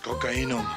Kokainum.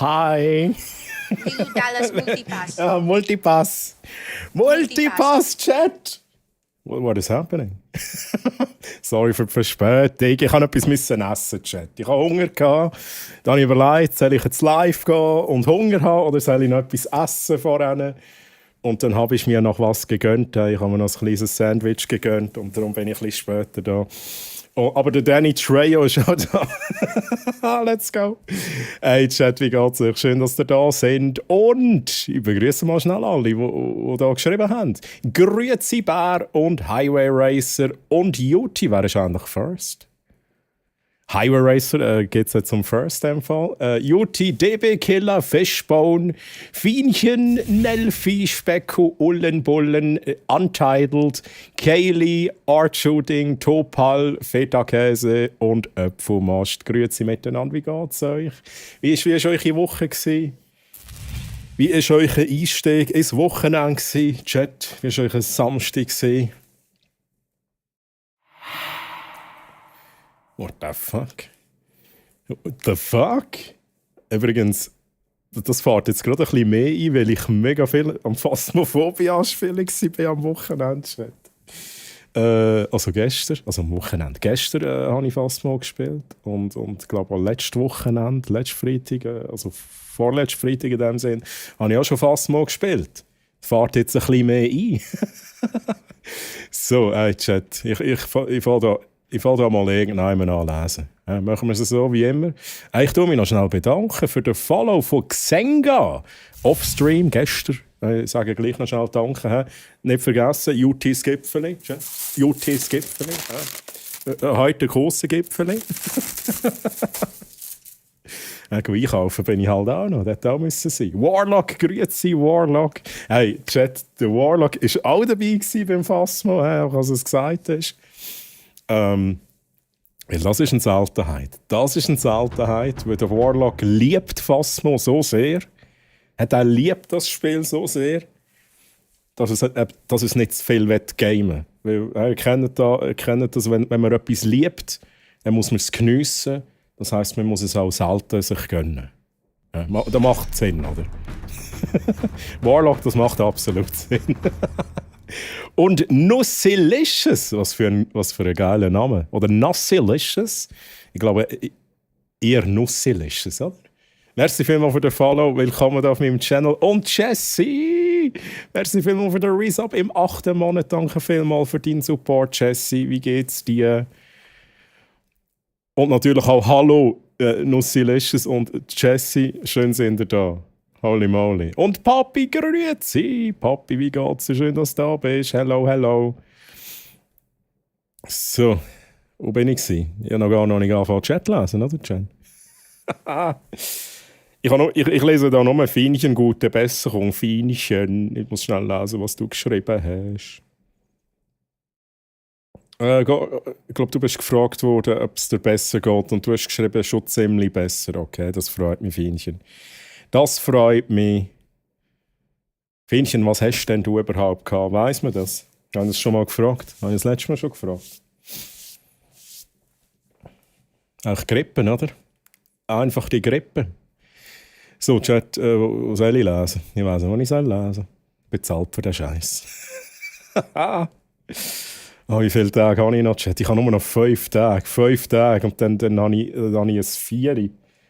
Hi. You tell us multipass. Multipass. Multipass Chat. What is happening? Sorry für die Verspätung. Ich musste etwas essen, Chat. Ich hatte Hunger. Dann habe ich überlegt, soll ich jetzt live gehen und Hunger haben oder soll ich noch etwas essen vorher? Und dann habe ich mir noch was gegönnt. Ich habe mir noch ein kleines Sandwich gegönnt und darum bin ich ein bisschen später da. Oh, aber der Danny Trejo ist auch da. Let's go. Hey Chat, wie geht's euch? Schön, dass ihr da seid. Und ich begrüße mal schnell alle, die da geschrieben haben. Grüezi Bär und Highway Racer und Juti, wer ist eigentlich first? Highway Racer geht es jetzt zum First im Fall. Juti, DB Killer, Fishbone, Fienchen, Nelfi, Specko, Ullenbullen, Untitled, Kaylee, Art Shooting, Topal, Feta-Käse und Apfelmast. Grüezi miteinander, wie geht's euch? Wie war eure Woche gewesen? Wie war euer Einstieg ins Wochenende gewesen? Chat, wie war euer Samstag gewesen? What the fuck? What the fuck? Übrigens, das fährt jetzt gerade ein bisschen mehr ein, weil ich mega viel am Phasmophobia-Spielen war am Wochenende. Also gestern, also am Wochenende. Gestern habe ich Phasmo gespielt und ich glaube auch letztes Wochenende, letzten Freitag, also vorletzten Freitag in dem Sinn, habe ich auch schon Phasmo gespielt. Das fährt jetzt ein bisschen mehr ein. So, Chat, ich fange da mal irgendjemanden anlesen. Machen wir es so wie immer. Ich tue mich noch schnell bedanken für den Follow von Xenga. Offstream gestern. Ich sage gleich noch schnell Danke. Nicht vergessen, UT's Gipfeli. UT's Gipfeli. Heute große Gipfeli. Einkaufen bin ich halt auch noch. Das hätte auch müssen sein. Warlock, grüezi Warlock. Hey, Chat, der Warlock war auch dabei beim Phasmo, als er es gesagt hat. Weil das ist eine Seltenheit. Das ist eine Seltenheit, weil der Warlock liebt Phasmo so sehr. Er liebt das Spiel so sehr, dass es nicht zu viel gamen will. Weil ihr kennt das, wenn man etwas liebt, dann muss man es geniessen. Das heisst, man muss es auch selten sich gönnen. Das macht Sinn, oder? Warlock, das macht absolut Sinn. Und Nussilicious, was für ein geiler Name. Oder Nussilicious. Ich glaube, eher Nussilicious, oder? Merci vielmals für den Follow. Willkommen auf meinem Channel. Und Jesse! Merci vielmals für den Resub im 8. Monat. Danke vielmals für deinen Support, Jesse. Wie geht's dir? Und natürlich auch Hallo, Nussilicious und Jesse. Schön sind ihr da. Holy moly. Und Papi, grüezi! Papi, wie geht's? Schön, dass du da bist. Hello, hello. So, wo bin ich gewesen? Ich habe noch gar nicht angefangen Chat zu lesen, oder, Jen? ich lese da nur Fienchen, gute Besserung. Fienchen. Ich muss schnell lesen, was du geschrieben hast. Ich glaube, du bist gefragt worden, ob es dir besser geht. Und du hast geschrieben, schon ziemlich besser. Okay, das freut mich, Fienchen. Das freut mich. Fienchen, was hast denn du überhaupt gehabt? Weiss man das? Habe ich das schon mal gefragt? Habe ich das letzte Mal schon gefragt? Eigentlich Grippe, oder? Einfach die Grippe. So, Chat, was soll ich lesen? Ich weiss nicht, was ich lesen soll. Bezahlt für den Scheiß. Wie viele Tage habe ich noch, Chat? Ich habe nur noch 5 Tage. 5 Tage. Und dann habe ich ein 4.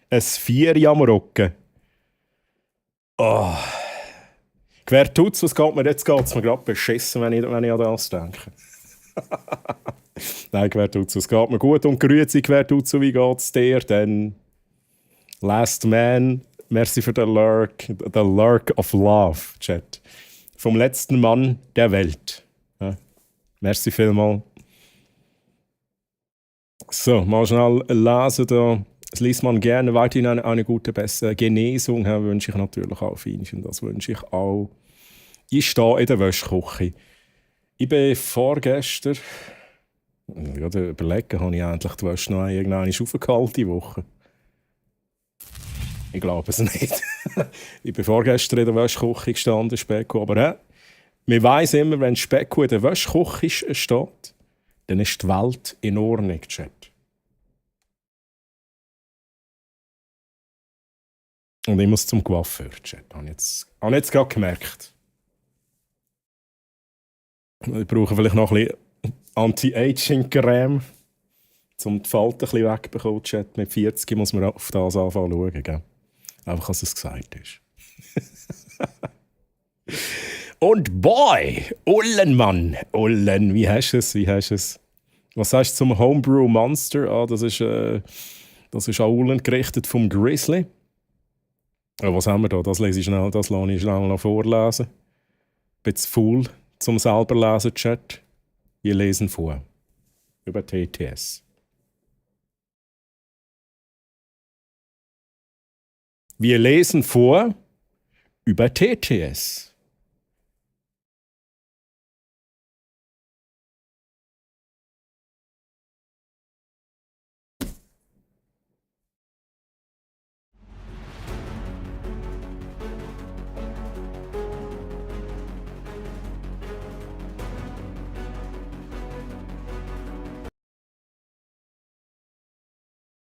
Ein 4 am Rücken. Oh. Quer tut's, was geht mir jetzt? Geht es mir gerade beschissen, wenn ich an das denke. Nein, quer tut's, es geht mir gut. Und grüezi, quer tut's, wie geht's dir? Dann Last Man, merci für den Lurk of Love, Chat. Vom letzten Mann der Welt. Ja. Merci vielmals. So, mal schnell lesen da. Das liest man gerne weiterhin eine gute Genesung. Ja, wünsche ich natürlich auch Fienchen. Das wünsche ich auch. Ich stehe in der Wäschküche. Ich bin vorgestern, gerade überlegen, habe ich endlich die Wäsche noch irgendwann aufgehalten die Woche. Ich glaube es nicht. Ich bin vorgestern in der Wäschküche gestanden, Specko. Aber man weiss immer, wenn Specko in der Wäschküche steht, dann ist die Welt in Ordnung, Chat. Und ich muss zum Coiffeur, Chat. Habe ich jetzt gerade gemerkt. Ich brauche vielleicht noch ein bisschen Anti-Aging-Creme, um die Falten ein bisschen wegzubekommen, Chat. Mit 40 muss man auf das anfangen zu schauen, gell? Einfach, dass es gesagt ist. Und boy, Ullen, wie hast du es? Was sagst du zum Homebrew Monster? Das ist an Ullen gerichtet vom Grizzly. Was haben wir da? Das lasse ich schnell noch vorlesen. Ein bisschen faul zum selber lesen, Chat. Wir lesen vor. Über TTS. Wir lesen vor über TTS.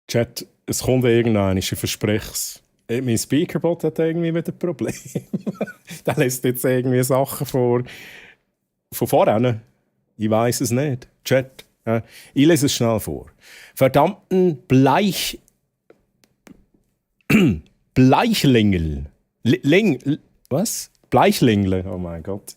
Chat, es kommt irgendwann, ich verspreche es. Mein Speakerbot hat irgendwie wieder ein Problem. Der lässt jetzt irgendwie Sachen von vorne. Ich weiß es nicht. Chat, ich lese es schnell vor. Verdammten Bleichlingel. Was? Bleichlingel, oh mein Gott.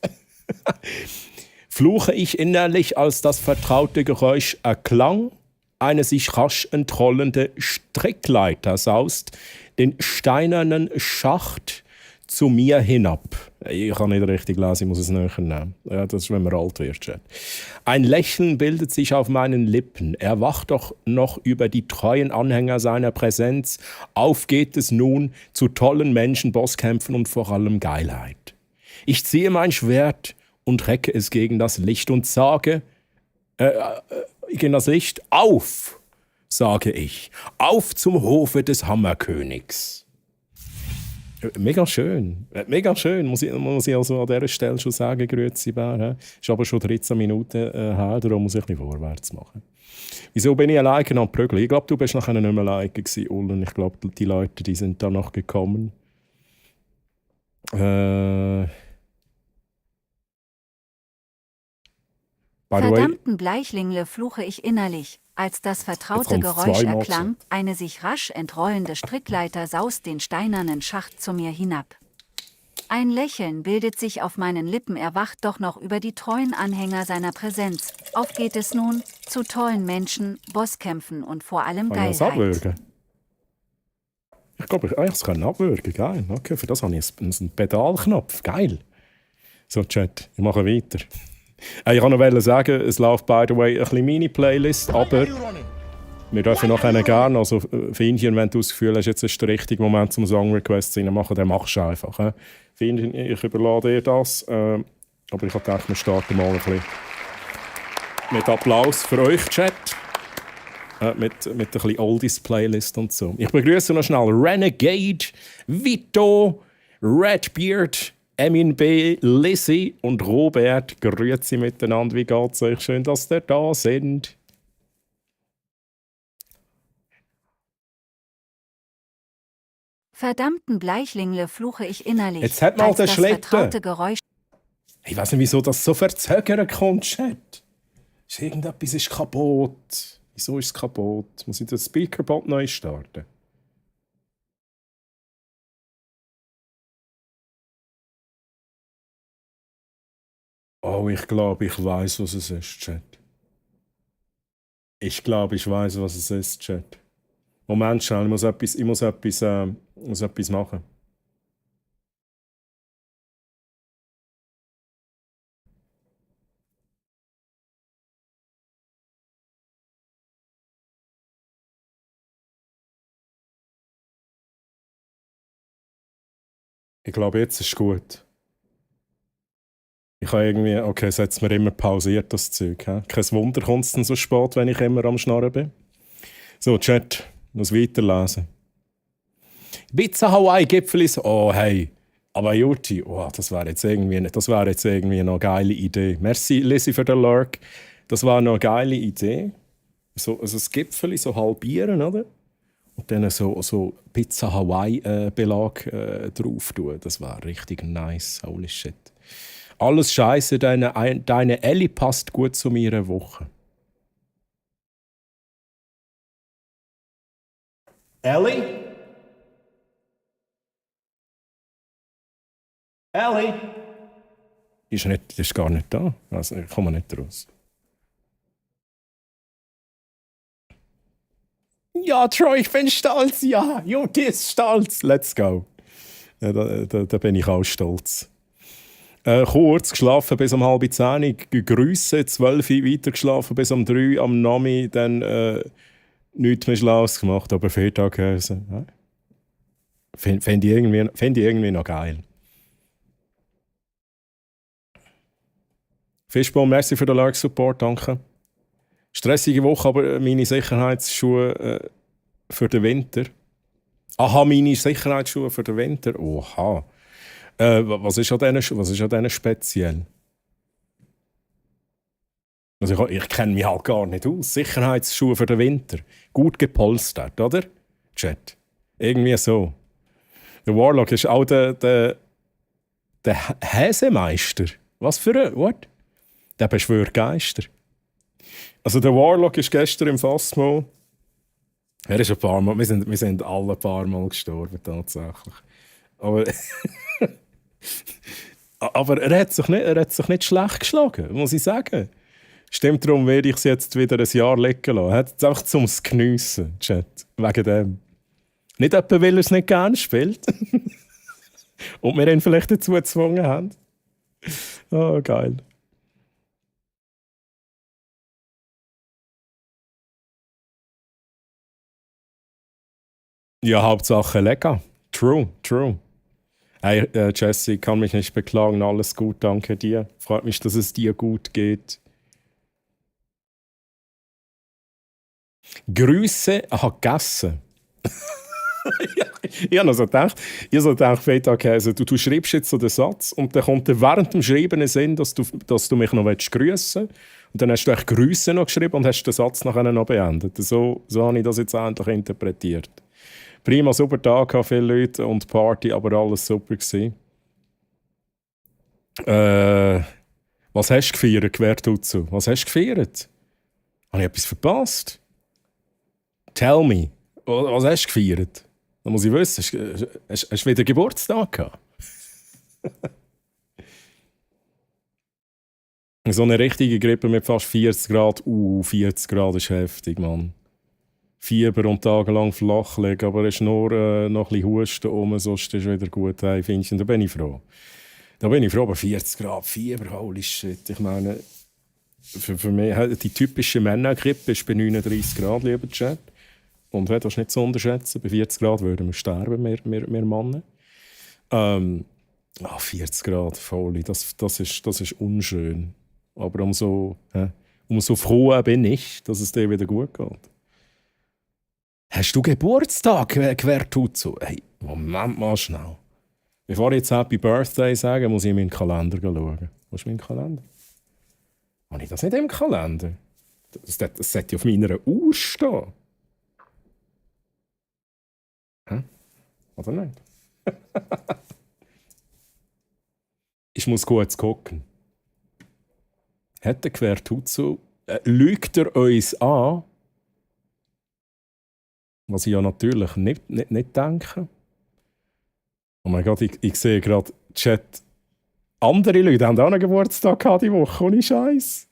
Fluche ich innerlich, als das vertraute Geräusch erklang. Eine sich rasch entrollende Strickleiter saust den steinernen Schacht zu mir hinab. Ich kann nicht richtig lesen, ich muss es näher nehmen. Ja, das ist, wenn man alt wird. Chat. Ein Lächeln bildet sich auf meinen Lippen. Er wacht doch noch über die treuen Anhänger seiner Präsenz. Auf geht es nun zu tollen Menschen, Bosskämpfen und vor allem Geilheit. Ich ziehe mein Schwert und recke es gegen das Licht und sage... gegen das Licht auf, sage ich. Auf zum Hofe des Hammerkönigs. Mega schön, muss ich also an dieser Stelle schon sagen, grüezi Bär. Ist aber schon 13 Minuten her, darum muss ich ein bisschen vorwärts machen. Wieso bin ich alleine am Prügeln? Ich glaube, du bist nachher nicht mehr alleine gewesen, Ullen. Ich glaube, die Leute, die sind dann noch gekommen. Verdammten Bleichlingle, fluche ich innerlich, als das vertraute Geräusch erklang, eine sich rasch entrollende Strickleiter saust den steinernen Schacht zu mir hinab. Ein Lächeln bildet sich auf meinen Lippen, er wacht doch noch über die treuen Anhänger seiner Präsenz. Auf geht es nun zu tollen Menschen, Bosskämpfen und vor allem Geilheit. Ich glaube, ich kann abwürgen. Geil. Okay, für das habe ich einen Pedalknopf. Geil. So, Chat, ich mache weiter. Ich wollte noch sagen, es läuft, by the way, ein bisschen Mini-Playlist, aber wir dürfen noch einen gerne, also Findchen, wenn du das Gefühl hast, jetzt ist der richtige Moment zum Song-Request reinmachen, dann machst du einfach. Findchen, ich überlade dir das, aber ich habe gedacht, wir starten mal ein bisschen mit Applaus für euch, Chat, mit ein bisschen Oldies-Playlist und so. Ich begrüße noch schnell Renegade, Vito, Redbeard, Emin B., Lizzie und Robert, grüezi miteinander, wie geht's euch? Schön, dass ihr da sind. Verdammten Bleichlingle, fluche ich innerlich. Jetzt hat mal der Schlitten. Geräusch. Ich weiß nicht, wieso das so verzögert kommt, Chat. Irgendetwas ist kaputt. Wieso ist es kaputt? Muss ich das Speakerbot neu starten? Oh, ich glaube, ich weiß, was es ist, Chat. Ich glaube, ich weiß, was es ist, Chat. Moment schnell, ich muss etwas machen. Ich glaube, jetzt ist es gut. Ich habe irgendwie, okay, es hat mir immer pausiert, das Zeug. He? Kein Wunder, kommt es dann so spät, wenn ich immer am Schnarren bin. So, Chat, ich muss weiterlesen. Pizza Hawaii-Gipfelis, oh hey, aber Juti, oh, das wäre jetzt irgendwie noch eine geile Idee. Merci, Lizzie, für den Lurk. Das war noch eine geile Idee. So, also das Gipfeli so halbieren, oder? und dann so Pizza Hawaii-Belag drauf tun. Das war richtig nice. Holy shit. Alles Scheiße, deine Ellie passt gut zu meiner Woche. Ellie? Ellie? Ist gar nicht da. Also, ich komme nicht raus. Ja, Troy, ich bin stolz. Ja, Juti ist stolz. Let's go. Ja, da bin ich auch stolz. Kurz geschlafen bis um 9:30, Grüße, 12 Uhr weitergeschlafen bis um 3 am Nami, dann nichts mehr Schlaues gemacht, aber Viertaghäse. Ja. Fände ich irgendwie noch geil. Fischbaum, merci für den Like-Support, danke. Stressige Woche, aber meine Sicherheitsschuhe für den Winter. Aha, meine Sicherheitsschuhe für den Winter. Oha. Was ist an denen speziell? Also ich kenne mich halt gar nicht aus. Sicherheitsschuhe für den Winter. Gut gepolstert, oder? Chat. Irgendwie so. Der Warlock ist auch der Häsemeister. Was für ein... What? Der beschwört Geister. Also der Warlock ist gestern im Phasmo. Er ist ein paar Mal... Wir sind alle ein paar Mal gestorben, tatsächlich. Aber er hat sich nicht schlecht geschlagen, muss ich sagen. Stimmt, darum werde ich es jetzt wieder ein Jahr liegen lassen. Er hat es einfach zum Geniessen, Chat. Wegen dem. Nicht etwa, weil er es nicht gerne spielt. Und wir ihn vielleicht dazu gezwungen haben. Oh, geil. Ja, Hauptsache lecker. True. Hey, Jesse, ich kann mich nicht beklagen, alles gut, danke dir. Freut mich, dass es dir gut geht. Grüße, gegessen. Ich habe so gedacht, also, du schreibst jetzt so den Satz und dann kommt dir während dem Schreiben ein Sinn, dass du mich noch grüßen willst. Und dann hast du echt Grüße noch geschrieben und hast den Satz nachher noch beendet. So habe ich das jetzt endlich interpretiert. Prima, super Tag, viele Leute und Party, aber alles super gewesen. Was hast du gefeiert, Quertutzu? Was hast du gefeiert? Habe ich etwas verpasst? Tell me. Was hast du gefeiert? Da muss ich wissen. Hast du wieder Geburtstag gehabt? So eine richtige Grippe mit fast 40 Grad. 40 Grad ist heftig, Mann. Fieber und tagelang flach liegen, aber es ist nur noch ein bisschen Husten rum, sonst ist es wieder gut. Hey, findest du? Da bin ich froh. Aber 40 Grad Fieber, holy shit. Ich meine, für mich, die typische Männergrippe ist bei 39 Grad, lieber Chat. Und das ist nicht zu unterschätzen. Bei 40 Grad würden wir sterben, wir Männer. 40 Grad, voll. Das ist unschön. Aber umso froh bin ich, dass es dir wieder gut geht. Hast du Geburtstag, Quertutzu? Hey, Moment mal schnell. Bevor ich jetzt Happy Birthday sage, muss ich in meinen Kalender schauen. Wo ist mein Kalender? Habe ich das nicht im Kalender? Das sollte auf meiner Uhr stehen. Hä? Oder nicht? Ich muss kurz gucken. Hat der Quertutzu... lügt er uns an? Was ich ja natürlich nicht denke. Oh mein Gott, ich sehe gerade Chat. Andere Leute haben auch einen Geburtstag gehabt die Woche, ohne Scheiß.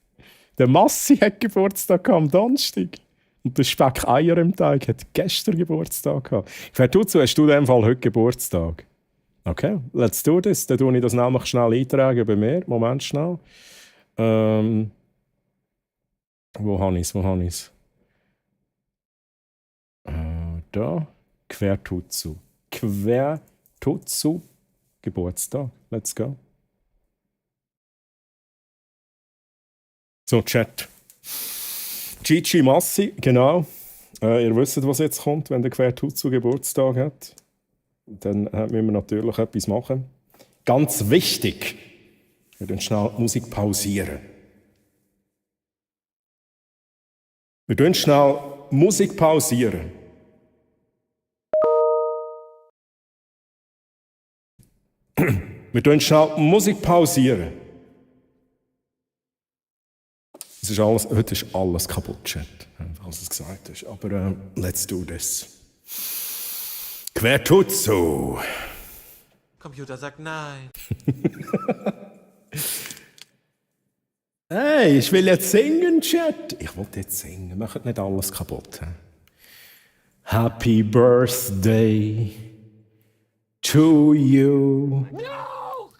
Der Massi hat Geburtstag am Donnerstag. Und der Speck-Eier im Teig hat gestern Geburtstag gehabt. Quertutzu, hast du in dem Fall heute Geburtstag? Okay, let's do this. Dann tue ich das nämlich schnell eintragen bei mir. Moment schnell. Wo habe ich es? Da. Quertutzu. Geburtstag. Let's go. So, Chat. Gigi Massi, genau. Ihr wisst, was jetzt kommt, wenn der Quertutzu Geburtstag hat. Dann müssen wir natürlich etwas machen. Ganz wichtig. Wir werden schnell die Musik pausieren. Wir tun schnell Musik pausieren. Heute ist alles kaputt, Chat, was es gesagt ist. Aber let's do this. Quer tut's so. Computer sagt nein. Hey, ich will jetzt singen, Chat. Ich wollte jetzt singen. Macht nicht alles kaputt. Happy Birthday to you. No!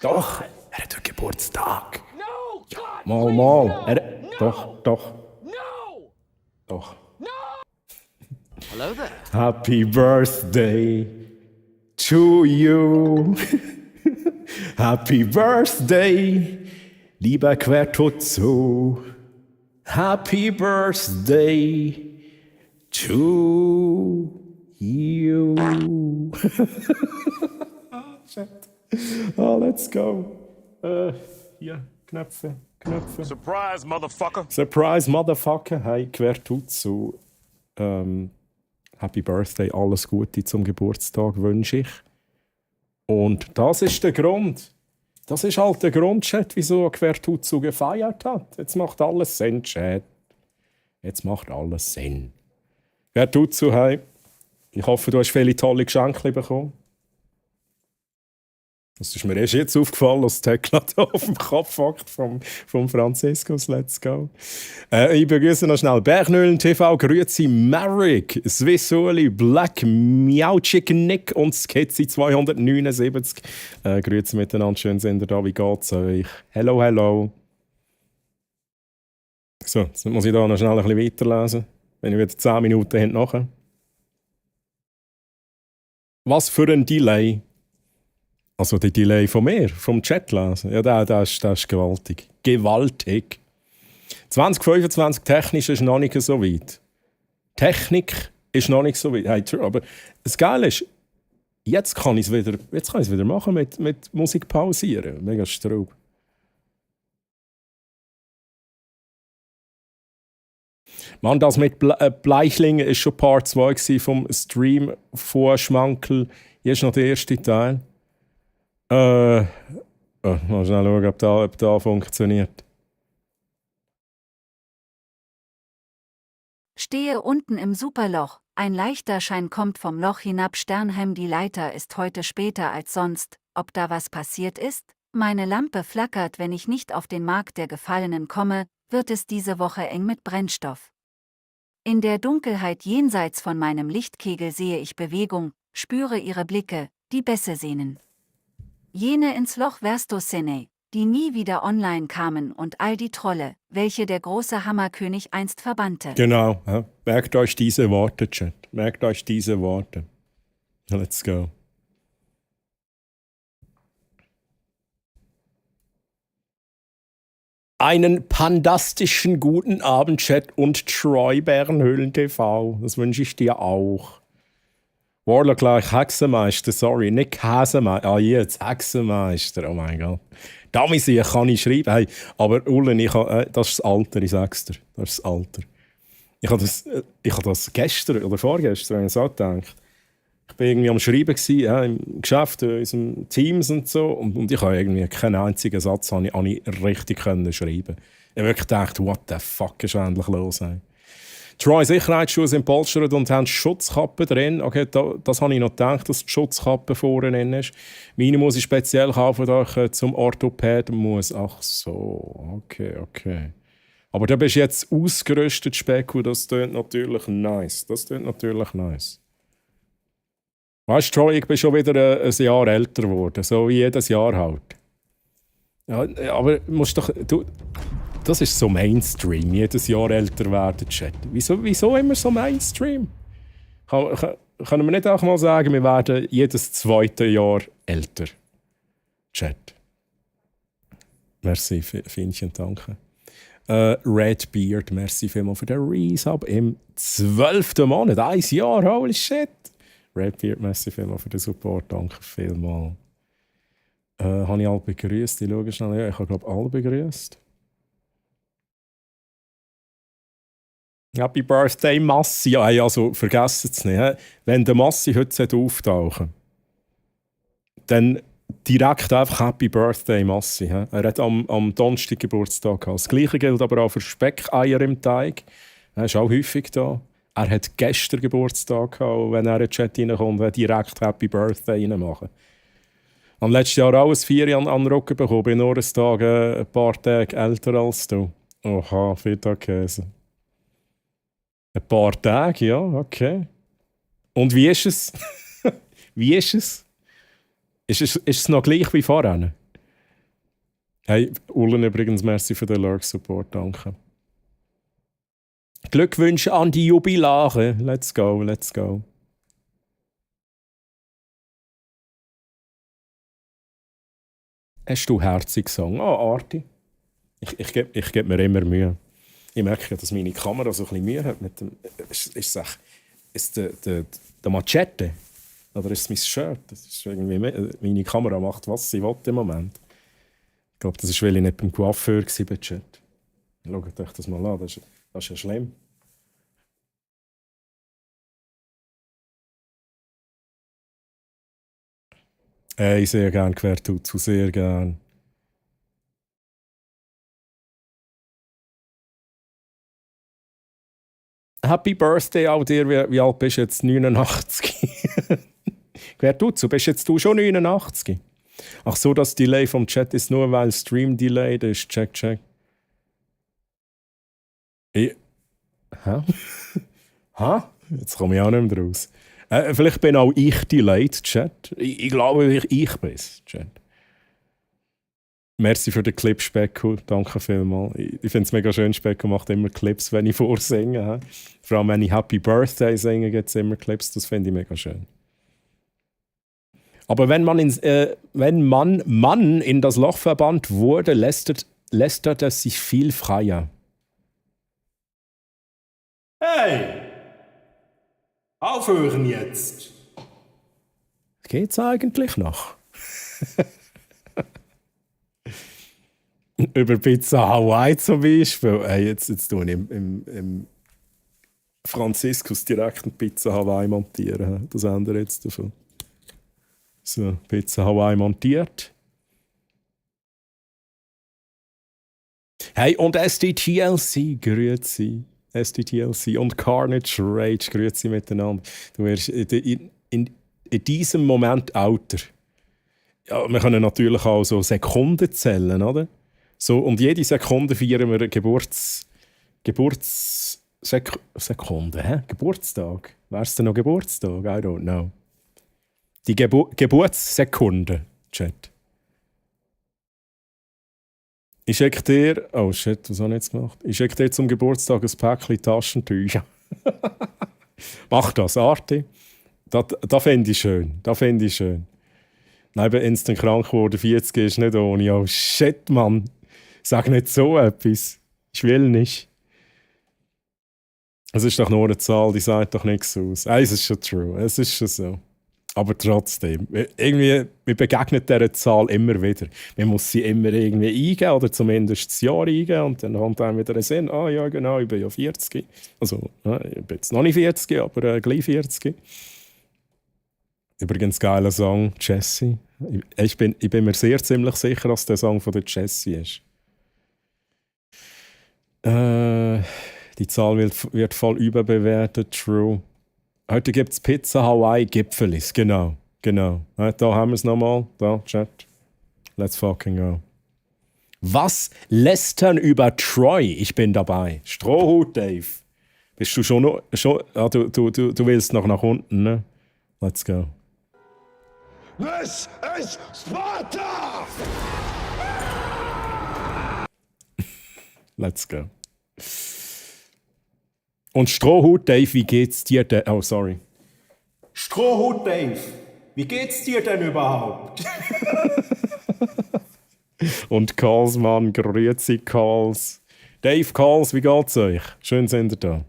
Doch, er hat heute Geburtstag. No! God! Mal, please, mal. no! Doch. No! Doch. Hello there. Happy Birthday to you. Happy Birthday, lieber Quertuzzo. Happy Birthday to you. Oh, let's go. Hier, Knöpfe. Surprise, motherfucker. Surprise, Motherfucker. Hey, Quertuzzo. Happy Birthday, alles Gute zum Geburtstag wünsche ich. Und das ist der Grund. Das ist halt der Grund, Chat, wieso Quertuzzo gefeiert hat. Jetzt macht alles Sinn, Chat. Jetzt macht alles Sinn. Quertuzzo, hey, ich hoffe, du hast viele tolle Geschenke bekommen. Das ist mir erst jetzt aufgefallen, als der Teklat auf dem Kopf hockt vom Franziskus. Let's go. Ich begrüße noch schnell Bergnöhlen TV, Grüezi Marek, Swissuli, Black Meow Chicken Nick und Skizzy 279. Grüezi miteinander, schön sind ihr da, wie geht's euch? Hello. So, jetzt muss ich da noch schnell ein bisschen weiterlesen, wenn ich wieder 10 Minuten hinten nachher. Was für ein Delay. Also der Delay von mir, vom Chat lesen. Ja, das ist gewaltig. Gewaltig. 2025 technisch ist noch nicht so weit. Technik ist noch nicht so weit. Hey, true, aber das Geile ist, jetzt kann ich es wieder machen mit Musik pausieren. Mega Straub. Mann, das mit Bleichlingen war schon Part 2 vom Stream von Schmankel. Hier ist noch der erste Teil. Mal schnell schauen, ob da funktioniert. Stehe unten im Superloch. Ein leichter Schein kommt vom Loch hinab. Sternheim, die Leiter ist heute später als sonst. Ob da was passiert ist? Meine Lampe flackert, wenn ich nicht auf den Markt der Gefallenen komme, wird es diese Woche eng mit Brennstoff. In der Dunkelheit jenseits von meinem Lichtkegel sehe ich Bewegung, spüre ihre Blicke, die Bässe sehnen. Jene ins Loch Verstosene, die nie wieder online kamen und all die Trolle, welche der große Hammerkönig einst verbannte. Genau, ja. Merkt euch diese Worte, Chat. Merkt euch diese Worte. Let's go. Einen pandastischen guten Abend, Chat und Troy Bärenhöhlen TV. Das wünsche ich dir auch. Warlock gleich Hexenmeister, sorry, nicht Käsemeister. Ah, jetzt Hexenmeister, oh mein Gott. Damit kann ich schreiben. Hey, aber Ullen, das ist das Alter, ich sag's dir. Das ist das Alter. Ich habe das gestern oder vorgestern so gedacht. Ich war irgendwie am Schreiben gewesen, ja, im Geschäft, in unserem Teams und so. Und ich habe irgendwie keinen einzigen Satz richtig schreiben. Ich habe wirklich gedacht, what the fuck ist endlich los? Hey? Troy Sicherheitsschuhe sind polstert und haben Schutzkappen drin. Okay, das habe ich noch gedacht, dass die Schutzkappe vorne ist. Meine muss ich speziell kaufen, da ich zum Orthopäden muss. Ach so, okay. Aber da bist du jetzt ausgerüstet, Specku, das tönt natürlich nice. Weißt du, Troy, ich bin schon wieder ein Jahr älter geworden, so wie jedes Jahr halt. Ja, aber das ist so Mainstream, jedes Jahr älter werden, Chat. Wieso immer so Mainstream? Können wir nicht auch mal sagen, wir werden jedes zweite Jahr älter? Chat. Merci, Fienchen, danke. Redbeard, merci vielmals für den Resub im 12. Monat, 1 Jahr, holy shit. Redbeard, merci vielmals für den Support, danke vielmals. Habe ich alle begrüßt? Ich schaue schnell. Ja, ich habe glaube alle begrüßt. Happy Birthday, Massi. Ja, also vergessen es nicht. Wenn der Massi heute auftauchen, dann direkt einfach Happy Birthday, Massi. He? Er hat am Donnerstag Geburtstag gehabt. Das Gleiche gilt aber auch für Speckeier im Teig. Er ist auch häufig da. Er hat gestern Geburtstag gehabt, wenn er in den Chat reinkommt, will direkt Happy Birthday reinmachen. Und letztes Jahr auch ein 4 an den Rücken bekommen. Bin nur ein paar Tage älter als du. Oha, Feta-Käse. Ein paar Tage, ja, okay. Und wie ist es? Wie ist es? Ist es noch gleich wie vorher? Hey, Ulen übrigens, merci für den Lurk-Support, danke. Glückwünsche an die Jubilare. Let's go, let's go. Hast du herzig gesungen? Oh, Arti. Ich geb mir immer Mühe. Ich merke, dass meine Kamera so ein bisschen Mühe hat mit dem... Ist es der Machete? Oder ist es mein Shirt? Das ist irgendwie meine Kamera macht, was sie will im Moment. Ich glaube, das war, weil ich nicht beim Coiffeur war bei Chat. Schaut euch das mal an, das ist ja schlimm. Hey, sehr gern, Quertuzu, sehr gern. Happy Birthday auch dir, wie alt bist du jetzt? 89. Quertuzu, bist jetzt du schon 89? Ach so, das Delay vom Chat ist nur, weil Stream delayed ist. Check. Hä? Ha? Jetzt komme ich auch nicht mehr raus. Vielleicht bin auch ich delayed, Chat. Ich glaube, ich bin es, Chat. Merci für den Clip, Specko. Danke vielmals. Ich finde es mega schön, Specko macht immer Clips, wenn ich vorsinge. Vor allem, wenn ich Happy Birthday singe, gibt es immer Clips. Das finde ich mega schön. Aber wenn man in das Loch verbannt wurde, lästert es sich viel freier. Hey! Aufhören jetzt! Geht's eigentlich noch? Über Pizza Hawaii zum Beispiel. Hey, jetzt tue ich im Franziskus direkt eine Pizza Hawaii montieren. Das ändert jetzt davon. So, Pizza Hawaii montiert. Hey, und SDTLC, grüezi. SDTLC und Carnage Rage, grüezi miteinander. Du wirst in diesem Moment älter. Ja, wir können natürlich auch so Sekunden zählen, oder? So, und jede Sekunde feiern wir Sekunde, hä? Geburtstag. Wär's denn noch Geburtstag? I don't know. Die Geburtssekunde, Chat. Ich schicke dir... Oh shit, was habe ich jetzt gemacht? Ich schicke dir zum Geburtstag ein Päckchen Taschentücher. Mach das, Arti. Das finde ich schön. Das finde ich schön. Nein, ich bin instant krank geworden. 40 ist nicht ohne. Oh shit, Mann. Sag nicht so etwas. Ich will nicht. Es ist doch nur eine Zahl, die sagt doch nichts aus. Es ist schon true. Es ist schon so. Aber trotzdem, irgendwie, wir begegnen dieser Zahl immer wieder. Man muss sie immer irgendwie eingeben, oder zumindest das Jahr eingeben, und dann kommt einem wieder ein Sinn, ah ja genau, ich bin ja 40. Also, ich bin jetzt noch nicht 40, aber gleich 40. Übrigens, geiler Song, Jessie. Ich bin mir sehr ziemlich sicher, dass der Song von der Jessie ist. Die Zahl wird voll überbewertet, true. Heute gibt es Pizza Hawaii Gipfelis, genau. Da haben wir es nochmal, da, Chat. Let's fucking go. Was lästern über Troy? Ich bin dabei. Strohhut, Dave. Bist du schon du willst noch nach unten, ne? Let's go. This is Sparta! Let's go. Und Strohhut Dave, wie geht's dir denn? Oh, sorry. Strohhut Dave, wie geht's dir denn überhaupt? Und Calls, Mann, grüezi Calls. Dave Calls, wie geht's euch? Schön sind ihr da.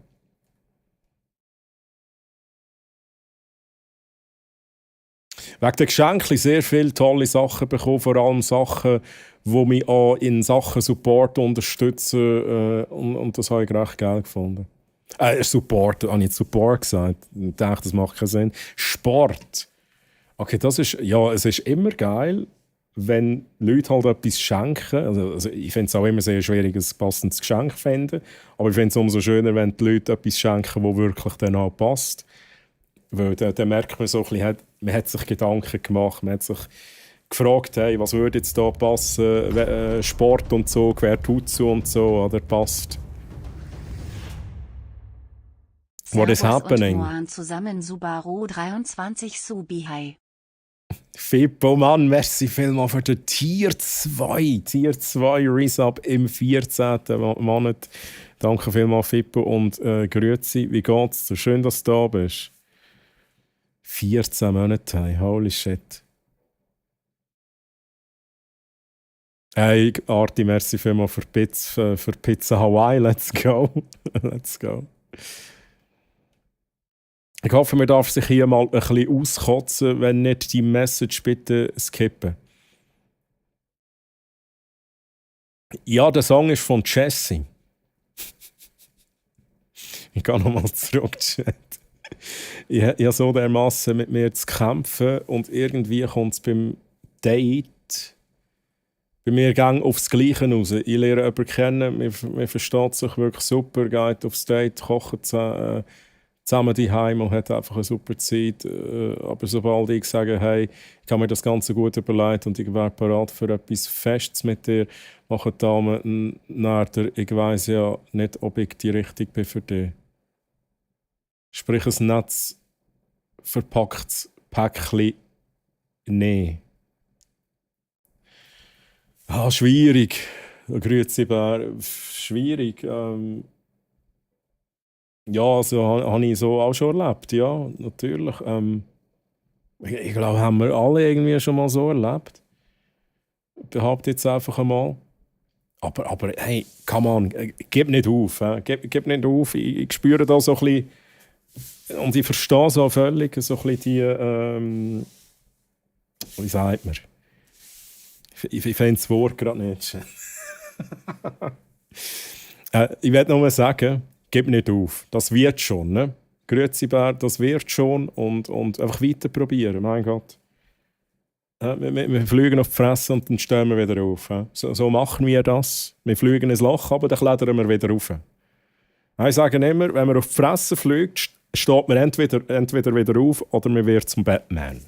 Wegen der Geschenke sehr viele tolle Sachen bekommen, vor allem Sachen, die mich auch in Sachen Support unterstützen. Und das habe ich recht geil gefunden. Support, habe ich jetzt Support gesagt? Ich denke, das macht keinen Sinn. Sport. Okay, das ist, ja, es ist immer geil, wenn Leute halt etwas schenken. Also ich finde es auch immer sehr schwierig, ein passendes Geschenk zu finden. Aber ich finde es umso schöner, wenn die Leute etwas schenken, das wirklich dann auch passt. Weil dann merkt man so ein bisschen, man hat sich Gedanken gemacht, man hat sich gefragt, hey, was würde jetzt da passen, Sport und so, wer tut so und so, oder passt. What is happening? Und Moan zusammen Subaru 23 Subihai. Fippo, Mann, merci vielmals für den Tier 2. Tier 2 Resub im 14. Monat. Danke vielmals, Fippo, und grüezi. Wie geht's? So schön, dass du da bist. 14 Monate, hey, holy shit. Hey, Arti, merci vielmals für Pizza Hawaii. Let's go. Let's go. Ich hoffe, man darf sich hier mal ein bisschen auskotzen, wenn nicht die Message bitte skippen. Ja, der Song ist von Jesse. Ich gehe nochmal zurück, Chat. Ich habe so dermassen mit mir zu kämpfen und irgendwie kommt es beim Date bei mir gang aufs Gleiche raus. Ich lerne jemanden kennen, man versteht sich wirklich super, geht aufs Date, kocht zusammen daheim und hat einfach eine super Zeit. Aber sobald ich sage, hey, ich habe mir das Ganze gut überlegt und ich wäre bereit für etwas Festes mit dir, machen die Damen nachher, ich weiss ja nicht, ob ich die richtig bin für dich. Sprich, ein nettes, verpacktes Päckchen nehmen. Ah, schwierig. Grüezi, Bär. Schwierig. Ja, also habe ich so auch schon erlebt, ja, natürlich. Ich glaube, haben wir alle irgendwie schon mal so erlebt. Behaupte jetzt einfach einmal. Aber hey, come on, gib nicht auf. Gib nicht auf. Ich spüre da so ein bisschen, und ich verstehe so völlig so ein bisschen die, wie sagt man? Ich finde das Wort gerade nicht. Ich werde nur sagen, gib nicht auf. Das wird schon. Ne? Grüezi Bär, das wird schon. Und einfach weiter probieren. Mein Gott. Wir fliegen auf die Fresse und dann stehen wir wieder auf. So machen wir das. Wir fliegen ins Loch, aber dann klettern wir wieder rauf. Ich sage immer, wenn man auf die Fresse fliegt, steht man entweder wieder auf oder man wird zum Batman.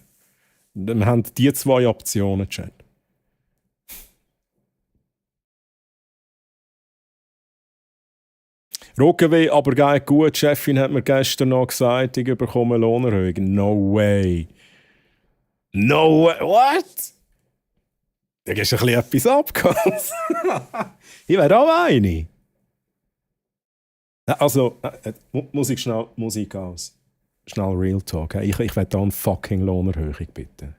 Wir haben die zwei Optionen, Chat. Ruckenweh, aber geht gut. Die Chefin hat mir gestern noch gesagt, ich bekomme eine Lohnerhöhung. No way. No way. What? Da gehst du ein bisschen etwas ab. Ich wäre auch eine. Also, Musik aus. Schnell Real Talk. Ich will da eine fucking Lohnerhöhung, bitte.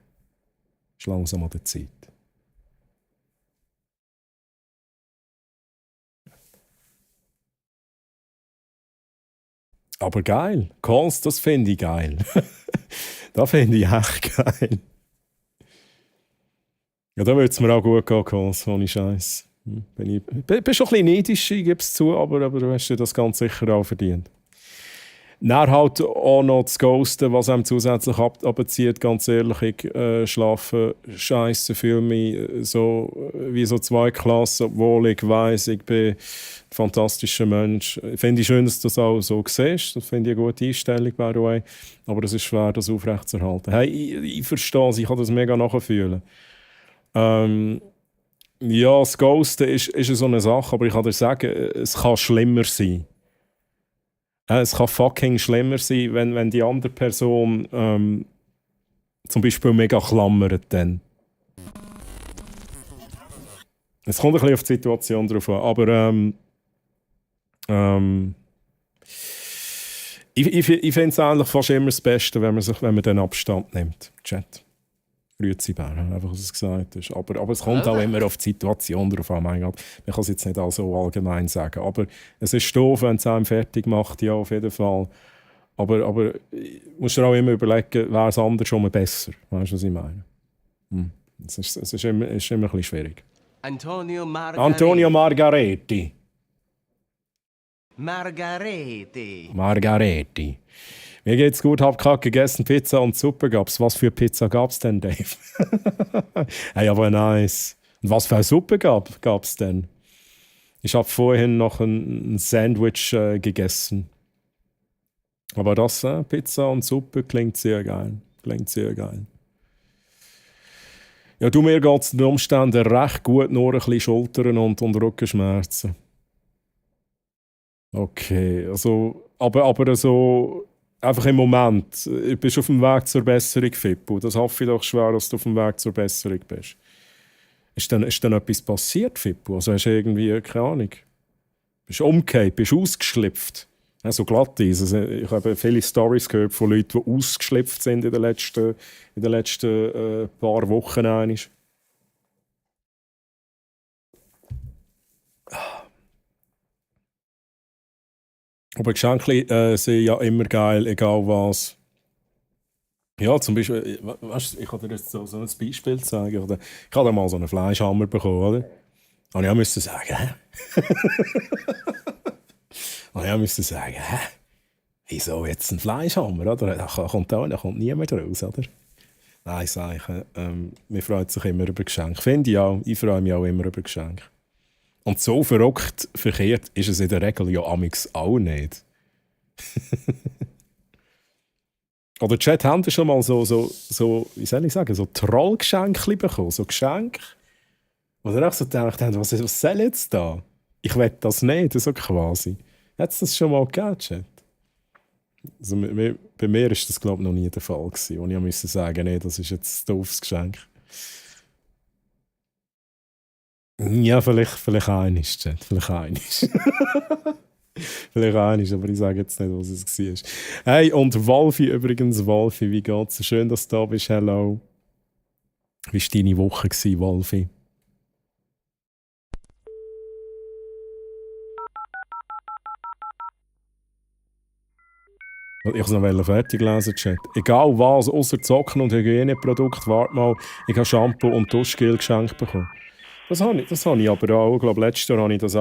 Ist langsam an der Zeit. Aber geil. Calls, das finde ich geil. Das finde ich echt geil. Ja, da würde es mir auch gut gehen, Calls, ohne Scheiß. Bin schon ein bisschen neidisch, ich gebe es zu, aber du hast dir das ganz sicher auch verdient. Dann halt auch noch das Ghosten, was einem zusätzlich abzieht, ganz ehrlich, ich schlafe scheisse, fühle mich so wie so zwei Klassen, obwohl ich weiss, ich bin ein fantastischer Mensch. Ich finde es schön, dass du das auch so siehst, das finde ich eine gute Einstellung, by the way, aber es ist schwer, das aufrechtzuerhalten. Hey, ich verstehe es, ich kann das mega nachfühlen. Ja, das Ghosten ist so eine Sache, aber ich kann dir sagen, es kann schlimmer sein. Es kann fucking schlimmer sein, wenn die andere Person zum Beispiel mega klammert. Dann. Es kommt ein bisschen auf die Situation drauf an, aber ich finde es eigentlich fast immer das Beste, wenn man den Abstand nimmt. Chat. Grüezi Bär, einfach was es gesagt ist. Aber es kommt auch immer auf die Situation drauf an. Mein Gott, man kann es jetzt nicht all so allgemein sagen. Aber es ist doof, wenn es einem fertig macht, ja, auf jeden Fall. Aber musst du auch immer überlegen, wäre es anders schon mal besser. Weißt du, was ich meine? Es ist immer ein bisschen schwierig. Antonio Margaretti. Mir geht's gut, hab gerade gegessen, Pizza und Suppe gab's. Was für Pizza gab's denn, Dave? Hey, aber nice. Und was für eine Suppe gab's denn? Ich habe vorhin noch ein Sandwich gegessen. Aber das, Pizza und Suppe, klingt sehr geil. Klingt sehr geil. Ja, du, mir geht's den Umständen recht gut, nur ein bisschen Schultern und Rückenschmerzen. Okay, also, aber so, einfach im Moment, bist du auf dem Weg zur Besserung, Fippo. Das hoffe ich doch schwer, dass du auf dem Weg zur Besserung bist. Ist dann etwas passiert, Fippo? Also hast du irgendwie, keine Ahnung, bist du umgekehrt, bist du ausgeschlüpft? Ja, so glatt ist. Also, ich habe viele Storys gehört von Leuten, die ausgeschlüpft sind in den letzten paar Wochen. Einmal. Aber Geschenke sind ja immer geil, egal was. Ja, zum Beispiel, weißt, ich kann dir jetzt so ein Beispiel zeigen. Oder? Ich habe mal so einen Fleischhammer bekommen, oder? Und ich musste sagen, hä? Und ich musste sagen, hä? Wieso jetzt ein Fleischhammer? Oder? Da kommt niemand raus, oder? Nein, sage ich. Man freut sich immer über Geschenke. Finde ich auch. Ich freue mich auch immer über Geschenke. Und so verrückt verkehrt ist es in der Regel ja amix auch nicht. Oder Chat, haben Sie schon mal so, wie soll ich sagen, so Trollgeschenke bekommen? So Geschenke, wo Sie auch so gedacht haben, was soll jetzt da? Ich will das nicht, so quasi. Hat es das schon mal gegeben, Chat? Also, bei mir war das, glaube ich, noch nie der Fall gewesen, wo ich musste sagen, nee, das ist jetzt ein doofes Geschenk. Ja, vielleicht eines, Chat. Vielleicht eines. Vielleicht eines, aber ich sage jetzt nicht, was es war. Hey, und Wolfi übrigens, Wolfi, wie geht's? Schön, dass du da bist. Hello. Wie war deine Woche, Wolfi? Ich wollte es noch fertig lesen, Chat. Egal was, außer Zocken und Hygieneprodukte, warte mal, ich habe Shampoo und Duschgel geschenkt bekommen. Das habe ich aber auch. Ich glaube, letztes Jahr habe ich das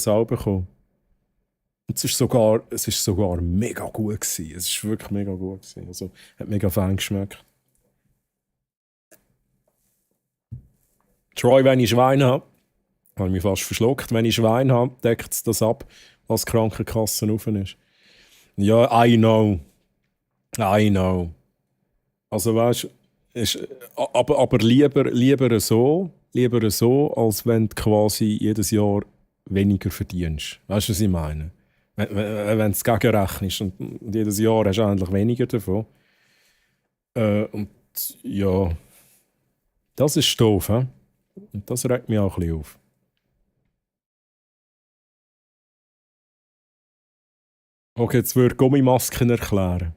auch bekommen. Und es ist sogar mega gut gewesen. Es ist wirklich mega gut gewesen. Also, hat mega fein geschmeckt. Troy, wenn ich Schwein habe, habe ich mich fast verschluckt. Wenn ich Schwein habe, deckt es das ab, was die Krankenkasse offen ist. Ja, I know. Also weißt du, aber lieber so, als wenn du quasi jedes Jahr weniger verdienst. Weißt du, was ich meine? Wenn du es gegenrechnest und jedes Jahr hast du eigentlich weniger davon. Und ja, das ist doof, he? Und das regt mich auch ein bisschen auf. Okay, jetzt würde Gummimasken erklären.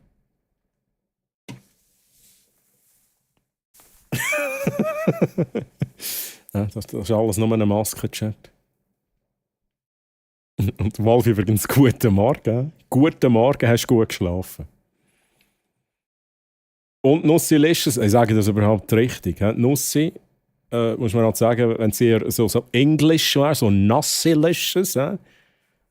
Ja, das ist alles nur eine Maske, Chat. Und Wolf übrigens, guten Morgen. Guten Morgen, hast du gut geschlafen. Und Nussi Licious, ich sage das überhaupt richtig. Nussi, muss man halt sagen, wenn sie eher so Englisch wäre, so Nussi Licious.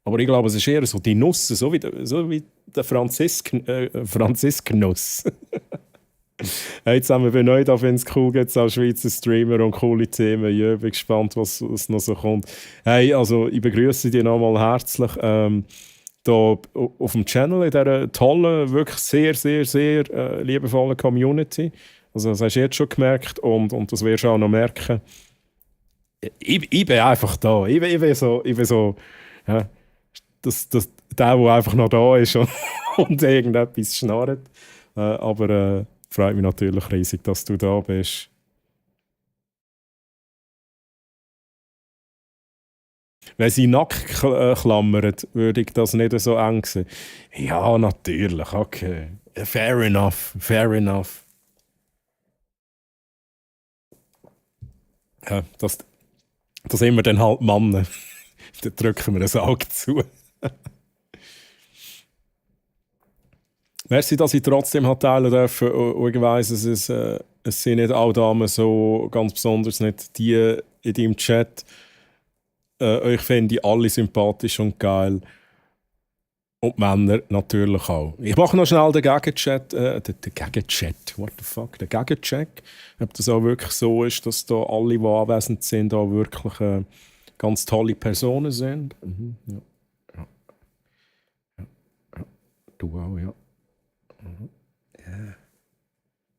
Aber ich glaube, es ist eher so die Nuss, so wie der Franzisk-Nuss. Hey, jetzt haben wir bei neu, da finde ich es cool, jetzt als Schweizer Streamer und coole Themen. Ich bin gespannt, was noch so kommt. Hey, also ich begrüße dich nochmal herzlich da auf dem Channel, in dieser tollen, wirklich sehr, sehr, sehr liebevollen Community. Also das hast du jetzt schon gemerkt und das wirst du auch noch merken. Ich bin einfach da. Ich bin so ja, der einfach noch da ist und irgendetwas schnarrt. Aber freut mich natürlich riesig, dass du da bist. Wenn sie nackt klammert, würde ich das nicht so eng sehen. Ja, natürlich, okay. Fair enough. Ja, das sind wir dann halt Männer. Dann drücken wir ein Auge zu. Merci, dass ich trotzdem teilen durfte. Und ich weiss, es sind nicht alle Damen so, ganz besonders nicht die in deinem Chat. Ich finde die alle sympathisch und geil. Und die Männer natürlich auch. Ich mache noch schnell den Gegenchat, den Gegenchat, what the fuck, den Gegencheck, ob das auch wirklich so ist, dass da alle, die anwesend sind, da wirklich ganz tolle Personen sind. Mhm, ja. Ja. Ja. Ja. Du auch, ja. Mhm. Yeah.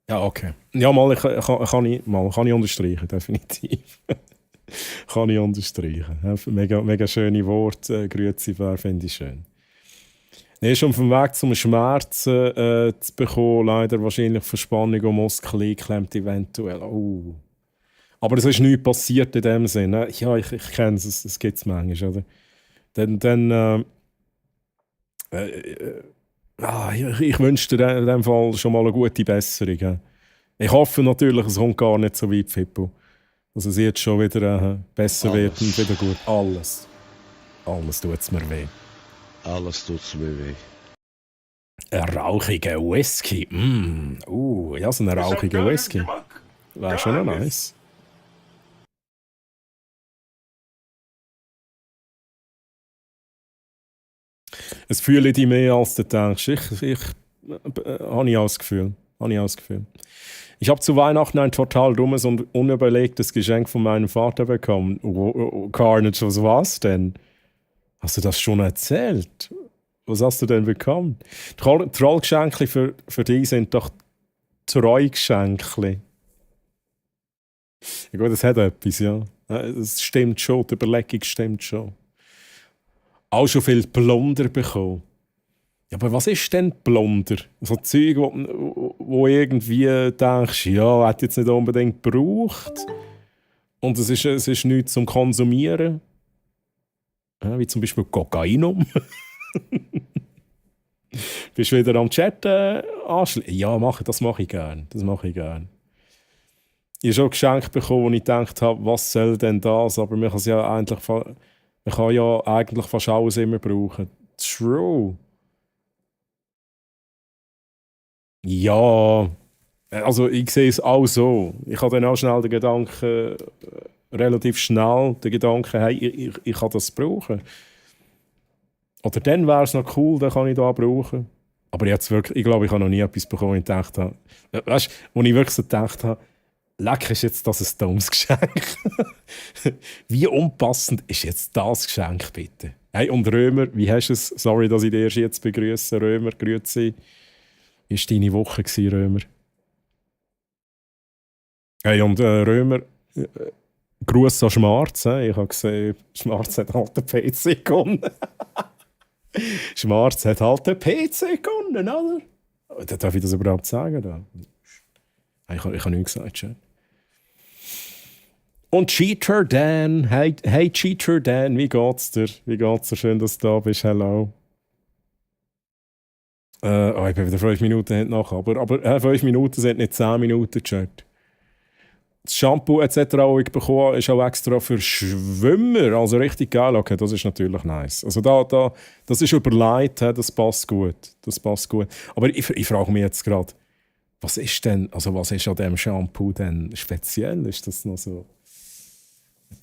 Ja, okay. Ja, mal, kann ich unterstreichen, definitiv. Kann ich unterstreichen. Ja, mega schöne Worte, Grüezi, finde ich schön. Nee, schon vom Weg zum Schmerzen zu bekommen, leider wahrscheinlich Verspannung und Muskel eingeklemmt eventuell. Oh. Aber es ist nichts passiert in dem Sinne. Ja, ich kenne es, es gibt es manchmal, oder? Dann ich wünsche dir in dem Fall schon mal eine gute Besserung. Ja. Ich hoffe natürlich, es kommt gar nicht so weit, Fippo. Dass es jetzt schon wieder besser wird und wieder gut. Alles tut es mir weh. Alles tut's mir weh. Ein rauchiger Whisky. Ja, so ein rauchiger Whisky. Wäre schon noch nice. Es fühle dich mehr, als du denkst. Habe ich auch das Gefühl. Ich habe zu Weihnachten ein total dummes und unüberlegtes Geschenk von meinem Vater bekommen. Carnage, was war's denn? Hast du das schon erzählt? Was hast du denn bekommen? Trollgeschenkli für dich sind doch Treugeschenkli. Ja gut, das hat etwas, ja. Das stimmt schon, die Überlegung stimmt schon. Auch schon viel Plunder bekommen. Ja, aber was ist denn Plunder? So Zeug, wo irgendwie denkst, ja, hat jetzt nicht unbedingt gebraucht. Und es ist nichts zum Konsumieren. Ja, wie zum Beispiel Kokainum. Bist du wieder am Chat anschließen? Ja, das mache ich gerne. Ich habe schon Geschenke bekommen, wo ich gedacht habe, was soll denn das? Aber man kann ja eigentlich fast alles immer brauchen. True. Ja, also ich sehe es auch so. Ich habe dann auch schnell den Gedanken, relativ schnell den Gedanken, hey, ich kann das brauchen. Oder dann wäre es noch cool, dann kann ich das brauchen. Aber ich glaube, ich habe noch nie etwas bekommen, wo ich gedacht habe, weißt du, wo ich wirklich so gedacht habe, leck, ist jetzt das ein dummes Geschenk? Wie unpassend ist jetzt das Geschenk, bitte? Hey, und Römer, wie hast du es? Sorry, dass ich dich erst jetzt begrüße. Römer, grüezi. Wie war deine Woche, Römer? Hey, und Römer, Gruß an Schmarz. Ich habe gesehen, Schmarz hat halt den PC gewonnen. Schmarz hat halt den PC gewonnen, oder? Darf ich das überhaupt sagen? Da? Ich habe nichts gesagt, schon. Und Cheater Dan, hey Cheater Dan, wie geht's dir? Schön, dass du da bist, hello. Ich bin wieder 5 Minuten hinten nach, aber 5 Minuten sind nicht 10 Minuten, Chat. Das Shampoo etc., das ich bekommen habe, ist auch extra für Schwimmer, also richtig geil, okay, das ist natürlich nice. Also das ist überlegt, das passt gut. Aber ich frage mich jetzt gerade, was ist an diesem Shampoo denn speziell? Ist das noch so...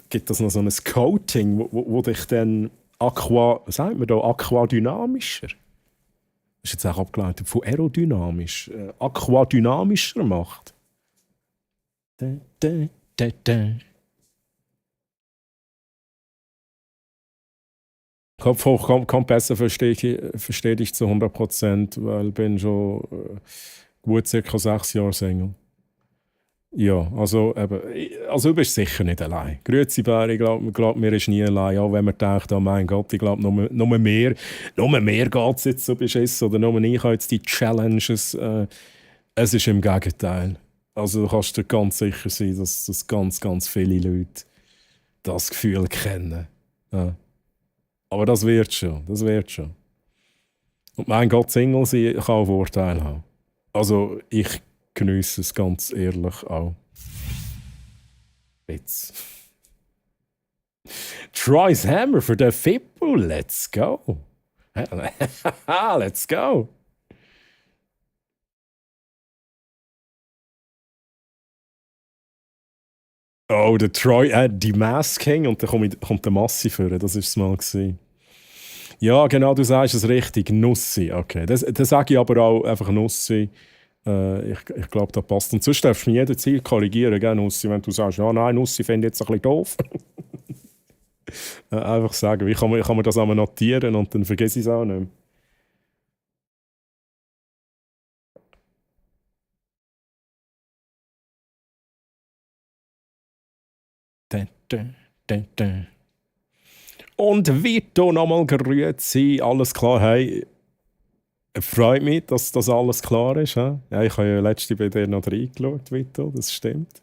Gibt das noch so ein Coating, wo dich dann aquadynamischer? Das ist jetzt auch abgeleitet von aerodynamisch. Aquadynamischer macht. Kopf hoch, kommt besser, verstehe dich zu 100%, weil ich bin schon gut ca. 6 Jahre Single. Ja, also du bist sicher nicht allein. Grüezi Bär, ich glaube, mir ist nie allein, auch wenn man denkt, oh mein Gott, ich glaube, nur mehr geht es jetzt so beschissen, oder nur ich habe jetzt die Challenges. Es ist im Gegenteil. Also du kannst dir ganz sicher sein, dass ganz, ganz viele Leute das Gefühl kennen. Ja. Aber das wird schon. Und mein Gott, Single sein kann auch Vorteile haben. Also ich geniesse es ganz ehrlich auch. Jetzt. Troy's Hammer für den Fippo, let's go. Let's go. Oh, der Troy, die Masking und dann kommt der Massi vor, das war es mal. Ja, genau, du sagst es richtig. Nussi, okay. Das sage ich aber auch einfach Nussi. Ich glaube, das passt. Und sonst darfst du mich jederzeit korrigieren, gell, Nussi, wenn du sagst, ja, nein, Nussi finde ich jetzt ein bisschen doof. Einfach sagen, wie kann man das einmal notieren und dann vergesse ich es auch nicht mehr. Dun, dun, dun, dun. Und Vito nochmal grüezi, alles klar, hey. Freut mich, dass das alles klar ist. He? Ja, ich habe ja letzte bei dir noch reingeschaut, Vito, das stimmt.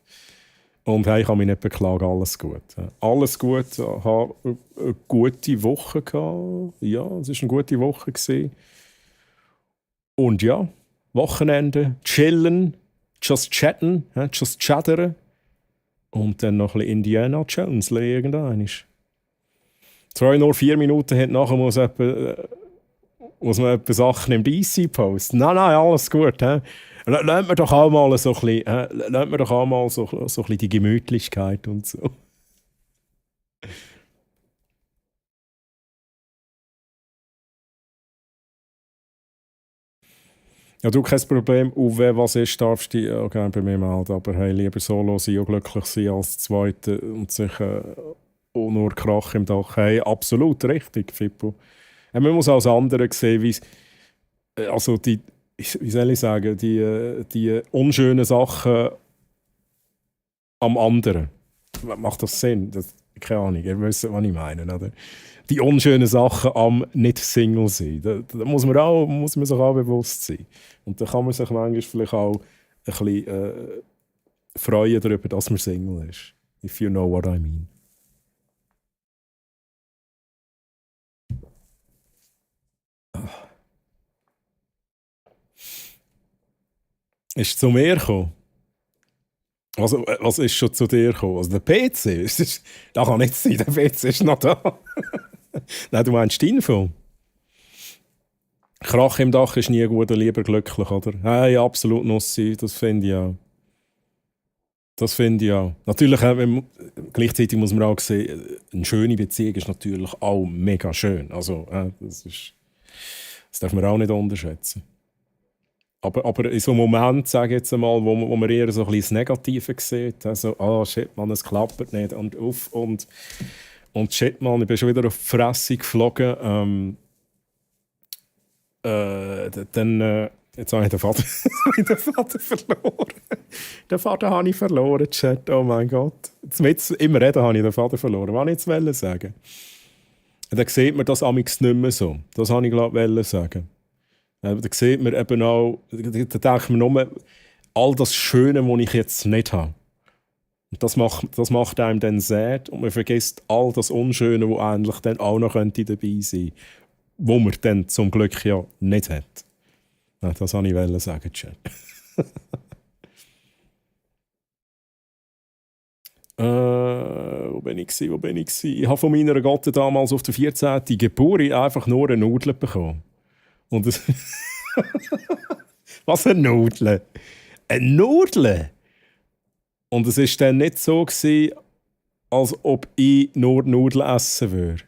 Und hey, ich kann mich nicht beklagen, alles gut. Alles gut, ich hatte eine gute Woche gehabt. Ja, es war eine gute Woche gewesen. Und ja, Wochenende, chillen, just chatten, just chattern. Und dann noch ein bisschen Indiana Jones irgendwann. Zwar nur 4 Minuten hat, nachher muss man etwa Sachen im DC posten. Nein, alles gut. Lernt man doch auch mal so ein bisschen die Gemütlichkeit und so. Ja, du, kein Problem. Uwe, was ist, darfst du dich auch gerne bei mir melden. Aber hey, lieber solo sein und glücklich sein als Zweite und sich auch nur Krach im Dach. Hey, absolut richtig, Fippo. Man muss auch das andere sehen, also wie soll ich sagen, die unschönen Sachen am anderen. Macht das Sinn? Keine Ahnung, ihr wisst, was ich meine, oder? Die unschönen Sachen am Nicht-Single sein. Da muss man sich auch bewusst sein. Und da kann man sich manchmal vielleicht auch ein bisschen freuen darüber, dass man Single ist. If you know what I mean. Ist zu mir gekommen? Was ist schon zu dir gekommen? Also der PC? Das kann nicht sein, der PC ist noch da. Nein, du meinst die Info? Krach im Dach ist nie gut, lieber glücklich, oder? Hey, absolut Nussi, das finde ich auch. Das finde ich auch. Natürlich, gleichzeitig muss man auch sehen, eine schöne Beziehung ist natürlich auch mega schön. Also, das darf man auch nicht unterschätzen. Aber in so einem Moment, sage ich jetzt einmal, wo man eher so ein bisschen das Negative sieht, also, shit, man, es klappt nicht und shit, man, ich bin schon wieder auf die Fresse geflogen. Dann, jetzt habe ich den Vater, verloren. Den Vater habe ich verloren, Chat, oh mein Gott. Jetzt im Reden habe ich den Vater verloren. Was wollte ich jetzt sagen? Dann sieht man das amigs nicht mehr so. Das wollte ich, glaube ich, sagen. Da sieht man eben auch, da denkt man nur, all das Schöne, das ich jetzt nicht habe. Und das macht einem dann sad und man vergisst all das Unschöne, das eigentlich dann auch noch dabei sein könnte, wo man dann zum Glück ja nicht hat. Ja, das wollte ich sagen, Chat. Wo bin ich? Ich habe von meiner Gotte damals auf der 14. Geburt einfach nur eine Nudel bekommen. Und das was eine Nudel? Eine Nudel? Und es war dann nicht so, als ob ich nur Nudeln essen würde.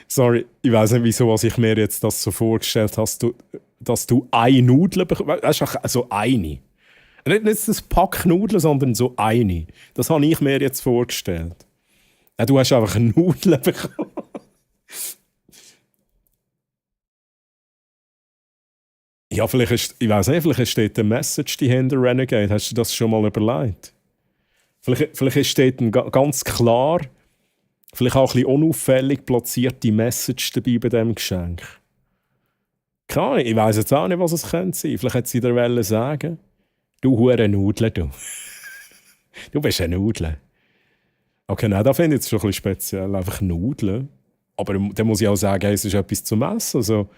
Sorry, ich weiss nicht, wieso was ich mir jetzt das so vorgestellt habe, dass du eine Nudel bekommst. Das ist so eine. Nicht das Pack Nudeln, sondern so eine. Das habe ich mir jetzt vorgestellt. Du hast einfach eine Nudel bekommen. Ja, ich weiss nicht, vielleicht steht eine Message dahinter, Renegade. Hast du das schon mal überlegt? Vielleicht steht ganz klar, vielleicht auch ein bisschen unauffällig platzierte Message dabei bei diesem Geschenk. Keine Ahnung, ich weiss jetzt auch nicht, was es könnte sein. Vielleicht hätte sie dir sagen, du hure Nudel, du. Du bist eine Nudel. Okay, nein, das finde ich jetzt schon ein bisschen speziell. Einfach Nudeln. Aber dann muss ich auch sagen, es ist etwas zum Essen. Also,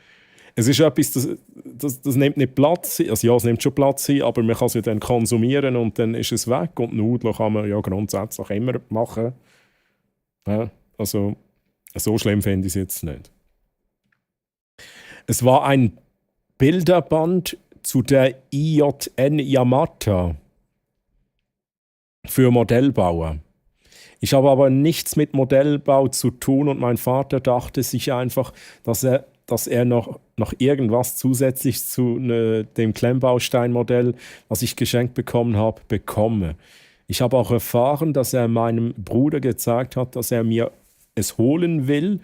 es ist etwas, das nimmt nicht Platz. Also ja, es nimmt schon Platz ein, aber man kann es ja dann konsumieren und dann ist es weg. Und Nudeln kann man ja grundsätzlich immer machen. Ja, also, so schlimm finde ich es jetzt nicht. Es war ein Bilderband zu der IJN Yamata für Modellbauer. Ich habe aber nichts mit Modellbau zu tun und mein Vater dachte sich einfach, dass er noch irgendwas zusätzlich zu dem Klemmbausteinmodell, was ich geschenkt bekommen habe, bekomme. Ich habe auch erfahren, dass er meinem Bruder gezeigt hat, dass er mir es holen will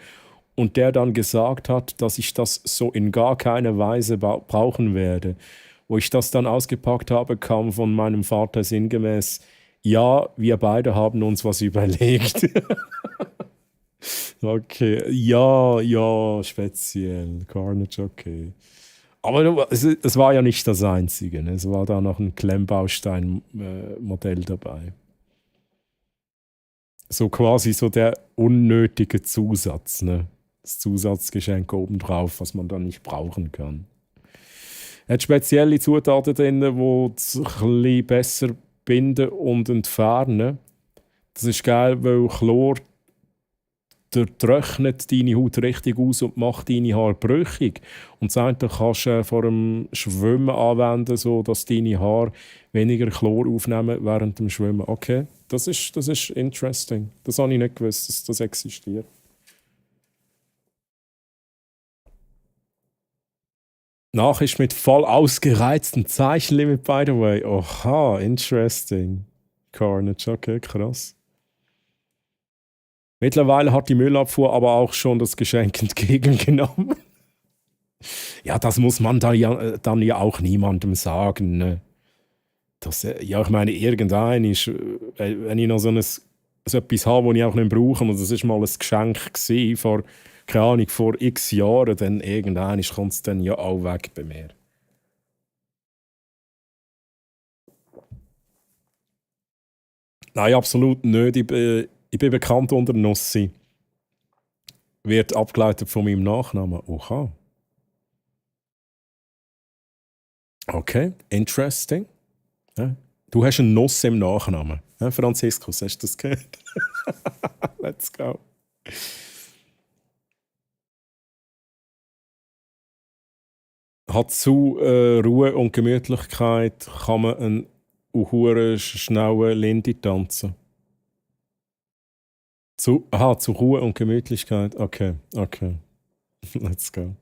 und der dann gesagt hat, dass ich das so in gar keiner Weise brauchen werde. Wo ich das dann ausgepackt habe, kam von meinem Vater sinngemäß: Ja, wir beide haben uns was überlegt. Okay, ja, speziell. Carnage, okay. Aber es war ja nicht das Einzige. Ne? Es war da noch ein Klemmbaustein-Modell dabei. So quasi so der unnötige Zusatz. Ne? Das Zusatzgeschenk obendrauf, was man dann nicht brauchen kann. Er hat spezielle Zutaten drin, die es ein bisschen besser binden und entfernen. Das ist geil, weil Chlor trocknet deine Haut richtig aus und macht deine Haare brüchig. Und das eine kannst du vor dem Schwimmen anwenden, sodass deine Haare weniger Chlor aufnehmen während dem Schwimmen. Okay, das ist interesting. Das habe ich nicht gewusst, dass das existiert. Nachricht mit voll ausgereiztem Zeichenlimit, by the way. Oha, interesting. Carnage, okay, krass. Mittlerweile hat die Müllabfuhr aber auch schon das Geschenk entgegengenommen. Ja, das muss man dann ja auch niemandem sagen. Ne? Ja, ich meine, irgendein ist, wenn ich noch so etwas habe, das ich auch nicht brauche, und das war mal ein Geschenk gewesen, keine Ahnung, vor x Jahren, dann irgendein kommt es dann ja auch weg bei mir. Nein, absolut nicht. Ich bin bekannt unter Nossi. Wird abgeleitet von meinem Nachnamen. Oha. Okay, interesting. Ja. Du hast einen Nossi im Nachnamen. Ja, Franziskus, hast du das gehört? Let's go. Hat zu Ruhe und Gemütlichkeit kann man einen schnellen Lindy tanzen. Zu Ruhe und Gemütlichkeit. Okay. Let's go.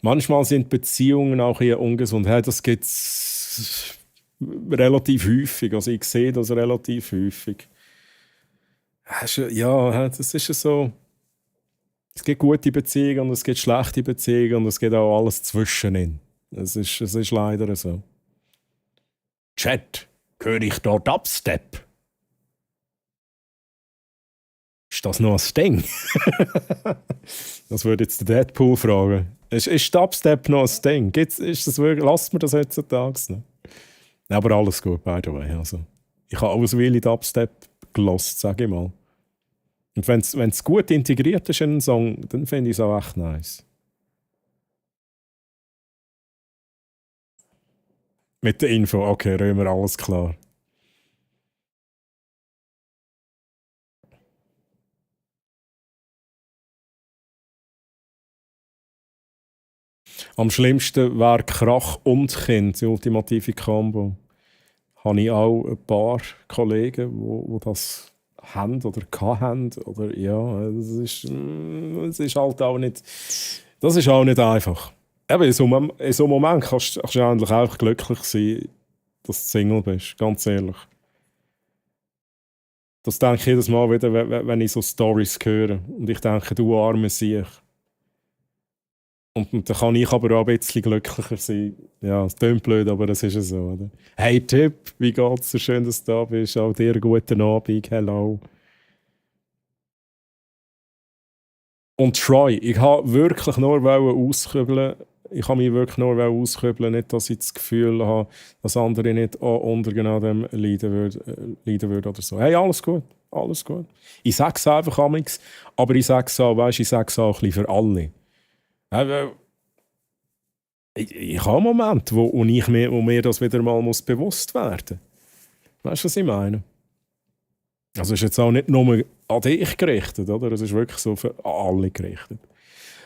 Manchmal sind Beziehungen auch eher ungesund. Hey, das gibt es relativ häufig. Also ich sehe das relativ häufig. Ja, das ist so. Es gibt gute Beziehungen und es gibt schlechte Beziehungen und es gibt auch alles zwischenin. Es ist leider so. Chat. Höre ich da Dubstep? Ist das noch ein Ding? Das würde jetzt der Deadpool fragen. Ist Dubstep noch ein Ding? Ist das wirklich, lasst mir das heutzutage noch? Aber alles gut, by the way. Also, ich habe auswählig Dubstep gelost, sage ich mal. Und wenn es gut integriert ist in einen Song, dann finde ich es auch echt nice. Mit der Info, okay, Römer, alles klar. Am schlimmsten wäre Krach und Kind, die ultimative Combo. Habe ich auch ein paar Kollegen, die das haben oder hatten. Oder ja, das ist halt auch nicht. Das ist auch nicht einfach. Eben, in so einem Moment kannst du eigentlich auch glücklich sein, dass du Single bist, ganz ehrlich. Das denke ich jedes Mal wieder, wenn ich so Storys höre. Und ich denke, du arme Sieg. Und dann kann ich aber auch ein bisschen glücklicher sein. Ja, es klingt blöd, aber das ist ja so. Oder? Hey Tipp, wie geht's? So schön, dass du da bist. Auch dir guten Abend. Hello. Und Troy, ich habe wirklich nur auskübeln. Ich habe mich wirklich nur auskübeln, nicht, dass ich das Gefühl habe, dass andere nicht auch unter genau dem leiden würden oder so. Hey, alles gut, alles gut. Ich sage es einfach amigs, aber ich sage es auch, weißt, ich sage es auch ein bisschen für alle. Ich habe Momente, wo mir das wieder mal bewusst werden muss. Weißt du, was ich meine? Also es ist jetzt auch nicht nur an dich gerichtet, oder? Es ist wirklich so für alle gerichtet.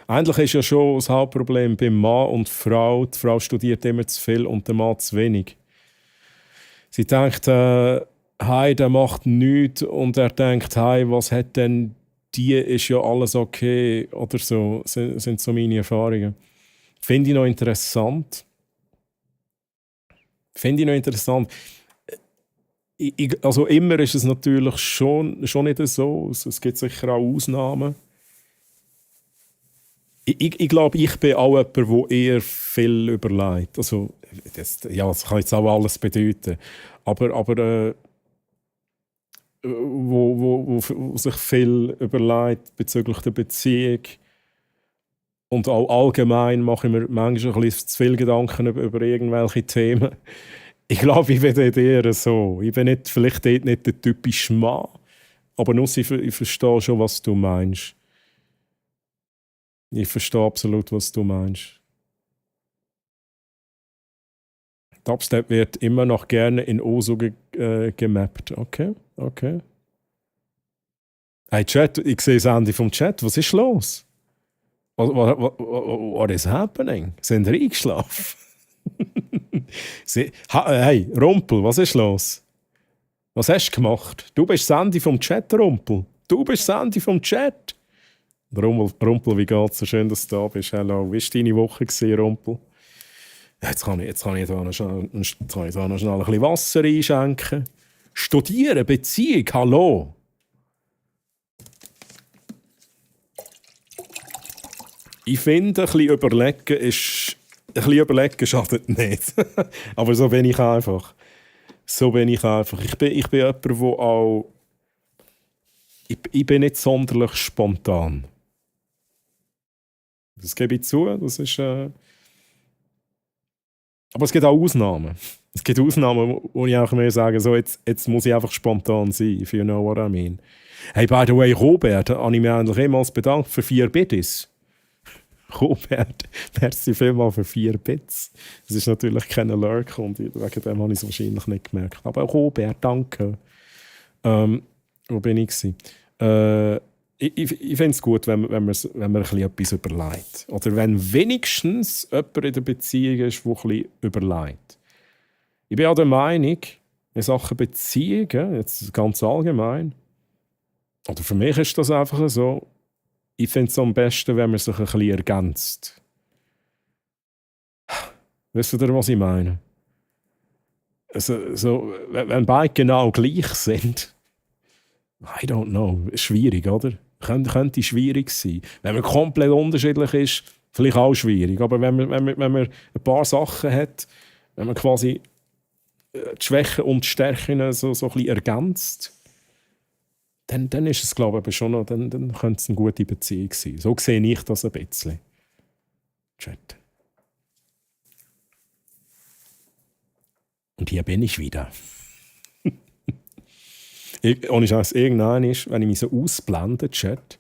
Eigentlich ist ja schon das Hauptproblem beim Mann und Frau. Die Frau studiert immer zu viel und der Mann zu wenig. Sie denkt, hey, der macht nichts und er denkt, hey, was hat denn die, ist ja alles okay oder so, sind so meine Erfahrungen. Finde ich noch interessant. Also immer ist es natürlich schon nicht so. Es gibt sicher auch Ausnahmen. Ich glaube, ich bin auch jemand, der eher viel überlegt. Also, das kann jetzt auch alles bedeuten. Aber wo sich viel überlegt bezüglich der Beziehung. Und auch allgemein mache ich mir manchmal ein bisschen zu viel Gedanken über irgendwelche Themen. Ich glaube, ich bin dort eher so. Ich bin vielleicht dort nicht der typische Mann, aber nur ich verstehe schon, was du meinst. Ich verstehe absolut, was du meinst. Dubstep wird immer noch gerne in Oso gemappt. Okay. Hey Chat, ich sehe das Ende vom Chat. Was ist los? What is happening? Sind wir eingeschlafen? Hey, Rumpel, was ist los? Was hast du gemacht? Du bist das Ende vom Chat, Rumpel. Du bist das Ende vom Chat. Rumpel, wie geht's? So schön, dass du da bist. Hallo, wie war deine Woche, Rumpel? Jetzt kann ich da noch schnell ein bisschen Wasser einschenken. Studieren, Beziehung, hallo. Ich finde, ein bisschen überlegen schadet nicht. Aber so bin ich einfach. Ich bin jemand, der auch... Ich bin nicht sonderlich spontan. Das gebe ich zu. Das ist... Aber es gibt auch Ausnahmen. Es gibt Ausnahmen, wo ich auch mehr sage, so, jetzt muss ich einfach spontan sein, if you know what I mean. Hey, by the way, Robert, habe ich mich eigentlich jemals bedankt für 4 Bits. Robert, merci vielmals für 4 Bits. Das ist natürlich kein Lurk und wegen dem habe ich es wahrscheinlich nicht gemerkt. Aber Robert, danke. Wo bin ich gewesen? Ich finde es gut, wenn man etwas überlegt. Oder wenn wenigstens jemand in der Beziehung ist, der etwas überlegt. Ich bin auch der Meinung, in Sachen Beziehungen, jetzt ganz allgemein, oder für mich ist das einfach so, ich finde es am besten, wenn man sich ein bisschen ergänzt. Wisst ihr, was ich meine? Also, so, wenn beide genau gleich sind, I don't know, schwierig, oder? Könnte schwierig sein. Wenn man komplett unterschiedlich ist, vielleicht auch schwierig. Aber wenn man ein paar Sachen hat, wenn man quasi die Schwächen und die Stärken so ein bisschen ergänzt, dann ist es, glaube ich, schon noch, dann könnte es eine gute Beziehung sein. So sehe ich das ein bisschen. Chat. Und hier bin ich wieder. Ohne Scheiß, irgendwann ist, wenn ich mich so ausblende, Chat,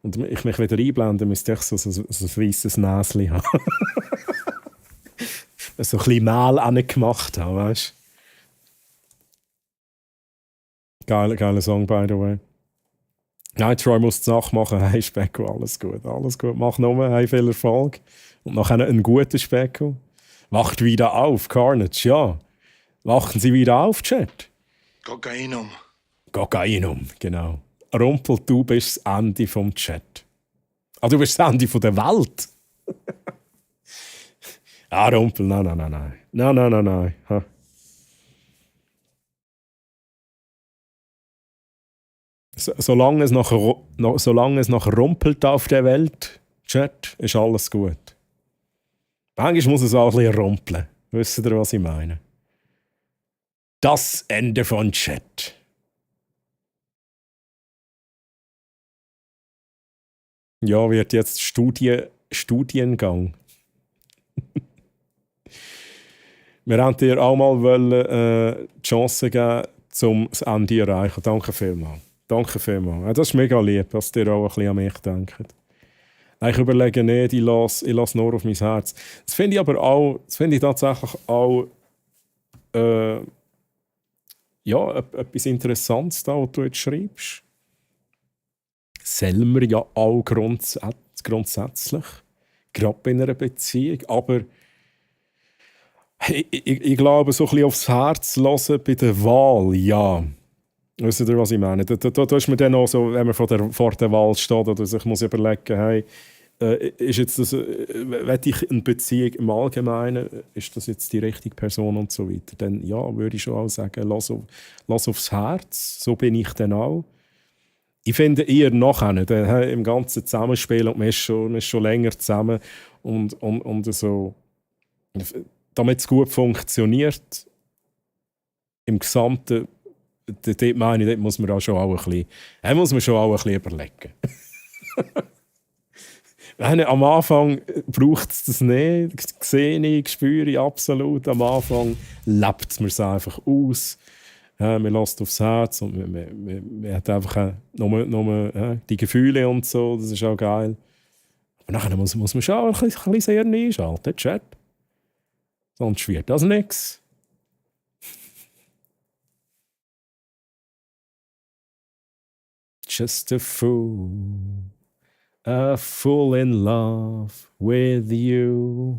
und ich mich wieder einblende, müsste ich so ein weisses Näschen haben. So ein bisschen Mehl angemacht haben, weißt du? Geiler Song, by the way. Nein, Troy muss die Nachmachen. Hey, Specko, alles gut. Mach nur, hey, viel Erfolg. Und nachher einen guten Specko. Wacht wieder auf, Carnage, ja. Wachen Sie wieder auf, Chat. Kokainum, genau. Rumpel, du bist das Ende vom Chat. Du bist das Ende der Welt. Rumpel, nein. Ha. Solange es noch rumpelt auf der Welt, Chat, ist alles gut. Manchmal muss es auch ein bisschen rumpeln. Wisst ihr, was ich meine? Das Ende von Chat. Ja, wird jetzt Studiengang. Wir haben dir auch mal die Chance geben, das Ende zu erreichen. Danke vielmals. Ja, das ist mega lieb, dass ihr auch ein bisschen an mich denkt. Ich überlege nicht, ich lasse nur auf mein Herz. Das finde ich aber auch, tatsächlich auch etwas Interessantes, da, was du jetzt schreibst. Selber ja auch grundsätzlich, gerade in einer Beziehung, aber Ich glaube, so ein bisschen aufs Herz hören bei der Wahl, ja. Wisst ihr, was ich meine? Da ist man dann auch so, wenn man vor der Wahl steht oder sich muss überlegen, hey, ist jetzt das, will ich eine Beziehung im Allgemeinen, ist das jetzt die richtige Person und so weiter? Dann ja, würde ich schon auch sagen, lass aufs Herz, so bin ich dann auch. Ich finde eher nachher, dann, im ganzen Zusammenspiel, und man ist schon länger zusammen und so, damit es gut funktioniert, im Gesamten, dort meine ich, dort muss man auch schon auch ein bisschen überlegen. Am Anfang braucht es das nicht, sehe ich, spüre ich absolut. Am Anfang lebt es mir einfach aus. Man lässt aufs Herz und man hat einfach nur die Gefühle und so, das ist auch geil. Aber nachher muss man schon auch ein bisschen sehr einschalten, Chat. Sonst wird das nichts. Just a fool in love with you.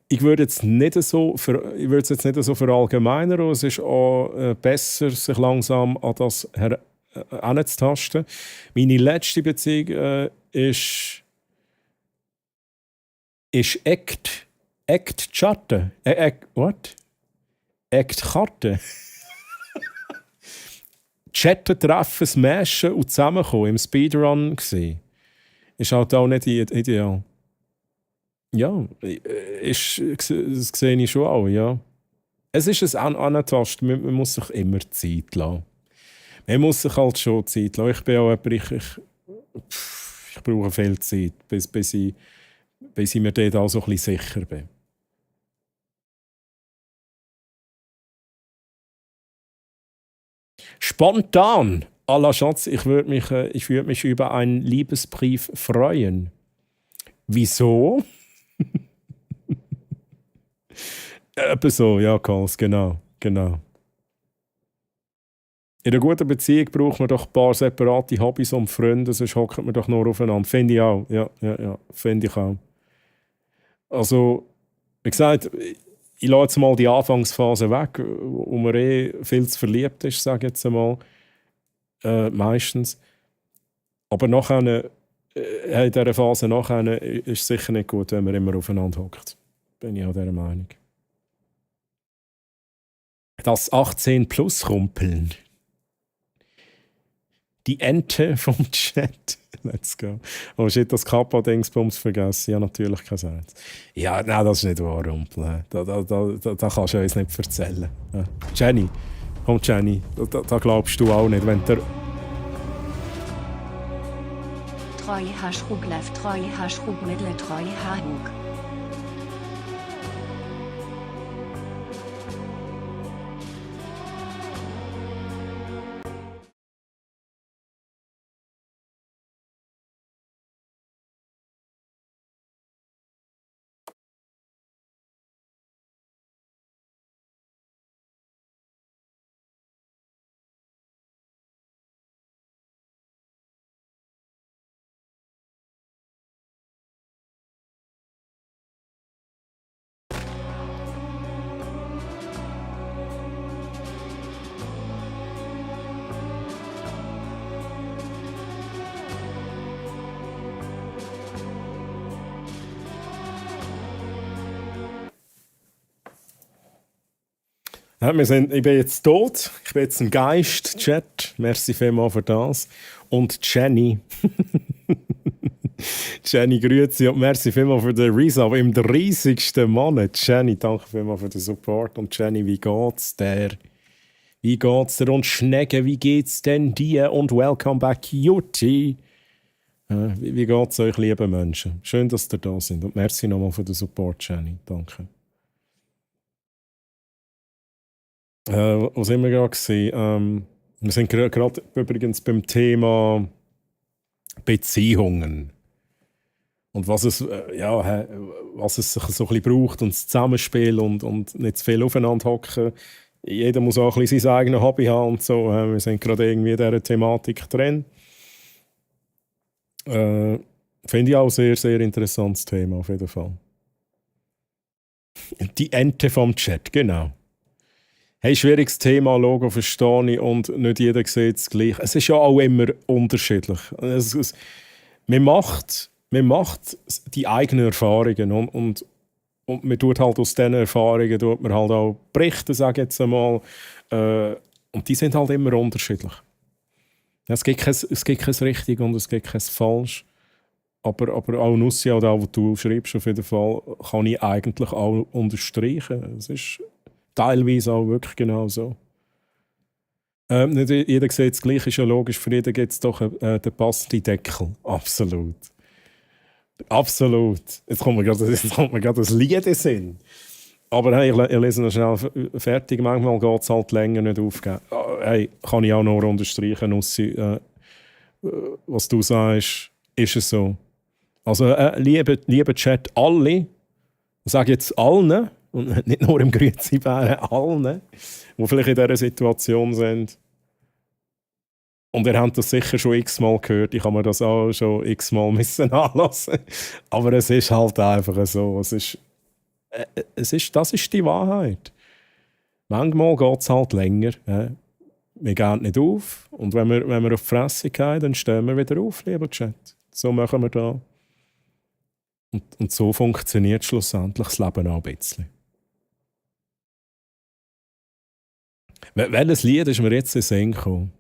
Ich würde es jetzt nicht so verallgemeinern. Es ist auch besser, sich langsam an das heranzutasten. Meine letzte Beziehung ist Act Chatten. What? Act Karte. Chatten, treffen, smashen und zusammenkommen im Speedrun gesehen. Ist halt auch nicht ideal. Ja, das sehe ich schon auch, ja. Es ist ein Antasten, man muss sich immer Zeit lassen. Man muss sich halt schon Zeit lassen. Ich bin auch jemand, ich brauche viel Zeit, bis ich mir dort auch so ein bisschen sicher bin. Spontan! À la Schatz, ich würde mich über einen Liebesbrief freuen. Wieso? Etwa so, ja, Karls, genau. In einer guten Beziehung braucht man doch ein paar separate Hobbys und Freunde, sonst hockt man doch nur aufeinander. Finde ich auch. Ja, finde ich auch. Also, wie gesagt, ich lasse jetzt mal die Anfangsphase weg, wo man viel zu verliebt ist, sage ich jetzt einmal. Meistens. Aber nachher, in dieser Phase nachher ist es sicher nicht gut, wenn man immer aufeinander hockt. Bin ich auch dieser Meinung. Das 18-Plus-Rumpeln. Die Ente vom Chat. Let's go. Oh shit, das Kappa-Dingsbums vergessen. Ja, natürlich kein Satz. Ja, nein, das ist nicht wahr, Rumpel. Da kannst du uns nicht erzählen. Ja. Jenny, komm Jenny, da glaubst du auch nicht, wenn der... Troy Haschrug left Troy Haschrug Middle Troy Hahug. Ja, ich bin jetzt tot. Ich bin jetzt ein Geist, Chat. Merci vielmals für das. Und Jenny. Jenny, grüezi und merci vielmals für den Resub im 30. Monat. Jenny, danke vielmals für den Support. Und Jenny, wie geht's dir? Wie geht's dir? Und Schnegge, wie geht's denn dir? Und welcome back, Cutie. Wie geht's euch, liebe Menschen? Schön, dass ihr da sind. Und merci nochmal für den Support, Jenny. Danke. Wo sind wir gerade gewesen? Wir sind gerade übrigens beim Thema Beziehungen. Und was es sich so ein bisschen braucht und das Zusammenspiel und nicht zu viel aufeinander hocken. Jeder muss auch ein bisschen sein eigenes Hobby haben und so. Wir sind gerade irgendwie in dieser Thematik drin. Finde ich auch ein sehr, sehr interessantes Thema, auf jeden Fall. Die Ente vom Chat, genau. Hey, schwieriges Thema, Logo verstehe ich und nicht jeder sieht es gleich. Es ist ja auch immer unterschiedlich. Man macht die eigenen Erfahrungen und man tut halt aus diesen Erfahrungen tut man halt auch berichten, sage ich jetzt einmal. Und die sind halt immer unterschiedlich. Es gibt kein richtig und es gibt kein falsch. Aber auch Nussia oder auch, was du schreibst, auf jeden Fall, kann ich eigentlich auch unterstreichen. Es ist teilweise auch wirklich genau so. Nicht jeder sieht es gleich, ist ja logisch. Für jeden gibt es doch den passenden Deckel. Absolut. Absolut. Jetzt kommt mir gerade das Lied in den Sinn. Aber hey, ich lese noch schnell fertig. Manchmal geht es halt länger nicht aufgeben. Hey, kann ich auch noch unterstreichen, Nussi, was du sagst, ist es so. Also, liebe Chat, alle, ich sage jetzt allen, und nicht nur im Grüezi-Bären, allen, die vielleicht in dieser Situation sind. Und ihr habt das sicher schon x-mal gehört, ich habe mir das auch schon x-mal müssen anlassen. Aber es ist halt einfach so. Das ist die Wahrheit. Manchmal geht es halt länger. Wir gehen nicht auf. Und wenn wir auf die Fresse gehen, dann stehen wir wieder auf, lieber Chat. So machen wir das. Und so funktioniert schlussendlich das Leben auch ein bisschen. Welches Lied ist mir jetzt in den Sinn gekommen?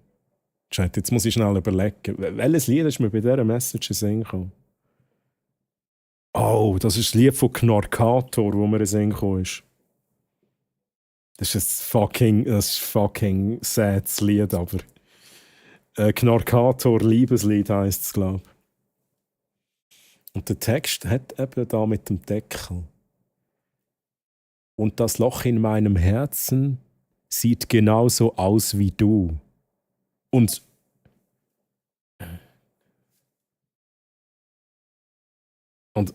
Chat, jetzt muss ich schnell überlegen. Welches Lied ist mir bei dieser Message in den Sinn gekommen? Oh, das ist das Lied von Knorkator, wo mir in den Sinn gekommen ist. Das ist ein fucking sad Lied, aber Knorkator Liebeslied heisst es, glaube ich. Und der Text hat eben da mit dem Deckel. Und das Loch in meinem Herzen sieht genauso aus wie du. Und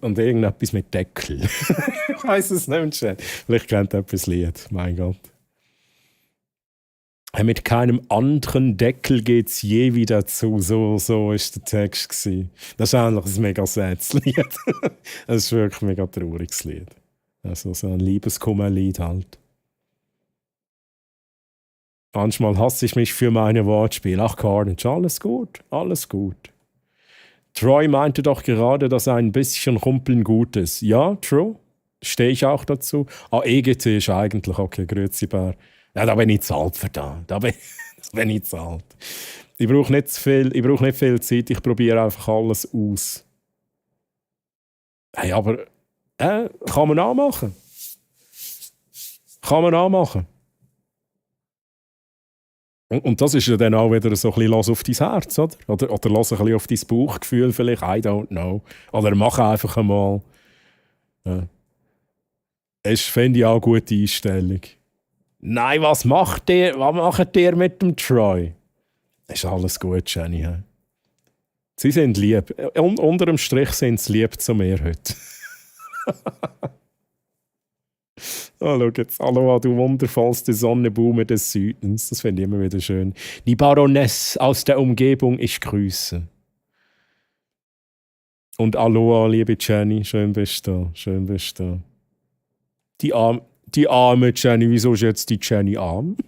irgendetwas mit Deckel. Ich weiss es nicht mehr. Vielleicht kennt jemand das Lied. Mein Gott. Mit keinem anderen Deckel geht's je wieder zu. So ist der Text gewesen. Das ist eigentlich ein mega sades Lied. Das ist wirklich ein mega trauriges Lied. Also so ein Liebeskummerlied halt. Manchmal hasse ich mich für meine Wortspiele. Ach, Carnage, alles gut, alles gut. Troy meinte doch gerade, dass ein bisschen Rumpeln gut ist. Ja, true. Stehe ich auch dazu. EGT ist eigentlich okay, grüezi Bär. Ja, da bin ich zu alt für das. Da bin ich zu alt. Ich brauche nicht viel Zeit, ich probiere einfach alles aus. Hey, aber kann man anmachen. Kann man anmachen. Und das ist ja dann auch wieder so ein bisschen «Lass auf dein Herz», oder? Oder «Lass ein bisschen auf dein Bauchgefühl» vielleicht, I don't know. Oder mach einfach einmal. Ja. Das finde ich auch eine gute Einstellung. Nein, was macht ihr mit dem Troy? Ist alles gut, Jenny. He? Sie sind lieb. Unter dem Strich sind sie lieb zu mir heute. Oh, schau jetzt. Hallo, du wundervollste Sonnenblume des Südens. Das finde ich immer wieder schön. Die Baroness aus der Umgebung, ich grüße. Und Aloha, liebe Jenny. Schön bist du da. Schön bist du da. Die arme Jenny. Wieso ist jetzt die Jenny arm?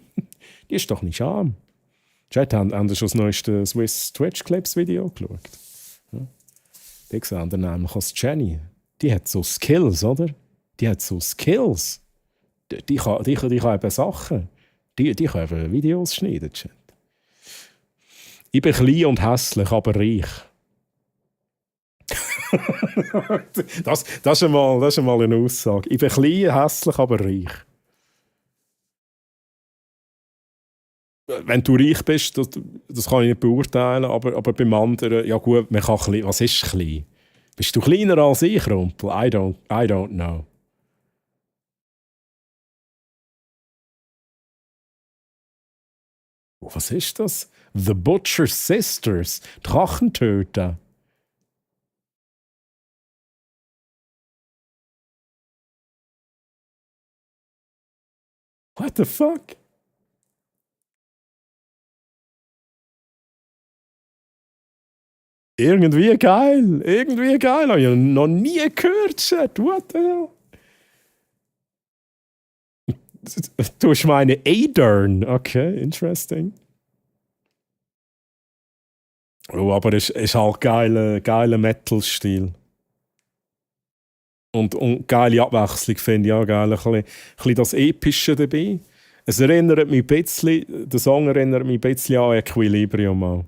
Die ist doch nicht arm. Chat, haben Sie schon das neueste Swiss Twitch Clips Video geschaut? Ja. Die sehen dann nämlich als Jenny. Die hat so Skills, oder? Die hat so Skills. Die kann eben Sachen. Die kann eben Videos schneiden, Chat. Ich bin klein und hässlich, aber reich. das ist einmal eine Aussage. Ich bin klein, hässlich, aber reich. Wenn du reich bist, das kann ich nicht beurteilen, aber beim anderen, ja gut, man kann klein. Was ist klein? Bist du kleiner als ich, Rumpel? I don't know. Oh, was ist das? The Butcher Sisters. Drachentöter. What the fuck? Irgendwie geil. Irgendwie geil. Habe ich noch nie gehört, Chat. What the hell? Du hast meine Adern. Okay, interesting. Oh, aber es ist halt geiler Metal-Stil. Und geile Abwechslung finde ich auch geil. Ein bisschen das Epische dabei. Es erinnert mich ein bisschen, der Song erinnert mich ein bisschen an Equilibrium auch.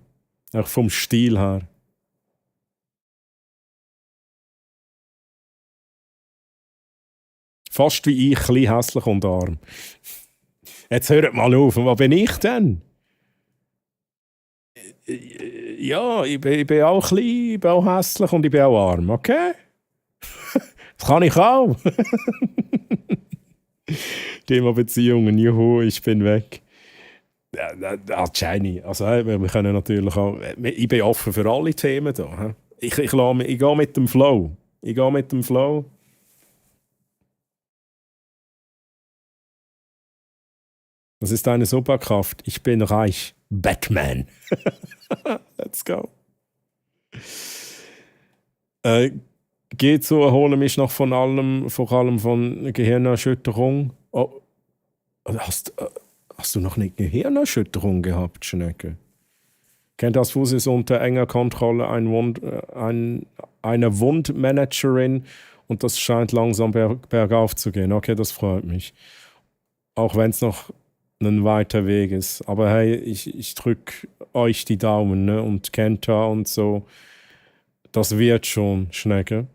Auch vom Stil her. Fast wie ich, klein, hässlich und arm. Jetzt hört mal auf, was bin ich denn? Ja, ich bin auch klein, ich bin auch hässlich und ich bin auch arm, okay? Das kann ich auch. Thema Beziehungen, juhu, ich bin weg. Jenny, also wir können natürlich auch, ich bin offen für alle Themen da. Ich gehe mit dem Flow. Ich gehe mit dem Flow. Das ist eine Superkraft. Ich bin reich. Batman. Let's go. Geht so, erhole mich noch vor allem von Gehirnerschütterung. Oh, hast du noch eine Gehirnerschütterung gehabt, Schnecke? Kennt das Fuß ist unter enger Kontrolle eine Wundmanagerin und das scheint langsam bergauf zu gehen. Okay, das freut mich. Auch wenn es noch ein weiter Weg ist. Aber hey, ich drücke euch die Daumen, ne? Und Kenta und so. Das wird schon, Schnecke.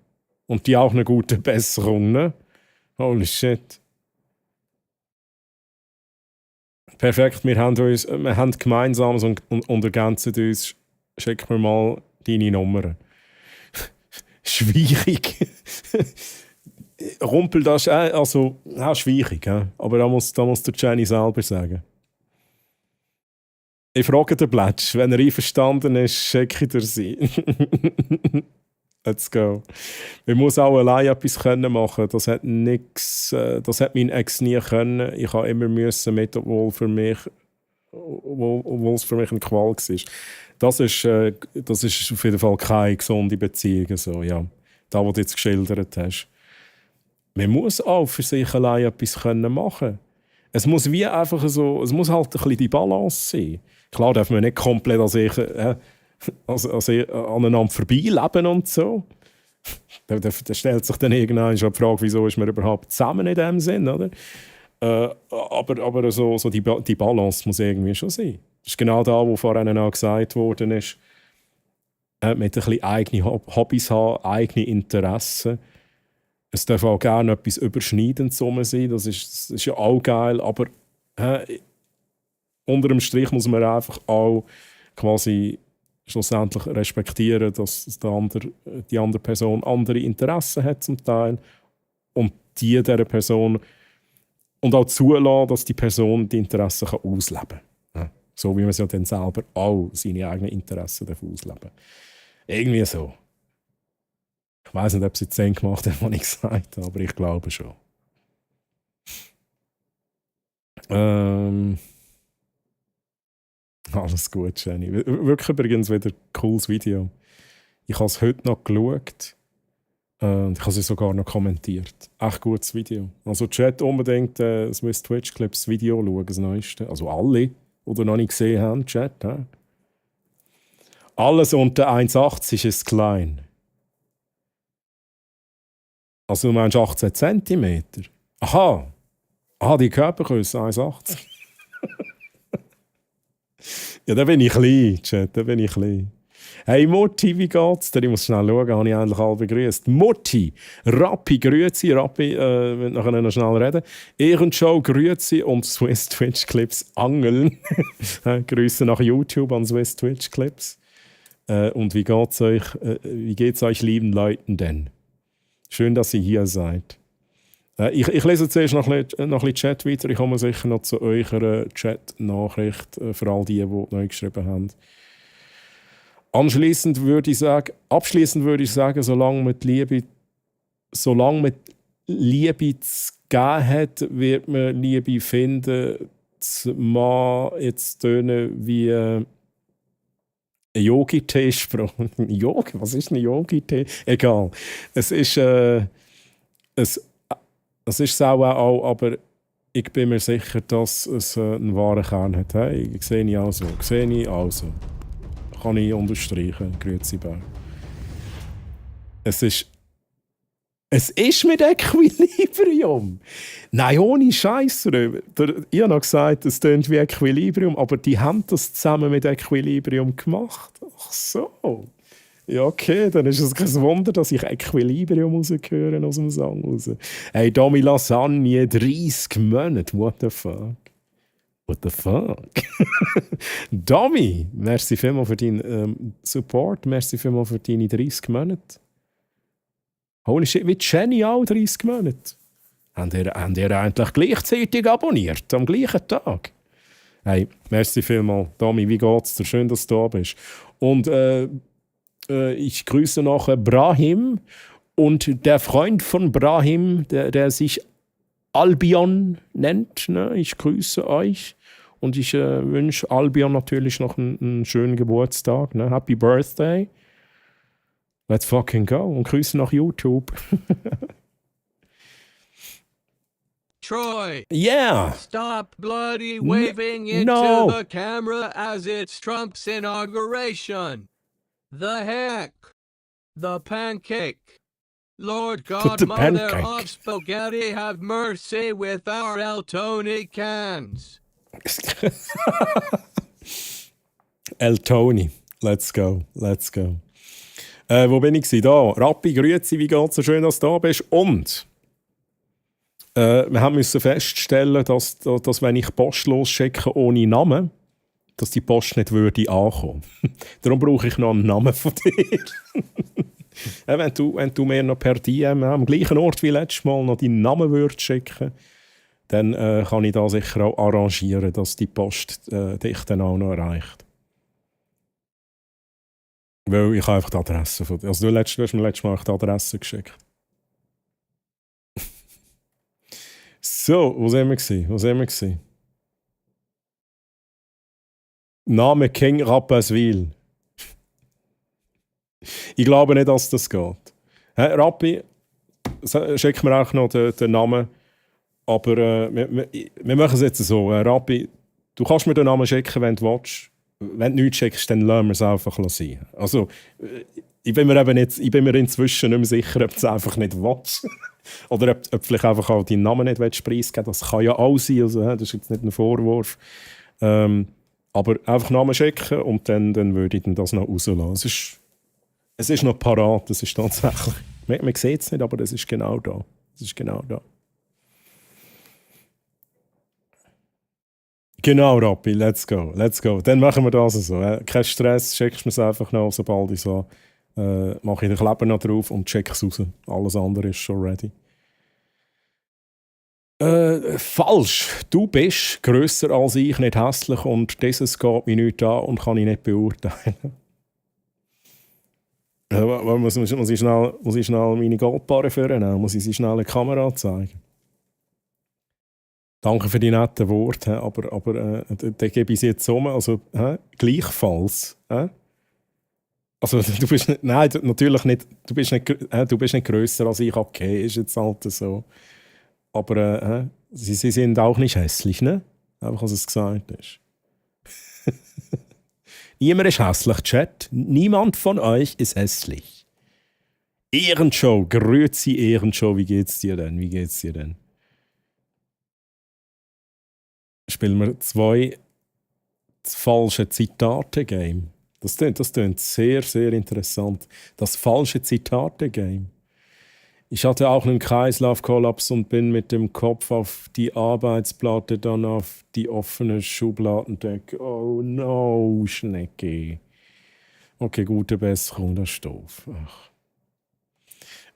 Und die auch eine gute Besserung, ne? Holy shit. Perfekt, wir haben Gemeinsames und ergänzen uns. Schick mir mal deine Nummer. Schwierig. Rumpel das also schwierig, aber da muss der Jenny selber sagen. Ich frage den Blätsch, wenn er einverstanden ist, schicke ich dir sie. Let's go. Ich muss auch allein etwas machen. Das hat nix, das hat mein Ex nie können. Ich habe immer müssen mit, obwohl es für mich eine Qual war. Das ist auf jeden Fall keine gesunde Beziehung. So, ja. Das, was du jetzt geschildert hast. Man muss auch für sich allein etwas machen. Es muss wie einfach so, es muss halt ein bisschen die Balance sein. Klar darf man nicht komplett aneinander vorbeileben und so. Da stellt sich dann irgendwann schon die Frage, wieso ist man überhaupt zusammen in dem Sinn, oder? Aber so die Balance muss irgendwie schon sein. Das ist genau da, wo vorhin auch gesagt worden ist, mit ein bisschen eigene Hobbys haben, eigene Interessen. Es darf auch gerne etwas Überschneidendes sein, das ist ja auch geil, aber unter dem Strich muss man einfach auch quasi schlussendlich respektieren, dass die andere Person andere Interessen hat zum Teil und dieser Person und auch zulassen, dass die Person die Interessen ausleben kann. Ja. So wie man ja dann selber auch seine eigenen Interessen ausleben darf. Irgendwie so. Ich weiss nicht, ob sie Sinn gemacht haben, was ich gesagt habe, aber ich glaube schon. Alles gut, Jenny. Wirklich übrigens wieder ein cooles Video. Ich habe es heute noch geschaut und ich habe es sogar noch kommentiert. Echt gutes Video. Also Chat unbedingt Swiss Twitch Clips Video schauen, das Neueste. Also alle, die noch nicht gesehen haben, Chat. Alles unter 1,80 ist klein. Also du meinst 18 cm? Aha, die Körpergröße 1,80. Ja, da bin ich klein, Chat, da bin ich klein. Hey Mutti, wie geht's dir? Ich muss schnell schauen, habe ich eigentlich alle begrüßt. Mutti, Rappi, grüezi, Rappi, wir nachher noch schnell reden. Ehrenshow, grüezi und Swiss Twitch Clips angeln. Grüße nach YouTube an Swiss Twitch Clips. Und wie geht's euch lieben Leuten denn? Schön, dass ihr hier seid. Ich lese zuerst noch ein bisschen Chat weiter. Ich komme sicher noch zu eurer Chat-Nachricht für all die neu geschrieben haben. Abschließend würde ich sagen, solange mit Liebe zu geben hat, wird man Liebe finden. Das mag jetzt tönen wie Ein Yogi-Tee-Spruch. Yogi? Was ist ein Yogi-Tee? Egal. Es ist es auch, aber ich bin mir sicher, dass es einen wahren Kern hat. Hey, sehe ich also. Kann ich unterstreichen. Grüezi Bär. Es ist mit Equilibrium. Nein, ohne Scheiß. Ich habe noch gesagt, es klingt wie Equilibrium, aber die haben das zusammen mit Equilibrium gemacht. Ach so. Ja, okay, dann ist es kein Wunder, dass ich Equilibrium rausgehöre aus dem Song raus. Hey, Domi Lasagne, 30 Monate. What the fuck? What the fuck? Domi, merci vielmals für deinen Support. Merci vielmals für deine 30 Monate. Holy shit, wie Jenny auch 30 Monate. Haben ihr eigentlich gleichzeitig abonniert, am gleichen Tag? Hey, merci vielmals. Domi, wie geht's dir? Schön, dass du da bist. Und ich grüße noch Brahim und der Freund von Brahim, der sich Albion nennt. Ne? Ich grüße euch und ich wünsche Albion natürlich noch einen schönen Geburtstag. Ne? Happy Birthday. Let's fucking go. Und grüße nach YouTube. Troy, Yeah! stop bloody waving into no. the camera as it's Trump's inauguration. The heck? The pancake. Lord God, The Mother pancake. of Spaghetti, have mercy with our El Tony cans. El Tony. Let's go. Wo bin ich? Da. Rappi, grüezi, wie geht's? So schön, dass du da bist. Und wir mussten feststellen, dass wenn ich Post losschicke ohne Namen, dass die Post nicht würde ankommen. Darum brauche ich noch einen Namen von dir. Wenn du mir noch per DM am gleichen Ort wie letztes Mal noch deinen Namen würdest schicken, dann kann ich da sicher auch arrangieren, dass die Post dich dann auch noch erreicht. Weil ich habe einfach die Adresse von dir. Also du hast mir letztes Mal die Adresse geschickt. So, wo sind wir? Name King Rapperswil. Ich glaube nicht, dass das geht. Rappi, schick mir auch noch den Namen. Aber wir machen es jetzt so. Rappi, du kannst mir den Namen schicken, wenn du willst. Wenn du nichts schickst, dann lassen wir es einfach sein. Also, ich bin mir inzwischen nicht mehr sicher, ob du es einfach nicht willst. Oder ob vielleicht einfach auch deinen Namen nicht preisgeben willst. Das kann ja auch sein. Also, das ist jetzt nicht ein Vorwurf. Aber einfach Namen schicken und dann würde ich das noch rauslassen. Es ist noch parat, das ist tatsächlich. Man sieht es nicht, aber das ist genau da. Genau, Rappi, let's go. Dann machen wir das so. Kein Stress, schickst mir es einfach noch, sobald ich so mache ich den Kleber noch drauf und check es raus. Alles andere ist schon ready. Falsch. Du bist grösser als ich, nicht hässlich und dieses geht mich nicht an und kann ich nicht beurteilen. Muss ich schnell meine Goldbarre vornehmen? Muss ich sie schnell in die Kamera zeigen? Danke für die netten Worte, aber dann gebe ich sie jetzt um. Also, gleichfalls. Also, du bist nicht, nein, natürlich nicht. Du bist nicht grösser als ich. Okay, ist jetzt halt so. Aber sie sind auch nicht hässlich, ne? Einfach, was es gesagt ist. Niemand ist hässlich, Chat. Niemand von euch ist hässlich. Ehrenshow, grüezi Ehrenshow, wie geht's dir denn? Spielen wir 2 falsche Zitate-Game. Das klingt sehr, sehr interessant. Das falsche Zitate-Game. Ich hatte auch einen Kreislaufkollaps und bin mit dem Kopf auf die Arbeitsplatte, dann auf die offene Schubladendecke. Oh no, Schnecki. Okay, gute Besserung, das ist doof. Ach.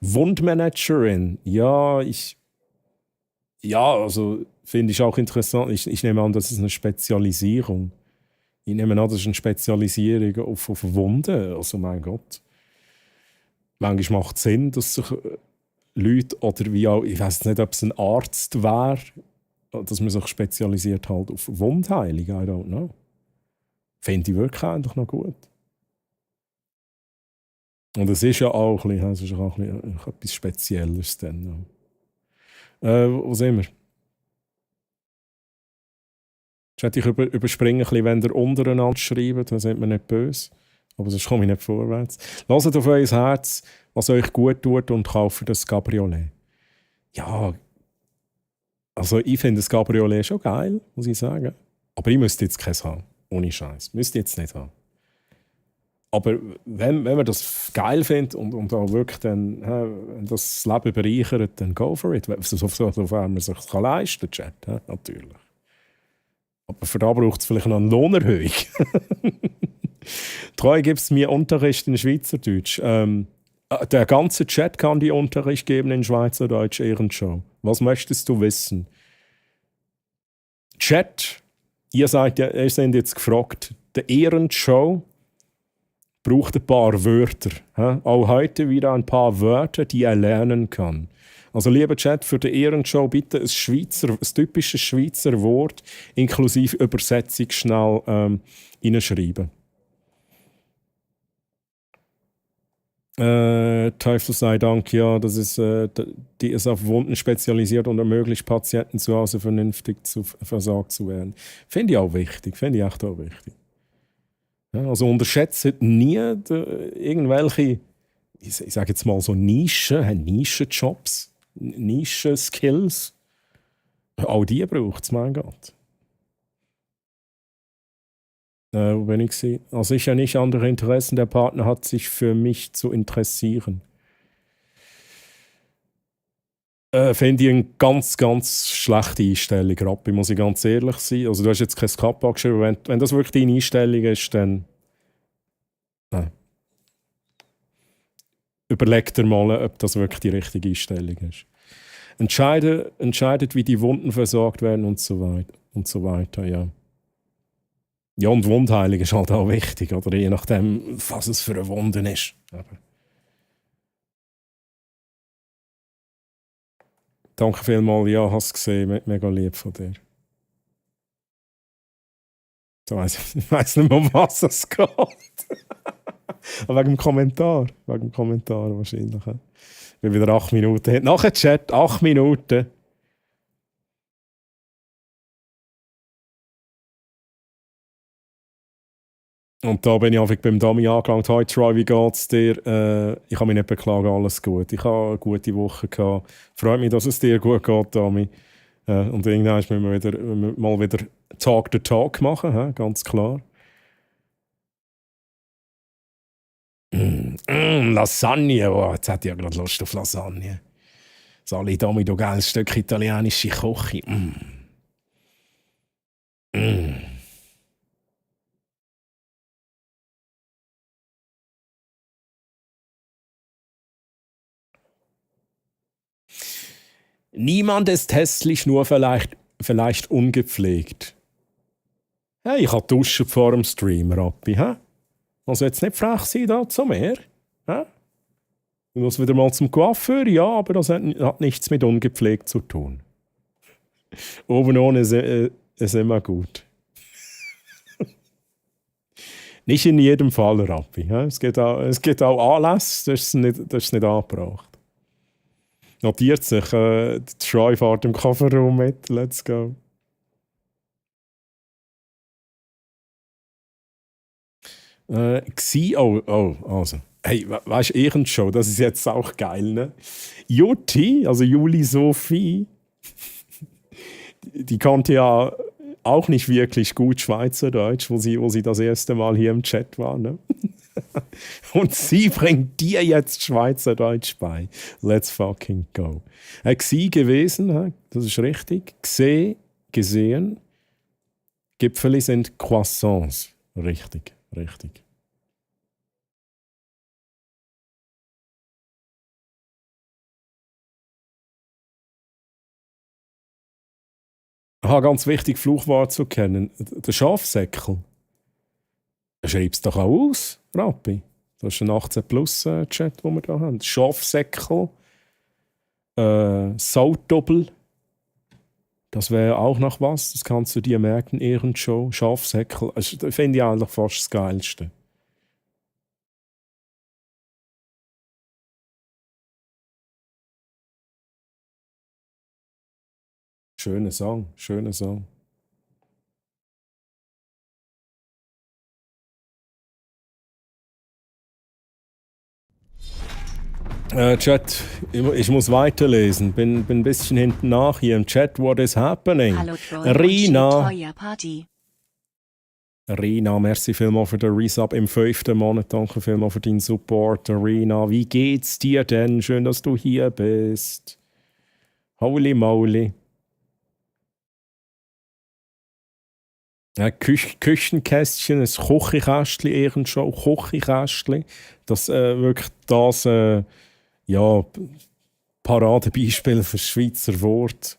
Wundmanagerin. Ja, also finde ich auch interessant. Ich nehme an, das ist eine Spezialisierung. Ich nehme an, das ist eine Spezialisierung auf Wunden. Also mein Gott. Manchmal macht es Sinn, dass sich Leute oder wie auch, ich weiß nicht, ob es ein Arzt wäre, dass man sich spezialisiert halt auf Wundheilung. I don't know. Finde ich wirklich eigentlich noch gut. Und es ist ja auch ein bisschen, es ist auch ein bisschen etwas Spezielles dann. Wo sind wir? Ich überspringe ein bisschen, wenn ihr untereinander schreibt, dann seid mir nicht böse. Aber sonst komme ich nicht vorwärts. Lasst auf euer Herz, was euch gut tut und kauft das Cabriolet. Ja, also ich finde das Cabriolet schon geil, muss ich sagen. Aber ich müsste jetzt keins haben. Ohne Scheiß. Müsste ich jetzt nicht haben. Aber wenn man das geil findet und auch wirklich dann, wenn das Leben bereichert, dann go for it. Sofern man es sich leisten kann, Chat, natürlich. Aber für da braucht es vielleicht noch eine Lohnerhöhung. Treu gibt es mir Unterricht in Schweizerdeutsch. Der ganze Chat kann dir Unterricht geben in Schweizerdeutsch, Ehrenshow. Was möchtest du wissen? Chat, ihr seid jetzt gefragt. Der Ehrenshow braucht ein paar Wörter. Auch heute wieder ein paar Wörter, die er lernen kann. Also lieber Chat, für die Ehrenshow bitte ein typisches Schweizer Wort inklusive Übersetzung schnell reinschreiben. Teufel sei Dank, ja, die ist auf Wunden spezialisiert und ermöglicht Patienten zu Hause vernünftig versorgt zu werden. Finde ich auch wichtig, finde ich echt auch wichtig. Ja, also unterschätzt nie irgendwelche, ich sage jetzt mal so Nischenjobs, Nischen-Skills. Auch die braucht es, mein Gott. Wo bin ich gewesen? Also ich ja nicht andere Interessen, der Partner hat sich für mich zu interessieren. Finde ich eine ganz, ganz schlechte Einstellung, Rappi, muss ich ganz ehrlich sein. Also du hast jetzt kein Kappa geschrieben, wenn das wirklich deine Einstellung ist, dann überleg dir mal, ob das wirklich die richtige Einstellung ist. Entscheidet, wie die Wunden versorgt werden und so weiter, ja. Ja, und Wundheilung ist halt auch wichtig, oder? Je nachdem, was es für eine Wunde ist. Aber danke vielmals, ja, hast du gesehen, mega lieb von dir. Ich weiss nicht mehr, um was es geht. Wegen dem Kommentar wahrscheinlich. Ich bin wieder 8 Minuten. Nachher Chat, 8 Minuten. Und da bin ich einfach beim Dami angelangt. Hi Troy, wie geht's dir? Ich kann mich nicht beklagen, alles gut. Ich habe eine gute Woche gehabt. Freut mich, dass es dir gut geht, Dami. Und irgendwann müssen wir mal wieder Talk the Talk machen, ganz klar. Lasagne, jetzt hätte ich ja gerade Lust auf Lasagne. Sali, Dami, du geiles Stück italienische Küche. Niemand ist hässlich, nur vielleicht ungepflegt. Hey, ich habe duschen vor dem Stream, Rappi. Also jetzt nicht frech sein da zu mir. Ich muss wieder mal zum Coiffeur, ja, aber das hat nichts mit ungepflegt zu tun. Oben ohne ist immer gut. Nicht in jedem Fall, Rappi. Es gibt auch Anlässe, das ist nicht angebracht. Notiert sich, Troy fährt im Kofferraum mit, let's go. Also. Hey, weißt du, Ehrenshow, das ist jetzt auch geil, ne? Jutti, also Juli Sophie, die konnte ja auch nicht wirklich gut Schweizerdeutsch, wo sie das erste Mal hier im Chat war, ne? Und sie bringt dir jetzt Schweizerdeutsch bei. Let's fucking go. Gsi gewesen, das ist richtig. Gesehen. Gipfeli sind Croissants. Richtig. Aha, ganz wichtig, Fluchwort zu kennen. Der Schafsäckel. Schreib es doch auch aus, Rappi. Das ist ein 18-Plus-Chat, den wir hier haben. Schafsäckel. Sautdoppel. Das wäre auch noch was. Das kannst du dir merken, Ehrenshow. Schafsäckel. Das finde ich eigentlich fast das Geilste. Schöner Song, schöner Song. Chat, ich muss weiterlesen. Bin ein bisschen hinten nach hier im Chat. What is happening? Hallo Troy. Rina. Troja Party. Rina, merci vielmals für den Resub im 5. Monat. Danke vielmals für deinen Support. Rina, wie geht's dir denn? Schön, dass du hier bist. Holy moly. Ja, Küchenkästchen, ein Kochikästchen, Ehrenshow, Kochikästchen. Das wirklich das ja, Paradebeispiel für das Schweizer Wort.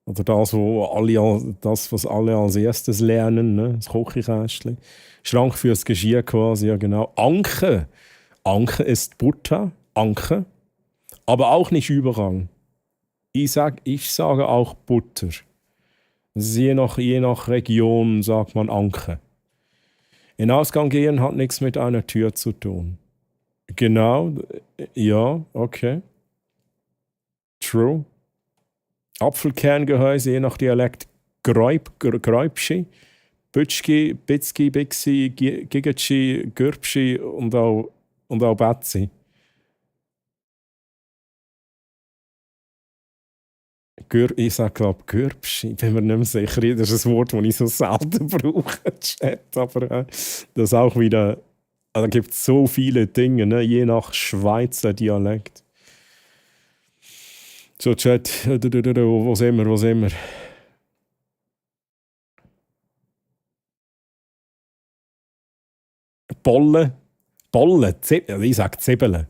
Oder das, was alle als erstes lernen, ne? Das Kochikästchen. Schrank fürs Geschirr quasi, ja genau. Anke. Anke ist Butter. Anke. Aber auch nicht überall. Ich sage auch Butter. Das ist je nach Region sagt man Anke. In Ausgang gehen hat nichts mit einer Tür zu tun. Genau, ja, okay. True. Apfelkerngehäuse, je nach Dialekt, Gräubschi, Bütschki, Bitzki, Bixi, Gigatschi, Gürbschi und auch Betzi. Ich sage, glaube ich, Gürbschi. Ich bin mir nicht mehr sicher. Das ist ein Wort, das ich so selten brauche, Chat. Aber das auch wieder. Da gibt es so viele Dinge, ne? Je nach Schweizer Dialekt. So, Chat, wo sind wir? Bolle, ich sage Zwiebeln.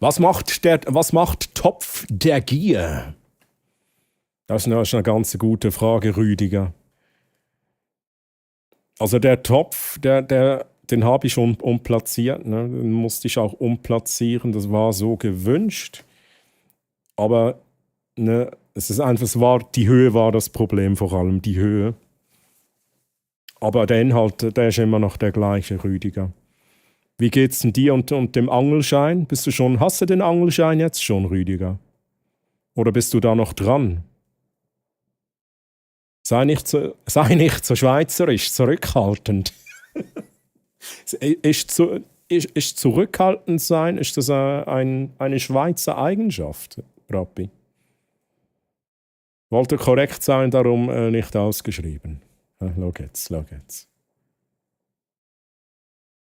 Was macht Topf der Gier? Das ist eine ganz gute Frage, Rüdiger. Also der Topf, den habe ich schon umplatziert. Ne? Den musste ich auch umplatzieren. Das war so gewünscht. Aber ne, die Höhe war das Problem, vor allem die Höhe. Aber der Inhalt, der ist immer noch der gleiche, Rüdiger. Wie geht's denn dir und dem Angelschein? Hast du den Angelschein jetzt schon, Rüdiger? Oder bist du da noch dran? Sei nicht so schweizerisch, zurückhaltend. Ist zurückhaltend sein, ist das eine Schweizer Eigenschaft, Rappi? Wollte korrekt sein, darum nicht ausgeschrieben. Schau jetzt.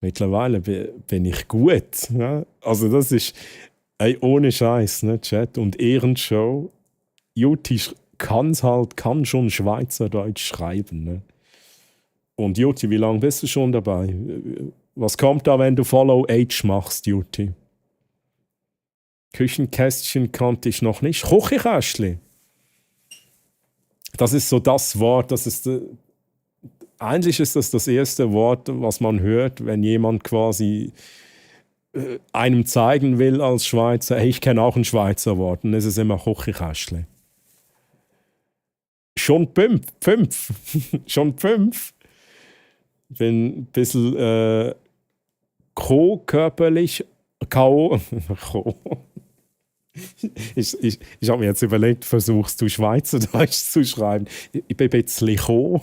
Mittlerweile bin ich gut. Ne? Also das ist ohne Scheiß, ne, Chat. Und Ehrenshow, Juti kann schon Schweizerdeutsch schreiben. Ne? Und Juti, wie lange bist du schon dabei? Was kommt da, wenn du Follow Age machst, Juti? Küchenkästchen kannte ich noch nicht. Kochikästchen. Das ist so das Wort, eigentlich ist das erste Wort, was man hört, wenn jemand quasi einem zeigen will als Schweizer, hey, ich kenne auch ein Schweizer Wort, und es ist immer Kochikästchen. Schon fünf. Schon 5. Bin ein bisschen körperlich, K.O. Ich habe mir jetzt überlegt, versuchst du Schweizerdeutsch zu schreiben. Ich bin ein bisschen K.O.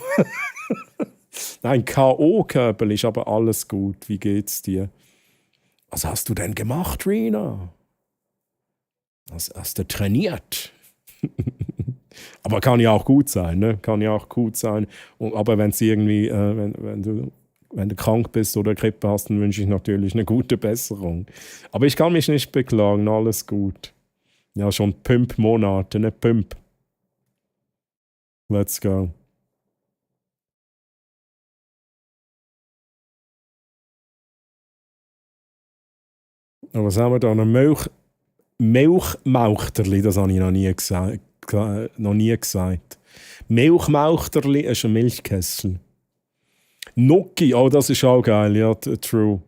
Nein, K.O. körperlich, aber alles gut. Wie geht's dir? Was hast du denn gemacht, Rina? Hast du trainiert? Aber kann ja auch gut sein, ne? Kann ja auch gut sein. Aber wenn's irgendwie, wenn du krank bist oder Grippe hast, dann wünsche ich natürlich eine gute Besserung. Aber ich kann mich nicht beklagen, alles gut. Ja, schon 5 Monate, ne? 5. Let's go. Aber was haben wir da? Ein Milchmauchterli, das habe ich noch nie gesagt. Milchmauchterli ist ein Milchkessel. Gnocchi, oh, das ist auch geil, ja, true.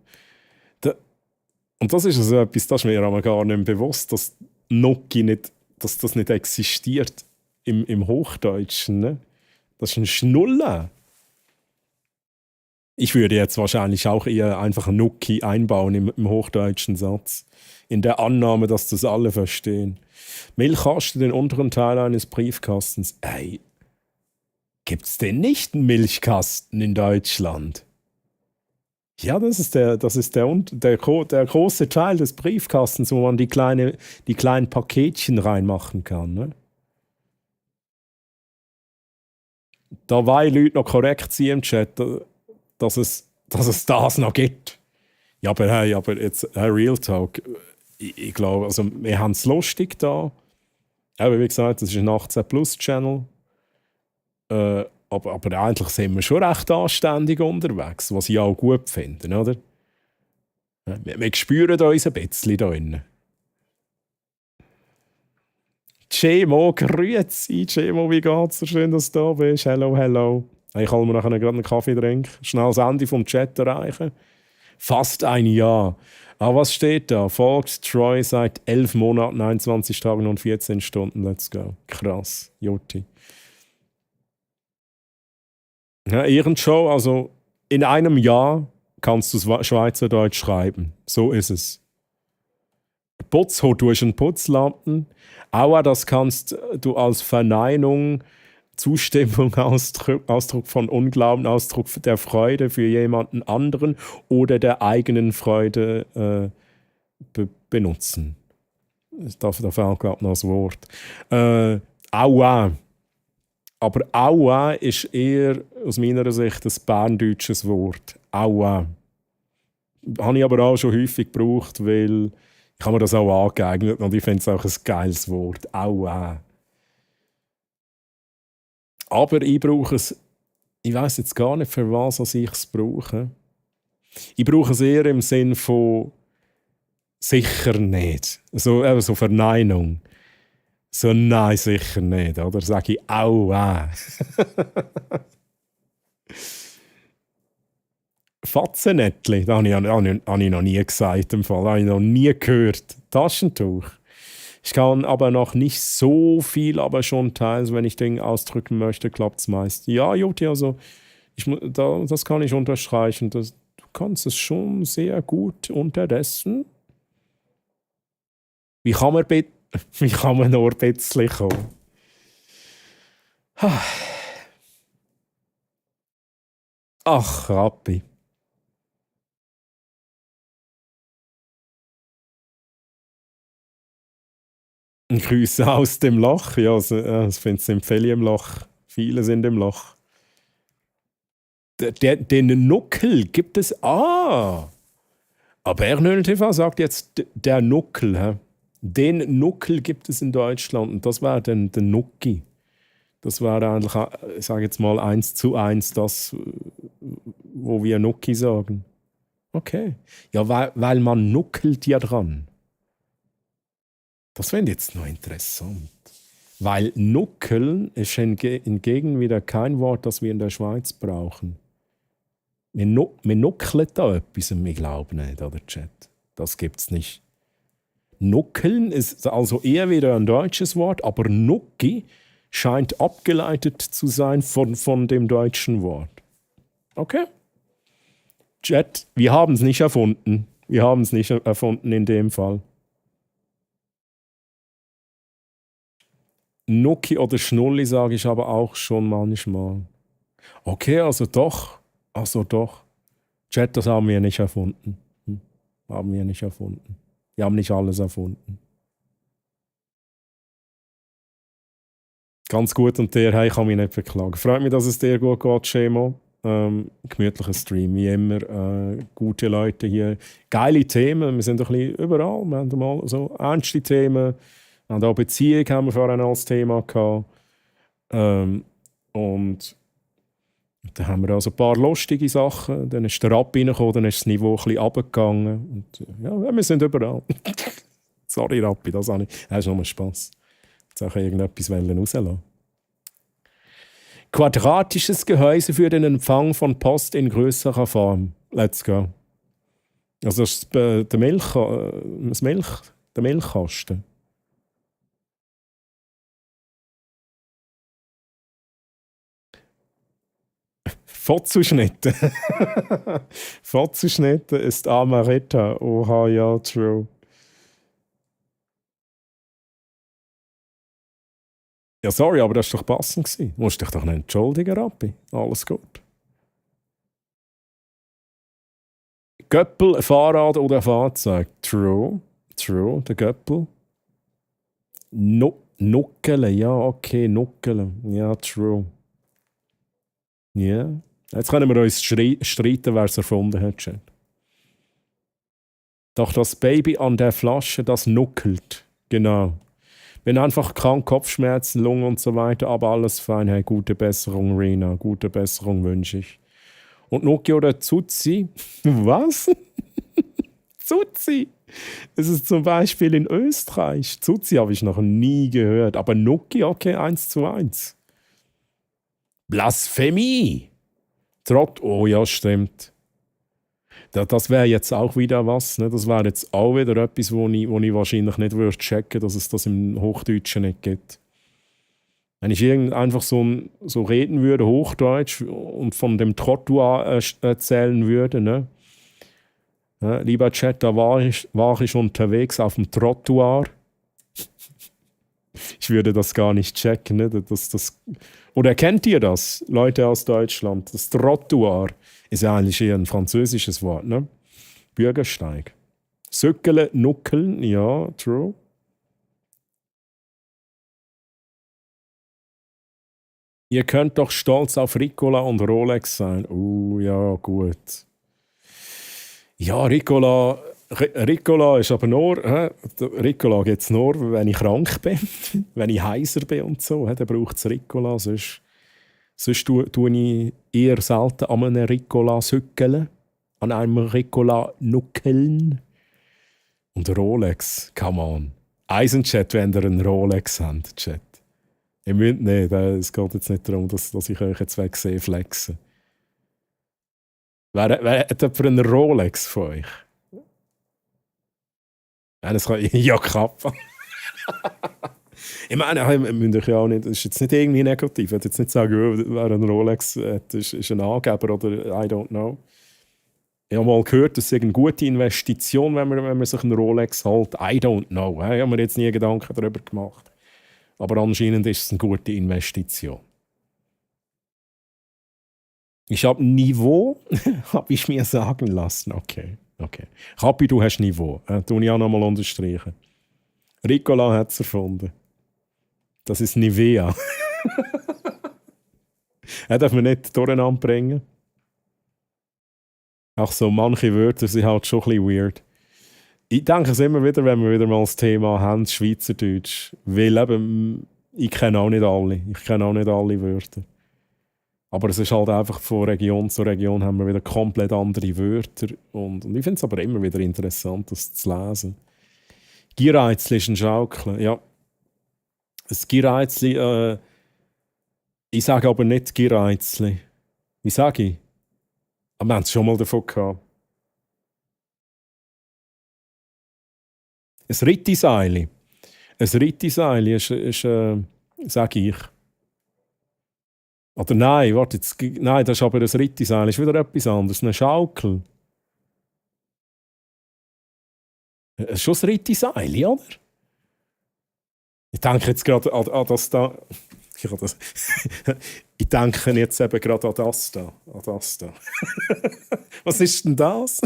Und das ist also etwas, das ist mir aber gar nicht bewusst, dass Gnocchi dass das nicht existiert im Hochdeutschen. Ne? Das ist ein Schnuller. Ich würde jetzt wahrscheinlich auch eher einfach Nuki einbauen im hochdeutschen Satz. In der Annahme, dass das alle verstehen. Milchkasten, den unteren Teil eines Briefkastens. Ey, gibt's denn nicht einen Milchkasten in Deutschland? Ja, das ist der große Teil des Briefkastens, wo man die kleinen Paketchen reinmachen kann. Ne? Da wollen Leute noch korrekt sein im Chat, dass es das noch gibt. Ja, aber jetzt Real Talk. Ich glaube, also wir haben es lustig da. Aber wie gesagt, das ist ein 18-Plus-Channel. Aber eigentlich sind wir schon recht anständig unterwegs, was ich auch gut finde, oder? Wir spüren uns ein bisschen da drin. Cemo, grüezi. Cemo, wie geht's? So schön, dass du da bist. Hello, hello. Ich kann mir nachher gerade einen Kaffee trinken. Schnell das Ende vom Chat erreichen. Fast ein Jahr. Ah, was steht da? Folgt Troy seit 11 Monaten, 21 Tagen und 14 Stunden. Let's go. Krass. Jutti. Ja, Ehrenshow, also in einem Jahr kannst du Schweizerdeutsch schreiben. So ist es. Putzhut durch einen Putzlappen. Auch das kannst du als Verneinung, Zustimmung, Ausdruck von Unglauben, Ausdruck der Freude für jemanden anderen oder der eigenen Freude benutzen. Da fehlt gerade noch das Wort. Aua. Aber Aua ist eher aus meiner Sicht ein berndeutsches Wort. Aua. Habe ich aber auch schon häufig gebraucht, weil ich habe mir das auch angeeignet und ich finde es auch ein geiles Wort. Aua. Aber ich brauche es, ich weiß jetzt gar nicht, für was ich es brauche. Ich brauche es eher im Sinn von sicher nicht. So Verneinung. So nein, sicher nicht. Oder sage ich aua. Fatzenättli, das habe ich noch nie gesagt. Im Fall. Das habe ich noch nie gehört. Taschentuch. Ich kann aber noch nicht so viel, aber schon teils, wenn ich Dinge ausdrücken möchte, klappt es meist. Ja, Juti, also das kann ich unterstreichen. Du kannst es schon sehr gut unterdessen. Wie kann man nur ein bisschen kommen? Ach, Rappi. Grüße aus dem Loch. Ja, ich finde, es sind viele im Loch. Viele sind im Loch. Den Nuckel gibt es. Ah! Aber Ernöl TV sagt jetzt der Nuckel. He? Den Nuckel gibt es in Deutschland. Und das war dann der Nucki. Das war eigentlich, ich sage jetzt mal 1:1 das, wo wir Nucki sagen. Okay. Ja, weil man nuckelt ja dran. Das finde ich jetzt noch interessant. Weil nuckeln ist hingegen wieder kein Wort, das wir in der Schweiz brauchen. Wir nuckeln da etwas und wir glauben nicht, oder Chat? Das gibt es nicht. Nuckeln ist also eher wieder ein deutsches Wort, aber Nucki scheint abgeleitet zu sein von dem deutschen Wort. Okay? Chat, wir haben es nicht erfunden. Wir haben es nicht erfunden in dem Fall. Nucki oder Schnulli sage ich aber auch schon manchmal. Okay, also doch. Chat, das haben wir nicht erfunden. Haben wir nicht erfunden. Wir haben nicht alles erfunden. Ganz gut und der, hey, ich kann mich nicht beklagen. Freut mich, dass es dir gut geht, Schemo. Gemütlicher Stream, wie immer. Gute Leute hier. Geile Themen, wir sind ein bisschen überall. Wir haben mal so ernste Themen. Und auch Beziehung haben wir vorhin als Thema gehabt. Und dann haben wir also ein paar lustige Sachen. Dann ist der Rap reingekommen, dann ist das Niveau ein bisschen runtergegangen. Und ja, wir sind überall. Sorry, Rappi, das ist nur Spass. Jetzt auch irgendetwas rauslassen. Quadratisches Gehäuse für den Empfang von Post in grösserer Form. Let's go. Also das ist der Milchkasten. Fortzuschnitten. Fortzuschnitten ist Amaretta. Oha, ja, true. Ja, sorry, aber das war doch passend gewesen. Du musst dich doch nicht entschuldigen, Rappi. Alles gut. Göppel, Fahrrad oder Fahrzeug? True. True, der Göppel. Nuckeln, ja, okay, Nuckeln. Ja, true. Ja. Yeah. Jetzt können wir uns streiten, wer es erfunden hat. Chat. Doch das Baby an der Flasche, das nuckelt. Genau. Bin einfach krank, Kopfschmerzen, Lungen und so weiter, aber alles fein. Hey, gute Besserung, Rina. Gute Besserung wünsche ich. Und Nuki oder Zuzi? Was? Zuzi? Es ist zum Beispiel in Österreich. Zuzi habe ich noch nie gehört. Aber Nuki, okay, 1:1. Blasphemie! Trott, oh ja, stimmt. Das wäre jetzt auch wieder was. Ne? Das wäre jetzt auch wieder etwas, wo ich wahrscheinlich nicht würde checken, dass es das im Hochdeutschen nicht gibt. Wenn ich einfach so reden würde, Hochdeutsch, und von dem Trottoir erzählen würde, ne? Ja, lieber Chat, da war ich unterwegs auf dem Trottoir. Ich würde das gar nicht checken. Ne? Oder kennt ihr das, Leute aus Deutschland? Das Trottoir ist ja eigentlich eher ein französisches Wort. Ne? Bürgersteig. Söckele, Nuckeln, ja, true. Ihr könnt doch stolz auf Ricola und Rolex sein. Ja, gut. Ja, Ricola ist aber nur, Ricola gibt es nur, wenn ich krank bin, wenn ich heiser bin und so, dann braucht es Ricola. Sonst tue ich eher selten an einem Ricola sückeln, an einem Ricola nuckeln. Und Rolex, come on. Eisenchat, wenn ihr einen Rolex habt, Chat. Ihr müsst nicht, es geht jetzt nicht darum, dass ich euch jetzt wegsehe flexen. Wer hat jemand einen Rolex von euch? Ja, Kappa. Ich meine, wir müssen euch ja auch nicht, das ist jetzt nicht irgendwie negativ. Ich würde jetzt nicht sagen, wer einen Rolex hat, ist ein Angeber oder I don't know. Ich habe mal gehört, das ist eine gute Investition, wenn man sich einen Rolex holt. I don't know. Ich habe mir jetzt nie Gedanken darüber gemacht. Aber anscheinend ist es eine gute Investition. Ich habe Niveau, habe ich mir sagen lassen. Okay. Kapi, du hast Niveau. Tue ich auch nochmal unterstreichen. Ricola hat es erfunden. Das ist Nivea. Darf man nicht durcheinander bringen. Auch so manche Wörter sind halt schon ein bisschen weird. Ich denke es immer wieder, wenn wir wieder mal das Thema haben, Schweizerdeutsch. Weil eben, ich kenne auch nicht alle. Ich kenne auch nicht alle Wörter. Aber es ist halt einfach von Region zu Region haben wir wieder komplett andere Wörter. Und ich finde es aber immer wieder interessant, das zu lesen. Giereizli ist ein Schaukeln, ja. Ein Giereizli, ich sage aber nicht Giereizli. Wie sage ich? Aber wir haben es schon mal davon gehabt. Ein Rittiseili. Ein Rittiseili ist sage ich. Oder nein, warte, nein, das ist aber ein Rittiseil, ist wieder etwas anderes, eine Schaukel. Das ist schon ein Rittiseil, oder? Ich denke jetzt gerade an das da. Ich denke jetzt eben gerade an das da. Was ist denn das?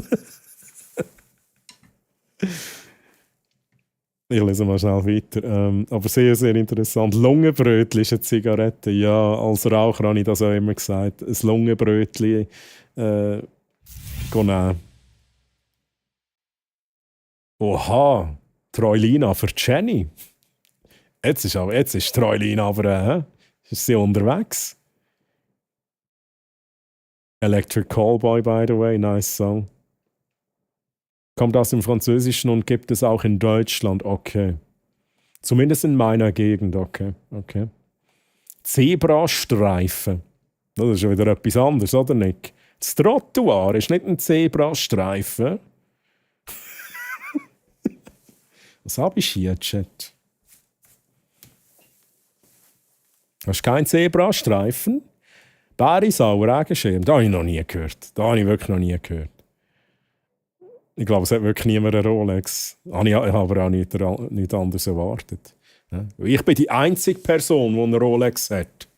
Ich lese mal schnell weiter. Aber sehr, sehr interessant. Lungenbrötchen ist eine Zigarette. Ja, als Raucher habe ich das auch immer gesagt. Ein Lungenbrötchen nehmen. Oha, Troilina für Jenny. Jetzt ist Troilina aber ist sie unterwegs. Electric Callboy, by the way, nice song. Kommt aus dem Französischen und gibt es auch in Deutschland. Okay. Zumindest in meiner Gegend. Okay. Zebrastreifen. Das ist schon wieder etwas anderes, oder Nick? Das Trottoir ist nicht ein Zebrastreifen. Was habe ich hier, Chat? Hast du keinen Zebrastreifen? Bärisau, Regenschirm, das habe ich noch nie gehört. Das habe ich wirklich noch nie gehört. Ich glaube, es hat wirklich niemand eine Rolex. Ich habe aber auch nicht anders erwartet. Ja? Ich bin die einzige Person, die eine Rolex hat.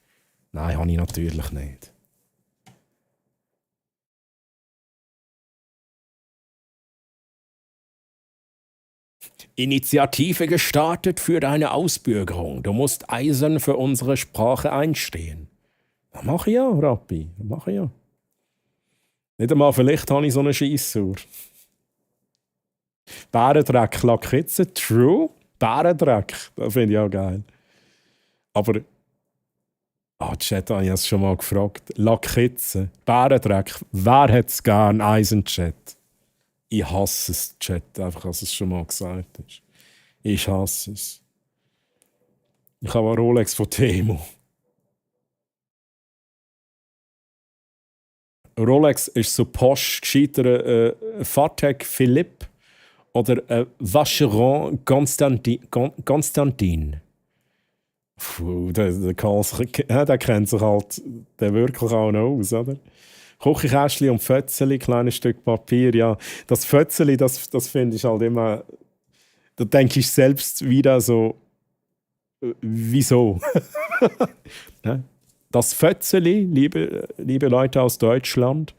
Nein, habe ich natürlich nicht. Initiative gestartet für deine Ausbürgerung. Du musst eisern für unsere Sprache einstehen. Das mache ich ja, Rappi. Das mache ich ja. Nicht einmal, vielleicht habe ich so eine Scheissuhr. Bärendreck, Lakritze, true. Bärendreck, das finde ich auch geil. Aber, Chat, habe ich es schon mal gefragt. Lakritze, Bärendreck, wer hat es gern, Eisenchat? Ich hasse es, Chat, einfach, als es schon mal gesagt ist. Ich hasse es. Ich habe eine Rolex von Temo. Rolex ist so posch, gescheiter Patek Philippe oder Vacheron Constantin. Der kennt sich halt der wirklich auch noch aus, oder? Küchenkästchen und Fötzeli, kleines Stück Papier, ja. Das Fötzeli, das finde ich halt immer, da denke ich selbst wieder so, wieso? Das Fötzeli, liebe Leute aus Deutschland,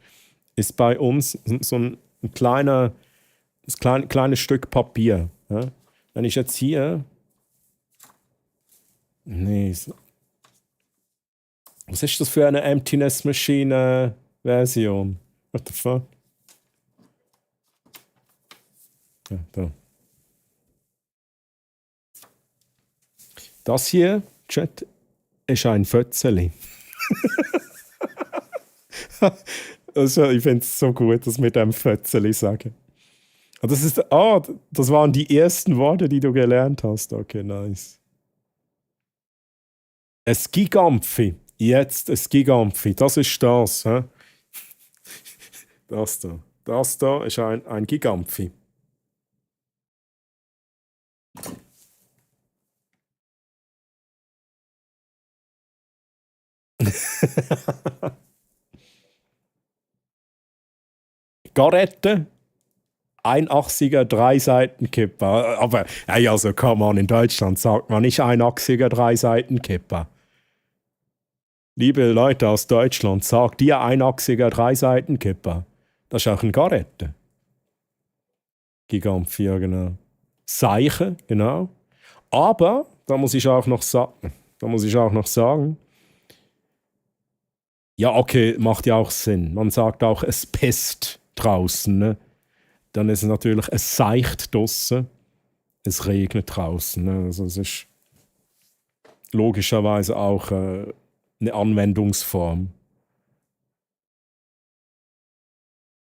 ist bei uns so ein kleines Stück Papier. Ja? Wenn ich jetzt hier... Nee. Was ist das für eine Emptiness Machine Version? What the fuck? Ja, da. Das hier, Chat, ist ein Fötzeli. Also, ich finde es so gut, dass wir dem Fötzeli sagen. Das waren die ersten Worte, die du gelernt hast. Okay, nice. Ein Gigampfi. Jetzt ein Gigampfi. Das ist das. Hä? Das da. Das da ist ein Gigampfi. Garette, 1,80er Dreiseitenkipper. Aber, hey, also, come on, in Deutschland sagt man nicht 1,80er Dreiseitenkipper. Liebe Leute aus Deutschland, sagt ihr 1,80er Dreiseitenkipper. Das ist auch ein Garette. Gigampfi, ja, genau. Seiche, genau. Aber, da muss ich auch noch sagen, ja, okay, macht ja auch Sinn. Man sagt auch, es pisst draußen. Ne? Dann ist es natürlich, es seicht draußen, es regnet draußen. Ne? Also es ist logischerweise auch eine Anwendungsform.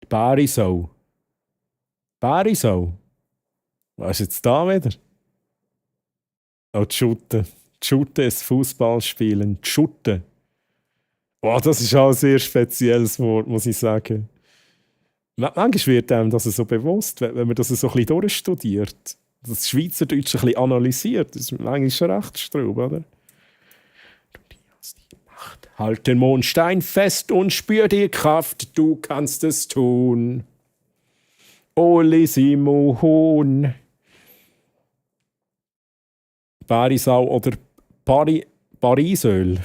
Bärisau. Bärisau. Was ist jetzt da wieder? Oh, Schutte. Schutte ist Fußballspielen. Schutte. Oh, das ist auch ein sehr spezielles Wort, muss ich sagen. Manchmal wird einem das so bewusst, wenn man das so ein bisschen durchstudiert. Das Schweizerdeutsch ein bisschen analysiert. Das ist manchmal schon recht straub, oder? Du die hast die Macht. Halt den Mondstein fest und spür die Kraft. Du kannst es tun. Olisimo Hohn. Barisau oder Parisöl.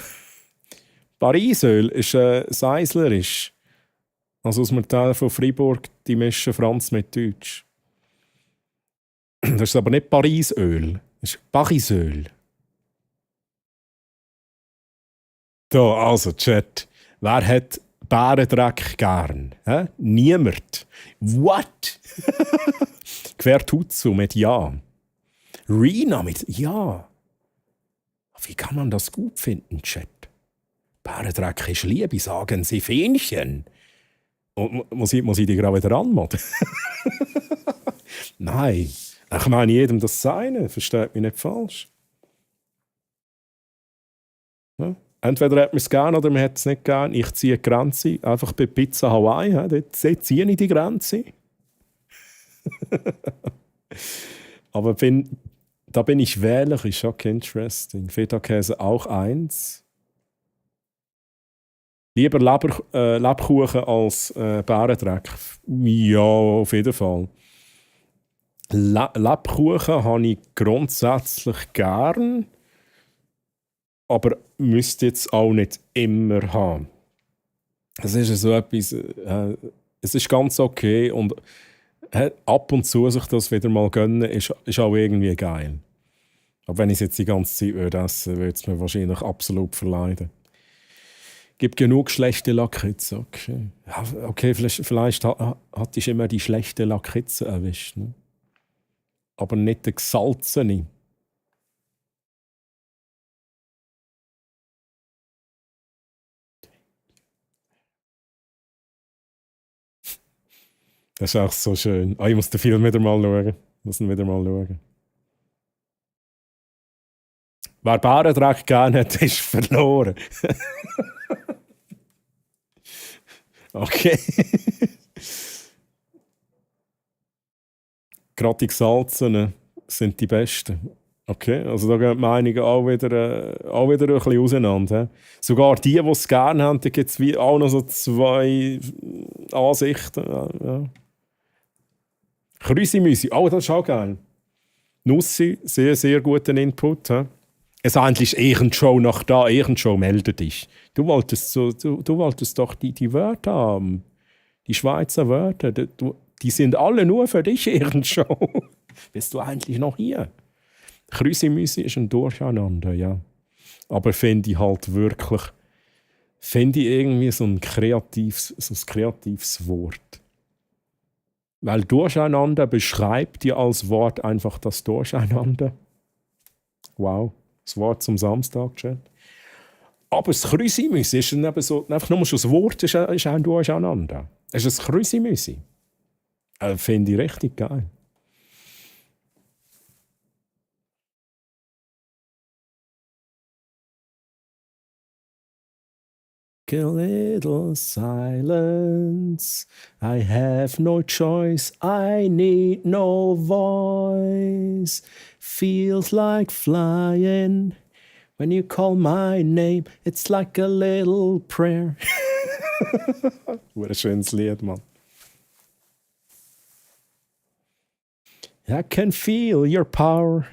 Parisöl ist seislerisch. Also aus dem Teil von Freiburg, die mischen Franz mit Deutsch. Das ist aber nicht Parisöl, das ist Parisöl. Da, also Chat, wer hat Bärendreck gern? Hä? Niemand. What? Quertutsu mit Ja. Rina mit Ja. Wie kann man das gut finden, Chat? Bärendreck ist Liebe, sagen sie Fähnchen. Muss ich die gerade wieder anmachen? Nein, ich meine jedem das Seine, versteht mich nicht falsch. Ja? Entweder hat man es gern oder man hat es nicht gern. Ich ziehe die Grenze, einfach bei Pizza Hawaii, ja? Dort ziehe ich die Grenze. Aber da bin ich wählerisch, okay, interesting. Feta-Käse auch 1. Lieber Lebkuchen als Bärendreck. Ja, auf jeden Fall. Lebkuchen habe ich grundsätzlich gern, aber müsste jetzt auch nicht immer haben. Es ist so etwas, es ist ganz okay und ab und zu sich das wieder mal gönnen, ist auch irgendwie geil. Aber wenn ich es jetzt die ganze Zeit würde essen, würde es mir wahrscheinlich absolut verleiden. Gibt genug schlechte Lakritze. Okay, ja, okay, vielleicht hat ich immer die schlechte Lakritze erwischt. Ne? Aber nicht die gesalzene. Das ist auch so schön. Ich muss den Film wieder mal schauen. Wer Bärendreck gerne hat, ist verloren. Okay. Gerade die gesalzenen sind die besten. Okay, also da gehen die Meinungen auch wieder ein bisschen auseinander. Sogar die es gerne haben, da gibt es auch noch so zwei Ansichten. Ja. Krüsimüsi, das ist auch geil. Nussi, sehr, sehr guten Input. He? Es eigentlich ist Ehrenshow nach da, Ehrenshow, melde dich. Du wolltest doch die Wörter haben. Die Schweizer Wörter, die sind alle nur für dich, Ehrenshow. Bist du eigentlich noch hier? Krüsimüsi ist ein Durcheinander, ja. Aber finde ich halt wirklich, irgendwie so ein kreatives Wort. Weil Durcheinander beschreibt ja als Wort einfach das Durcheinander. Wow, das Wort zum Samstag, Chat. Aber das Krüsimüsi ist eben so, einfach nur schon das Wort ist ein Durcheinander. Es ist ein Krüsimüsi. Finde ich richtig geil. A little silence, I have no choice, I need no voice. Feels like flying when you call my name, it's like a little prayer. What ein schönes Lied, Mann. I can feel your power.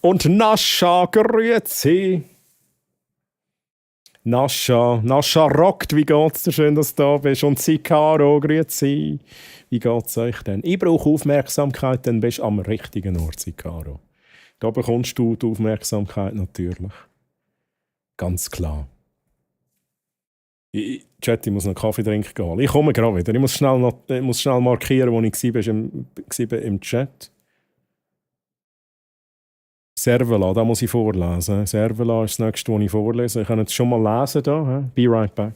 Und Nascha, grüezi. Nascha rockt, wie geht's dir? Schön, dass du da bist. Und Sikaro, grüezi. Wie geht's euch denn? Ich brauche Aufmerksamkeit, dann bist du am richtigen Ort, Sikaro. Da bekommst du die Aufmerksamkeit natürlich. Ganz klar. Chat, ich muss noch Kaffee trinken gehen. Ich komme gerade wieder. Ich muss schnell markieren, wo ich war im Chat. Servola, da muss ich vorlesen. Servola ist das nächste, was ich vorlese. Ich kann jetzt schon mal lesen da. Be right back.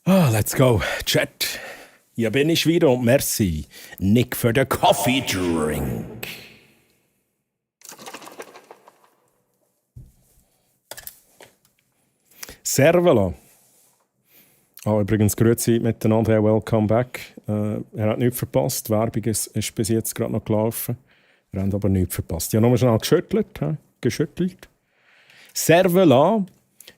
Let's go. Chat. Hier bin ich wieder und merci, Nick, für den Coffee Drink. Servola. Übrigens, grüezi miteinander, hey, welcome back. Er hat nichts verpasst, die Werbung ist bis jetzt gerade noch gelaufen. Wir haben aber nichts verpasst. Ich habe nochmal schnell geschüttelt. Servola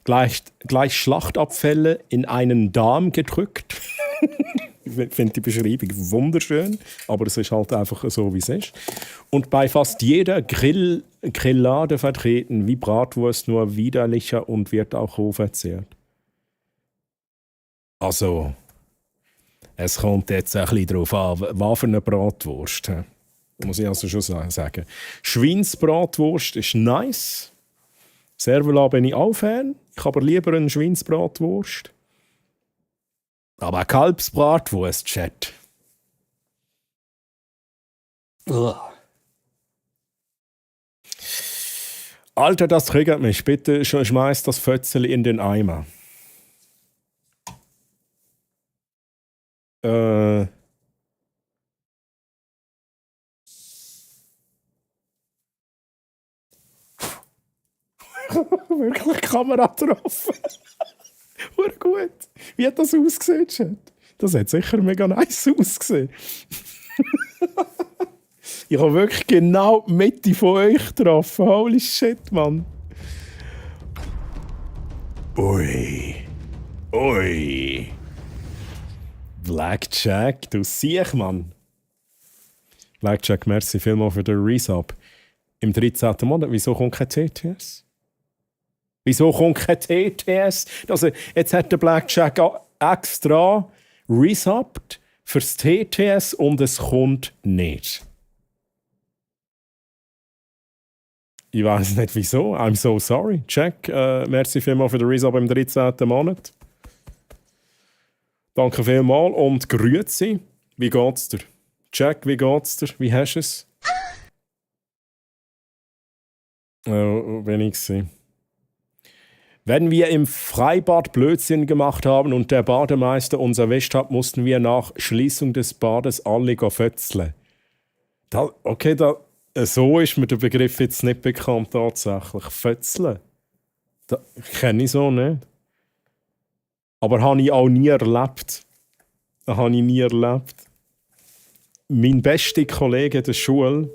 Gleich Schlachtabfälle in einen Darm gedrückt. Ich finde die Beschreibung wunderschön, aber es ist halt einfach so, wie es ist. Und bei fast jeder Grillade vertreten, wie Bratwurst, nur widerlicher und wird auch roh verzehrt. Also, es kommt jetzt ein bisschen darauf an, was für eine Bratwurst. He? Muss ich also schon sagen. Schweinsbratwurst ist nice. Servola bin ich auch Fan. Ich habe aber lieber eine Schweinsbratwurst. Aber Kalbsbratwurst, Chat. Ugh. Alter, das triggert mich. Bitte schmeiß das Fötzel in den Eimer. Wirklich Kamera drauf. Gut. Wie hat das ausgesehen, Chat? Das hat sicher mega nice ausgesehen. Ich habe wirklich genau die Mitte von euch getroffen. Holy shit, Mann. Ui. Blackjack, du siehst, Mann. Blackjack, merci vielmals für den Resub. Im 13. Monat, wieso kommt kein TTS? Wieso kommt kein TTS? Also, jetzt hat der Blackjack extra resubbt fürs TTS und es kommt nicht. Ich weiß nicht wieso. I'm so sorry. Jack, merci vielmals für den Resub im 13. Monat. Danke vielmals und grüezi. Wie geht's dir? Jack, wie geht's dir? Wie hast du es? Bin ich gewesen. Wenn wir im Freibad Blödsinn gemacht haben und der Bademeister uns erwischt hat, mussten wir nach Schließung des Bades alle fötzeln. So ist mir der Begriff jetzt nicht bekannt tatsächlich. Fötzeln. Kenne ich so nicht. Aber habe ich auch nie erlebt. Mein bester Kollege der Schule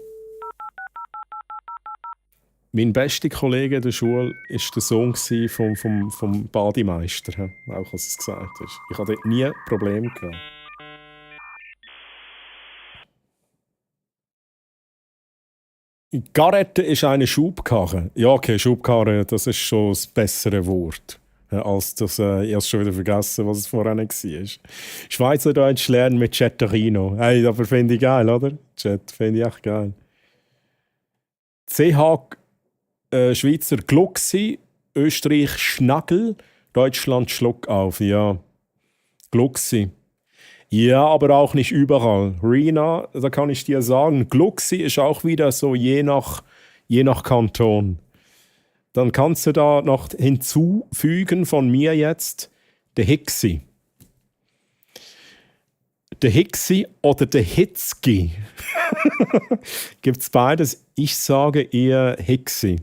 war der Sohn vom Bademeister, auch als es gesagt ist. Ich hatte dort nie Probleme gehabt. Garette ist eine Schubkarre. Ja, okay, Schubkarre, das ist schon das bessere Wort. Als das, ich habe es schon wieder vergessen, was es vorher war. Schweizerdeutsch lernen mit Chatterino. Hey, aber finde ich geil, oder? Chat, finde ich echt geil. CH Schweizer Glucksi, Österreich Schnagel, Deutschland Schluck auf. Ja, Glucksi. Ja, aber auch nicht überall. Rina, da kann ich dir sagen, Glucksi ist auch wieder so je nach Kanton. Dann kannst du da noch hinzufügen von mir jetzt der Hixi. Der Hixi oder der Hitzki. Gibt es beides? Ich sage eher Hixi.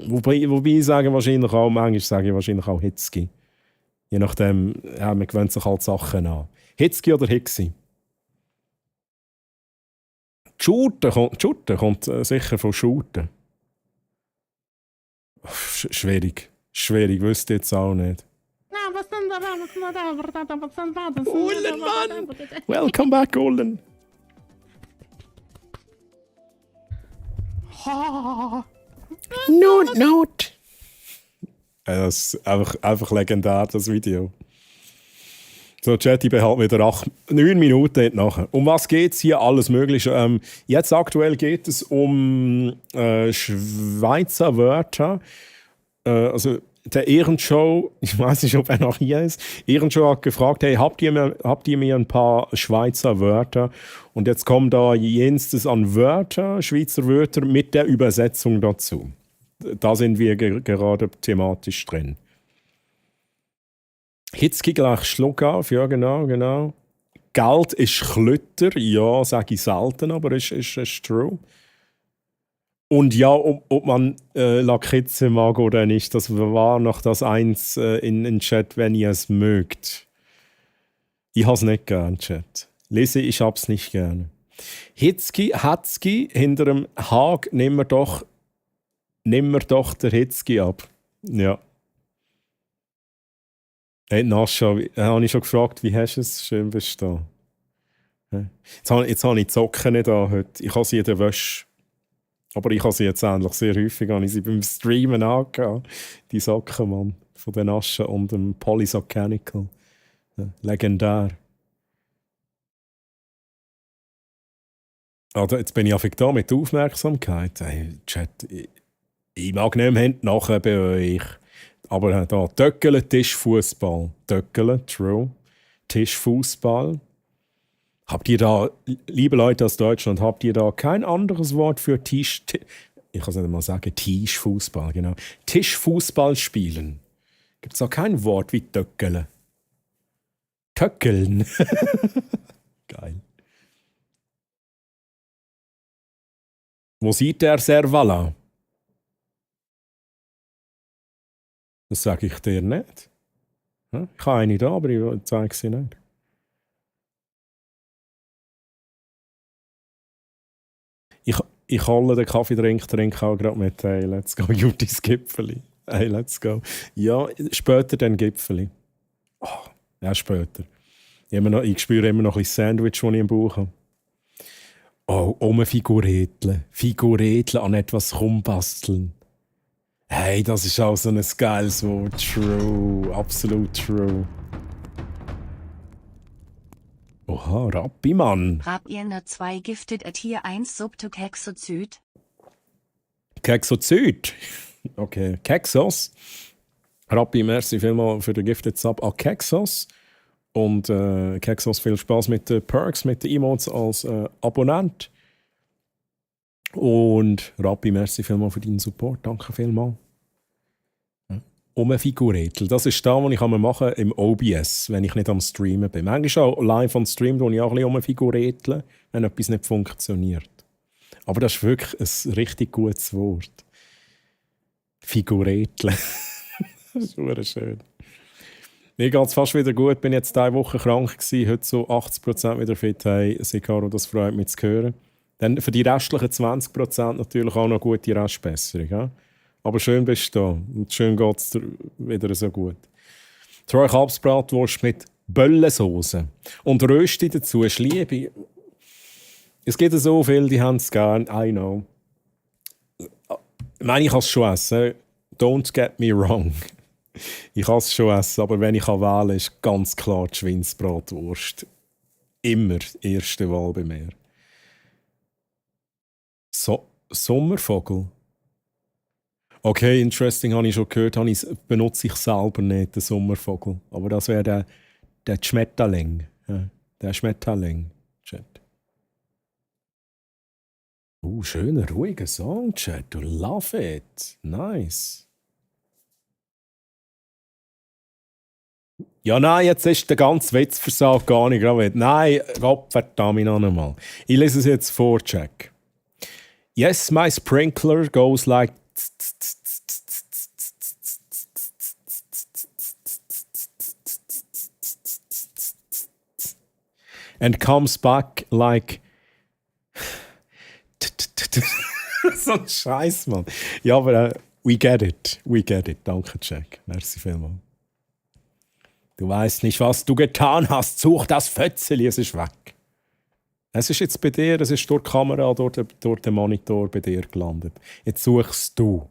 Wobei ich sage wahrscheinlich auch, manchmal sage ich wahrscheinlich auch Hitzki. Je nachdem, ja, man gewöhnt sich halt Sachen an. Hitzki oder Hixi? Shooten kommt sicher von Shooten. Schwierig, wüsste jetzt auch nicht. Ullen, Mann! Welcome back, Ullen! Note! Das ist einfach legendär, das Video. So, Chat, ich behalte wieder 9 Minuten nachher. Um was geht es hier? Alles Mögliche. Jetzt aktuell geht es um Schweizer Wörter. Also der Ehrenshow, ich weiß nicht, ob er noch hier ist. Ehrenshow hat gefragt, hey, habt ihr mir ein paar Schweizer Wörter? Und jetzt kommen da jenstes an Wörter, Schweizer Wörter mit der Übersetzung dazu. Da sind wir gerade thematisch drin. Hitzki gleich Schluck auf, ja genau. Geld ist Klütter, ja, sage ich selten, aber ist true. Und ja, ob man Lakritze mag oder nicht, das war noch das eins in den Chat, wenn ihr es mögt. Ich habe es nicht gern, Chat. Lese, ich hab's nicht gerne. Hitzki, Hatzki, hinter dem Haag nimm mir doch der Hitzki ab. Ja, Hey, Nascha, habe ich schon gefragt, wie hast du es? Schön bist du da. Hä? Jetzt habe ich die Socken nicht an heute. Ich habe sie in der Wäsche. Aber ich habe sie jetzt endlich sehr häufig habe ich sie beim Streamen angehabt. Die Socken, Mann. Von den Nascha und dem Polysocanical. Ja, legendär. Also jetzt bin ich einfach da mit der Aufmerksamkeit. Hey, Chat, ich mag nicht mehr nachher bei euch. Aber da, Töckele, Tischfußball. Töckele, true. Tischfußball. Habt ihr da, liebe Leute aus Deutschland, habt ihr da kein anderes Wort für ich kann es nicht mal sagen, Tischfußball, genau. Tischfußball spielen. Gibt es da kein Wort wie Töckele? Töckeln. Geil. Wo sieht der Servala? Das sage ich dir nicht. Ja, ich habe eine da, aber ich zeige sie nicht. Ich hole den Kaffeetrink, trinke auch gerade mit. Hey, let's go, Jutis Gipfeli. Hey, let's go. Ja, später dann Gipfeli. Oh, ja, später. Ich spüre immer noch ein bisschen Sandwich, das ich im Bauch habe. Oh, Figuretle an etwas rumbasteln. Hey, das ist auch so ein geiles Wort. True, absolut true. Oha, Rappi, Mann. Rapirner 2 gifted at hier 1 Subto Kexozyd. Kexozyd. Okay, Kexos. Rappi, merci vielmals für den Gifted Sub an Kexos. Und Kexos, viel Spaß mit den Perks, mit den Emotes als Abonnent. Und Rappi, merci vielmals für deinen Support. Danke vielmals. Figuretel. Das ist das, was ich machen kann im OBS, wenn ich nicht am Streamen bin. Manchmal auch live am Stream tue ich auch ein bisschen Figuretel, wenn etwas nicht funktioniert. Aber das ist wirklich ein richtig gutes Wort. Figuretel. Das ist super schön. Mir geht es fast wieder gut. Bin jetzt 2 Wochen krank gewesen, heute so 80% wieder fit. Hey, Sikaro, das freut mich zu hören. Dann für die restlichen 20% natürlich auch noch gute Restbesserung. Ja? Aber schön bist du da und schön geht es dir wieder so gut. Troy Kalbsbratwurst mit Böllensauce und Rösti dazu ist Liebe. Es gibt so viele, die haben es gern, I know. Ich meine, ich kann es schon essen. Don't get me wrong. Ich kann es schon essen, aber wenn ich wählen kann, ist ganz klar die Schweinsbratwurst. Immer erste Wahl bei mir. Sommervogel. Okay, interesting, habe ich schon gehört, benutze ich selber nicht, den Sommervogel. Aber das wäre der Schmetterling. Ja, der Schmetterling. Chat. Schöner, ruhiger Song, Chat. Love it. Nice. Ja, nein, jetzt ist der ganze Witz versagt gar nicht. Nein, Gott verdammt noch einmal. Ich lese es jetzt vor, Jack. Yes, my sprinkler goes like and comes back like so ein Scheiß, Mann. Ja, aber we get it. Danke, Jack. Merci vielmals. Du weißt nicht, was du getan hast. Such das Fötzeli, es ist weg. Es ist jetzt bei dir, es ist durch die Kamera, durch den Monitor bei dir gelandet. Jetzt suchst du.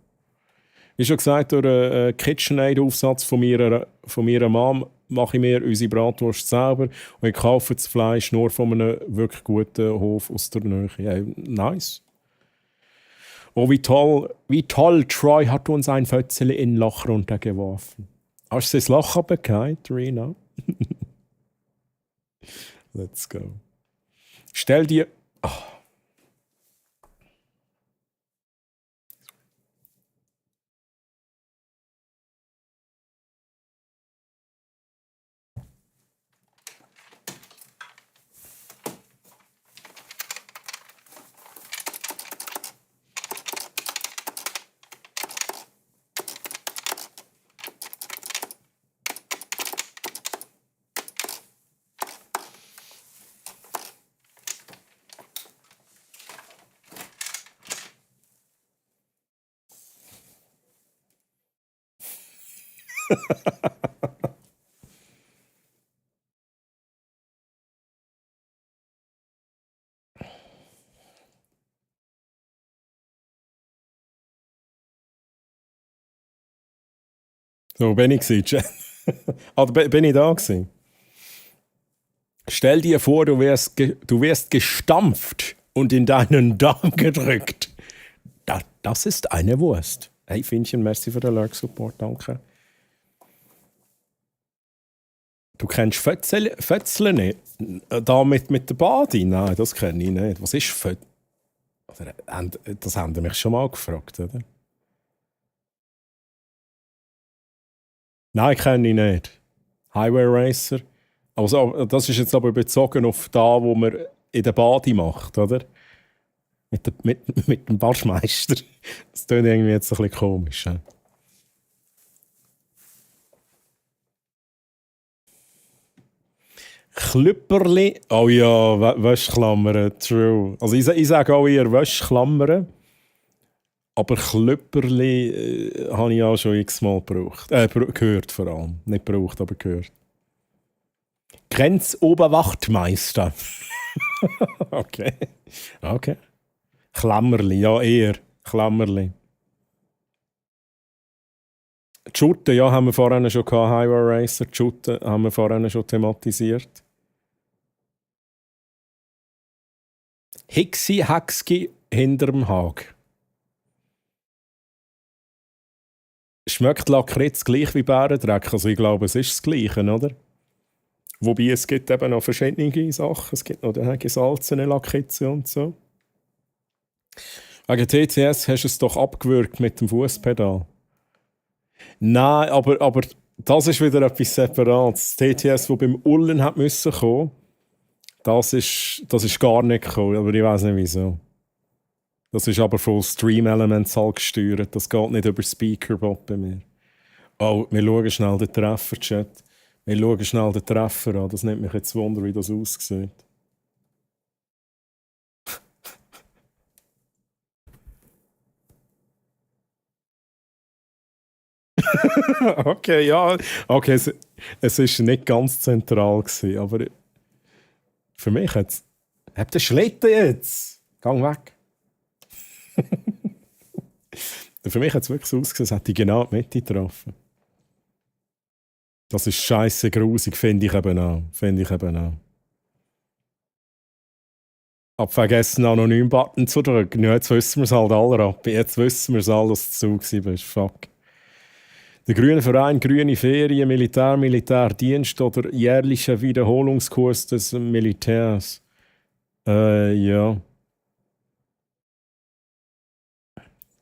Wie schon gesagt, durch einen KitchenAid-Aufsatz von meiner Mom mache ich mir unsere Bratwurst selber und ich kaufe das Fleisch nur von einem wirklich guten Hof aus der Nähe. Ja, nice. Oh, wie toll, Troy hat uns ein Fötzeli in ein Loch runtergeworfen. Hast du das Loch abgekehrt, Rina? Let's go. Stell dir... Oh. So bin ich gewesen. Oder bin ich da gewesen? Stell dir vor, du wirst gestampft und in deinen Darm gedrückt. Das ist eine Wurst. Hey, Finnchen, merci für den Lurk-Support, danke. Du kennst Fötzle nicht? Da mit der Badi? Nein, das kenne ich nicht. Was ist Fötzle? Das haben die mich schon mal gefragt, oder? Nein, kenne ich nicht. Highway Racer. Also, das ist jetzt aber bezogen auf da, wo man in der Badi macht, oder? Mit dem Badmeister. Das klingt irgendwie jetzt ein bisschen komisch. He? Klüpperli. Oh ja, Wäschklammern, true. Also ich sage auch eher Wäschklammern. Aber Klüpperli habe ich auch schon x-mal gebraucht. Gehört vor allem. Nicht gebraucht, aber gehört. Grenzoberwachtmeister. Okay. Klammerli, ja eher. Klammerli. Die Schutte, ja, haben wir vorhin schon gehabt. Highway Racer. Die Schutte haben wir vorhin schon thematisiert. Hixi Haxki hinterm Hag. Schmeckt Lakritz gleich wie Bärendreck? Also ich glaube, es ist das Gleiche, oder? Wobei es gibt eben noch verschiedene Sachen. Es gibt noch den gesalzenen Lakritz und so. Wegen TTS hast du es doch abgewürgt mit dem Fußpedal. Nein, aber das ist wieder etwas Separates. Das TTS, das beim Ullen hat müssen kommen, das ist gar nicht gekommen, aber ich weiß nicht wieso. Das ist aber von Stream Elements halt gesteuert. Das geht nicht über Speakerbot bei mir. Oh, wir schauen schnell den Treffer, Chat. Wir schauen schnell den Treffer an. Das nimmt mich jetzt Wunder, wie das aussieht. Okay, ja. Okay, es war nicht ganz zentral gewesen, aber für mich hat es... Habt ihr Schlitten jetzt? Gang weg. Für mich hat es wirklich so ausgesehen, als hätte ich genau die Mitte getroffen. Das ist scheisse grusig, finde ich eben auch. Abvergessen Anonym-Button zu drücken. Ja, jetzt wissen wir es halt alle ab. Jetzt wissen wir es alle, dass du zu bist. Fuck. Der Grüne Verein, Grüne Ferien, Militärdienst oder jährlicher Wiederholungskurs des Militärs. Ja.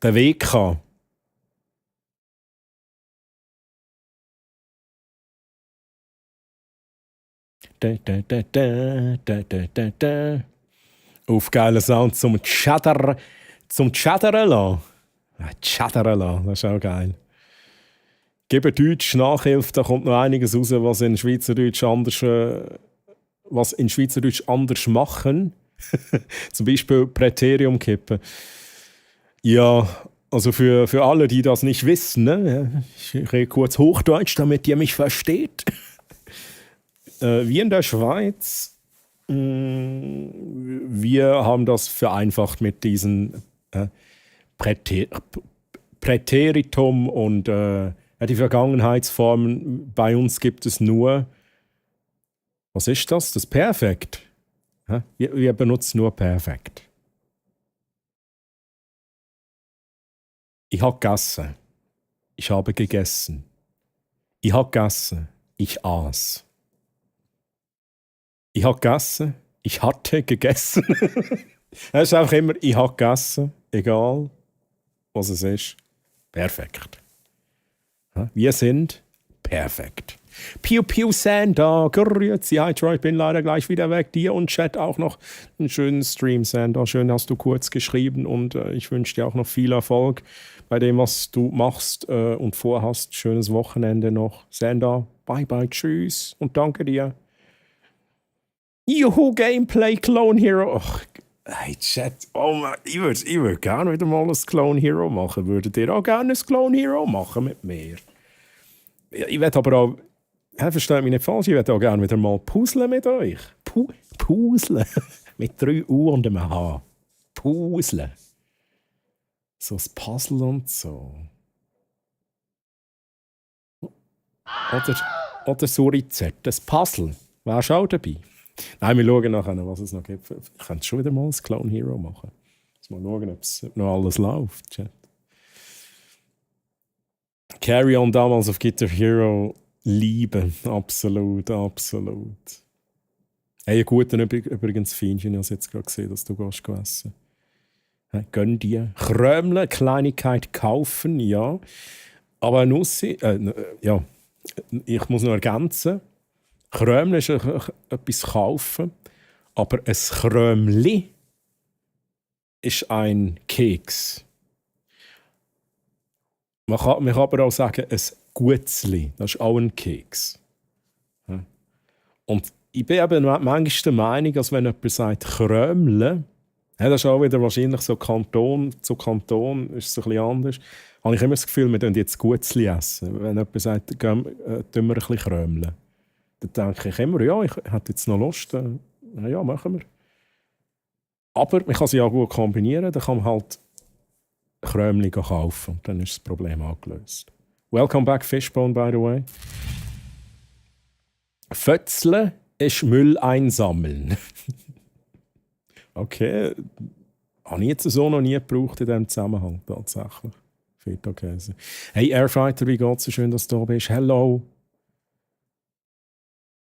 Der WK. Auf geilen Sound zum Chattern lassen. Chattern lassen, das ist auch geil. Gebe Deutsch Nachhilfe, da kommt noch einiges raus, was in Schweizerdeutsch anders machen. Zum Beispiel Präterium kippen. Ja, also für alle, die das nicht wissen, ne? Ich rede kurz Hochdeutsch, damit ihr mich versteht. Wir in der Schweiz, wir haben das vereinfacht mit diesen Präteritum und die Vergangenheitsformen. Bei uns gibt es nur, was ist das? Das Perfekt. Wir benutzen nur Perfekt. Ich habe gegessen. Ich habe gegessen. Ich habe gegessen. Ich aß. Ich habe gegessen. Ich hatte gegessen. Es ist einfach immer, ich habe gegessen. Egal, was es ist. Perfekt. Wir sind perfekt. Piu Piu Sander, grüezi, hi Troy, ich bin leider gleich wieder weg. Dir und Chat auch noch einen schönen Stream, Sander. Schön, hast du kurz geschrieben und ich wünsche dir auch noch viel Erfolg bei dem, was du machst und vorhast. Schönes Wochenende noch. Sander, bye bye, tschüss und danke dir. Juhu, Gameplay, Clone Hero. Ach, hey Chat, oh man, ich würde gerne wieder mal ein Clone Hero machen. Würdet ihr auch gerne ein Clone Hero machen mit mir? Ich werde aber auch, versteht mich nicht falsch, ich werde auch gerne wieder mal puzzeln mit euch. Puzzeln. Mit 3 U und einem H. Puzzeln. So ein Puzzle und so. Oder Surizet, das Puzzle. Wärst du auch dabei? Nein, wir schauen nachher, was es noch gibt. Ich könnte schon wieder mal ein Clone Hero machen. Mal schauen, ob noch alles läuft. Chat. Carry On damals auf Guitar Hero lieben. Absolut, absolut. Hey, einen guten übrigens Feinchen, ich habe jetzt gerade gesehen, dass du gehst essen. Gönn dir. Krömle, Kleinigkeit kaufen, ja. Aber Nussi, ja, ich muss noch ergänzen. Krömle ist etwas kaufen, aber ein Krömli ist ein Keks. Man kann aber auch sagen, ein Gutzli. Das ist auch ein Keks. Ja. Und ich bin eben manchmal der Meinung, dass wenn jemand sagt Krömle, ja, das ist auch wieder wahrscheinlich so Kanton zu Kanton, ist es ein bisschen anders, habe ich immer das Gefühl, wir essen jetzt Gutzli essen. Wenn jemand sagt, tun wir ein bisschen Krömle, dann denke ich immer, ja, ich hätte jetzt noch Lust, ja, machen wir. Aber man kann sie auch gut kombinieren, dann kann man halt Krömli kaufen und dann ist das Problem auch gelöst. Welcome back, Fishbone, by the way. Fötzle ist Müll einsammeln. Okay, habe ich jetzt so noch nie gebraucht in diesem Zusammenhang, tatsächlich. Feta-Käse. Hey Airfighter, wie geht's? So schön, dass du da bist. Hello.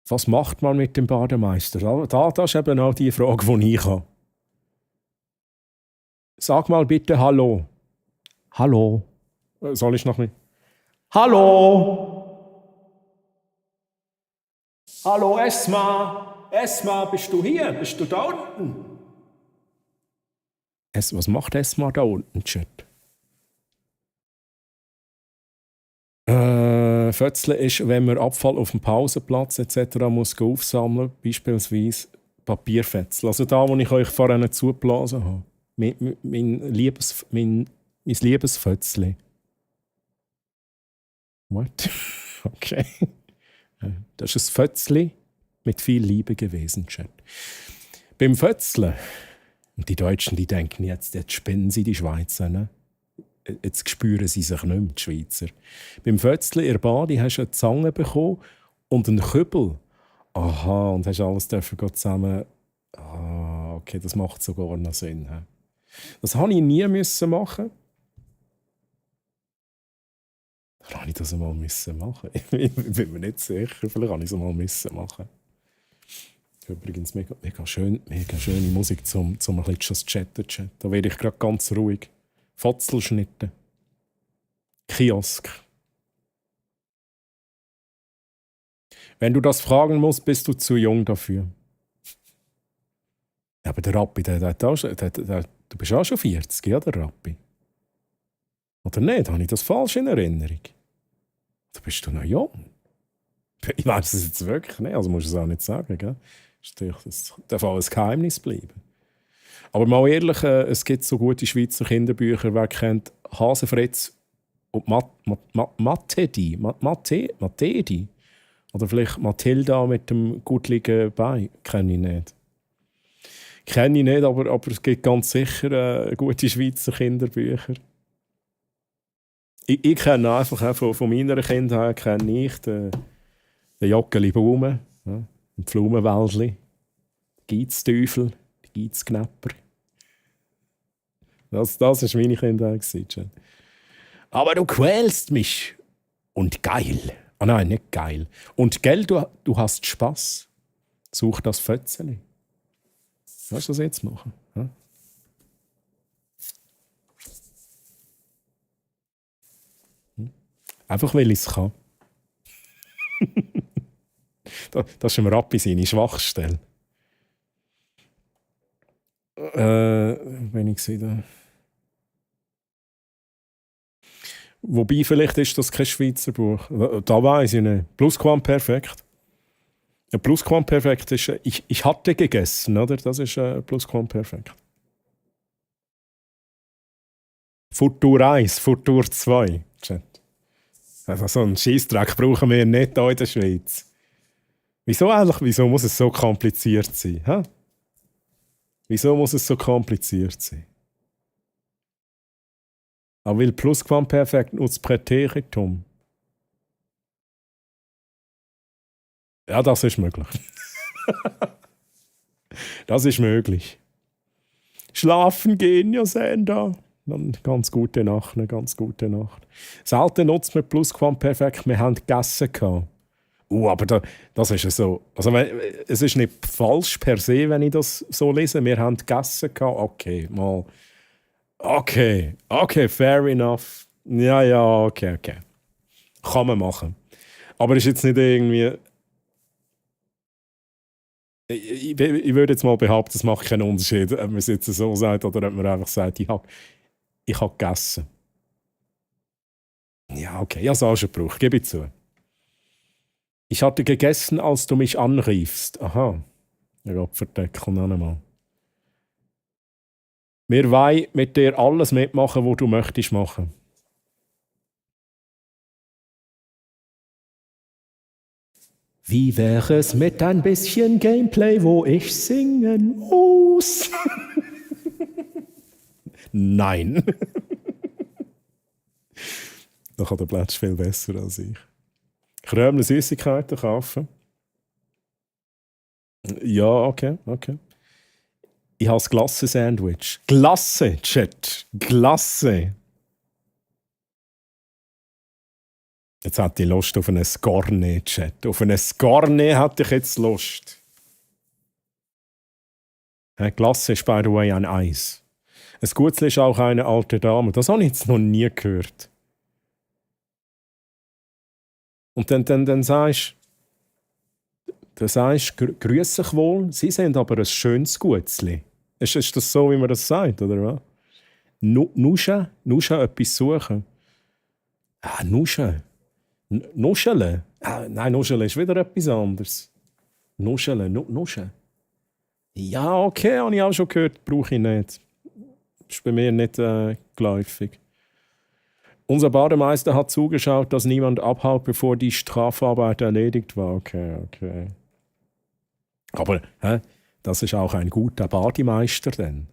Was macht man mit dem Bademeister? Das ist eben auch die Frage, die ich habe. Sag mal bitte Hallo. Hallo. Soll ich noch nicht? Hallo. Hallo Esma. Esma, bist du hier? Bist du da unten? Was macht Esma da unten, Chat? Fötzle ist, wenn man Abfall auf dem Pausenplatz etc. muss aufsammeln, beispielsweise Papierfetzl. Also da, wo ich euch vorhin zugeblasen habe. Mein Liebesfötzli. What? Okay. Das ist ein Fötzli mit viel Liebe gewesen, Chat. Beim Fötzle, und die Deutschen, die denken jetzt spinnen sie die Schweizer, ne? Jetzt spüren sie sich nicht mehr, die Schweizer. Beim Fötzli in der Bade hast du eine Zange bekommen und einen Kübel. Aha, und hast alles zusammen. Ah, okay, das macht sogar noch Sinn. He? Das musste ich nie machen. Oder habe ich das einmal machen? Ich bin mir nicht sicher. Vielleicht habe ich es einmal machen. Übrigens mega schöne Musik, um ein bisschen zu chatten. Da werde ich gerade ganz ruhig. Fotzelschnitte. Kiosk. Wenn du das fragen musst, bist du zu jung dafür. Ja, aber der Rappi, du bist auch schon 40, ja, der Rappi? Oder nicht? Habe ich das falsch in Erinnerung? Da bist du noch jung. Ich weiß es jetzt wirklich nicht, also musst du es auch nicht sagen, gell? Das darf auch ein Geheimnis bleiben. Aber mal ehrlich, es gibt so gute Schweizer Kinderbücher, wer kennt Hasefritz und Mattedi. Oder vielleicht Mathilda mit dem gutligen Bein. Kenne ich nicht. Aber es gibt ganz sicher gute Schweizer Kinderbücher. Ich kenne einfach auch von meiner Kindheit kenne ich den Joggeli Baume, ja, den Pflumenwäldli, den Geizteufel, den Geizknäpper. Das war meine Kindheit. Aber du quälst mich. Und geil. Ah nein, nicht geil. Und gell, du hast Spaß. Such das Fötzeli. Willst du das jetzt machen? Ja? Einfach weil ich es kann. Das ist im Rappi seine Schwachstelle. Wenn ich sehe. Wobei, vielleicht ist das kein Schweizer Buch. Da weiss ich nicht. Plusquamperfekt. Ja, Plusquamperfekt ist ich hatte gegessen, oder? Das ist Plusquamperfekt. Futur 1, Futur 2. Also so einen Scheissdreck brauchen wir nicht hier in der Schweiz. Wieso muss es so kompliziert sein? Hä? Wieso muss es so kompliziert sein? Aber weil Plusquamperfekt nur das Präteritum. Ja, das ist möglich. Das ist möglich. Schlafen gehen, ja, Senda. Dann ganz gute Nacht, eine ganz gute Nacht. Selten nutzt man Plusquamperfekt, wir haben gegessen gehabt. Aber das ist ja so. Also, es ist nicht falsch per se, wenn ich das so lese. Wir haben gegessen gehabt. Okay, mal. Okay, fair enough. Ja, okay. Kann man machen. Aber ist jetzt nicht irgendwie. Ich würde jetzt mal behaupten, es macht keinen Unterschied, ob man es jetzt so sagt oder ob man einfach sagt, ich habe gegessen. Ja, okay, ja, so schon gebraucht, gebe ich zu. Ich hatte gegessen, als du mich anriefst. Aha. Ja Gott, verdeckel noch einmal. Wir wollen mit dir alles mitmachen, was du möchtest machen. Wie wäre es mit ein bisschen Gameplay, wo ich singen muss? Nein. Da kann der Plätsch viel besser als ich. Krömle Süßigkeiten kaufen. Ja, okay. Ich habe das Glasse-Sandwich. Glasse, Chat. Glasse. Jetzt hätte ich Lust auf einen Scornet, Chat. Auf einen Scornet hätte ich jetzt Lust. Glasse ist, by the way, ein Eis. Ein Gutzli ist auch eine alte Dame. Das habe ich jetzt noch nie gehört. Und dann sagst du, grüß dich wohl, sie sind aber ein schönes Gutzli. Ist das so, wie man das sagt, oder was? Nusche etwas suchen. Nusche. Nuscheln? Nein, Nuscheln ist wieder etwas anderes. Nuscheln. Ja, okay, habe ich auch schon gehört, brauche ich nicht. Ist bei mir nicht geläufig. Unser Bademeister hat zugeschaut, dass niemand abhaut, bevor die Strafarbeit erledigt war. Okay. Aber das ist auch ein guter Bademeister denn.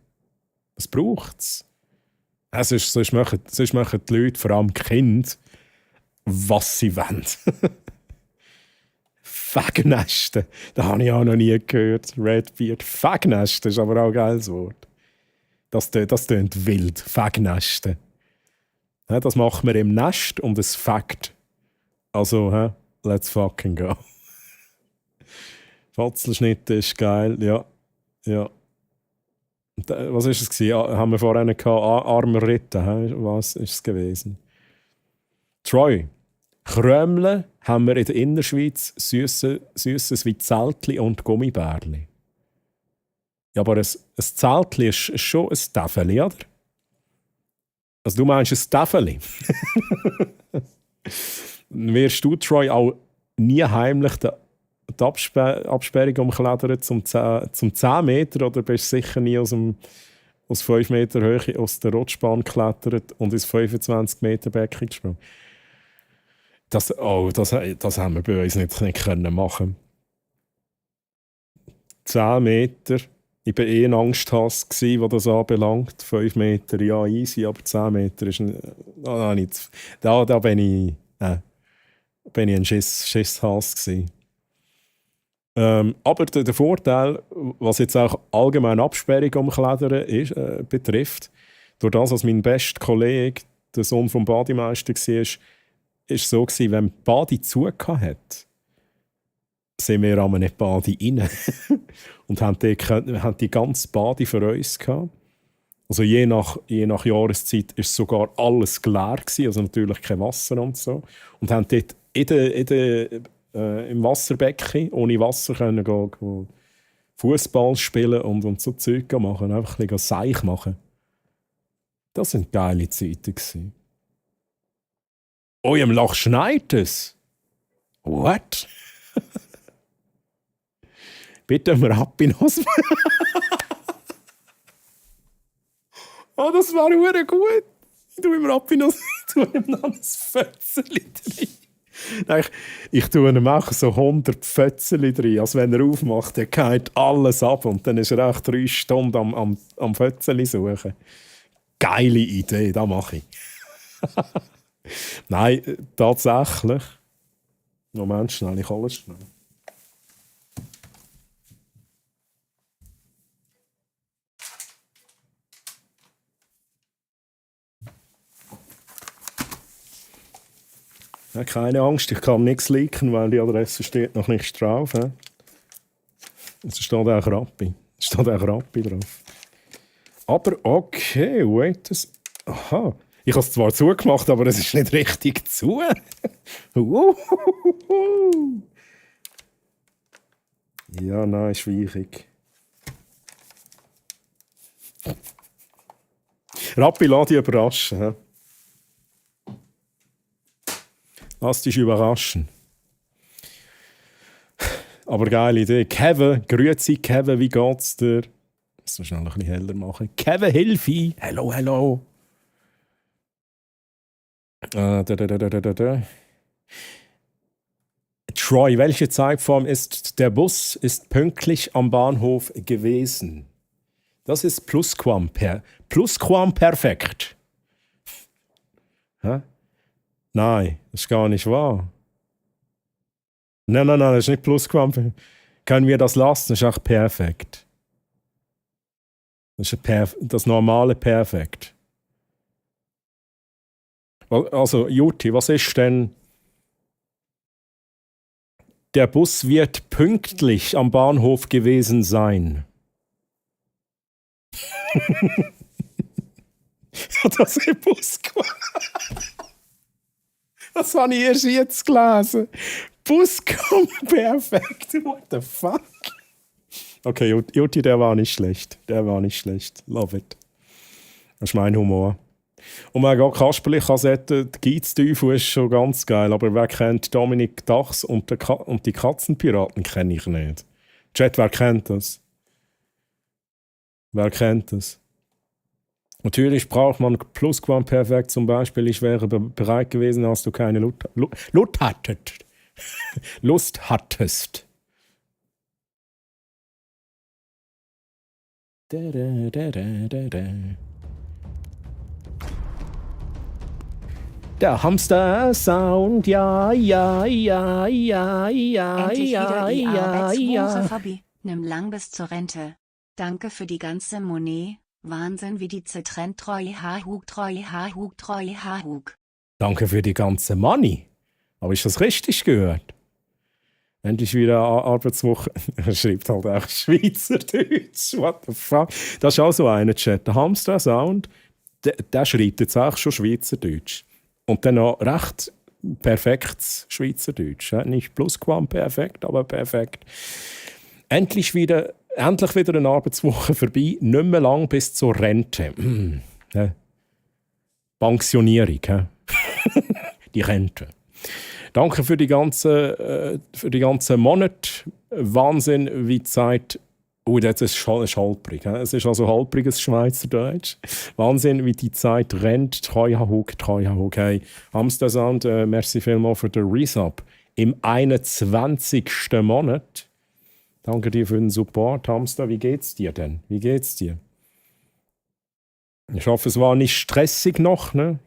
Was braucht es? Sonst machen die Leute, vor allem die Kinder, was sie wollen. Fegnästen, das habe ich auch noch nie gehört. Redbeard. Fegnästen ist aber auch ein geiles Wort. Das tönt wild. Fegnästen. Das machen wir im Nest und es fegt. Also, let's fucking go. Fotzelschnitte ist geil, ja. Was war es? Haben wir vorhin gehabt? Armer Ritter, was ist es gewesen? Troy. Krömle haben wir in der Innerschweiz Süßes wie Zeltli und Gummibärli. Ja, aber ein Zeltli ist schon ein Täfeli, oder? Also du meinst ein Täfeli? Wirst du, Troy, auch nie heimlich die Absperrung umklettern zum 10 Meter oder bist du sicher nie aus 5 Meter Höhe aus der Rutschbahn geklettert und ins 25 Meter Becken gesprungen? Das haben wir bei uns nicht können machen. 10 Meter. Ich war ein Angsthass, was das anbelangt. 5 Meter, ja, easy, aber 10 Meter ist da bin ich ein Schisshass gewesen. Aber der Vorteil, was jetzt auch allgemein Absperrung umklettern betrifft, durch das, was mein bester Kollege, der Sohn vom Bademeister war, ist so gewesen, wenn die Badi zugehört hat, sind wir aber nicht Badi rein. Und haben die ganze Badi für uns gehabt. Also je nach Jahreszeit war sogar alles leer gewesen, also natürlich kein Wasser und so. Und haben dort im Wasserbecken ohne Wasser können gehen, Fußball spielen und so Zeug machen, einfach ein bisschen Seich machen. Das waren geile Zeiten gewesen. Oh, im Loch schneit es. What? Bitte mir Happiness. Oh, das war verdammt gut. Ich tue immer Happiness, ich tue ihm noch ein Fötzeli drin. Nein, ich tue ihm auch so 100 Fötzeli drin. Also wenn er aufmacht, dann geht alles ab und dann ist er auch 3 Stunden am Fötzeli suchen. Geile Idee, das mache ich. Nein, tatsächlich. Moment, schnell, ich alles schnell. Ja, keine Angst, ich kann nichts leaken, weil die Adresse steht noch nicht drauf. Ja. Es steht auch Rappi. Es steht auch Rappi drauf. Aber okay, wait. Aha. Ich habe es zwar zugemacht, aber es ist nicht richtig zu. Ja, nein, schwierig. Rappi, lass dich überraschen. Ja. Lass dich überraschen. Aber geile Idee. Kevin, grüezi Kevin, wie geht's dir? Muss man schnell ein bisschen heller machen. Kevin, Hilfe! Hello, hello! Troy, welche Zeitform ist der Bus ist pünktlich am Bahnhof gewesen? Das ist Plusquamperfekt. Hä? Nein, das ist gar nicht wahr. Nein, das ist nicht Plusquamperfekt. Können wir das lassen? Das ist auch perfekt. Das ist das normale Perfekt. Also, Juti, was ist denn? Der Bus wird pünktlich am Bahnhof gewesen sein. Das ist Plusquamperfekt. Das habe ich erst jetzt gelesen. Plusquamperfekt. What the fuck? Okay, Juti, der war nicht schlecht. Love it. Das ist mein Humor. Und man geht Kasperli-Kassetten, die Giz-Teufel ist schon ganz geil, aber wer kennt Dominik Dachs und die Katzenpiraten kenne ich nicht. Chat, wer kennt das? Wer kennt das? Natürlich braucht man Plusquamperfekt zum Beispiel. Ich wäre bereit gewesen, als du keine Lust hattest. Der Hamster-Sound, ja. Endlich wieder die Arbeitswoche vorbei. Nimm lang bis zur Rente. Danke für die ganze Money. Wahnsinn wie die Zitren treue Hahug. Danke für die ganze Money. Habe ich das richtig gehört? Endlich wieder Arbeitswoche. Er schreibt halt auch Schweizerdeutsch. What the fuck? Das ist auch so einer Chat. Der Hamster-Sound, der schreibt jetzt auch schon Schweizerdeutsch. Und dann noch recht perfektes Schweizerdeutsch. Nicht Plusquamperfekt, aber perfekt. Endlich wieder eine Arbeitswoche vorbei. Nicht mehr lang bis zur Rente. Pensionierung. Die Rente. Danke für die ganzen Monate. Wahnsinn, wie die Zeit. Das ist halbrig. Es ist also halbriges Schweizerdeutsch. Wahnsinn, wie die Zeit rennt. Treu Hahug. Hey, Hamstersound, merci vielmals für den Resub. Im 21. Monat. Danke dir für den Support. Hamster, wie geht's dir denn? Ich hoffe, es war nicht stressig noch. Ne?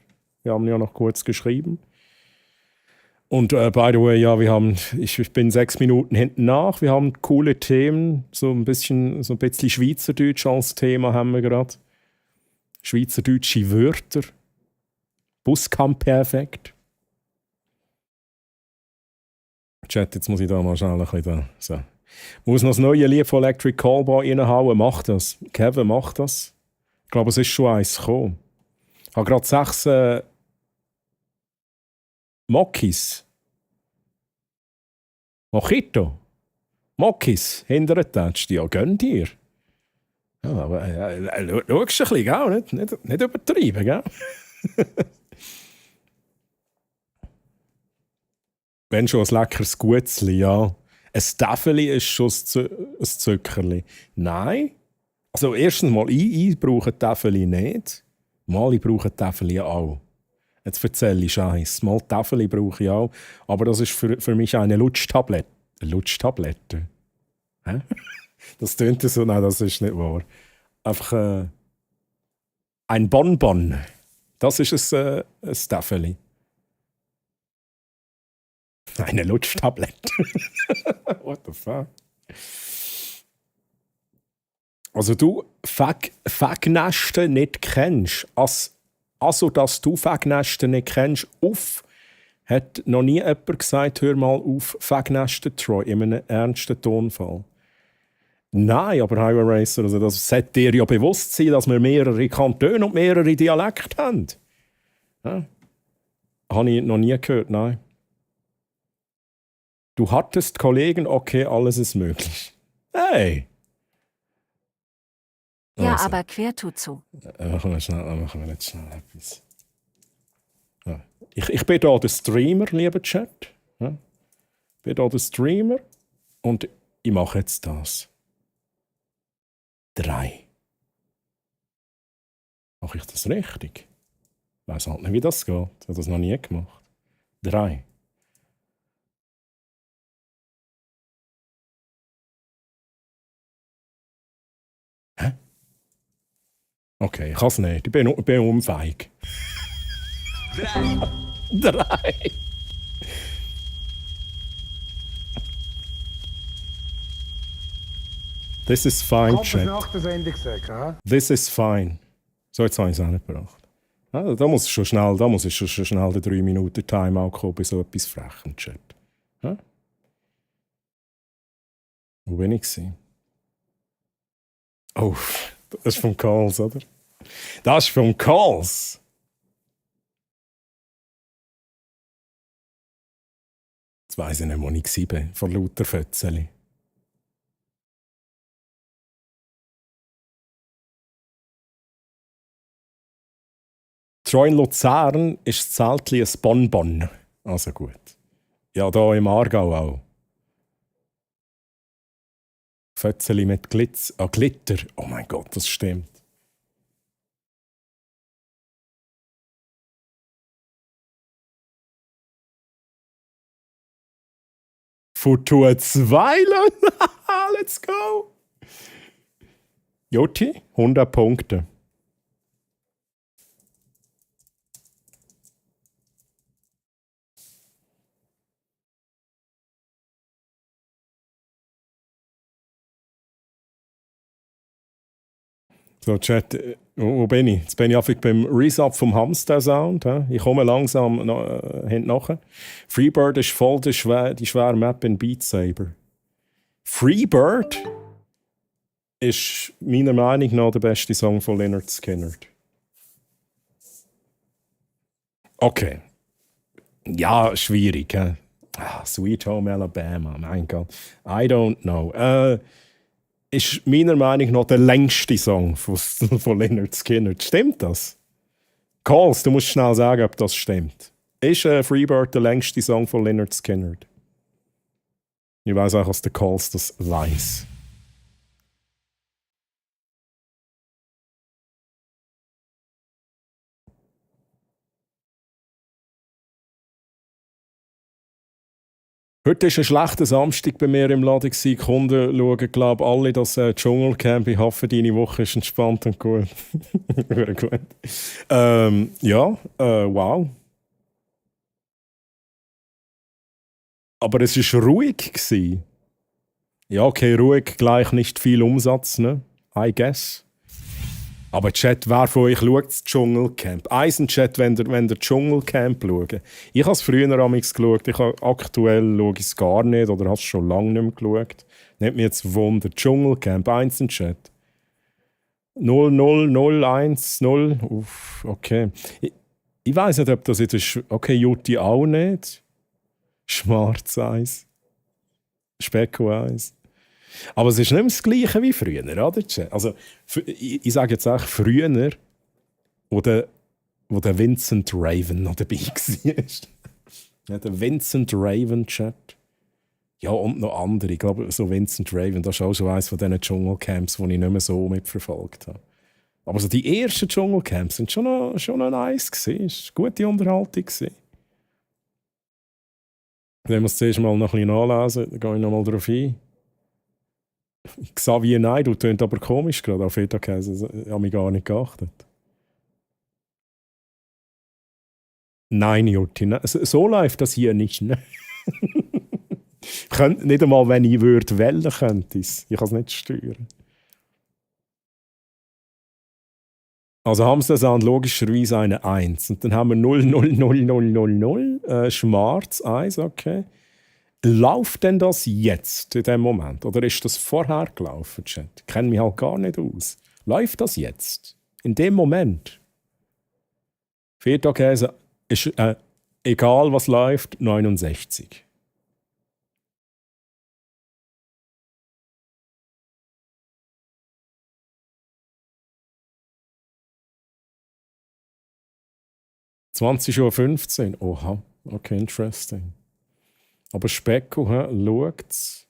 Wir haben ja noch kurz geschrieben. Und by the way, ja, ich bin 6 Minuten hinten nach. Wir haben coole Themen, so ein bisschen Schweizerdeutsch als Thema haben wir gerade. Schweizerdeutsche Wörter. Busquamperfekt. Chat, jetzt muss ich da mal schnell ein bisschen da. So. Muss noch das neue Lied von Electric Callboy reinhauen. Mach das. Kevin, mach das. Ich glaube, es ist schon eins gekommen. Ich habe gerade 6 Mokis. Mojito. Mokis, hintergetatscht. Ja, gönn dir. Ja, aber schaust ein bisschen, gell? Nicht übertreiben, gell? Wenn schon ein leckeres Gutzli, ja. Ein Täfeli ist schon ein Zuckerli. Nein. Also erstens mal, ich brauche Täfeli nicht. Mal, ich brauche Täfeli auch. Jetzt erzähle ich Scheiß. Mal Täfeli brauche ich auch. Aber das ist für mich eine Lutschtablette. Eine Lutschtablette? Hä? Das tönt so, nein, das ist nicht wahr. Einfach ein Bonbon. Das ist ein Täfeli. Eine Lutschtablette. What the fuck? Also du Fagnäste nicht kennst, also dass du Fagnäste nicht kennst, auf Hat noch nie jemand gesagt, hör mal auf, Fegnäste Troy, in einem ernsten Tonfall? Nein, aber Highway Racer, also das sollte dir ja bewusst sein, dass wir mehrere Kantone und mehrere Dialekte haben. Ja? Habe ich noch nie gehört, nein. Du hattest Kollegen, okay, alles ist möglich. Hey! Ja, Also. aber quer tut zu. Machen wir jetzt schnell etwas. Ja. Ich bin hier der Streamer, lieber Chat. Ja. Ich bin hier der Streamer und ich mache jetzt das. 3. Mache ich das richtig? Ich weiss halt nicht, wie das geht. Ich habe das noch nie gemacht. 3. Hä? Okay, ich kann es nicht. Ich bin unfähig. 3. This is fine, Kommt Chat. nach der Sendung sagen, hä? This is fine. So, jetzt habe ich es auch nicht gebracht. Ja, da muss ich schon schnell den 3 Minuten Timeout kommen bei so etwas Frechen, Chat. Ja? Wo bin ich gewesen? Oh, das ist vom Calls, oder? Das ist vom Calls! Jetzt weiss ich nicht, wo ich war, vor lauter Fötzeli. Troy in Luzern ist das Zeltli ein Bonbon. Also gut. Ja, da im Aargau auch. Fötzeli mit Glitter. Oh mein Gott, das stimmt. Futur 2, let's go! Joti, 100 Punkte. So, Chat, wo bin ich? Jetzt bin ich einfach beim Resub vom Hamster Sound. Ich komme langsam hinten nachher. Freebird ist voll die schwere Map in Beat Saber. Freebird ist meiner Meinung nach der beste Song von Lynyrd Skynyrd. Okay. Ja, schwierig. Sweet Home Alabama, mein Gott. I don't know. Ist meiner Meinung nach der längste Song von Lynyrd Skynyrd. Stimmt das? Calls, du musst schnell sagen, ob das stimmt. Ist Freebird der längste Song von Lynyrd Skynyrd? Ich weiss auch, dass der Calls das weiss. Heute war ein schlechter Samstag bei mir im Laden. Die Kunden schauen, glaube ich, alle das Dschungelcamp. Ich hoffe, deine Woche ist entspannt und gut. Gut. Wow. Aber es war ruhig gewesen. Ja, okay, ruhig, gleich nicht viel Umsatz, ne? I guess. Aber Chat, wer von euch schaut das Dschungelcamp? Eisenchat, wenn der Dschungelcamp schaut. Ich habe es früher amigs geschaut, aktuell schaue ich es gar nicht oder habe es schon lange nicht mehr geschaut. Nicht mir jetzt Wunder. Dschungelcamp, Eisenchat. 00010. Uff, okay. Ich weiss nicht, ob das jetzt ist. Okay, Jutti auch nicht. Schwarz-Eis. Specko-Eis. Aber es ist nicht mehr das Gleiche wie früher, oder? Also, ich sage jetzt auch früher, wo der Vincent Raven noch dabei war. Ja, der Vincent Raven-Chat. Ja, und noch andere. Ich glaube, so Vincent Raven, das ist auch schon eines von diesen Dschungelcamps, die ich nicht mehr so mitverfolgt habe. Aber so die ersten Dschungelcamps waren schon noch nice. Es war eine gute Unterhaltung. Wenn wir es zuerst mal noch ein bisschen nachlesen, dann gehe ich noch mal darauf ein. Xavier Naidoo tönt aber komisch gerade auf Feta-Käse. Ich habe mich gar nicht geachtet. Nein, Jutti, so läuft das hier nicht. Ne? Nicht einmal, wenn ich würde wählen, könnte ich es. Ich kann es nicht steuern. Also Hamster-Sound logischerweise eine 1. Und dann haben wir 0, 0, 0, 0, 0, 0. Schwarz, 1, okay. Läuft denn das jetzt, in dem Moment? Oder ist das vorher gelaufen, Chat? Ich kenne mich halt gar nicht aus. Läuft das jetzt? In dem Moment? Viertagkäse ist, egal was läuft, 69. (20:15 Uhr). Oha, okay, interesting. Aber Specko, schaut's.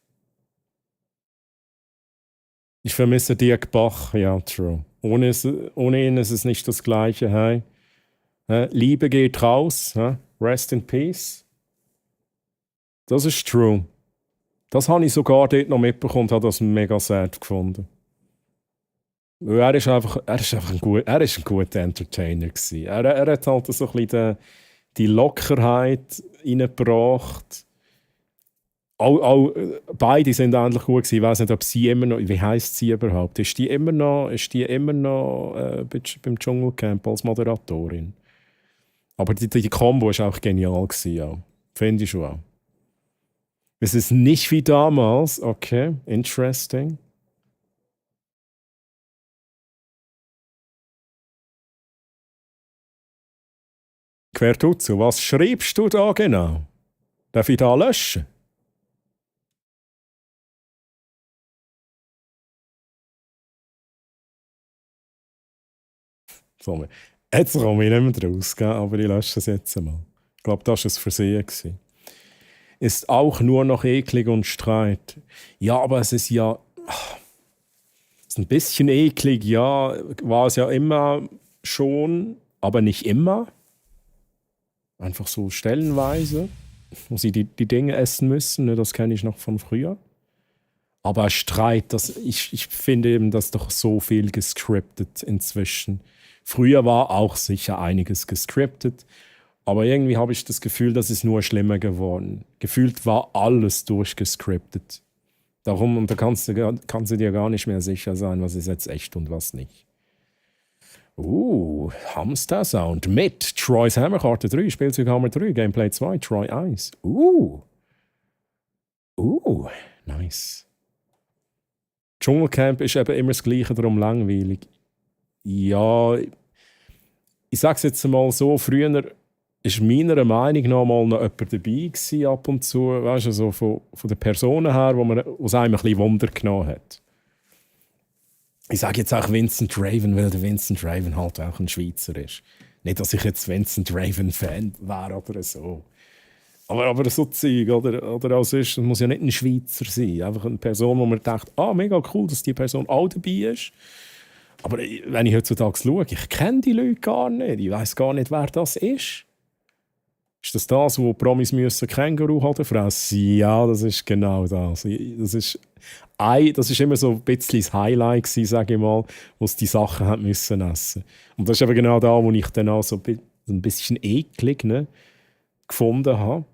Ich vermisse Dirk Bach, ja, true. Ohne ihn ist es nicht das Gleiche. Hey. Liebe geht raus, rest in peace. Das ist true. Das habe ich sogar dort noch mitbekommen und habe das mega sad gefunden. Weil er ist einfach ein guter Entertainer gewesen. Er hat halt so ein bisschen die Lockerheit reingebracht. Beide sind eigentlich gut gewesen. Ich weiss nicht, ob sie immer noch... Wie heisst sie überhaupt? Ist die immer noch beim Dschungelcamp als Moderatorin? Aber die Kombo war auch genial gewesen, ja. Finde ich schon auch. Es ist nicht wie damals. Okay, interesting. Quertuzzo, was schreibst du da genau? Darf ich da löschen? So, jetzt komme ich nicht mehr raus, aber ich lösche es jetzt mal. Ich glaube, das war ein Versehen. Ist auch nur noch eklig und Streit. Ja, aber es ist ja... Es ist ein bisschen eklig, ja. War es ja immer schon, aber nicht immer. Einfach so stellenweise, wo sie die Dinge essen müssen. Das kenne ich noch von früher. Aber Streit, ich finde eben, dass doch so viel gescriptet inzwischen. Früher war auch sicher einiges gescriptet, aber irgendwie habe ich das Gefühl, das ist nur schlimmer geworden. Gefühlt war alles durchgescriptet. Darum, und da kannst du dir gar nicht mehr sicher sein, was ist jetzt echt und was nicht. Hamster Sound mit Troy's Hammerkarte 3, Spielzeug Hammer 3, Gameplay 2, Troy 1. Nice. Dschungelcamp ist eben immer das Gleiche, darum langweilig. Ja, ich sage es jetzt mal so, früher war meiner Meinung nach mal noch jemand dabei gewesen, ab und zu, weißt du, so von den Personen her, was einem ein bisschen Wunder genommen hat. Ich sage jetzt auch Vincent Raven, weil der Vincent Raven halt auch ein Schweizer ist. Nicht, dass ich jetzt Vincent Raven-Fan wäre oder so. Aber so Zeug, oder auch sonst, muss ja nicht ein Schweizer sein. Einfach eine Person, wo man denkt, mega cool, dass die Person auch dabei ist. Aber wenn ich heutzutage schaue, ich kenne die Leute gar nicht. Ich weiss gar nicht, wer das ist. Ist das, wo Promis müssen Känguru halten fressen? Ja, das ist genau das. Das ist immer so ein bisschen das Highlight gewesen, sage ich mal, wo sie die Sachen haben müssen essen. Und das ist eben genau da, wo ich dann auch so ein bisschen eklig gefunden habe.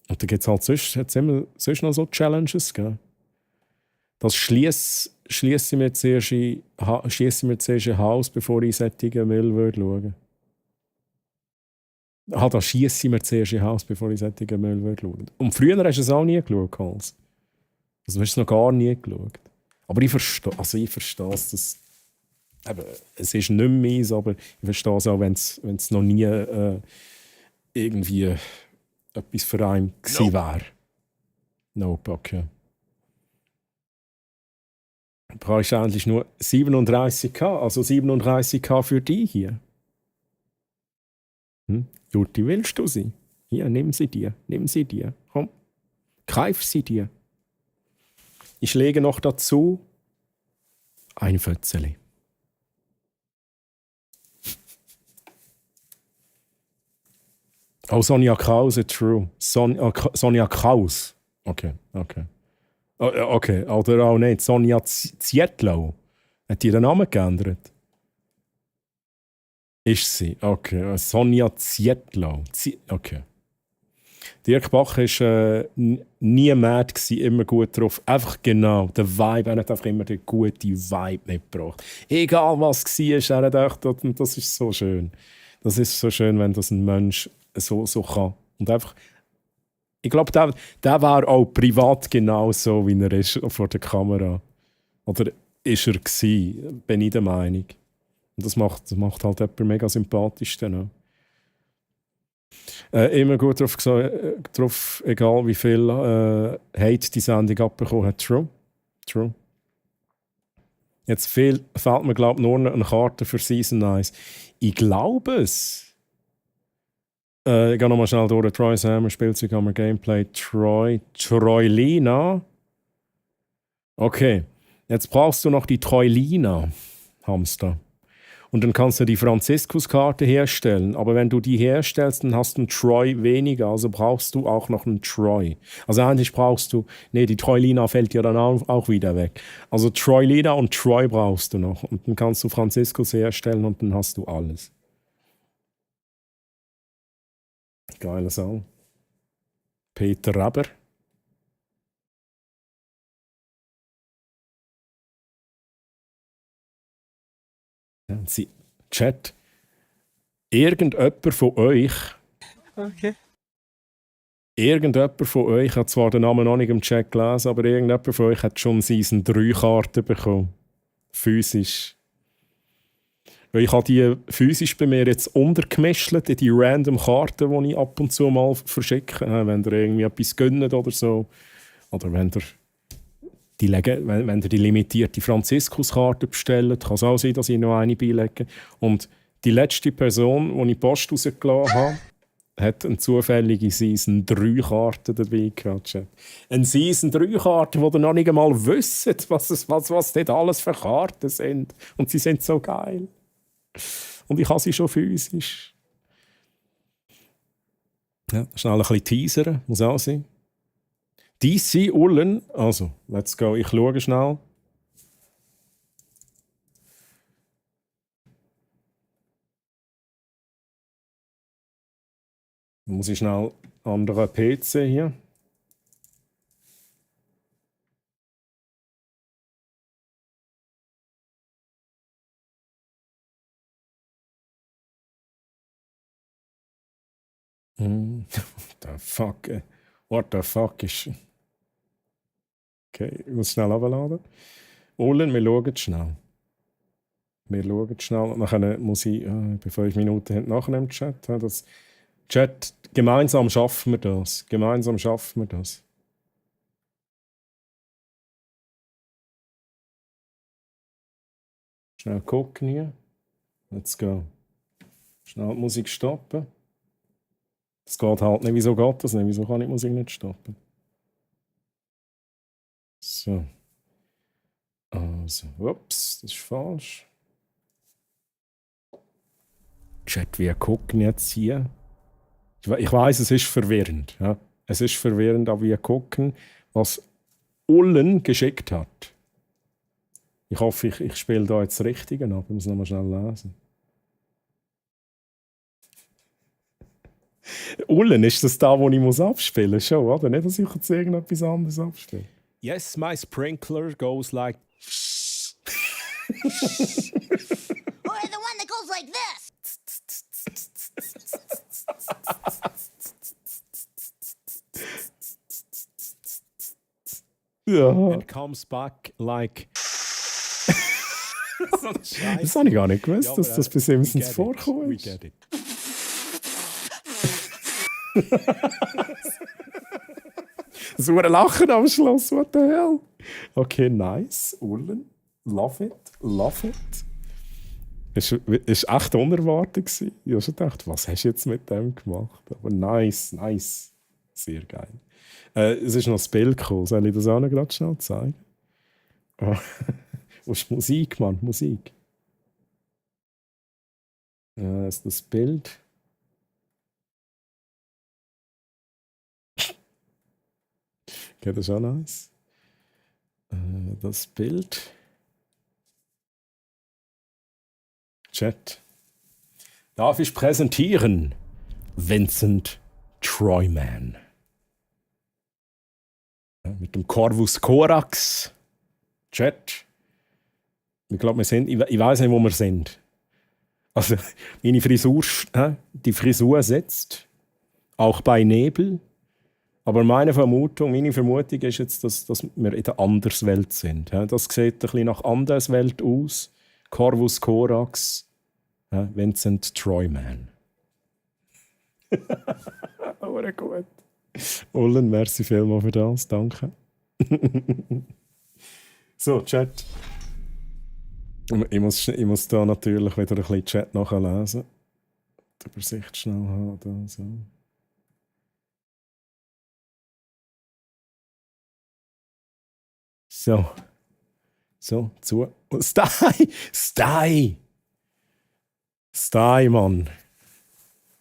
Und da gibt es halt sonst noch so Challenges, gell? Das schließe ich mir zuerst ein Haus, bevor ich solche Müll schaue. Da schiesse ich mir zuerst ein Haus, bevor ich solche Müll schaue. Und früher hast du es auch nie geschaut, Hans. Also hast du es noch gar nie geschaut. Aber ich verstehe es, dass es ist nicht mehr meins, aber ich verstehe es auch, wenn es noch nie irgendwie etwas für einen gewesen wäre. Nope, okay. Du brauchst eigentlich nur 37k, also 37k für die hier. Jutti, willst du sie? Hier, nimm sie dir. Komm, greif sie dir. Ich lege noch dazu ein Fötzeli. Oh, Sonja Krause, true. Sonja Kraus. Okay. Okay, oder auch nicht. Sonja Zietlow. Hat die den Namen geändert? Ist sie? Okay. Sonja Zietlow. Okay. Dirk Bach war nie mad, immer gut drauf. Einfach genau, der Vibe, er hat einfach immer den guten Vibe mitgebracht. Egal was war, er hat gedacht, und das ist so schön. Das ist so schön, wenn das ein Mensch so kann. Und einfach, ich glaube, der war auch privat genauso, wie er ist vor der Kamera. Oder ist er gewesen, bin ich der Meinung. Und das macht halt jemand mega sympathisch dann auch. Immer gut drauf, egal wie viel Hate die Sendung abbekommen hat. True. Jetzt fehlt mir, glaube ich, nur noch eine Karte für Season 1. Ich glaube es. Ich gehe nochmal schnell durch. Troy Sammer, Spielzeughammer, Gameplay, Troylina. Okay, jetzt brauchst du noch die Troylina, Hamster. Und dann kannst du die Franziskuskarte herstellen. Aber wenn du die herstellst, dann hast du einen Troy weniger. Also brauchst du auch noch einen Troy. Also eigentlich brauchst du... Nee, die Troylina fällt ja dann auch wieder weg. Also Troylina und Troy brauchst du noch. Und dann kannst du Franziskus herstellen und dann hast du alles. Geiler Song. Peter Reber. Chat. Irgendjemand von euch. Okay. Irgendjemand von euch hat zwar den Namen noch nicht im Chat gelesen, aber irgendjemand von euch hat schon Season 3 Karten bekommen. Physisch. Weil ich habe die physisch bei mir jetzt untergemischt in die random Karten, die ich ab und zu mal verschicke. Wenn ihr irgendwie etwas gönnt oder so. Oder wenn ihr die limitierte Franziskuskarte bestellt, kann es auch sein, dass ich noch eine beilege. Und die letzte Person, die ich Post rausgelassen habe, hat eine zufällige Season 3 Karte dabei gehabt. Eine Season 3 Karte, wo ihr noch nicht einmal wisst, was dort alles für Karten sind. Und sie sind so geil. Und ich habe sie schon physisch. Ja, schnell ein bisschen teasern, muss auch sein. DC Ullen, also, let's go. Ich schaue schnell. Dann muss ich schnell anderen PC hier. What the fuck ist... Okay, ich muss schnell runterladen. Ullen, wir schauen schnell. Und dann muss ich, bei 5 Minuten nachher im Chat. Chat, gemeinsam schaffen wir das. Schnell gucken hier. Let's go. Schnell die Musik stoppen. Das geht halt nicht. Wieso geht das nicht? Wieso kann ich die Musik nicht stoppen? So. Also, ups, das ist falsch. Chat, wir gucken jetzt hier. Ich weiß, es ist verwirrend. Ja? Es ist verwirrend, aber wir gucken, was Ullen geschickt hat. Ich hoffe, ich spiele da jetzt das Richtige ab. Ich muss nochmal schnell lesen. Ullen, ist das da, wo ich abspielen muss? Schon, oder? Nicht, dass ich jetzt irgendetwas anderes abspiele. Yes, my sprinkler goes like... Or the one that goes like this. Ja. And comes back like... Das habe ich gar nicht gewusst, dass das bei Simpsons vorkommt. So ein Lachen am Schluss, what the hell? Okay, nice. Ullen. Love it. Es war echt unerwartet. Ich habe schon gedacht, was hast du jetzt mit dem gemacht? Aber nice. Sehr geil. Es ist noch das Bild gekommen. Soll ich das auch noch gerade schnell zeigen? Wo ist Musik, Mann? Musik. Ist das Bild. Okay, das ist auch nice. Das Bild. Chat. Darf ich präsentieren? Vincent Troyman. Mit dem Corvus Corax. Chat. Ich glaube, ich weiß nicht, wo wir sind. Also, meine Frisur, die Frisur sitzt. Auch bei Nebel. Aber meine Vermutung ist jetzt, dass wir in der Anderswelt sind. Das sieht ein bisschen nach Anderswelt aus. Corvus Corax. Vincent Troyman. Aber gut. Ullen, merci vielmals für das. Danke. So, Chat. Ich muss da natürlich wieder ein bisschen Chat nachlesen. Die Übersicht schnell haben. Da, so. So, zu. Oh, Stey, Mann.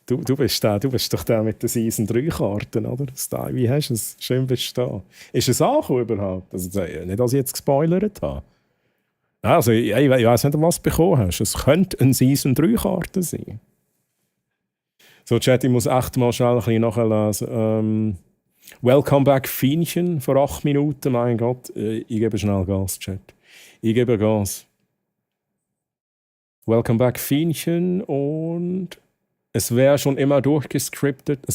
Du bist doch der mit den Season 3 Karten, oder? Stey, wie hast du es? Schön bist du da. Ist es angekommen überhaupt? Also, nicht, dass ich jetzt gespoilert habe. Also, ich weiss nicht, was du bekommen hast. Es könnte eine Season 3 Karte sein. So, Chat, ich muss echt mal schnell ein bisschen nachlesen. Welcome back, Fienchen, vor 8 Minuten. Mein Gott, ich gebe schnell Gas, Chat. Ich gebe Gas. Welcome back, Fienchen. Und es war schon immer durchgescriptet,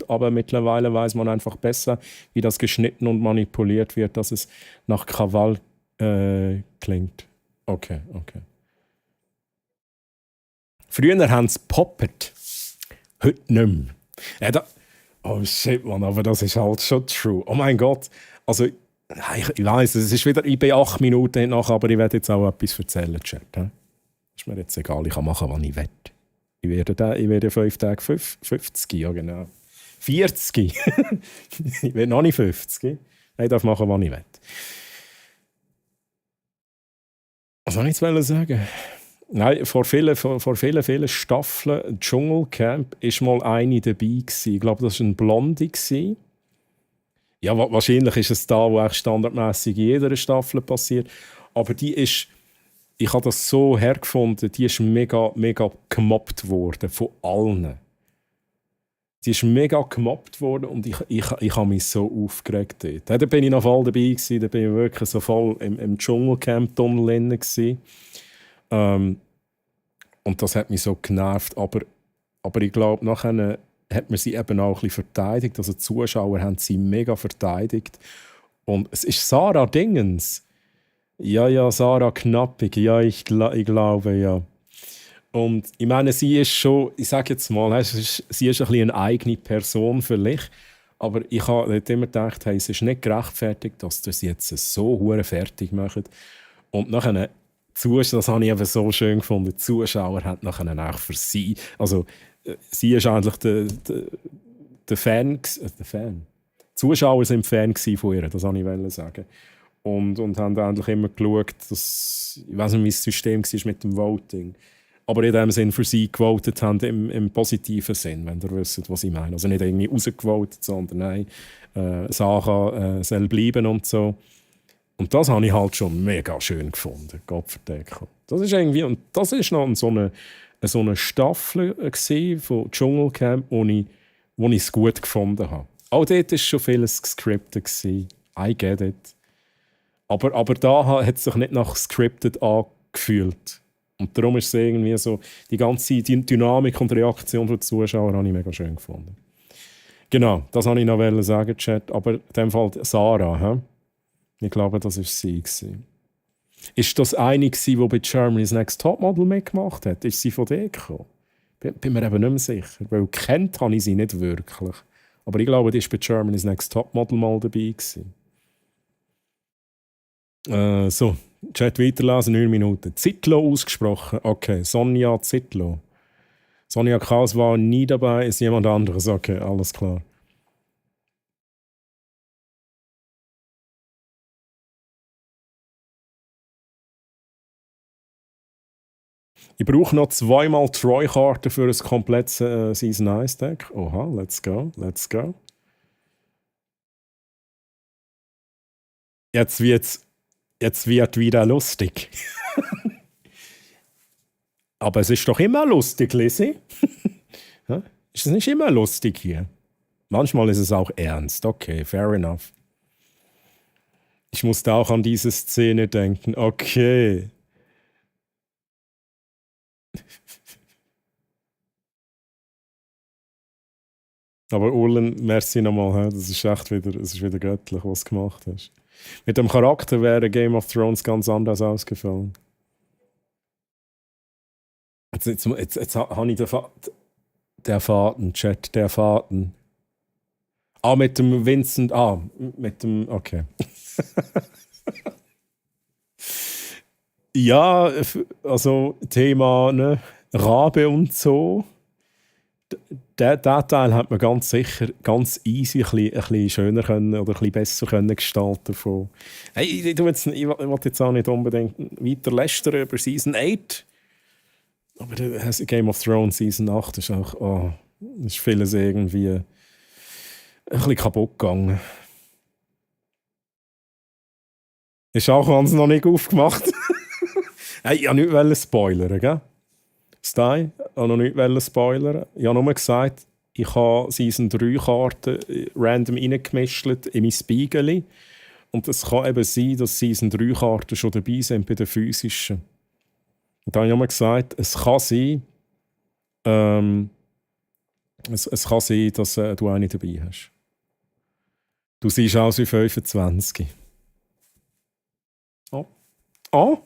aber mittlerweile weiß man einfach besser, wie das geschnitten und manipuliert wird, dass es nach Krawall klingt. Okay. Früher haben sie poppet. Heute nicht mehr. Oh shit, Mann, aber das ist halt schon true. Oh mein Gott. Also, ich weiss, es ist wieder, ich bin 8 Minuten nach, aber ich werde jetzt auch etwas erzählen, Chat. Ist mir jetzt egal, ich kann machen, was ich will. Ich werde 5 Tage 50, ja genau. 40. Ich werde noch nicht 50. Ich darf machen, was ich will. Was soll ich jetzt sagen? Nein, vor vielen Staffeln Dschungelcamp war mal eine dabei gewesen. Ich glaube, das war eine Blonde. Ja, wahrscheinlich ist es da, wo eigentlich standardmäßig in jeder Staffel passiert. Aber die ist, ich habe das so hergefunden, die ist mega gemobbt worden von allen. Die ist mega gemobbt worden und ich habe mich so aufgeregt dort. Da bin ich noch voll dabei gewesen, da bin ich wirklich so voll im Dschungelcamp-Tunnel gewesen. Und das hat mich so genervt, aber ich glaube, nachher hat man sie eben auch ein bisschen verteidigt. Also die Zuschauer haben sie mega verteidigt. Und es ist Sarah Dingens. Ja, Sarah Knappig. Ja, ich glaube, ja. Und ich meine, sie ist schon, ich sage jetzt mal, sie ist ein bisschen eine eigene Person vielleicht. Aber ich habe immer gedacht, hey, es ist nicht gerechtfertigt, dass sie jetzt so hure fertig machen. Und nachher, das habe ich eben so schön gefunden, die Zuschauer haben nachher auch für sie, also sie ist eigentlich der Fan. Die Zuschauer waren Fan von ihr, das wollte ich sagen. Und haben eigentlich immer geschaut, dass, ich weiß nicht, wie das System war mit dem Voting. Aber in dem Sinn für sie gewotet haben, im positiven Sinn, wenn ihr wisst, was ich meine. Also nicht irgendwie rausgevotet, sondern nein, Sachen soll bleiben und so. Und das habe ich halt schon mega schön gefunden, Gott verdecke. Das ist irgendwie, und das ist noch so eine Staffel von Dschungelcamp, wo ich es gut gefunden habe. Auch dort war schon vieles gescriptet. I get it. Aber da hat es sich nicht nach scripted angefühlt. Und darum ist es irgendwie so, die ganze Dynamik und Reaktion der Zuschauer habe ich mega schön gefunden. Genau, das wollte ich noch sagen, Chat. Aber in dem Fall Sarah, ich glaube, das war sie. Ist das eine, die bei Germany's Next Topmodel mitgemacht hat? Ist sie von der gekommen? Bin mir eben nicht mehr sicher. Weil kennt habe ich sie nicht wirklich. Aber ich glaube, die war bei Germany's Next Topmodel mal dabei. So, Chat weiterlesen, 9 Minuten. Zitlo ausgesprochen. Okay, Sonja Zitlo. Sonja Kraus war nie dabei, ist jemand anderes. Okay, alles klar. Ich brauche noch 2-mal Troy-Karten für ein komplettes Season 1 Deck. Oha, let's go. Jetzt wird wieder lustig. Aber es ist doch immer lustig, Lizzie. Ist es nicht immer lustig hier? Manchmal ist es auch ernst. Okay, fair enough. Ich musste auch an diese Szene denken. Okay. Aber Ullen, merci nochmal. Das ist echt wieder göttlich, was du gemacht hast. Mit dem Charakter wäre Game of Thrones ganz anders ausgefallen. Jetzt habe ich den Faden, Chat, der Faden. Ah, mit dem Vincent. Ah, mit dem. Okay. Ja, also Thema ne, Rabe und so. Den Teil hat man ganz sicher ganz easy ein bisschen schöner können oder ein bisschen besser können gestalten von. Hey, ich will jetzt auch nicht unbedingt weiter lästern über Season 8. Aber Game of Thrones Season 8 ist auch, ist vieles irgendwie ein bisschen kaputt gegangen. Ist auch ganz noch nicht aufgemacht. Hey, ich wollte nicht spoilern, gell? Stein, ich wollte noch nicht spoilern. Ich habe nur gesagt, ich habe Season 3 Karten random reingemischt in mein Spiegel. Und es kann eben sein, dass Season 3 Karten schon dabei sind bei den physischen. Und dann habe ich nur gesagt, es kann sein, es kann sein, dass du eine dabei hast. Du siehst aus wie 25. Oh. Oh?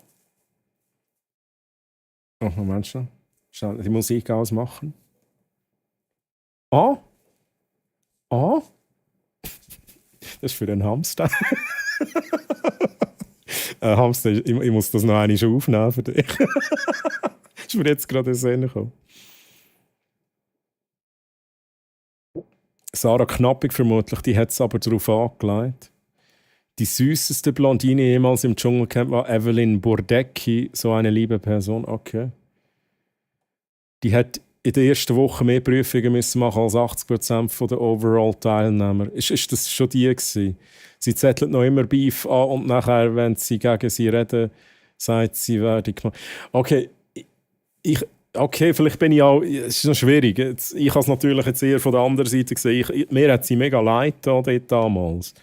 Oh, Moment schon. Schnell die Musik ausmachen. Oh? Oh? Das ist für den Hamster. Hamster, ich muss das noch einmal aufnehmen für dich. Ist mir jetzt gerade in den Sinn gekommen. Sarah Knappig vermutlich, die hat es aber darauf angelegt. Die süßeste Blondine jemals im Dschungelcamp war Evelyn Burdecki, so eine liebe Person. Okay. Die hat in der ersten Woche mehr Prüfungen müssen machen als 80% der Overall-Teilnehmer. Ist das schon die gewesen? Sie zettelt noch immer Beef an und nachher, wenn sie gegen sie reden, sagt sie, werde gemacht. Okay, okay, vielleicht bin ich auch. Es ist noch schwierig. Ich habe es natürlich jetzt eher von der anderen Seite gesehen. Mir hat sie mega leid dort damals.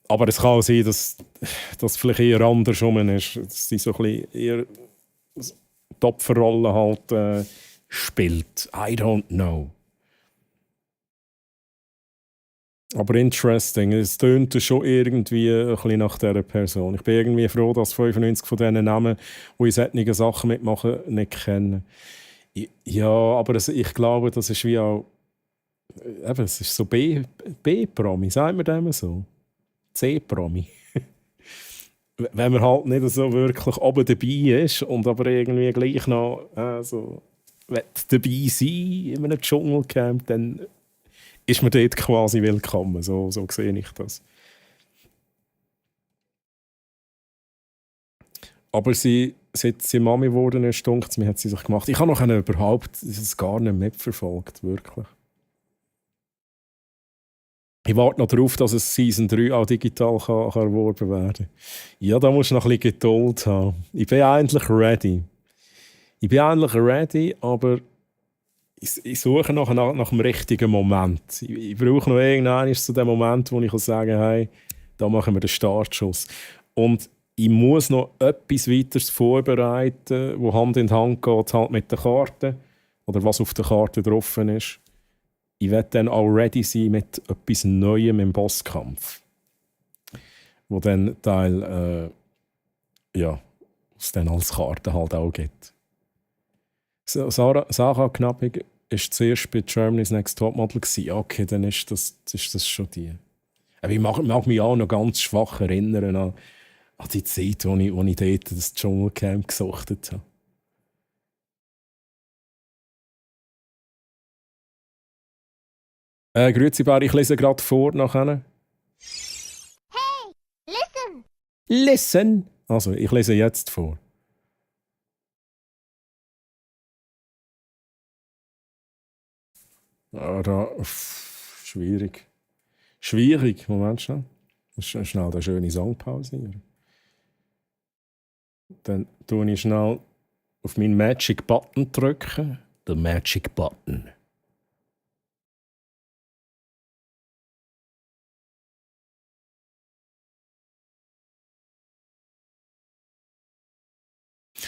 Aber es kann auch sein, dass das vielleicht eher andersrum ist. Dass sie so ein bisschen eher die Opferrolle halt spielt. I don't know. Aber interesting. Es tönt schon irgendwie ein bisschen nach dieser Person. Ich bin irgendwie froh, dass 95 von diesen Namen, die in solchen Sachen mitmachen, nicht kennen. Ja, aber ich glaube, das ist wie auch. Eben, es ist so B-Promi, sagen wir dem so. C-Promi. Wenn man halt nicht so wirklich oben dabei ist und aber irgendwie gleich noch so dabei sein in einem Dschungelcamp, dann ist man dort quasi willkommen. So sehe ich das. Aber seit sie Mami geworden ist, dunkt mir, hat sie sich gemacht. Ich habe noch überhaupt das gar nicht mitverfolgt, wirklich. Ich warte noch darauf, dass es Season 3 auch digital kann erworben werden kann. Ja, da musst du noch ein bisschen Geduld haben. Ich bin eigentlich ready. Aber ich suche nach dem richtigen Moment. Ich brauche noch irgendwann zu dem Moment, wo ich sagen kann, hey, da machen wir den Startschuss. Und ich muss noch etwas weiteres vorbereiten, wo Hand in Hand geht halt mit der Karte oder was auf der Karte drauf ist. Ich werde dann auch ready sein mit etwas Neuem im Bosskampf. Wo dann Teil, es dann als Karte halt auch gibt. Sarah Knappig war zuerst bei Germany's Next Topmodel. Okay, dann ist das schon die. Aber ich mag mich auch noch ganz schwach erinnern an die Zeit, wo ich dort das Dschungelcamp gesuchtet habe. Grüezi Bär, ich lese gerade vor nachher. Hey, listen! Listen! Also, ich lese jetzt vor. Schwierig. Moment schnell. Schnell eine schöne Song pausieren. Dann drücke ich schnell auf meinen Magic Button drücken. Der Magic Button.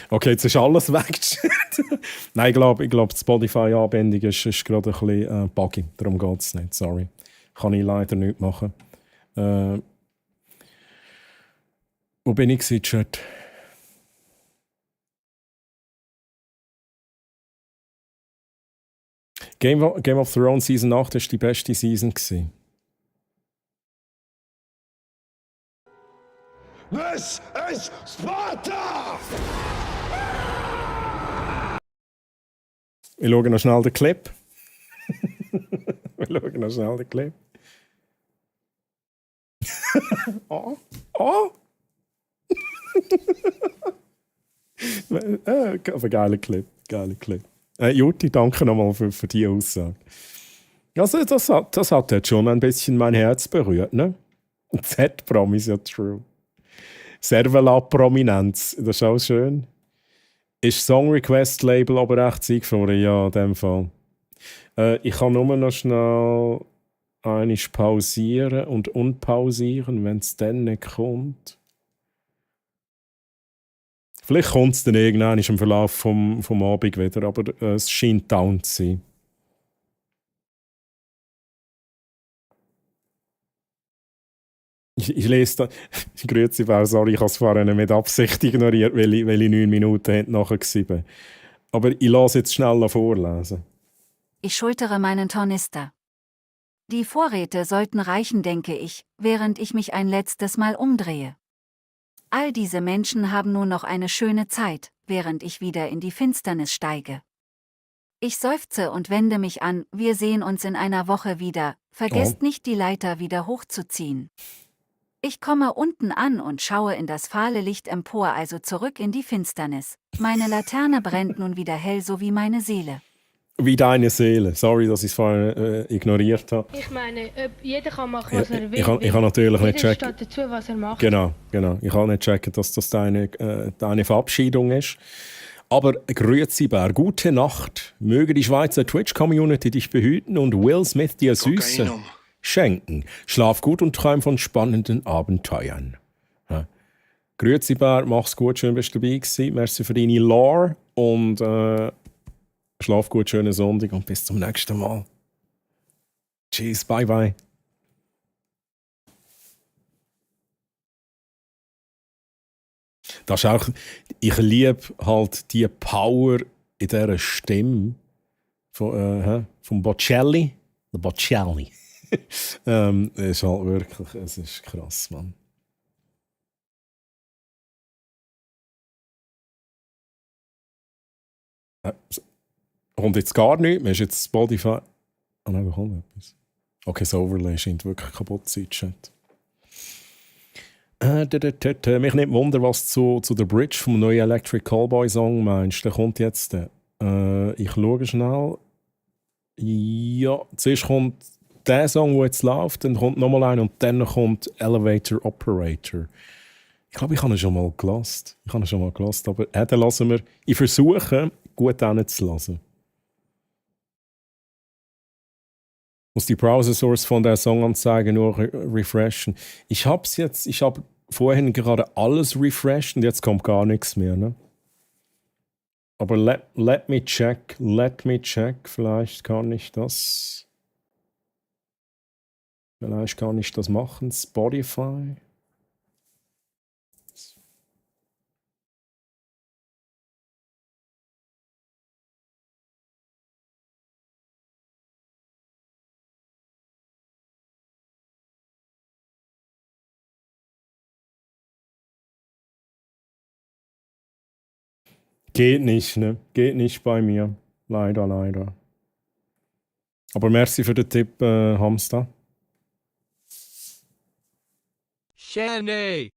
Okay, jetzt ist alles weg. Nein, ich glaube, die Spotify-Anbindung ist gerade ein bisschen buggy. Darum geht es nicht, sorry. Kann ich leider nicht machen. Wo bin ich gewesen, Chat? Game of Thrones Season 8 war die beste Season gewesen. This is Sparta! Ich schaue noch schnell den Clip. Oh. Aber geiler Clip. Juti, danke nochmal für die Aussage. Also, das hat jetzt schon ein bisschen mein Herz berührt, ne? Z-Prom ist ja true. Servala-Prominenz, das ist auch schön. Ist Song Request Label aber echt eingefroren? Ja, in dem Fall. Ich kann nur noch schnell einmal pausieren und unpausieren, wenn es dann nicht kommt. Vielleicht kommt es dann irgendwann im Verlauf vom Abend wieder, aber es scheint down zu sein. Ich lese da. Grüezi, sorry, ich habe es vorhin mit Absicht ignoriert, weil ich 9 Minuten nachher war. Aber ich lasse jetzt schnell vorlesen. Ich schultere meinen Tornister. Die Vorräte sollten reichen, denke ich, während ich mich ein letztes Mal umdrehe. All diese Menschen haben nun noch eine schöne Zeit, während ich wieder in die Finsternis steige. Ich seufze und wende mich an, wir sehen uns in einer Woche wieder, vergesst nicht die Leiter wieder hochzuziehen. Ich komme unten an und schaue in das fahle Licht empor, also zurück in die Finsternis. Meine Laterne brennt nun wieder hell, so wie meine Seele. Wie deine Seele. Sorry, dass ich es vorhin ignoriert habe. Ich meine, jeder kann machen, was er will. Ich habe natürlich nicht Jeder checken. steht dazu, was er macht. Genau. Ich habe nicht checken, dass das deine Verabschiedung ist. Aber grüezi Bär, gute Nacht. Möge die Schweizer Twitch-Community dich behüten und Will Smith dir Süße schenken. Schlaf gut und träum von spannenden Abenteuern. Ja. Grüezi Bär, mach's gut, schön bist du dabei gewesen. Merci für deine Lore und schlaf gut, schönen Sonntag und bis zum nächsten Mal. Tschüss, bye bye. Das ist auch, ich liebe halt die Power in dieser Stimme von Bocelli. Der Bocelli. Es ist halt wirklich, es ist krass, Mann. Kommt jetzt gar nichts, man ist jetzt Spotify. Ah nein, da kommt etwas. Okay, das Overlay scheint wirklich kaputt zu sein, Chat. Mich nimmt Wunder, was zu der Bridge vom neuen Electric Callboy Song meinst. Der kommt jetzt. Ich schaue schnell. Ja, zuerst kommt der Song, der jetzt läuft, dann kommt nochmal einer und dann kommt Elevator Operator. Ich glaube, ich habe ihn schon mal gelassen. Aber dann lassen wir. Ich versuche, gut hinzulassen. Muss die Browser-Source von der Songanzeige nur refreshen. Ich habe vorhin gerade alles refreshed und jetzt kommt gar nichts mehr. Ne? Aber let me check. Vielleicht kann ich das machen. Spotify. Geht nicht, ne? Geht nicht bei mir. Leider. Aber merci für den Tipp, Hamster. Shanny!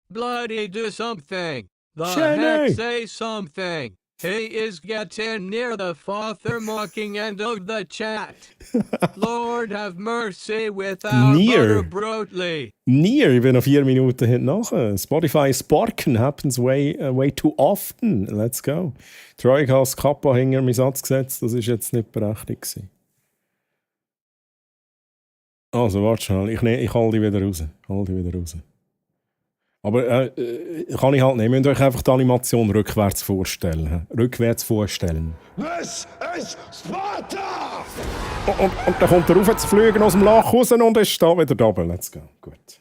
Bloody do something! The Shanny! heck say something! He is getting near the farther mocking end of the chat. Lord have mercy with our Near. brotely. Near, ich bin noch 4 Minuten hinten nach. Spotify Sparken happens way too often. Let's go. Troy hat das Kappa hinter meinen Satz gesetzt, das ist jetzt nicht berechtigt gewesen. Also, warte schnell, ich hole dich wieder raus. Aber kann ich halt nicht. Ihr müsst euch einfach die Animation rückwärts vorstellen. Rückwärts vorstellen. This is Sparta! Und dann kommt er rauf zu fliegen aus dem Loch raus und ist da wieder da oben. Let's go. Gut.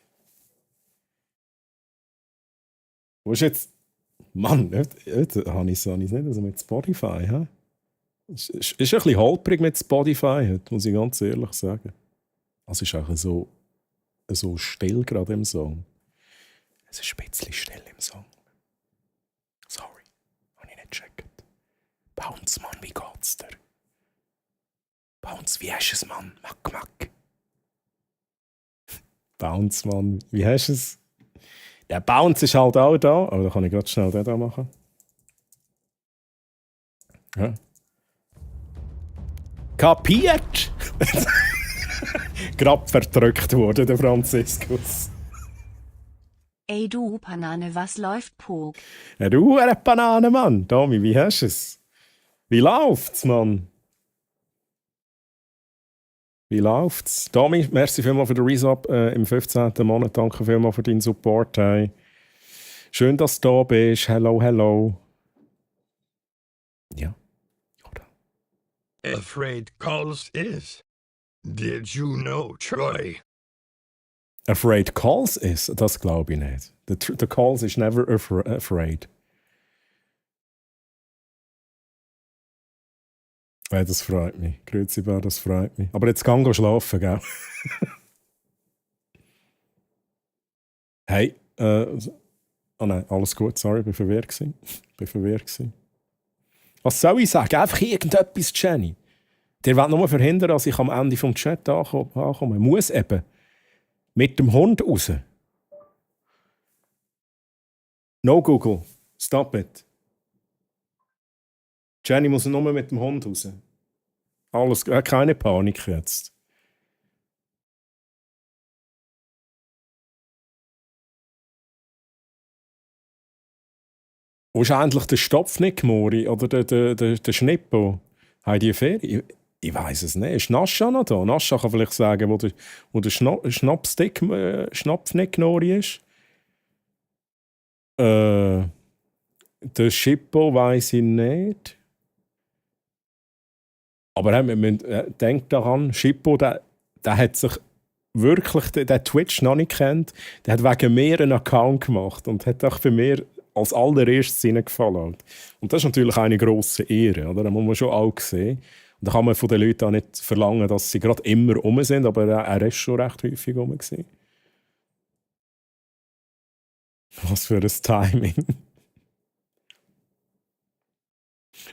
Wo ist jetzt... Mann, heute habe ich es nicht, also mit Spotify. He? Ist ein bisschen holprig mit Spotify heute, muss ich ganz ehrlich sagen. Also ist auch so still gerade im Song. Es ist ein bisschen still im Song. Sorry, habe ich nicht gecheckt. Bounce, Mann, wie geht's dir? Bounce, wie hast du es, Mann? Mack. Bounce, Mann, wie hast du es? Der Bounce ist halt auch da, aber da kann ich gerade schnell den da machen. Ja. Kapiert! Gerade verdrückt wurde der Franziskus. Ey du Banane, was läuft, Pog? Ja, du, eine Banane, Mann. Tommy, wie hast du es? Wie läuft's, Mann? Wie läuft's? Tommy, merci vielmals für den Resub im 15. Monat. Danke vielmals für deinen Support. Hey. Schön, dass du da bist. Hello. Ja. Oder? Afraid calls is. Did you know, Troy? Afraid calls is? Das glaube ich nicht. The calls is never afraid. Ja, das freut mich. Grüezi, Bär, das freut mich. Aber jetzt kann ich schlafen, gell? Hey, oh nein, alles gut, sorry, ich war verwirrt gewesen. Was soll ich sagen? Einfach irgendetwas, Jenny. Der will nur verhindern, dass ich am Ende vom Chat ankomme. Muss eben mit dem Hund raus. No Google, stop it. Jenny muss nur mit dem Hund raus. Alles, keine Panik jetzt. Wo ist eigentlich der Stopfnick, Mori? Oder der Schnippo? Haben die Ferien? Ich weiss es nicht. Ist Nascha noch da? Nascha kann vielleicht sagen, wo der Schnopfnick Nori ist. Der Schippo weiss ich nicht. Aber denkt daran, Schippo, der hat sich wirklich, der Twitch noch nicht kennt, der hat wegen mir einen Account gemacht und hat auch für mir als allererstes reingefallen. Und das ist natürlich eine grosse Ehre, oder? Das muss man schon auch sehen. Und da kann man von den Leuten auch nicht verlangen, dass sie gerade immer rum sind, aber er ist schon recht häufig rum gewesen. Was für ein Timing.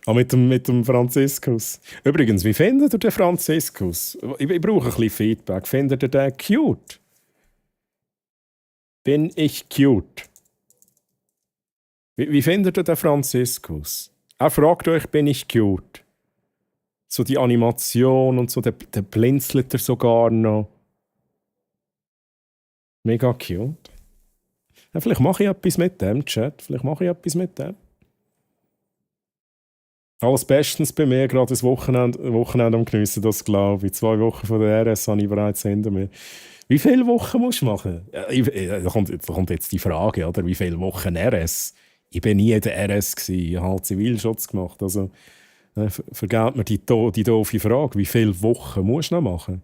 Auch mit dem Franziskus. Übrigens, wie findet ihr den Franziskus? Ich brauche ein bisschen Feedback. Findet ihr den cute? Bin ich cute? Wie findet ihr den Franziskus? Auch fragt euch, bin ich cute? So die Animation und so, der blinzelt er sogar noch. Mega cute. Ja, vielleicht mache ich etwas mit dem, Chat. Alles bestens bei mir, gerade das Wochenende am Geniessen, das glaube ich. 2 Wochen von der RS habe ich bereits hinter mir. Wie viele Wochen musst du machen? Ja, da kommt jetzt die Frage, oder? Wie viele Wochen RS? Ich war nie in der RS, ich habe halt Zivilschutz gemacht. Also vergeht mir die doofe Frage. Wie viele Wochen musst du noch machen?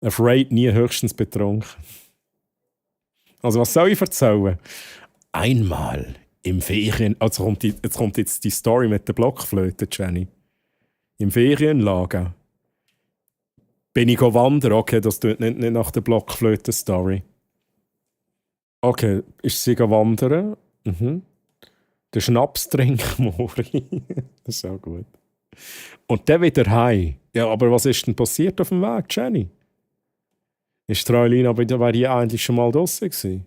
Afraid nie, höchstens betrunken. Also was soll ich erzählen? Einmal im Ferien... Also jetzt kommt jetzt die Story mit der Blockflöte, Jenny. Im Ferienlager bin ich wandern. Okay, das tut nicht nach der Blockflöte-Story. Okay, ist sie wandern. Mhm. Den Schnaps trinken, Mori. Das ist auch gut. Und dann wieder heim. Ja, aber was ist denn passiert auf dem Weg, Jenny? Ist Troilina, wäre die eigentlich schon mal draussen gewesen?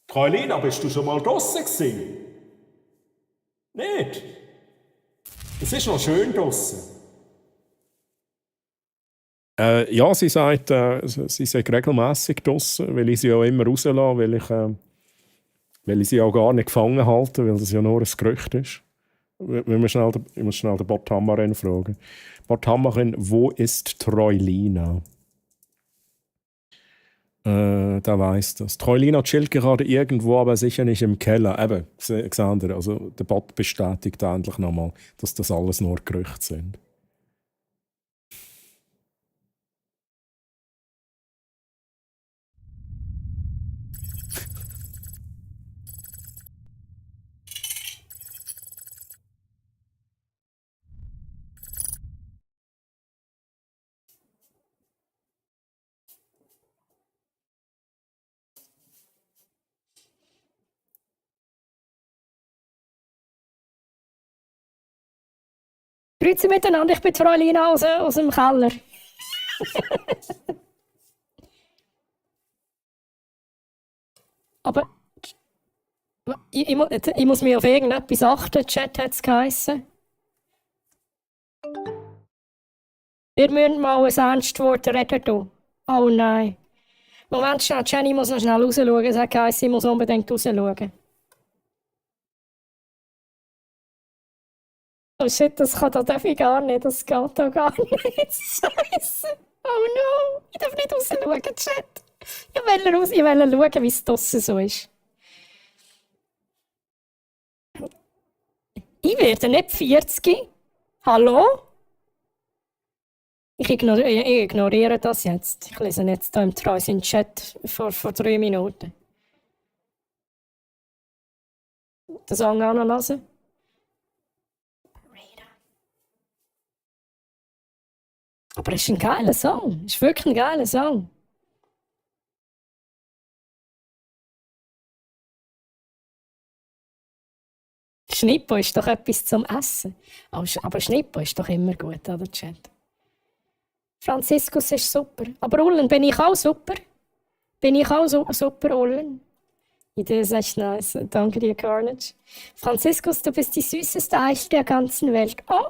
Troilina, bist du schon mal draussen gewesen? Nicht? Es ist noch schön draussen. Ja, sie sagt, sie sei regelmässig draussen, weil ich sie auch immer rauslasse, weil ich sie auch gar nicht gefangen halte, weil das ja nur ein Gerücht ist. Ich muss schnell den Bot Hammarin fragen. Bot Hammarin, wo ist Troilina? Der weiss das. Troilina chillt gerade irgendwo, aber sicher nicht im Keller. Eben, seht ihr, also der Bot bestätigt endlich nochmal, dass das alles nur Gerüchte sind. Grüezi miteinander, ich bin die Fräulein aus dem Keller. Aber ich muss mich auf irgendetwas achten, Chat hat es geheissen. Wir müssen mal ein Ernstwort reden. Du. Oh nein. Moment schnell, Jenny muss noch schnell rausschauen. Es hat geheißen, ich muss unbedingt rausschauen. Oh shit, das darf ich gar nicht. Das geht da gar nicht. Scheiße. Oh no. Ich darf nicht rausschauen, Chat. Ich will schauen, wie es draussen so ist. Ich werde nicht 40. Hallo? Ich ignoriere das jetzt. Ich lese jetzt hier im Treus in Chat vor 3 Minuten. Den Song anlassen. Aber es ist ein geiler Song. Es ist wirklich ein geiler Song. Schnippo ist doch etwas zum Essen. Aber Schnippo ist doch immer gut, oder Chat? Franziskus ist super. Aber Ullen, bin ich auch super? Bin ich auch super, Ullen? Idee ist echt nice. Danke dir, Carnage. Franziskus, du bist die süßeste Eiche der ganzen Welt. Oh,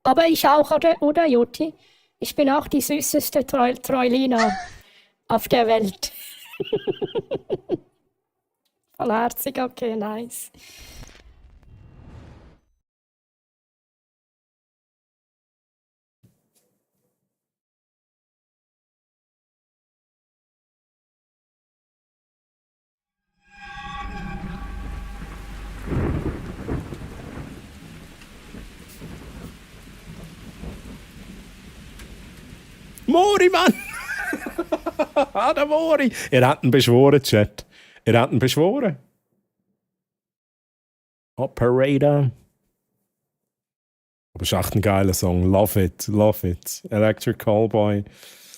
aber ich auch, oder Jutti? Ich bin auch die süßeste Troilina auf der Welt. Vollherzig, okay, nice. Mori, Mann! Der Mori! Ihr habt ihn beschworen, Chat. Ihr habt ihn beschworen. Operator. Aber es ist echt ein geiler Song. Love it, love it. Electric Callboy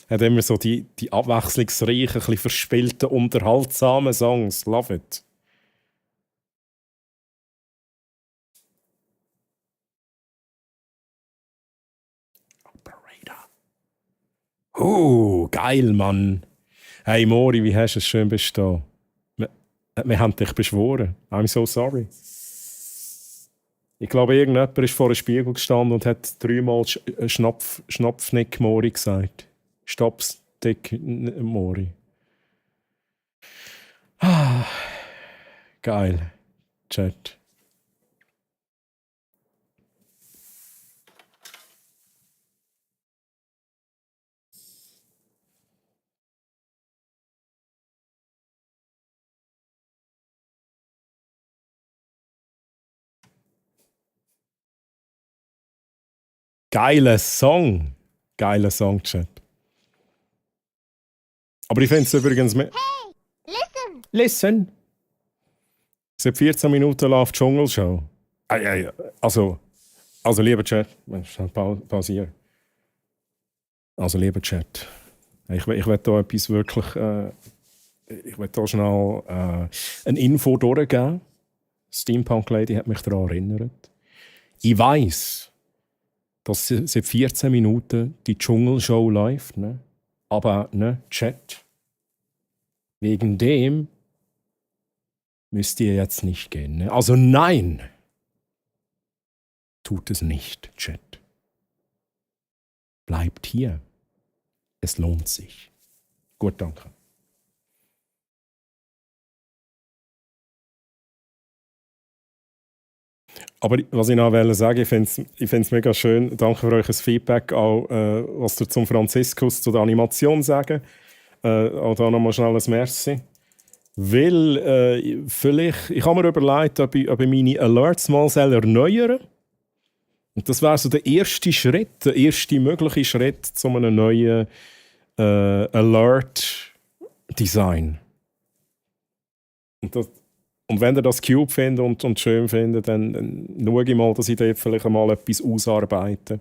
hat immer so die abwechslungsreichen, ein bisschen verspielten, unterhaltsamen Songs. Love it. Geil, Mann. Hey Mori, wie hast du es? Schön bist du da. Wir haben dich beschworen. I'm so sorry. Ich glaube, irgendjemand ist vor einem Spiegel gestanden und hat 3-mal Schnopfnick Mori gesagt. Stopstick Mori. Geil. Chat. Geiler Song, Chat. Aber ich finde es übrigens... Hey, listen! Listen! Seit 14 Minuten läuft die Dschungelshow. Also, lieber Chat, pausieren. Also, lieber Chat, ich will da etwas wirklich... ich will da schnell eine Info durchgeben. Steampunk Lady hat mich daran erinnert. Ich weiss, dass seit 14 Minuten die Dschungelshow läuft, ne? Aber, ne, Chat, wegen dem müsst ihr jetzt nicht gehen, ne? Also nein, tut es nicht, Chat. Bleibt hier. Es lohnt sich. Gut, danke. Aber was ich noch sagen wollte, ich finde es mega schön. Danke für euch Feedback, auch was ihr zum Franziskus, zu der Animation sagen. Auch da nochmal schnell ein Merci. Weil vielleicht, ich habe mir überlegt, ob ich meine Alerts mal erneuern soll. Und das wäre so der erste Schritt, der erste mögliche Schritt zu einem neuen Alert-Design. Und wenn ihr das cute findet und schön findet, dann schaue ich mal, dass ich dort vielleicht einmal etwas ausarbeite.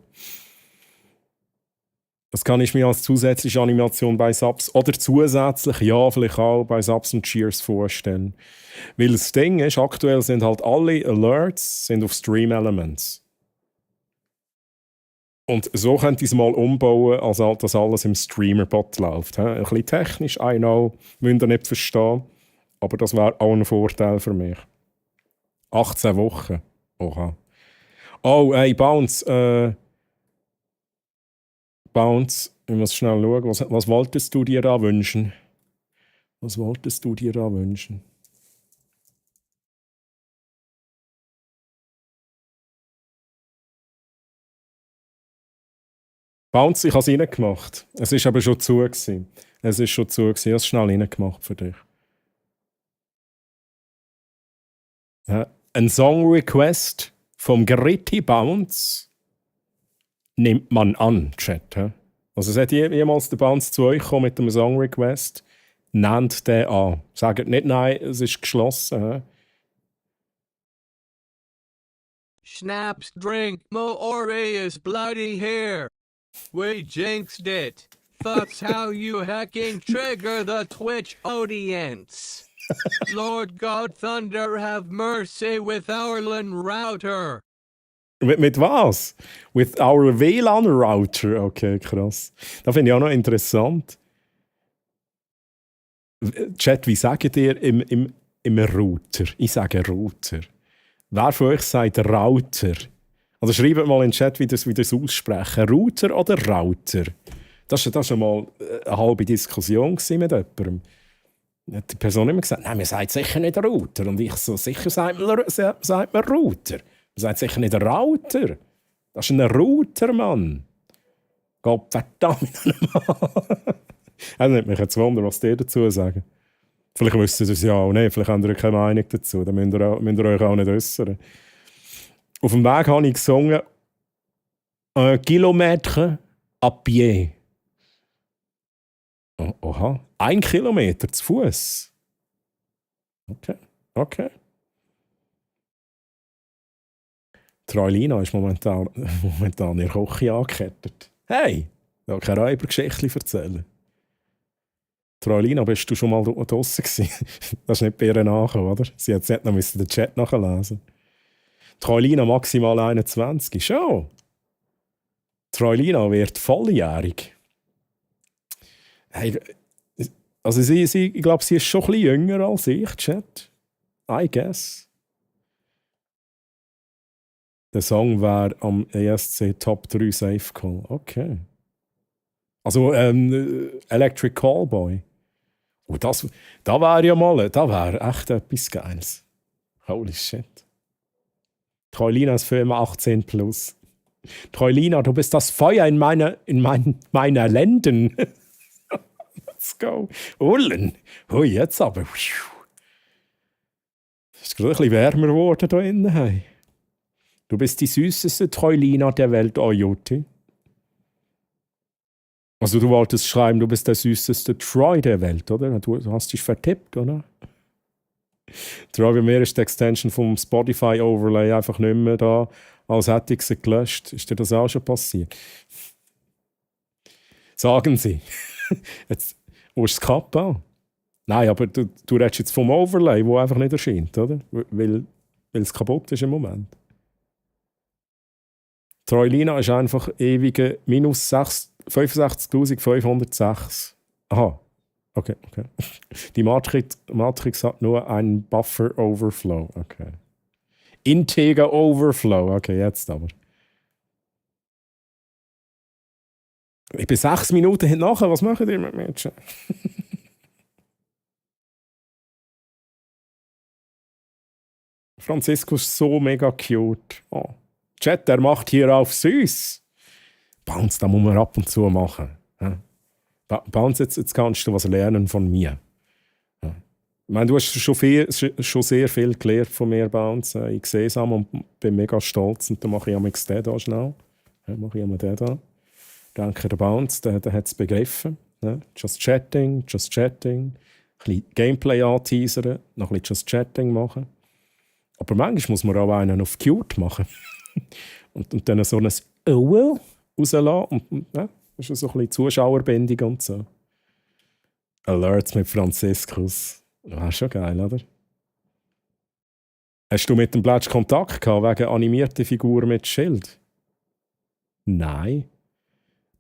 Das kann ich mir als zusätzliche Animation bei Subs oder zusätzlich, ja, vielleicht auch bei Subs und Cheers vorstellen. Weil das Ding ist, aktuell sind halt alle Alerts sind auf Stream Elements. Und so könnt ihr es mal umbauen, als dass alles im Streamer-Bot läuft. Ein bisschen technisch, I know, müsst ihr nicht verstehen. Aber das wäre auch ein Vorteil für mich. 18 Wochen. Oha. Oh, hey, Bounce. Bounce, ich muss schnell schauen. Was wolltest du dir da wünschen? Was wolltest du dir da wünschen? Bounce, ich habe es reingemacht. Es war aber schon zu. Es ist schon zu. Ich habe es schnell reingemacht für dich. Ja, ein Song-Request vom Gritti Bounce nimmt man an, Chat. Ja? Also es hat jemals der Bounce zu euch gekommen mit einem Song-Request. Nennt den an. Sagt nicht nein, es ist geschlossen. Ja? Schnaps drink Moorius bloody hair. We jinxed it. That's how you hacking trigger the Twitch audience. Lord God Thunder have mercy with our LAN router. Mit was? With our WLAN-Router. Okay, krass. Das finde ich auch noch interessant. Chat, wie sagt ihr im Router? Ich sage Router. Wer von euch sagt Router? Also schreibt mal in den Chat, wie das aussprechen. Router oder Router? Das war schon mal eine halbe Diskussion mit jemandem. Die Person hat immer gesagt, nein, man sagt sicher nicht Router. Und ich so, sicher sagt man Router. Man sagt sicher nicht Router. Das ist ein Router, Mann. Gott verdammt nochmal. Das nimmt mich jetzt Wunder, was die dazu sagen. Vielleicht wisst ihr es ja auch nicht, vielleicht habt ihr keine Meinung dazu. Dann müsst ihr euch auch nicht äußern. Auf dem Weg habe ich gesungen, 1 Kilometer à pied. Oha, 1 Kilometer zu Fuß. Okay. Troilina ist momentan in der Küche angekettet. Hey, ich will keine Räubergeschichte erzählen. Troilina, bist du schon mal draussen gewesen? Das ist nicht bei ihr nachgekommen, oder? Sie hat nicht noch den Chat nachlesen. Troilina maximal 21. Schon. Troilina wird volljährig. Hey, also ich glaube, sie ist schon ein bisschen jünger als ich, Chat. I guess. Der Song wäre am ESC Top 3 Safe Call. Okay. Also Electric Callboy. Oh, da wäre ja mal, da wäre echt etwas Geiles. Holy shit. Troilina ist für immer 18 plus. Troilina, du bist das Feuer in meiner Lenden. Let's go. Ullen. Hui, jetzt aber. Es ist gerade ein bisschen wärmer geworden hier innen. Hey. Du bist die süßeste Troilina der Welt, Oyote. Also du wolltest schreiben, du bist der süßeste Troy der Welt, oder? Du hast dich vertippt, oder? Troy, bei mir ist die Extension vom Spotify Overlay einfach nicht mehr da, als hätte ich sie gelöscht. Ist dir das auch schon passiert? Sagen Sie. Jetzt, wo ist das Kappa? Nein, aber du redest jetzt vom Overlay, das einfach nicht erscheint, oder? Weil es kaputt ist im Moment. Troilina ist einfach ewige minus 65.506. Aha. Okay. Die Matrix hat nur einen Buffer Overflow. Okay. Integer Overflow. Okay, jetzt aber. Ich bin 6 Minuten hinten. Was macht ihr mit Mädchen? Francisco ist so mega cute. Oh. Chat, der macht hier auf süß. Bounce, da muss man ab und zu machen. Ja? Bounce, jetzt kannst du was lernen von mir. Ja. Ich meine, du hast schon sehr viel gelernt von mir, Bounce. Ich sehe es und bin mega stolz. Und dann mache ich den da schnell. Ja, mache ich den da. Danke, der Bounce, der hat es begriffen. Ja. Just Chatting. Ein bisschen Gameplay anteasern, noch ein bisschen Just Chatting machen. Aber manchmal muss man auch einen auf Cute machen. und dann so ein «Oh» rauslassen. Und ja, das ist so ein bisschen Zuschauerbindung und so. Alerts mit Franziskus. Das ist schon geil, oder? Hast du mit dem Plätsch Kontakt gehabt wegen animierter Figuren mit Schild? Nein.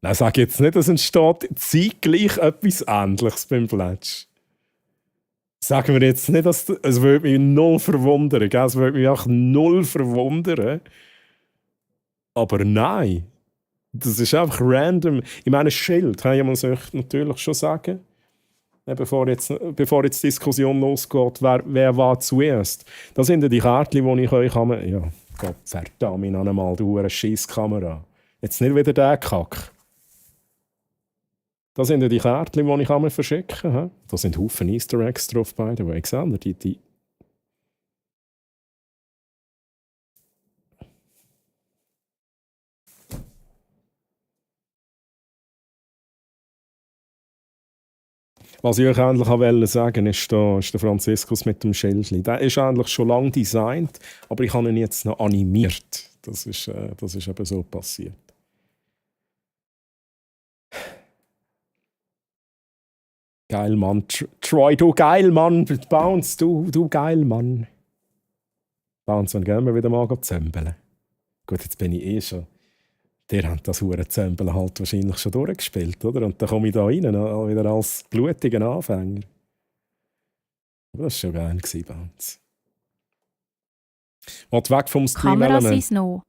Nein, sag jetzt nicht, es entsteht zeitgleich etwas Ähnliches beim Plätsch. Sagen wir jetzt nicht, dass es würde mich null verwundern, gell? Es würde mich auch null verwundern. Aber nein, das ist einfach random. Ich meine, Schild, ja, muss ich natürlich schon sagen, bevor jetzt die Diskussion losgeht, wer war zuerst. Das sind ja die Kärtchen, die ich euch habe. Ja, Gott verdammt, ich einmal eine Scheisskamera. Jetzt nicht wieder der Kack. Das sind ja die Kärtchen, die ich verschicken kann. Da sind Haufen Easter Eggs drauf, by the way. Die Was ich euch eigentlich sagen wollte, ist der Franziskus mit dem Schildchen. Der ist eigentlich schon lange designt, aber ich habe ihn jetzt noch animiert. Das ist eben so passiert. Geil, Mann. Troy, du geil, Mann. Bounce, du geil, Mann. Bounce, wenn gerne wieder mal zämbeln. Gut, jetzt bin ich schon. Der hat das Zämbeln halt wahrscheinlich schon durchgespielt, oder? Und dann komme ich da rein, wieder als blutiger Anfänger. Aber das war schon geil, Bounce. Und weg vom Stream-Element. Kamera ist no.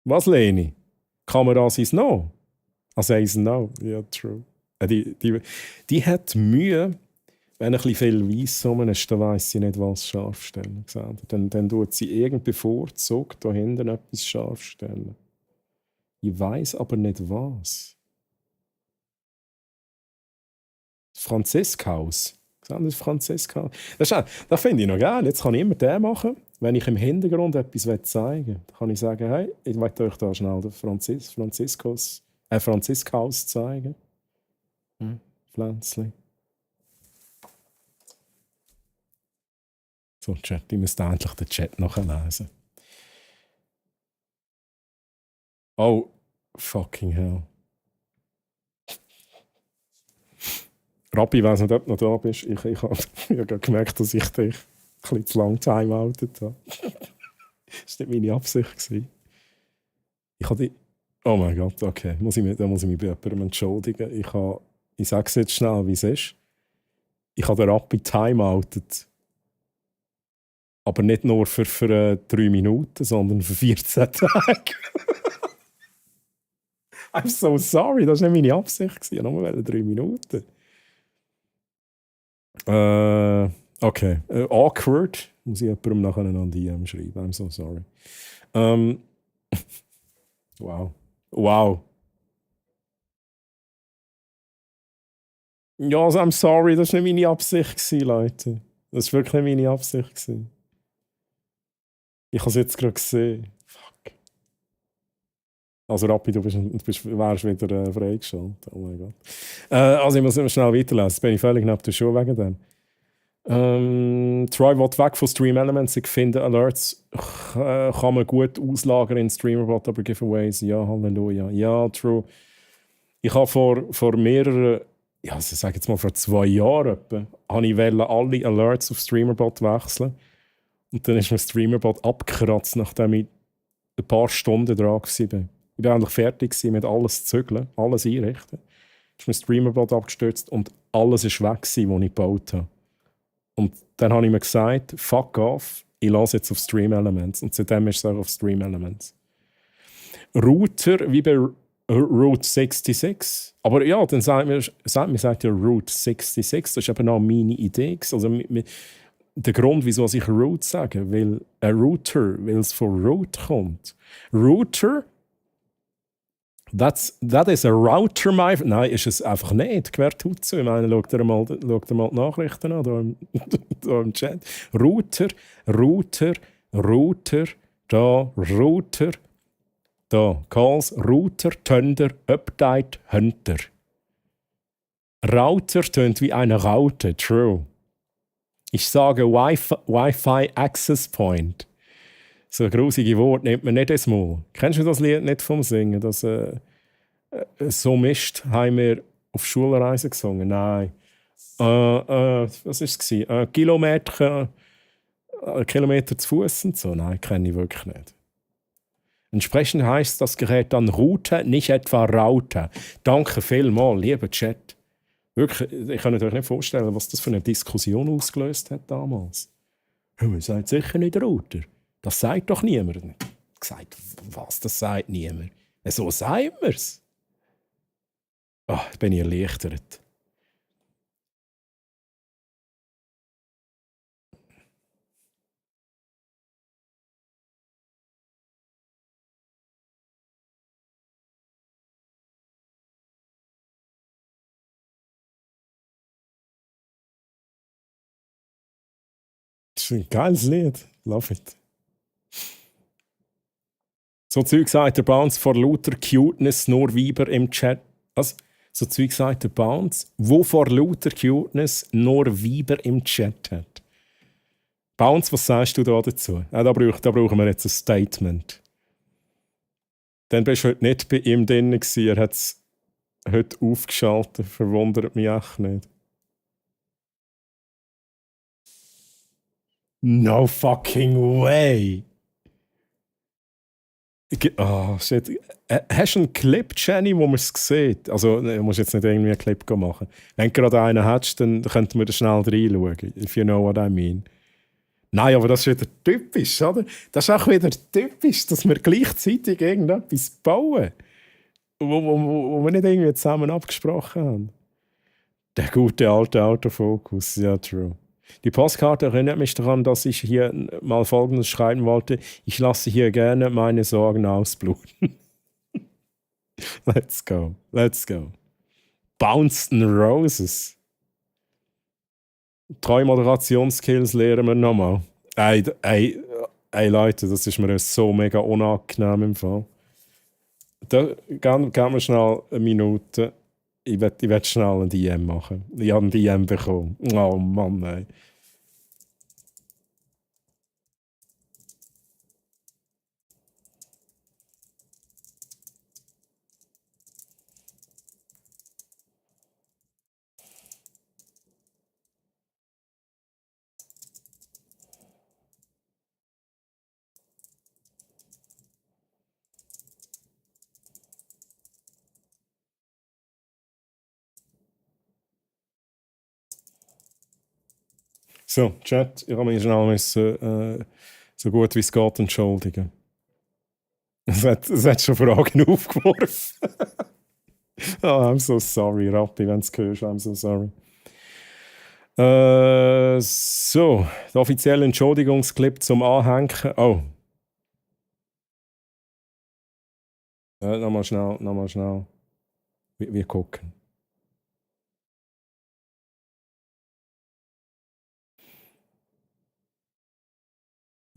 Was, Leni? Kameras ist no? Also, ist no. Ja, true. Die hat Mühe, wenn ein bisschen viel Weiss rum ist, dann weiss sie nicht, was scharf stellen. Dann tut sie irgendwie bevorzugt da hinten etwas scharf stellen. Ich weiss aber nicht, was. Das Franziskaus. Das Franziskaus. Das finde ich noch geil. Jetzt kann ich immer den machen, wenn ich im Hintergrund etwas zeigen will. Dann kann ich sagen, hey, ich möchte euch da schnell den Franziskaus zeigen. Pflänzchen. So, Chat, ich müsste endlich den Chat nachlesen. Oh, fucking hell. Rappi, ich weiss nicht, ob du noch da bist. Ich habe gemerkt, dass ich dich ein bisschen zu lange timeoutet habe. Das war nicht meine Absicht. Ich habe oh mein Gott, okay. Da muss ich mich bei jemandem entschuldigen. Ich sage es jetzt schnell, wie es ist. Ich habe den Rappi timeoutet. Aber nicht nur für 3 Minuten, sondern für 14 Tage. I'm so sorry, das war nicht meine Absicht. Ich wollte nur 3 Minuten. Okay. Awkward. Muss ich jemandem nachher an DM schreiben. I'm so sorry. Wow. Ja, also I'm sorry, das war nicht meine Absicht, Leute. Das war wirklich nicht meine Absicht. Ich habe es jetzt gerade gesehen. Fuck. Also Rappi, du wärst wieder freigeschaltet. Oh mein Gott. Also ich muss immer schnell weiterlesen. Jetzt bin ich völlig neben der Schuhe wegen dem. Troy will weg von Stream Elements. Ich finde, Alerts kann man gut auslagern in Streamerbot, aber Giveaways, ja, Halleluja. Ja, true. Ich habe vor mehreren, ja, also ich sage jetzt mal vor 2 Jahren, habe ich alle Alerts auf Streamerbot wechseln. Und dann ist mein Streamerbot abgekratzt, nachdem ich ein paar Stunden dran war. Ich war eigentlich fertig mit alles zügeln, alles einrichten. Dann ist mein Streamerbot abgestürzt und alles war weg, was ich gebaut habe. Und dann habe ich mir gesagt, fuck off, ich lasse jetzt auf Stream Elements. Und seitdem ist es auch auf Stream Elements. Router wie bei Route 66. Aber ja, dann sagt ja Route 66. Das ist eben auch meine Idee. Also der Grund, wieso ich Route sage, weil ein Router, weil es von Route kommt. Router That is a router, my... Nein, ist es einfach nicht. Quertutsu. Ich meine, schaut dir mal die Nachrichten an, da im Chat. Router, da, Calls, Router, Thunder, Update, Hunter. Router tönt wie eine Raute, true. Ich sage Wi-Fi Access Point. So ein grusige Wort nimmt man nicht ins Maul. Kennst du das Lied nicht vom Singen? Das «So Mist» haben wir auf Schulreisen gesungen? Nein. Was war es? Kilometer zu Fuß und so? Nein, kenne ich wirklich nicht. Entsprechend heisst das Gerät dann Route, nicht etwa Raute. Danke vielmals, lieber Chat. Wirklich, ich kann euch nicht vorstellen, was das für eine Diskussion ausgelöst hat damals. Man sagt sicher nicht Router. Das sagt doch niemand. Gesagt, was? Das sagt niemand. So sagen wir es. Oh, bin ich erleichtert. Das ist ein geiles Lied. Love it. So Zeug sagt der Bounce vor lauter Cuteness nur Weiber im Chat. Also, so Zeug sagt der Bounce, wo vor lauter Cuteness nur Weiber im Chat hat. Bounce, was sagst du da dazu? Da brauchen wir jetzt ein Statement. Dann bist du heute nicht bei ihm drin gewesen. Er hat es heute aufgeschaltet. Verwundert mich echt nicht. No fucking way! Oh, shit. Hast du einen Clip, Jenny, wo man es sieht? Also, du musst jetzt nicht irgendwie einen Clip machen. Wenn du gerade einen hättest, dann könnten wir da schnell reinschauen. If you know what I mean. Nein, aber das ist wieder typisch, oder? Das ist auch wieder typisch, dass wir gleichzeitig irgendetwas bauen, wo wir nicht irgendwie zusammen abgesprochen haben. Der gute alte Autofokus, ja, true. Die Postkarte erinnert mich daran, dass ich hier mal Folgendes schreiben wollte. Ich lasse hier gerne meine Sorgen ausbluten. Let's go. Bounced Roses. 3 Moderationsskills lernen wir nochmal. Ey, Leute, das ist mir so mega unangenehm im Fall. Da geben wir schnell eine Minute. Ich will schnell ein DM machen. Ich habe ein DM bekommen. Oh Mann, ey. So, Chat, ich habe mich schnell so gut wie es geht entschuldigen. Es hat schon Fragen aufgeworfen. Oh, I'm so sorry, Rappi, wenn du es hörst, I'm so sorry. So, der offizielle Entschuldigungsclip zum Anhängen. Oh. Nochmal schnell. Wir gucken.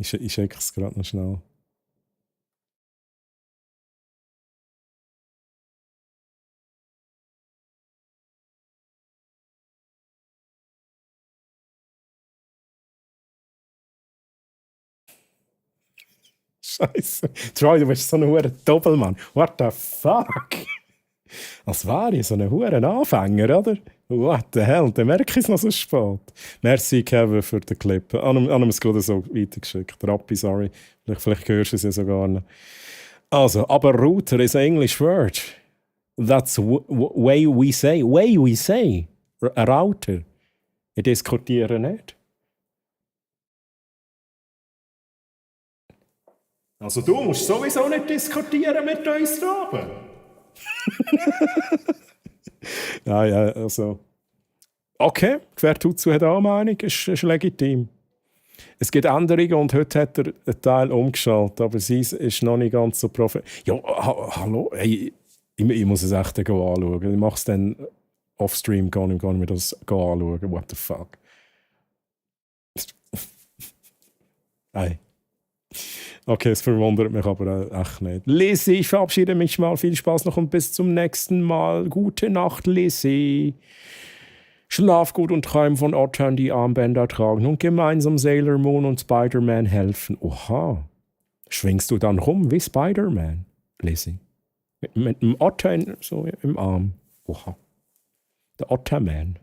Ich schicke es gerade noch schnell. Scheiße. Troy, du bist so ein hoher Doppelmann. What the fuck? Als wäre ich so ein hoher Anfänger, oder? What the hell? Dann merke ich es noch so spät. Merci, Kevin, für den Clip. An ihm es gerade so weitergeschickt. Rappi, sorry. Vielleicht hörst du es ja sogar noch. Also, aber Router is an English word. That's way we say. A Router. Ich diskutiere nicht. Also du musst sowieso nicht diskutieren mit uns da oben. Ja, also. Okay, Quertutsu hat auch eine Meinung, ist legitim. Es gibt Änderungen und heute hat er einen Teil umgeschaltet, aber sie ist noch nicht ganz so Ja, hallo, hey, Ich muss es echt dann anschauen. Ich mache es dann off-stream, gar nicht mehr das anschauen. What the fuck? Nein. Okay, es verwundert mich aber echt nicht. Lizzie, ich verabschiede mich mal. Viel Spaß noch und bis zum nächsten Mal. Gute Nacht, Lizzie. Schlaf gut und träum von Ottern, die Armbänder tragen und gemeinsam Sailor Moon und Spider-Man helfen. Oha. Schwingst du dann rum wie Spider-Man, Lizzie? Mit einem Otter so im Arm. Oha. Der Otterman.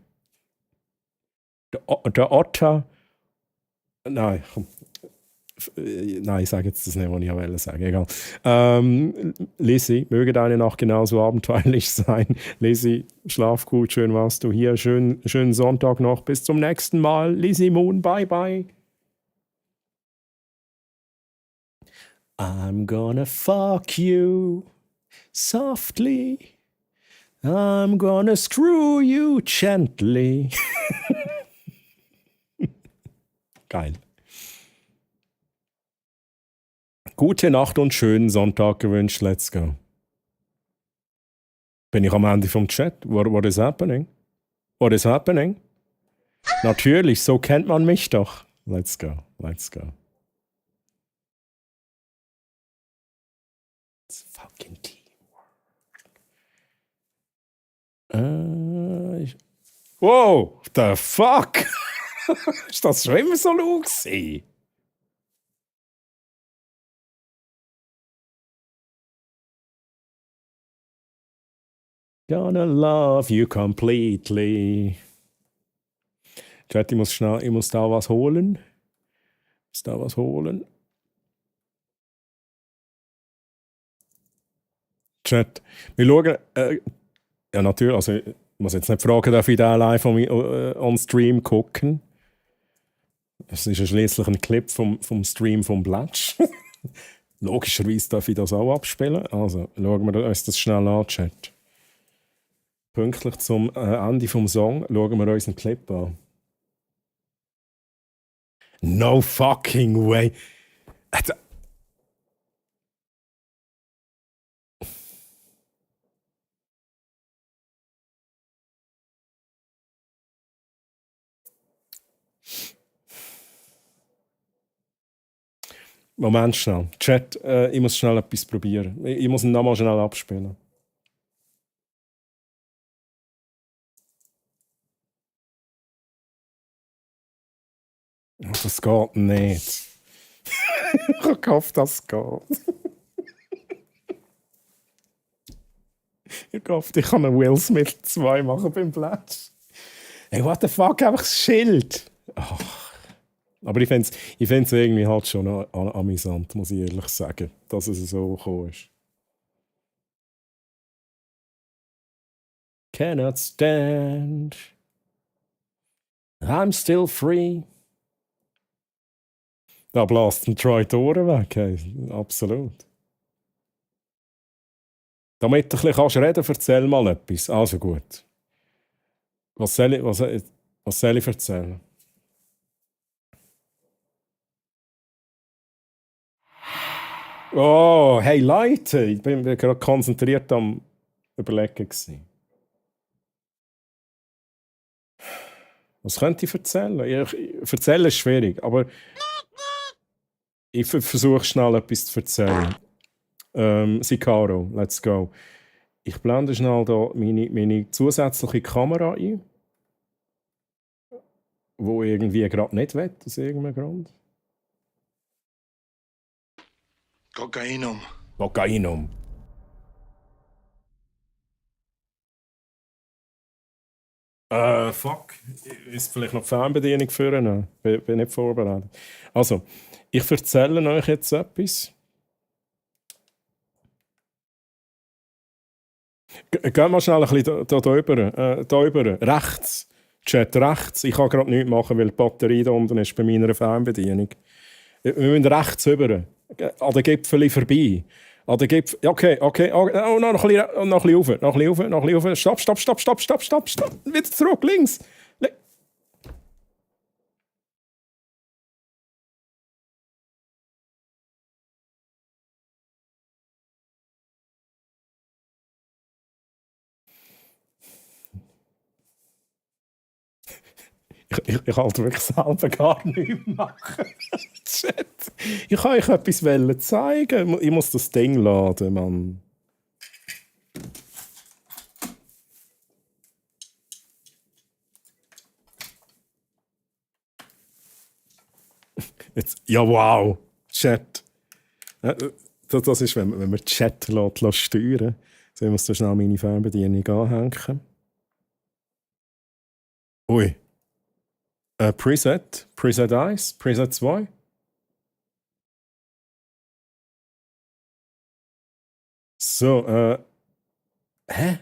Der Otter. Nein, komm. Nein, ich sage jetzt das nicht, was ich wollte sagen. Egal. Lizzie, möge deine Nacht genauso abenteuerlich sein. Lizzie, schlaf gut, schön warst du hier. Schönen Sonntag noch. Bis zum nächsten Mal. Lizzie Moon, bye bye. I'm gonna fuck you softly. I'm gonna screw you gently. Geil. Gute Nacht und schönen Sonntag gewünscht. Let's go. Bin ich am Ende vom Chat? What is happening? What is happening? Natürlich, so kennt man mich doch. Let's go. Let's go. It's fucking teamwork. Wow, the fuck? Ist das schon immer so laut gewesen? Gonna love you completely. Chat, ich muss da was holen. Chat, wir schauen, ja natürlich, also ich muss jetzt nicht fragen, darf ich da live on Stream gucken? Das ist ja schließlich ein Clip vom Stream vom Blatsch. Logischerweise darf ich das auch abspielen. Also schauen wir uns das schnell an, Chat. Pünktlich zum Ende vom Song schauen wir uns einen Clip an. No fucking way! Moment schnell. Chat, ich muss schnell etwas probieren. Ich muss ihn nochmal schnell abspielen. Das geht nicht. Ich habe gehofft, das geht. Ich hoffe, ich kann einen Will Smith 2 machen beim Platz. Hey, what the fuck, einfach das Schild. Ach. Aber ich fände es irgendwie halt schon amüsant, muss ich ehrlich sagen, dass es so gekommen ist. Cannot stand. I'm still free. Da bläst ein Troy die Ohren weg. Hey, absolut. Damit du ein bisschen reden kannst, erzähl mal etwas. Also gut. Was soll ich erzählen? Oh, hey Leute, ich bin gerade konzentriert am Überlegen gewesen. Was könnte ich erzählen? Erzählen ist schwierig, aber ich versuche schnell etwas zu erzählen. Sicaro, let's go. Ich blende schnell da meine zusätzliche Kamera ein, wo irgendwie gerade nicht will, aus irgendeinem Grund. Kokainum. Fuck. Ist vielleicht noch die Fernbedienung führen? Bin nicht vorbereitet. Also, ich erzähle euch jetzt etwas. Geht mal schnell ein bisschen da rüber. Rechts. Chat rechts. Ich kann gerade nichts machen, weil die Batterie da unten ist bei meiner Fernbedienung. Wir müssen rechts rüber. An den Gipfel vorbei. An den Gipfel. Okay. Oh, noch ein bisschen rauf. Stopp. Wieder zurück, links. Ich kann halt wirklich selber gar nichts machen. Chat. Ich kann euch etwas zeigen. Ich muss das Ding laden, Mann. Jetzt, ja, wow. Chat. Das ist, wenn man Chat lässt steuern. So, ich muss da schnell meine Fernbedienung anhängen. Ui. Preset. Preset 1. Preset 2. So, hä?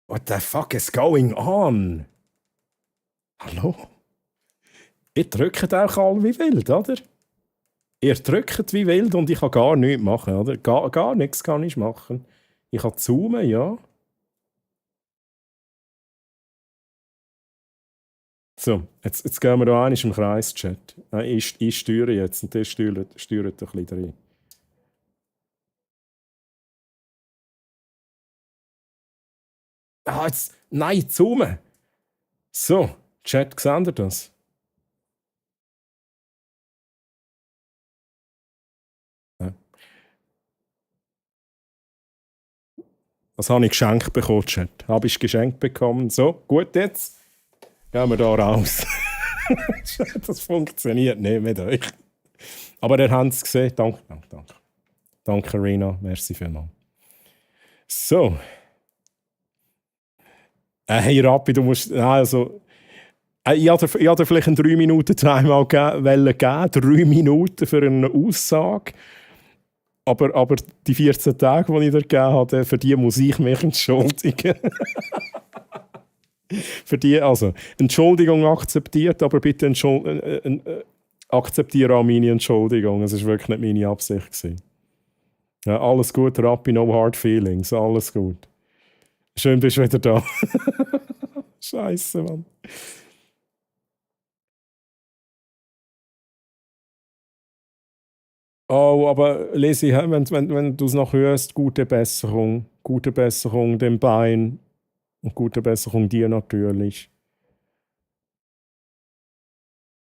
What the fuck is going on? Hallo? Ihr drückt auch alle wie wild, oder? Ihr drückt wie wild und ich kann gar nichts machen, oder? Gar nichts kann ich machen. Ich kann zoomen, ja. So, jetzt gehen wir da einmal im Kreis, Chat. Ich steuere jetzt und der steuert ein bisschen rein. Ah, jetzt... Nein, zoomen! So, Chat, seht ihr das? Ja. Das habe ich geschenkt bekommen, Chat. Habe ich geschenkt bekommen. So, gut jetzt. Gehen wir da raus. Das funktioniert nicht mit euch. Aber ihr habt es gesehen. Danke. Danke, Rina. Merci vielmals. So. Hey, Rappi, du musst... Also, ich hatte vielleicht einen 3 Minuten Timeout geben. 3 Minuten für eine Aussage. Aber die 14 Tage, die ich dir gegeben habe, für die muss ich mich entschuldigen. Für die, also, Entschuldigung akzeptiert, aber bitte akzeptiere auch meine Entschuldigung. Es war wirklich nicht meine Absicht gewesen. Ja, alles gut, Rappi, no hard feelings, alles gut. Schön, bist du wieder da. Scheiße, Mann. Oh, aber Lisi, wenn du es noch hörst, gute Besserung dem Bein und gute Besserung dir natürlich.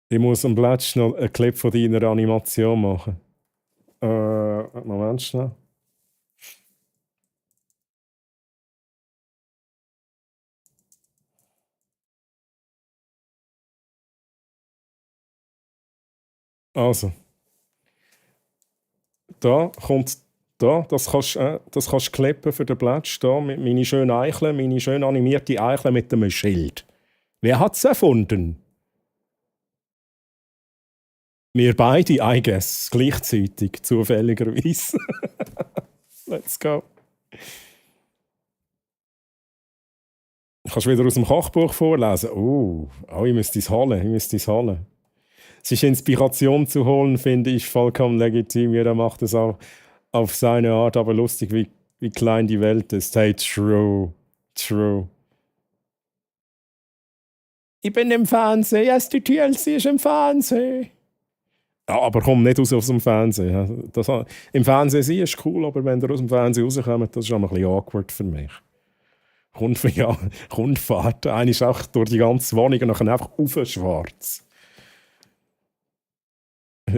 Ich muss am Platz noch einen Clip von deiner Animation machen. Moment schnell. Also. Da kommt das kannst du klippen für den Platz. Da, mit meine schönen Eicheln, meine schön animierte Eicheln mit einem Schild. Wer hat es erfunden? Wir beide, I guess, gleichzeitig, zufälligerweise. Let's go. Kannst du wieder aus dem Kochbuch vorlesen? Ich müsste es holen. Sich Inspiration zu holen, finde ich vollkommen legitim. Jeder macht es auch auf seine Art, aber lustig, wie klein die Welt ist. Hey, true. Ich bin im Fernsehen, yes, die TLC ist im Fernsehen. Ja, aber komm nicht aus dem Fernsehen. Im Fernsehen sein ist cool, aber wenn ihr aus dem Fernsehen rauskommt, das ist auch ein bisschen awkward für mich. Rundfahrt, eine ist auch durch die ganze Wohnung und dann einfach auf schwarz.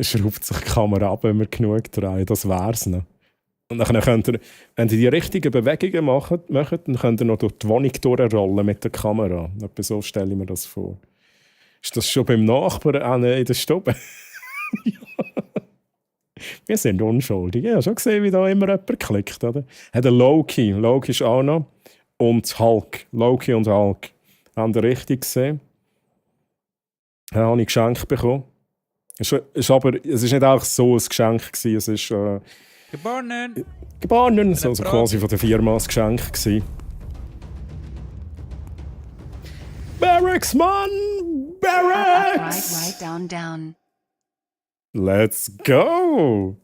Schraubt sich die Kamera ab, wenn wir genug drehen. Das wär's noch. Und dann könnt ihr, wenn ihr die richtigen Bewegungen macht, dann könnt ihr noch durch die Wohnung durchrollen mit der Kamera. Etwa so stelle ich mir das vor. Ist das schon beim Nachbarn in der Stube? Wir sind unschuldig. Ich habe schon gesehen, wie da immer jemand klickt. Oder? Der Loki ist auch noch. Und Hulk. Loki und Hulk. Habt ihr richtig gesehen? Ja, habe ich geschenkt bekommen. Es ist nicht auch so ein Geschenk gewesen, es ist... Geboren! Also quasi von der Firma ein Geschenk gewesen. Barracks, Mann! Barracks! Right, down. Let's go!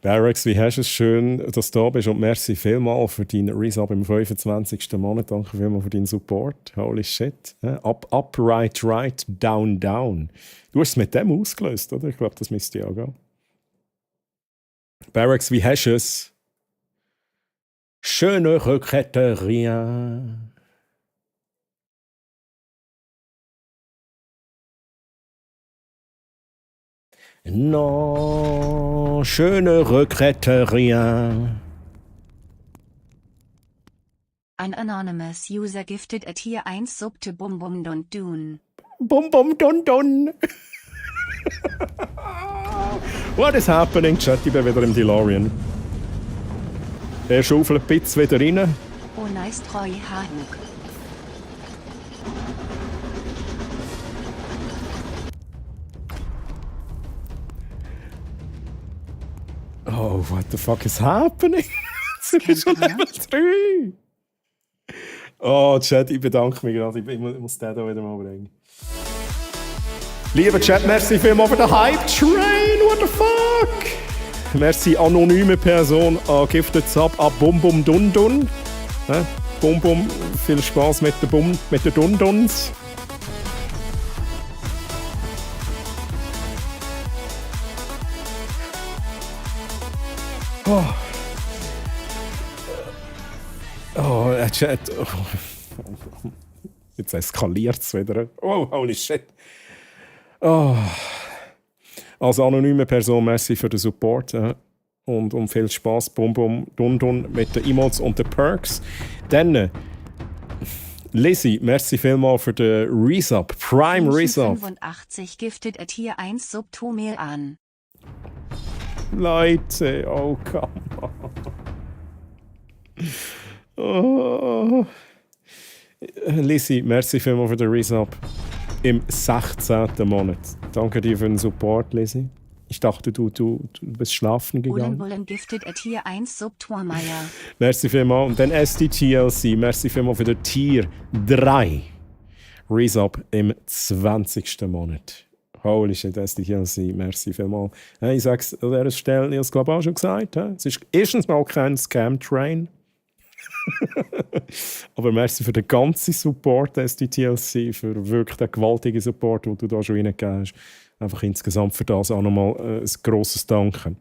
Barracks, wie hast du es schön, dass du da bist und merci vielmal für deinen Resub im 25. Monat. Danke vielmal für deinen Support. Holy shit. Up, right, down. Du hast es mit dem ausgelöst, oder? Ich glaube, das müsste ja auch gehen. Barracks, wie hast du es? Schöne Rückketterie. Non, je ne regrette rien. An anonymous user gifted a tier 1 sub to Bum Bum Dun Dun. Bum bum dun dun. What is happening? Chat, ich bin wieder im DeLorean. Er schaufelt ein bisschen wieder rein. Oh nice Troy Hahug. Oh, what the fuck is happening? Jetzt sind wir schon Level 3. Oh, Chat, ich bedanke mich gerade. Ich muss den hier wieder mal bringen. Lieber Chat, merci vielmals für den Hype Train. What the fuck? Merci, anonyme Person, Gifted Sub an Bum Bum Dun Dun. Bum Bum, viel Spaß mit den Dun Duns. Chat. Oh. Jetzt eskaliert es wieder. Oh, holy shit. Oh. Als anonyme Person, merci für den Support. Und viel Spaß, Bum Bum Dun Dun mit den Emotes und den Perks. Dann, Lizzie, merci vielmal für den Resub, Prime Resub. 85 gifted a tier 1 sub to Mail an. Leute, oh come on. Oh. Lizzie, merci vielmals für den Resub im 16. Monat. Danke dir für den Support, Lizzie. Ich dachte, du bist schlafen gegangen. Bullen gifted a tier 1 sub to Meier. Merci vielmals. Und dann SDTLC, merci vielmals für den Tier 3 Resub im 20. Monat. Holy shit, SDTLC, merci vielmals. Ich sage es an dieser Stelle, ich habe es glaube ich auch schon gesagt. Es ist erstens mal kein Scam-Train. Aber merci für den ganzen Support, SDTLC, für wirklich den gewaltigen Support, den du da schon reingegeben hast. Einfach insgesamt für das auch nochmal ein grosses Danke.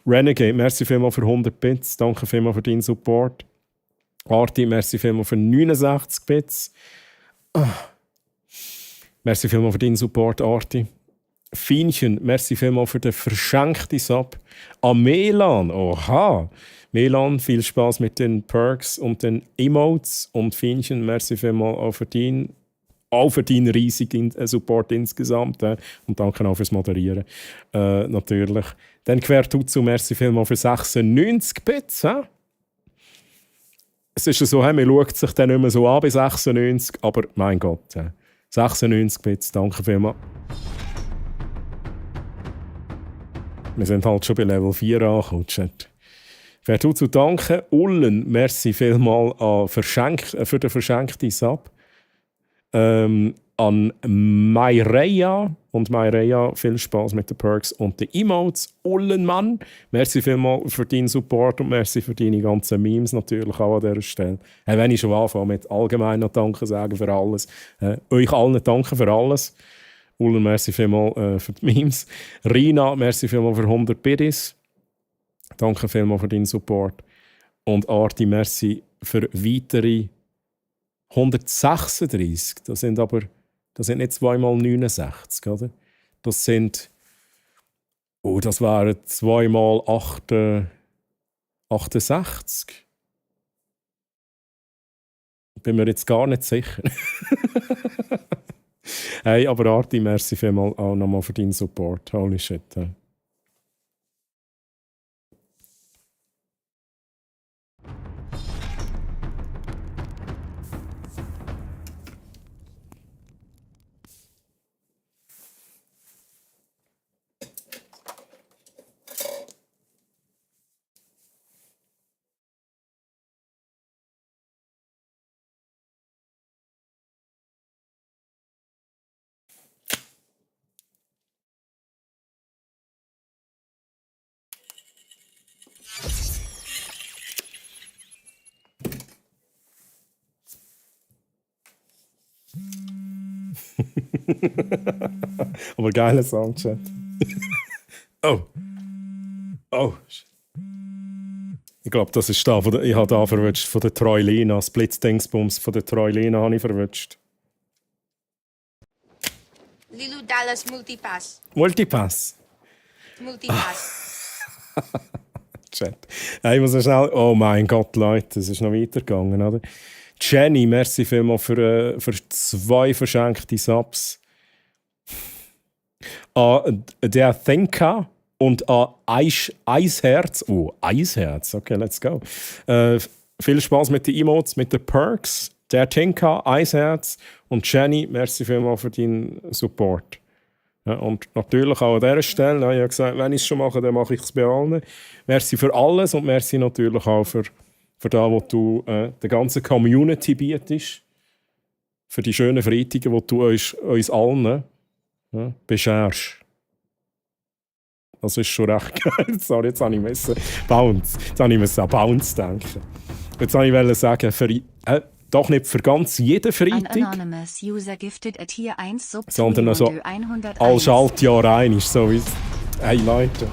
Renegade, merci vielmals für 100 Bits. Danke vielmals für deinen Support. Arti, merci vielmals für 69 Bits. Merci vielmals für deinen Support, Arti. Fienchen, merci vielmals für den verschenkten Sub. Melan, oha! Melan, viel Spaß mit den Perks und den Emotes. Und Fienchen, merci vielmals auch für deinen riesigen Support insgesamt. Und danke auch fürs Moderieren. Natürlich. Dann Quertutsu, merci vielmals für 96 Bits. Es ist ja so, man schaut sich dann nicht mehr so an bei 96, aber mein Gott. 96 Bits, danke vielmals. Wir sind halt schon bei Level 4 angekommen. Quertutsu, danke. Ullen, merci vielmals für den verschenkten Sub. An Mayreya. Und Mayreya, viel Spaß mit den Perks und den Emotes. Ullenmann, merci vielmals für deinen Support und merci für deine ganzen Memes natürlich auch an dieser Stelle. Wenn ich schon anfange mit allgemein noch Danke sagen für alles. Euch allen danke für alles. Ullen, merci vielmals für die Memes. Rina, merci vielmals für 100 Biddies. Danke vielmals für deinen Support. Und Arti, merci für weitere 136. Das sind nicht 2 mal 69, oder? Das sind. Oh, das wären 2 mal 68. Bin mir jetzt gar nicht sicher. Hey, aber Arti, merci vielmals auch nochmal für deinen Support. Holy shit. Hey. Aber geiler Soundchat. Oh. Oh. Ich glaube, das ist da. Ich habe da verwünscht von der Troilina. Das Blitzdingsbums von der Troilina habe ich verwünscht. Lilu Dallas Multipass. Multipass. Chat. Ich muss noch schnell. Oh mein Gott, Leute, es ist noch weitergegangen, oder? Jenny, merci vielmals für 2 verschenkte Subs. Der Thinker und Eisherz. Oh, Eisherz. Okay, let's go. Viel Spaß mit den Emotes, mit den Perks. Der Tinka, Eisherz und Jenny, merci vielmals für deinen Support. Ja, und natürlich auch an dieser Stelle, ich habe gesagt, wenn ich es schon mache, dann mache ich es bei allen. Merci für alles und merci natürlich auch für das, was du der ganzen Community bietest. Für die schönen Freitage, die du uns allen bescherst. Das ist schon recht geil. Sorry, jetzt habe ich Bounce. Jetzt habe ich an Bounce denken. Jetzt wollte ich sagen, doch nicht für ganz jeden Freitag, sondern also all Schaltjahr ein ist so wie... Hey Leute.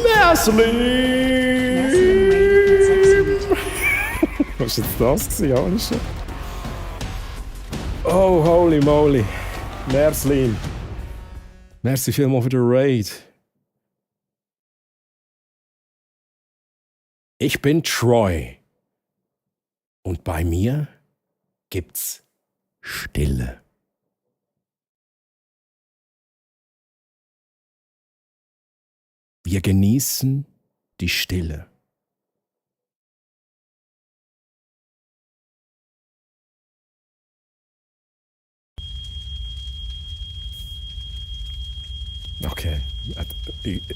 Merslim! Was war jetzt das? Ja, oh, holy moly. Merslim. Merci vielmals für den Raid. Ich bin Troy. Und bei mir gibt's Stille. Wir genießen die Stille.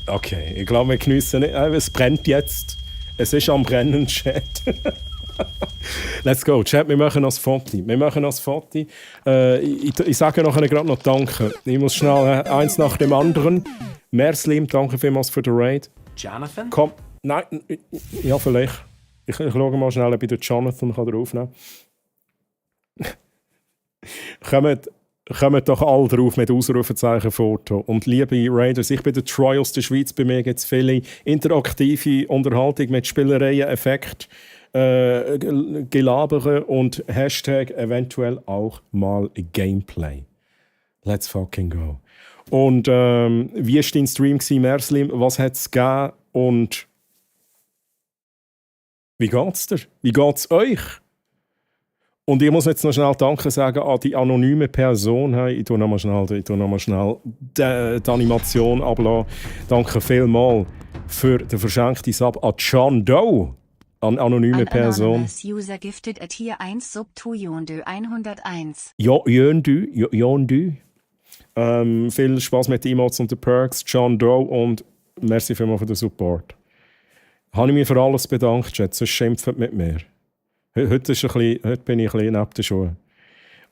Okay, ich glaube, wir geniessen nicht. Es brennt jetzt. Es ist am Brennen, Chat. Let's go, Chat, wir machen das Foto. Ich sage nachher gerade noch Danke. Ich muss schnell eins nach dem anderen. Merslim, danke vielmals für den Raid. Jonathan? Komm, nein, ja vielleicht. Ich schaue mal schnell, ob ich den Jonathan draufnehmen kann. Kommt doch alle drauf mit Ausrufezeichen Foto. Und liebe Raiders, ich bin der Troy aus der Schweiz. Bei mir gibt es viele interaktive Unterhaltung mit Spielereien, Effekt, Gelabere und Hashtag eventuell auch mal Gameplay. Let's fucking go. Und wie war dein Stream, Merslim? Was hat es gegeben? Und wie geht's dir? Wie geht's euch? Und ich muss jetzt noch schnell Danke sagen an die anonyme Person. Ich tue noch mal schnell die Animation ablassen. Danke vielmals für den verschenkten Sub an John Doe. An anonyme Person. User gifted at hier 1 sub to Yondu 101. Yondu. Viel Spaß mit den Emotes und den Perks. John Doe und merci vielmals für den Support. Habe ich mich für alles bedankt, Chat. Sonst schimpft mit mir. Heute bin ich ein bisschen neben den Schuhen.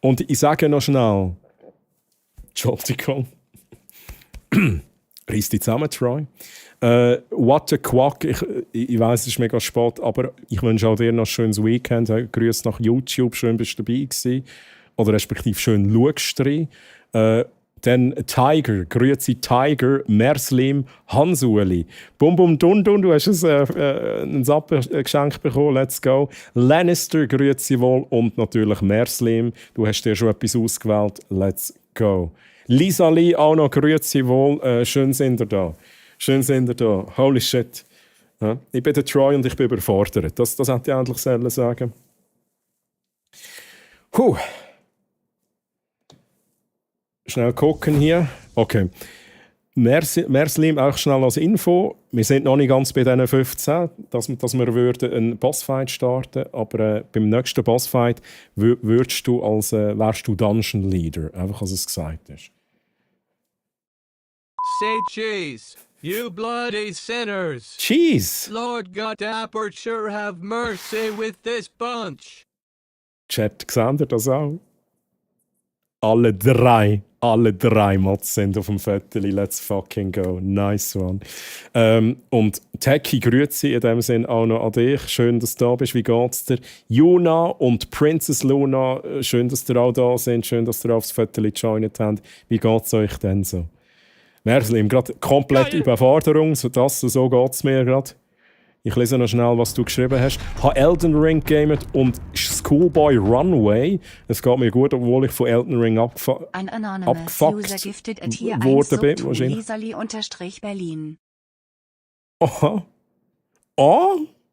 Und ich sage noch schnell, Entschuldigung, reiss dich zusammen, Troy. What a Quack, ich weiss, es ist mega spät, aber ich wünsche auch dir noch ein schönes Weekend. Grüße nach YouTube, schön bist du dabei gewesen. Oder respektive schön schaust du rein. Dann Tiger, grüezi Tiger, Merslim, Hansuli. Bum Bum Dun Dun, du hast ein Sapp-Geschenk bekommen, let's go. Lannister, grüezi wohl. Und natürlich Merslim, du hast dir schon etwas ausgewählt, let's go. Lisa Lee auch noch, grüezi wohl. Schön sind ihr da. Holy shit. Ja, ich bin der Troy und ich bin überfordert. Das hätte ich endlich sagen. Schnell gucken hier. Okay. Merslim, auch schnell als Info. Wir sind noch nicht ganz bei diesen 15, dass wir einen Bossfight starten. Aber beim nächsten Bossfight wärst du Dungeon Leader. Einfach, als es gesagt ist. Say cheese, you bloody sinners. Cheese! Lord God aperture have mercy with this bunch. Chat, seht ihr das auch? Alle drei Mods sind auf dem Viertel. Let's fucking go. Nice one. Und Techie, grüezi in dem Sinn auch noch an dich. Schön, dass du da bist. Wie geht's dir? Juna und Princess Luna, schön, dass ihr auch da sind. Schön, dass ihr aufs Viertel gejoint habt. Wie geht's euch denn so? Merslim, gerade komplett Überforderung. So geht's mir gerade. Ich lese noch schnell, was du geschrieben hast. Ich habe Elden Ring gamet und Schoolboy Runaway. Es geht mir gut, obwohl ich von Elden Ring Ein anonymous User gifted a Tier 1 worden bin. Sub to Lisali_Berlin. Aha.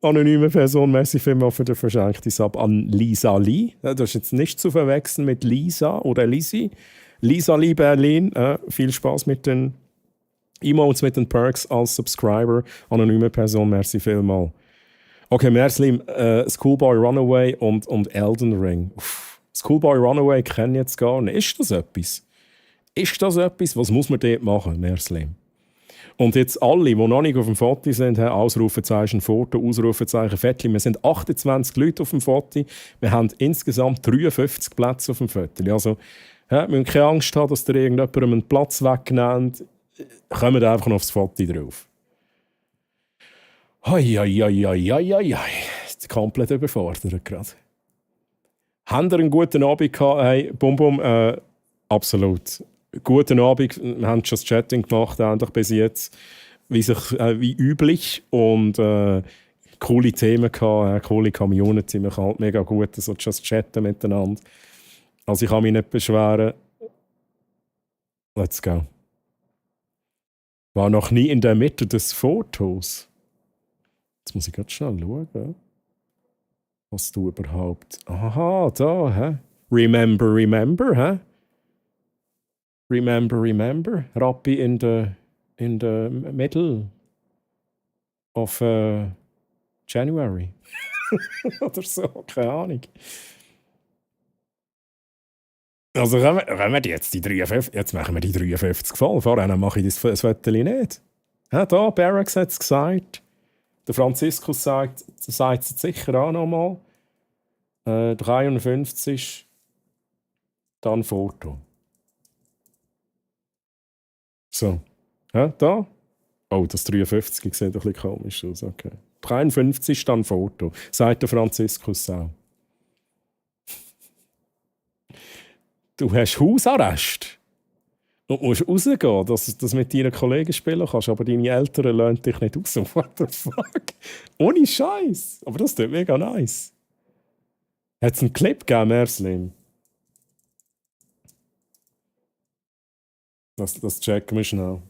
Anonyme Person, merci vielmals für den verschenkten Sub an Lisa Lee. Das ist jetzt nicht zu verwechseln mit Lisa oder Lisi. Lisa Lee Berlin, viel Spaß mit den Emotes, mit den Perks als Subscriber. Anonyme Person, merci vielmals. Okay, Merslim, Schoolboy Runaway und Elden Ring. Schoolboy Runaway kenne ich jetzt gar nicht. Ist das etwas? Was muss man dort machen, Merslim? Und jetzt alle, die noch nicht auf dem Foto sind, haben Ausrufezeichen Foto, Ausrufezeichen Fettli. Wir sind 28 Leute auf dem Foto. Wir haben insgesamt 53 Plätze auf dem Foto. Also, wir müssen keine Angst haben, dass ihr irgendjemandem einen Platz wegnimmt. Kommt einfach noch aufs Foto drauf. Hei. Komplett überfordert gerade. Habt ihr einen guten Abend gehabt? Hey, Bum, absolut. Guten Abend, wir haben schon das Chatting gemacht, endlich bis jetzt, wie üblich. Und coole Themen gehabt, coole Community. Man kann halt mega gut so just chatten miteinander. Also ich kann mich nicht beschweren. Let's go. War noch nie in der Mitte des Fotos. Jetzt muss ich ganz schnell schauen, was du überhaupt... Aha, da, hä? Remember, hä? Remember. Rappi in the middle of January. Oder so, keine Ahnung. Also können wir jetzt die 53... Jetzt machen wir die 53 voll. Vorher mache ich das Foto nicht. Ja, da, Barracks hat es gesagt. Der Franziskus sagt es jetzt sicher auch nochmal. 53. Dann Foto. So. Ja, da. Oh, das 53 sieht ein bisschen komisch aus. Okay. 53 dann Foto. Sagt der Franziskus auch. Du hast Hausarrest. Und musst rausgehen, dass du mit deinen Kollegen spielen kannst, aber deine Eltern lassen dich nicht raus. What the fuck? Ohne Scheiß. Aber das tut mega nice. Hat es einen Clip gegeben, Merslim? Das checken wir schnell.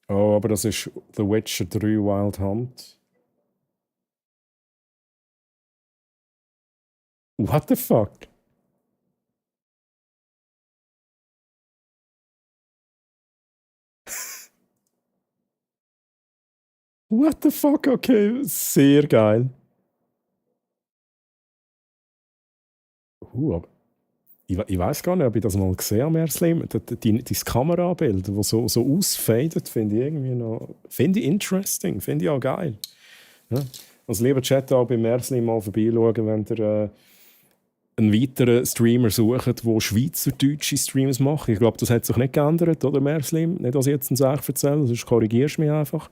Oh, aber das ist The Witcher 3 Wild Hunt. What the fuck? What the fuck? Okay, sehr geil. Aber ich weiß gar nicht, ob ich das mal gesehen habe, Merslim. Dein Kamerabild, das so ausfadet, finde ich irgendwie noch... Finde ich interesting, finde ich auch geil. Ja? Also lieber Chat auch bei Merslim mal vorbeischauen, wenn ihr einen weiteren Streamer sucht, der schweizerdeutsche Streams macht. Ich glaube, das hat sich nicht geändert, oder Merslim? Nicht, dass ich jetzt einen Sach erzähle, sonst korrigierst du mich einfach.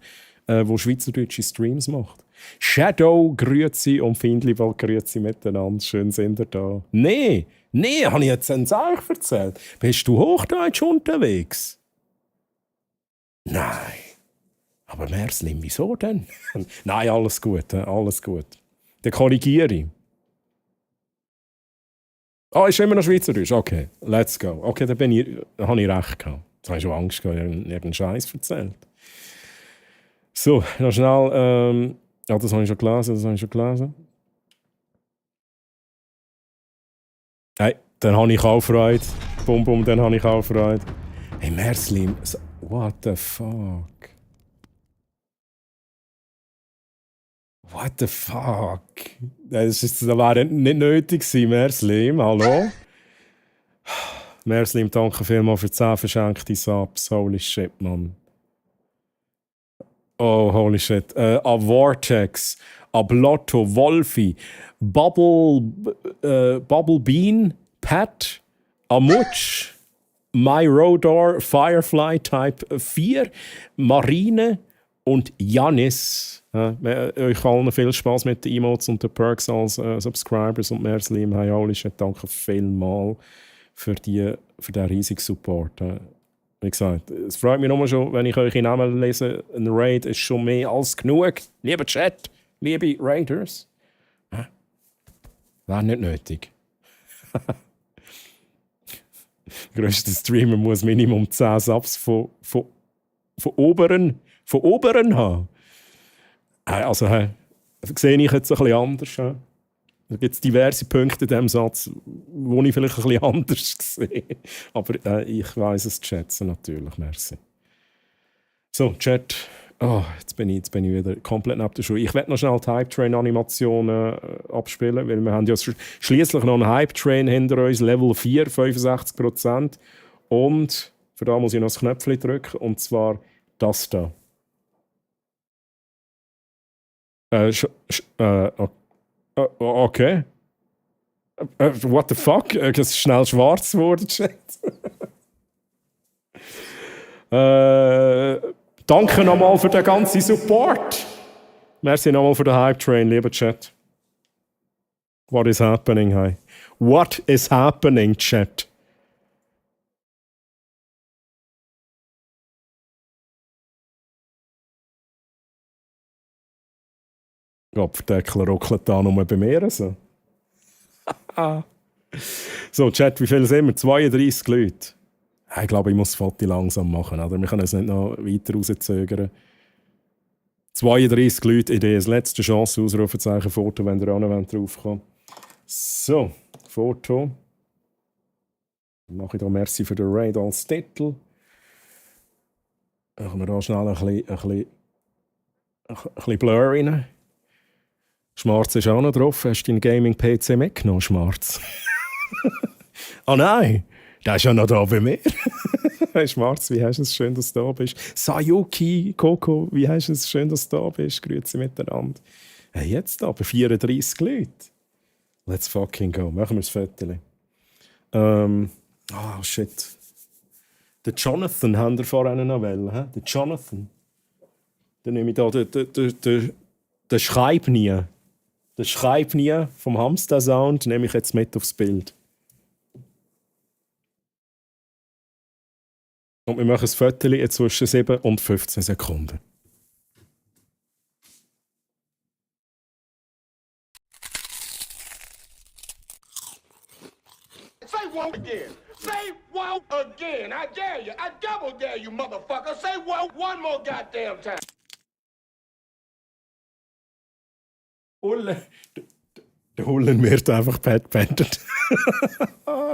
Wo schweizerdeutsche Streams macht. Shadow, grüezi und Findliwald, grüezi miteinander. Schön sind ihr da. Nee, habe ich jetzt einen Sach erzählt? Bist du Hochdeutsch unterwegs? Nein. Aber Merslim, wieso denn? Nein, alles gut. Dann korrigiere ich. Ist immer noch Schweizerdeutsch? Okay, let's go. Okay, dann habe ich recht gehabt. Jetzt habe ich schon Angst gehabt, irgendeinen Scheiß erzählt. So, noch schnell. Das habe ich schon gelesen. Hey, dann habe ich auch Freude. Bum, dann habe ich auch Freude. Hey, Merslim, what the fuck? What the fuck? Das wäre nicht nötig gewesen, Merslim. Hallo? Merslim, danke vielmals für 10 verschenkte Subs. Holy shit, Mann. Oh, holy shit. A Vortex, a Blotto, Wolfi, Bubble Bean, Pat, a Mutsch, My Rodor, Firefly Type 4, Marine und Janis. Euch allen viel Spaß mit den Emotes und den Perks als Subscribers und Merslim. Hey, holy shit, danke vielmals für den riesigen Support. Wie gesagt, es freut mich nur schon, wenn ich eure Namen lese. Ein Raid ist schon mehr als genug. Lieber Chat, liebe Raiders. Wäre nicht nötig. Der grösste Streamer muss Minimum 10 Subs von oberen haben. Also sehe ich jetzt ein bisschen anders. Da gibt es diverse Punkte in diesem Satz, wo ich vielleicht ein bisschen anders sehe. Aber ich weiss es zu schätzen, natürlich. Merci. So, Chat. Oh, jetzt bin ich wieder komplett neben der Schuhe. Ich werde noch schnell die Hype-Train-Animationen abspielen, weil wir haben ja schliesslich noch einen Hype-Train hinter uns, Level 4, 65%. Und für da muss ich noch das Knöpfchen drücken, und zwar das da. Okay. What the fuck? Es ist schnell schwarz geworden, Chat. Danke nochmal für den ganzen Support. Merci nochmal für den Hype-Train, lieber Chat. What is happening, hey? What is happening, Chat? Kopfdeckel ruckelt da nur bei mir so. So, Chat, wie viele sind wir? 32 Leute. Ich glaube, ich muss das Foto langsam machen. Oder? Wir können es nicht noch weiter rauszögern. 32 Leute, Idee, das letzte Chance, Ausrufezeichen, Foto, wenn ihr auch noch drauf kommt. So, Foto. Dann mache ich da Merci für den Raid als Titel. Machen wir da schnell ein bisschen Blur rein. Schmarz ist auch noch drauf. Hast du deinen Gaming-PC mitgenommen, Schmarz? Oh nein, der ist ja noch da bei mir. Schmarz, wie hast du es? Schön, dass du da bist. Sayuki, Coco, wie hast du es? Schön, dass du da bist. Grüezi miteinander. Hey, jetzt aber 34 Leute. Let's fucking go. Machen wir das Foto. Oh shit. Den Jonathan haben wir vorhin noch wollen. Den Jonathan. Dann nehme ich da den Schreib nie. Den Schreib nie vom Hamster-Sound nehme ich jetzt mit aufs Bild. Und wir machen ein Foto zwischen 7 und 15 Sekunden. Say wow again. Say wow again. I dare you. I double dare you, motherfucker. Say wow one more goddamn time. Ulle. Der Hullen wird einfach backbendet.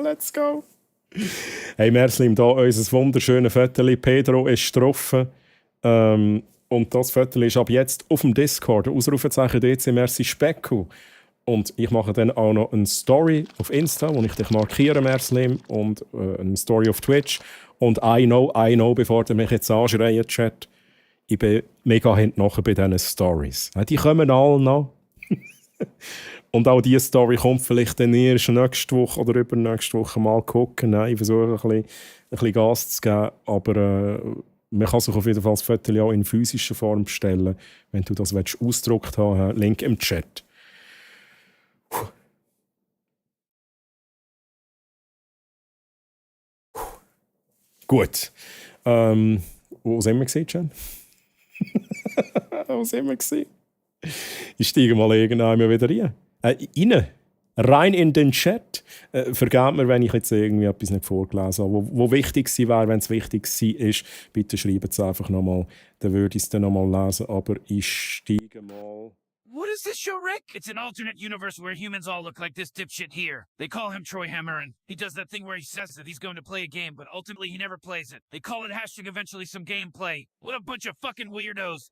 Let's go. Hey Merslim, da unser wunderschönes Foto. Pedro ist getroffen. Und das Foto ist ab jetzt auf dem Discord. Ausrufezeichen DC Merci Specku. Und ich mache dann auch noch eine Story auf Insta, wo ich dich markiere, Merslim. Und eine Story auf Twitch. Und I know, bevor du mich jetzt anschreien, Chat, ich bin mega hinten nachher bei diesen Stories. Die kommen alle noch. Und auch diese Story kommt vielleicht dann erst nächste Woche oder übernächste Woche mal gucken. Ich versuche ein bisschen Gas zu geben, aber man kann sich auf jeden Fall das Foto auch in physischer Form bestellen, wenn du das ausgedruckt haben willst. Link im Chat. Gut. Wo sind wir gewesen, Wo sind wir gewesen? Ich steige mal irgendwann wieder rein. Rein in den Chat. Vergebt mir, wenn ich jetzt irgendwie etwas nicht vorgelesen habe, wo wichtig sie wäre. Wenn es wichtig ist, bitte schreibt es einfach nochmal. Dann würde ich es dann nochmal lesen. Aber ich steige mal... What is this show, Rick? It's an alternate universe where humans all look like this dipshit here. They call him Troy Hammer, and he does that thing where he says that he's going to play a game, but ultimately he never plays it. They call it hashtag eventually some gameplay. What a bunch of fucking weirdos.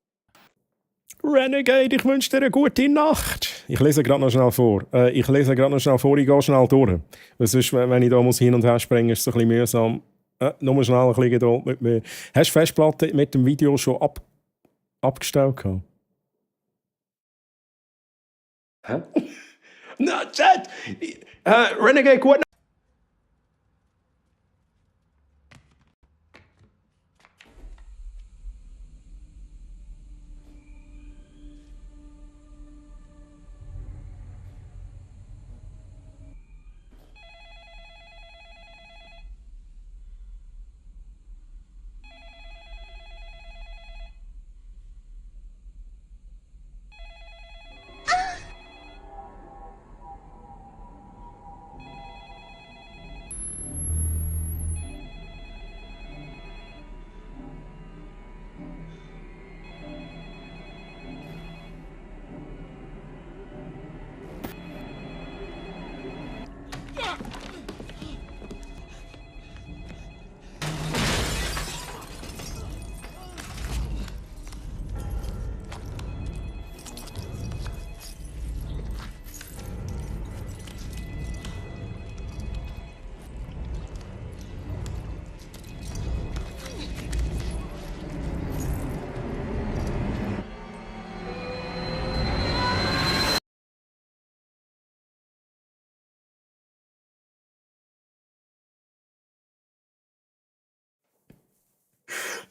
Renegade, ich wünsche dir eine gute Nacht. Ich lese gerade noch schnell vor. Ich gehe schnell durch. Weil sonst, wenn ich da hin und her springen muss, ist es ein bisschen mühsam. Nur schnell ein bisschen Geduld mit mir. Hast du Festplatte mit dem Video schon abgestellt? Hä? Na, Chat! Renegade, gut.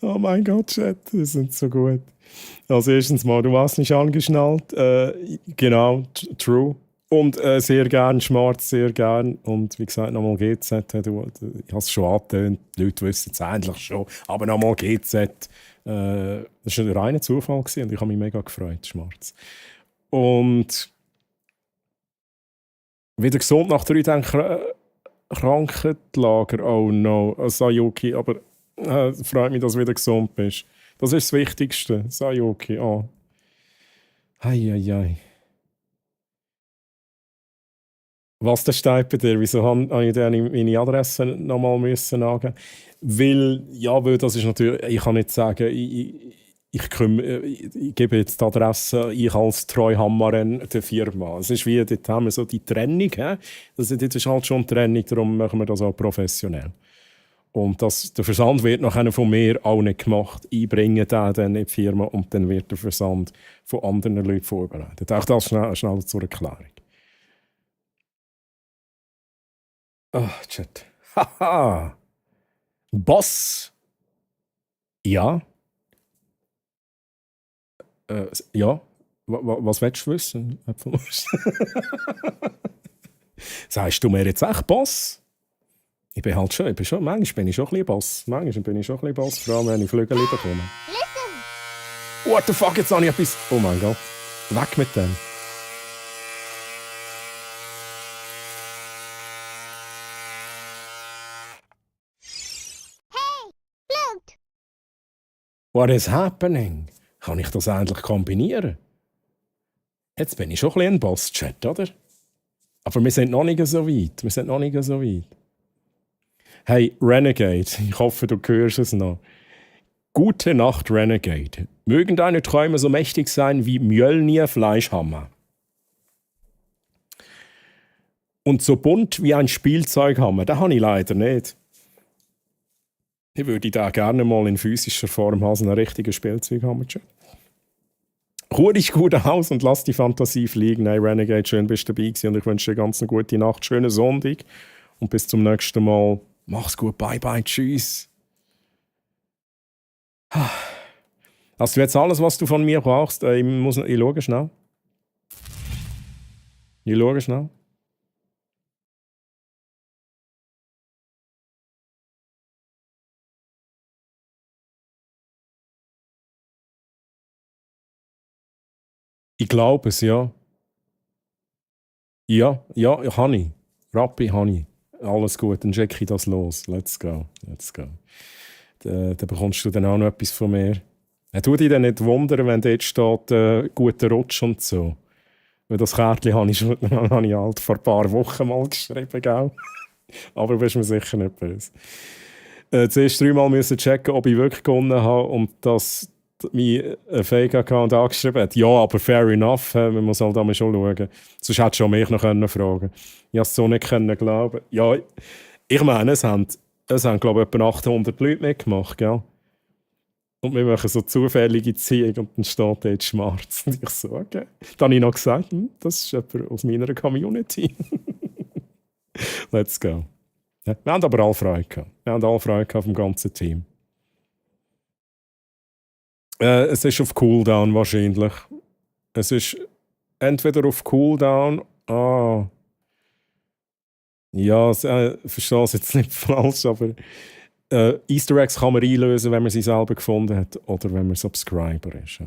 Oh mein Gott, Chat, die sind so gut. Also erstens mal, du warst nicht angeschnallt. Genau, true. Und sehr gern, Schmarz, sehr gern. Und wie gesagt, nochmal GZ. Ich habe es schon angetönt, die Leute wissen es eigentlich schon. Aber nochmal GZ. Das war ein reiner Zufall gewesen und ich habe mich mega gefreut, Schmarz. Und wieder gesund nach 3 Tagen Krankheitslager. Oh no, Sayuki, aber freut mich, dass du wieder gesund bist. Das ist das Wichtigste, Sayuki. Oh. Hei. Was der steht bei dir? Wieso habe ich dir meine Adresse nochmal angeben? Weil das ist natürlich, ich kann nicht sagen, ich gebe jetzt die Adresse, ich als Treuhammerin der Firma. Es ist wie, dort haben wir so die Trennung. Das ist halt schon Trennung, darum machen wir das auch professionell. Und der Versand wird nachher von mir auch nicht gemacht. Ich bringe den dann in die Firma und dann wird der Versand von anderen Leuten vorbereitet. Auch das schnell zur Erklärung. Chat. Haha. Boss. Ja. Ja. Was willst du wissen? Sagst du mir jetzt echt Boss? Ich bin halt schon, manchmal bin ich schon ein bisschen Boss. Vor allem wenn ich Flügel bekomme. Listen. What the fuck, jetzt habe ich etwas... Oh mein Gott. Weg mit dem. Float. What is happening? Kann ich das endlich kombinieren? Jetzt bin ich schon ein bisschen ein Boss-Chat, oder? Aber wir sind noch nicht so weit. Hey, Renegade, ich hoffe, du hörst es noch. Gute Nacht, Renegade. Mögen deine Träume so mächtig sein wie Mjölnir Fleischhammer. Und so bunt wie ein Spielzeughammer. Das habe ich leider nicht. Ich würde da gerne mal in physischer Form haben, so einen richtigen Spielzeughammer. Ruhe dich gut aus und lass die Fantasie fliegen. Hey, Renegade, schön bist du dabei gewesen und ich wünsche dir ganz eine gute Nacht, schönen Sonntag und bis zum nächsten Mal. Mach's gut, bye bye, tschüss. Hast du jetzt alles, was du von mir brauchst? Ich schaue schnell. Ich glaube es, ja. Ja, habe ich. Rappi habe ich. Alles gut, dann schicke ich das los. Let's go. Dann bekommst du dann auch noch etwas von mir. Tu dich dann nicht wundern, wenn dort steht, guter Rutsch und so. Weil das Kärtchen habe ich halt vor ein paar Wochen mal geschrieben, gell? Aber du bist mir sicher nicht böse. Zuerst 3-mal müssen checken, ob ich wirklich gewonnen habe und dass mein Fake-Account angeschrieben hat. Ja, aber fair enough, man muss halt einmal schon schauen. Sonst hättest du auch mich noch fragen können. Ich konnte es so nicht glauben. Ja, ich meine, es haben glaube ich, etwa 800 Leute mitgemacht, gell? Und wir machen so zufällige Ziehung und dann steht dort Schmarz. Und ich so, okay. Dann habe ich noch gesagt, das ist jemand aus meiner Community. Let's go. Ja, wir haben aber alle Freude gehabt. Vom ganzen Team. Es ist auf Cooldown wahrscheinlich. Es ist entweder auf Cooldown. Ja, verstehe es jetzt nicht falsch, aber Easter Eggs kann man einlösen, wenn man sie selber gefunden hat oder wenn man Subscriber ist.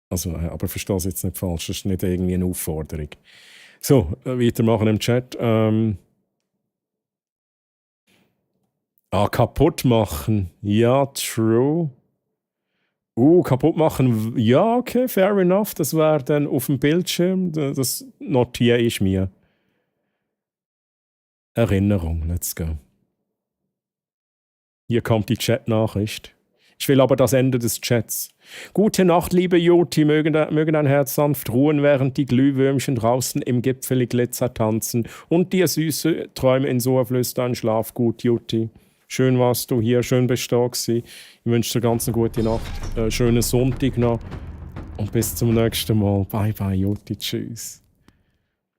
Also, aber verstehe es jetzt nicht falsch, das ist nicht irgendwie eine Aufforderung. So, weitermachen im Chat. Kaputt machen. Ja, true. Kaputt machen. Ja, okay, fair enough. Das wäre dann auf dem Bildschirm. Das notiere ich mir. Erinnerung, let's go. Hier kommt die Chat-Nachricht. Ich will aber das Ende des Chats. Gute Nacht, liebe Joti, mögen dein Herz sanft ruhen, während die Glühwürmchen draußen im Gipfelglitzer tanzen und dir süße Träume ins Ohr flüstern. Schlaf gut, Joti. Schön warst du hier, schön bist du da gewesen. Ich wünsche dir ganz eine gute Nacht, schönen Sonntag noch und bis zum nächsten Mal. Bye bye, Joti, tschüss.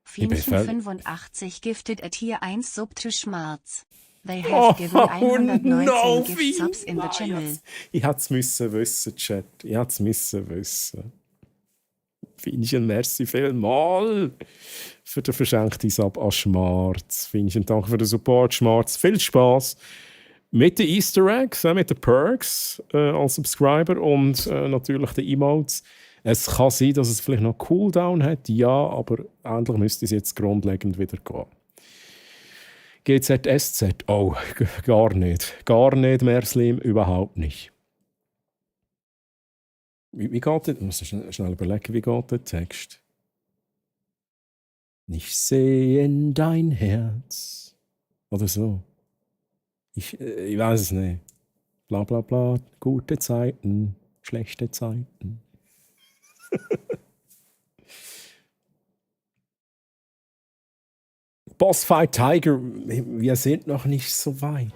Fienchen 85 giftet Tier 1 Sub to Schmarz. They have given Oh 119 no, gift subs in the channel. Ich hätte es müssen wissen, Chat. Ich hätte es müssen wissen. Finchen, merci vielmal für den verschenkten Sub an Schmarz. Finchen, danke für den Support, Schmarz. Viel Spaß mit den Easter Eggs, mit den Perks als Subscriber und natürlich den Emotes. Es kann sein, dass es vielleicht noch Cooldown hat, ja, aber endlich müsste es jetzt grundlegend wieder gehen. GZSZ, oh, gar nicht. Gar nicht, Merslim, überhaupt nicht. Wie geht das? Ich muss schnell überlegen, wie geht der Text? Ich sehe in dein Herz. Oder so. Ich weiß es nicht. Bla bla bla, gute Zeiten, schlechte Zeiten. Bossfight Tiger, wir sind noch nicht so weit.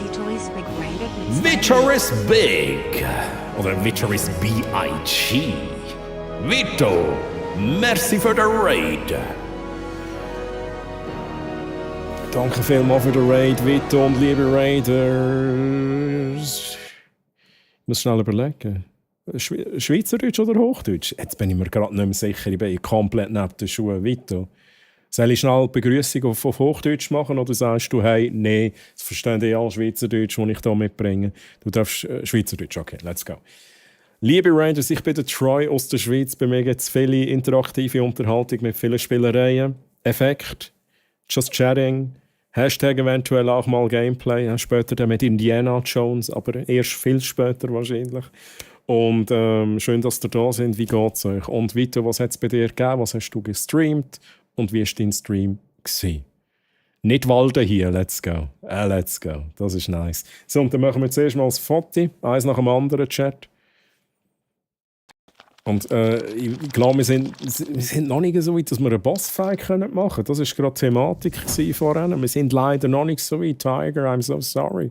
Vitoris Big rated mit Vitoris Big oder Vitoris B.I.G. Vito, merci für den Raid. Danke vielmals für den Raid, Vito und liebe Raiders. Ich muss schnell überlegen. Schweizerdeutsch oder Hochdeutsch? Jetzt bin ich mir gerade nicht mehr sicher. Ich bin komplett neben den Schuhen. Vito. Soll ich schnell die Begrüßung auf Hochdeutsch machen oder sagst du, hey, nee, das verstehen die alle Schweizerdeutsch, das ich hier mitbringe. Du darfst Schweizerdeutsch. Okay, let's go. Liebe Rangers, ich bin der Troy aus der Schweiz. Bei mir gibt es viele interaktive Unterhaltung mit vielen Spielereien. Effekt, Just Chatting, Hashtag eventuell auch mal Gameplay. Später dann mit Indiana Jones, aber erst viel später wahrscheinlich. Und schön, dass ihr da sind. Wie geht's euch? Und Vito, was hat es bei dir gegeben? Was hast du gestreamt? Und wie war dein Stream gewesen? Nicht walden hier, let's go. Let's go. Das ist nice. So, und dann machen wir zuerst mal das Foto. Eins nach dem anderen, Chat. Und ich glaube, wir sind noch nicht so weit, dass wir einen Bossfight machen können. Das war gerade die Thematik vorhin. Wir sind leider noch nicht so weit. Tiger, I'm so sorry.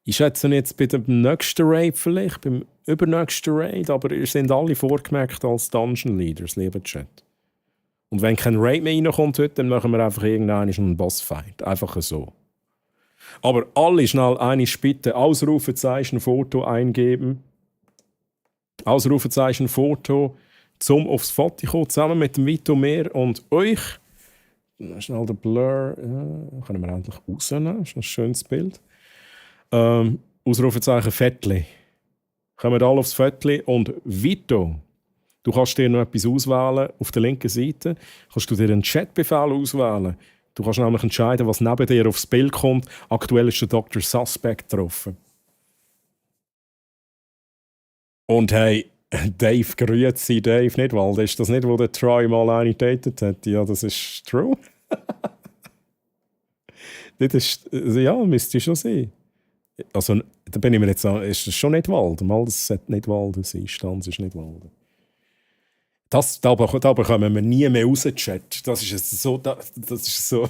Ich schätze jetzt bei dem nächsten Raid vielleicht, beim übernächsten Raid, aber ihr sind alle vorgemerkt als Dungeon Leaders, lieber Chat. Und wenn kein Raid mehr reinkommt heute, dann machen wir einfach einen Bossfight. Einfach so. Aber alle schnell eine bitte Ausrufezeichen Foto eingeben. Ausrufezeichen Foto zum aufs Foto kommen, zusammen mit dem Vito mehr und euch. Schnell den Blur. Ja, können wir endlich rausnehmen. Das ist ein schönes Bild. Ausrufezeichen Fettli. Kommen alle aufs Fettli und Vito. Du kannst dir noch etwas auswählen. Auf der linken Seite kannst du dir einen Chatbefehl auswählen. Du kannst nämlich entscheiden, was neben dir aufs Bild kommt. Aktuell ist der Dr. Suspect getroffen. Und hey, Dave, grüezi Dave, nicht Wald. Ist das nicht, wo der Troy mal eine datet hat? Ja, das ist true. Das ist, ja, müsste schon sein. Also, da bin ich mir jetzt an, ist das schon nicht Wald? Mal, das sollte nicht Wald sein. Stanz ist nicht Wald. Da bekommen wir nie mehr raus, Chat. Das ist so, das ist so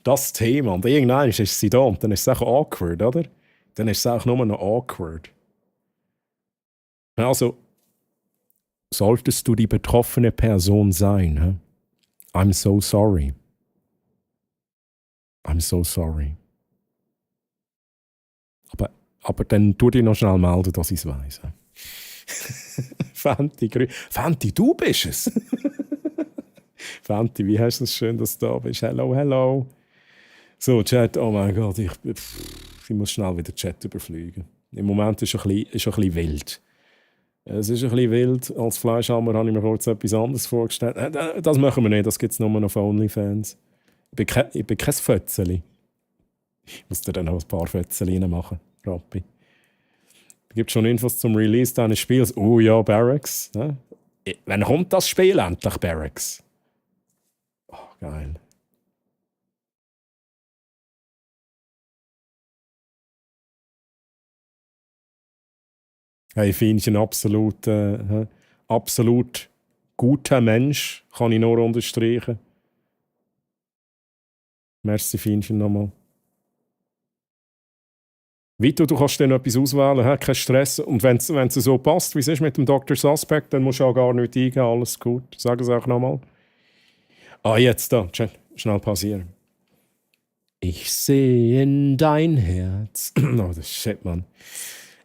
das Thema. Und irgendwann ist sie da und dann ist es auch awkward, oder? Dann ist es auch nur noch awkward. Also, solltest du die betroffene Person sein, huh? I'm so sorry. I'm so sorry. Aber dann tu dich noch schnell melden, dass ich es weiss. Fenty, du bist es. Fenty, wie hast du es schön, dass du da bist? Hello, hello. So, Chat, oh mein Gott, ich muss schnell wieder Chat überfliegen. Im Moment ist es ein bisschen wild. Es ist ein bisschen wild. Als Fleischhammer habe ich mir kurz etwas anderes vorgestellt. Das machen wir nicht, das gibt es nur noch auf OnlyFans. Ich bin kein Fötzeli. Ich muss dir dann noch ein paar Fötzeli machen, Rappi. Gibt schon Infos zum Release deines Spiels? Oh ja, Barracks. Ne? Wann kommt das Spiel endlich, Barracks? Oh, geil. Hey, Fienchen, absolut guter Mensch, kann ich nur unterstreichen. Merci, Fienchen, nochmal. Vito, du kannst dann etwas auswählen, kein Stress. Und wenn es so passt, wie es ist mit dem Dr. Suspect, dann musst du auch gar nicht eingehen, alles gut. Sag es auch nochmal. Jetzt da, schnell pausieren. Ich sehe in dein Herz. Oh, das ist shit, Mann.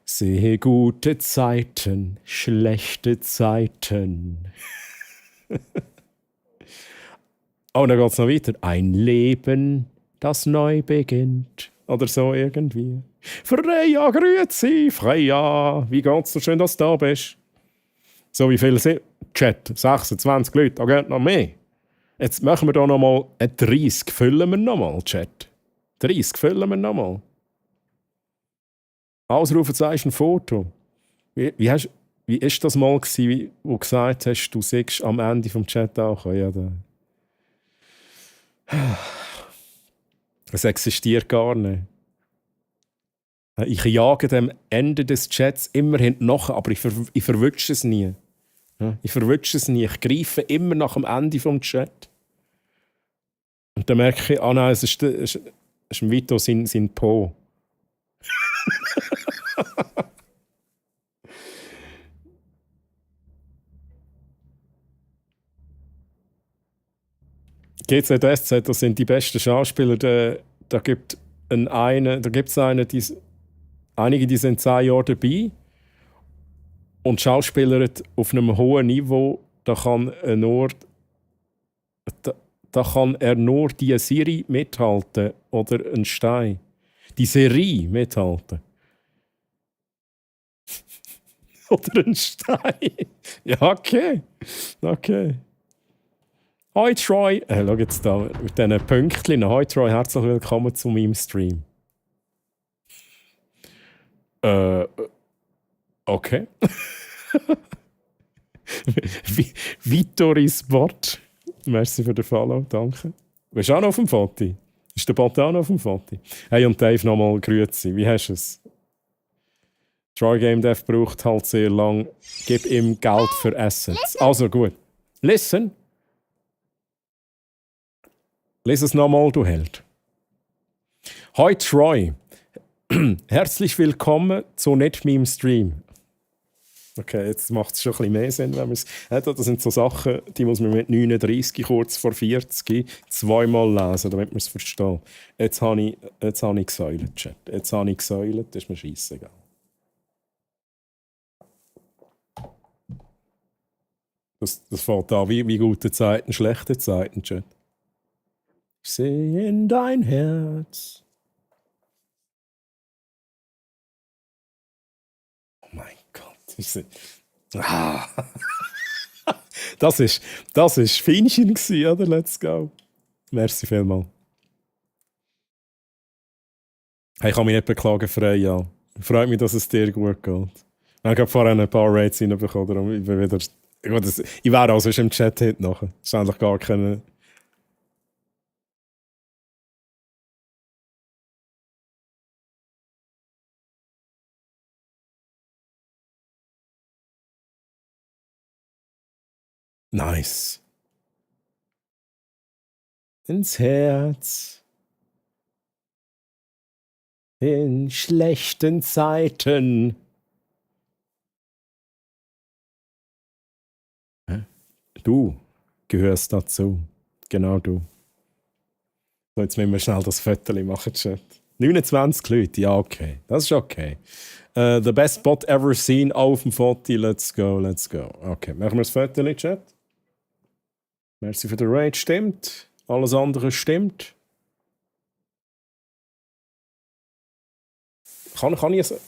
Sehe gute Zeiten, schlechte Zeiten. Und dann geht es noch weiter. Ein Leben, das neu beginnt. Oder so irgendwie. Freya, grüezi, Freya. Wie geht's dir? Schön, dass du da bist. So, wie viele sind? Chat, 26 Leute, da geht noch mehr. Jetzt machen wir da nochmal 30. Füllen wir nochmal, Chat. 30 füllen wir nochmal. Ausrufezeichen Foto. Wie ist das mal gewesen, wo du gesagt hast, du siehst am Ende vom Chat auch? Ja, da. Es existiert gar nicht. Ich jage dem Ende des Chats immerhin nach, aber ich verwünsche es nie. Ich verwünsche es nie. Ich greife immer nach dem Ende vom Chat. Und dann merke ich, nein, es ist ein Vito sein Po. GZSZ, das sind die besten Schauspieler. Da gibt es einige, die sind 10 Jahre dabei und Schauspieler auf einem hohen Niveau, da kann er nur die Serie mithalten oder ein Stein. Die Serie mithalten. Oder ein Stein. Ja, okay. Hoi Troy, schau jetzt da mit diesen Pünktchen. Hoi Troy, herzlich willkommen zu meinem Stream. Okay. Vittoris Bot. Merci für den Follow, danke. Bist du auch noch auf dem Foto? Ist der Bot auch noch auf dem Foto? Hey und Dave, nochmal grüezi. Wie hast du es? Troy Game Dev braucht halt sehr lang. Gib ihm Geld für Assets. Also gut. Listen. Lies es nochmal, du Held. Hoi Troy. Herzlich willkommen zu nicht meinem Stream. Okay, jetzt macht es schon ein bisschen mehr Sinn, wenn man es. Das sind so Sachen, die muss man mit 39 kurz vor 40 zweimal lesen, damit man es versteht. Jetzt habe ich gesäulet, Chat. Jetzt habe ich gesäulet, das ist mir scheissegal. Das fällt an wie gute Zeiten, schlechte Zeiten, Chat. Ich sehe in dein Herz. Oh mein Gott. Das ist Feinchen gewesen, oder? Let's go. Merci vielmals. Hey, ich kann mich nicht beklagen, Freya. Freut mich, dass es dir gut geht. Ich habe vorhin ein paar Raids reinbekommen. Ich wäre also im Chat heute nachher. Das ist eigentlich gar keine... Nice. Ins Herz. In schlechten Zeiten. Du gehörst dazu. Genau du. So, jetzt müssen wir schnell das Foto machen, Chat. 29 Leute, ja okay. Das ist okay. The best spot ever seen auf dem Foto. Let's go. Okay, machen wir das Foto, Chat. Merci für den Raid, stimmt. Alles andere stimmt. Kann ich es...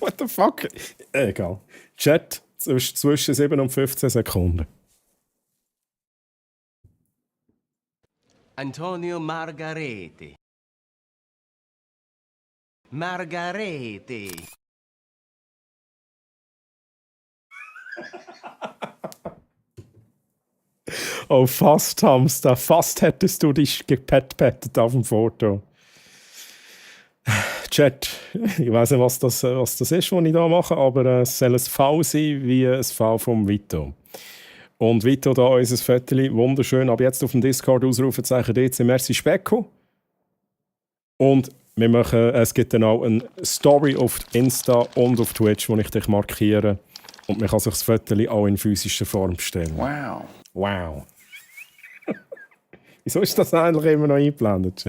What the fuck? Egal. Chat zwischen 7 und 15 Sekunden. Antonio Margareti. Oh, fast, Hamster. Fast hättest du dich gepettet auf dem Foto. Chat, ich weiß nicht, was das ist, was ich da mache, aber es soll ein V sein, wie ein V vom Vito. Und Vito, da unser Foto, wunderschön. Ab jetzt auf dem Discord Ausrufezeichen DC Merci Specko. Und Wir machen, es gibt dann auch eine Story auf Insta und auf Twitch, wo ich dich markiere. Und man kann sich das Foto auch in physischer Form bestellen. Wow. Wow. Wieso ist das eigentlich immer noch eingeblendet?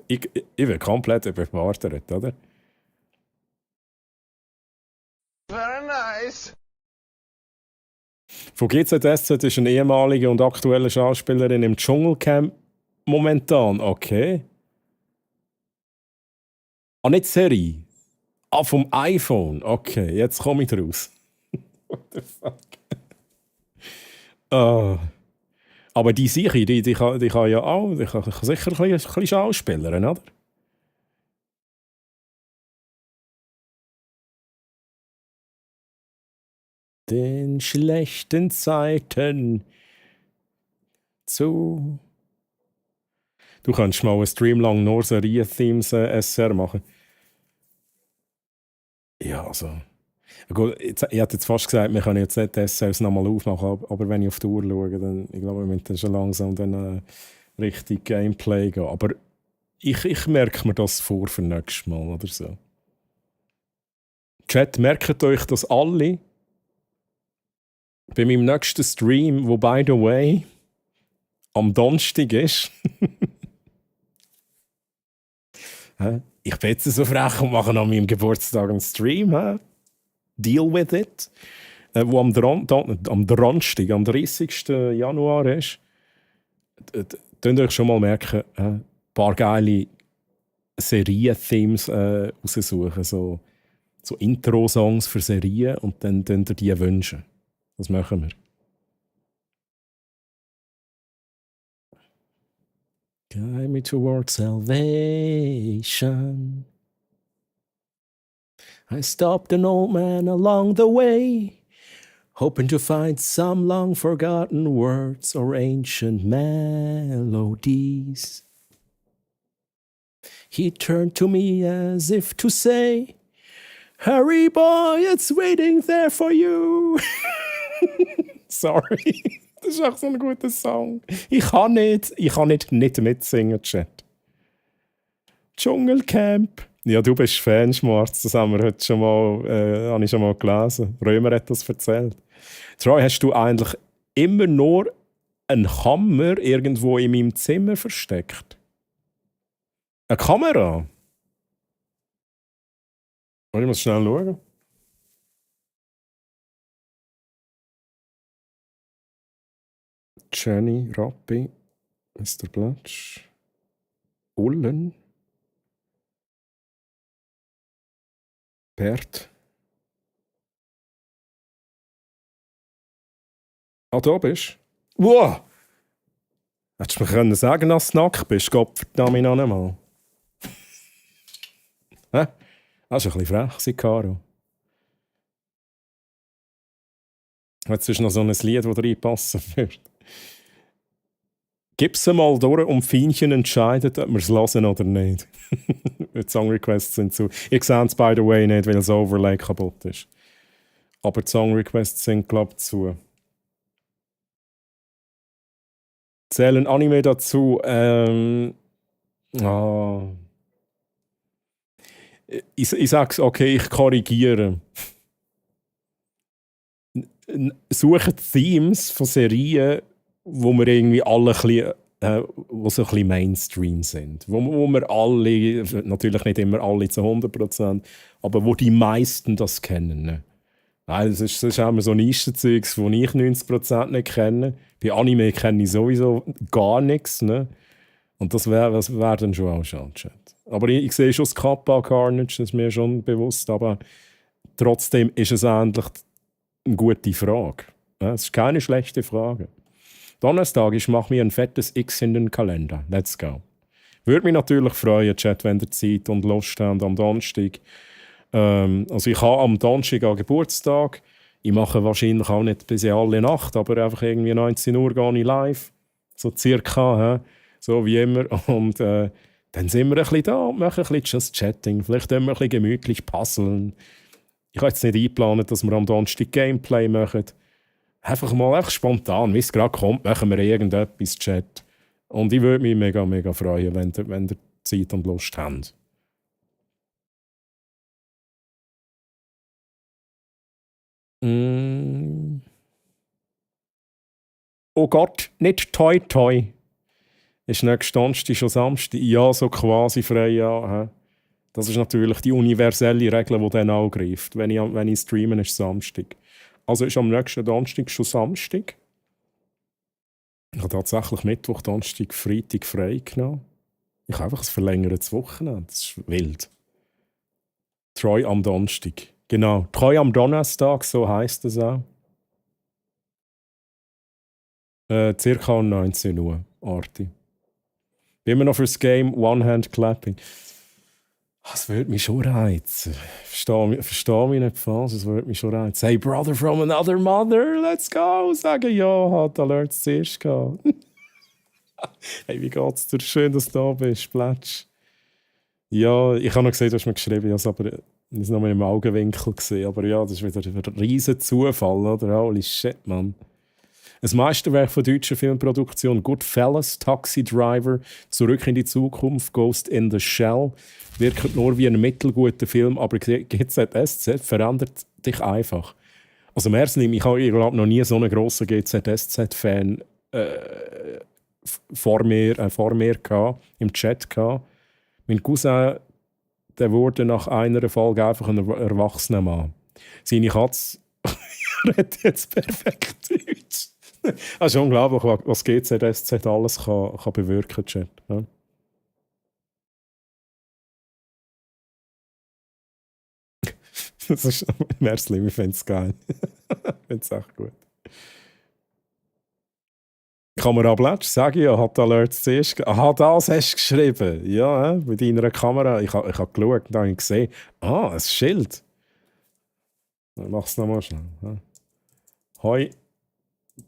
Ich bin komplett überfordert, oder? Very nice. Von GZSZ ist eine ehemalige und aktuelle Schauspielerin im Dschungelcamp momentan. Okay. Nicht Serie. Vom iPhone. Okay, jetzt komme ich raus. What the fuck? Aber die Sache, die kann ja auch, die kann sicher ein bisschen schauspielern, oder? Den schlechten Zeiten zu. Du kannst mal einen Stream lang nur Serien-Themes SR machen. Ja, also. Gut, ich hätte jetzt fast gesagt, wir können jetzt nicht die SRs nochmal aufmachen, aber wenn ich auf die Uhr schaue, dann ich glaube, wir müssen dann schon langsam dann, richtig Gameplay gehen. Aber ich merke mir das vor für nächstes Mal oder so. Chat, merkt euch das alle. Bei meinem nächsten Stream, wo by the way am Donnerstag ist. Ich bin jetzt so frech und mache an meinem Geburtstag einen Stream. Deal with it. Wo am Donnerstag, am 30. Januar ist. Könnt ihr euch schon mal merken, ein paar geile Serien-Themes raussuchen. So Intro-Songs für Serien und dann könnt ihr die wünschen. Das machen wir. Guide me towards salvation. I stopped an old man along the way, hoping to find some long forgotten words or ancient melodies. He turned to me as if to say, "Hurry, boy, it's waiting there for you." Sorry, das ist auch so ein guter Song. Ich kann nicht mitsingen, Chat. Dschungelcamp. Ja, du bist Fan, Schmarz. Das haben wir heute schon mal, habe ich schon mal gelesen. Römer hat das erzählt. Troy, hast du eigentlich immer nur einen Hammer irgendwo in meinem Zimmer versteckt? Eine Kamera? Ich muss schnell schauen. Jenny, Rappi, Mr. Blatsch, Ullen, Bert. Da bist du? Wow! Hättest du mir können sagen, dass du nackt bist? Gottverdammt noch einmal. Hä? Das war ein bisschen frech, Caro. Jetzt ist noch so ein Lied, das reinpassen würde. Gib es mal durch und Fienchen entscheidet, ob wir es hören oder nicht. Die Songrequests sind zu. Ich sehe es, by the way, nicht, weil das Overlay kaputt ist. Aber die Songrequests sind, glaube ich, zu. Zählen Anime dazu? Ich sage es, okay, ich korrigiere. Suchen Themes von Serien, wo wir irgendwie alle wo so ein bisschen Mainstream sind. Wo wir alle, natürlich nicht immer alle zu 100%, aber wo die meisten das kennen. Ne? Das ist auch immer so Nischenzeugs, wo ich 90% nicht kenne. Bei Anime kenne ich sowieso gar nichts. Ne? Und das wär dann schon auch schade. Aber ich sehe schon das Kappa Carnage, das ist mir schon bewusst. Aber trotzdem ist es eigentlich eine gute Frage. Es ist keine schlechte Frage. Donnerstag, ich mache mir ein fettes X in den Kalender. Let's go. Würde mich natürlich freuen, Chat, wenn ihr Zeit und Lust habt am Donnerstag. Also ich habe am Donnerstag einen Geburtstag. Ich mache wahrscheinlich auch nicht bis in alle Nacht, aber einfach irgendwie 19 Uhr gehe ich live. So circa, so wie immer. Und dann sind wir ein bisschen da und machen ein bisschen Just Chatting. Vielleicht können wir ein bisschen gemütlich puzzeln. Ich habe jetzt nicht eingeplant, dass wir am Donnerstag Gameplay machen. Einfach spontan, wie es gerade kommt, machen wir irgendetwas, Chat. Und ich würde mich mega, mega freuen, wenn ihr Zeit und Lust habt. Oh Gott, nicht Toi Toi. Ist nächste Donnerstag schon Samstag? Ja, so quasi frei, ja. Das ist natürlich die universelle Regel, die dann auch greift. Wenn ich streame, ist Samstag. Also ist am nächsten Donnerstag schon Samstag. Ich habe tatsächlich Mittwoch, Donnerstag, Freitag frei genommen. Ich habe einfach ein verlängertes Wochenende. Das ist wild. Troy am Donnerstag. Genau, Troy am Donnerstag, so heisst es auch. Circa um 19 Uhr, Arti. Bin immer noch fürs Game One-Hand-Clapping. Das würde mich schon reizen. Verstehe mich nicht falsch, das würde mich schon reizen. Hey, Brother from another mother, let's go! Sagen ja, hat Alerts zuerst gehabt. Hey, wie geht's dir? Schön, dass du da bist, Plätsch. Ja, ich habe noch gesehen, du hast mir geschrieben, ich habe es noch mal im Augenwinkel gesehen. Aber ja, das ist wieder ein riesen Zufall, oder? Holy shit, Mann. Ein Meisterwerk von deutscher Filmproduktion, Goodfellas, Taxi Driver, Zurück in die Zukunft, Ghost in the Shell, wirkt nur wie ein mittelguter Film, aber GZSZ verändert dich einfach. Also im ersten Mal, ich habe noch nie so einen grossen GZSZ-Fan vor mir gehabt, im Chat gehabt. Mein Cousin, der wurde nach einer Folge einfach ein erwachsener Mann. Seine Katze redet jetzt perfekt Deutsch. Das ist unglaublich, was GZSZ alles kann bewirken kann. Ja. Das ist Mersli, ich finde es geil. Ich finde es echt gut. Kamerablätsch, sage ich ja, hat Alerts zuerst. Aha, das hast du geschrieben. Ja, mit deiner Kamera. Ich habe geschaut und habe gesehen. Ah, ein Schild. Ich mache es nochmal schnell. Ja. Hoi.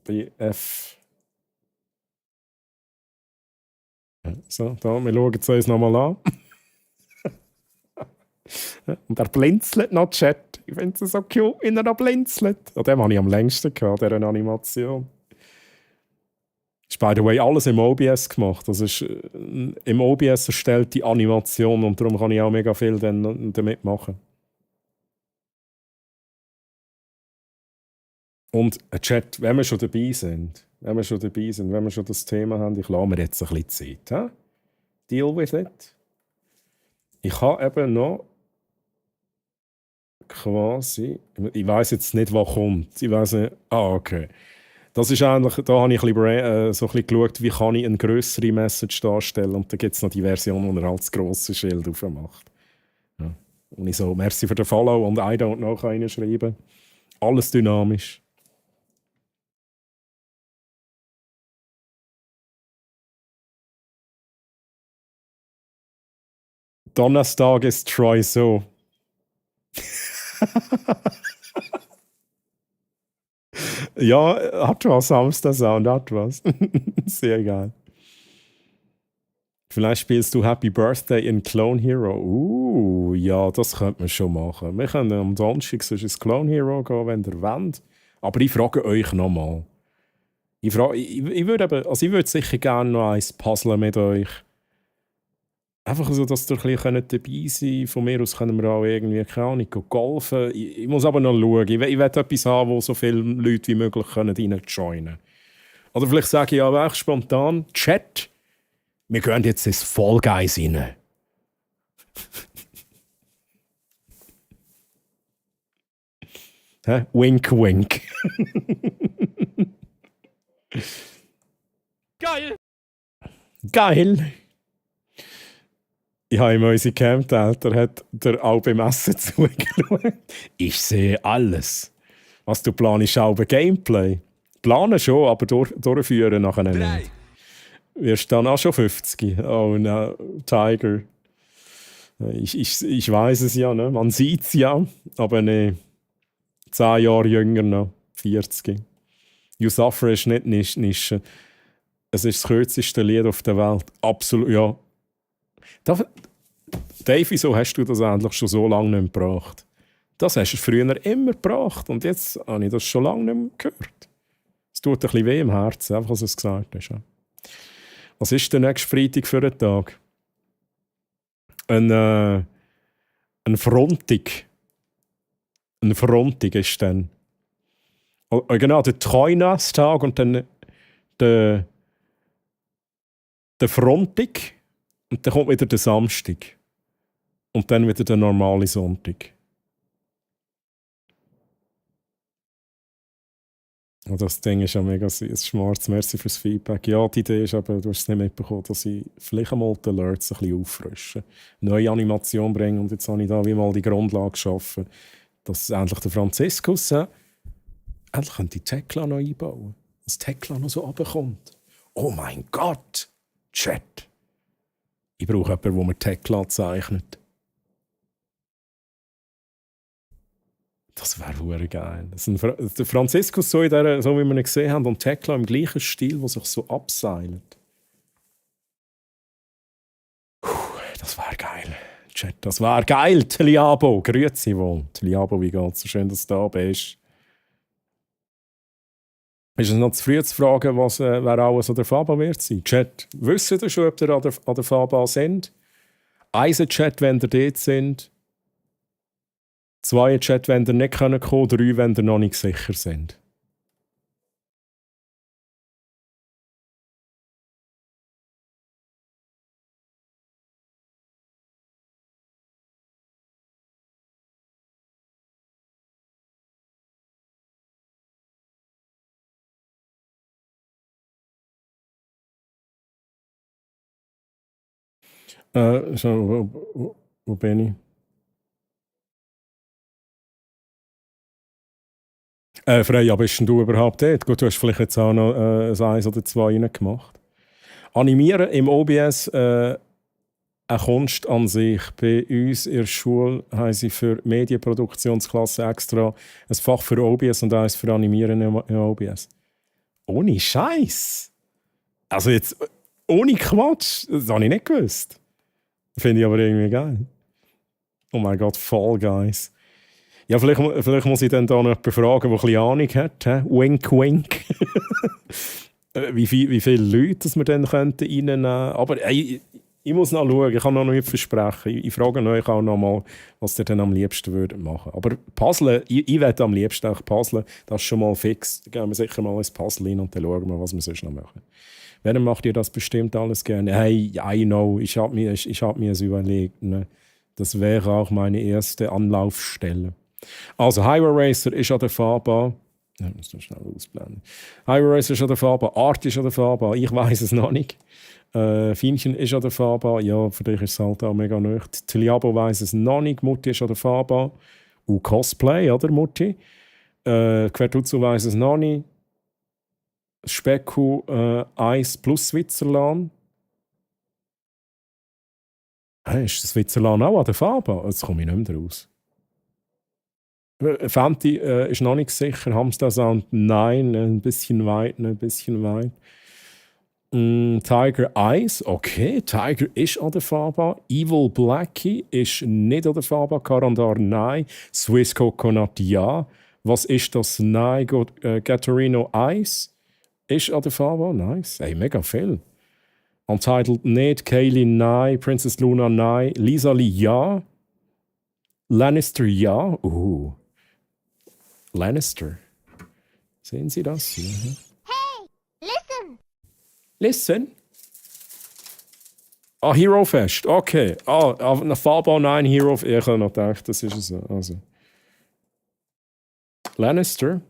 BF. So, da, wir schauen es uns nochmal an. Und er blinzelt noch, Chat. Ich finde es so cute, wenn er noch blinzelt. An dem habe ich am längsten gehabt, dieser Animation. Ist by the way alles im OBS gemacht. Das ist im OBS erstellte Animation und darum kann ich auch mega viel damit machen. Und Chat, wenn wir schon dabei sind, wenn wir schon das Thema haben, ich lasse mir jetzt ein bisschen Zeit. He? Deal with it. Ich habe eben noch quasi, ich weiß jetzt nicht, was kommt. Ich weiß nicht. Ah, okay. Das ist eigentlich, da habe ich so ein bisschen geschaut, wie kann ich eine grössere Message darstellen. Und da gibt es noch die Version, wo er halt das grosse Schild aufmacht. Ja. Und ich so, merci für den Follow und I don't know kann ich schreiben. Alles dynamisch. Donnerstag ist Troy so. Ja, hat was, Samstag Sound, hat was. Sehr geil. Vielleicht spielst du Happy Birthday in Clone Hero. Ja, das könnte man schon machen. Wir können am Donnerstag sonst ins Clone Hero gehen, wenn ihr wollt. Aber ich frage euch nochmal. Ich würde sicher gerne noch eins puzzeln mit euch. Einfach so, dass ihr ein bisschen dabei sein könnt. Von mir aus können wir auch irgendwie, keine Ahnung, golfen. Ich muss aber noch schauen. Ich will etwas haben, wo so viele Leute wie möglich rein joinen können. Oder vielleicht sage ich auch echt spontan, Chat, wir gehen jetzt ins Fall Guys rein. Wink, wink. Geil! Geil! Ich habe in unsere Camp-Alter hat der auch beim Essen zugeschaut. Ich sehe alles. Was du planst, auch bei Gameplay. Planen schon, aber durchführen nachher nicht. Wirst dann auch schon 50. Oh no, Tiger. Ich weiß es ja, ne? Man sieht es ja, aber ne, 10 Jahre jünger noch, 40. You Suffer ist nicht Nische. Es ist das kürzeste Lied auf der Welt. Absolut, ja. Dave, wieso hast du das eigentlich schon so lange nicht mehr gebracht? Das hast du früher immer gebracht und jetzt habe ich das schon lange nicht mehr gehört. tut ein bisschen weh im Herzen, einfach, als du es gesagt hast. Ja. Was ist der nächste Freitag für einen Tag? Ein Frontig. Ein Frontig ist dann. Genau, der Treunas-Tag und dann der Frontig. Und dann kommt wieder der Samstag. Und dann wieder der normale Sonntag. Und das Ding ist ja mega smart. Merci fürs Feedback. Ja, die Idee ist aber, du hast es nicht mitbekommen, dass ich vielleicht einmal die Alerts ein bisschen auffrische. Neue Animation bringen und jetzt habe ich da wie mal die Grundlage geschaffen, dass endlich der Franziskus endlich die Tekla noch einbauen. Dass Tekla noch so runterkommt. Oh mein Gott! Chat! Ich brauche jemanden, der mir Tekla zeichnet. Das wäre verdammt geil. Der Franziskus so, so wie wir ihn gesehen haben, und Tekla im gleichen Stil, der sich so abseilt. Das wäre geil. Chat, das wäre geil. Teliabo, grüezi wohl. Teliabo, wie geht's? So schön, dass du da bist. Ist es noch zu früh zu fragen, wer alles an der Faba wird sein? Chat, wisst ihr schon, ob ihr an der Faba sind? Eisen Chat, wenn ihr dort sind. 2 Chat, wenn ihr nicht kommen können. 3, wenn ihr noch nicht sicher sind. Wo bin ich? Freya, bist denn du überhaupt dort? Gut, du hast vielleicht jetzt auch noch 1 oder 2 reingemacht. Animieren im OBS eine Kunst an sich. Bei uns in der Schule haben sie für Medienproduktionsklasse extra ein Fach für OBS und eins für Animieren in OBS. Ohne Scheiß. Also jetzt, ohne Quatsch. Das habe ich nicht gewusst. Finde ich aber irgendwie geil. Oh mein Gott, Fall Guys. Ja, vielleicht muss ich dann da noch jemanden fragen, der ein bisschen Ahnung hat. He? Wink, wink. wie viele Leute dass wir dann reinnehmen könnten. Aber ich muss noch schauen, ich kann noch nicht versprechen. Ich frage euch auch noch mal, was ihr dann am liebsten würdet machen. Aber Puzzle, ich werde am liebsten auch puzzeln. Das ist schon mal fix. Da gehen wir sicher mal ins Puzzle rein und dann schauen wir, was wir sonst noch machen. Wenn macht ihr das bestimmt alles gerne. Hey, I know, ich hab mir es überlegt. Ne? Das wäre auch meine erste Anlaufstelle. Also, Highway Racer ist an der Fahrbahn. Ja, muss ich schnell ausblenden. Highway Racer ist an der Fahrbahn. Art ist an der Fahrbahn. Ich weiss es noch nicht. Fienchen ist an der Fahrbahn. Ja, für dich ist es halt auch mega nicht. Tiliabo weiss es noch nicht. Mutti ist an der Fahrbahn. Und Cosplay, oder Mutti? Quertuzzo weiss es noch nicht. Specku, Eis plus Switzerland. Hey, ist das Switzerland auch an der Fahrbahn? Jetzt komme ich nicht mehr raus. Fenty ist noch nicht sicher. Hamster Sound, nein. Ein bisschen weit. Tiger Eyes, okay. Tiger ist an der Fahrbahn. Evil Blackie ist nicht an der Fahrbahn. Karandar, nein. Swiss Coconut, ja. Was ist das? Nein. Gattorino Ice ist an der Fahrbahn. Nice. Hey, mega viel. Untitled nicht. Kaylee, nein. Princess Luna, nein. Lisa Lee, ja. Lannister, ja. Lannister. Sehen Sie das? Ja. Hey, listen! Listen? Ah, Hero Fest. Okay. Auf einer Fahrbahn 9 Hero Fest. Ich habe noch gedacht, das ist es. Also. Lannister.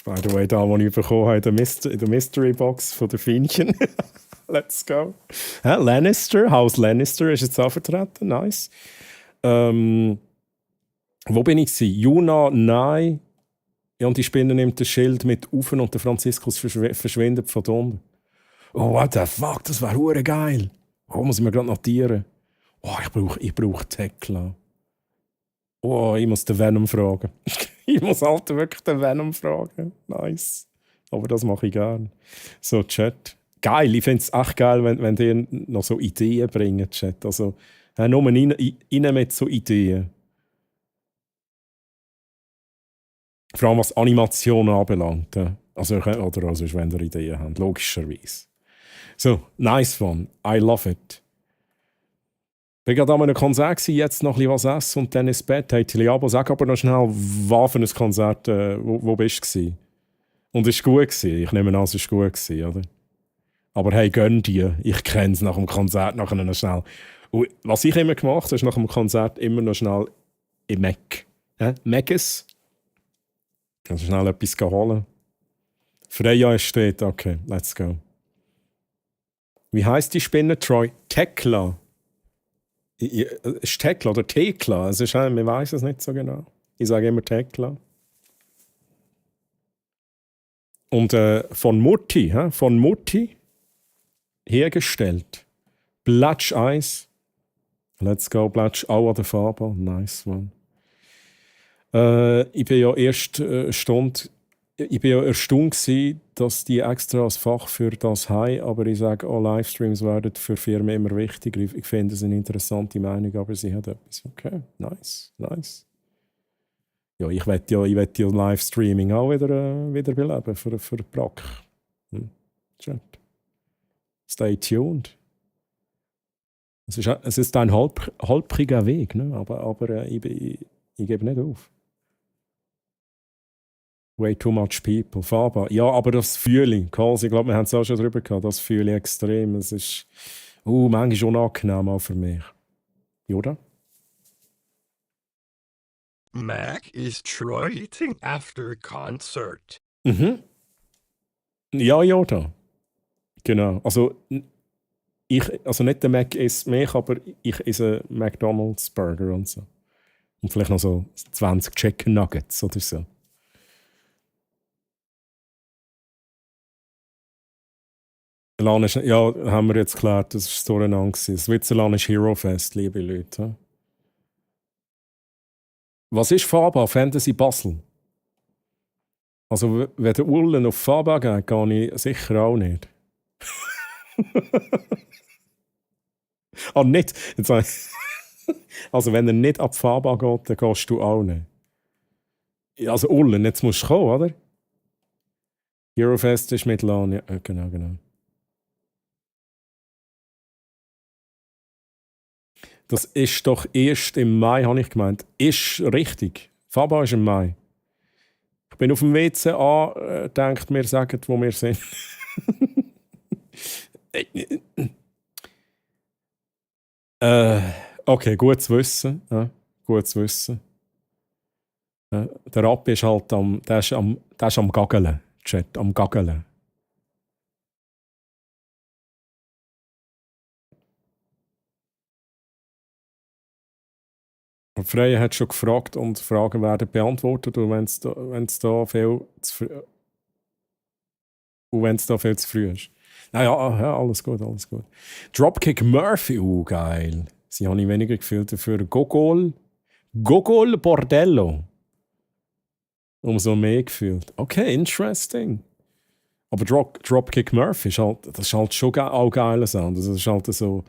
By the way, da, die ich bekommen habe, in der Mystery Box von der Fienchen. Let's go. Lannister, Haus Lannister ist jetzt auch vertreten. Nice. Wo bin ich gewesen? Juna, nein. Ja, und die Spinne nimmt das Schild mit auf und der Franziskus verschwindet von unten. Oh, what the fuck, das wäre hure geil. Oh, muss ich mir gerade notieren. Oh, ich brauche Tekla. Oh, ich muss den Venom fragen. Ich muss halt wirklich den Venom fragen. Nice. Aber das mache ich gerne. So, Chat. Geil, ich finde es echt geil, wenn die noch so Ideen bringen, Chat. Also, nur rein mit so Ideen. Vor allem was Animationen anbelangt. Also, oder also, wenn ihr Ideen habt, logischerweise. So, nice one. I love it. Ich war gerade an einem Konzert, jetzt noch ein bisschen was essen und dann ins Bett. Hey, Tiliabo, sag aber noch schnell, was für ein Konzert, wo bist du? Und es war gut gewesen. Ich nehme an, es war gut gewesen, oder? Aber hey, gönn dir. Ich kenne es nach dem Konzert nachher noch schnell. Und was ich immer gemacht habe, ist nach dem Konzert immer noch schnell im Mac. Macis. Kannst du schnell etwas holen? Freya steht, okay, let's go. Wie heisst die Spinne, Troy? Tekla. Ist Tekla oder Tekla? Es ist, man weiß es nicht so genau. Ich sage immer Tekla. Und von Mutti hergestellt. Blatsch Eis. Let's go, Blatsch auch an der Farbe. Nice one. Ich bin ja erstaunt gewesen, dass die extra als Fach für das haben, aber ich sage, auch Livestreams werden für Firmen immer wichtiger. Ich finde es eine interessante Meinung, aber sie hat etwas. Okay, nice. Ja, ich will ja Livestreaming auch wieder beleben für Brack. Chat. Stay tuned. Es ist ein holpriger Weg, ne? aber ich gebe nicht auf. Way too much people. Faba. Ja, aber das fühle ich. Ich glaube, wir haben es auch schon drüber gehabt. Das fühle ich extrem. Es ist manchmal unangenehm auch für mich. Yoda? Mac, is Troy eating after concert? Mhm. Ja, Yoda. Genau. Also nicht der Mac isst mich, aber ich esse McDonald's Burger und so. Und vielleicht noch so 20 Chicken Nuggets oder so. Ja, haben wir jetzt geklärt, das war durcheinander. Switzerland ist Hero Fest, liebe Leute. Was ist Faba? Fantasy Basel? Also, wenn der Ullen auf Faba geht, gehe ich sicher auch nicht. Nicht. Also, wenn er nicht ab Faba geht, dann gehst du auch nicht. Also, Ullen, jetzt musst du kommen, oder? Eurofest ist mit LAN, ja, genau. Das ist doch erst im Mai, habe ich gemeint. Ist richtig. Faba ist im Mai. Ich bin auf dem WC denkt mir, sagen, wo wir sind. Okay, gut zu wissen. Ja, gut zu wissen. Der Rappi ist halt am Gaggeln. Chat, am Gaggeln. Freya hat schon gefragt und Fragen werden beantwortet. Und wenn es da viel zu früh ist. Naja, alles gut. Dropkick Murphy, geil. Sie haben weniger gefühlt dafür. Gogol Bordello. Umso mehr gefühlt. Okay, interesting. Aber Dropkick Murphy das ist halt schon auch geiler Sound. Das ist halt so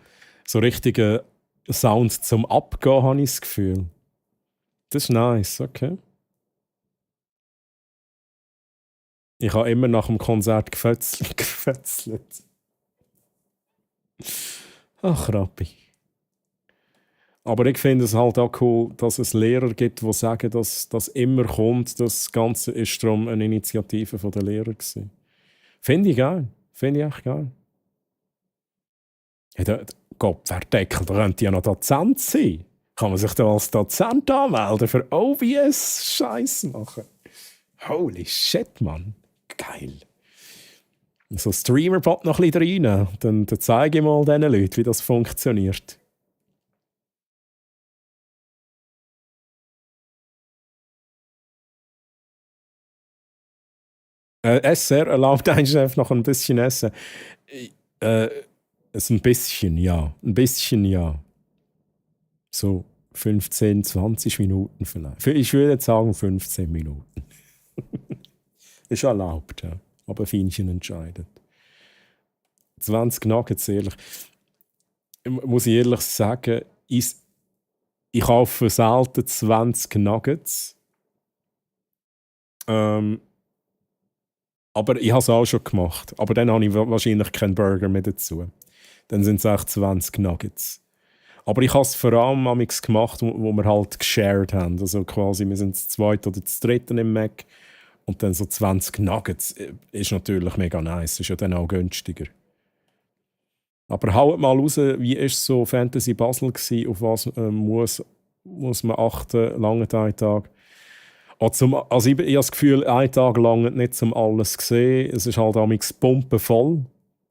richtiger Sound zum Abgehen, habe ich das Gefühl. Das ist nice, okay. Ich habe immer nach dem Konzert gefetzelt. Ach, Rappi. Aber ich finde es halt auch cool, dass es Lehrer gibt, die sagen, dass das immer kommt. Das Ganze ist darum eine Initiative der Lehrer gewesen. Finde ich geil. Finde ich echt geil. Ja, Gottverdeckel, da könnte ja noch Dozent sein. Kann man sich da als Dozent anmelden für OBS-Scheiß machen? Holy shit, Mann. Geil. So Streamer-Bot noch ein bisschen rein. Dann zeige ich mal diesen Leuten, wie das funktioniert. SR erlaubt ein Chef noch ein bisschen Essen. Ein bisschen, ja. So 15, 20 Minuten vielleicht. Ich würde jetzt sagen 15 Minuten. Ist erlaubt, ja. Aber Fienchen entscheidet. 20 Nuggets, ehrlich. Muss ich ehrlich sagen, ich kaufe selten 20 Nuggets. Aber ich habe es auch schon gemacht. Aber dann habe ich wahrscheinlich keinen Burger mehr dazu. Dann sind es echt 20 Nuggets. Aber ich habe es vor allem amigs gemacht, wo wir halt geshared haben. Also quasi, wir sind das zweite oder das dritte im Mac. Und dann so 20 Nuggets ist natürlich mega nice. Ist ja dann auch günstiger. Aber haut mal raus, wie war so Fantasy Basel gewesen? Auf was muss man achten, lange Tag? Also ich habe das Gefühl, ein Tag lang nicht zum alles gesehen. Es ist halt amigs pumpenvoll.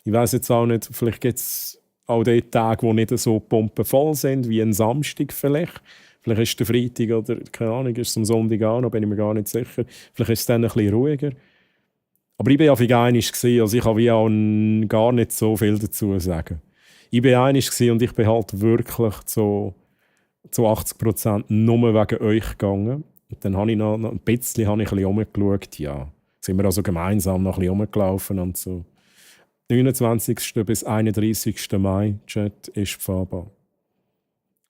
Ich weiß jetzt auch nicht, vielleicht gibt es auch die Tage, die nicht so pumpenvoll sind, wie ein Samstag vielleicht. Vielleicht ist der Freitag oder, keine Ahnung, ist es am Sonntag auch noch, bin ich mir gar nicht sicher. Vielleicht ist es dann ein bisschen ruhiger. Aber ich war ja für einig, also ich kann wie auch gar nicht so viel dazu sagen. Ich war einig und ich bin halt wirklich zu 80% nur wegen euch gegangen. Und dann habe ich noch ein bisschen rumgeschaut, ja. Sind wir also gemeinsam noch ein bisschen rumgelaufen und so. 29. bis 31. Mai, Chat, ist fahrbar.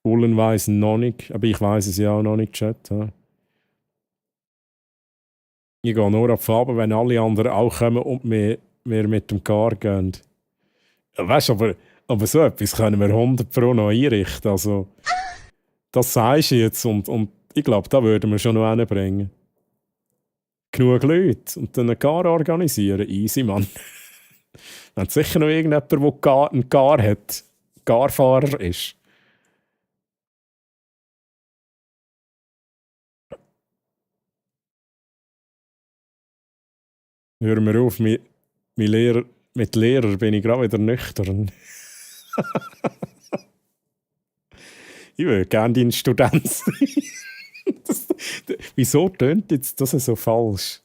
Ullen weiss noch nicht, aber ich weiss es ja auch noch nicht, Chat. Ja. Ich gehe nur auf Farbe, wenn alle anderen auch kommen und wir mit dem Car gehen. Ja, weißt du, aber so etwas können wir 100 Pro noch einrichten. Also, das sagst du jetzt und ich glaube, da würden wir schon noch hinbringen. Genug Leute und dann einen Car organisieren. Easy, Mann. Wenn sicher noch irgendjemand, der einen Car hat, Carfahrer ist. Hören wir auf, mit Lehrer bin ich gerade wieder nüchtern. Ich würde gerne dein Student sein. Wieso tönt jetzt das so falsch?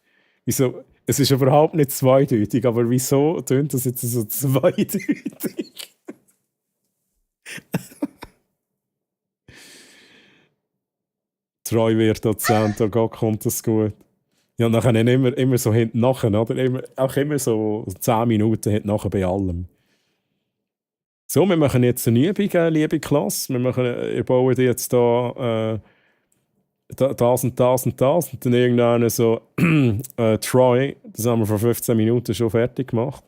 Wieso? Es ist überhaupt nicht zweideutig, aber wieso tönt das jetzt so zweideutig? Treu wird Dozent, da kommt das gut. Ja, und dann immer so hinten nachher, oder? Auch immer so 10 Minuten hinten nachher bei allem. So, wir machen jetzt eine Übung, liebe Klasse. Wir bauen jetzt da das und das und das. Und dann irgendeiner so, Troy, das haben wir vor 15 Minuten schon fertig gemacht.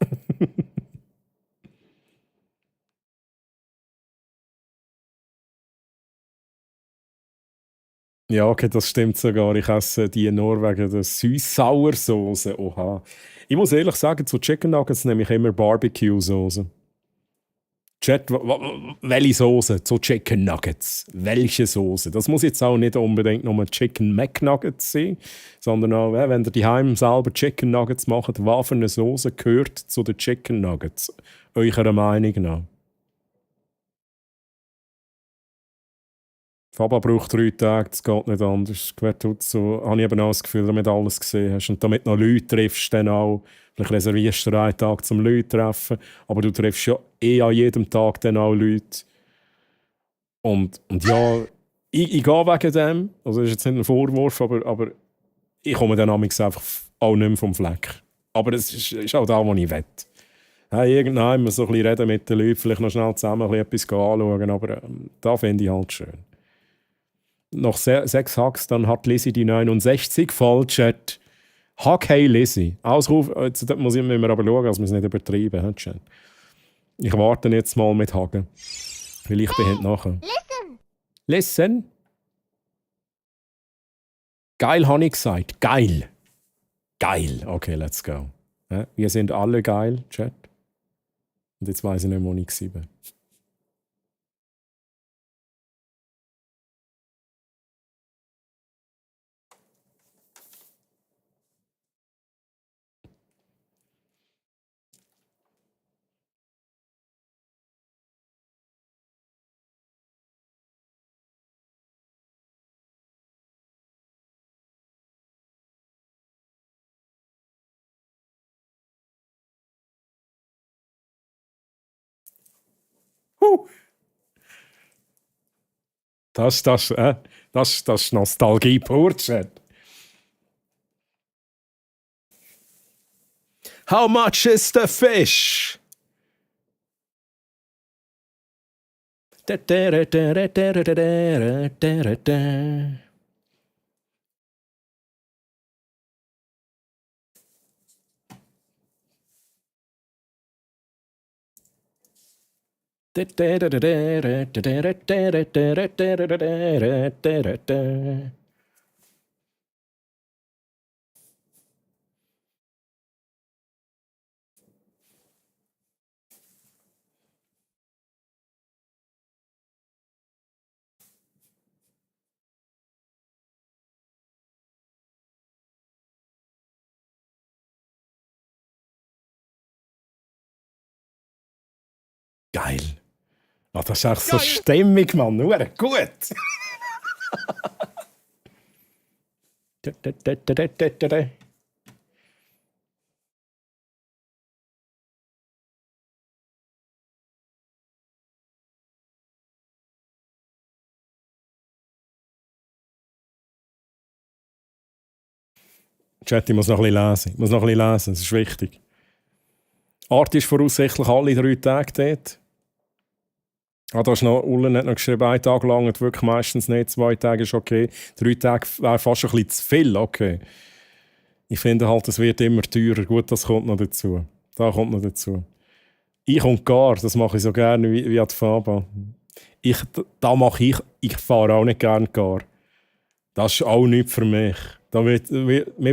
Ja, okay, das stimmt sogar. Ich esse die in Norwegen, die Süß-Sauer-Soße. Oha. Ich muss ehrlich sagen, zu Chicken Nuggets nehme ich immer Barbecue-Soße. Chat, welche Soße zu Chicken Nuggets? Welche Soße? Das muss jetzt auch nicht unbedingt nur Chicken McNuggets sein, sondern auch, wenn ihr daheim selber Chicken Nuggets macht, was für eine Soße gehört zu den Chicken Nuggets? Eurer Meinung nach? Faba braucht 3 Tage, das geht nicht anders. So, habe ich eben auch das Gefühl, damit du alles gesehen hast. Und damit noch Leute triffst, dann auch. Vielleicht reservierst du 3 Tage zum Leute treffen, aber du triffst ja an jedem Tag dann auch Leute. Und ja, ich gehe wegen dem. Also, das ist jetzt nicht ein Vorwurf, aber ich komme dann einfach auch nicht mehr vom Fleck. Aber es ist auch da, wo ich will. Hey, irgendwann so ein bisschen reden mit den Leuten, vielleicht noch schnell zusammen etwas anschauen, aber da finde ich halt schön. Noch 6 Hacks, dann hat Lizzie die 69 voll, Chat. Hack, hey Lizzie. Ausruf, jetzt müssen wir aber schauen, dass wir es nicht übertreiben. Chat. Ich warte jetzt mal mit Hagen. Weil ich bin hinten nachher. Listen. Geil, habe ich gesagt. Geil. Geil. Okay, let's go. Ja, wir sind alle geil, Chat. Und jetzt weiss ich nicht, wo ich war. Das ist Nostalgie pur, Chat. How much is the fish? Geil. Ah, das ist echt so stimmig, Mann. Nur gut. Chat, ich muss noch ein bisschen lesen. Das ist wichtig. Art ist voraussichtlich alle 3 Tage dort. Ah, da ist noch, Ulle hat noch geschrieben, 1 Tag lang, und wirklich meistens nicht, 2 Tage ist okay. 3 Tage wäre fast ein bisschen zu viel, okay. Ich finde halt, es wird immer teurer. Gut, das kommt noch dazu. Ich und Gar, das mache ich so gerne wie die Faba. Ich fahre auch nicht gerne Gar. Das ist auch nichts für mich. Mir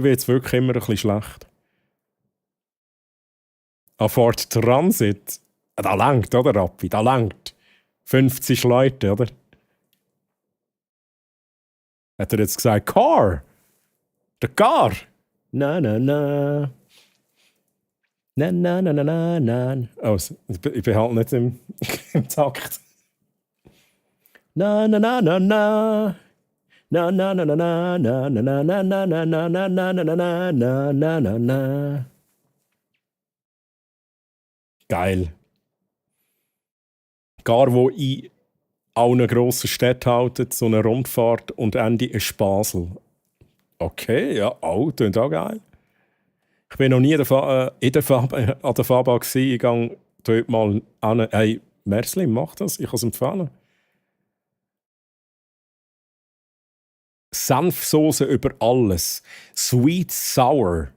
wird es wirklich immer ein bisschen schlecht. Ford Transit, da langt, oder Rappi? Da langt. 50 Leute, oder? Hat er jetzt gesagt, Car? Der Car? Na. Oh, ich bin halt nicht im Takt. Na. Geil. Gar wo in allen grossen Städten halten, so eine Rundfahrt und Ende ist Basel. Okay, ja, klingt auch geil. Ich bin noch nie an der Faba gewesen. Ich gehe dort mal an. Hey, Merslim, mach das, ich kann es empfehlen. Senfsoße über alles. Sweet Sour.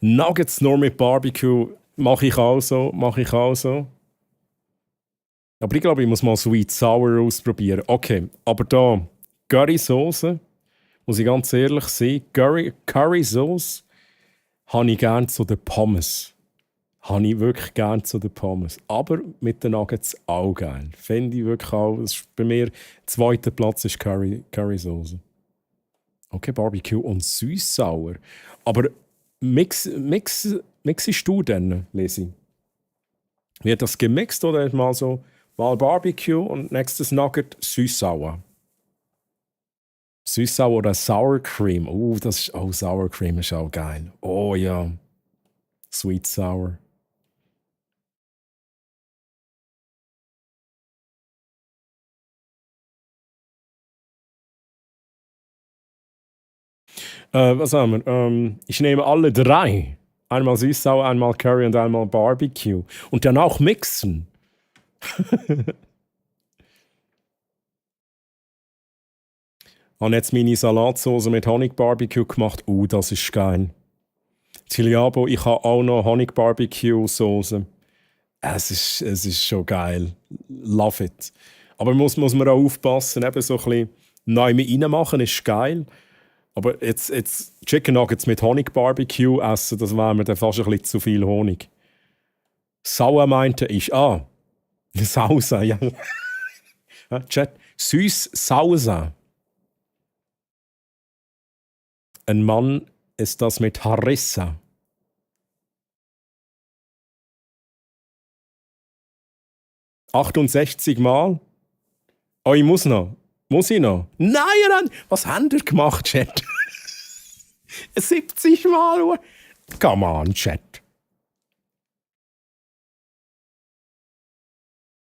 Nuggets nur mit Barbecue. Mache ich auch so. Aber ich glaube, ich muss mal Sweet Sour ausprobieren. Okay, aber da Currysoße, muss ich ganz ehrlich sein, Currysoße habe ich gerne zu den Pommes. Habe ich wirklich gerne zu den Pommes. Aber mit den Nuggets auch geil. Finde ich wirklich auch. Das ist bei mir zweiter Platz ist Currysoße. Okay, Barbecue und süß-sauer. Aber mixest du denn, Lesi? Wird das gemixt oder mal Barbecue und nächstes Nugget süß-sauer? Süß-sauer oder Sour Cream. Sour Cream ist auch geil. Oh ja. Sweet Sour. Was haben wir? Ich nehme alle 3. Einmal süß-sauer, einmal Curry und einmal Barbecue. Und dann auch mixen. Ich habe jetzt meine Salatsauce mit Honig-Barbecue gemacht. Das ist geil. Tiliabo, ich habe auch noch Honig-Barbecue-Sauce. Es ist schon geil. Love it. Aber muss man auch aufpassen, eben so ein bisschen neu reinmachen ist geil. Aber jetzt Chicken Nuggets mit Honig-Barbecue essen, das wäre mir dann fast ein bisschen zu viel Honig. Sauer meinte ich, Sausa, ja. Chat, süß Sausa. Ein Mann ist das mit Harissa. ...68 Mal? Oh, ich muss noch. Muss ich noch? Nein, was habt ihr gemacht, Chat? 70 Mal? Come on, Chat.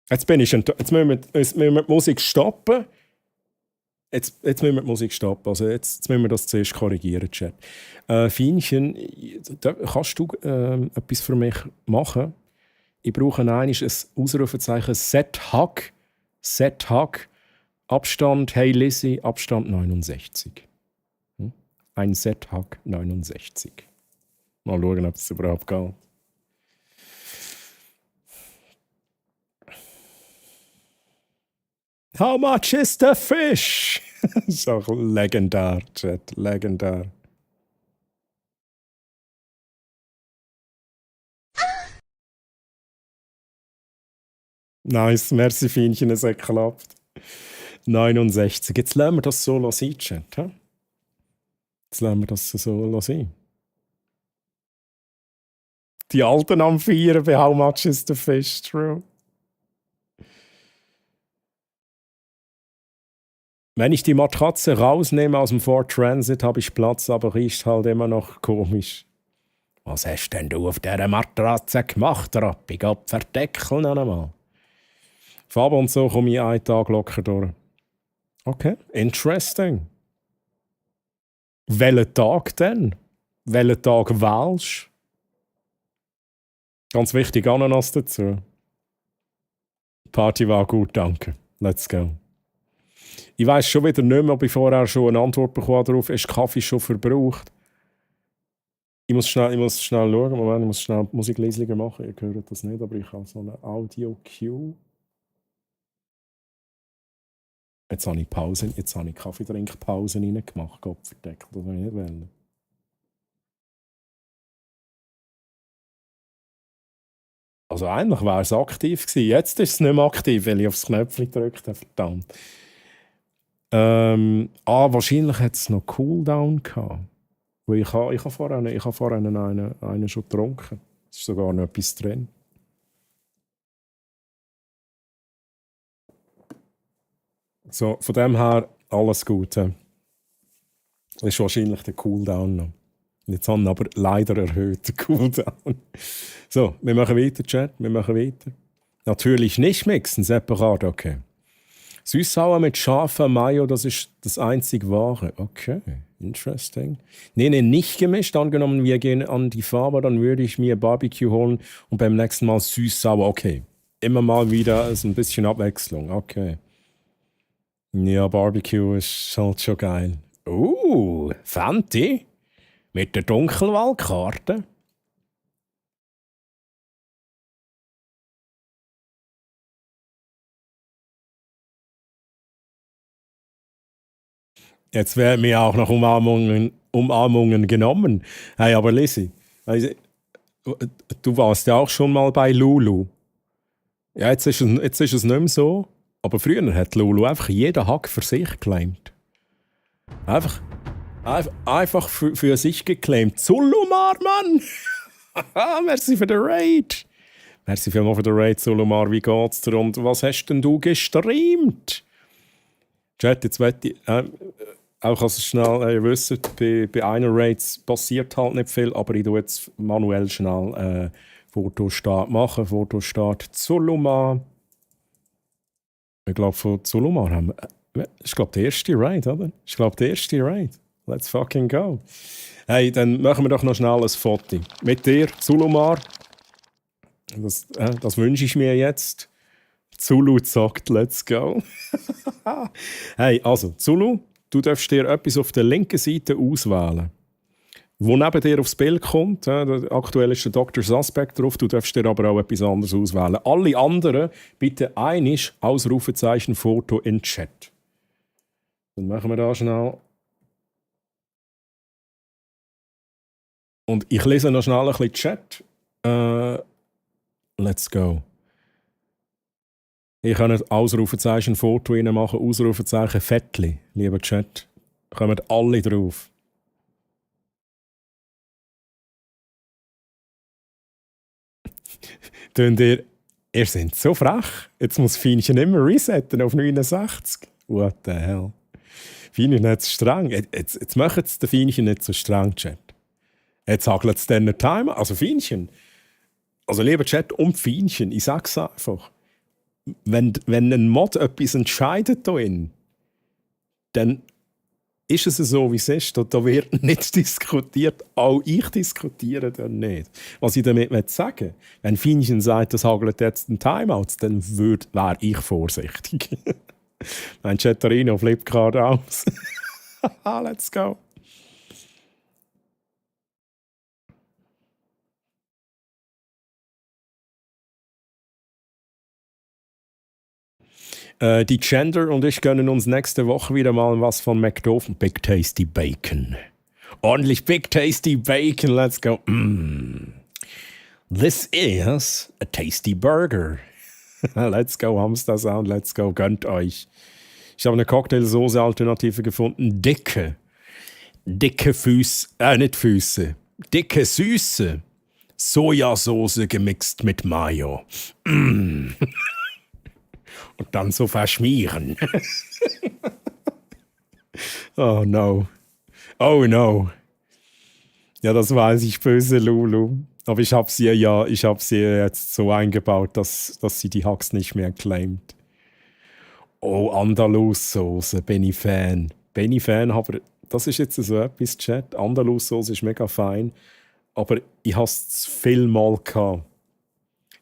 Jetzt müssen wir die Musik stoppen. Jetzt müssen wir die Musik stoppen. Also jetzt müssen wir das zuerst korrigieren, Chat. Fienchen, kannst du etwas für mich machen? Ich brauche ein Ausrufezeichen Z-Hack. Z-Hack. Abstand, hey Lizzie, Abstand 69. Ein Z-Hack 69. Mal schauen, ob es überhaupt geht. How much is the fish? So legendär, Chat, legendär. Nice, merci Fienchen, es hat geklappt. 69. Jetzt lassen wir das so sein, Chat. He? Jetzt lassen wir das so sein. Die Alten am Feiern bei How much is the fish, true. Wenn ich die Matratze rausnehme aus dem Ford Transit, habe ich Platz, aber riecht halt immer noch komisch. Was hast denn du auf dieser Matratze gemacht, Rappi? Gott verdeckeln noch einmal. Fab und so komme ich einen Tag locker durch. Okay, interesting. Welchen Tag denn? Welchen Tag wählst? Ganz wichtig, Ananas dazu. Die Party war gut, danke. Let's go. Ich weiss schon wieder nicht mehr, ob ich vorher schon eine Antwort bekommen darauf, ist Kaffee schon verbraucht? Ich muss schnell schauen, Moment, ich muss schnell Musik leislicher machen, ihr hört das nicht, aber ich habe so eine Audio-Cue. Jetzt habe ich Pause, jetzt habe ich Kaffeetrinkpause reingemacht, Gott verdeckt, das will ich nicht wollen. Also eigentlich wäre es aktiv gewesen, jetzt ist es nicht mehr aktiv, weil ich aufs Knöpfchen gedrückt habe, verdammt. Wahrscheinlich hat es noch Cooldown gehabt. Weil ich habe vorhin einen schon getrunken. Es ist sogar noch etwas drin. So, von dem her alles Gute. Das ist wahrscheinlich der Cooldown noch. Jetzt haben wir aber leider erhöht den Cooldown. So, wir machen weiter, Chat. Wir machen weiter. Natürlich nicht mixen, separat, okay. Süßsauer mit scharfer Mayo, das ist das einzig Wahre. Okay, interesting. Nee, nicht gemischt. Angenommen, wir gehen an die Farbe, dann würde ich mir Barbecue holen und beim nächsten Mal süß-sauer. Okay, immer mal wieder so ein bisschen Abwechslung. Okay. Ja, Barbecue ist halt schon geil. Fanti? Mit der Dunkelwaldkarte? Jetzt werden mir auch noch Umarmungen genommen. Hey, aber Lizzie, du warst ja auch schon mal bei Lulu. Ja, jetzt ist es nicht mehr so. Aber früher hat Lulu einfach jeden Hack für sich geclaimt. Einfach für sich geclaimt. Zulumar, Mann! Merci für den Raid. Merci vielmals für den Raid, Zulumar. Wie geht's dir? Und was hast denn du gestreamt? Chat, jetzt möchte ich... auch als schnell, ihr wisst, bei einer Raids passiert halt nicht viel, aber ich tue jetzt manuell schnell Fotostart machen. Fotostart Zulumar. Ich glaube, von Zulumar haben wir... Ich glaube, der erste Raid, oder? Let's fucking go. Hey, dann machen wir doch noch schnell ein Foto. Mit dir, Zulumar. Das wünsche ich mir jetzt. Zulu sagt, let's go. Hey, also, Zulu, du darfst dir etwas auf der linken Seite auswählen. Wo neben dir aufs Bild kommt, aktuell ist der Dr. Suspect drauf, du darfst dir aber auch etwas anderes auswählen. Alle anderen bitte einisch Ausrufezeichen Foto in Chat. Dann machen wir da schnell. Und ich lese noch schnell ein bisschen Chat. Let's go. Ich kann nicht Ausrufezeichen Foto reinmachen, Ausrufezeichen Fettli, lieber Chat. Kommen alle drauf. Ihr seid so frech. Jetzt muss Fienchen immer resetten auf 69. What the hell? Fienchen nicht so streng. Jetzt macht es den Fienchen nicht so streng, Chat. Jetzt hagelt es dann den Timer. Also Fienchen. Also lieber Chat und Fienchen, ich sag's einfach. Wenn ein Mod etwas entscheidet, dann dann ist es so, wie es ist. Da wird nicht diskutiert. Auch ich diskutiere dann nicht. Was ich damit sagen will, wenn Fienchen sagt, das hagelt jetzt ein Timeout, dann wäre ich vorsichtig. Mein Chatterino flippt gerade aus. Let's go. Die Gender und ich gönnen uns nächste Woche wieder mal was von McDoof. Big Tasty Bacon. Ordentlich Big Tasty Bacon. Let's go. This is a tasty burger. Let's go, Hamster Sound. Let's go. Gönnt euch. Ich habe eine Cocktailsoße-Alternative gefunden. Dicke Füße. Nicht Füße. Dicke, süße Sojasauce gemixt mit Mayo. Und dann so verschmieren. Oh no. Oh no. Ja, das weiß ich, böse Lulu. Aber ich habe sie jetzt so eingebaut, dass sie die Hacks nicht mehr claimt. Oh, Andalus-Soße, bin ich Fan. Bin ich Fan, aber das ist jetzt so etwas, Chat. Andalus-Soße ist mega fein, aber ich habe es zu viel Mal gehabt.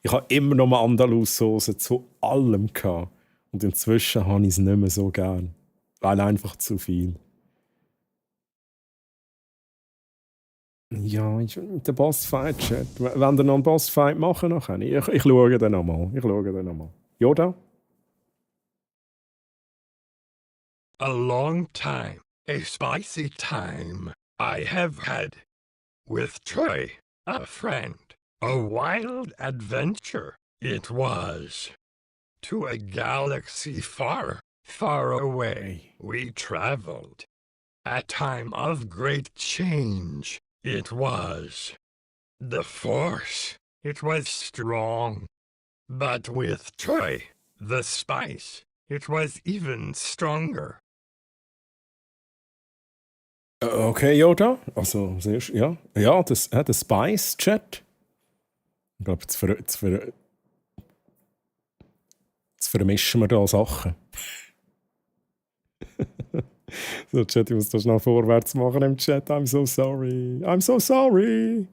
Ich habe immer noch mal Andalus-Soße zu allem gehabt. Und inzwischen habe ich es nicht mehr so gern. Weil einfach zu viel. Ja, der Bossfight, Chat. Wenn wir noch einen Bossfight machen, nachher. Ich schaue dann nochmal. Yoda? A long time, a spicy time I have had with Troy, a friend. A wild adventure it was. To a galaxy far, far away we traveled. A time of great change it was. The force, it was strong. But with Troy, the spice, it was even stronger. Okay, Yoda. Also, ja. Ja, das Spice-Chat. Ich glaube, jetzt vermischen wir da Sachen. So, Chat, ich muss da schnell vorwärts machen im Chat. I'm so sorry.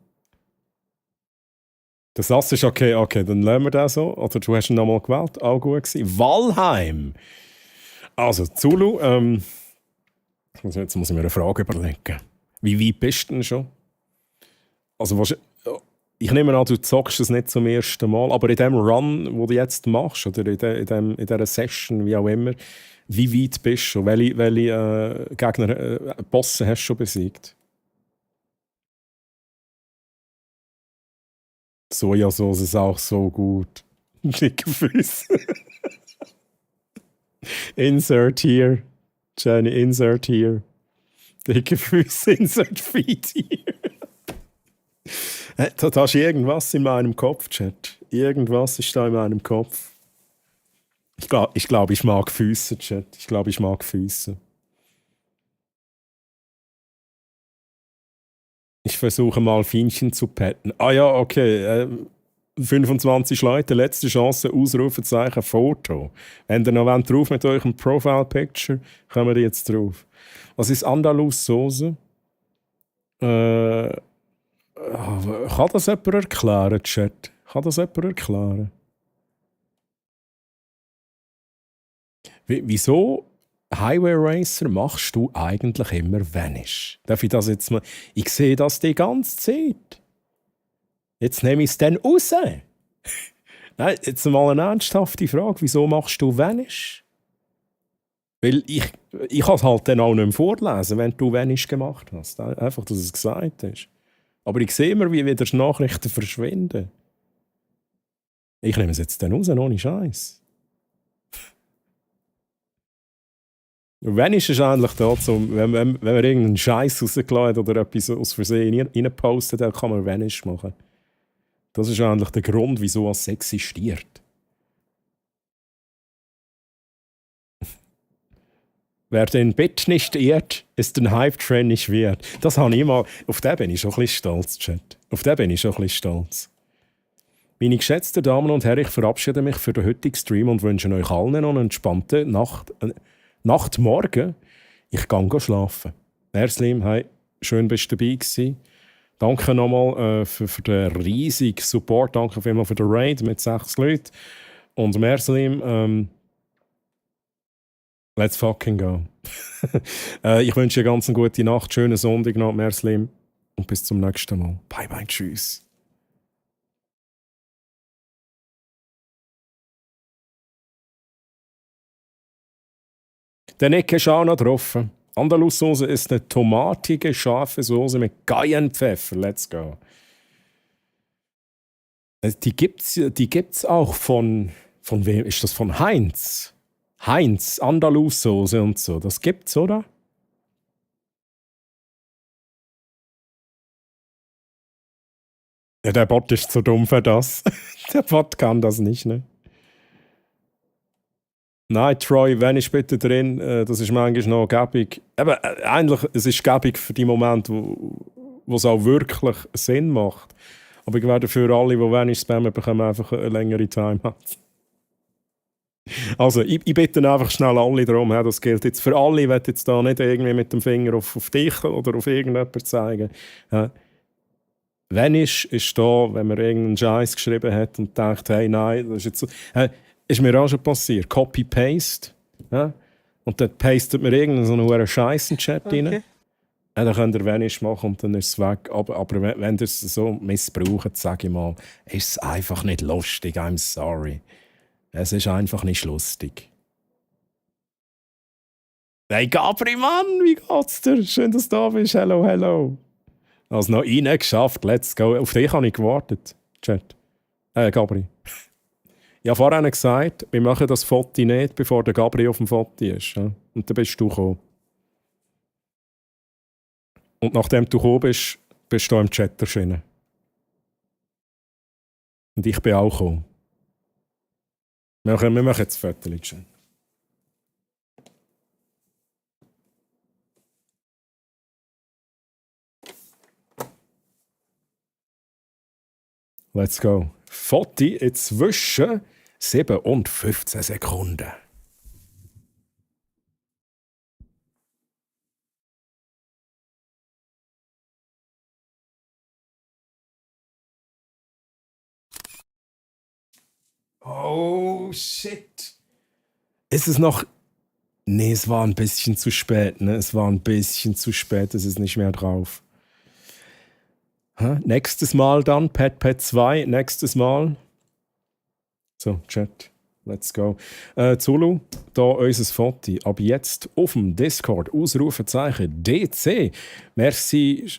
Der Satz ist okay, dann lernen wir den so. Oder du hast ihn nochmal gewählt. Auch gut gewesen. Walheim. Also, Zulu, jetzt muss ich mir eine Frage überlegen. Wie weit bist du denn schon? Also, ich nehme an, du zockst es nicht zum ersten Mal, aber in dem Run, den du jetzt machst, oder in dieser Session, wie auch immer, wie weit bist du schon? Welche Gegner, Bosse hast du schon besiegt? Sojasauce ist auch so gut. Dicke Füße. Insert here. Jenny, insert here. Dicke Füße, insert feet here. Da ist irgendwas in meinem Kopf, Chat. Irgendwas ist da in meinem Kopf. Ich glaube, ich mag Füße, Chat. Ich glaube, ich mag Füße. Ich versuche mal Fienchen zu petten. Ah ja, okay. 25 Leute, letzte Chance, Ausrufezeichen, Foto. Wenn ihr noch drauf mit eurem Profile-Picture, kommen wir jetzt drauf. Was ist Andalus-Soße? Kann das jemand erklären, Chat? Kann das jemand erklären? Wieso, Highway Racer, machst du eigentlich immer Vanish? Darf ich das jetzt mal... Ich sehe das die ganze Zeit. Jetzt nehme ich es dann raus. Nein, jetzt mal eine ernsthafte Frage. Wieso machst du Vanish? Weil ich kann es halt dann auch nicht mehr vorlesen, wenn du Vanish gemacht hast. Einfach, dass es gesagt ist. Aber ich sehe immer, wie wieder Nachrichten verschwinden. Ich nehme es jetzt dann raus, ohne Scheiß. Vanish ist eigentlich da, wenn man irgendeinen Scheiß rausgeladen oder etwas aus Versehen reinpostet, dann kann man Vanish machen. Das ist eigentlich der Grund, wieso es existiert. Wer den Bett nicht ehrt, ist den Hype-Train nicht wert. Das habe ich mal. Auf den bin ich schon ein bisschen stolz, Chat. Auf den bin ich schon ein bisschen stolz. Meine geschätzten Damen und Herren, ich verabschiede mich für den heutigen Stream und wünsche euch allen noch eine entspannte Nacht, morgen. Ich gehe schlafen. Merslim, hey, schön bist du dabei gewesen. Danke nochmal für den riesigen Support. Danke vielmals für den Raid mit 6 Leuten. Und Merslim, let's fucking go. Ich wünsche dir ganz eine gute Nacht, schönen Sonntag noch, Merslim. Und bis zum nächsten Mal. Bye bye, tschüss. Der Nick ist auch noch drauf. Andalus-Soße ist eine tomatige, scharfe Soße mit Cayennepfeffer. Let's go. Die gibt's auch von wem? Ist das von Heinz? Heinz, Andalus-Soße und so. Das gibt's, oder? Ja, der Bot ist zu dumm für das. Der Bot kann das nicht, ne? Nein, Troy, wenn ich bitte drin, das ist manchmal noch gäbig. Aber eigentlich, es ist gäbig für die Momente, wo es auch wirklich Sinn macht. Aber ich werde für alle, die wenig spammen, bekommen einfach eine längere Timeout. Also, ich bitte einfach schnell alle darum, das gilt jetzt für alle. Ich will jetzt da nicht irgendwie mit dem Finger auf dich oder auf irgendjemanden zeigen. Wenn ist da, wenn man irgendeinen Scheiß geschrieben hat und denkt, hey, nein, das ist jetzt so. Ist mir auch schon passiert. Copy-Paste. Ja? Und dann pastet mir irgendeinen so einen Scheiß in den Chat rein. Ja, dann könnt ihr wenig machen und dann ist es weg. Aber wenn ihr es so missbraucht, sage ich mal, ist es einfach nicht lustig. I'm sorry. Es ist einfach nicht lustig. Hey Gabri, Mann, wie geht's dir? Schön, dass du da bist. Hello, hello. Also noch einen geschafft. Let's go. Auf dich habe ich gewartet. Chat. Gabri. Ich habe vorhin gesagt, wir machen das Foto nicht, bevor der Gabri auf dem Foto ist. Ja? Und dann bist du gekommen. Und nachdem du gekommen bist, bist du im Chat erschienen. Und ich bin auch gekommen. Wir machen jetzt Foto. Let's go. Foto inzwischen 7 und 15 Sekunden. Oh, shit. Ist es noch... Nee, es war ein bisschen zu spät. Ne? Es war ein bisschen zu spät. Es ist nicht mehr drauf. Nächstes Mal dann, Pet 2, nächstes Mal. So, Chat, let's go. Zulu, da unser Foto. Ab jetzt auf dem Discord, Ausrufezeichen DC. Merci.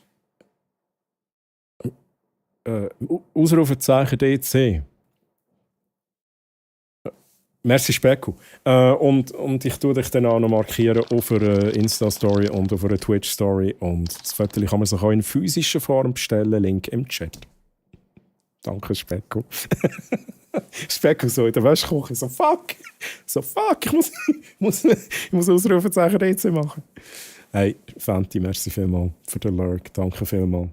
Ausrufezeichen DC. Merci Speku. Und ich tue dich dann auch noch markieren auf einer Insta-Story und auf einer Twitch-Story. Und das Foto kann man sich auch in physischer Form bestellen. Link im Chat. Danke, Speku. Speku so in der Wäschküche. So, fuck. Ich muss Ausrufezeichen DC machen. Hey, Fenty, merci vielmals für den Lurk. Danke vielmals.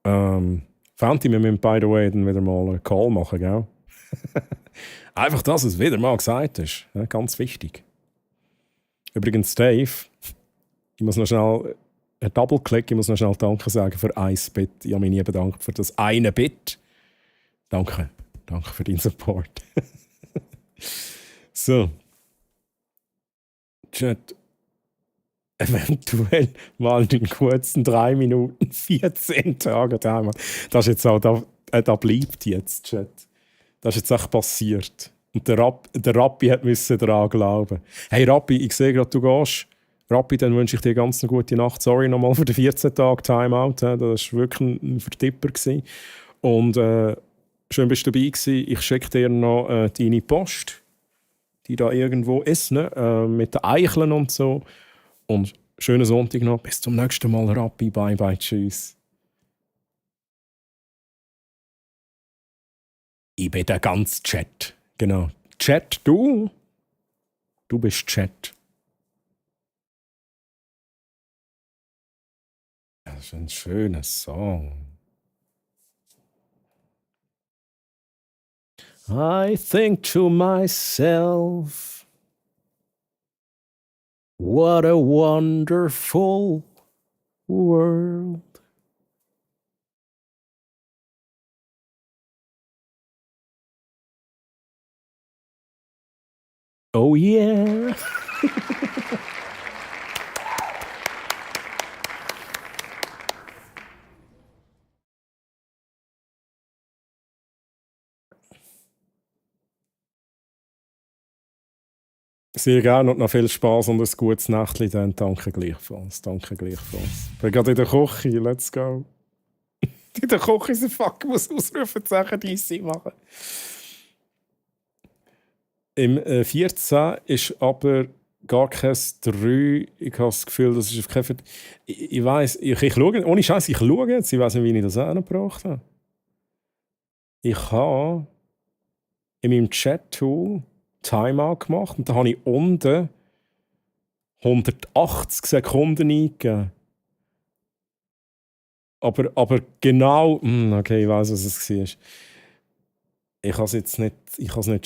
Fenty, wir müssen, by the way, dann wieder mal einen Call machen, gell? Einfach, dass es wieder mal gesagt ist. Ja, ganz wichtig. Übrigens, Dave, ich muss noch schnell einen Double-Click, ich muss noch schnell Danke sagen für 1 Bit. Ich habe mich nie bedankt für das eine Bit. Danke. Danke für deinen Support. So. Chat. Eventuell mal in kurzen 3 Minuten 14 Tage Timer. Das ist jetzt auch, da bleibt jetzt, Chat. Das ist jetzt echt passiert. Und der Rappi musste daran glauben. Hey Rappi, ich sehe gerade, du gehst. Rappi, dann wünsche ich dir ganz eine gute Nacht. Sorry nochmal für den 14 Tage Timeout. Das war wirklich ein Vertipper. Und schön bist du dabei gewesen. Ich schicke dir noch deine Post, die da irgendwo ist, ne? Mit den Eicheln und so. Und schönen Sonntag noch. Bis zum nächsten Mal, Rappi. Bye, bye, tschüss. Ich bin der ganze Chat. Genau. Chat, du? Du bist Chat. Das ist ein schöner Song. I think to myself. What a wonderful world. Oh yeah. Sehr gerne und noch viel Spaß und ein gutes Nächtchen dann. Danke gleichfalls. Danke gleichfalls. Ich bin gerade in der Küche. Let's go. In der Küche ist ein Fuck, muss Ausrufezeichen DC machen. Im 14 ist aber gar kein 3. Ich habe das Gefühl, das ist kein... Ich weiss, ich schaue, ohne Scheiß, ich schaue jetzt. Ich weiss nicht, wie ich das angebracht habe. Ich habe in meinem Chat-Tool Timeout gemacht und da habe ich unten 180 Sekunden eingegeben. Aber genau... Okay, ich weiss, was es war. Ich kann es jetzt nicht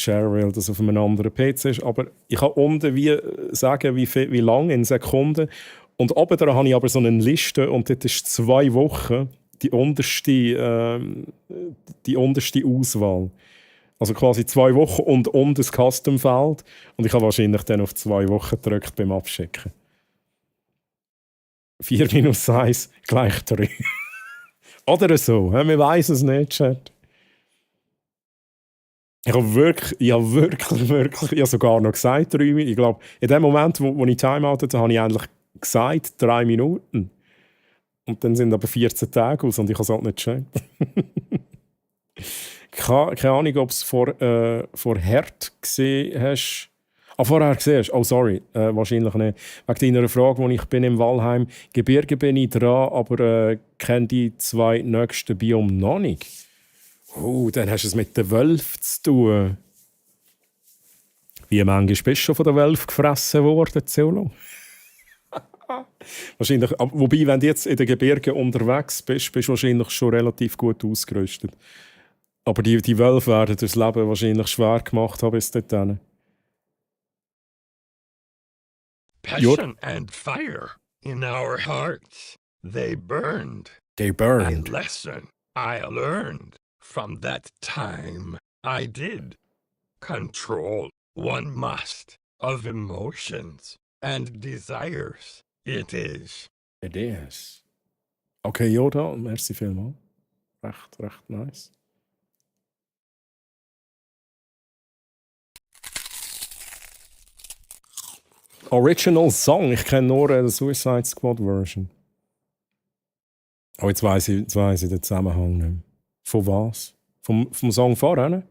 share, weil das auf einem anderen PC ist, aber ich kann unten sagen, wie lange in Sekunden. Und oben dran habe ich aber so eine Liste und dort ist 2 Wochen die unterste Auswahl. Also quasi 2 Wochen und das Custom-Feld. Und ich habe wahrscheinlich dann auf 2 Wochen gedrückt beim Abschicken. 4 minus 1 gleich 3. Oder so, man weiß es nicht, Chat. Ich habe wirklich sogar noch gesagt 3 Minuten. Ich glaube, in dem Moment, wo ich Timeout hatte, habe ich eigentlich gesagt 3 Minuten. Und dann sind aber 14 Tage aus und ich habe es halt nicht gecheckt. Keine Ahnung, ob du es vor Herd gesehen hast. Vorher gesehen hast. Oh, sorry. Wahrscheinlich nicht. Wegen deiner Frage, wo ich bin im Walheim. Gebirge bin ich dran, aber kenne die 2 nächsten Biome noch nicht. Dann hast du es mit den Wölfen zu tun. Wie manchmal bist du schon von den Wölfen gefressen worden, Zolo? Wahrscheinlich, wobei, wenn du jetzt in den Gebirgen unterwegs bist, bist du wahrscheinlich schon relativ gut ausgerüstet. Aber die Wölfe werden das Leben wahrscheinlich schwer gemacht haben bis dorthin. Passion and fire in our hearts. They burned. And lesson I learned from that time I did. Control one must of emotions and desires. It is. It is. Okay, Yoda, merci vielmals. Recht nice. Original Song. Ich kenne nur die Suicide Squad Version. Oh, jetzt weiss ich den Zusammenhang nicht mehr. Von was? Vom Song vorher?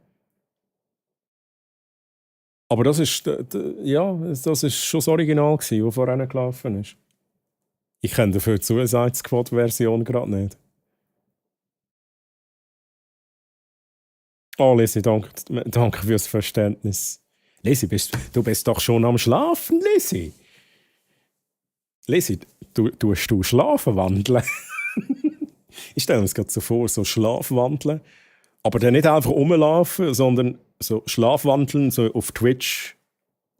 Aber das ist, das ist schon das Original gewesen, das vorher gelaufen ist. Ich kenne dafür die Suicide Squad Version gerade nicht. Oh, Lisi, danke fürs Verständnis. Lisi, du bist doch schon am Schlafen, Lisi. Lisi, tust du Schlafen wandeln? Ich stelle mir das gerade so vor, so Schlafwandeln. Aber dann nicht einfach rumlaufen, sondern so Schlafwandeln, so auf Twitch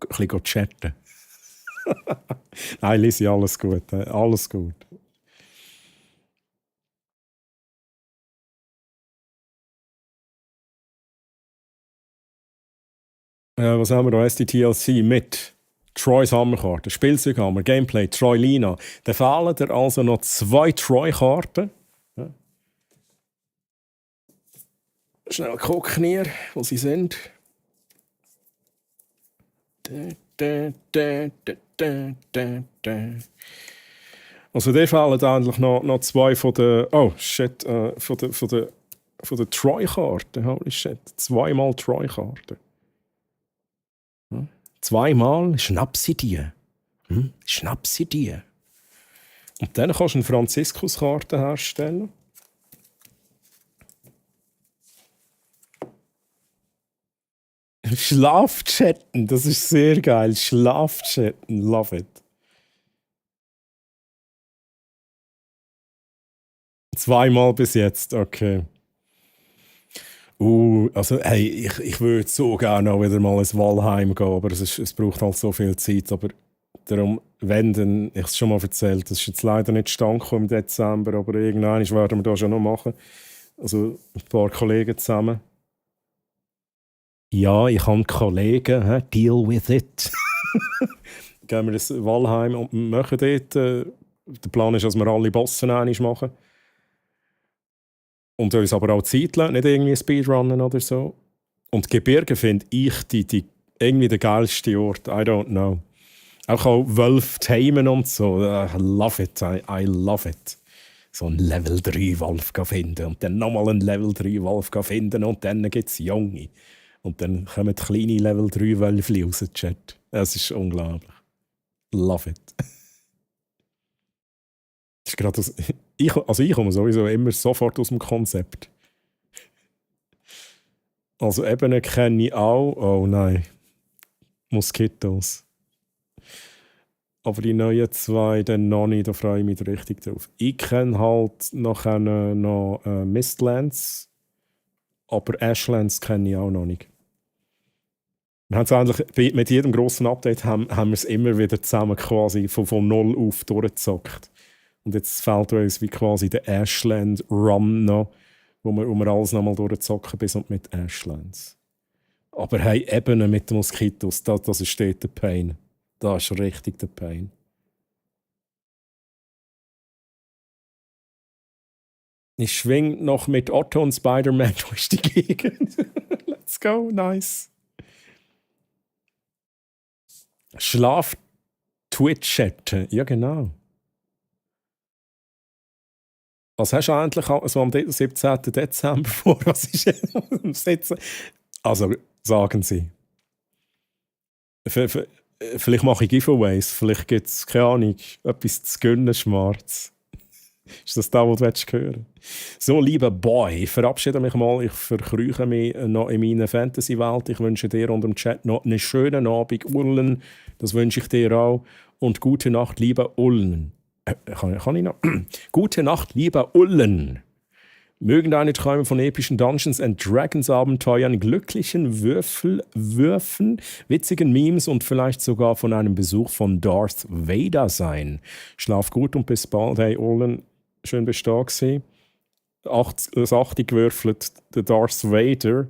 ein bisschen chatten. Nein, Lisi, alles gut. Alles gut. Was haben wir da? SDTLC mit Troys Hammerkarte, Spielzeughammer, Gameplay, Troy Lina. Da fehlen dir also noch 2 Troy-Karten. Ja. Schnell gucken hier, wo sie sind. Also da fehlen eigentlich noch 2 von den... Oh, shit. Von den Troy-Karten. Holy shit. 2-mal Troy-Karten. 2-mal schnapp sie dir. Schnapp sie dir. Und dann kannst du eine Franziskuskarte herstellen. Schlafchatten, das ist sehr geil. Schlafchatten, love it. 2-mal bis jetzt, okay. Also hey, ich würde so gerne auch wieder mal ins Walheim gehen, aber es braucht halt so viel Zeit. Aber Darum, wenn dann, ich habe es schon mal erzählt, das ist jetzt leider nicht zustande gekommen im Dezember, aber irgendwann werden wir das schon noch machen. Also ein paar Kollegen zusammen. Ja, ich habe Kollegen, deal with it. Gehen wir ins Valheim und machen dort. Der Plan ist, dass wir alle Bossen einmal machen. Und uns aber auch Zeit lassen, nicht irgendwie Speedrunnen oder so. Und Gebirge finde ich die irgendwie der geilste Ort. I don't know. Auch Wölfe tamen und so. I love it. I love it. So einen Level 3 Wolf finden und dann nochmal einen Level 3 Wolf finden und dann gibt es junge. Und dann kommen kleine Level 3 Wölfe raus, Chat. Es ist unglaublich. Love it. Das ist gerade ich komme sowieso immer sofort aus dem Konzept. Also Ebene kenne ich auch. Oh nein. Moskitos. Aber die neuen zwei dann noch nicht, da freue ich mich richtig drauf. Ich kenne halt nachher noch Mistlands, aber Ashlands kenne ich auch noch nicht. Wir haben es eigentlich, mit jedem grossen Update haben wir es immer wieder zusammen quasi von null auf durchgezockt. Und jetzt fehlt uns wie quasi der Ashland Run noch, wo wir alles nochmal durchzocken bis und mit Ashlands. Aber hey, Ebene mit den Moskitos, das ist dort der Pain. Das ist richtig der Pain. Ich schwing noch mit Otto und Spider-Man durch die Gegend. Let's go, nice. Schlaf Twitch-Chatten, ja genau. Was hast du eigentlich so am 17. Dezember vor? Was ist am Sitzen? Also, sagen Sie. Vielleicht mache ich Giveaways, vielleicht gibt es, keine Ahnung, etwas zu gönnen, Schmarz. Ist das da, was du hören willst? So, lieber Boy, ich verabschiede mich mal. Ich verkrüche mich noch in meiner Fantasy-Welt. Ich wünsche dir und dem Chat noch einen schönen Abend, Ullen. Das wünsche ich dir auch. Und gute Nacht, lieber Ullen. Kann ich noch? Gute Nacht, lieber Ullen. Mögen deine Träume von epischen Dungeons and Dragons Abenteuern, glücklichen Würfen, witzigen Memes und vielleicht sogar von einem Besuch von Darth Vader sein. Schlaf gut und bis bald. Hey Ollen, schön bist du da gewesen. Das 8 gewürfelt, der Darth Vader.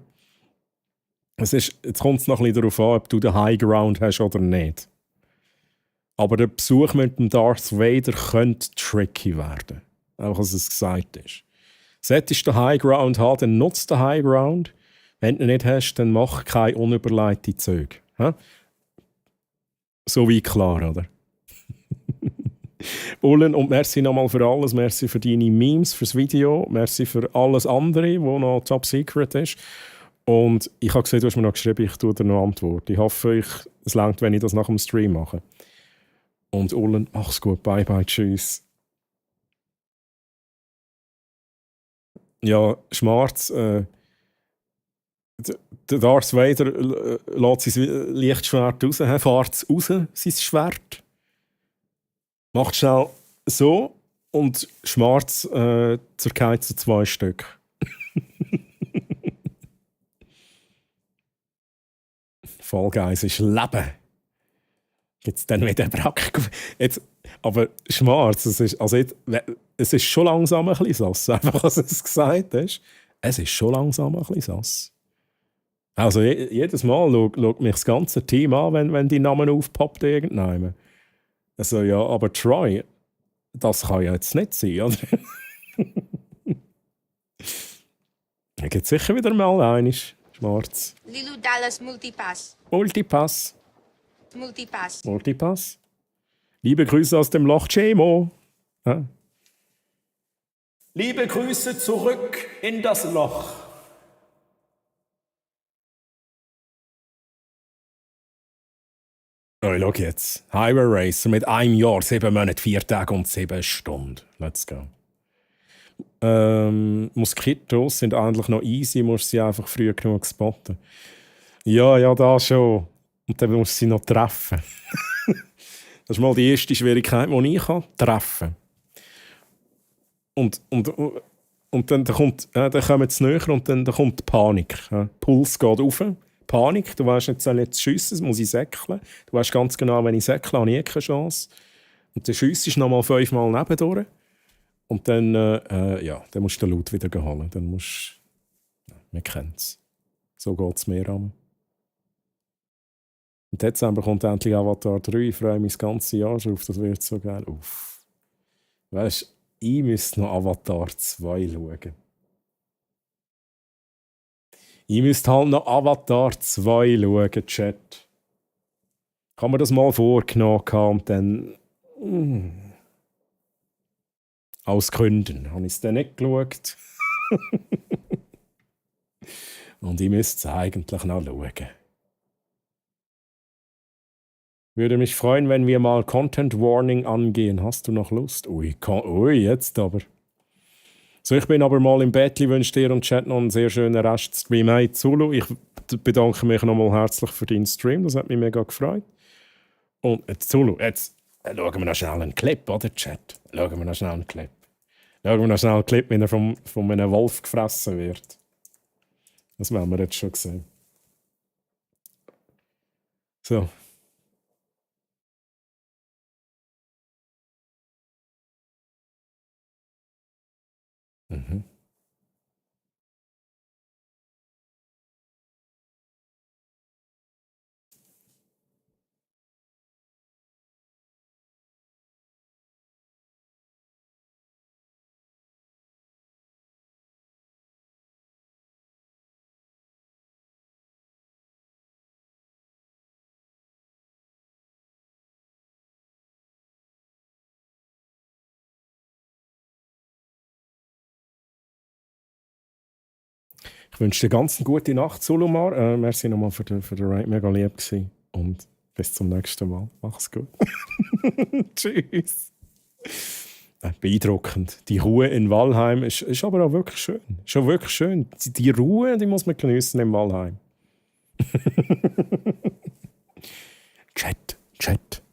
Jetzt kommt es noch ein bisschen darauf an, ob du den High Ground hast oder nicht. Aber der Besuch mit dem Darth Vader könnte tricky werden. Auch als es gesagt ist. Solltest du den High Ground haben, dann nutzt den High Ground. Wenn du ihn nicht hast, dann mach keine unüberlegten Züge. So wie klar, oder? Ullen, und merci nochmal für alles. Merci für deine Memes, fürs Video. Merci für alles andere, was noch Top Secret ist. Und ich habe gesehen, du hast mir noch geschrieben, ich tue dir noch Antwort. Ich hoffe, es reicht, wenn ich das nach dem Stream mache. Und Ullen, mach's gut. Bye, bye, tschüss. Ja, Schmarz, der Darth Vader lässt sein Lichtschwert raus, fährt es raus, sein Schwert. Macht schnell so und Schmarz zerkeilt zu 2 Stück. Fall Guys ist Leben. Jetzt dann wieder Brack. Jetzt, aber Schmarz, es ist schon langsam ein bisschen sass. Einfach, als es gesagt hast. Es ist schon langsam ein bisschen sass. Also jedes Mal schaut mich das ganze Team an, wenn die Namen aufpoppt irgendwann. Also ja, aber Troy, das kann ja jetzt nicht sein, oder? Er geht sicher wieder mal einig, Schmarz. Lilu Dallas Multipass. Multipass. Multipass. Multipass. Liebe Grüße aus dem Loch Chemo. Ja. Liebe Grüße zurück in das Loch. Oh, schau jetzt. Highway Racer mit einem Jahr, 7 Monate, 4 Tage und 7 Stunden. Let's go. Moskitos sind eigentlich noch easy, musst sie einfach früh genug spotten. Ja, da schon. Und dann musst du sie noch treffen. Das ist mal die erste Schwierigkeit, die ich habe. Treffen. Und dann kommen sie näher und dann kommt die Panik. Puls geht rauf, Panik. Du weißt nicht, soll ich jetzt schiessen, muss ich säckeln. Du weißt ganz genau, wenn ich säckle, habe ich keine Chance. Und dann schiessest du nochmal 5 Mal nebendurch. Und dann, dann musst du den Loot wieder holen. Dann musst wir kennen es. So geht es mir an. Und Dezember kommt endlich Avatar 3. Ich freue mich das ganze Jahr schon auf. Das wird so geil. Uff. Weißt du, ich müsste noch Avatar 2 schauen. Ich müsste halt noch Avatar 2 schauen, Chat. Kann man das mal vorgenommen haben und dann... Aus Gründen habe ich es dann nicht geschaut. Und ich müsste es eigentlich noch schauen. Würde mich freuen, wenn wir mal Content Warning angehen. Hast du noch Lust? Ui, jetzt aber. So, ich bin aber mal im Bett. Ich wünsche dir und Chat noch einen sehr schönen Reststream. Hey, Zulu, ich bedanke mich nochmal herzlich für deinen Stream. Das hat mich mega gefreut. Und jetzt, Zulu, jetzt schauen wir noch schnell einen Clip, oder, Chat? Schauen wir noch schnell einen Clip. Schauen wir noch schnell einen Clip, wenn er von einem Wolf gefressen wird. Das werden wir jetzt schon sehen. So. Mhm. Ich wünsche dir ganz eine gute Nacht, Solomar. Merci nochmal für den Raid, mega lieb gewesen. Und bis zum nächsten Mal. Mach's gut. Tschüss. Beeindruckend. Die Ruhe in Valheim ist aber auch wirklich schön. Schon wirklich schön. Die Ruhe, die muss man geniessen in Valheim. Chat.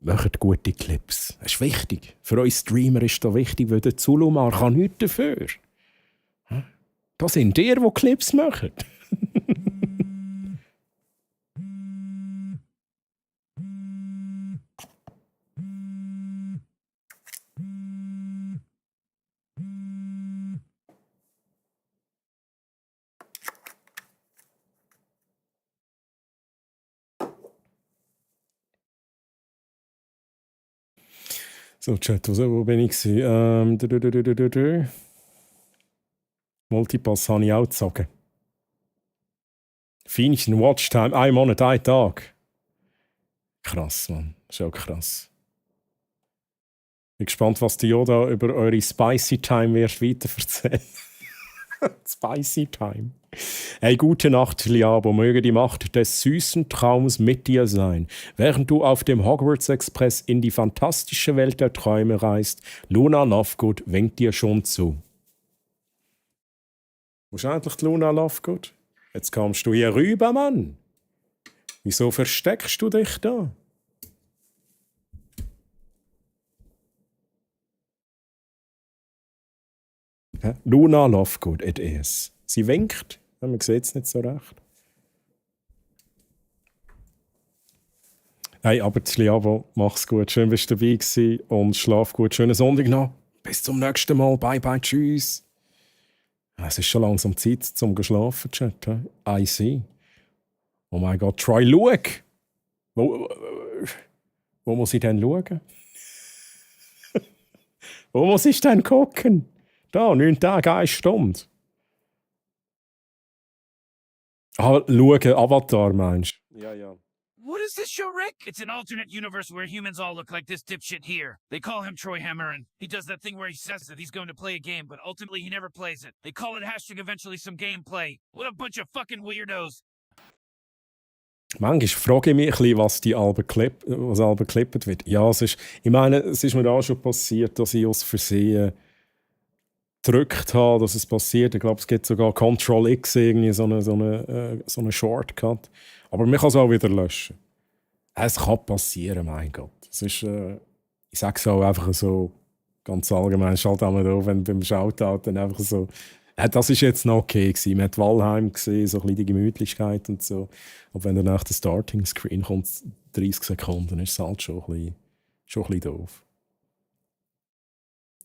Macht gute Clips. Das ist wichtig. Für uns Streamer ist das wichtig, weil der Zulumar kann nichts dafür. Das sind die Clips machen. So, Chat, wo bin ich? Multipass habe ich auch gezogen. Feinchen Watchtime, 1 Monat, 1 Tag. Krass, Mann. Schon krass. Bin gespannt, was die Yoda über eure Spicy Time wird weiterverzählen. Spicy Time. Hey, gute Nacht, Liabo. Möge die Macht des süßen Traums mit dir sein. Während du auf dem Hogwarts Express in die fantastische Welt der Träume reist, Luna Lovegood winkt dir schon zu. Wo ist eigentlich die Luna Lovegood? Jetzt kommst du hier rüber, Mann. Wieso versteckst du dich da? Luna Lovegood, it is. Sie winkt. Man sieht es nicht so recht. Hey, aber Liabo, mach's gut. Schön, dass du dabei warst und schlaf gut. Schönen Sonntag noch. Bis zum nächsten Mal. Bye, bye, tschüss. Es ist schon langsam Zeit zum Schlafen, Chat. I see. Oh mein Gott, Troy, schau! Wo muss ich denn schauen? Wo muss ich denn gucken? Da, 9 Tage, 1 Stunde. Ah, schauen, Avatar meinst du? Ja. What is this show, Rick? It's an alternate universe where humans all look like this dipshit here. They call him Troy Hammerin. He does that thing where he says that he's going to play a game, but ultimately he never plays it. They call it hashtag eventually some gameplay. What a bunch of fucking weirdos. Manchmal frage ich mich ein bisschen, was geklippt wird. Ja, es ist mir auch schon passiert, dass ich aus Versehen gedrückt habe, dass es passiert. Ich glaube, es gibt sogar Ctrl X, irgendwie so eine Shortcut. Aber man kann es auch wieder löschen. Es kann passieren, mein Gott. Es ist, ich sage es auch einfach so ganz allgemein, es ist halt auch da, wenn beim Shoutout dann einfach so Das ist jetzt noch okay gewesen. Man hat Valheim gesehen, so ein bisschen die Gemütlichkeit und so. Aber wenn danach der Starting-Screen kommt, 30 Sekunden, ist es halt schon ein bisschen doof.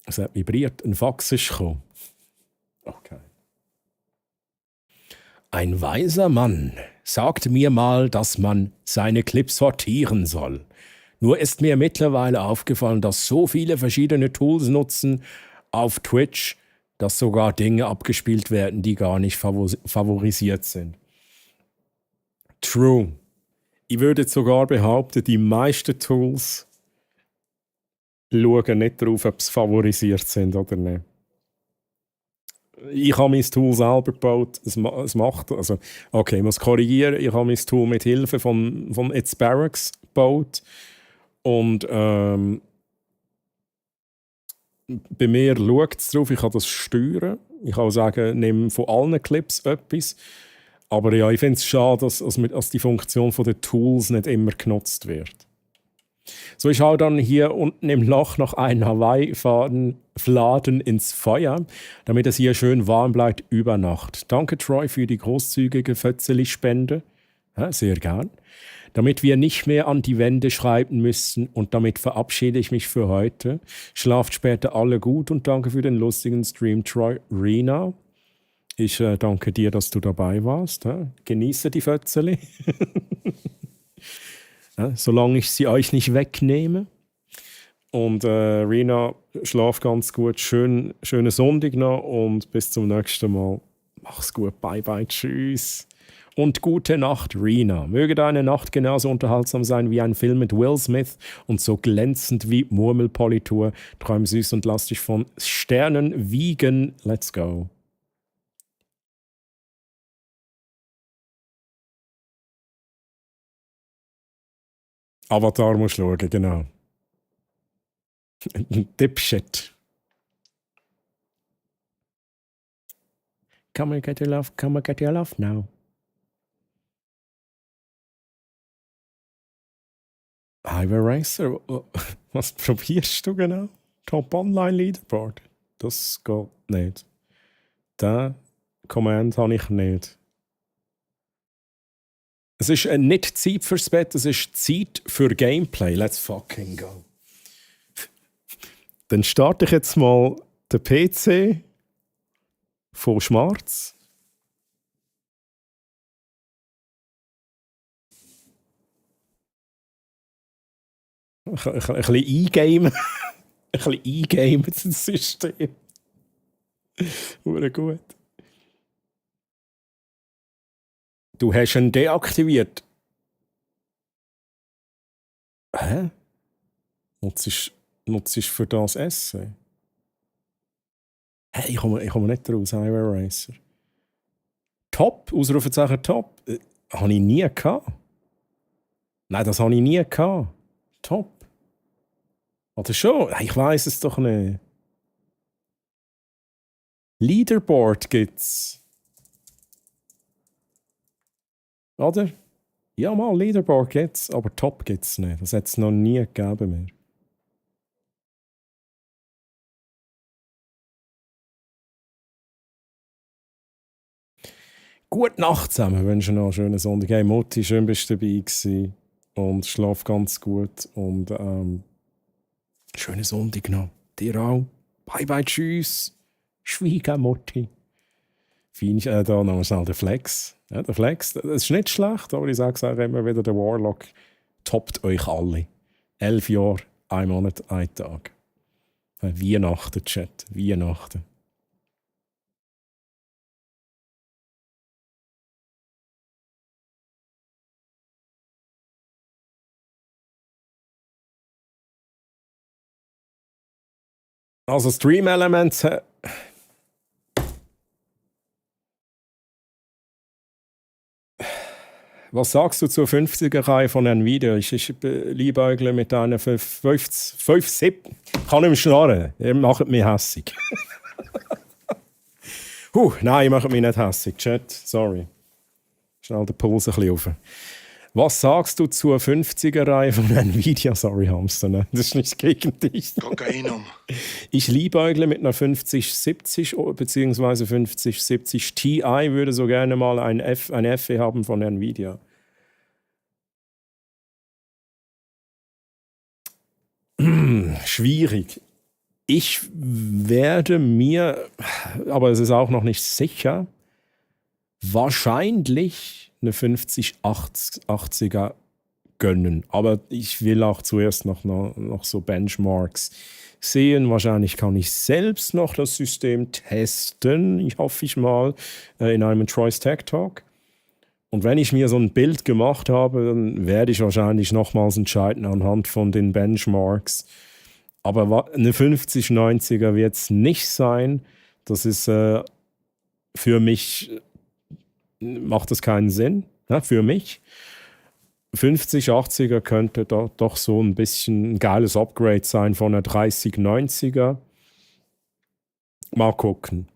Es hat vibriert, ein Fax ist gekommen. Okay. Ein weiser Mann sagte mir mal, dass man seine Clips sortieren soll. Nur ist mir mittlerweile aufgefallen, dass so viele verschiedene Tools nutzen auf Twitch, dass sogar Dinge abgespielt werden, die gar nicht favorisiert sind. True. Ich würde jetzt sogar behaupten, die meisten Tools schauen nicht darauf, ob sie favorisiert sind oder nicht. Ich habe mein Tool selber gebaut. Es macht, also, okay, ich muss korrigieren. Ich habe mein Tool mit Hilfe von It's Barracks gebaut. Und bei mir schaut es drauf, ich kann das steuern. Ich kann auch sagen, nehme von allen Clips etwas. Aber ja, ich finde es schade, dass die Funktion der Tools nicht immer genutzt wird. So, ich schaue dann hier unten im Loch noch einen Hawaii-Fladen ins Feuer, damit es hier schön warm bleibt über Nacht. Danke, Troy, für die großzügige Fötzeli-Spende. Ja, sehr gern. Damit wir nicht mehr an die Wände schreiben müssen, und damit verabschiede ich mich für heute. Schlaft später alle gut und danke für den lustigen Stream, Troy. Rena, ich danke dir, dass du dabei warst. Ja? Genieße die Fötzeli. Ja, solange ich sie euch nicht wegnehme. Und Rena, schlaf ganz gut. Schönen Sonntag noch und bis zum nächsten Mal. Mach's gut. Bye, bye. Tschüss. Und gute Nacht, Rena. Möge deine Nacht genauso unterhaltsam sein wie ein Film mit Will Smith und so glänzend wie Murmelpolitur. Träum süß und lass dich von Sternen wiegen. Let's go. Avatar musst du schauen, genau. Dipshit. Come and get your love now. Highway Racer, was probierst du genau? Top Online Leaderboard? Das geht nicht. Den Command habe ich nicht. Es ist nicht Zeit fürs Bett, es ist Zeit für Gameplay. Let's fucking go. Dann starte ich jetzt mal den PC von Schmarz. Ein bisschen eingamen. Ein bisschen eingamen ins System. Sehr gut. Du hast ihn deaktiviert. Hä? Nutzt für das Essen? Hä? Ich komme nicht raus, Highway Racer. Top? Ausrufezeichen Top? Habe ich nie gehabt. Nein, das habe ich nie gehabt. Top. Oder schon? Ich weiß es doch nicht. Leaderboard gibt's. Oder? Ja, mal Leaderboard gibt's, aber Top gibt's nicht. Das hat es noch nie gegeben mehr. Gute Nacht zusammen. Ich wünsche noch einen schönen Sonntag. Hey Mutti, schön bist du dabei gewesen. Und schlaf ganz gut. Und schönen Sonntag noch. Dir auch. Bye bye, tschüss. Schweigen, Mutti. Fein, da noch schnell der Flex. Ja, der Flex, das ist nicht schlecht, aber ich sage auch immer wieder, der Warlock toppt euch alle. 11 Jahre, 1 Monat, 1 Tag. Weihnachten, Chat. Weihnachten. Also Stream Elements. Was sagst du zur 50er-Reihe von Nvidia? Ich liebäugle mit einer 5-7. Kann nicht mehr schnarren. Ihr macht mich hässig. Nein, ihr macht mich nicht hässig. Chat, sorry. Schnell den Puls ein bisschen rauf. Was sagst du zur 50er-Reihe von Nvidia? Sorry, Hamster, ne? Das ist nicht gegen dich. Kokainum. Ich liebäugle mit einer 5070 bzw. 5070 Ti, würde so gerne mal eine FE haben von Nvidia. Schwierig. Ich werde mir, aber es ist auch noch nicht sicher, wahrscheinlich eine 5080er gönnen. Aber ich will auch zuerst noch so Benchmarks sehen. Wahrscheinlich kann ich selbst noch das System testen. Ich hoffe mal in einem Troy's Tech Talk. Und wenn ich mir so ein Bild gemacht habe, dann werde ich wahrscheinlich nochmals entscheiden anhand von den Benchmarks. Aber eine 5090er wird es nicht sein. Das ist für mich, macht das keinen Sinn. Ja, für mich. 5080er könnte doch so ein bisschen ein geiles Upgrade sein von einer 3090er. Mal gucken.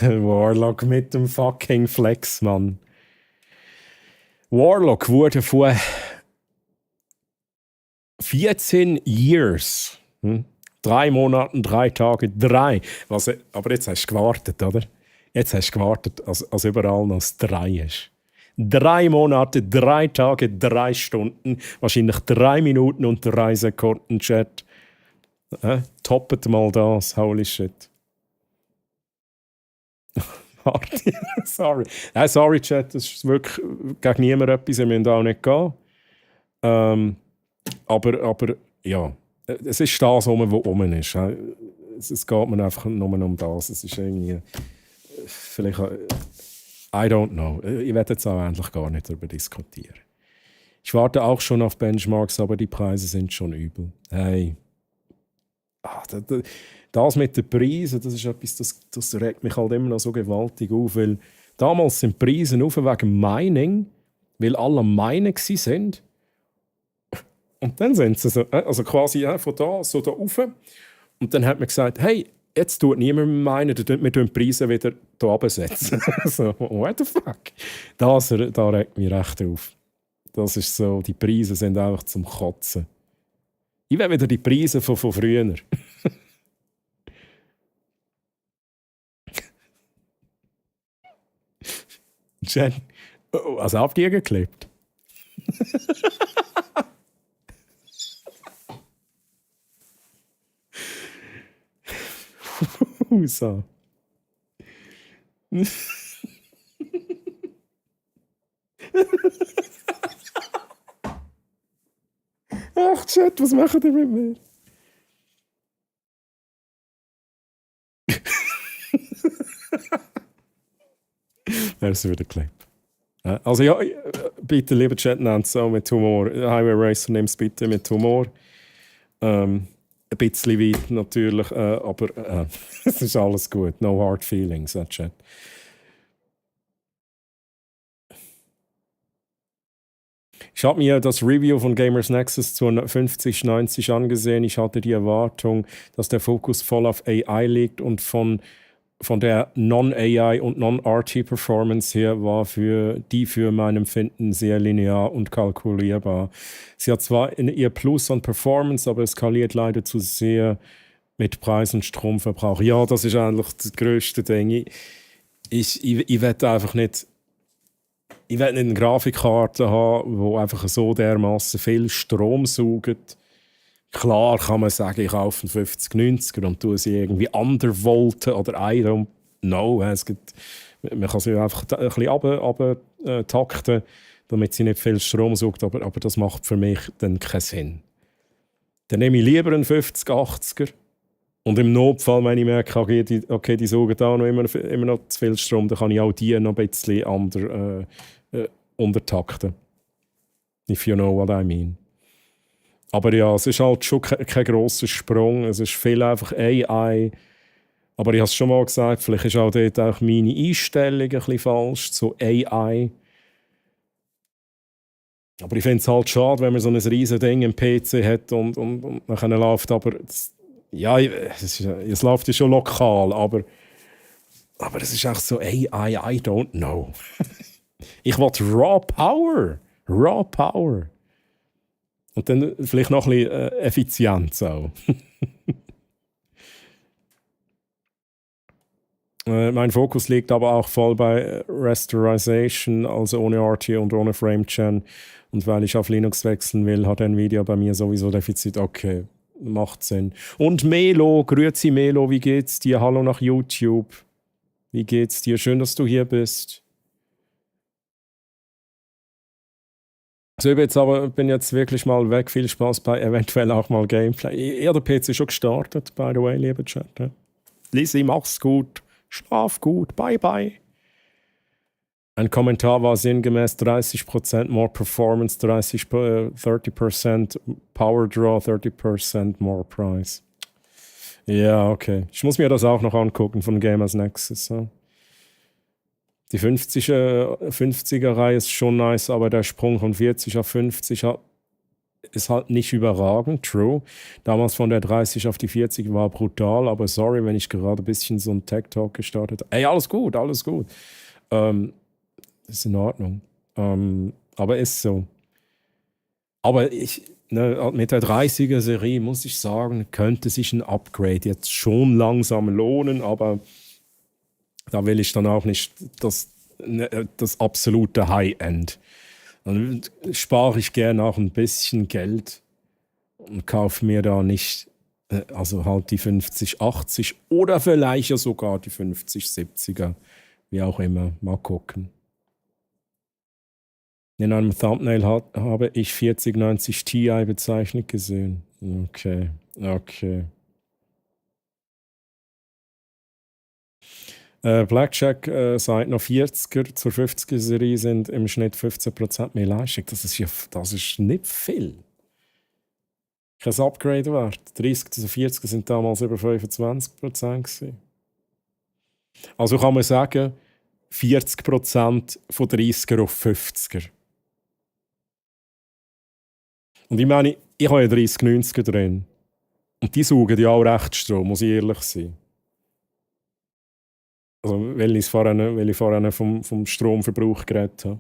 Warlock mit dem fucking Flex, Mann. Warlock wurde vor 14 Years, 3 Monaten, 3 Tage, 3. Aber jetzt hast du gewartet, oder? Jetzt hast du gewartet, als überall noch das 3 ist. 3 Monate, 3 Tage, 3 Stunden, wahrscheinlich 3 Minuten und 3 Sekunden Chat. Toppet mal das, holy shit. Sorry. Sorry, Chat, das ist wirklich gegen niemand etwas, wir müssen auch nicht gehen. Aber ja, es ist das, was oben ist. Es geht mir einfach nur um das. Es ist irgendwie, vielleicht, I don't know. Ich werde jetzt auch endlich gar nicht darüber diskutieren. Ich warte auch schon auf Benchmarks, aber die Preise sind schon übel. Hey. Das mit den Preisen, das ist etwas, das regt mich halt immer noch so gewaltig auf, weil damals sind die Preise auf wegen Mining, weil alle am Minen sind. Und dann sind sie so, also quasi von da, so da rauf. Und dann hat man gesagt, hey, jetzt tut niemand mehr meinen, wir tun die Preise wieder hier runtersetzen. So, what the fuck? Da regt mich recht auf. Das ist so, die Preise sind einfach zum Kotzen. Ich will wieder die Preise von früher. Jen, also habt ihr geklebt? So. Ach, Chat, was macht ihr mit mir? Er ist wieder Clip. Also ja, bitte, lieber Chat, nehmt es auch mit Humor. Highway Racer, nehmt es bitte mit Humor. Ein bisschen weit natürlich, aber es ist alles gut. No hard feelings, Chat. Ich habe mir das Review von Gamers Nexus zur 5090 angesehen. Ich hatte die Erwartung, dass der Fokus voll auf AI liegt und von der Non-AI und Non-RT-Performance her war für mein Empfinden sehr linear und kalkulierbar. Sie hat zwar ihr Plus an Performance, aber es skaliert leider zu sehr mit Preis und Stromverbrauch. Ja, das ist eigentlich das grösste Ding. Ich will einfach nicht... Ich will nicht eine Grafikkarte haben, die einfach so dermassen viel Strom saugt. Klar kann man sagen, ich kaufe einen 5090er und tue sie irgendwie undervolten oder I don't know. Man kann sie einfach ein bisschen runtertakten, damit sie nicht viel Strom saugt, aber das macht für mich dann keinen Sinn. Dann nehme ich lieber einen 5080er und im Notfall, wenn ich merke, okay, die saugen da noch immer noch zu viel Strom, dann kann ich auch die noch ein bisschen untertakten. If you know what I mean. Aber ja, es ist halt schon kein grosser Sprung. Es ist viel einfach AI. Aber ich habe es schon mal gesagt, vielleicht ist auch dort auch meine Einstellung ein bisschen falsch zu AI. Aber ich finde es halt schade, wenn man so ein riesiges Ding im PC hat und dann läuft aber Ja, es läuft ja schon lokal, aber es ist auch so AI, I don't know. Ich will Raw Power. Raw Power. Und dann vielleicht noch ein bisschen Effizienz auch. Mein Fokus liegt aber auch voll bei Rasterization, also ohne RT und ohne FrameChain. Und weil ich auf Linux wechseln will, hat Nvidia bei mir sowieso Defizit. Okay, macht Sinn. Und Melo, grüezi Melo, wie geht's dir? Hallo nach YouTube. Wie geht's dir? Schön, dass du hier bist. So, bin jetzt wirklich mal weg. Viel Spaß bei eventuell auch mal Gameplay. Ja, der PC ist schon gestartet, by the way, lieber Chat. Ja. Lisi, mach's gut. Schlaf gut. Bye, bye. Ein Kommentar war sinngemäß 30% more Performance, 30% Power Draw, 30% more Price. Ja, okay. Ich muss mir das auch noch angucken von Gamers Nexus. Ja. Die 50er-Reihe ist schon nice, aber der Sprung von 40 auf 50 ist halt nicht überragend, true. Damals von der 30 auf die 40 war brutal, aber sorry, wenn ich gerade ein bisschen so einen Tech-Talk gestartet habe. Ey, alles gut, alles gut. Ist in Ordnung. Aber ist so. Aber mit der 30er-Serie muss ich sagen, könnte sich ein Upgrade jetzt schon langsam lohnen, aber da will ich dann auch nicht das absolute High-End. Dann spare ich gerne auch ein bisschen Geld und kaufe mir da nicht, also halt die 5080 oder vielleicht ja sogar die 5070er, wie auch immer. Mal gucken. In einem Thumbnail habe ich 4090 Ti bezeichnet gesehen. Okay. Blackjack sagt noch 40er zur 50er-Serie sind im Schnitt 15% mehr Leistung. Das ist nicht viel. Kein Upgrade wert. 30er zu 40er sind damals über 25% gewesen. Also kann man sagen, 40% von 30er auf 50er. Und ich meine, ich habe ja 3090er drin. Und die saugen ja auch recht Strom, muss ich ehrlich sein. Also, weil ich vorhin vom Stromverbrauch geredet habe.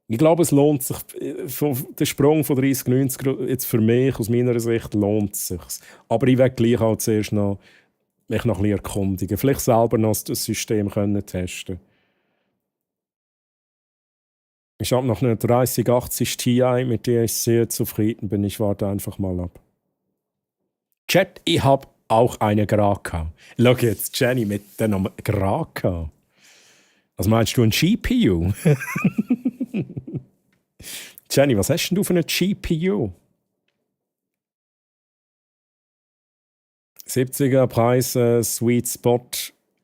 Ich glaube, es lohnt sich, der Sprung von 3090er, jetzt für mich, aus meiner Sicht, lohnt es sich. Aber ich werde gleich auch zuerst noch mich noch ein bisschen erkundigen. Vielleicht selber noch das System testen. Ich habe noch eine 3080 Ti, mit der ich sehr zufrieden bin. Ich warte einfach mal ab. Chat, ich habe auch eine Graka. Schau jetzt, Jenny, mit der Nummer Graka. Was meinst du, ein GPU? Jenny, was hast denn du für eine GPU? 70er Preis, Sweet Spot,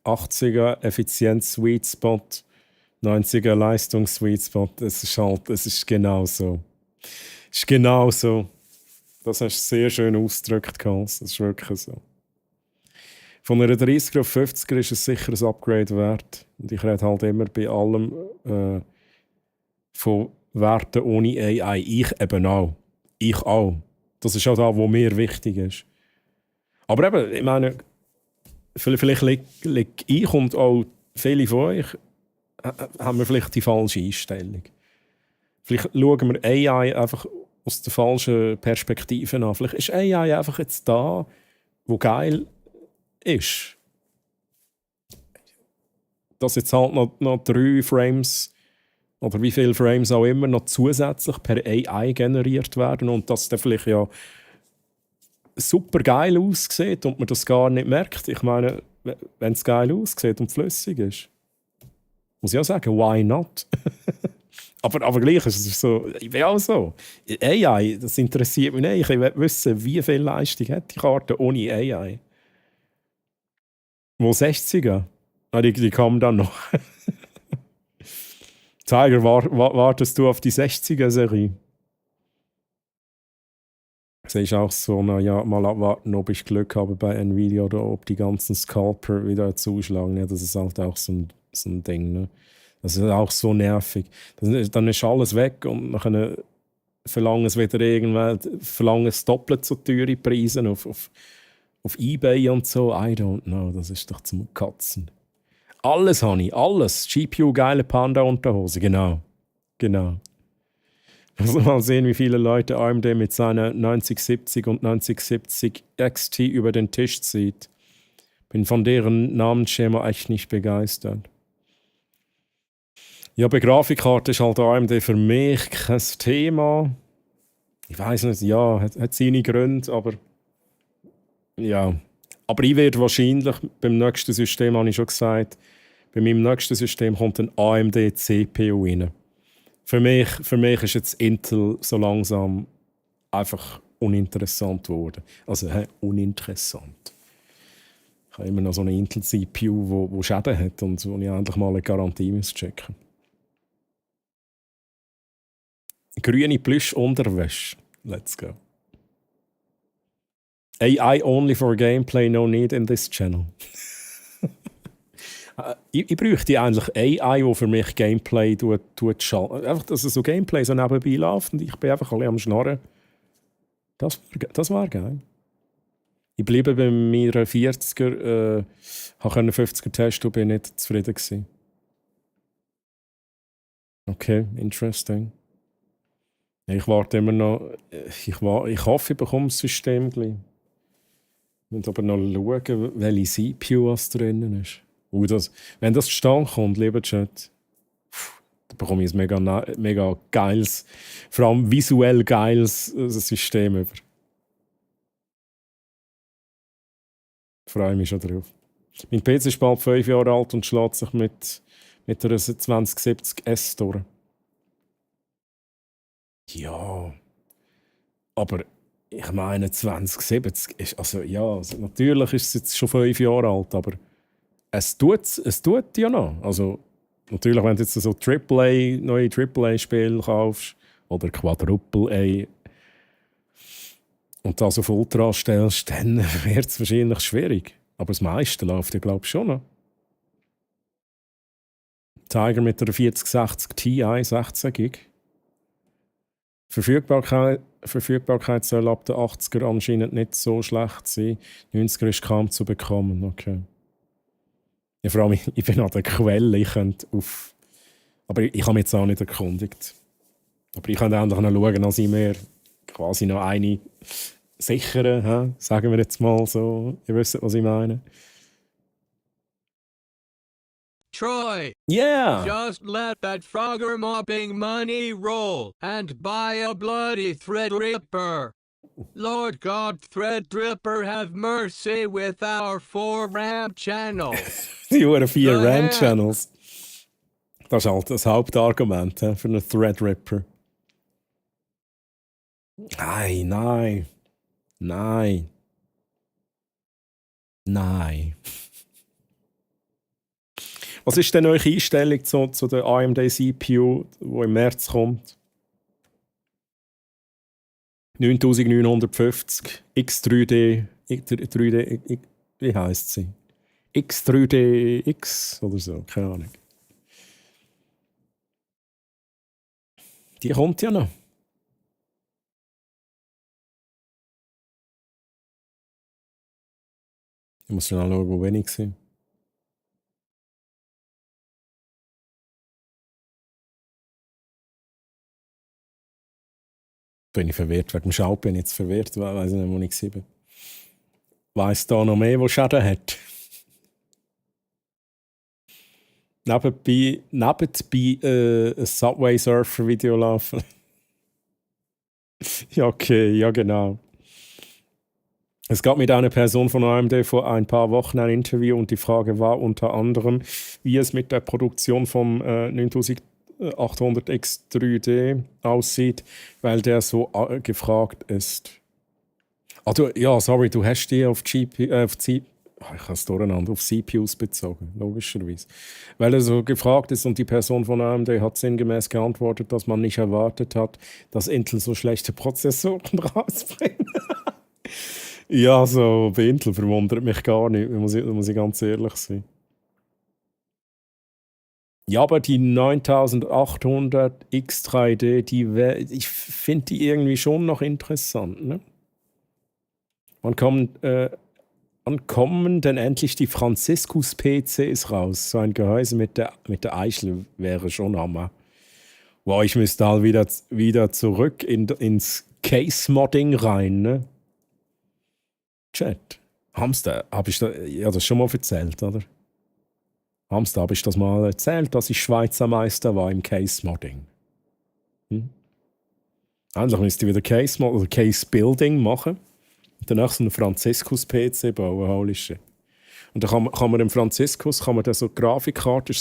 80er Effizienz, Sweet Spot, 90er Leistung, Sweet Spot. Es ist genau so. Es ist genau so. Das hast du sehr schön ausgedrückt, Karls. Das ist wirklich so. Von einer 30er auf 50er ist es sicher ein Upgrade wert. Und ich rede halt immer bei allem von Werten ohne AI. Ich eben auch. Ich auch. Das ist auch da, wo mir wichtig ist. Aber eben, ich meine, vielleicht liegt ich und auch viele von euch haben wir vielleicht die falsche Einstellung. Vielleicht schauen wir AI einfach aus der falschen Perspektive an. Vielleicht ist AI einfach jetzt da, wo geil ist. Dass jetzt halt noch 3 Frames oder wie viele Frames auch immer noch zusätzlich per AI generiert werden und dass der vielleicht ja super geil aussieht und man das gar nicht merkt. Ich meine, wenn es geil aussieht und flüssig ist, muss ich auch sagen, why not? aber gleich ist es so, ich bin auch so. AI, das interessiert mich nicht. Ich will wissen, wie viel Leistung hat die Karte ohne AI. Wo 60er? Die kommen dann noch. Tiger, wartest du auf die 60er-Serie? Sehe ich auch so, ja, mal abwarten, ob ich Glück habe bei Nvidia oder ob die ganzen Scalper wieder zuschlagen. Ja, das ist halt auch so ein Ding. Ne? Das ist auch so nervig. Dann ist alles weg und dann verlangen es wieder irgendwann, verlangen es doppelt so teure Preise auf Auf eBay und so, I don't know, das ist doch zum Kotzen. Alles habe ich, alles. GPU, geile Panda-Unterhose, genau. Also mal sehen, wie viele Leute AMD mit seiner 9070 und 9070 XT über den Tisch zieht. Bin von deren Namensschema echt nicht begeistert. Ja, bei Grafikkarte ist halt AMD für mich kein Thema. Ich weiß nicht, ja, hat seine Gründe, aber ja. Aber ich werde wahrscheinlich beim nächsten System, habe ich schon gesagt, bei meinem nächsten System kommt ein AMD CPU rein. Für mich ist jetzt Intel so langsam einfach uninteressant geworden. Also uninteressant. Ich habe immer noch so eine Intel-CPU, die Schäden hat und wo ich endlich mal eine Garantie muss checken. Grüne Plüsch-Unterwäsche. Let's go. AI only for gameplay, no need in this channel. Ich bräuchte eigentlich AI, die für mich Gameplay schalten. Einfach, dass es so Gameplay so nebenbei läuft und ich bin einfach alle am Schnarren. Das war geil. Ich bleibe bei meiner 40er, habe 50er testen und bin nicht zufrieden gewesen. Okay, interesting. Ich warte immer noch. Ich hoffe, ich bekomme das System gleich. Ich muss aber noch schauen, welche CPU drinnen ist. Wenn das zustande kommt, lieber Chat, dann bekomme ich ein mega geiles, vor allem visuell geiles System über. Ich freue mich schon drauf. Mein PC ist bald 5 Jahre alt und schlägt sich mit einer 2070S durch. Ja, aber ich meine 2070 ist, natürlich ist es jetzt schon 5 Jahre alt, aber es tut ja noch. Also natürlich, wenn du jetzt so neue AAA-Spiele kaufst oder Quadruple A und das auf Ultra stellst, dann wird es wahrscheinlich schwierig. Aber das meiste läuft ja, glaube ich, schon noch. Tiger mit der 4060 Ti 16 GB. Verfügbarkeit soll ab den 80er anscheinend nicht so schlecht sein. 90er ist kaum zu bekommen. Okay. Ja, vor allem, ich bin an der Quelle. Aber ich habe mich jetzt auch nicht erkundigt. Aber ich kann endlich noch schauen, dass ich mir quasi noch eine sichere, sagen wir jetzt mal so. Ihr wisst, was ich meine. Troy! Yeah! Just let that Frogger mopping money roll and buy a bloody Threadripper. Lord God, Threadripper, have mercy with our 4 RAM channels. Die 4 RAM-Channels. Das ist halt das Hauptargument für einen Threadripper. Nein. Was ist denn eure Einstellung zu der AMD CPU, die im März kommt? 9950 X3D, wie heisst sie? X3DX oder so, keine Ahnung. Die kommt ja noch. Ich muss schon anschauen, wo wenig sind. Bin ich verwirrt. Wegen dem Schau bin ich jetzt verwirrt. Weiß nicht, wo ich 7. Weiss da noch mehr, wo Schäden hat? Nebenbei ein Subway Surfer Video laufen. Ja, okay, ja genau. Es gab mit einer Person von AMD vor ein paar Wochen ein Interview und die Frage war unter anderem, wie es mit der Produktion vom 9800 X3D aussieht, weil der so gefragt ist. Du hast die auf CPUs bezogen, logischerweise. Weil er so gefragt ist und die Person von AMD hat sinngemäß geantwortet, dass man nicht erwartet hat, dass Intel so schlechte Prozessoren rausbringt. Ja, so bei Intel verwundert mich gar nicht, muss ich ganz ehrlich sein. Ja, aber die 9800 X3D, ich finde die irgendwie schon noch interessant. Ne? Man kann Wann kommen denn endlich die Franziskus-PCs raus? So ein Gehäuse mit der Eichel wäre schon Hammer. Wow, ich müsste da wieder zurück ins Case-Modding rein, ne? Chat. Hamster, habe ich das schon mal erzählt, oder? Hamster, habe ich das mal erzählt, dass ich Schweizer Meister war im Case-Modding? Eigentlich müsste ich wieder Case-Building machen. Danach so einen Franziskus-PC bauen, holy shit. Und dann kann man im Franziskus, kann man dann so Grafikkarte,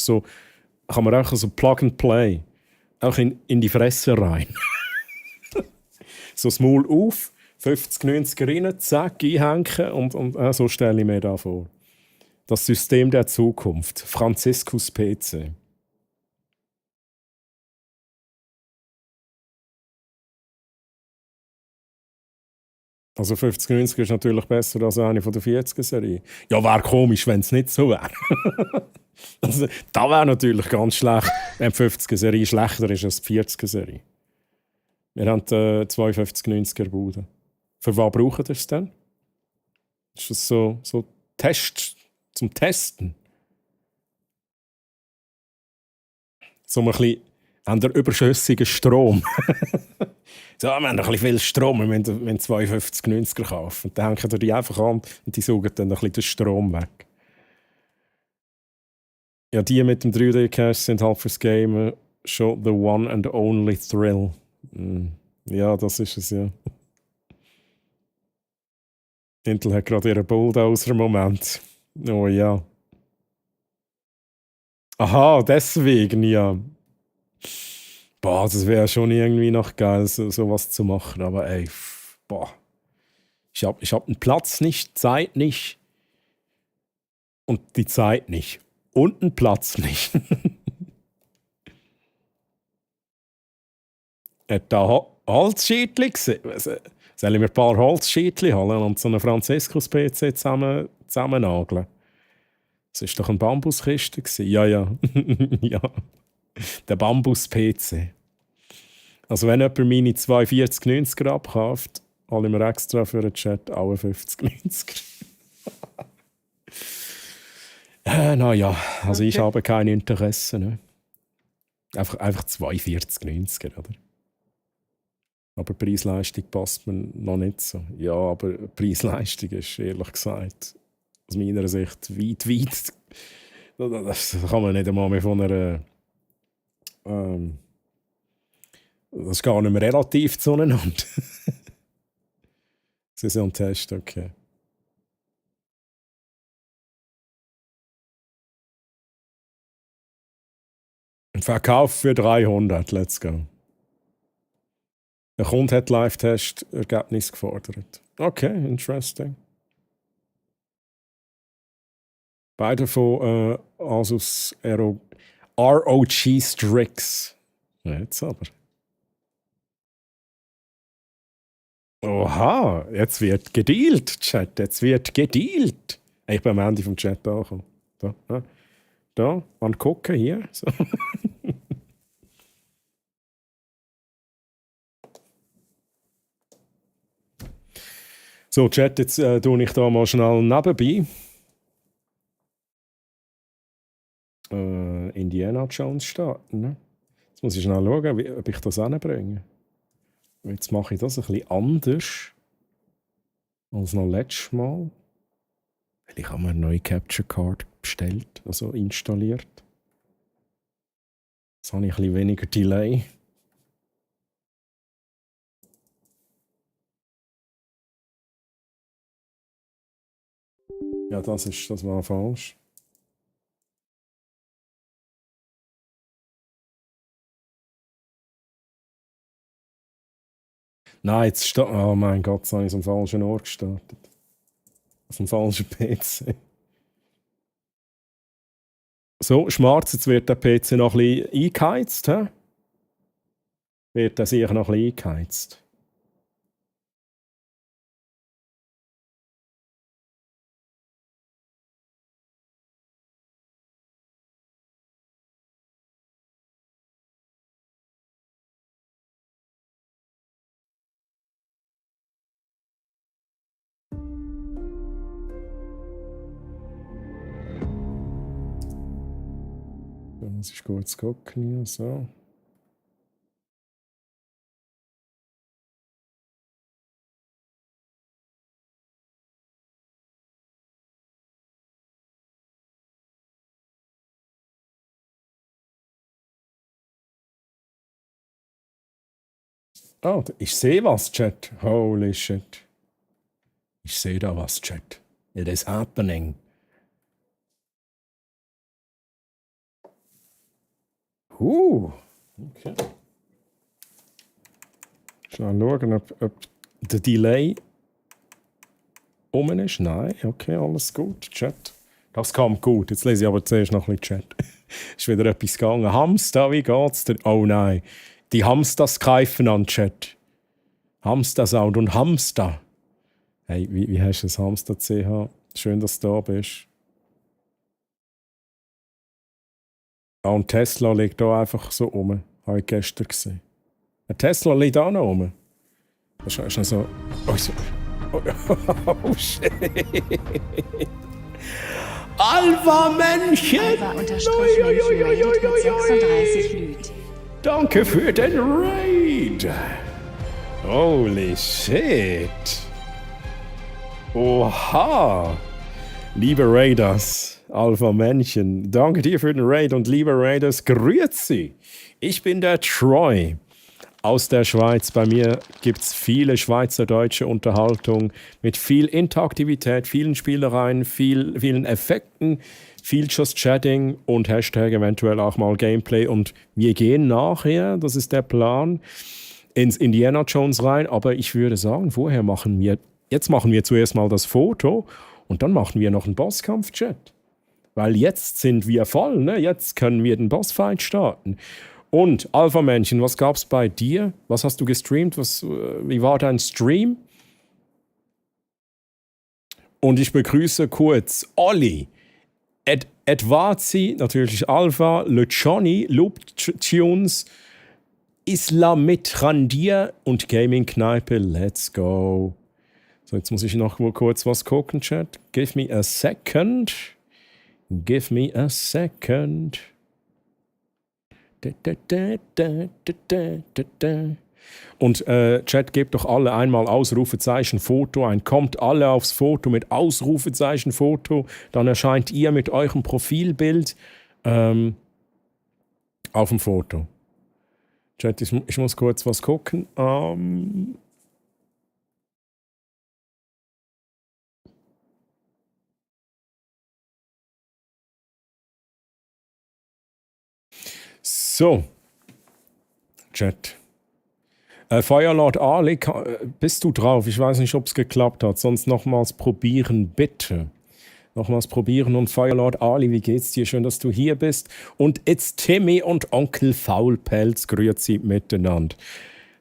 kann man auch so Plug and Play, auch in die Fresse rein. So das Maul auf, 50, 90 rein, zack, einhängen und so stelle ich mir da vor. Das System der Zukunft, Franziskus-PC. Also 5090 ist natürlich besser als eine von der 40er-Serie. Ja, wäre komisch, wenn es nicht so wäre. Also, das wäre natürlich ganz schlecht, wenn die 50er-Serie schlechter ist als die 40er-Serie. Wir haben 5290er Bude. Für was brauchen wir es denn? Ist das so Test, zum Testen? So ein bisschen an der überschüssigen Strom. So, wir haben noch ein bisschen viel Strom, wir müssen 5290er kaufen. Und dann hängen die einfach an und die saugen dann ein bisschen den Strom weg. Ja, die mit dem 3D-Cache sind halt fürs Gamen schon the one and only thrill. Ja, das ist es, ja. Intel hat gerade ihren Bulldozer-Moment. Oh ja. Aha, deswegen, ja. Boah, das wäre schon irgendwie noch geil, sowas zu machen. Aber ey, boah. Ich hab den Platz nicht, Zeit nicht. Und die Zeit nicht. Und den Platz nicht. Da Holzschietli gesehen. Soll ich mir ein paar Holzschietli holen und so einen Franziskus-PC zusammennageln? Das war doch eine Bambuskiste. Ja. Ja. Der Bambus-PC. Also wenn jemand meine 4290er abkauft, hole ich mir extra für den Chat alle 5090er. Naja, also ich habe kein Interesse. Ne? Einfach 4290er, oder? Aber Preis-Leistung passt mir noch nicht so. Ja, aber Preis-Leistung ist ehrlich gesagt aus meiner Sicht weit. Das kann man nicht einmal mehr von einer. Das ist gar nicht mehr relativ zueinander. Sie sind am Test, okay. Ein Verkauf für 300, let's go. Der Kunde hat Live-Test-Ergebnis gefordert. Okay, interesting. Beide von Asus ROG Strix. Jetzt aber. Oha, jetzt wird gedealt, Chat. Jetzt wird gedealt. Ich bin am Ende vom Chat angekommen. Da, man gucken hier. So. So, Chat, jetzt tue ich da mal schnell nebenbei. Indiana Jones starten. Ne? Jetzt muss ich schnell schauen, ob ich das hinbringe. Jetzt mache ich das ein bisschen anders als noch letztes Mal. Ich habe mir eine neue Capture Card bestellt, also installiert. Jetzt habe ich ein bisschen weniger Delay. Ja, das war falsch. Nein, jetzt oh mein Gott, jetzt habe ich am falschen Ort gestartet. Auf dem falschen PC. So, Schmarz, jetzt wird der PC noch ein bisschen eingeheizt. Wird er sicher noch ein bisschen eingeheizt. Muss ich kurz gucken hier, so. Oh, ich sehe was, Chat. Holy shit. Ich sehe da was, Chat. It is happening. Okay. Schnell schauen, ob der Delay ist. Nein, okay, alles gut. Chat. Das kam gut. Jetzt lese ich aber zuerst noch ein bisschen Chat. Ist wieder etwas gegangen. Hamster, wie geht's dir? Oh nein. Die Hamsters greifen an, Chat. Hamster-Sound und Hamster. Hey, wie hast du das Hamster CH? Schön, dass du da bist. Ah, und Tesla liegt da einfach so rum. Habe ich gestern gesehen. Ein Tesla liegt auch noch rum. Das ist schon so. Oh shit. Alpha-Männchen! Alpha-Raid mit 36 Lüt. Danke für den Raid! Holy shit! Oha! Liebe Raiders, Alpha-Männchen, danke dir für den Raid und liebe Raiders, grüezi! Ich bin der Troy aus der Schweiz. Bei mir gibt es viele schweizerdeutsche Unterhaltung mit viel Interaktivität, vielen Spielereien, vielen Effekten, viel Just Chatting und Hashtag eventuell auch mal Gameplay. Und wir gehen nachher, das ist der Plan, ins Indiana Jones rein. Aber ich würde sagen, jetzt machen wir zuerst mal das Foto und dann machen wir noch einen Bosskampf-Chat. Weil jetzt sind wir voll, ne? Jetzt können wir den Bossfight starten. Und Alpha-Männchen, was gab's bei dir? Was hast du gestreamt? Wie war dein Stream? Und ich begrüße kurz Olli, Edwazi, natürlich Alpha, Le Johnny, Loop Tunes, Islamit Randir und Gaming Kneipe. Let's go. So, jetzt muss ich noch mal kurz was gucken, Chat. Give me a second. Give me a second. Und Chat, gebt doch alle einmal Ausrufezeichen Foto ein. Kommt alle aufs Foto mit Ausrufezeichen Foto. Dann erscheint ihr mit eurem Profilbild auf dem Foto. Chat, ich muss kurz was gucken. So, Chat. Firelord Ali, bist du drauf? Ich weiß nicht, ob es geklappt hat. Sonst nochmals probieren, bitte. Nochmals probieren. Und Firelord Ali, wie geht's dir? Schön, dass du hier bist. Und it's Timmy und Onkel Faulpelz. Grüezi miteinander.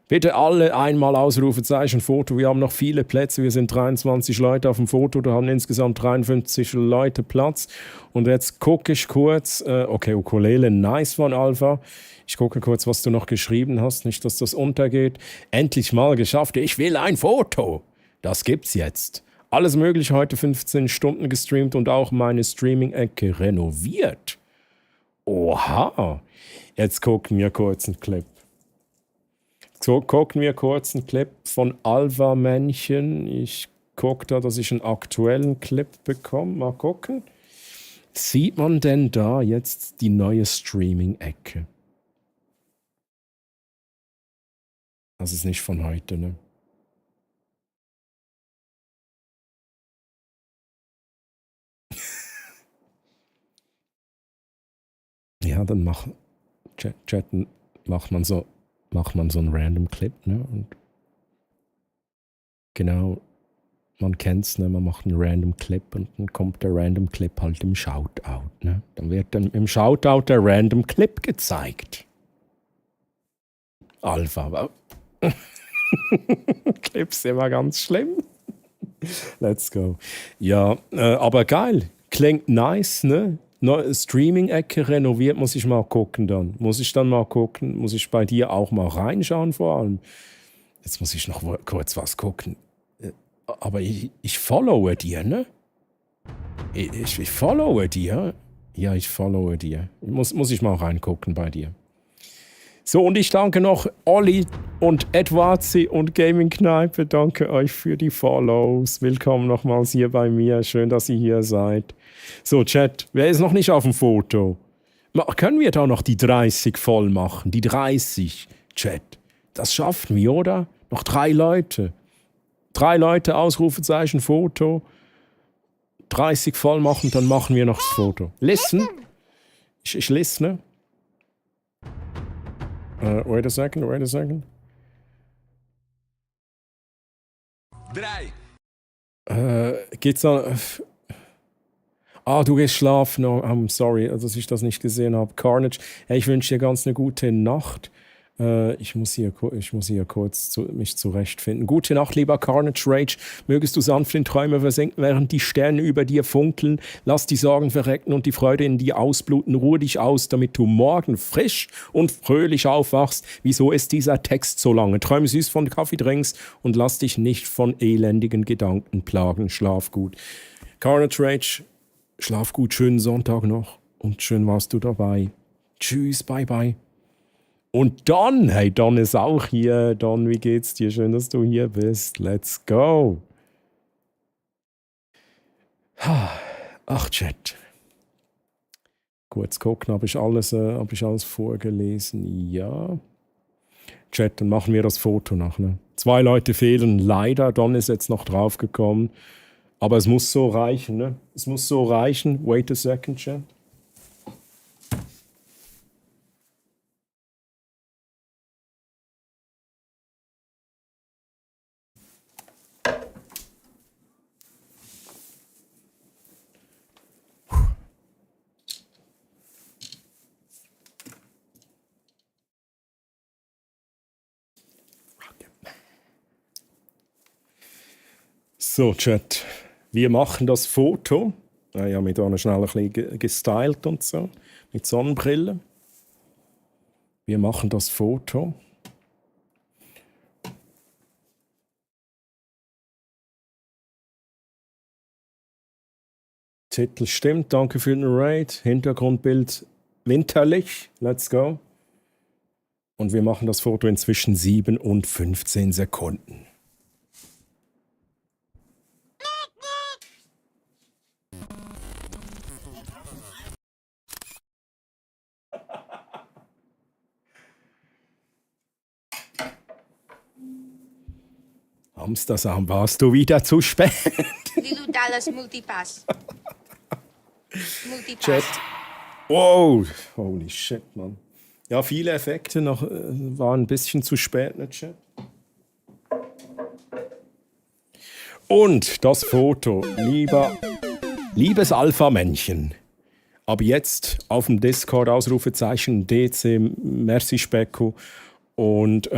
Bitte alle einmal Ausrufezeichen Foto. Wir haben noch viele Plätze. Wir sind 23 Leute auf dem Foto. Da haben insgesamt 53 Leute Platz. Und jetzt gucke ich kurz. Okay, Ukulele, nice von Alpha. Ich gucke kurz, was du noch geschrieben hast. Nicht, dass das untergeht. Endlich mal geschafft. Ich will ein Foto. Das gibt's jetzt. Alles mögliche heute 15 Stunden gestreamt und auch meine Streaming-Ecke renoviert. Oha. Jetzt gucken wir kurz einen Clip. So, gucken wir kurz einen Clip von Alpha-Männchen. Ich gucke da, dass ich einen aktuellen Clip bekomme. Mal gucken. Sieht man denn da jetzt die neue Streaming-Ecke? Das ist nicht von heute, ne? Ja, dann chatten macht man so einen random Clip, ne? Und genau, man kennt's, ne? Man macht einen random Clip und dann kommt der random Clip halt im Shoutout, ne? Dann wird dann im Shoutout der random Clip gezeigt. Alpha. Clips immer ganz schlimm. Let's go. Ja, aber geil. Klingt nice, ne? Streaming-Ecke renoviert, muss ich mal gucken dann. Muss ich bei dir auch mal reinschauen vor allem. Jetzt muss ich noch kurz was gucken. Aber ich followe dir, ne? Ich followe dir. Ja, ich followe dir. Muss ich mal reingucken bei dir. So, und ich danke noch Olli und Edwardsy und Gaming Kneipe. Danke euch für die Follows. Willkommen nochmals hier bei mir. Schön, dass ihr hier seid. So, Chat, wer ist noch nicht auf dem Foto? Können wir da noch die 30 voll machen? Die 30, Chat. Das schaffen wir, oder? Noch 3 Leute. 3 Leute, Ausrufezeichen, Foto. 30 voll machen, dann machen wir noch das Foto. Listen. Ich listne. Wait a second. 3. Geht's da... du gehst schlafen. Oh, I'm sorry, dass ich das nicht gesehen habe. Carnage, hey, ich wünsche dir ganz eine gute Nacht. Ich muss hier kurz mich zurechtfinden. Gute Nacht, lieber Carnage Rage. Mögest du sanft in Träume versinken, während die Sterne über dir funkeln. Lass die Sorgen verrecken und die Freude in dir ausbluten. Ruhe dich aus, damit du morgen frisch und fröhlich aufwachst. Wieso ist dieser Text so lange? Träume süß von Kaffeedrinks und lass dich nicht von elendigen Gedanken plagen. Schlaf gut. Carnage Rage, schlaf gut. Schönen Sonntag noch und schön warst du dabei. Tschüss, bye bye. Und Don, hey, Don ist auch hier. Don, wie geht's dir? Schön, dass du hier bist. Let's go. Ach, Chat. Kurz gucken, habe ich alles vorgelesen? Ja. Chat, dann machen wir das Foto nach. Ne? 2 Leute fehlen leider. Don ist jetzt noch draufgekommen. Aber es muss so reichen, ne? Es muss so reichen. Wait a second, Chat. So, Chat, wir machen das Foto. Ich habe mich da schnell ein bisschen gestylt und so, mit Sonnenbrille. Wir machen das Foto. Titel stimmt, danke für den Raid. Hintergrundbild winterlich, let's go. Und wir machen das Foto in zwischen 7 und 15 Sekunden. Hamstersam, warst du wieder zu spät? Lilu Dallas Multipass. Multipass. Chat. Wow, holy shit, Mann. Ja, viele Effekte noch waren ein bisschen zu spät, ne, Chat? Und das Foto, liebes Alpha-Männchen. Ab jetzt auf dem Discord Ausrufezeichen DC Merci Specko. Und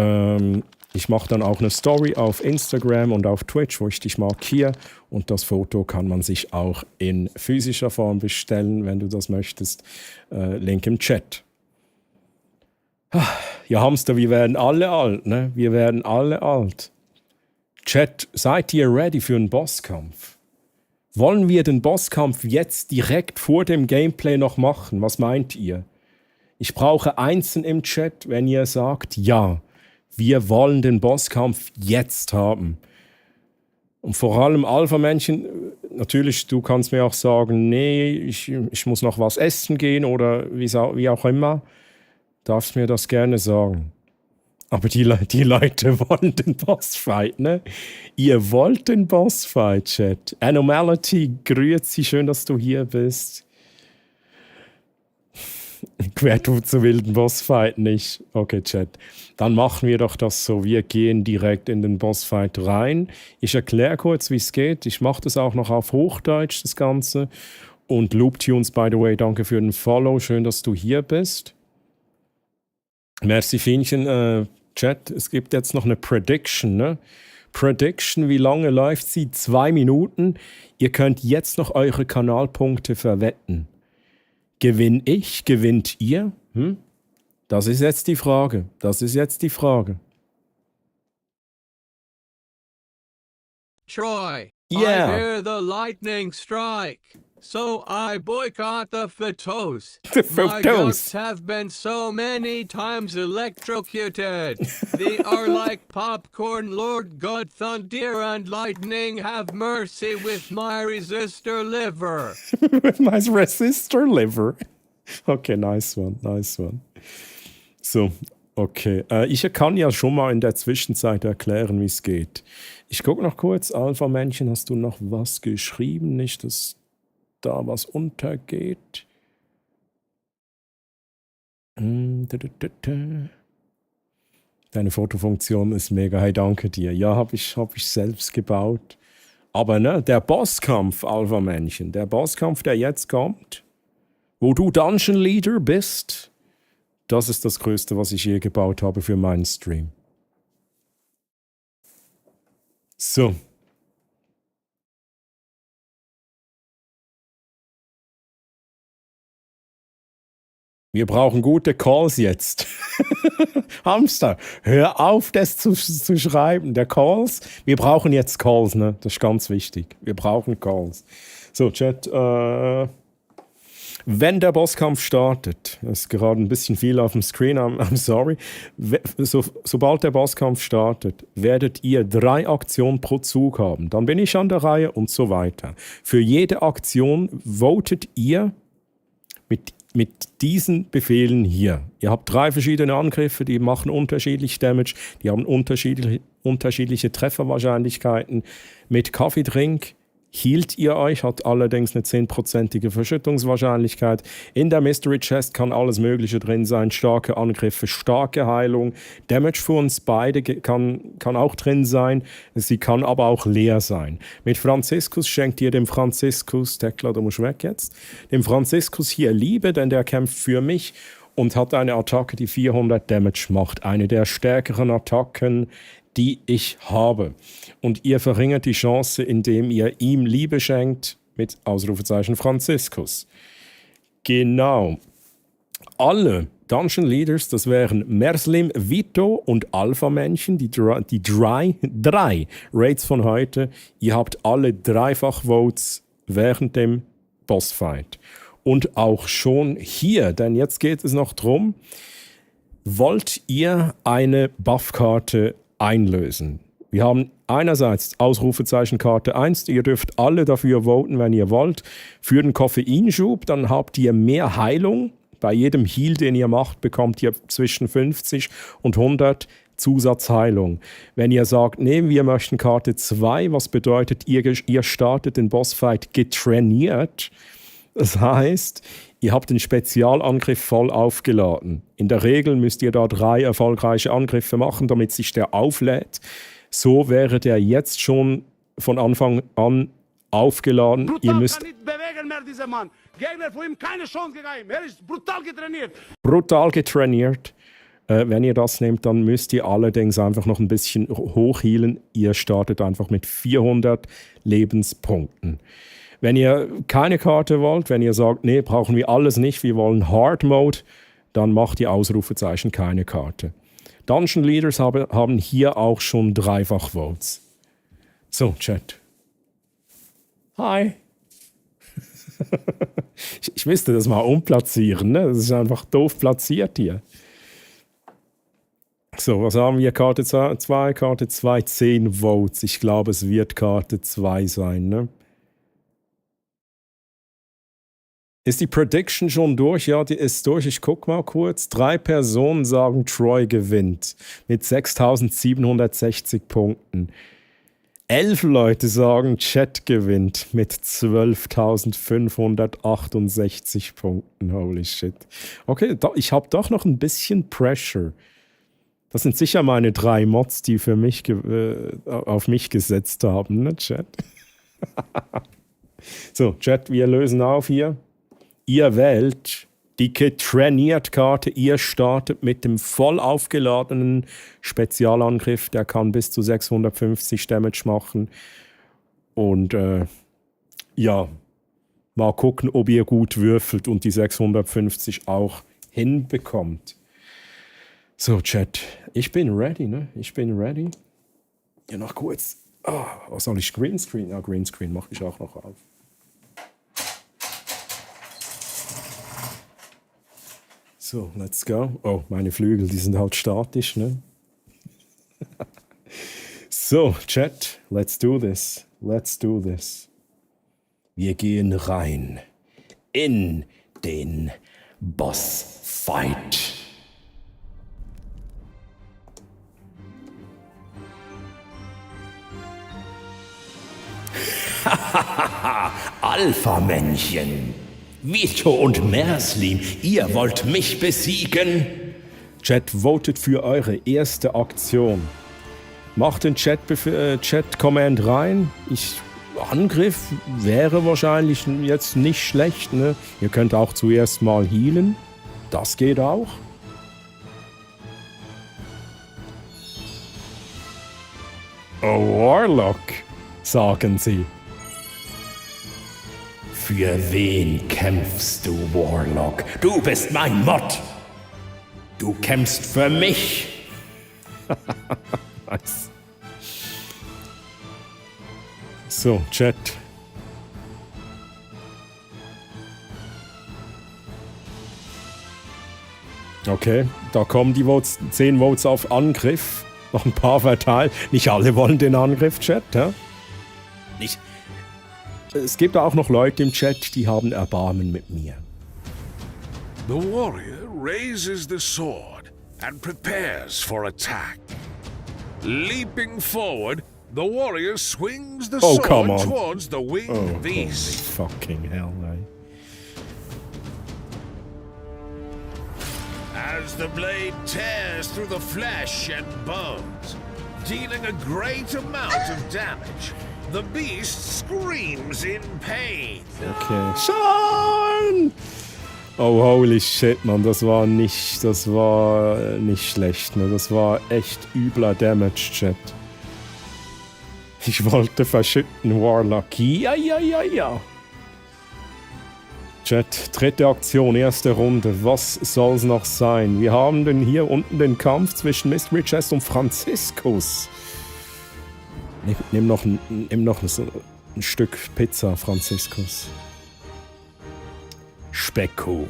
ich mache dann auch eine Story auf Instagram und auf Twitch, wo ich dich markiere. Und das Foto kann man sich auch in physischer Form bestellen, wenn du das möchtest. Link im Chat. Ja, Hamster, wir werden alle alt, ne? Wir werden alle alt. Chat, seid ihr ready für einen Bosskampf? Wollen wir den Bosskampf jetzt direkt vor dem Gameplay noch machen? Was meint ihr? Ich brauche Einsen im Chat, wenn ihr sagt, ja. Wir wollen den Bosskampf jetzt haben. Und vor allem Alpha-Männchen, natürlich, du kannst mir auch sagen, nee, ich muss noch was essen gehen oder wie auch immer. Darfst mir das gerne sagen. Aber die Leute wollen den Bossfight, ne? Ihr wollt den Bossfight, Chat. Anomality, grüezi, schön, dass du hier bist. Quertut will den Bossfight nicht. Okay, Chat. Dann machen wir doch das so. Wir gehen direkt in den Bossfight rein. Ich erkläre kurz, wie es geht. Ich mache das auch noch auf Hochdeutsch, das Ganze. Und Looptunes, by the way, danke für den Follow. Schön, dass du hier bist. Merci, Fienchen. Chat, es gibt jetzt noch eine Prediction, ne? Prediction, wie lange läuft sie? 2 Minuten. Ihr könnt jetzt noch eure Kanalpunkte verwetten. Gewinn ich? Gewinnt ihr? Das ist jetzt die Frage. Troy, Yeah. I hear the lightning strike. so I boycott the photos. The My photos. ducks have been so many times electrocuted. They are like popcorn. Lord God, thunder and lightning, have mercy with my resistor liver. My resistor liver. Okay, nice one, nice one. So, okay. Ich kann ja schon mal in der Zwischenzeit erklären, wie es geht. Ich gucke noch kurz. Alpha-Männchen, hast du noch was geschrieben? Nicht, dass da was untergeht. Deine Fotofunktion ist mega. Hey, danke dir. Ja, hab ich selbst gebaut. Aber ne, der Bosskampf, Alpha-Männchen, der Bosskampf, der jetzt kommt, wo du Dungeon Leader bist, das ist das Größte, was ich je gebaut habe für meinen Stream. So. Wir brauchen gute Calls jetzt. Hamster, hör auf, das zu schreiben. Der Calls, wir brauchen jetzt Calls, ne? Das ist ganz wichtig. Wir brauchen Calls. So, Chat, wenn der Bosskampf startet, das ist gerade ein bisschen viel auf dem Screen, I'm sorry. Sobald der Bosskampf startet, werdet ihr 3 Aktionen pro Zug haben. Dann bin ich an der Reihe und so weiter. Für jede Aktion votet ihr mit diesen Befehlen hier. Ihr habt 3 verschiedene Angriffe, die machen unterschiedlich Damage, die haben unterschiedliche Trefferwahrscheinlichkeiten. Mit Kaffeetrink hielt ihr euch, hat allerdings eine 10%ige Verschüttungswahrscheinlichkeit. In der Mystery Chest kann alles Mögliche drin sein. Starke Angriffe, starke Heilung. Damage für uns beide kann auch drin sein. Sie kann aber auch leer sein. Mit Franziskus schenkt ihr dem Franziskus, Tekla, du musst weg jetzt, dem Franziskus hier Liebe, denn der kämpft für mich und hat eine Attacke, die 400 Damage macht. Eine der stärkeren Attacken, die ich habe. Und ihr verringert die Chance, indem ihr ihm Liebe schenkt, mit Ausrufezeichen Franziskus. Genau. Alle Dungeon Leaders, das wären Merslim, Vito und Alpha-Männchen, die drei Raids von heute. Ihr habt alle Dreifach-Votes während dem Bossfight. Und auch schon hier, denn jetzt geht es noch drum, wollt ihr eine Buffkarte einlösen? Wir haben einerseits Ausrufezeichen Karte 1, ihr dürft alle dafür voten, wenn ihr wollt, für den Koffeinschub, dann habt ihr mehr Heilung. Bei jedem Heal, den ihr macht, bekommt ihr zwischen 50 und 100 Zusatzheilung. Wenn ihr sagt, nee, wir möchten Karte 2, was bedeutet, ihr startet den Bossfight getrainiert. Das heißt, ihr habt den Spezialangriff voll aufgeladen. In der Regel müsst ihr da 3 erfolgreiche Angriffe machen, damit sich der auflädt. So wäre der jetzt schon von Anfang an aufgeladen. Ihr müsst kann nicht bewegen mehr, dieser Mann. Gegner von ihm keine Chance gegeben. Er ist brutal getrainiert. Brutal getrainiert. Wenn ihr das nehmt, dann müsst ihr allerdings einfach noch ein bisschen hochhealen. Ihr startet einfach mit 400 Lebenspunkten. Wenn ihr keine Karte wollt, wenn ihr sagt, nee, brauchen wir alles nicht, wir wollen Hard Mode, dann macht ihr Ausrufezeichen keine Karte. Dungeon Leaders haben hier auch schon Dreifach-Votes. So, Chat. Hi. Ich müsste das mal umplatzieren, ne? Das ist einfach doof platziert hier. So, was haben wir? Karte 2, Karte 2, 10 Votes. Ich glaube, es wird Karte 2 sein, ne? Ist die Prediction schon durch? Ja, die ist durch. Ich gucke mal kurz. 3 Personen sagen, Troy gewinnt mit 6.760 Punkten. 11 Leute sagen, Chat gewinnt mit 12.568 Punkten. Holy shit. Okay, ich habe doch noch ein bisschen Pressure. Das sind sicher meine 3 Mods, die für mich auf mich gesetzt haben, ne, Chat? So, Chat, wir lösen auf hier. Ihr wählt die Getrainiert-Karte. Ihr startet mit dem voll aufgeladenen Spezialangriff. Der kann bis zu 650 Damage machen. Und ja, mal gucken, ob ihr gut würfelt und die 650 auch hinbekommt. So, Chat, ich bin ready, ne? Ich bin ready. Ja, noch kurz. Was soll ich? Greenscreen? Ja, Greenscreen mache ich auch noch auf. So, let's go. Oh, meine Flügel, die sind halt statisch, ne? So, Chat, let's do this. Let's do this. Wir gehen rein in den Bossfight. Alpha-Männchen. Vito und Merslin, ihr wollt mich besiegen? Chat, votet für eure erste Aktion. Macht den Chat-Command rein. Angriff wäre wahrscheinlich jetzt nicht schlecht, ne? Ihr könnt auch zuerst mal healen. Das geht auch. Oh, Warlock, sagen sie. Für wen kämpfst du, Warlock? Du bist mein Mod. Du kämpfst für mich. Nice. So, Chat. Okay, da kommen die Votes, 10 Votes auf Angriff. Noch ein paar verteilt. Nicht alle wollen den Angriff, Chat, ja? Nicht. Es gibt auch noch Leute im Chat, die haben Erbarmen mit mir. The warrior raises the sword and prepares for attack. Leaping forward, the warrior swings the sword towards the winged beast. Fucking hell, eh? As the blade tears through the flesh and bones, dealing a great amount of damage, the beast screams in pain. Okay. Schon! Oh, holy shit, man, das war nicht schlecht, ne? Das war echt übler Damage, Chat. Ich wollte verschütten, Warlock. Ja. Chat, dritte Aktion, erste Runde. Was soll's noch sein? Wir haben denn hier unten den Kampf zwischen Mystery Chest und Franziskus. Nimm noch ein Stück Pizza, Franziskus. Specko.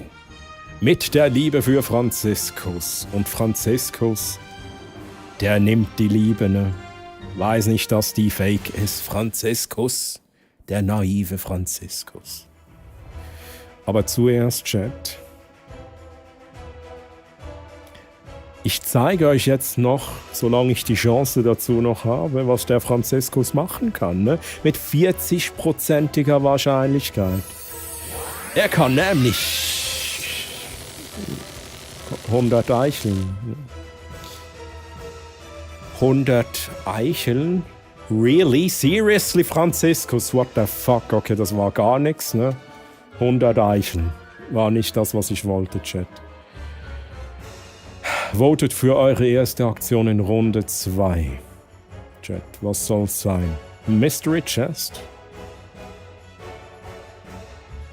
Mit der Liebe für Franziskus. Und Franziskus, der nimmt die Liebe, ne? Weiß nicht, dass die fake ist. Franziskus, der naive Franziskus. Aber zuerst, Chat. Ich zeige euch jetzt noch, solange ich die Chance dazu noch habe, was der Franziskus machen kann, ne? Mit 40%iger Wahrscheinlichkeit. Er kann nämlich 100 Eicheln. 100 Eicheln? Really? Seriously, Franziskus? What the fuck? Okay, das war gar nichts, ne? 100 Eicheln. War nicht das, was ich wollte, Chat. Votet für eure erste Aktion in Runde 2. Chat, was soll's sein? Mystery Chest?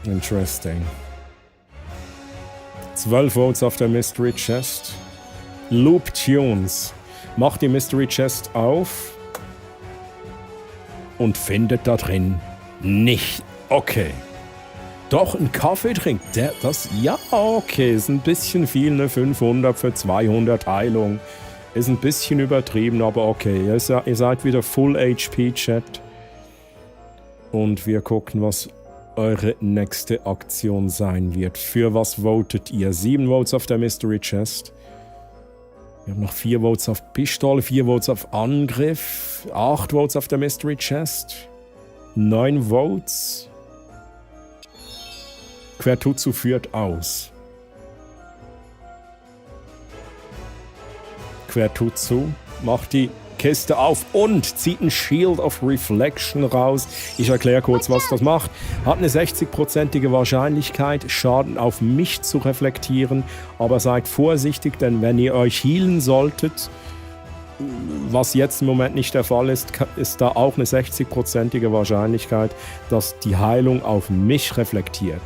Interesting. 12 Votes auf der Mystery Chest. Loop Tunes. Macht die Mystery Chest auf und findet da drin nicht. Okay. Doch, ein Kaffee trinkt. Ja, okay. Ist ein bisschen viel, ne? 500 für 200 Heilung. Ist ein bisschen übertrieben, aber okay. Ihr seid wieder Full HP, Chat. Und wir gucken, was eure nächste Aktion sein wird. Für was votet ihr? 7 Votes auf der Mystery Chest. Wir haben noch 4 Votes auf Pistole, 4 Votes auf Angriff, 8 Votes auf der Mystery Chest, 9 Votes. Quertutsu führt aus. Quertutsu macht die Kiste auf und zieht ein Shield of Reflection raus. Ich erkläre kurz, was das macht. Hat eine 60%ige Wahrscheinlichkeit, Schaden auf mich zu reflektieren. Aber seid vorsichtig, denn wenn ihr euch healen solltet, was jetzt im Moment nicht der Fall ist, ist da auch eine 60%ige Wahrscheinlichkeit, dass die Heilung auf mich reflektiert.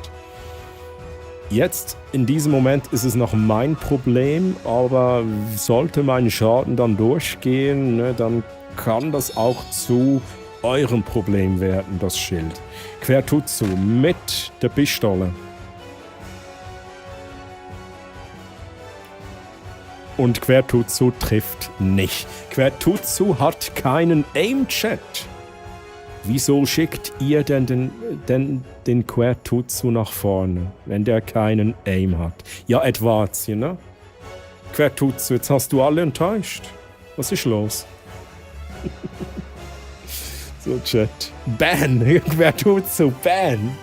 Jetzt, in diesem Moment, ist es noch mein Problem, aber sollte mein Schaden dann durchgehen, ne, dann kann das auch zu eurem Problem werden, das Schild. Quertutsu mit der Pistole. und Quertutsu trifft nicht. Quertutsu hat keinen Aim-Chat. Wieso schickt ihr denn den Quertutsu nach vorne, wenn der keinen Aim hat? Ja, Edwardschen, ne? Quertutsu, jetzt hast du alle enttäuscht. Was ist los? So, Chat. Ban! Quertutsu, ban!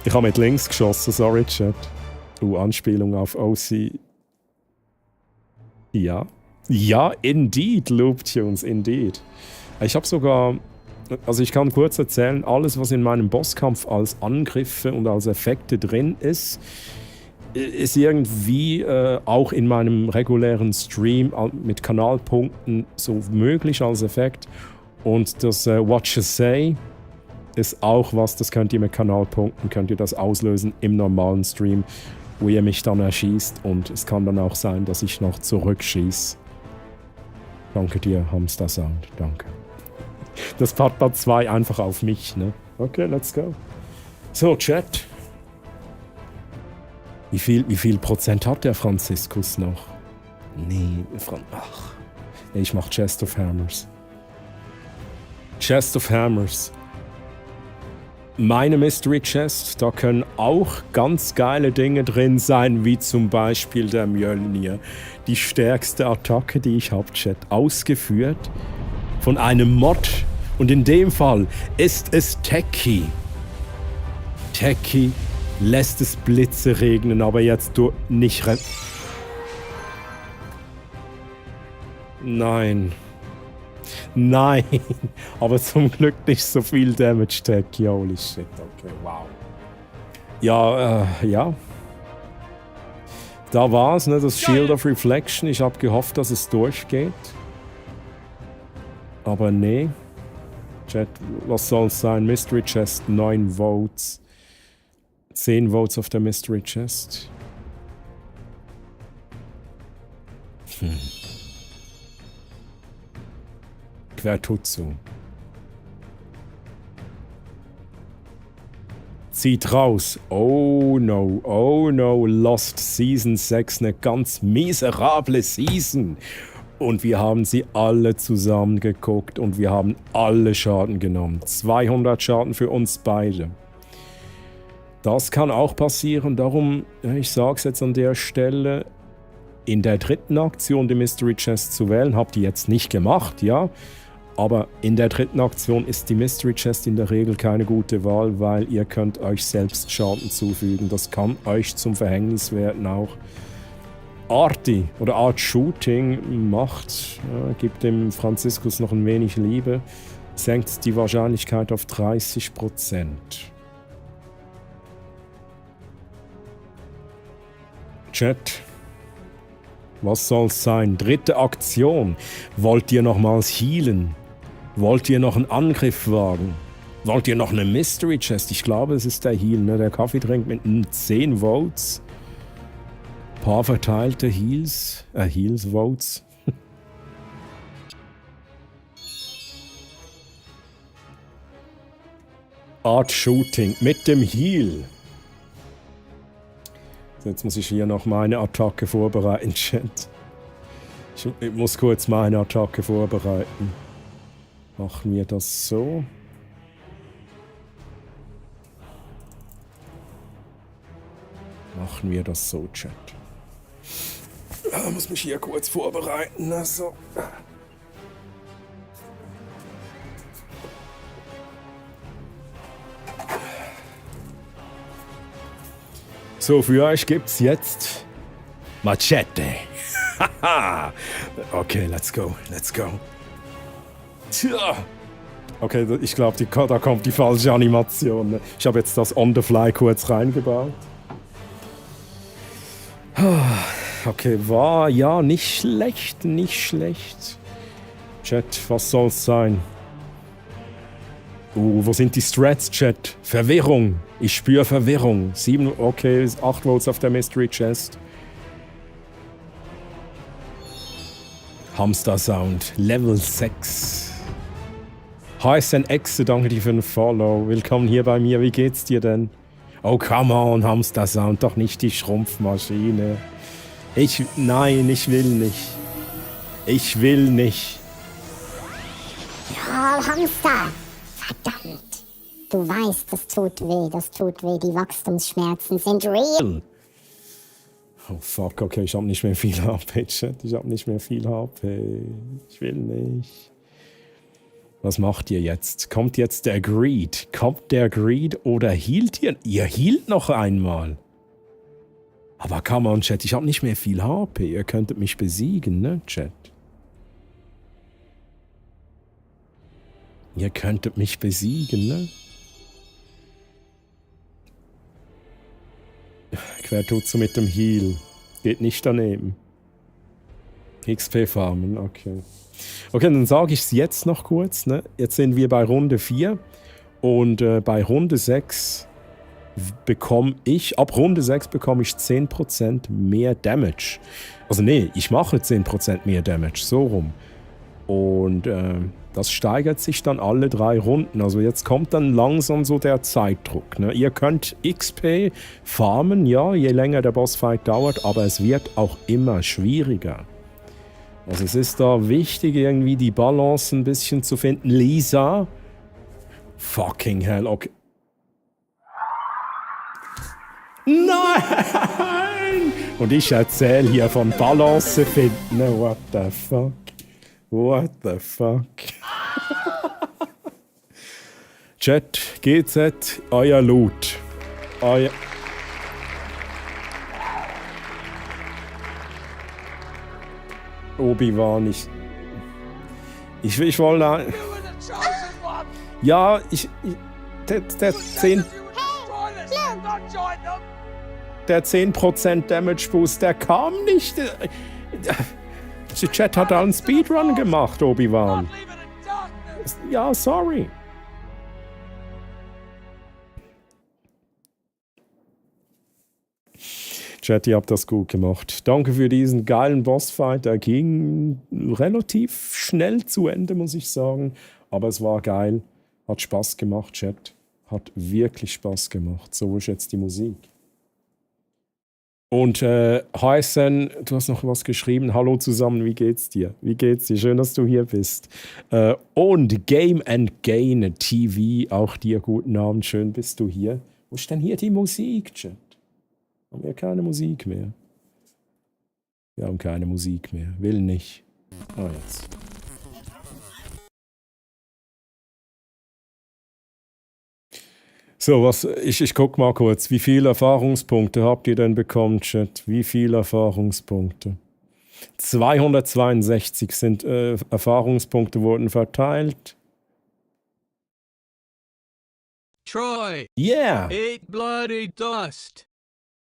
Ich habe mit links geschossen, sorry, Chat. Anspielung auf OC. Ja. Ja, indeed, Looptunes, indeed. Ich habe sogar... Also ich kann kurz erzählen, alles was in meinem Bosskampf als Angriffe und als Effekte drin ist irgendwie auch in meinem regulären Stream mit Kanalpunkten so möglich als Effekt. Und das What You Say ist auch was, das könnt ihr mit Kanalpunkten, könnt ihr das auslösen im normalen Stream, wo ihr mich dann erschießt. Und es kann dann auch sein, dass ich noch zurückschieße. Danke dir, Hamster Sound, danke. Das Part 2 einfach auf mich, ne? Okay, let's go. So, Chat. Wie viel Prozent hat der Franziskus noch? Nee, ich mach Chest of Hammers. Chest of Hammers. Meine Mystery Chest, da können auch ganz geile Dinge drin sein, wie zum Beispiel der Mjölnir. Die stärkste Attacke, die ich habe, Chat, ausgeführt von einem Mod. Und in dem Fall ist es Techie. Techie lässt es Blitze regnen, aber jetzt nicht Nein. Nein. Aber zum Glück nicht so viel Damage, Techie. Holy shit. Okay, wow. Ja, ja. Da war's, ne, das Shield of Reflection. Ich habe gehofft, dass es durchgeht. Aber nee. Chat, was soll's sein? Mystery Chest, 9 Votes. 10 Votes auf der Mystery Chest. Quertutsu. Zieht raus. Oh no. Lost Season 6, eine ganz miserable Season. Und wir haben sie alle zusammen geguckt und wir haben alle Schaden genommen. 200 Schaden für uns beide. Das kann auch passieren, darum, ich sage es jetzt an der Stelle, in der dritten Aktion die Mystery Chest zu wählen, habt ihr jetzt nicht gemacht, ja, aber in der dritten Aktion ist die Mystery Chest in der Regel keine gute Wahl, weil ihr könnt euch selbst Schaden zufügen, das kann euch zum Verhängnis werden auch. Arty oder Art Shooting macht, gibt dem Franziskus noch ein wenig Liebe, senkt die Wahrscheinlichkeit auf 30%. Chat, was soll's sein? Dritte Aktion. Wollt ihr nochmals healen? Wollt ihr noch einen Angriff wagen? Wollt ihr noch eine Mystery Chest? Ich glaube, es ist der Heal, ne? Der Kaffeetrink mit 10 Votes. Paar verteilte Heals. Votes. Art Shooting mit dem Heal. Jetzt muss ich hier noch meine Attacke vorbereiten, Chat. Ich muss kurz meine Attacke vorbereiten. Machen wir das so. Machen wir das so, Chat. Ich muss mich hier kurz vorbereiten. Also. So, für euch gibt's jetzt Machete. Okay, let's go. Tja. Okay, ich glaube, da kommt die falsche Animation. Ich habe jetzt das on the fly kurz reingebaut. Okay, war ja nicht schlecht. Chat, was soll's sein? Wo sind die Strats, Chat? Verwirrung. Ich spüre Verwirrung. 7, okay, 8 Votes auf der Mystery Chest. Hamster Sound, Level 6. HSN Exe, danke dir für den Follow. Willkommen hier bei mir, wie geht's dir denn? Oh, come on, Hamster Sound, doch nicht die Schrumpfmaschine. Nein, ich will nicht. Ich will nicht. Ja, Hamster. Verdammt. Du weißt, das tut weh, die Wachstumsschmerzen sind real. Oh fuck, okay, ich hab nicht mehr viel HP, Chat. Ich hab nicht mehr viel HP. Ich will nicht. Was macht ihr jetzt? Kommt jetzt der Greed? Kommt der Greed oder healt ihr? Ihr healt noch einmal. Aber come on, Chat, ich hab nicht mehr viel HP. Ihr könntet mich besiegen, ne, Chat? Ihr könntet mich besiegen, ne? Quer tut's so mit dem Heal. Geht nicht daneben. XP farmen, okay. Okay, dann sage ich es jetzt noch kurz. Ne? Jetzt sind wir bei Runde 4. Und bei Runde 6 ab Runde 6 bekomme ich 10% mehr Damage. Also nee, ich mache 10% mehr Damage, so rum. Und das steigert sich dann alle 3 Runden. Also jetzt kommt dann langsam so der Zeitdruck. Ne? Ihr könnt XP farmen, ja, je länger der Bossfight dauert, aber es wird auch immer schwieriger. Also es ist da wichtig, irgendwie die Balance ein bisschen zu finden. Lisa? Fucking hell, okay. Nein! Und ich erzähle hier von Balance finden. Ne? What the fuck? What the fuck? Chat, GZ, euer Loot. Obi-Wan, ich wollte... Ja, der 10% Damage Boost, der kam nicht. Der Chat hat da einen Speedrun gemacht, Obi-Wan. Ja, sorry. Chat, ihr habt das gut gemacht. Danke für diesen geilen Bossfight. Der ging relativ schnell zu Ende, muss ich sagen. Aber es war geil. Hat Spaß gemacht, Chat. Hat wirklich Spaß gemacht. So ist jetzt die Musik. Und HSN, du hast noch was geschrieben. Hallo zusammen, wie geht's dir? Wie geht's dir? Schön, dass du hier bist. Und Game and Gain TV, auch dir guten Abend. Schön bist du hier. Wo ist denn hier die Musik, Chat? Haben wir keine Musik mehr? Wir haben keine Musik mehr. Will nicht. Ah, jetzt. So, ich guck mal kurz. Wie viele Erfahrungspunkte habt ihr denn bekommen, Chat? Wie viele Erfahrungspunkte? 262 sind Erfahrungspunkte wurden verteilt. Troy. Yeah. Eat bloody dust.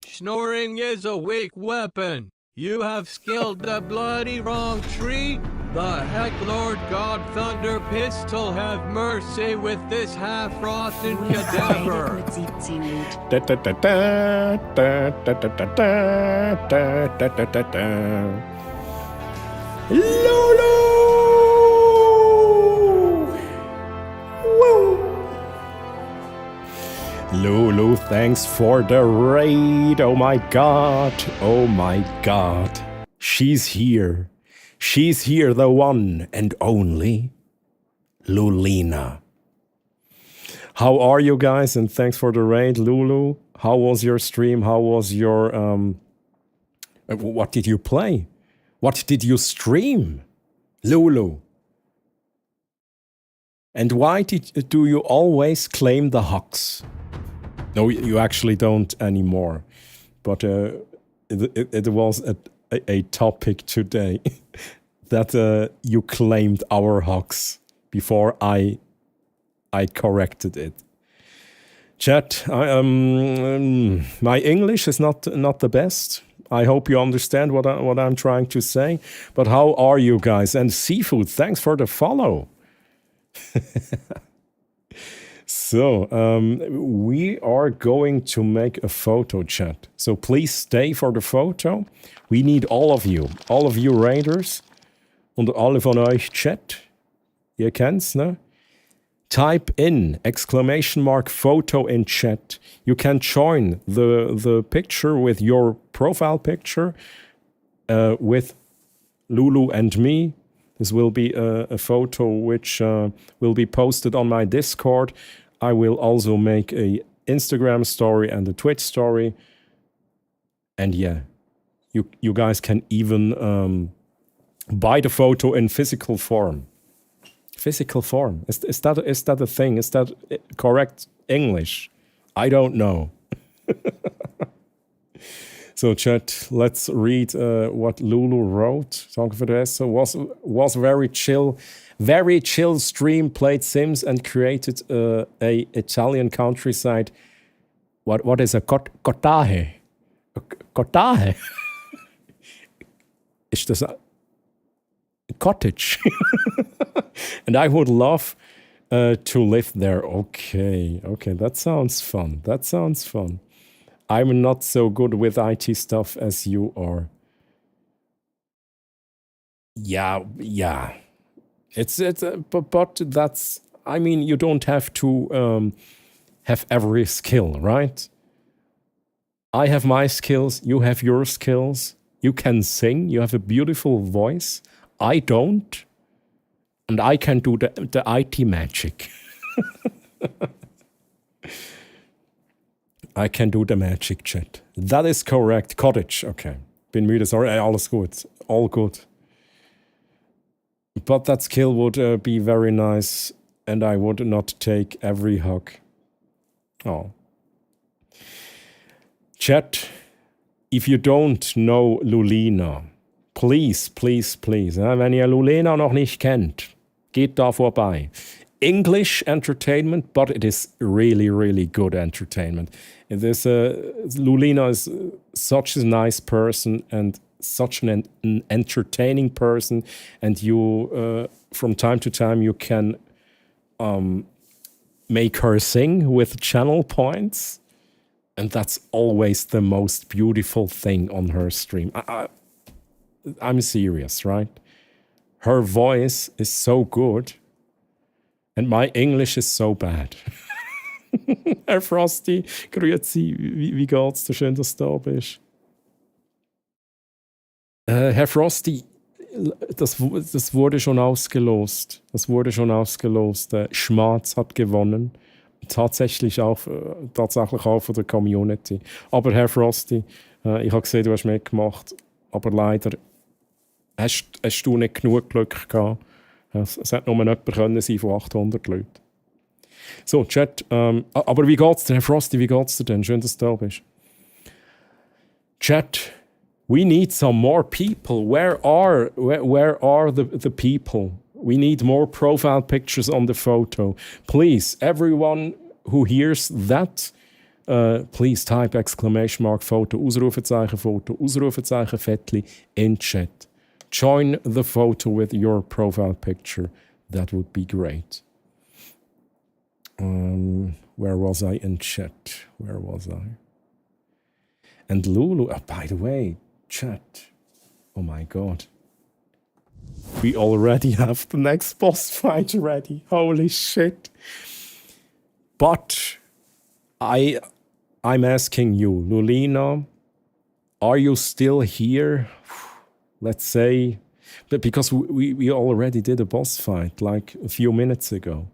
Snoring is a weak weapon. You have skilled the bloody wrong tree. The heck, Lord God Thunder Pistol, have mercy with this half-rotten cadaver. Lulu! Woo! Lulu, thanks for the raid. Oh my god. Oh my god. She's here. She's here, the one and only Lulina. How are you guys? And thanks for the raid, Lulu. How was your stream? How was your what did you play? What did you stream, Lulu? And why do you always claim the Hux? No, you actually don't anymore. But it was a topic today that you claimed our Hux before I corrected it. Chat, my English is not the best. I hope you understand what I'm trying to say. But how are you guys? And Seafood, thanks for the follow. So, we are going to make a photo, chat. So please stay for the photo. We need all of you Raiders und alle von euch Chat. Ihr kennt's, ne? Type in !photo in chat. You can join the picture with your profile picture with Lulu and me. This will be a photo which will be posted on my Discord. I will also make a Instagram story and a Twitch story. And yeah, you guys can even buy the photo in physical form. Physical form. Is that a thing? Is that correct English? I don't know. So chat, let's read what Lulu wrote. Danke für das. Was very chill stream, played Sims and created a Italian countryside. What is a cottage? Cottage? Is this a cottage? And I would love to live there. Okay, that sounds fun. I'm not so good with IT stuff as you are. Yeah. But that's, I mean, you don't have to have every skill, right? I have my skills, you have your skills. You can sing, you have a beautiful voice. I don't. And I can do the IT magic. I can do the magic, chat. That is correct. Cottage, okay. Bin müde, sorry. Alles gut. All good. But that skill would be very nice, and I would not take every hug. Oh. Chat, if you don't know Lulina, please, wenn ihr Lulina noch nicht kennt, geht da vorbei. English entertainment, but it is really, really good entertainment. Lulina is such a nice person and such an entertaining person, and you, from time to time, you can make her sing with channel points, and that's always the most beautiful thing on her stream. I'm serious, right? Her voice is so good. And my English is so bad. Herr Frosty, grüezi, wie geht's dir? Schön, dass du da bist. Herr Frosty, das wurde schon ausgelost. Schmarz hat gewonnen. Tatsächlich auch von der Community. Aber Herr Frosty, ich habe gesehen, du hast mitgemacht. Aber leider hast du nicht genug Glück gehabt. Es hätte nur jemand können sein von 800 Leuten. So, Chat, aber wie geht's dir, Herr Frosty, wie geht's dir denn? Schön, dass du da bist. Chat, we need some more people. Where are the people? We need more profile pictures on the photo. Please, everyone who hears that, please type !Photo, Ausrufezeichen Fettli in chat. Join the photo with your profile picture. That would be great. Where was I in chat? Where was I? And Lulu, by the way, chat. Oh my god. We already have the next boss fight ready. Holy shit. But I'm asking you, Lulina, are you still here? Let's say, but because we already did a boss fight like a few minutes ago.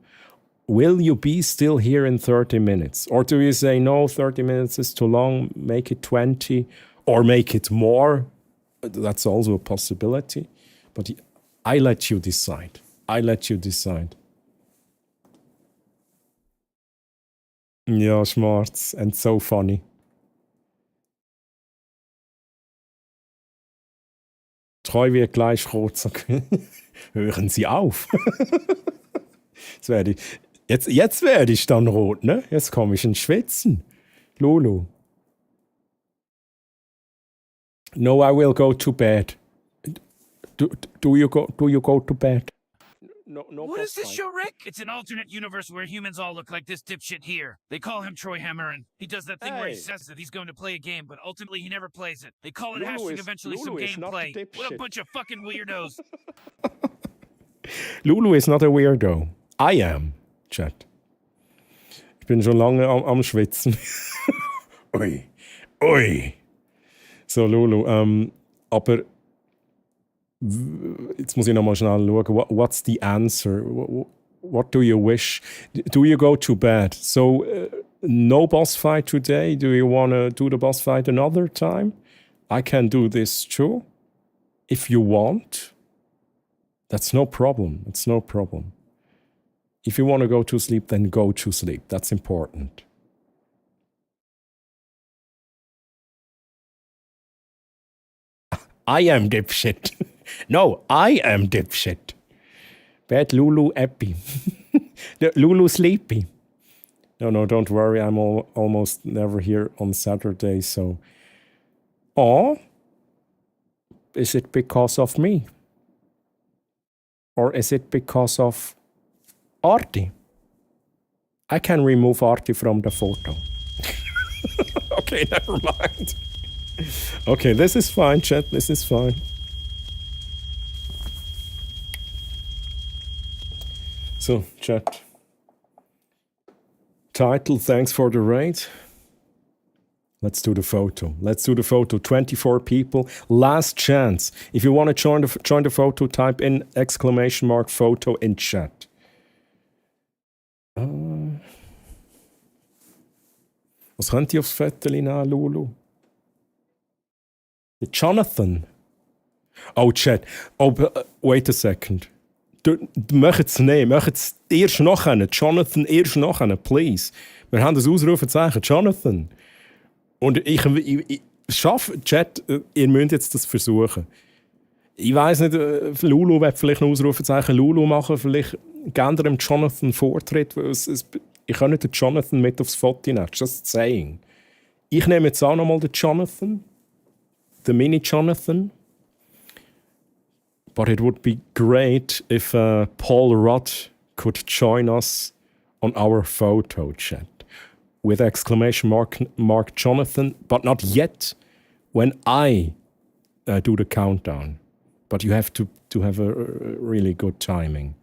Will you be still here in 30 minutes? Or do you say, no, 30 minutes is too long, make it 20, or make it more? That's also a possibility. But I let you decide. Ja, Schmarz, and so funny. Treu wird gleich rot. Hören Sie auf. Jetzt werde ich dann rot, ne? Jetzt komme ich ins Schwitzen. Lulu. No, I will go to bed. Do you go to bed? No. What is this show, Rick? It's an alternate universe where humans all look like this dipshit here. They call him Troy Hammerin. He does that thing where he says that he's going to play a game, but ultimately he never plays it. They call it eventually some gameplay. What a bunch of fucking weirdos. Lulu is not a weirdo. I am, chat. Ich bin schon lange am Schwitzen. Ui. So, Lulu, aber Jetzt muss ich nochmal schnell schauen. What's the answer? What do you wish? Do you go to bed? So, no boss fight today. Do you want to do the boss fight another time? I can do this too. If you want. That's no problem. It's no problem. If you want to go to sleep, then go to sleep. That's important. I am dipshit. No, I am dipshit. Bad Lulu happy. Lulu sleepy. No, don't worry. I'm almost never here on Saturday, so... Oh? Is it because of me? Or is it because of Artie? I can remove Artie from the photo. Okay, never mind. Okay, this is fine, chat. This is fine. So, chat. Title, thanks for the raid. Let's do the photo. 24 people. Last chance. If you want to join the photo, type in !photo in chat. Was könnt ihr aufs Foto nehmen, Lulu? Jonathan. Oh, chat. Oh, wait a second. Macht es nicht. Macht es erst nachher. Jonathan, erst nachher, please. Wir haben das Ausrufezeichen. Jonathan. Und ich schaffe, Chat, ihr müsst jetzt das versuchen. Ich weiss nicht, Lulu wird vielleicht ein Ausrufezeichen Lulu machen, vielleicht geben dem Jonathan Vortritt, weil ich kann nicht den Jonathan mit aufs Foto nehmen, just saying. Ich nehme jetzt auch nochmal den Jonathan, den Mini-Jonathan. But it would be great if Paul Rudd could join us on our photo chat. With exclamation mark Jonathan, but not yet when I do the countdown. But you have to have a really good timing.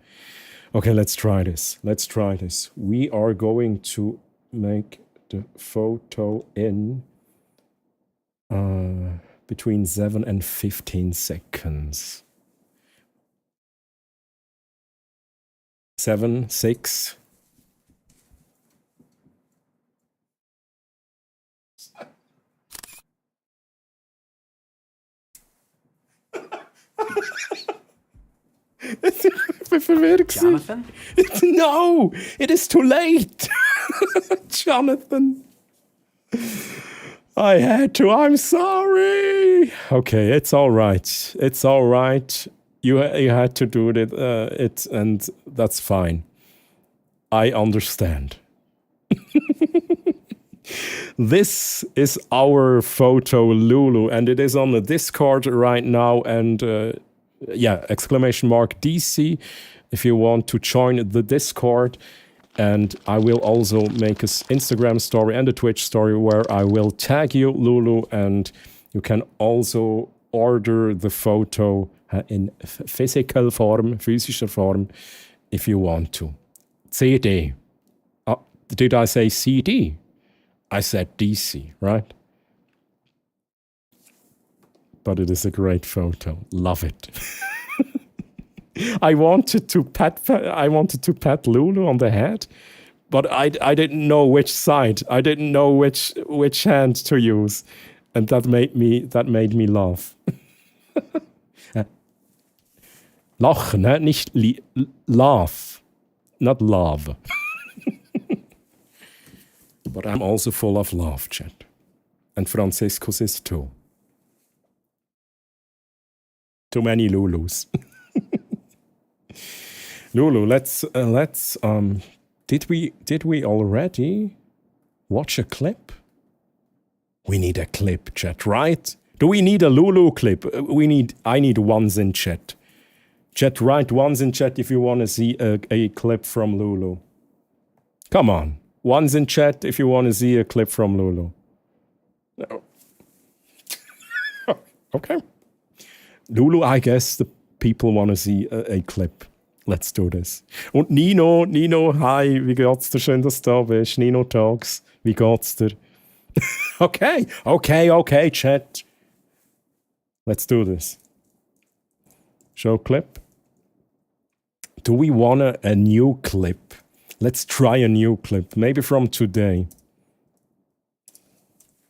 Okay, let's try this. We are going to make the photo in between 7 and 15 seconds. 7, 6... Ich bin verwirrt. Jonathan? No, it is too late. Jonathan. I had to. I'm sorry. Okay, it's all right. You had to do it, and that's fine. I understand. This is our photo, Lulu, and it is on the Discord right now. And exclamation mark DC if you want to join the Discord. And I will also make an Instagram story and a Twitch story where I will tag you, Lulu, and you can also order the photo in physical form, physischer Form, if you want to. CD. Did I say CD? I said DC, right? But it is a great photo. Love it. I wanted to pat Lulu on the head, but I didn't know which side. I didn't know which hand to use, and that made me laugh. Lachen, ne? Nicht laugh, not love. But I'm also full of love, chat. And Franciscus is too. Too many Lulus. Lulu, let's did we already watch a clip? We need a clip, chat, right? Do we need a Lulu clip? I need ones in chat. Chat, write ones in chat if you want to see a clip from Lulu. Come on. Ones in chat if you want to see a clip from Lulu. No. Okay. Lulu, I guess the people want to see a clip. Let's do this. Und Nino, hi, wie geht's dir? Schön, dass du da bist. Nino Talks, wie geht's dir? Okay, chat. Let's do this. Show clip. Do we want a new clip? Let's try a new clip. Maybe from today.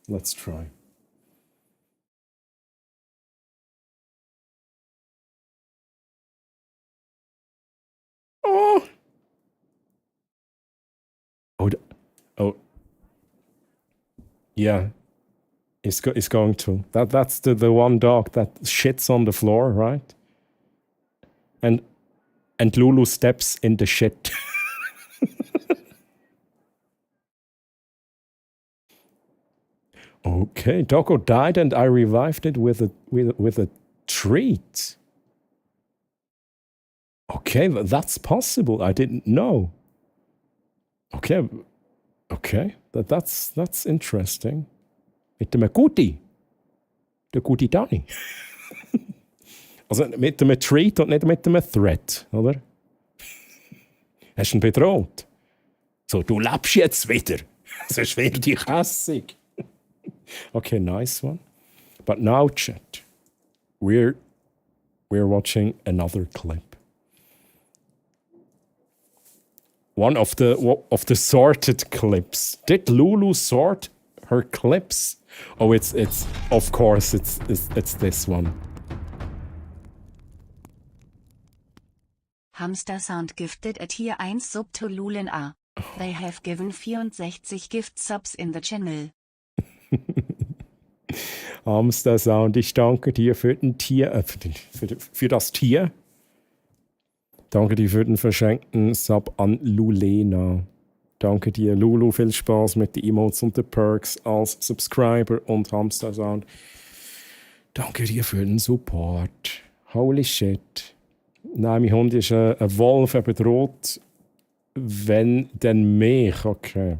Let's try. Oh. Oh. Yeah. It's going to. That's the one dog that shits on the floor, right? And Lulu steps in the shit. Okay, Doggo died and I revived it with a treat. Okay, that's possible. I didn't know. Okay, that's interesting. Mit dem Guti. Der Guti Dani. Also mit dem Treat und nicht mit dem Threat, oder? Hast du ihn bedroht? So, du lebst jetzt wieder. Sonst werde ich hässig. Okay, nice one. But now, chat, we're watching another clip. One of the sorted clips. Did Lulu sort her clips? Oh, it's of course it's this one. Hamster Sound gifted a tier 1 sub to Lulen A. They have given 64 gift subs in the channel. Hamster Sound, ich danke dir für den Tier, für das Tier. Danke dir für den verschenkten Sub an Lulena. Danke dir, Lulu. Viel Spaß mit den Emotes und den Perks als Subscriber und Hamster Sound. Danke dir für den Support. Holy shit. Nein, mein Hund ist ein Wolf, er bedroht, wenn, dann mich. Okay.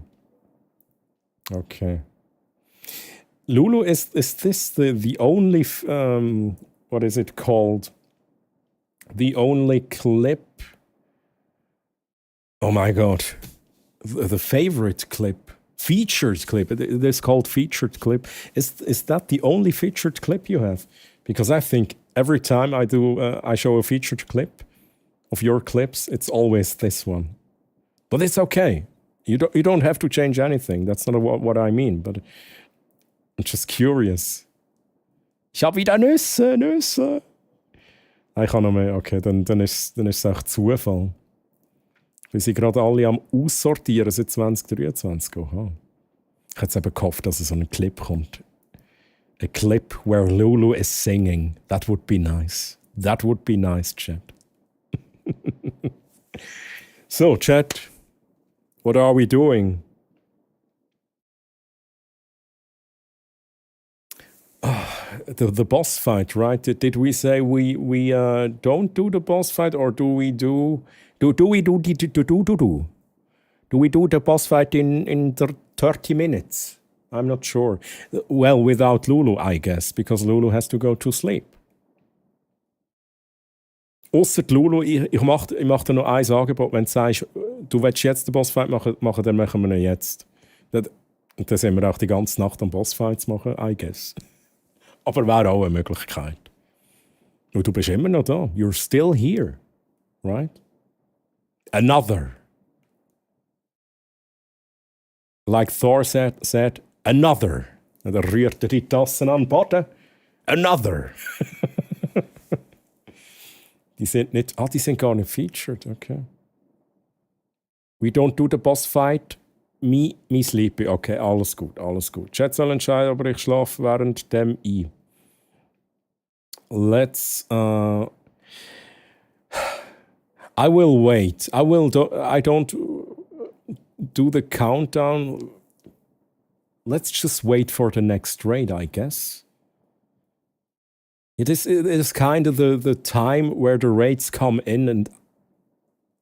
Lulu, is this the only, what is it called? The only clip? Oh my God. The favorite clip. Featured clip. It is called featured clip. Is that the only featured clip you have? Because I think every time I show a featured clip of your clips, it's always this one. But it's okay. You don't have to change anything. That's not what I mean. But I'm just curious. Ich habe wieder Nüsse. Ich kann noch mehr. Okay, dann ist es echt Zufall. Wir sind gerade alle am Aussortieren seit 2023. Oha. Ich hätte eben gehofft, dass so ein Clip kommt. A clip where Lulu is singing. That would be nice. That would be nice, chat. So, chat. What are we doing? The boss fight, right? Did we say we don't do the boss fight, or do we do we do the boss fight in 30 minutes? I'm not sure. Well, without Lulu, I guess, because Lulu has to go to sleep. Ausser Lulu, ich mach dir noch ein Angebot, wenn du sagst, du willst jetzt den Bossfight machen, dann machen wir ihn jetzt. Dann sind wir auch die ganze Nacht am Bossfights machen, I guess. Aber wäre auch eine Möglichkeit. Und du bist immer noch da. You're still here. Right? Another. Like Thor said, another. Und er rührte die Tassen an den Boden. Another. Die sind gar nicht featured. Okay. We don't do the boss fight. Me sleepy. Okay, alles gut. Chat soll entscheiden, aber ich schlafe während dem ein. Let's. I will wait. I don't do the countdown. Let's just wait for the next raid, I guess. It is kind of the time where the raids come in, and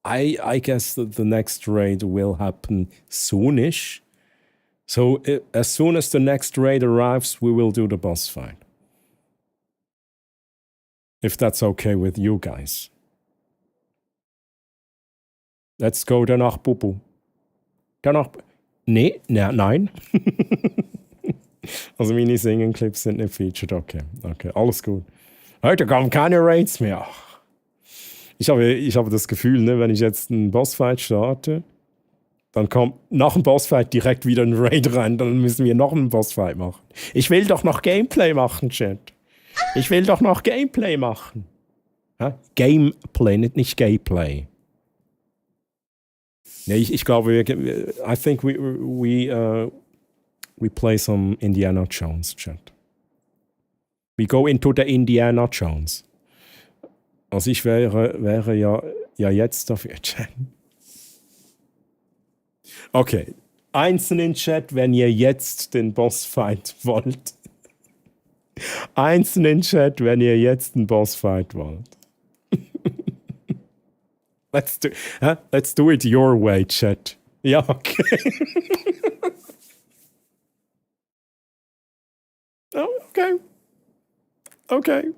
I guess that the next raid will happen soonish. So as soon as the next raid arrives, we will do the boss fight. If that's okay with you guys. Let's go danach, Bubu. Danach. Nein. Also meine Singen-Clips sind nicht featured. Okay, alles gut. Heute kommen keine Raids mehr. Ich habe das Gefühl, ne, wenn ich jetzt einen Bossfight starte, dann kommt nach dem Bossfight direkt wieder ein Raid rein, dann müssen wir noch einen Bossfight machen. Ich will doch noch Gameplay machen, Chat. Ich will doch noch Gameplay machen. Hä? Gameplay, nicht Gameplay. Nee, ich glaube, I think we play some Indiana Jones, Chat. We go into the Indiana Jones. Also ich wäre ja jetzt dafür, Chat. Okay, einzeln Chat, wenn ihr jetzt den Bossfight wollt. Einzeln Chat, wenn ihr jetzt den Bossfight wollt. Let's do it your way, Chat. Ja, okay. Oh, okay. Okay.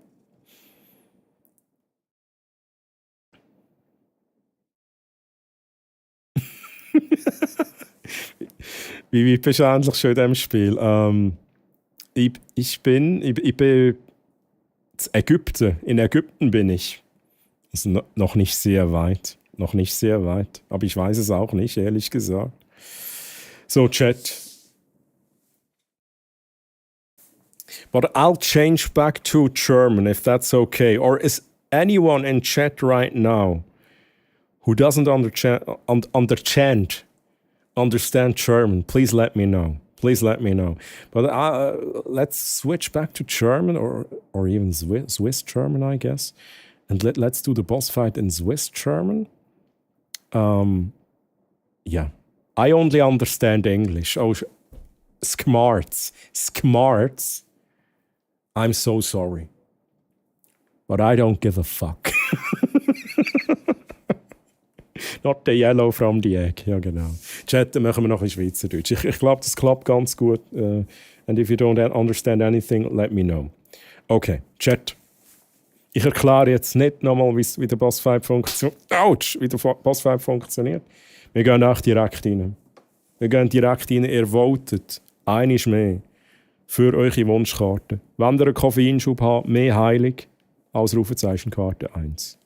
Wie bist du eigentlich schon in diesem Spiel? Ich bin in Ägypten. In Ägypten bin ich. Das ist noch nicht sehr weit. Noch nicht sehr weit. Aber ich weiß es auch nicht, ehrlich gesagt. So, Chat. But I'll change back to German if that's okay. Or is anyone in chat right now who doesn't understand German, please let me know. Please let me know. But let's switch back to German or even Swiss German, I guess. And let's do the boss fight in Swiss German. Yeah. I only understand English. Oh, smarts. I'm so sorry. But I don't give a fuck. Not the yellow from the egg. Ja, genau. Chat, dann machen wir noch in Schweizerdeutsch. Ich glaube, das klappt ganz gut. And if you don't understand anything, let me know. Okay, Chat. Ich erkläre jetzt nicht nochmal, wie der Bossfight funktioniert. Autsch! Wie der Bossfight funktioniert. Wir gehen auch direkt rein. Wir gehen direkt rein. Ihr votet. Einiges mehr. Für eure Wunschkarte. Wenn ihr einen Koffeinschub habt, mehr heilig. Ausrufezeichenkarte 1.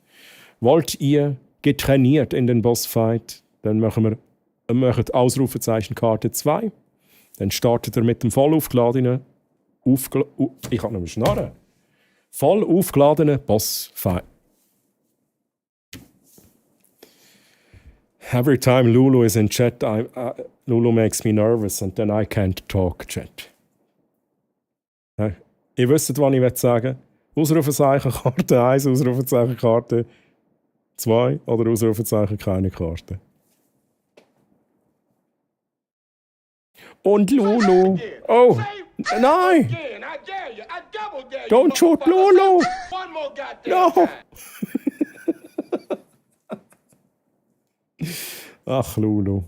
Wollt ihr getrainiert in den Bossfight, dann machen wir Ausrufezeichenkarte 2. Dann startet ihr mit dem voll aufgeladenen, ich kann nicht mehr schnarren. Voll aufgeladenen Bossfight. Every time Lulu is in chat, Lulu makes me nervous and then I can't talk, Chat. Ihr wisst, was ich sagen will. Ausrufezeichenkarte 1, Ausrufezeichenkarte 2 oder Ausrufezeichen keine Karte. Und Lulu. Oh, nein! Don't shoot Lulu! No! Ach, Lulu.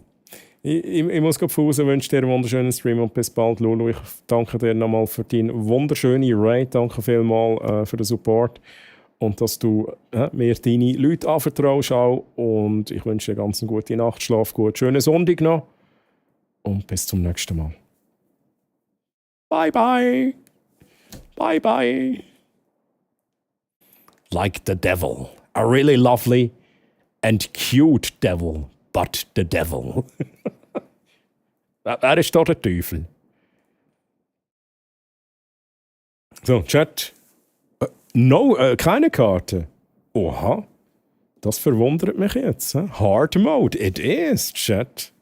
Ich muss gerade Fuß wünschen dir einen wunderschönen Stream und bis bald, Lulu. Ich danke dir nochmal für deinen wunderschönen Raid. Danke vielmals für den Support. Und dass du mir deine Leute anvertraust auch. Und ich wünsche dir ganz eine gute Nacht, schlaf gut, schönen Sonntag noch. Und bis zum nächsten Mal. Bye, bye. Bye, bye. Like the devil. A really lovely and cute devil. But the devil. Wer ist da der Teufel? So, Chat. No, keine Karte. Oha. Das verwundert mich jetzt. Hard Mode. It is, Chat.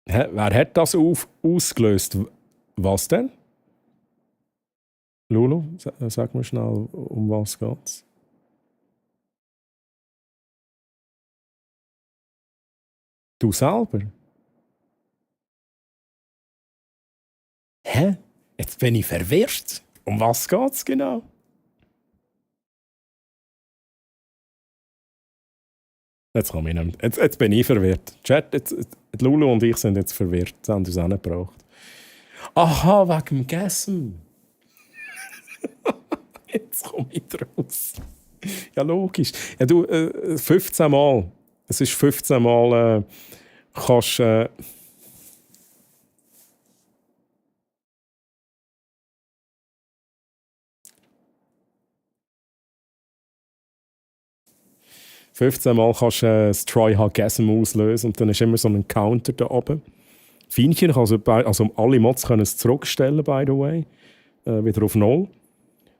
Wer hat das ausgelöst? Was denn? Lulu, sag mir schnell, um was geht's? Du selber? Hä? Jetzt bin ich verwirrt. Um was geht's genau? Jetzt komme ich nicht. Jetzt bin ich verwirrt. Chat, Lulu und ich sind jetzt verwirrt. Das haben wir es auch nicht gebraucht. Aha, wegen dem Gessen. Jetzt komme ich raus. Ja, logisch. Ja, du, 15 Mal. Es ist 15 Mal, kannst 15 Mal kannst du das Try Gasm auslösen und dann ist immer so ein Counter da oben. Feinchen, also alle Mods können es zurückstellen, by the way. Wieder auf 0.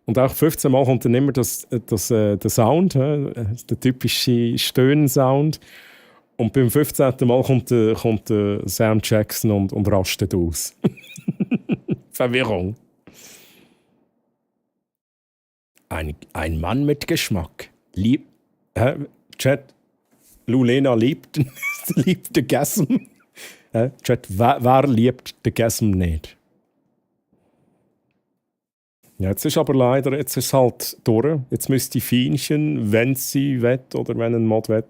Und auch 15 Mal kommt dann immer der Sound, der typische Stöhnen-Sound. Und beim 15. Mal kommt Sam Jackson und rastet aus. Verwirrung. Ein Mann mit Geschmack. Chat, Lulena liebt den Gasm. Chat, wer liebt den Gasm nicht? Ja, jetzt ist aber leider, jetzt ist es halt durch. Jetzt müsste Feinchen, wenn sie will oder wenn ein Mod will,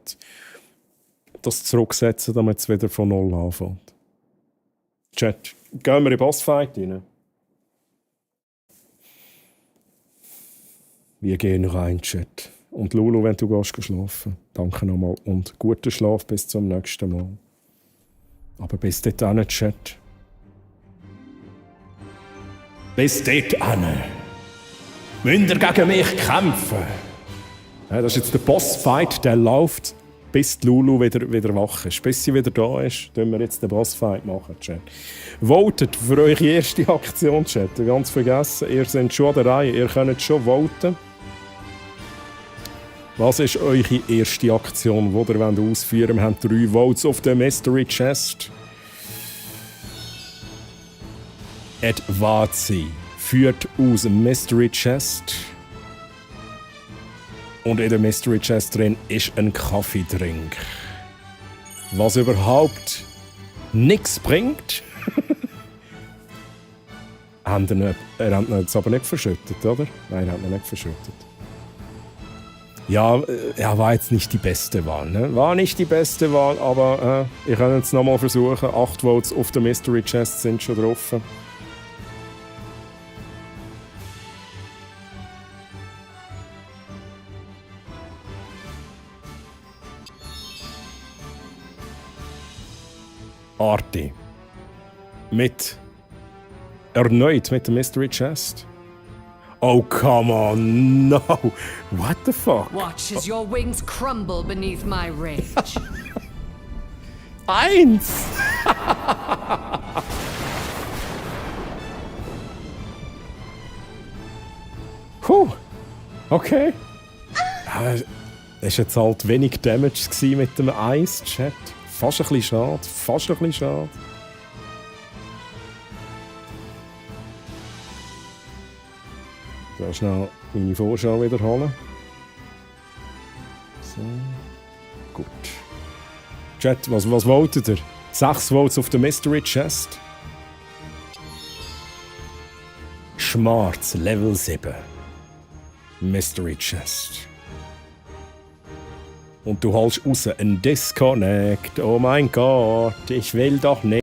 das zurücksetzen, damit es wieder von 0 anfängt. Chat, gehen wir in den Bossfight rein? Wir gehen rein, Chat. Und Lulu, wenn du gehst schlafen, danke nochmal und guten Schlaf bis zum nächsten Mal. Aber bis dahin, Chat. Bis dahin. Müsst ihr gegen mich kämpfen? Ja, das ist jetzt der Bossfight, der läuft, bis die Lulu wieder wach ist. Bis sie wieder da ist, machen wir jetzt den Bossfight machen, Chat. Votet für eure erste Aktion, Chat. Ganz vergessen, ihr seid schon an der Reihe, ihr könnt schon voten. Was ist eure erste Aktion, die ihr ausführen wollt? Wir haben 3 Votes auf der Mystery Chest. Edvazi führt aus dem Mystery Chest. Und in der Mystery Chest drin ist ein Kaffeedrink. Was überhaupt nichts bringt. Er hat ihn jetzt aber nicht verschüttet, oder? Nein, er hat ihn nicht verschüttet. Ja, er war jetzt nicht die beste Wahl. Ne? War nicht die beste Wahl, aber ich kann es nochmal versuchen. 8 Votes auf der Mystery Chest sind schon drauf. Arti. Erneut mit der Mystery Chest. Oh, come on, no! What the fuck? Watch as your wings crumble beneath my rage. 1! Puh, okay. Das war jetzt halt wenig Damage mit dem Eis-Chat. Fast ein bisschen schade, Da schnell meine Vorschau wiederholen. So. Gut. Chat, was votet ihr? 6 Votes auf der Mystery Chest. Schmarz, Level 7. Mystery Chest. Und du holst raus ein Disconnect. Oh mein Gott, ich will doch nicht.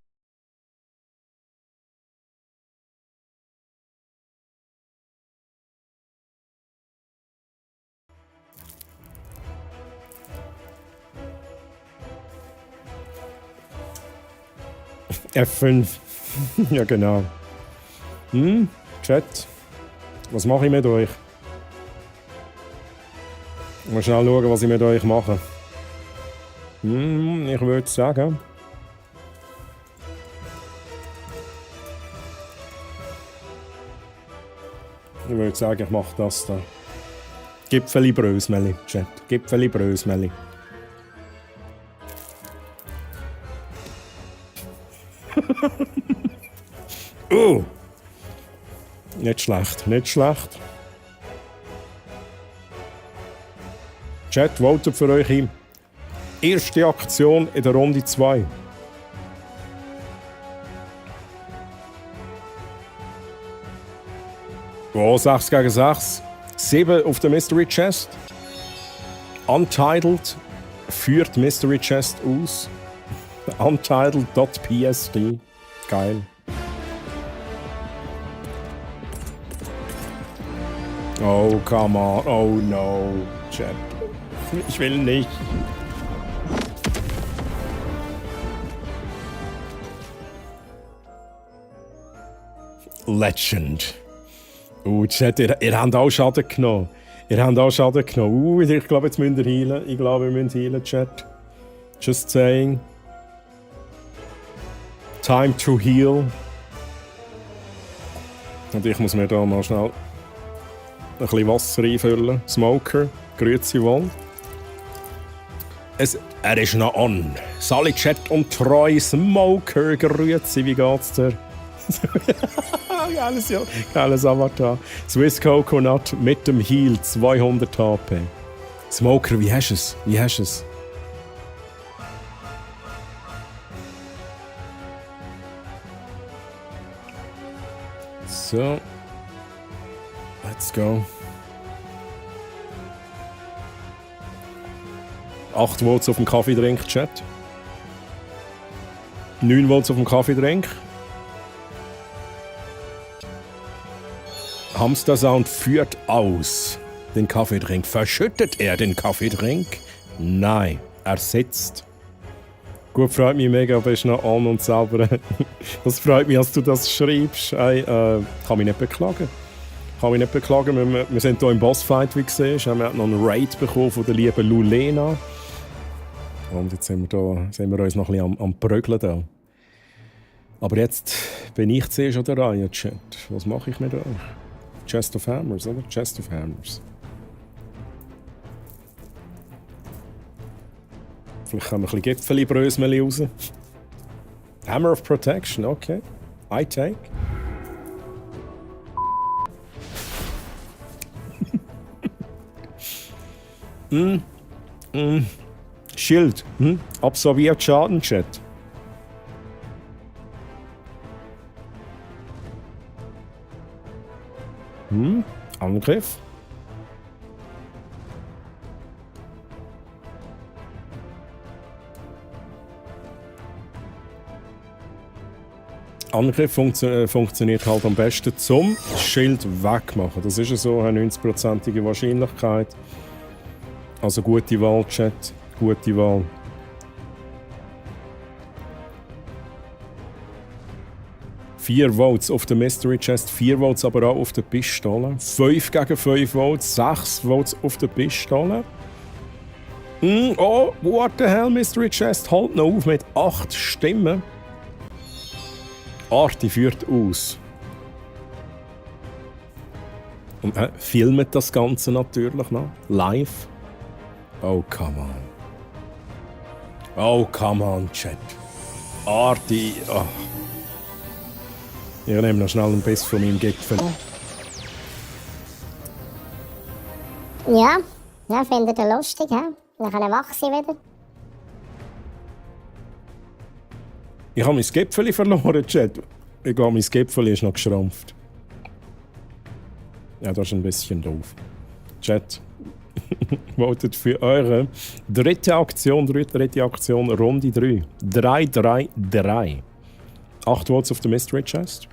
F5. Ja, genau. Chat. Was mache ich mit euch? Mal schnell schauen, was ich mit euch mache. Ich würde sagen. Ich mache das da. Gipfeli Brösmeli, Chat. Gipfeli Brösmeli. Nicht schlecht, nicht schlecht. Chat, votet für euch hin. Erste Aktion in der Runde 2. Oh, 6 gegen 6. 7 auf der Mystery Chest. Untitled führt Mystery Chest aus. Untitled.psd. Geil. Oh, come on. Oh no. Chat. Ich will nicht. Legend. Chat, ihr habt auch Schaden genommen. Ihr habt auch Schaden genommen. Ich glaube, jetzt müsst ihr heilen. Ich glaube, wir müssen heilen, Chat. Just saying. Time to heal. Und ich muss mir da mal schnell ein bisschen Wasser einfüllen. Smoker, grüezi wohl. Er ist noch on. Sally Chat und Troy Smoker, grüezi, wie geht's dir? Geiles Avatar. Swiss Coconut mit dem Heal 200 HP. Smoker, wie hast du es? Wie hast du es? So. Let's go. 8 Volts auf dem Kaffeedrink, Chat. 9 Volts auf dem Kaffeedrink. Hamster-Sound führt aus den Kaffeedrink. Verschüttet er den Kaffeedrink? Nein, er sitzt. Gut, freut mich mega, bist noch an und sauber. Das freut mich, als du das schreibst. Hey, kann mich nicht beklagen. Wir sind hier im Bossfight, wie du siehst. Wir haben noch einen Raid bekommen von der lieben Lulena. Und jetzt sind wir uns noch ein bisschen am Prügeln da. Aber jetzt bin ich zuerst an der Reihe, Chat. Was mache ich mit euch? Chest of Hammers, oder? Chest of Hammers. Vielleicht haben wir ein bisschen Gipfeli-Brösmeli raus. Hammer of Protection, okay. I take. Schild. Absorbiert Schaden, Chat. Angriff. Angriff funktioniert halt am besten zum Schild wegmachen. Das ist ja so eine 90%ige Wahrscheinlichkeit. Also gute Wahl, Chat. Gute Wahl. Vier Votes auf der Mystery Chest, 4 Votes aber auch auf der Pistole. 5 gegen 5 Votes, 6 Votes auf der Pistole. Oh, what the hell, Mystery Chest, halt noch auf mit 8 Stimmen. Arti führt aus. Und filmt das Ganze natürlich noch. Live. Oh, come on. Oh, come on, Chat. Arti. Oh. Ich nehme noch schnell einen Biss von meinem Gipfel. Ja, findet ihr lustig, hä? Dann kann er wach sein wieder. Ich habe mein Gipfel verloren, Chat. Ich glaube, mein Gipfel ist noch geschrumpft. Ja, das ist ein bisschen doof. Chat, votet für eure dritte Aktion, Runde 3. 3. 8 Votes auf der Mystery Chest.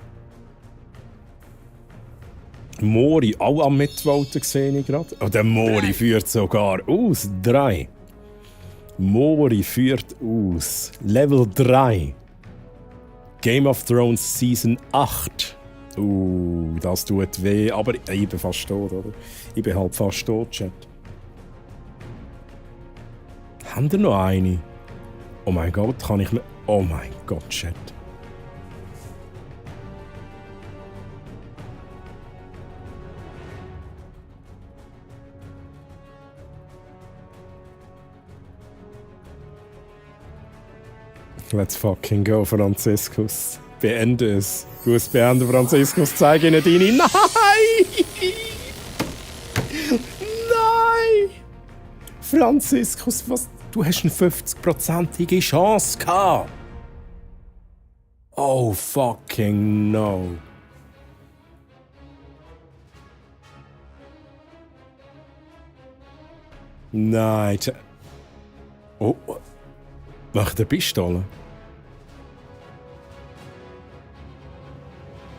Mori, auch am Mitvoten sehe ich gerade. Oh, der Mori führt sogar aus. 3. Mori führt aus. Level 3. Game of Thrones Season 8. Das tut weh. Aber ich bin fast tot, oder? Ich bin halt fast tot, Chat. Haben wir noch eine? Oh mein Gott, kann ich mir... Oh mein Gott, Chat. Let's fucking go, Franziskus. Beende es. Du hast beenden, Franziskus. Zeige ihnen deine... Nein! Nein! Franziskus, was? Du hast eine 50%ige Chance gehabt. Oh, fucking no. Nein. Oh, mach der Pistole.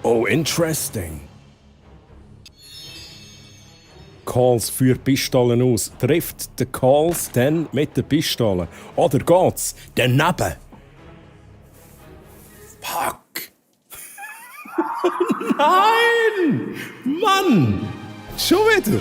Oh, interesting. Calls für Pistolen aus. Trifft der Calls dann mit der Pistole? Oder geht's daneben? Fuck! Nein! Mann! Schon wieder!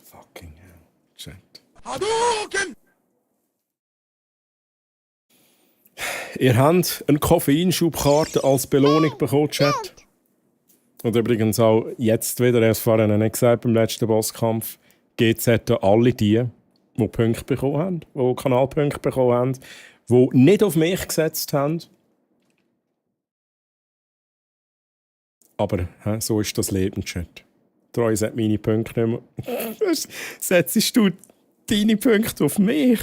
Fucking hell. Chat. Hadouken! Ihr habt eine Koffeinschubkarte als Belohnung bekommen, Chat. Und übrigens auch jetzt wieder, erst vorhin nicht gesagt, beim letzten Bosskampf, GZ an alle die Punkte bekommen haben, die Kanalpunkte bekommen haben, die nicht auf mich gesetzt haben. Aber so ist das Leben, Chat. Treu hat meine Punkte nicht mehr. Setzt du deine Punkte auf mich?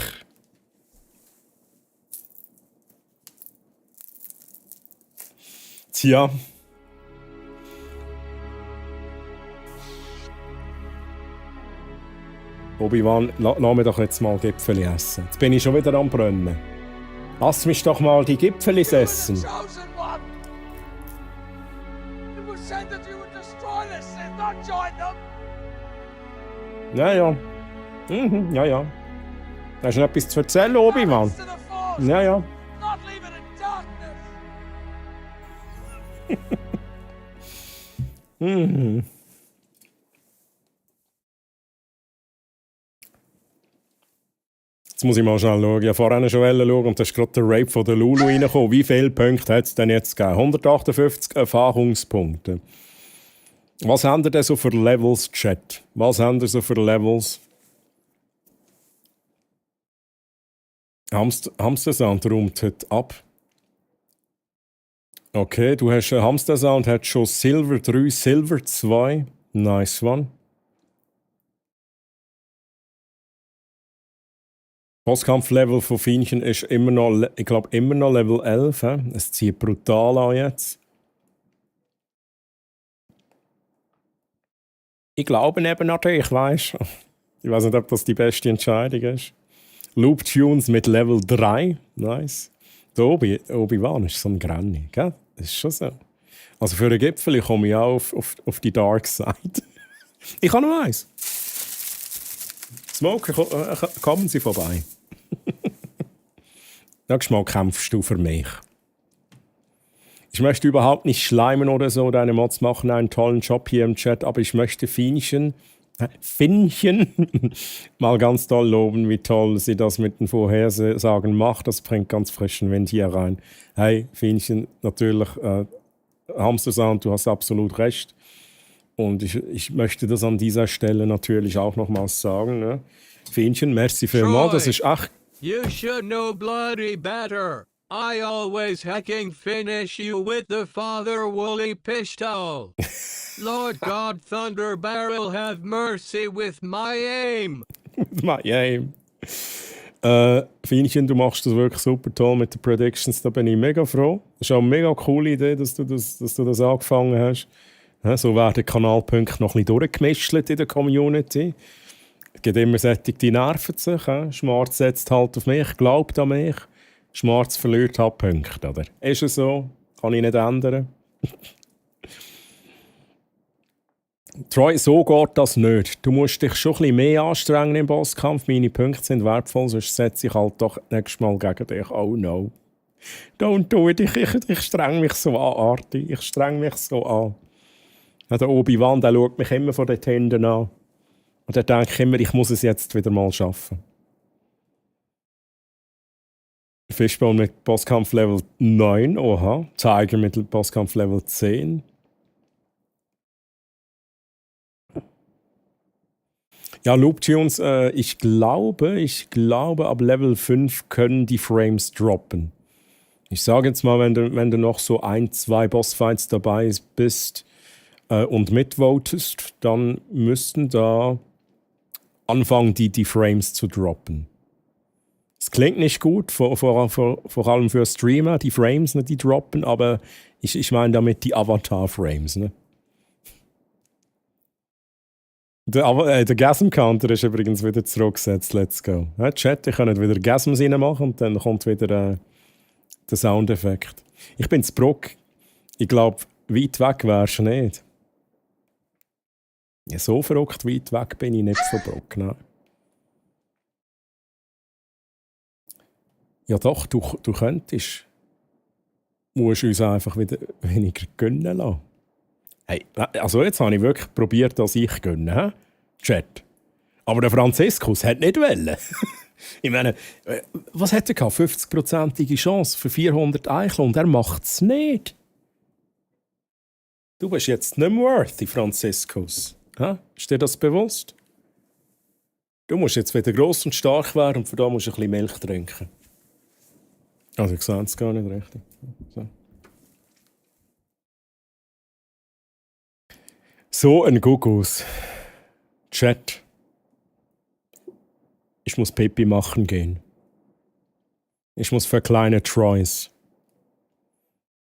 Tja. Obi-Wan, lass mir doch jetzt mal Gipfeli essen. Jetzt bin ich schon wieder am Brennen. Lass mich doch mal die Gipfeli essen. Ja, ja. Ja, ja. Hast du noch etwas zu erzählen, Obi-Wan? Ja, ja. Jetzt muss ich mal schnell schauen. Ich wollte vorhin schon schauen und da ist gerade der Rape von der Lulu reingekommen. Wie viele Punkte hat es denn jetzt gegeben? 158 Erfahrungspunkte. Was haben ihr denn so für Levels, Chat? Was haben ihr so für Levels? Hamster-Sound räumt heute ab. Okay, du hast Hamster-Sound, hat schon Silver 3, Silver 2. Nice one. Bosskampf-Level von Fienchen ist immer noch, ich glaube, immer noch Level 11. Es zieht brutal an jetzt. Ich glaube eben natürlich, weißt du. Ich weiß nicht, ob das die beste Entscheidung ist. Loop Tunes mit Level 3. Nice. Der Obi-Wan ist so ein Granny, gell? Das ist schon so. Also für einen Gipfel komme ich auch auf die Dark Side. Ich habe noch eins. Smoke, kommen Sie vorbei. Nächstes Mal kämpfst du für mich. Ich möchte überhaupt nicht schleimen oder so. Deine Mods machen einen tollen Job hier im Chat, aber ich möchte Fienchen mal ganz toll loben, wie toll sie das mit den Vorhersagen macht. Das bringt ganz frischen Wind hier rein. Hey, Fienchen, natürlich, Hamster-Sound, du hast absolut recht. Und ich möchte das an dieser Stelle natürlich auch nochmals sagen. Ne? Fienchen, merci vielmals, das ist echt... You should know bloody better. I always hacking finish you with the Father Woolly Pistol. Lord God Thunder Barrel have mercy with my aim. With my aim. Fienchen, du machst das wirklich super toll mit den Predictions, da bin ich mega froh. Das ist auch eine mega coole Idee, dass du das angefangen hast. Ja, so werden Kanalpunkte noch ein bisschen durchgemischt in der Community. Es gibt immer solche, die nerven sich. Ja. Schmarz setzt halt auf mich, glaubt an mich. Schmarz verliert halt Punkte, oder? Ist es so? Kann ich nicht ändern. Troy, so geht das nicht. Du musst dich schon ein bisschen mehr anstrengen im Bosskampf. Meine Punkte sind wertvoll, sonst setze ich halt doch nächstes Mal gegen dich. Oh no. Don't do it. Ich streng mich so an, Arti. Ich streng mich so an. Ja, der Obi-Wan, der schaut mich immer von den Händen an. Und dann denke ich immer, ich muss es jetzt wieder mal schaffen. Fishbone mit Bosskampf Level 9, oha. Tiger mit Bosskampf Level 10. Ja, Loop Tunes, ich glaube, ab Level 5 können die Frames droppen. Ich sage jetzt mal, wenn du noch so 1-2 Bossfights dabei bist und mitvotest, dann müssten da anfangen, die Frames zu droppen. Es klingt nicht gut, vor allem für Streamer, die Frames, ne, die droppen, aber ich meine damit die Avatar-Frames. Ne? Der Gasm-Counter ist übrigens wieder zurückgesetzt. Let's go. Ja, Chat, ich kann wieder Gasms reinmachen und dann kommt wieder der Soundeffekt. Ich bin zu Bruck. Ich glaube, weit weg wärst du nicht. Ja, so verrückt weit weg bin ich nicht von Bruck. Nein. Ja doch, du könntest. Du musst uns einfach wieder weniger gönnen lassen. Hey, also jetzt habe ich wirklich probiert, dass ich gönne, he? Chat. Aber der Franziskus hat nicht wollen. Ich meine, was hat er gehabt? 50%ige Chance für 400 Eichel und er macht es nicht. Du bist jetzt nicht mehr worthy, Franziskus. Ha? Ist dir das bewusst? Du musst jetzt wieder gross und stark werden und für da musst du ein bisschen Milch trinken. Also ich sehe es gar nicht richtig. So ein Gugus. Chat. Ich muss Pipi machen gehen. Ich muss für kleine Troys.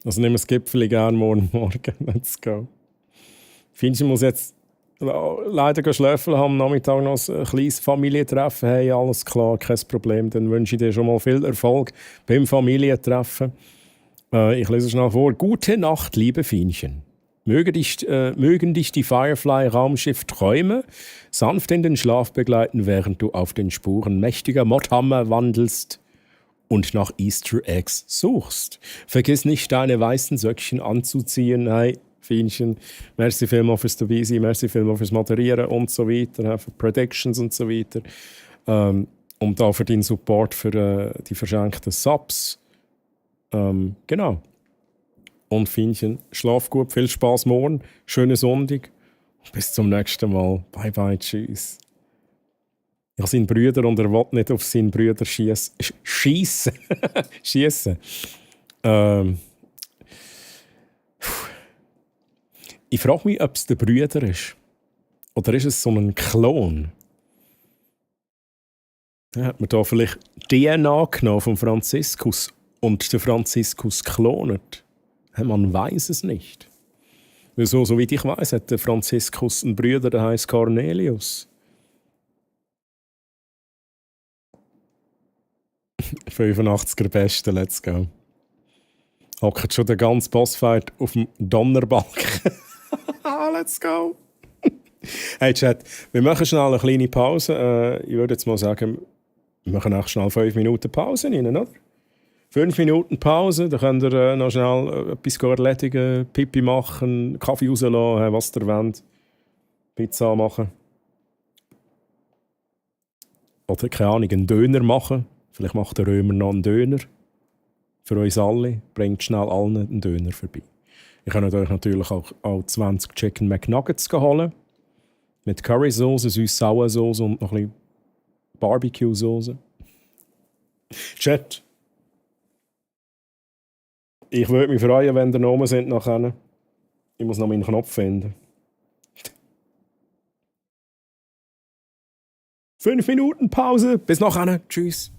Also nehmen wir das Gipfel gerne morgen. Let's go. Findest du, muss jetzt leider schlafen, haben am Nachmittag noch ein kleines Familientreffen. Hey, alles klar, kein Problem. Dann wünsche ich dir schon mal viel Erfolg beim Familientreffen. Ich lese schnell vor. Gute Nacht, liebe Fienchen. Mögen dich die Firefly-Raumschiff-Träume sanft in den Schlaf begleiten, während du auf den Spuren mächtiger Modhammer wandelst und nach Easter Eggs suchst. Vergiss nicht, deine weißen Söckchen anzuziehen. Hey, Fienchen, merci vielmals fürs dabei sein, merci vielmals fürs Moderieren und so weiter, für Predictions und so weiter. Und auch für deinen Support für die verschenkten Subs. Genau. Und Fienchen, schlaf gut, viel Spaß morgen, schönen Sonntag. Bis zum nächsten Mal. Bye bye, tschüss. Ich habe seinen Brüder und er will nicht auf seinen Brüder schiessen. Schiessen. Ich frage mich, ob es der Brüder ist. Oder ist es so ein Klon? Ja, hat man da vielleicht DNA genommen vom Franziskus und den Franziskus klont? Man weiß es nicht. Soweit ich weiß, hat der Franziskus einen Bruder, der heißt Cornelius. 85er Beste, let's go. Hockt schon der ganze Bossfight auf dem Donnerbalken. Let's go. Hey Chat, wir machen schnell eine kleine Pause. Ich würde jetzt mal sagen, wir machen auch schnell 5 Minuten Pause rein, oder? 5 Minuten Pause, dann könnt ihr noch schnell etwas erledigen, Pipi machen, Kaffee rauslassen, was ihr wollt. Pizza machen. Oder, keine Ahnung, einen Döner machen. Vielleicht macht der Römer noch einen Döner. Für uns alle. Bringt schnell allen einen Döner vorbei. Ich könnt euch natürlich auch 20 Chicken McNuggets holen. Mit Currysoße, Süß-Sauer-Soße und noch ein bisschen Barbecue-Soße. Chat. Ich würde mich freuen, wenn ihr oben sind nachher. Ich muss noch meinen Knopf finden. 5 Minuten Pause. Bis nachher. Tschüss.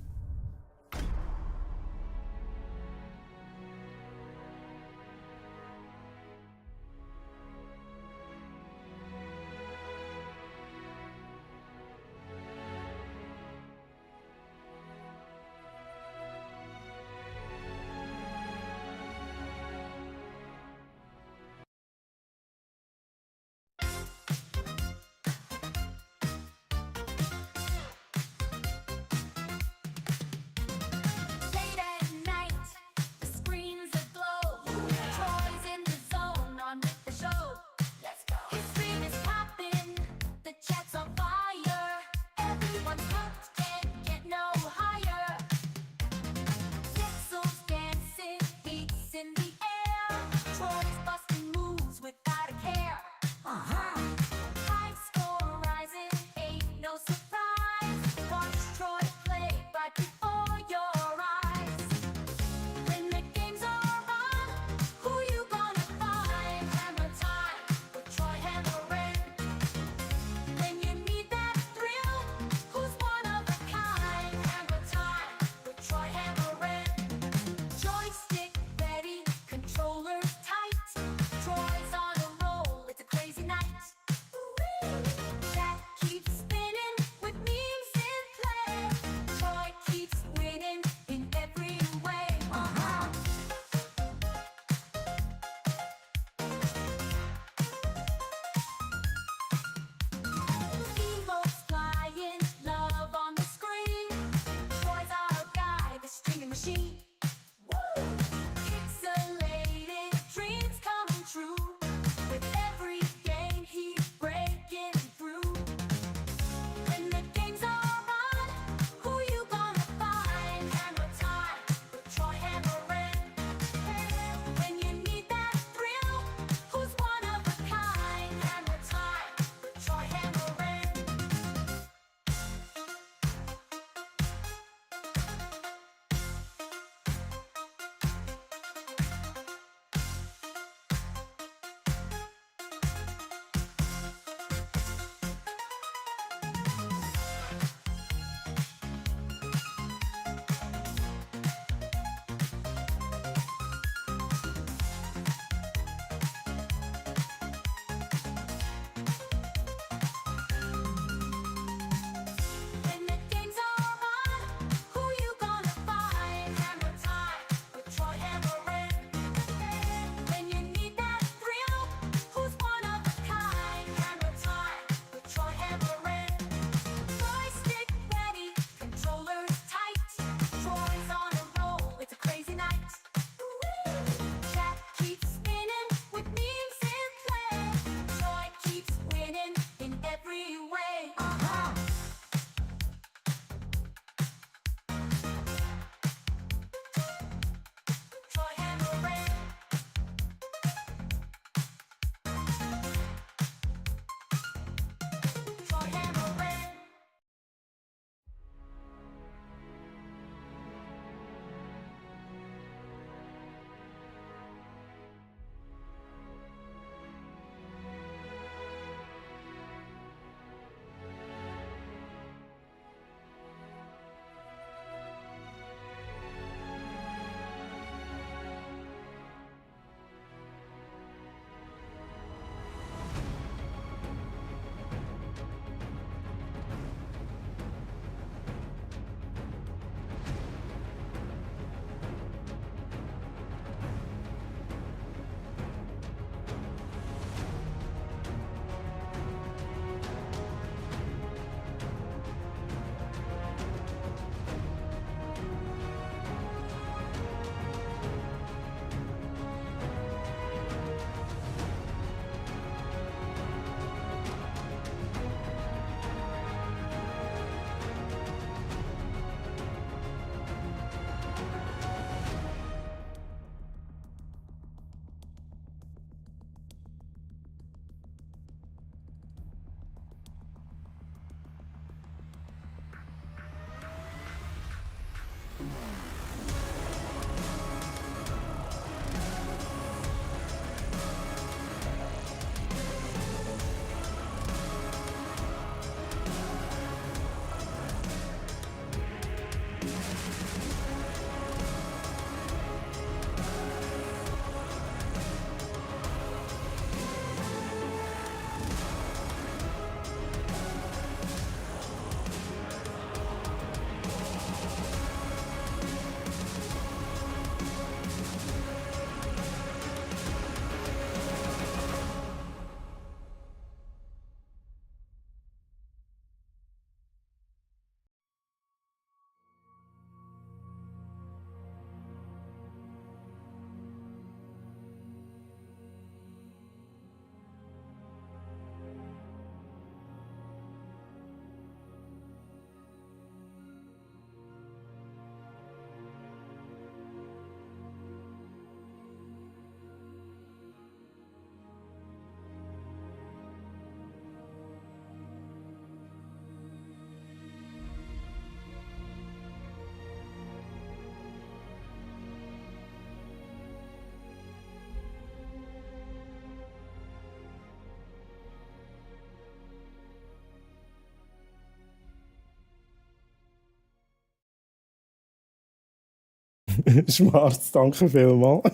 Schwarz, danke vielmals.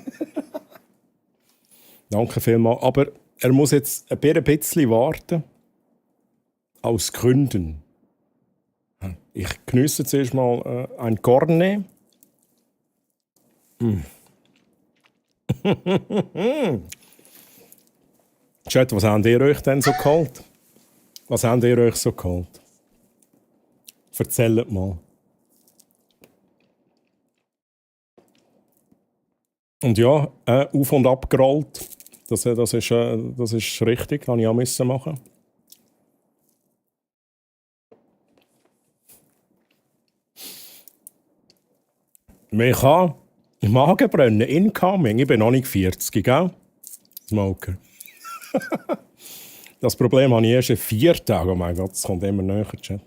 Danke vielmals. Aber er muss jetzt ein bisschen warten. Aus Gründen. Ich geniesse zuerst mal ein Cornet. Chat, was habt ihr euch denn so geholt? Was habt ihr euch so geholt? Erzählt mal. Und ja, auf und ab gerollt. Das ist richtig, habe ich auch müssen machen. Man kann Magenbrennen, incoming. Ich bin noch nicht 40, gell? Smoker. Das Problem habe ich erst in 4 Tagen. Oh mein Gott, es kommt immer näher, Chat.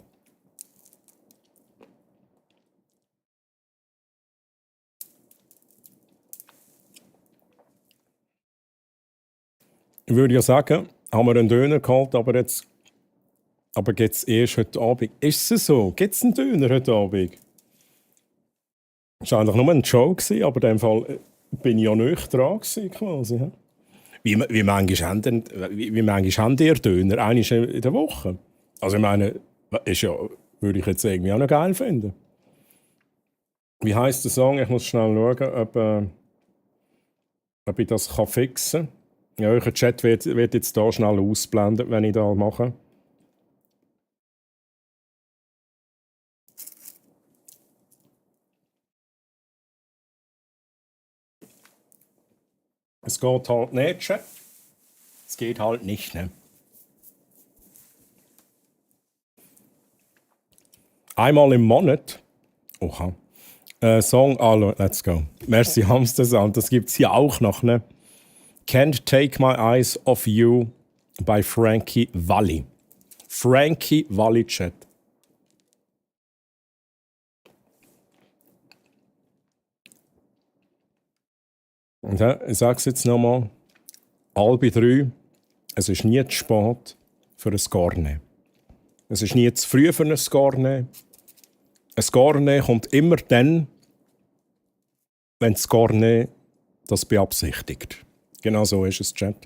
Ich würde ja sagen, haben wir einen Döner geholt, aber gibt es erst heute Abend. Ist es so? Gibt es einen Döner heute Abend? Es war eigentlich nur ein Show, aber in dem Fall bin ich ja nicht dran gewesen, quasi. Wie manchmal haben ihr Döner? Einmal in der Woche? Also ich meine, ist ja, würde ich jetzt irgendwie auch noch geil finden. Wie heisst der Song? Ich muss schnell schauen, ob ich das fixen kann. Ja, euer Chat wird jetzt hier schnell ausblenden, wenn ich das mache. Es geht halt nicht, Chat. Es geht halt nicht, ne? Einmal im Monat. Oha. Song, let's go. Merci Hamstersand, das gibt es hier auch noch, ne? Can't Take My Eyes Off You bei Frankie Valli. Frankie Valli, Chat. Und ich sage es jetzt nochmal. 2:30, es ist nie zu spät für ein Cornet. Es ist nie zu früh für ein Cornet. Ein Cornet kommt immer dann, wenn das Cornet das beabsichtigt. Genau so ist es, Chat.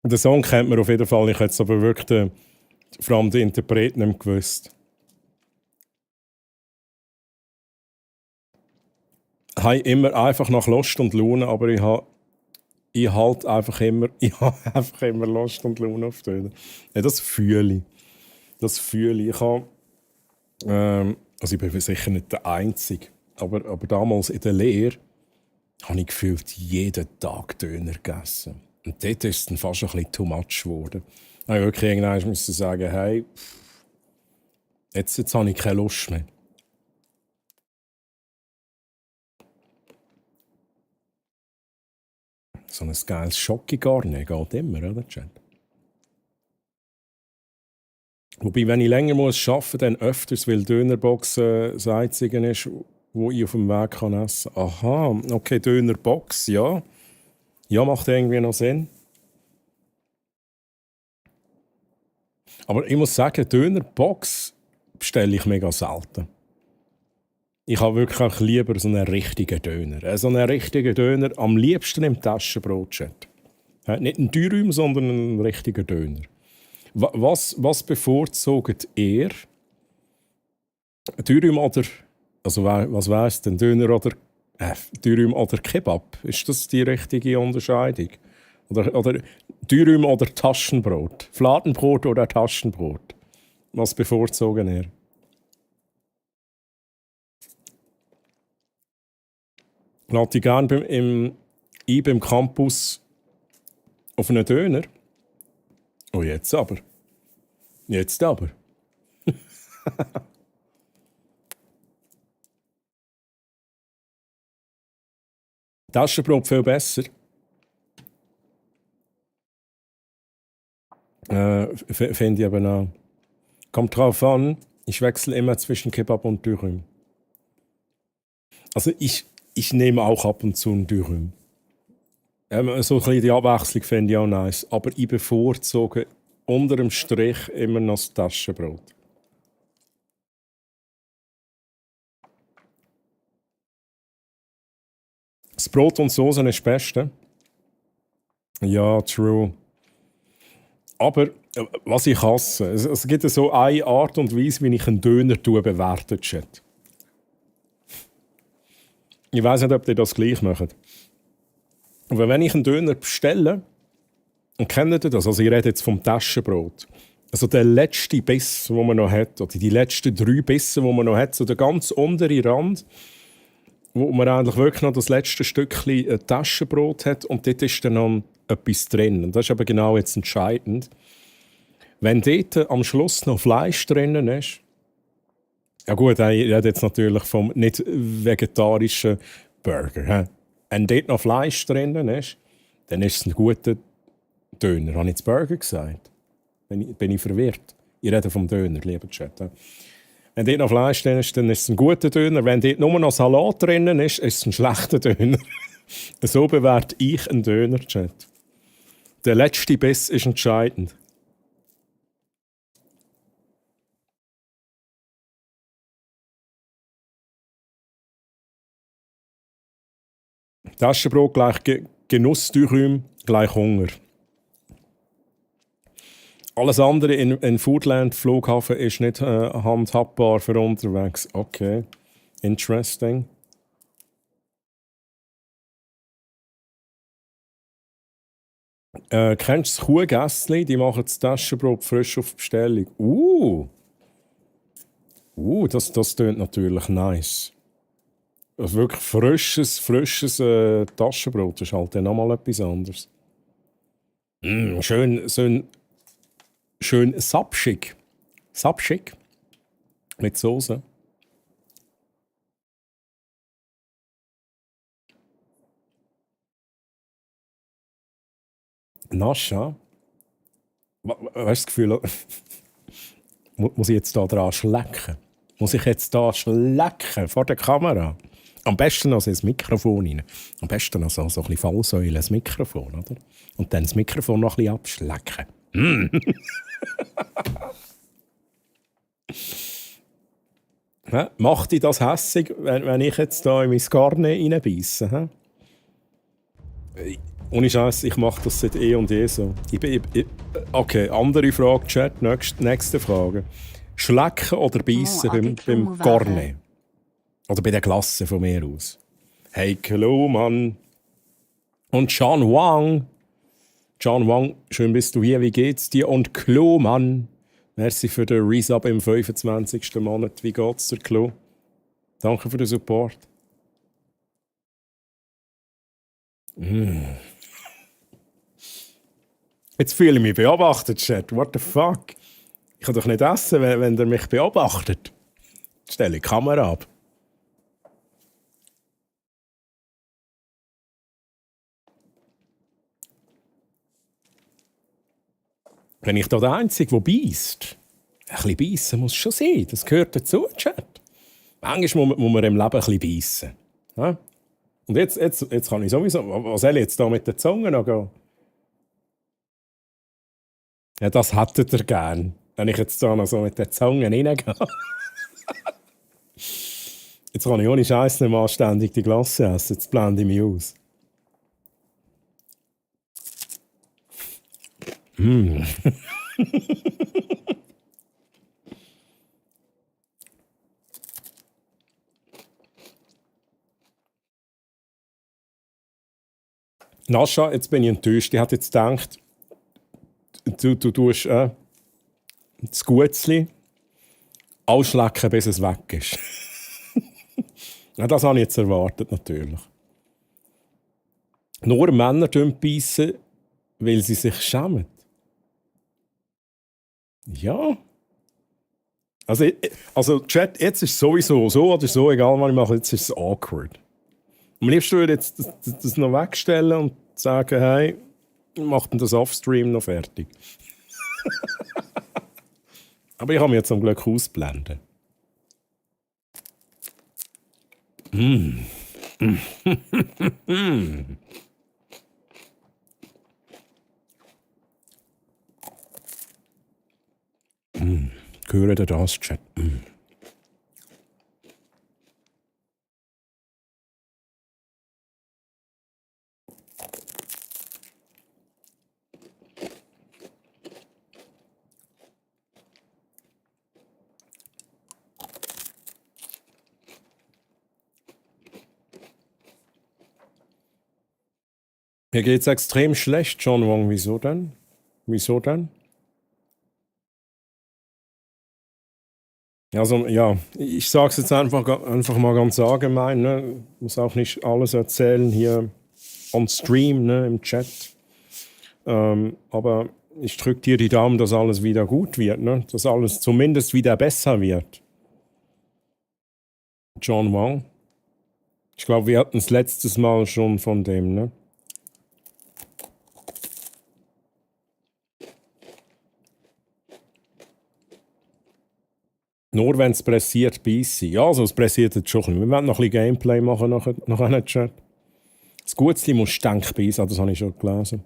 Den Song kennt man auf jeden Fall. Ich hätte es aber wirklich vor allem den Interpreten nicht gewusst. Ich habe immer einfach nach Lust und Laune, aber ich habe einfach immer Lust und Laune auf Töne. Ja, das fühle ich. Ich habe, also ich bin sicher nicht der Einzige, aber damals in der Lehre habe ich gefühlt jeden Tag Döner gegessen. Und dort ist es dann fast ein bisschen too much geworden. Da musste ich wirklich irgendwann sagen, hey, jetzt habe ich keine Lust mehr. So ein geiles Schocki-Garne geht immer, oder, Chat? Wobei, wenn ich länger arbeiten muss, dann öfters, weil Dönerbox das Einzige ist, wo ich auf dem Weg kann essen kann. Aha, okay, Dönerbox, ja. Ja, macht irgendwie noch Sinn. Aber ich muss sagen, Dönerbox bestelle ich mega selten. Ich habe wirklich auch lieber so einen richtigen Döner. So einen richtigen Döner, am liebsten im Taschenbrot-Chat. Nicht ein Dürüm, sondern einen richtigen Döner. Was bevorzugt ihr? Dürüm oder... Also was wäre es denn? Döner oder... Dürüm oder Kebab? Ist das die richtige Unterscheidung? Oder Dürüm oder Taschenbrot? Fladenbrot oder Taschenbrot? Was bevorzugen ihr? Lade ich gerne beim Campus auf einen Döner? Oh, jetzt aber. Taschenbrot viel besser. Finde ich aber auch. Kommt drauf an, ich wechsle immer zwischen Kebab und Dürüm. Also ich nehme auch ab und zu ein Dürüm. So ein bisschen die Abwechslung finde ich auch nice. Aber ich bevorzuge unter dem Strich immer noch das Taschenbrot. Das Brot und Soße ist das Beste. Ja, true. Aber was ich hasse, es gibt so eine Art und Weise, wie ich einen Döner bewerte, Chat. Ich weiss nicht, ob ihr das gleich macht. Aber wenn ich einen Döner bestelle, und kennt ihr das? Also ich rede jetzt vom Taschenbrot. Also der letzte Biss, den man noch hat, oder die letzten 3 Bisse, die man noch hat, so der ganz untere Rand, wo man eigentlich wirklich noch das letzte Stückchen Taschenbrot hat und dort ist dann noch etwas drin. Und das ist aber genau jetzt entscheidend. Wenn dort am Schluss noch Fleisch drin ist, ja gut, ich rede jetzt natürlich vom nicht vegetarischen Burger. He? Wenn dort noch Fleisch drin ist, dann ist es ein guter Döner. Habe ich jetzt Burger gesagt? Bin ich verwirrt? Ich rede vom Döner, lieber Chat. He? Wenn dort noch Fleisch drin ist, dann ist es ein guter Döner. Wenn dort nur noch Salat drin ist, ist es ein schlechter Döner. So bewerte ich einen Döner, Chat. Der letzte Biss ist entscheidend. Taschenbrot gleich Genussdurchräum gleich Hunger. Alles andere in Foodland, Flughafen, ist nicht handhabbar für unterwegs. Okay, interesting. Kennst du das Kuhgässli? Die machen das Taschenbrot frisch auf Bestellung. Das tönt natürlich nice. Also wirklich frisches Taschenbrot ist halt dann nochmal etwas anderes. Schön sapschig. Sapschig. Mit Soße. Nascha. Weißt du das Gefühl, muss ich jetzt da dran schlecken? Muss ich jetzt da schlecken vor der Kamera? Am besten noch ins Mikrofon rein. Am besten noch so ein bisschen Fallsäule ins Mikrofon, oder? Und dann das Mikrofon noch ein bisschen abschlecken. Macht dich das hässig, wenn ich jetzt da in mein Garnet reinbeisse? Ohne Scheiß, ich mache das seit eh und je so. Okay, andere Frage, Chat. Nächste Frage. Schlecken oder beißen beim Garnet? Oder bei der Klasse von mir aus. Hey, hallo, Mann. Und John Wang. John Wang, schön bist du hier. Wie geht's dir? Und Klo, Mann. Merci für den Resub im 25. Monat. Wie geht's dir, Klo? Danke für den Support. Jetzt fühle ich mich beobachtet, Chat. What the fuck? Ich kann doch nicht essen, wenn ihr mich beobachtet. Stelle die Kamera ab. Wenn ich da der Einzige, der beisst, ein bisschen beißen muss schon sein. Das gehört dazu, Chat. Manchmal muss man im Leben ein bisschen beißen. Ja? Und jetzt kann ich sowieso... Was soll ich jetzt da mit der Zunge noch gehen? Ja, das hättet ihr gern. Wenn ich jetzt da noch so mit der Zunge reingehe. Jetzt kann ich ohne Scheiß nicht mal anständig die Glasse essen. Jetzt blende ich mich aus. Nascha, jetzt bin ich enttäuscht. Ich hätte jetzt gedacht, du tust das Gutzli ausschlecken, bis es weg ist. Ja, das habe ich jetzt erwartet, natürlich. Nur Männer beißen, weil sie sich schämen. Ja. Also Chat, jetzt ist es sowieso so oder so, egal was ich mache, jetzt ist es awkward. Am liebsten würde ich jetzt das noch wegstellen und sagen, hey, mach das Offstream noch fertig. Aber ich kann mich jetzt zum Glück ausblenden. Hört ihr das, Chat? Mir geht's extrem schlecht, John Wong. Wieso denn? Wieso denn? Also, ja, ich sag's jetzt einfach mal ganz allgemein. Ne? Muss auch nicht alles erzählen hier on Stream, ne, im Chat. Aber ich drücke dir die Daumen, dass alles wieder gut wird, ne? Dass alles zumindest wieder besser wird. John Wong. Ich glaube, wir hatten es letztes Mal schon von dem, ne? Nur wenn es pressiert, beiße. Ja, also es pressiert jetzt schon ein bisschen. Wir werden noch ein bisschen Gameplay machen nach einem Chat. Das Gutzli muss Stank beißen, das habe ich schon gelesen.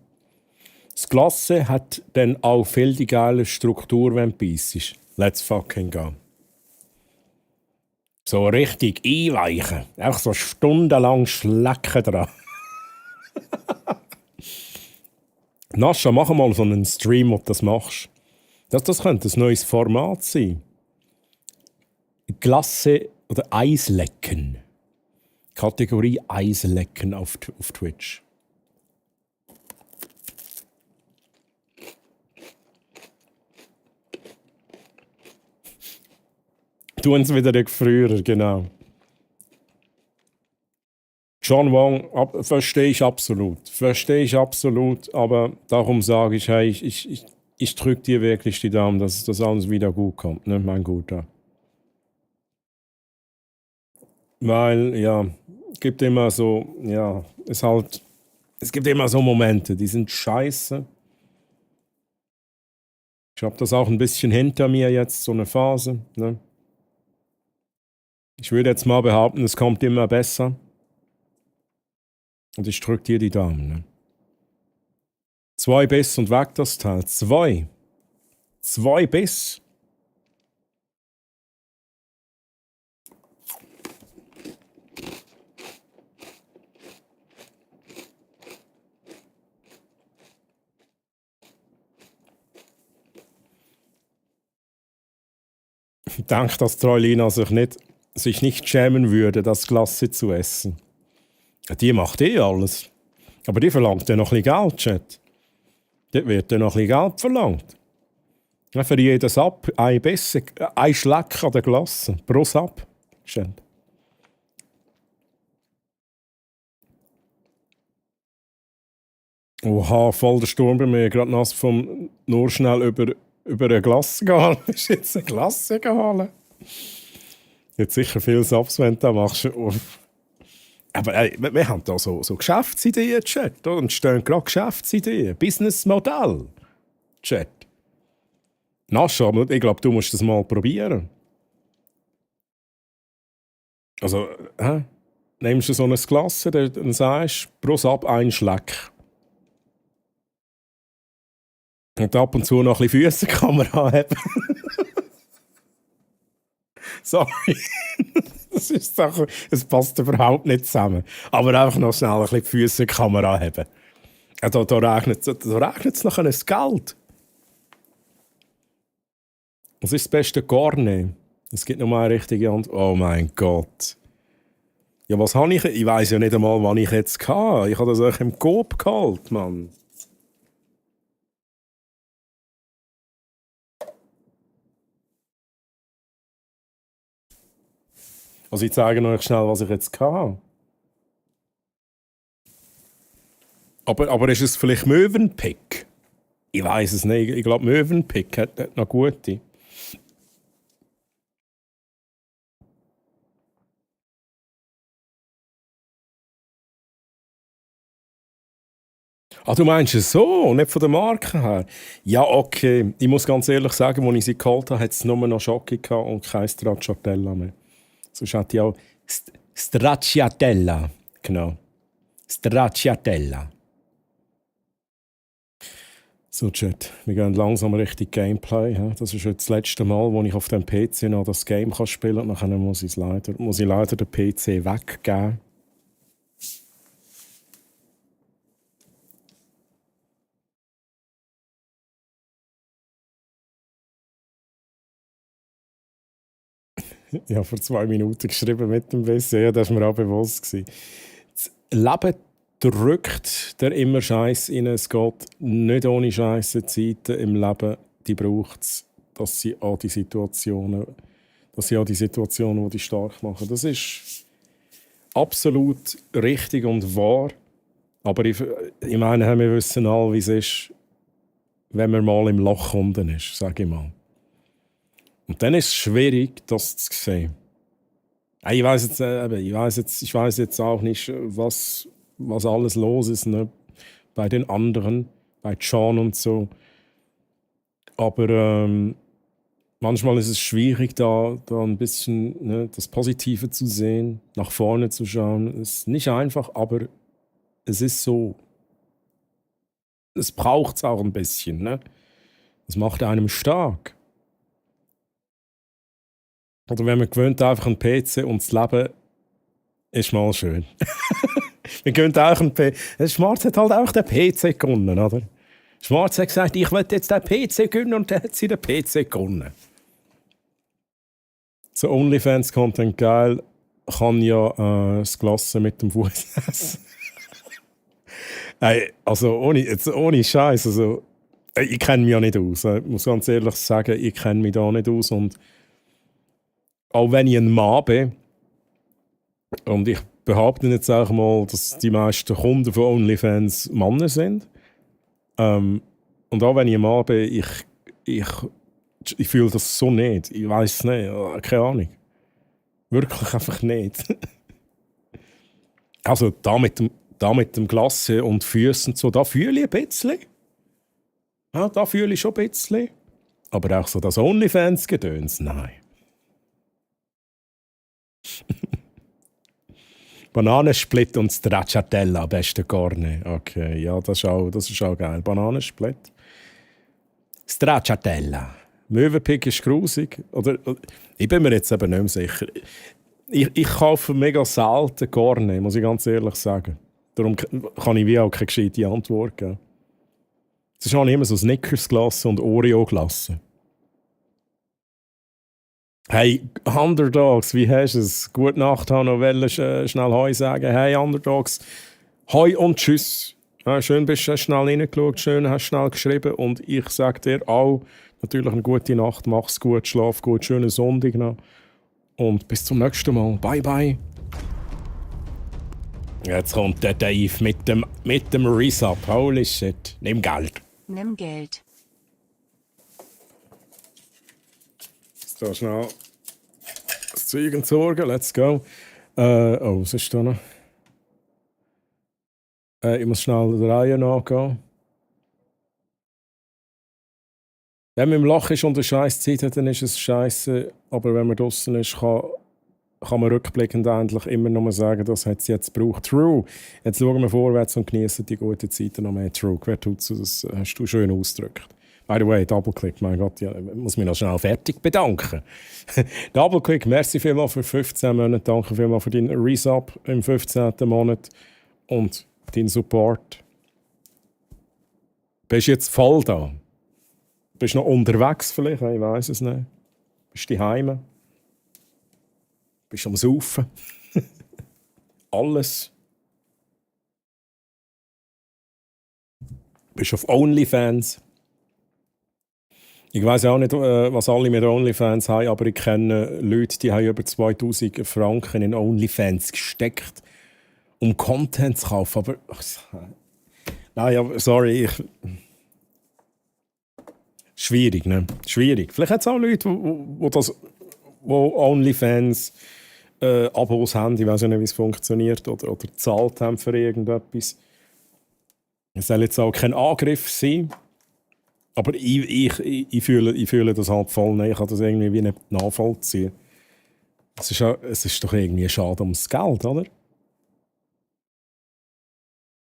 Das Glasse hat dann auch viel die geile Struktur, wenn du beißt. Let's fucking go. So richtig einweichen. Einfach so stundenlang schlecken dran. Nascha, mach mal so einen Stream, ob du das machst. Das könnte ein neues Format sein. Glasse oder Eislecken. Kategorie Eislecken auf Twitch. Tun es wieder früher, genau. John Wong, verstehe ich absolut. Verstehe ich absolut, aber darum sage ich, hey, ich drücke dir wirklich die Daumen, dass das alles wieder gut kommt, ne, mein Guter. Weil, ja, gibt immer so, ja, es gibt immer so Momente, die sind scheiße. Ich habe das auch ein bisschen hinter mir jetzt, so eine Phase, ne? Ich würde jetzt mal behaupten, es kommt immer besser. Und ich drücke dir die Daumen, ne? 2 Biss und weg das Teil. 2 Biss. Ich denke, dass Troilina sich nicht schämen würde, das Glasse zu essen. Die macht alles. Aber die verlangt ja noch ein bisschen Geld, Chat. Dort wird ja noch ein bisschen Geld verlangt. Ja, für jedes Sub ein Biss, ein Schleck an der Glasse. Pro Sub, Chat. Oha, voll der Sturm bei mir. Gerade nass vom nur schnell über eine Glasse gehalten. Ist jetzt eine Glasse gehalten? Jetzt sicher viele Subs, wenn du das machst. Aber wir haben da so Geschäftsideen, Chat. Da entstehen gerade Geschäftsideen. Businessmodell, Chat. Nascha, ich glaube, du musst das mal probieren. Also, nimmst du so ein Glas, dann sagst du, pro Sub ein Schleck. Und ab und zu noch ein bisschen Füssenkamera haben. Sorry. Es passt überhaupt nicht zusammen. Aber einfach noch schnell ein bisschen die Füssenkamera haben. Ja, da regnet es nachher ein Geld. Was ist das beste Garne? Es gibt noch mal eine richtige Antwort. Oh mein Gott. Ja, was habe ich? Ich weiss ja nicht einmal, wann ich jetzt hatte. Ich habe das euch im Coop geholt, Mann. Also ich zeige euch schnell, was ich jetzt hatte. Aber ist es vielleicht Mövenpick? Ich weiß es nicht. Ich glaube, Mövenpick hat noch gute. Ah, du meinst es so, nicht von der Marke her? Ja, okay. Ich muss ganz ehrlich sagen, als ich sie geholt habe, hat es nur noch Schocke und kein Stracciatella mehr. Sonst hat die auch Stracciatella. Genau. Stracciatella. So, Chat, wir gehen langsam Richtung Gameplay. Ja? Das ist jetzt das letzte Mal, wo ich auf dem PC noch das Game spielen kann. Nachher muss ich leider den PC weggeben. Ich habe vor 2 Minuten geschrieben mit dem PC, ja, das war mir auch bewusst. Das Leben drückt der immer Scheiß rein. Es geht nicht ohne Scheisse Zeiten im Leben. Die braucht es, dass sie an die Situationen, die dich stark machen. Das ist absolut richtig und wahr. Aber ich meine, wir wissen alle, wie es ist, wenn man mal im Loch unten ist, sage ich mal. Und dann ist es schwierig, das zu sehen. Ich weiß jetzt auch nicht, was alles los ist, ne? Bei den anderen, bei John und so. Aber manchmal ist es schwierig, da ein bisschen das Positive zu sehen, nach vorne zu schauen. Es ist nicht einfach, aber es ist so. Es braucht es auch ein bisschen. Ne? Das macht einem stark. Oder wenn man gewöhnt einfach einen PC und das Leben ist mal schön. Wir gewöhnt auch einen PC. Schwarz hat halt auch den PC gewonnen, oder? Schwarz hat gesagt, ich will jetzt den PC gewinnen und dann hat sie den PC gewonnen. So OnlyFans-Content geil, kann ja das Glasse mit dem Fuß essen. Also ohne Scheiß. Also, ich kenne mich ja nicht aus. Ich muss ganz ehrlich sagen, ich kenne mich da nicht aus. Und auch wenn ich ein Mann bin, und ich behaupte jetzt auch mal, dass die meisten Kunden von OnlyFans Männer sind. Und auch wenn ich ein Mann bin, ich fühle das so nicht. Ich weiß es nicht. Keine Ahnung. Wirklich einfach nicht. Also da mit dem Glasse und Füßen so, da fühle ich ein bisschen. Ja, da fühle ich schon ein bisschen. Aber auch so das OnlyFans-Gedöns, nein. Bananensplit und Stracciatella, beste Corne. Okay, ja, das ist auch geil. Bananensplit. Stracciatella. Möwenpick ist grusig. Oder, ich bin mir jetzt eben nicht mehr sicher. Ich kaufe mega selten Corne, muss ich ganz ehrlich sagen. Darum kann ich wie auch keine gescheite Antwort geben. Es ist auch immer so Snickers-Glasse und Oreo-Glasse. Hey, Underdogs, wie hast du es? Gute Nacht, Hanno. Schnell Hoi sagen. Hey, Underdogs. Hoi und tschüss. Ja, schön bist du schnell reingeschaut, schön hast schnell geschrieben. Und ich sage dir auch natürlich eine gute Nacht. Mach's gut, schlaf gut, schönen Sonntag noch. Und bis zum nächsten Mal. Bye, bye. Jetzt kommt der Dave mit dem Resub. Holy shit. Nimm Geld. Nimm Geld. So schnell das Zeug entsorgen. Let's go. Was ist da noch? Ich muss schnell der Reihe nachgehen. Wenn man im Loch ist und eine scheiß Zeit hat, dann ist es scheiße. Aber wenn man draußen ist, kann man rückblickend eigentlich immer noch mal sagen, das hat es jetzt gebraucht. True. Jetzt schauen wir vorwärts und genießen die gute Zeit noch mehr. True. Wer tut so? Das hast du schön ausgedrückt. By the way, Doubleclick, mein Gott, ja, ich muss mich noch schnell fertig bedanken. Doubleclick, merci vielmals für 15 Monate, danke vielmals für deinen Resub im 15. Monat und deinen Support. Bist du jetzt voll da? Bist du noch unterwegs vielleicht? Ich weiß es nicht. Bist du daheim? Bist du am Saufen? Alles. Bist du auf OnlyFans? Ich weiss auch nicht, was alle mit OnlyFans haben, aber ich kenne Leute, die haben über 2000 Franken in OnlyFans gesteckt, um Content zu kaufen. Aber nein, aber sorry, schwierig, ne? Schwierig. Vielleicht hat es auch Leute, die OnlyFans Abos haben, ich weiß nicht, wie es funktioniert, oder gezahlt haben für irgendetwas. Es soll jetzt auch kein Angriff sein. Aber ich fühle das halt voll. Nein, ich kann das irgendwie wie nicht nachvollziehen. Es ist doch irgendwie schade ums Geld, oder?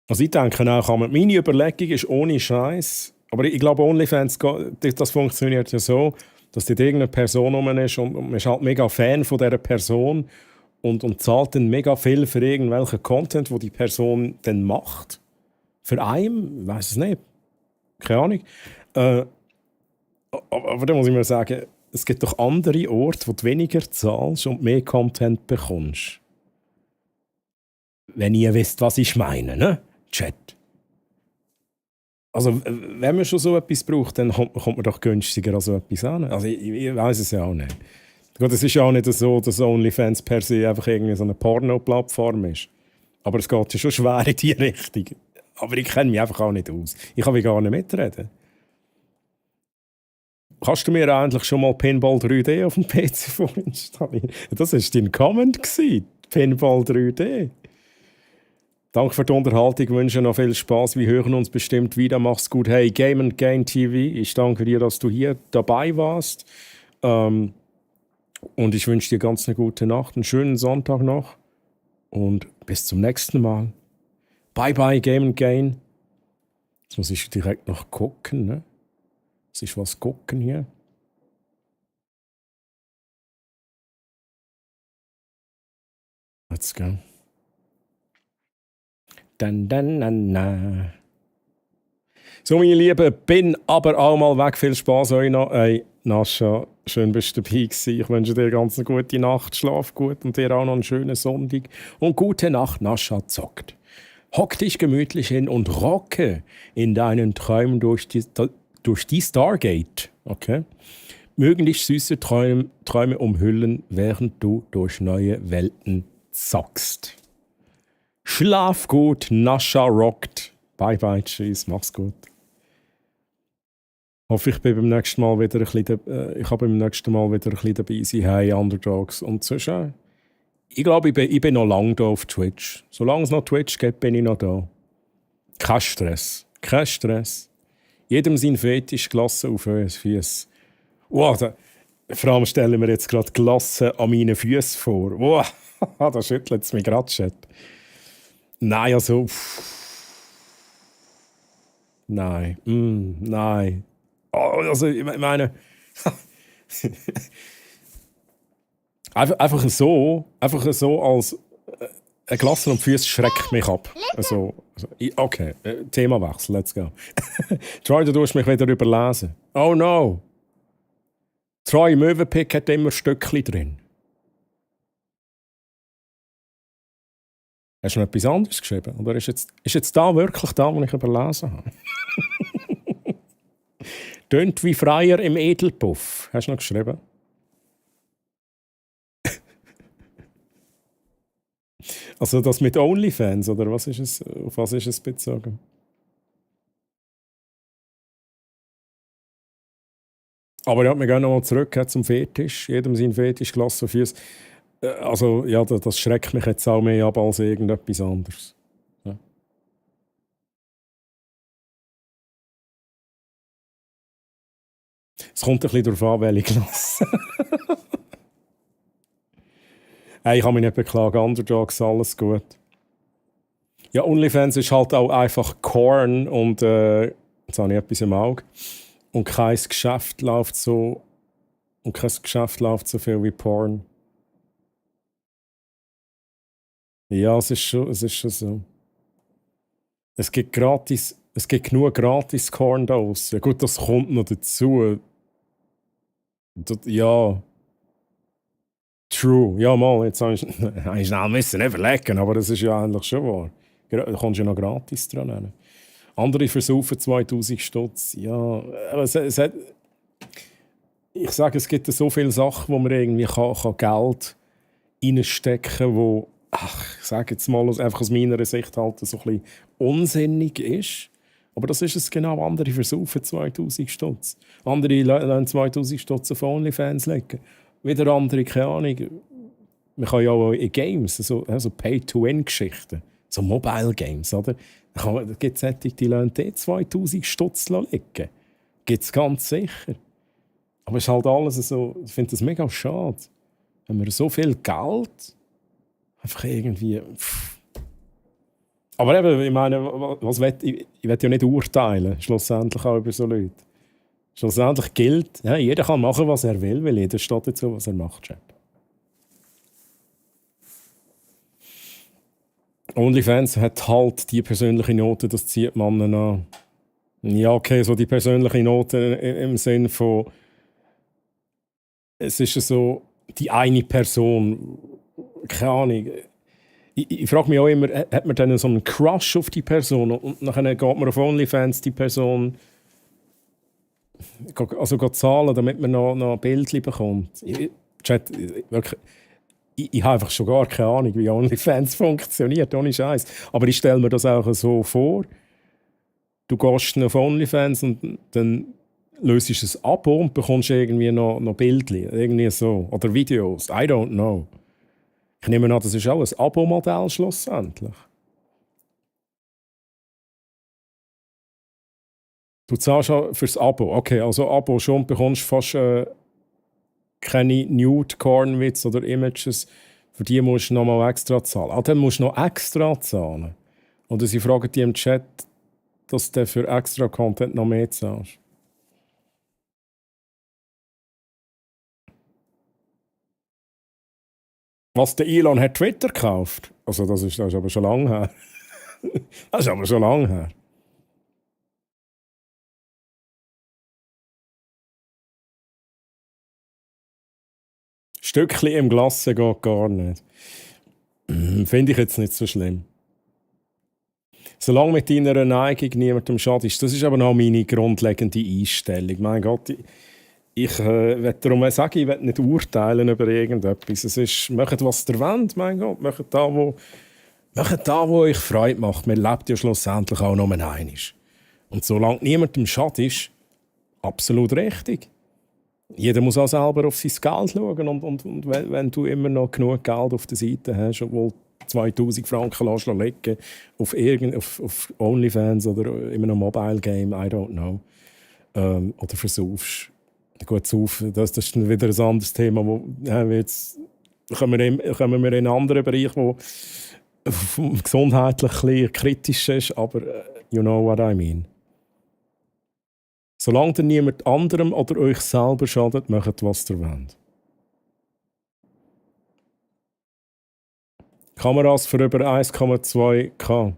Also ich denke auch, meine Überlegung ist ohne Scheiß, Aber ich glaube, OnlyFans, das funktioniert ja so, dass dort irgendeine Person rum ist und man ist halt mega Fan von dieser Person und zahlt dann mega viel für irgendwelchen Content, den die Person dann macht. Für einen? Ich weiss es nicht. Keine Ahnung. Aber da muss ich mal sagen, es gibt doch andere Orte, wo du weniger zahlst und mehr Content bekommst. Wenn ihr wisst, was ich meine, ne? Chat. Also, wenn man schon so etwas braucht, dann kommt man doch günstiger an so etwas an. Also, ich weiss es ja auch nicht. Gut, es ist ja auch nicht so, dass OnlyFans per se einfach irgendwie so eine Porno-Plattform ist. Aber es geht ja schon schwer in die Richtung. Aber ich kenne mich einfach auch nicht aus. Ich kann gar nicht mitreden. Kannst du mir eigentlich schon mal Pinball 3D auf dem PC vorinstallieren? Das war dein Comment, Pinball 3D. Danke für die Unterhaltung, ich wünsche noch viel Spaß. Wir hören uns bestimmt wieder. Mach's gut. Hey, Game & Gain TV, ich danke dir, dass du hier dabei warst. Und ich wünsche dir ganz eine gute Nacht, einen schönen Sonntag noch. Und bis zum nächsten Mal. Bye bye, Game & Gain. Jetzt muss ich direkt noch gucken, ne? Es ist was gucken hier. Let's go. So, meine Lieben, bin aber auch mal weg. Viel Spaß euch noch. Hey, Nascha, schön bist du dabei gewesen. Ich wünsche dir ganz eine gute Nacht, schlaf gut und dir auch noch einen schönen Sonntag. Und gute Nacht, Nascha zockt. Hock dich gemütlich hin und rocke in deinen Träumen durch die Stargate. Okay? Mögen dich süße Träume umhüllen, während du durch neue Welten zockst. Schlaf gut, Nascha rockt. Bye bye, tschüss, mach's gut. Hoffe, ich bin beim nächsten Mal wieder ein bisschen dabei sein. Hey, Underdogs. Und so schön. Ich glaube, ich bin noch lange da auf Twitch. Solange es noch Twitch gibt, bin ich noch da. Kein Stress. Kein Stress. Jedem sein Fetisch, Glasse auf euren Füßen. Wow, vor allem stellen wir jetzt gerade Glasse an meinen Füßen vor. Wow, da schüttelt es mich gerade, Chat. Nein, also... Nein. Nein. Oh, also, ich meine... einfach so als eine Glasse am Füßen schreckt mich ab. Also, okay, Themawechsel, let's go. Troy, du tust mich wieder überlesen. Oh no! Troy, Möwenpick hat immer Stückchen drin. Hast du noch etwas anderes geschrieben? Oder ist jetzt da wirklich da, was ich überlesen habe? Tönt wie Freier im Edelpuff. Hast du noch geschrieben? Also das mit OnlyFans, oder was ist es? Auf was ist es bezogen? Aber ja, wir gehen nochmal zurück zum Fetisch. Jedem sein Fetisch, Glasse auf Füße. Also ja, das schreckt mich jetzt auch mehr ab als irgendetwas anderes. Ja. Es kommt ein bisschen darauf an, welche Klasse. Hey, ich kann mich nicht beklagen, Underdogs, alles gut. Ja, OnlyFans ist halt auch einfach Corn und jetzt habe ich etwas im Auge. Und kein Geschäft läuft so viel wie Porn. Ja, es ist schon so. Es gibt genug gratis Corn da draussen. Ja, gut, das kommt noch dazu. Ja. True. Ja, mal, jetzt habe ich schnell müssen überlegen, aber das ist ja eigentlich schon wahr. Da kommst du ja noch gratis dran. Andere versaufen 2000 Stutz. Ja, aber ich sage, es gibt so viele Sachen, wo man irgendwie kann Geld reinstecken, wo, ich sage jetzt mal einfach aus meiner Sicht halt so ein bisschen unsinnig ist. Aber das ist es genau. Andere versaufen 2000 Stutz. Andere lassen 2000 Stutz auf OnlyFans legen. Wieder andere, keine Ahnung. Man kann ja auch in Games, so Pay-to-Win-Geschichten, so Mobile-Games, oder? Da gibt es solche, die lassen 2000 Stutz liegen. Gibt es ganz sicher. Aber es ist halt alles so, ich finde das mega schade. Wenn man so viel Geld einfach irgendwie... Aber eben, ich meine, ich will ja nicht urteilen, schlussendlich auch über so Leute. Schlussendlich gilt, ja, jeder kann machen, was er will, weil jeder steht dazu, was er macht. Chef. OnlyFans hat halt die persönliche Note, das zieht man an. Ja, okay, so die persönliche Note im Sinn von, es ist so die eine Person, keine Ahnung. Ich frage mich auch immer, hat man dann so einen Crush auf die Person und dann geht man auf OnlyFans die Person also zahlen, damit man noch ein Bild bekommt. Chat, wirklich, ich habe einfach schon gar keine Ahnung, wie OnlyFans funktioniert, ohne Scheiß. Aber ich stelle mir das auch so vor. Du gehst auf OnlyFans und dann löst ein Abo und bekommst irgendwie noch Bildchen, irgendwie so. Oder Videos, I don't know. Ich nehme an, das ist auch ein Abo-Modell schlussendlich. Du zahlst schon fürs Abo. Okay, also Abo schon, bekommst fast keine Nude-Corn-Witz oder Images. Für die musst du nochmal extra zahlen. Ah, dann musst du noch extra zahlen. Oder sie fragen dich im Chat, dass du für extra Content noch mehr zahlst. Was der Elon hat Twitter gekauft. Also das ist aber schon lange her. Das ist aber schon lange her. Stückchen im Glasse geht gar nicht. Finde ich jetzt nicht so schlimm. Solange mit deiner Neigung niemandem schadest. Das ist aber noch meine grundlegende Einstellung. Mein Gott, ich will darum sagen, ich will nicht urteilen über irgendetwas. Es ist, macht was ihr wollt, mein Gott. Macht da, wo euch Freude macht. Man lebt ja schlussendlich auch nur einmal. Und solange niemandem schadest, absolut richtig. Jeder muss auch selber auf sein Geld schauen. Und wenn du immer noch genug Geld auf der Seite hast, obwohl 2000 Franken legen auf OnlyFans oder in einem Mobile Game, I don't know. Oder versaufst. Gut, das ist dann wieder ein anderes Thema. Jetzt kommen wir in einen anderen Bereich, der gesundheitlich ein bisschen kritisch ist, aber you know what I mean. Solange ihr niemand anderem oder euch selber schadet, macht, was ihr wollt. Kameras für über 1,2K.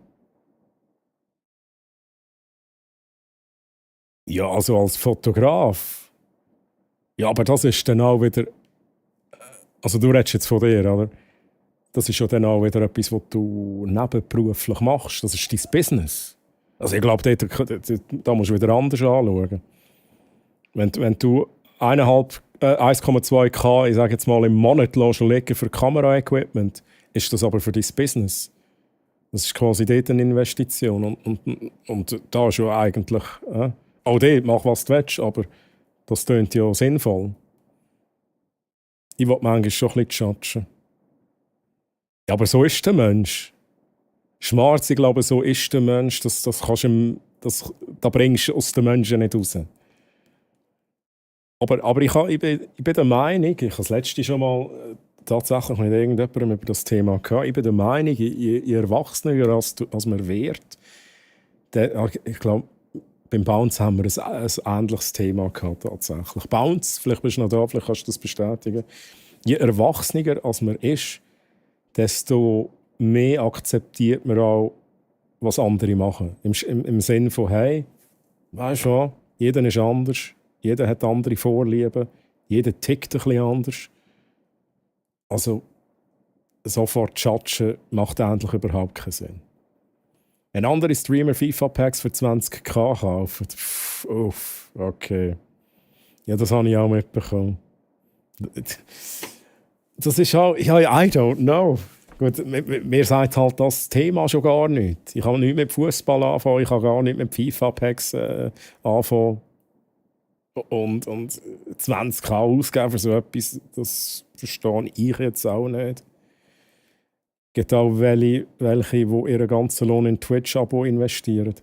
Ja, also als Fotograf. Ja, aber das ist dann auch wieder... Also du redest jetzt von dir, oder? Das ist ja dann auch wieder etwas, was du nebenberuflich machst. Das ist dein Business. Also ich glaube, da musst du wieder anders anschauen. Wenn du 1,2K, ich sage jetzt mal, im Monat legen für Kameraequipment, ist das aber für dein Business. Das ist quasi dort eine Investition. Und da ist ja eigentlich... auch dort, mach was du willst, aber das tönt ja sinnvoll. Ich will manchmal schon ein bisschen judgen. Ja, aber so ist der Mensch. Schmarz, ich glaube, so ist der Mensch. Das da bringst du aus den Menschen nicht raus. Aber ich bin der Meinung, ich habe das letzte schon mal tatsächlich mit irgendjemandem über das Thema gehabt, ich bin der Meinung, je erwachsener als man wird, ich glaube, beim Bounce haben wir ein ähnliches Thema gehabt, tatsächlich. Bounce, vielleicht bist du noch da, vielleicht kannst du das bestätigen. Je erwachsener als man ist, desto mehr akzeptiert man auch, was andere machen. Im Sinne von, hey, weißt du was, jeder ist anders, jeder hat andere Vorlieben, jeder tickt ein bisschen anders. Also, sofort judgen macht eigentlich überhaupt keinen Sinn. Ein anderer Streamer FIFA-Packs für 20k kauft. Uff, okay. Ja, das habe ich auch mitbekommen. Das ist auch, I don't know. Gut, mir sagt halt das Thema schon gar nicht. Ich kann nicht mit Fußball anfangen, ich kann gar nicht mit FIFA-Packs anfangen. Und 20k ausgeben für so etwas, das verstehe ich jetzt auch nicht. Es gibt auch welche, die ihren ganzen Lohn in Twitch-Abo investieren.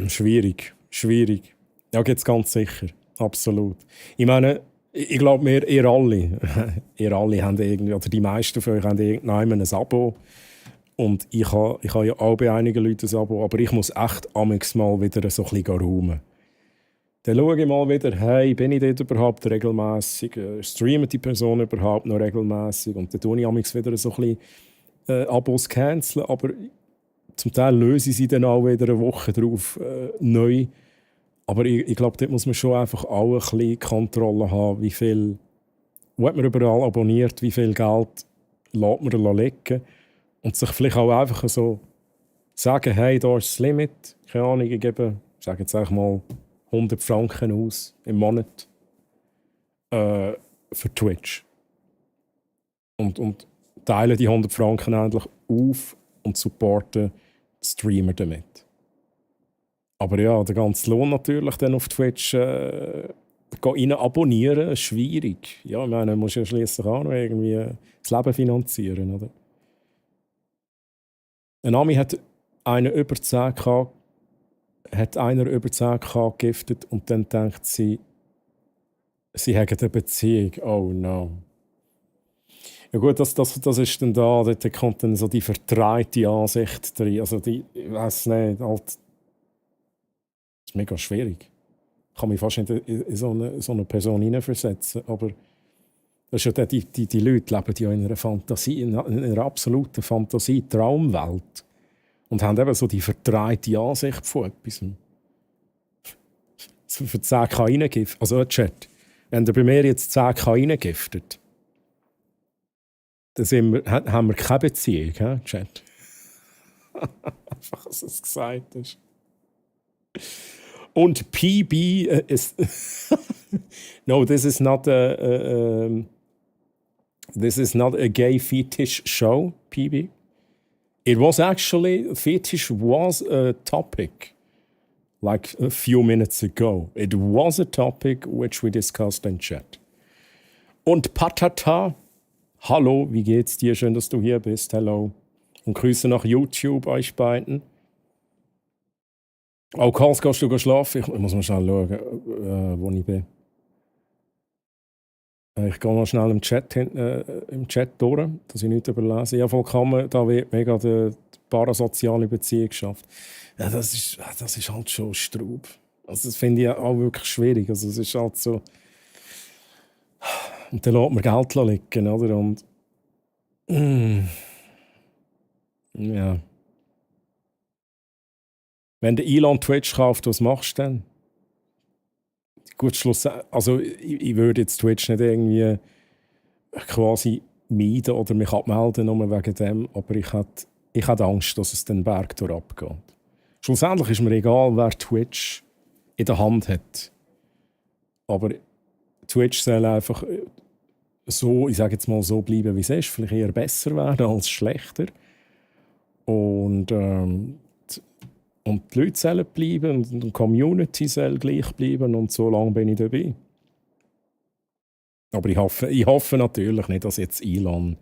Schwierig. Ja, geht's ganz sicher. Absolut. Ich meine, Ich glaube, ihr alle, ihr alle haben irgendwie, oder die meisten von euch haben irgendwann ein Abo. Und ich habe ja auch bei einigen Leuten ein Abo, aber ich muss echt amigs mal wieder so ein bisschen räumen. Dann schaue ich mal wieder, hey, bin ich dort überhaupt regelmässig? Streamt die Person überhaupt noch regelmässig? Und dann tue ich amigs wieder so ein bisschen Abos canceln, aber zum Teil löse ich sie dann auch wieder eine Woche drauf neu. Aber ich glaube, dort muss man schon einfach auch ein bisschen Kontrolle haben, wie viel hat man überall abonniert, wie viel Geld lässt man liegen. Und sich vielleicht auch einfach so sagen, hey, da ist das Limit. Keine Ahnung, ich gebe, sage jetzt einfach mal 100 Franken aus im Monat für Twitch. Und teilen die 100 Franken endlich auf und supporten die Streamer damit. Aber ja, der ganze Lohn natürlich dann auf Twitch rein abonnieren, ist schwierig. Ja, ich meine, man muss ja schliesslich auch noch irgendwie das Leben finanzieren, oder? Ein Ami hat einer über 10k gegiftet und dann denkt sie hätten eine Beziehung. Oh no. Ja gut, das ist dann da, dort kommt dann so die verdrehte Ansicht drin. Also die, ich weiss nicht, halt, das ist mega schwierig. Ich kann mich fast nicht in so eine Person hineinversetzen, aber das ist ja die Leute leben ja in einer Fantasie, in einer absoluten Fantasie-Traumwelt und haben eben so die verdrehte Ansicht von etwas. So für 10k reingiftet. Also Chat, wenn ihr bei mir jetzt 10k reingiftet, dann haben wir keine Beziehung, Chat. Einfach, dass es gesagt ist. Und PB ist... No, this is not a gay fetish show, PB. It was actually, fetish was a topic, like a few minutes ago. It was a topic which we discussed in chat. Und Patata, hallo, wie geht's dir? Schön, dass du hier bist. Hello. Und Grüße nach YouTube, euch beiden. Auch Karls, gehst du schlafen? Ich muss mal schnell schauen, wo ich bin. Ich gehe mal schnell im Chat durch, dass ich nichts überlese. Ja, vollkommen, da wird mega die parasoziale Beziehung geschafft. Ja, das ist halt schon Straub. Also das finde ich auch wirklich schwierig. Also es ist halt so... Und dann lässt man Geld liegen, oder? Und... Ja. Wenn der Elon Twitch kauft, was machst du denn? Gut, Schluss. Also ich würde jetzt Twitch nicht irgendwie quasi meiden oder mich abmelden, nur wegen dem, aber ich hätte Angst, dass es den Berg durchabgeht. Schlussendlich ist mir egal, wer Twitch in der Hand hat. Aber Twitch soll einfach so, ich sage jetzt mal so bleiben, wie es ist, vielleicht eher besser werden als schlechter. Und die Leute sollen bleiben und die Community soll gleich bleiben und so lange bin ich dabei. Aber ich hoffe natürlich nicht, dass jetzt Elon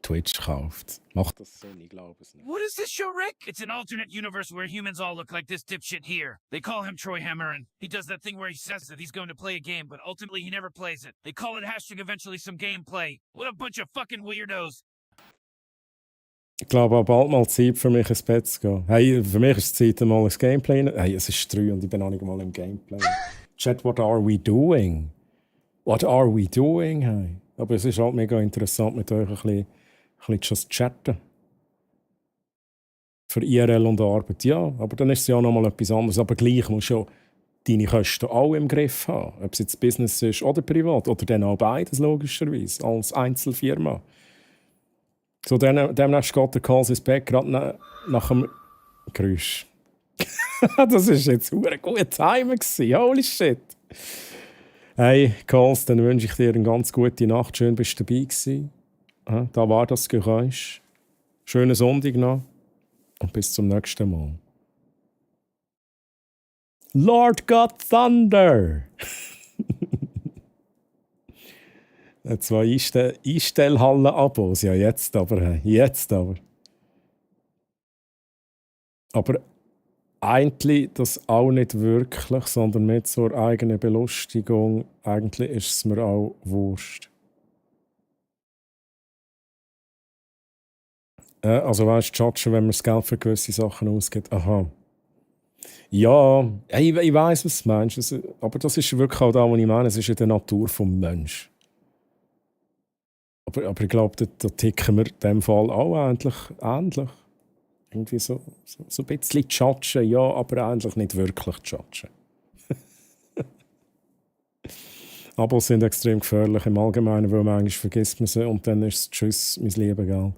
Twitch kauft. Macht das Sinn? Ich glaube es nicht. What is this show, Rick? It's an alternate universe where humans all look like this dipshit here. They call him Troy Hammerin. He does that thing where he says that he's going to play a game, but ultimately he never plays it. They call it hashtag eventually some gameplay. What a bunch of fucking weirdos. Ich glaube auch bald mal Zeit für mich ins Bett zu gehen. Hey, für mich ist es Zeit, mal ein Gameplay. Hey, es ist 3 und ich bin auch nicht mal im Gameplay. Chat, what are we doing? What are we doing? Hey. Aber es ist halt mega interessant, mit euch ein bisschen zu chatten. Für IRL und Arbeit, ja. Aber dann ist es ja noch mal etwas anderes. Aber gleich musst du deine Kosten auch im Griff haben. Ob es jetzt Business ist oder privat. Oder dann auch beides, logischerweise. Als Einzelfirma. So, demnächst geht der Karls ins Bett, gerade nach dem Geräusch. Das war jetzt ein guter Timer. Holy shit. Hey, Karls, dann wünsche ich dir eine ganz gute Nacht. Schön, bist du dabei gewesen. Da war das Geräusch. Schönen Sonntag noch. Und bis zum nächsten Mal. Lord God Thunder! 2 Einstellhallen-Abos. Ja, jetzt aber. Aber eigentlich das auch nicht wirklich, sondern mit zur eigenen Belustigung. Eigentlich ist es mir auch wurscht. Also weißt du, judgen, wenn man das Geld für gewisse Sachen ausgibt. Aha. Ja, ich weiss, was du meinst. Aber das ist wirklich auch das, was ich meine. Es ist in der Natur des Menschen. Aber ich glaube, da ticken wir in dem Fall auch eigentlich ähnlich. Irgendwie so ein bisschen judgen, ja, aber eigentlich nicht wirklich judgen. Abos sind extrem gefährlich im Allgemeinen, weil man eigentlich vergisst man sie und dann ist es tschüss, mein Leben, gell?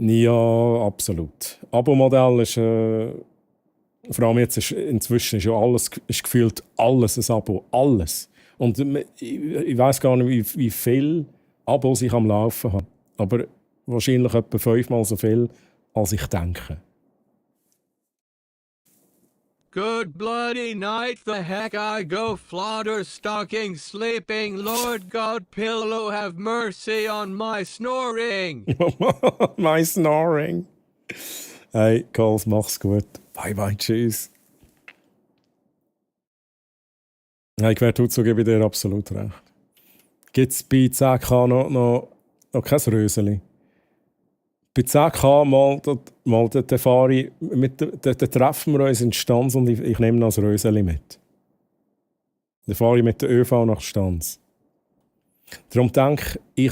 Ja, absolut. Abo-Modell ist, vor allem jetzt inzwischen ist ja alles, ist gefühlt alles ein Abo, alles. Und ich weiss gar nicht, wie viel Abos ich am Laufen habe. Aber wahrscheinlich etwa 5-mal so viel, als ich denke. Good bloody night, the heck I go flutter, stocking, sleeping. Lord God, pillow, have mercy on my snoring. My snoring. Hey, Coles, mach's gut. Bye bye, tschüss. Hey, ich werde zugeben, dir absolut recht. Gibt es bei 10K noch kein Röseli? Bei 10K mal da fahre ich da treffen wir uns in Stanz und ich nehme noch das Röseli mit. Dann fahre ich mit der ÖV nach Stanz. Darum denke ich,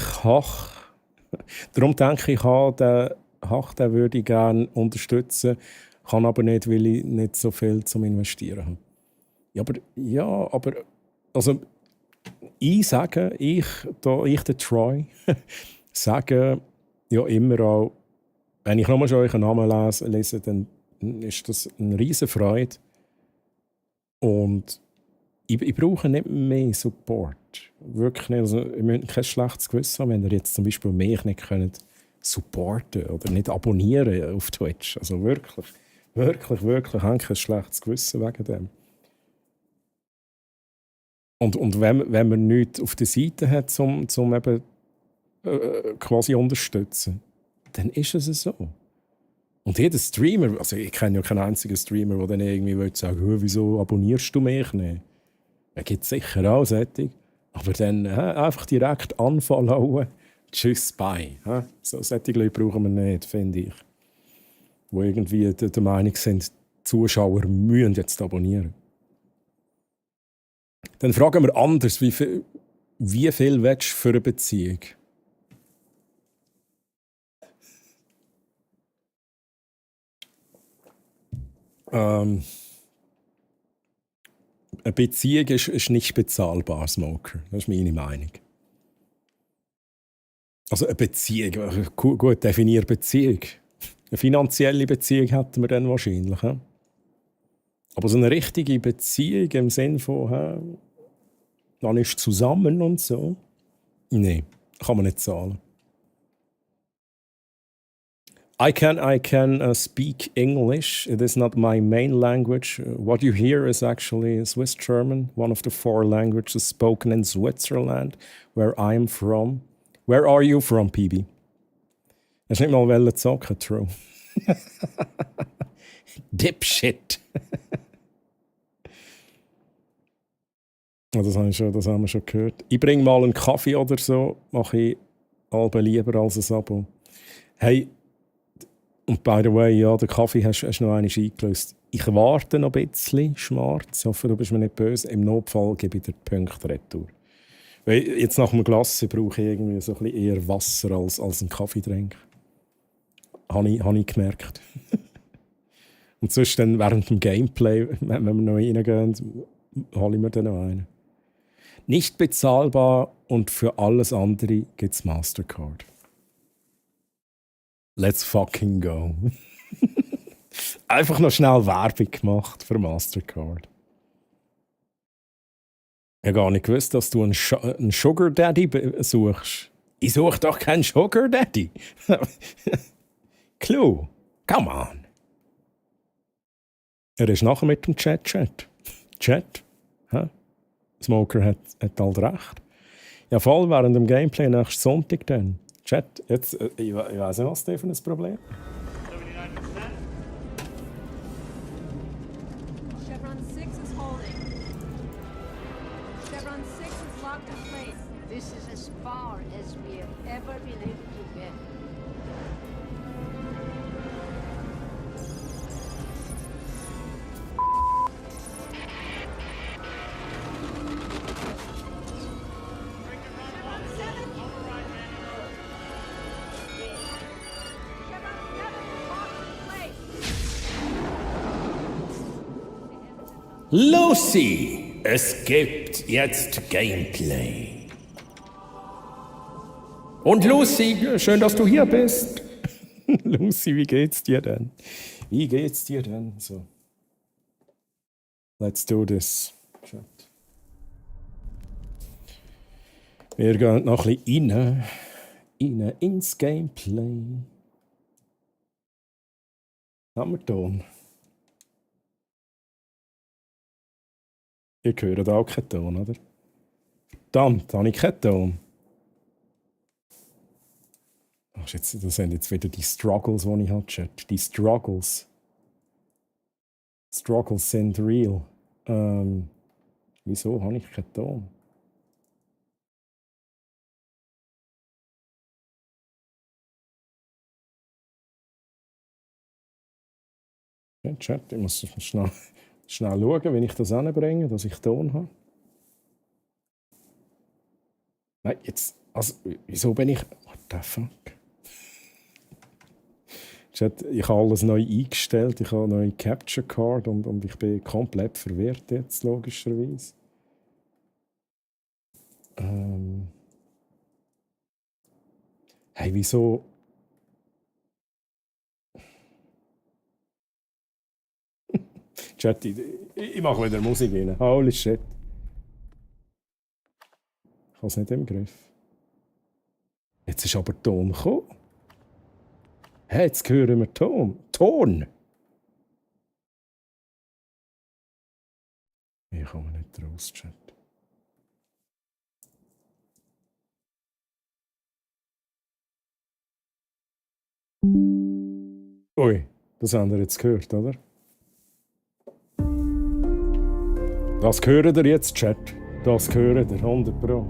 den würde ich gerne unterstützen, kann aber nicht, weil ich nicht so viel zum Investieren habe. Aber also ich sage, der Troy, sage ja immer auch, wenn ich nochmal schon euren Namen lese, dann ist das eine riesen Freude. Und ich brauche nicht mehr Support. Wirklich nicht. Also, ihr müsst kein schlechtes Gewissen haben, wenn ihr jetzt zum Beispiel mich nicht könnt supporten oder nicht abonnieren auf Twitch. Also wirklich, wirklich, habe ich kein schlechtes Gewissen wegen dem. Und wenn man nichts auf der Seite hat, zum eben quasi unterstützen, dann ist es so. Und jeder Streamer, also ich kenne ja keinen einzigen Streamer, der dann irgendwie sagen will, wieso abonnierst du mich nicht? Er gibt sicher auch solche, aber dann einfach direkt unfollowen. Tschüss, bye. So solche Leute brauchen wir nicht, finde ich. Die irgendwie der Meinung sind, die Zuschauer müssen jetzt abonnieren. Dann fragen wir anders, wie viel willst du für eine Beziehung? Eine Beziehung ist nicht bezahlbar, Smoker. Das ist meine Meinung. Also eine Beziehung, gut definiert Beziehung. Eine finanzielle Beziehung hätten wir dann wahrscheinlich. He? Aber so eine richtige Beziehung im Sinne von, man ist zusammen und so, nein, kann man nicht zahlen. I can speak English. It is not my main language. What you hear is actually Swiss German, one of the 4 languages spoken in Switzerland, where I am from. Where are you from, PB? Hast nicht mal zocken, True. Dipshit. Das haben wir schon gehört. Ich bringe mal einen Kaffee oder so, mache ich halb lieber als ein Abo. Hey, und by the way, ja, den Kaffee hast du noch einmal eingelöst. Ich warte noch ein bisschen, Schmarz. Ich hoffe, du bist mir nicht böse. Im Notfall gebe ich dir die Punkte retour. Weil jetzt nach dem Glas brauche ich irgendwie so ein bisschen eher Wasser als einen Kaffeetrink. Habe ich gemerkt. Und sonst dann während dem Gameplay, wenn wir noch reingehen, hole ich mir dann noch einen. Nicht bezahlbar und für alles andere gibt es Mastercard. Let's fucking go. Einfach noch schnell Werbung gemacht für Mastercard. Ich habe gar nicht gewusst, dass du einen Sugar Daddy suchst. Ich suche doch keinen Sugar Daddy. Clue, come on. Er ist nachher mit dem Chat. Chat? Hä? Smoker hat halt recht. Ja, voll während dem Gameplay nächsten Sonntag dann. Chat, jetzt, ich weiss nicht, was das für ein Problem ist. This is as far as we have ever been able to get. Lucy, es gibt jetzt Gameplay. Und Lucy, schön, dass du hier bist. Lucy, wie geht's dir denn? Wie geht's dir denn? So. Let's do this. Chat. Wir gehen noch ein bisschen rein ins Gameplay. Haben wir Ton? Ihr hört auch keinen Ton, oder? Verdammt, habe ich keinen Ton. Ach, das sind jetzt wieder die Struggles, die ich habe, Chat. Die Struggles. Struggles sind real. Wieso habe ich keinen Ton? Ja, Chat, ich muss schnell schauen, wenn ich das anbringe, dass ich Ton habe. Nein, jetzt. Also, wieso bin ich. What the fuck? Chat, ich habe alles neu eingestellt, ich habe eine neue Capture Card und ich bin komplett verwirrt jetzt, logischerweise. Hey, wieso. Chat, ich mache wieder Musik rein. Holy shit. Ich habe es nicht im Griff. Jetzt ist aber Ton gekommen. Hey, jetzt hören wir Ton. Ton! Ich komme nicht raus, Chat. Ui, das habt ihr jetzt gehört, oder? Das hört ihr jetzt, Chat. Das hört ihr, 100 Pro.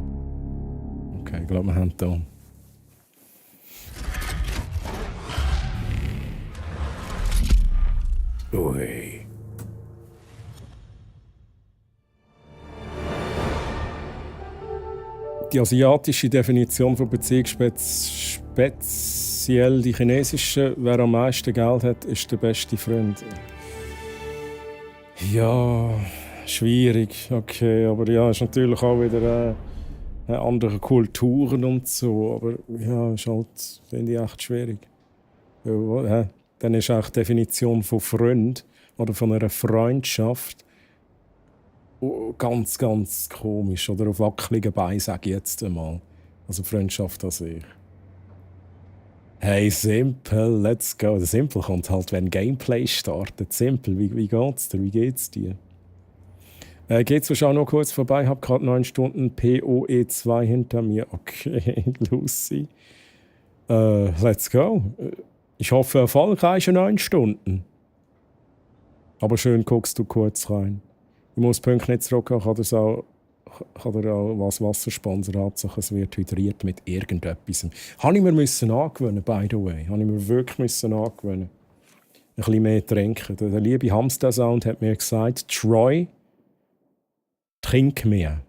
Okay, ich glaube, wir haben Ton. Ui. Die asiatische Definition von Beziehung, speziell die chinesische, wer am meisten Geld hat, ist der beste Freund. Ja, schwierig, okay, aber ja, ist natürlich auch wieder andere Kulturen und so, aber ja, ist halt, finde ich, echt schwierig. Ja, dann ist auch die Definition von Freund oder von einer Freundschaft ganz, ganz komisch oder auf wackeligen Beinen, sage ich jetzt einmal. Also Freundschaft an sich. Hey, Simple, let's go. Der Simple kommt halt, wenn Gameplay startet. Simple, wie geht's dir? Wie geht's dir? Geht's wahrscheinlich noch kurz vorbei. Ich habe gerade 9 Stunden PoE2 hinter mir. Okay, Lucy. Let's go. Ich hoffe, erfolgreiche 9 Stunden. Aber schön guckst du kurz rein. Ich muss Punkte nicht zurück, kann er auch was Wassersponsor Hauptsache es wird hydriert mit irgendetwas. Habe ich mir angewöhnen, by the way. Habe ich mir wirklich angewöhnen. Ein bisschen mehr trinken. Der liebe Hamster-Sound hat mir gesagt, Troy, trink mehr.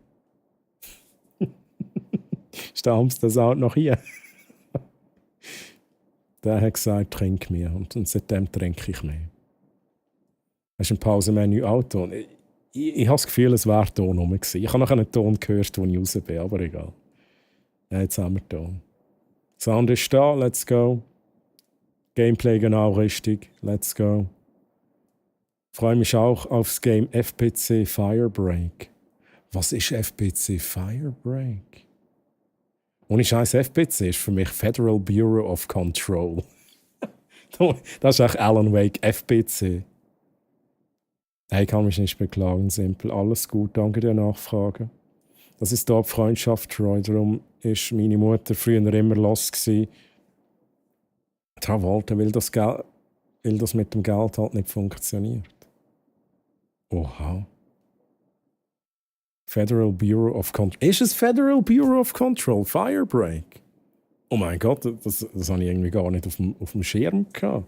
Ist der Hamster-Sound noch hier? Der hat gesagt, trink mehr. Und seitdem trinke ich mehr. Hast du ein Pausenmenü auch Ton? Ich habe das Gefühl, es wäre Ton rum gewesen. Ich habe noch einen Ton gehört, als ich raus bin, aber egal. Ja, jetzt haben wir Ton. Sound ist da, let's go. Gameplay genau richtig, let's go. Ich freue mich auch aufs Game FPC Firebreak. Was ist FPC Firebreak? Ohne Scheiß, FPC ist für mich Federal Bureau of Control. Das ist auch Alan Wake, FPC. Hey, ich kann mich nicht beklagen, Simpel. Alles gut, danke der Nachfrage. Das ist da Freundschaft, Troy. Darum war meine Mutter früher immer los gewesen. Travolta, weil das mit dem Geld halt nicht funktioniert. Oha. Federal Bureau of Control. Ist es Federal Bureau of Control? Firebreak? Oh mein Gott, das habe ich irgendwie gar nicht auf dem Schirm gehabt.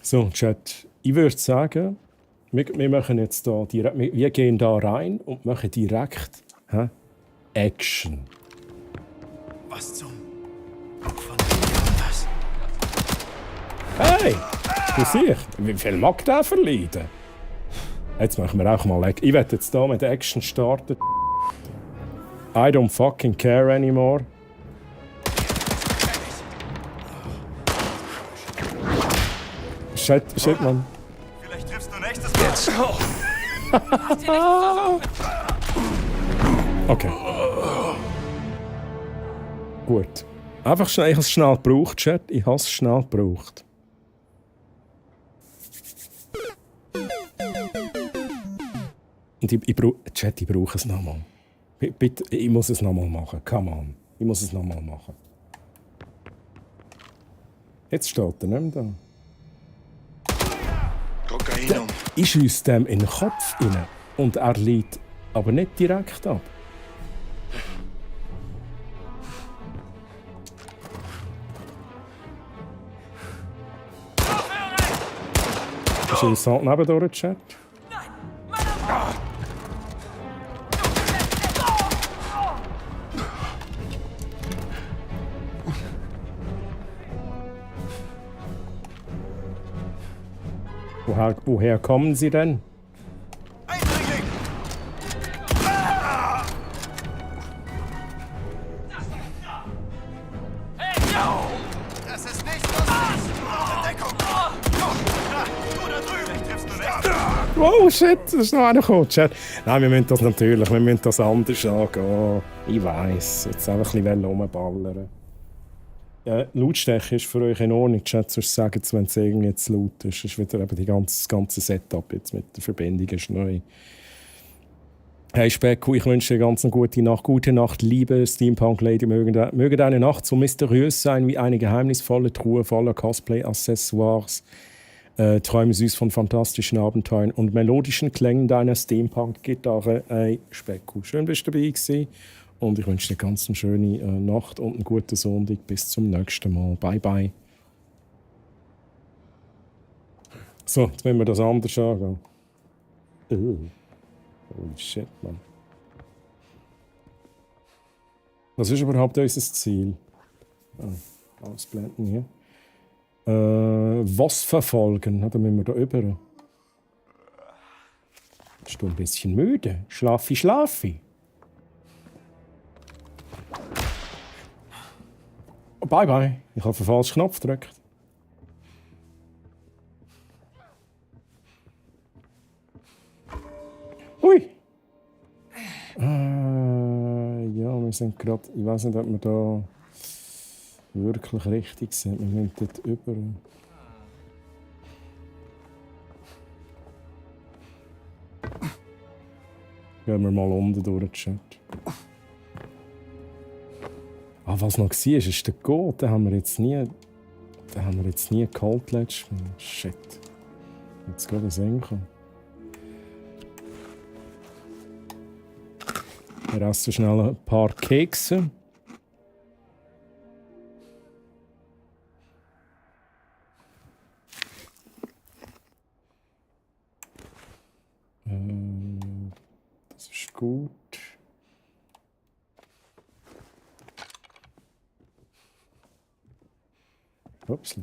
So, Chat, ich würde sagen, wir machen jetzt da direkt, wir gehen da rein und machen direkt Action. Was zum... Von wem das? Hey, du siehst, wie viel mag der verleiden? Jetzt machen wir auch mal Ich werde jetzt hier mit Action starten. I don't fucking care anymore. Shit, Mann. Vielleicht triffst du nächstes Mal. Jetzt. Okay. Gut. Einfach schnell, ich habe es schnell gebraucht, Chat. Ich habe es schnell gebraucht. Und ich brauche es nochmal. Bitte, ich muss es nochmal machen. Come on. Ich muss es nochmal machen. Jetzt steht er nicht mehr da. Kokain. Ich schiesse dem in den Kopf rein. Und er liegt aber nicht direkt ab. Ist interessant nebendurch, Chat? Woher kommen Sie denn? Das ist nicht lustig! Deckung! Du da drüben, triffst du nicht! Oh shit, das ist noch einer gekommen, Chat. Nein, wir müssen das anders angehen. Ich weiss, jetzt einfach ein bisschen rumballern. Lautstärke ist für euch in Ordnung, Chat, sonst sagen sie, wenn es irgendwie jetzt laut ist. Das ist wieder eben das ganze Setup jetzt mit der Verbindung ist neu. Hey Specko, ich wünsche dir ganz eine gute Nacht. Gute Nacht, liebe Steampunk-Lady. Möge deine Nacht so mysteriös sein wie eine geheimnisvolle Truhe voller Cosplay-Accessoires. Träume süß von fantastischen Abenteuern und melodischen Klängen deiner Steampunk-Gitarre. Hey Specko, schön bist du dabei gewesen. Und ich wünsche dir ganz eine schöne Nacht und einen guten Sonntag. Bis zum nächsten Mal. Bye, bye. So, jetzt müssen wir das anders angehen. Holy shit, Mann. Was ist überhaupt unser Ziel? Ausblenden hier. Was verfolgen? Da müssen wir da über. Bist du ein bisschen müde? Schlafi. Bye bye. Ich habe den falschen Knopf gedrückt. Hui. Ja, wir sind gerade. Ich weiß nicht, ob wir da wirklich richtig sind. Wir müssen dort über. Gehen wir mal unten durch den Chat. Was noch war, ist der Goat. Den haben wir jetzt nie geholt letztes Mal. Shit. Jetzt geht es hinkommen. Wir essen schnell ein paar Kekse. Das ist gut. Ups. Ja,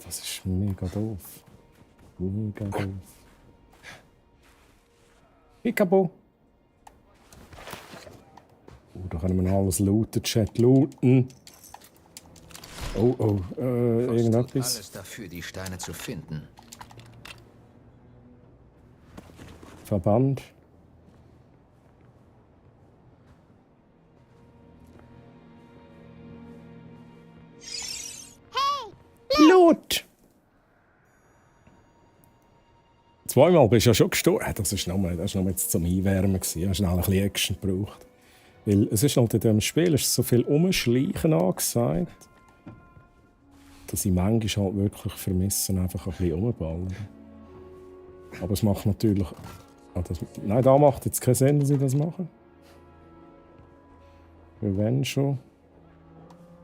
das ist mega doof. Mega doof. Pickabo. Da können wir alles looten, Chat looten. Irgendetwas. Alles dafür, die Steine zu finden. Verband. Hey! Loot! Jetzt Zweimal bist du ja schon gestorben. Das war nur jetzt zum Einwärmen. Ich habe schnell ein bisschen Action gebraucht. Weil es ist halt in diesem Spiel ist so viel Umschleichen angesagt, dass ich manchmal halt wirklich vermisse, einfach ein bisschen rumballern. Aber es macht natürlich... Nein, da macht jetzt keinen Sinn, dass ich das mache. Weil wenn schon,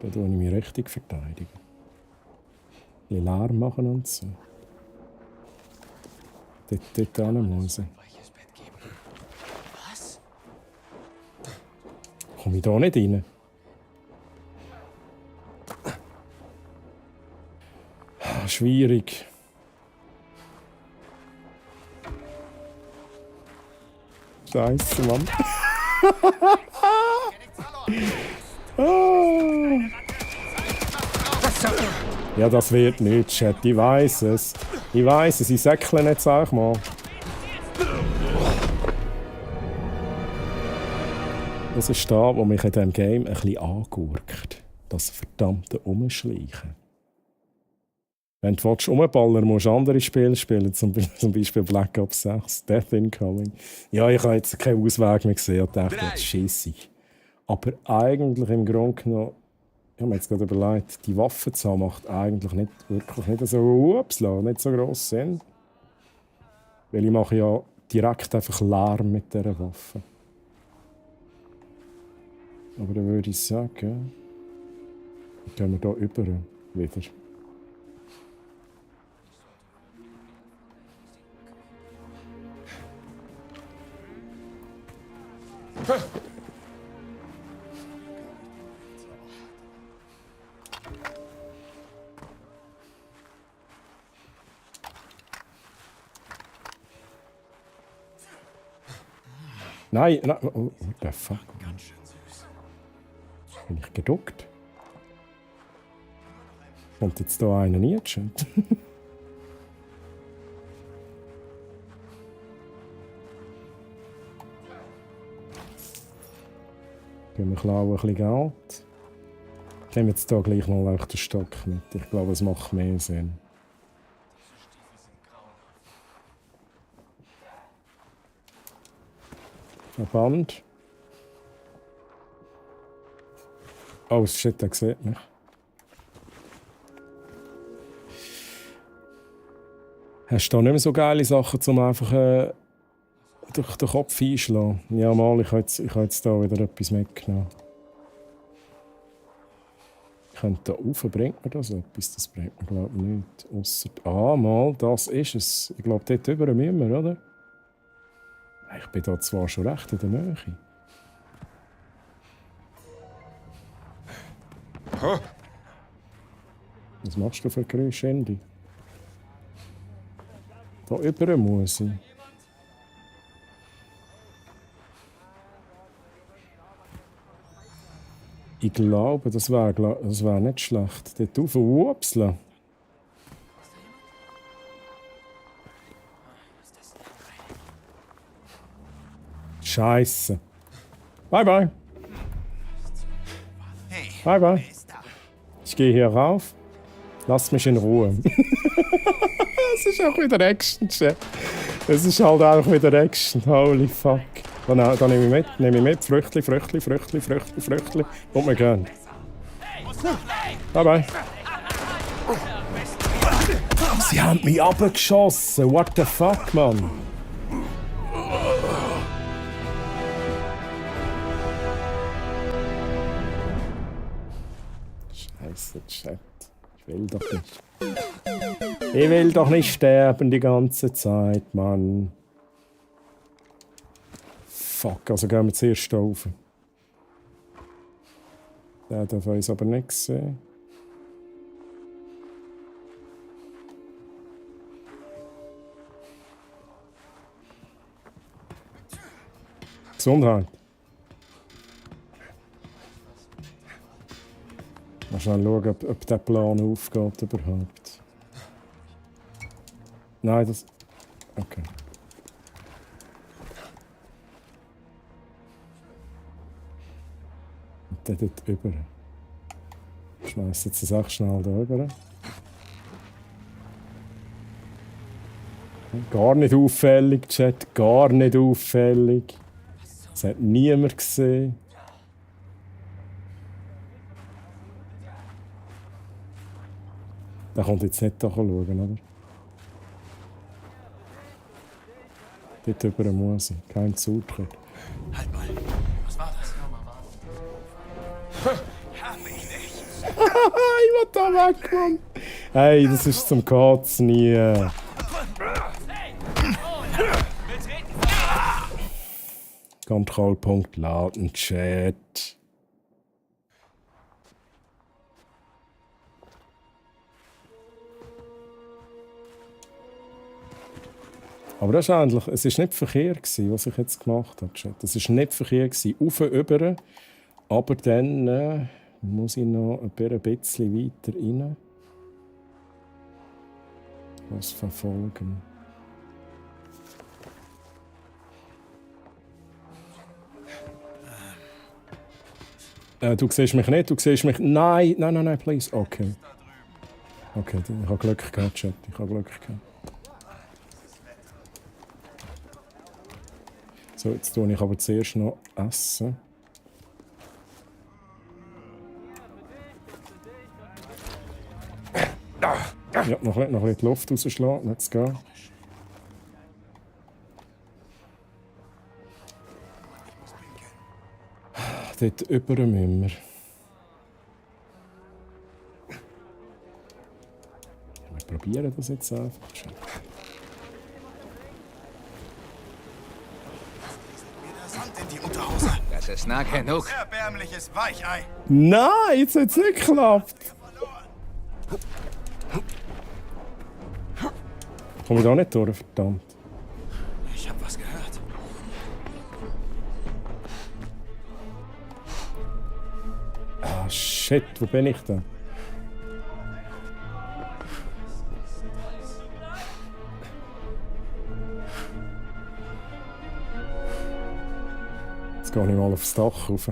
dann tue ich mich richtig verteidigen. Ein bisschen Lärm machen und so. Dort hin muss ich. Was? Komme ich da nicht rein? Schwierig. Scheiße, Mann. Ja, das wird nichts, Chat. Ich weiss es. Ich säckle nicht, sag ich mal. Das ist da, wo mich in diesem Game ein bisschen angurkt. Das verdammte Umschleichen. Wenn du rumballern musst du andere Spiele spielen, zum Beispiel Black Ops 6, Death Incoming. Ja, ich habe jetzt keinen Ausweg mehr gesehen und dachte, jetzt scheisse ich. Aber eigentlich im Grunde genommen, ich habe mir jetzt gerade überlegt, die Waffenzahl macht eigentlich nicht so gross Sinn. Weil ich mache ja direkt einfach Lärm mit dieser Waffe. Aber dann würde ich sagen, gehen wir hier über wieder. Nein, oh, what the fuck? Bin ich geduckt? Kommt jetzt da einer nicht? Gehen wir klauen ein bisschen Geld. Ich nehme jetzt hier gleich mal den Stock mit. Ich glaube, es macht mehr Sinn. Ein Band. Oh shit, der sieht mich. Hast du da nicht mehr so geile Sachen, um einfach durch den Kopf einschlagen? Ja, mal, ich habe jetzt da wieder etwas mitgenommen. Ich könnte da rauf, bringt mir das etwas? Das bringt mir, glaube ich, nichts. Ausser, mal, das ist es. Ich glaube, dort drüber müssen wir, oder? Ich bin da zwar schon recht in der Nähe. Was machst du für Geräusche, Andy? Da über muss ich. Ich glaube, das wär nicht schlecht. Dort rauf wupseln. Scheiße. Bye bye. Bye bye. Ich gehe hier rauf. Lass mich in Ruhe. Es ist auch wieder Action, Chat. Es ist halt auch wieder Action. Holy fuck. Dann nehme ich mit. Früchtli. Und wir gehen. Bye bye. Sie haben mich abgeschossen. What the fuck, Mann? Scheiße, Chat. Ich will doch nicht. Ich will doch nicht sterben die ganze Zeit, Mann. Fuck, also gehen wir zuerst rauf. Der darf uns aber nicht sehen. Gesundheit. Mal schnell schauen, ob der Plan aufgeht überhaupt. Nein, das... Okay. Und der dort über. Ich schmeiß jetzt das auch schnell da rüber. Gar nicht auffällig, Chat. Gar nicht auffällig. Das hat niemand gesehen. Der kommt jetzt nicht da schauen, oder? Dort über muss ich. Kein Zutritt. Halt mal. Was war das? Hab ich nicht. Ich will da weg, Mann. Hey, das ist zum Kotzen nie. Kontrollpunkt laden, Chat. Aber das ist eigentlich, es war nicht Verkehr, was ich jetzt gemacht habe, Chat. Es war nicht Verkehr, auf und über. Aber dann muss ich noch ein bisschen weiter rein. Was verfolgen. Du siehst mich nicht, du siehst mich... Nein, please. Okay. Okay, ich habe Glück gehabt, Chat. Ich habe Glück gehabt. So, jetzt tue ich aber zuerst noch essen. Ja, noch ein bisschen die Luft rausschlagen. Let's go. Dort über müssen wir. Wir probieren das jetzt einfach. Das ist nah genug. Erbärmliches Weichei. Nein, jetzt hat es nicht geklappt. Komm ich da nicht durch, verdammt. Ich hab was gehört. Ah, shit, wo bin ich denn? Jetzt gehe ich mal aufs Dach rauf.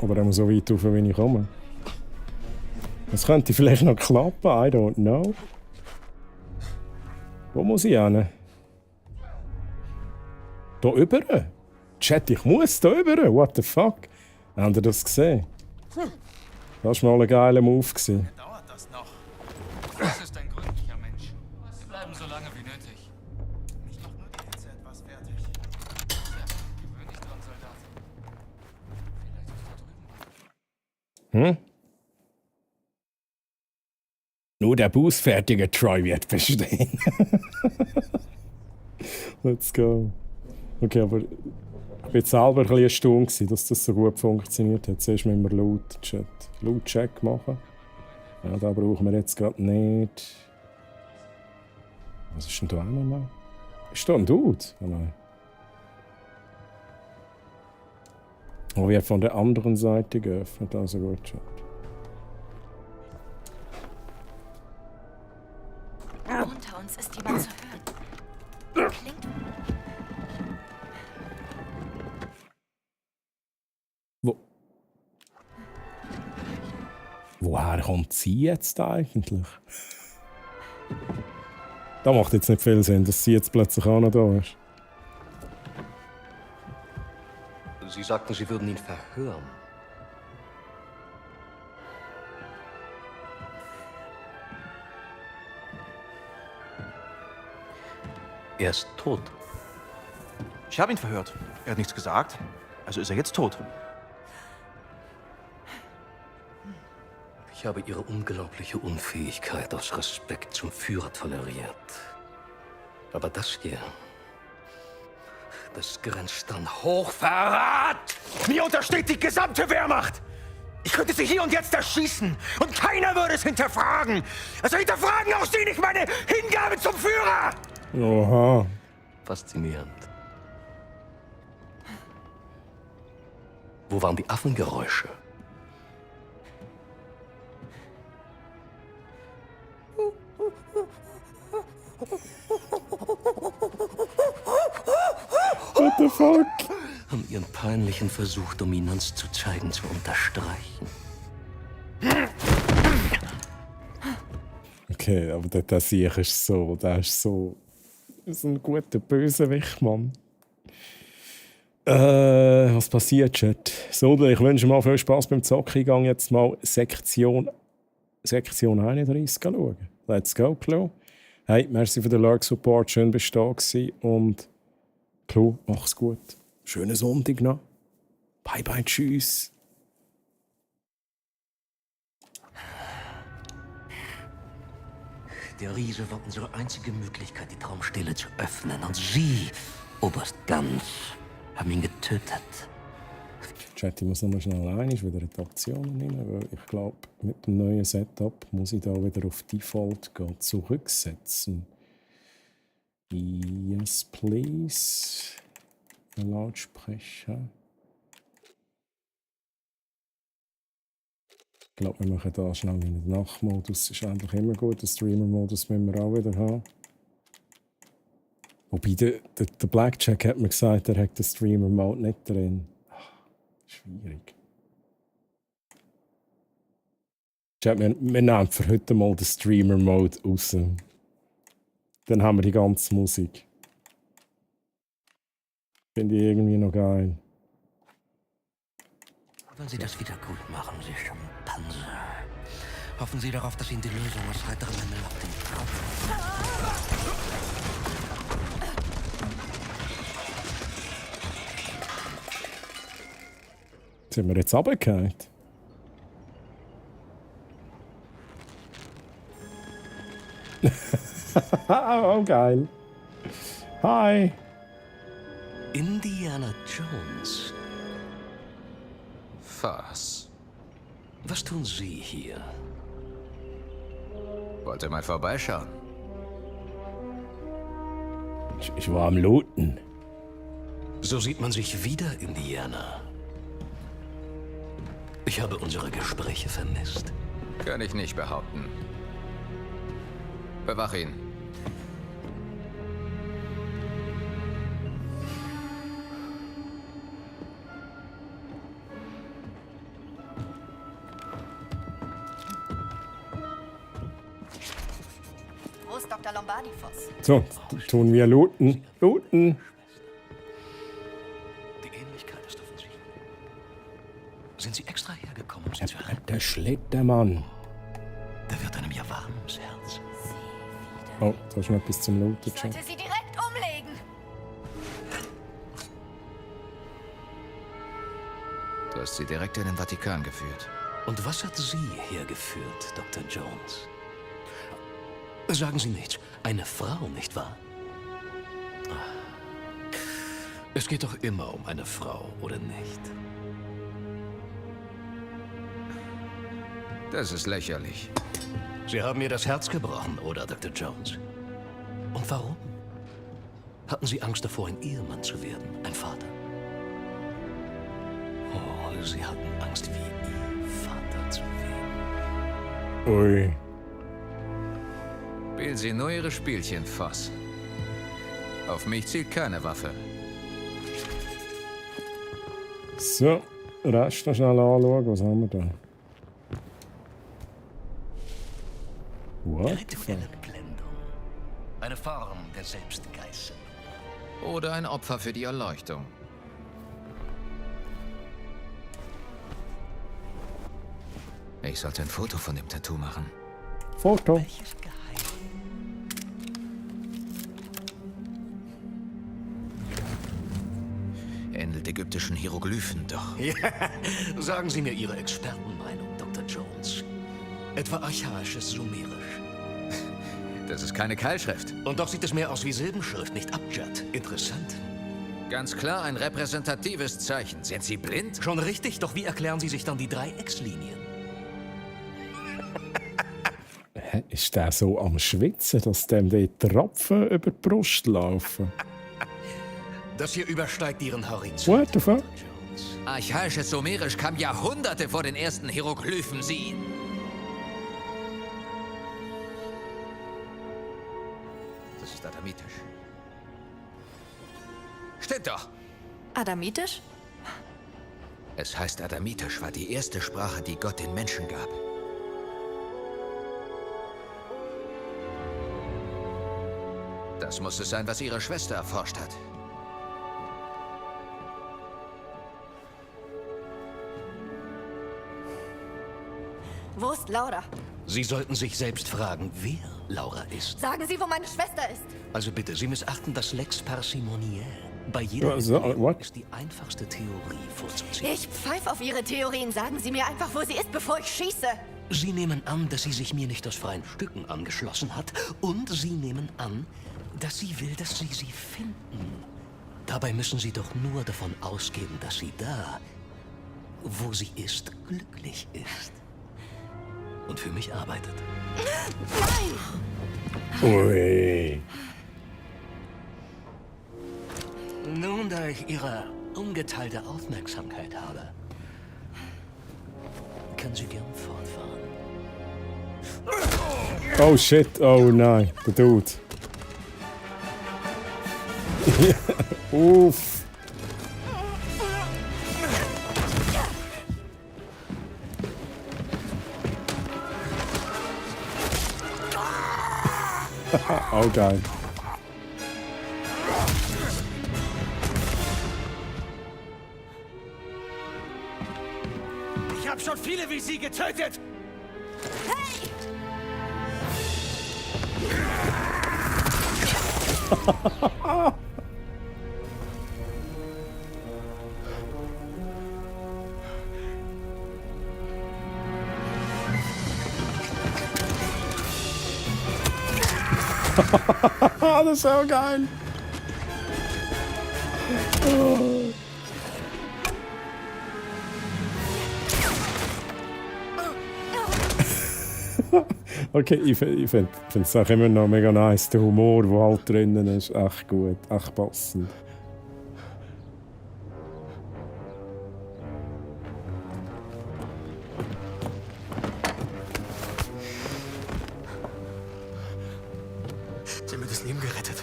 Oder auch so weit rauf, wie ich komme. Das könnte vielleicht noch klappen, I don't know. Wo muss ich hin? Da über? Chat, ich muss da über? What the fuck? Habt ihr das gesehen? Das war mal ein geiler Move. Dauert das noch? Das ist ein gründlicher Mensch. Wir bleiben so lange wie nötig. Mich macht nur die Hitze etwas fertig. Gewöhn dich dran, Soldat. Vielleicht ist da drüben. Nur der bußfertige Troy wird bestehen. Let's go. Okay, aber ich war jetzt selber ein bisschen erstaunt, dass das so gut funktioniert hat. Zuerst müssen wir Loot-Check machen. Ja, da brauchen wir jetzt gerade nicht. Was ist denn da nochmal? Ist da ein Dude? Oh nein. Oh, wird von der anderen Seite geöffnet, also gut, Chat. Unter uns ist jemand zu hören. Klingt. Woher kommt sie jetzt eigentlich? Da macht jetzt nicht viel Sinn, dass sie jetzt plötzlich auch noch da ist. Sie sagten, Sie würden ihn verhören. Er ist tot. Ich habe ihn verhört. Er hat nichts gesagt. Also ist er jetzt tot. Ich habe Ihre unglaubliche Unfähigkeit aus Respekt zum Führer toleriert. Aber das hier, das grenzt an Hochverrat! Mir untersteht die gesamte Wehrmacht! Ich könnte sie hier und jetzt erschießen und keiner würde es hinterfragen! Also hinterfragen auch Sie nicht meine Hingabe zum Führer! Oha. Faszinierend. Wo waren die Affengeräusche? What the fuck? Haben Ihren peinlichen Versuch, Dominanz zu zeigen, zu unterstreichen. okay, aber der Sieg ist so, der ist so ein guter Bösewicht, Mann. Was passiert, Chat? So, ich wünsche mal viel Spaß beim Zocken. Ich gehe jetzt mal Sektion 31 schauen. Let's go, Klo. Hey, merci für den Lurk-Support. Schön, bist du da gewesen. Und Klo, mach's gut. Schönen Sonntag noch. Bye, bye, tschüss. Der Riese war unsere einzige Möglichkeit, die Traumstille zu öffnen. Und Sie, Oberst Ganz, haben ihn getötet. Chat, ich muss nochmal schnell rein, ist wieder in die Optionen rein, weil ich glaube, mit dem neuen Setup muss ich da wieder auf Default gehen, zurücksetzen. Yes, please. Der Lautsprecher. Ich glaube, wir machen da schnell in den Nachtmodus. Das ist eigentlich immer gut. Den Streamer-Modus müssen wir auch wieder haben. Wobei, der Blackjack hat mir gesagt, er hat den Streamer-Mode nicht drin. Schwierig. Wir nehmen für heute mal den Streamer-Mode raus. Dann haben wir die ganze Musik. Finde ich irgendwie noch geil. Wollen Sie das wieder gut machen, Sie Schimpanse? Hoffen Sie darauf, dass Ihnen die Lösung aus heiterem Himmel auf den Kopf. Sind wir jetzt runtergefallen? Oh, geil. Hi. Indiana Jones. Was tun Sie hier? Wollte mal vorbeischauen. Ich war am Looten. So sieht man sich wieder, Indiana. Ich habe unsere Gespräche vermisst. Kann ich nicht behaupten. Bewach ihn. Wo ist Dr. Lombardi-Foss? So, tun wir looten. Looten. Die Ähnlichkeit ist offensichtlich. Sind Sie extra hergekommen, um Sie zu retten? Der Schlittermann. Da wird einem ja warm ums Herz. Oh, da ist noch etwas zum Looten. Ich sollte sie direkt umlegen. Du hast sie direkt in den Vatikan geführt. Und was hat Sie hergeführt, Dr. Jones? Sagen Sie nichts. Eine Frau, nicht wahr? Es geht doch immer um eine Frau, oder nicht? Das ist lächerlich. Sie haben mir das Herz gebrochen, oder, Dr. Jones? Und warum? Hatten Sie Angst davor, ein Ehemann zu werden, ein Vater? Oh, Sie hatten Angst, wie Ihr Vater zu werden. Ui. Spielen Sie nur Ihre Spielchen, Voss. Auf mich zielt keine Waffe. So, Rest noch schnell anschauen. Was haben wir da? What? Rituelle Blendung. Eine Form der Selbstgeißelung. Oder ein Opfer für die Erleuchtung. Ich sollte ein Foto von dem Tattoo machen. Foto. Ähnelt ägyptischen Hieroglyphen, doch. Ja, sagen Sie mir Ihre Expertenmeinung, Dr. Jones. Etwa archaisches Sumerisch. Das ist keine Keilschrift. Und doch sieht es mehr aus wie Silbenschrift, nicht Abjad. Interessant. Ganz klar ein repräsentatives Zeichen. Sind Sie blind? Schon richtig, doch wie erklären Sie sich dann die Dreieckslinien? Ist der so am Schwitzen, dass dem die Tropfen über die Brust laufen? Das hier übersteigt Ihren Horizont. What the fuck? Archaisches Sumerisch kam Jahrhunderte vor den ersten Hieroglyphen. Sie... Das ist adamitisch. Stimmt doch. Adamitisch? Es heißt, adamitisch war die erste Sprache, die Gott den Menschen gab. Das muss es sein, was Ihre Schwester erforscht hat. Wo ist Laura? Sie sollten sich selbst fragen, wer Laura ist. Sagen Sie, wo meine Schwester ist. Also bitte, Sie missachten das Lex Parsimoniae. Bei jeder ist die einfachste Theorie vorzuziehen. Ich pfeife auf Ihre Theorien. Sagen Sie mir einfach, wo sie ist, bevor ich schieße. Sie nehmen an, dass sie sich mir nicht aus freien Stücken angeschlossen hat. Und Sie nehmen an, dass sie will, dass Sie sie finden. Dabei müssen Sie doch nur davon ausgehen, dass sie da, wo sie ist, glücklich ist. Und für mich arbeitet. Nein! Ui. Nun, da ich Ihre ungeteilte Aufmerksamkeit habe, können Sie gern fortfahren. Oh shit, oh nein, der Dude. Uff. Oh geil. Ich habe schon viele wie Sie getötet. Das ist so geil. Oh. Okay, ich finde es auch immer noch mega nice. Der Humor, der halt drinnen ist, echt gut, echt passend. Sie haben mir das Leben gerettet.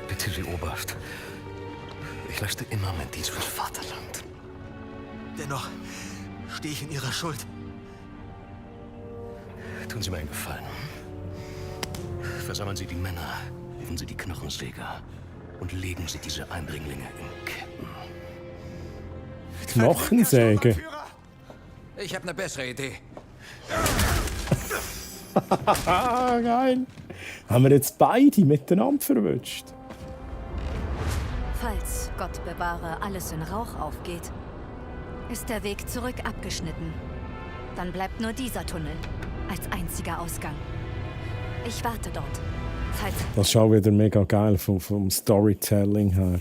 Bitte, Sie Oberst. Ich leiste immer mein Dienst fürs Vaterland. Dennoch stehe ich in Ihrer Schuld. Tun Sie mir einen Gefallen. Versammeln Sie die Männer, rufen Sie die Knochensäger und legen Sie diese Eindringlinge in Ketten. Knochensäge? Ich habe eine bessere Idee. Geil. Haben wir jetzt beide miteinander verwünscht? Falls, Gott bewahre, alles in Rauch aufgeht, ist der Weg zurück abgeschnitten. Dann bleibt nur dieser Tunnel als einziger Ausgang. Ich warte dort. Falls Das ist auch wieder mega geil vom Storytelling her.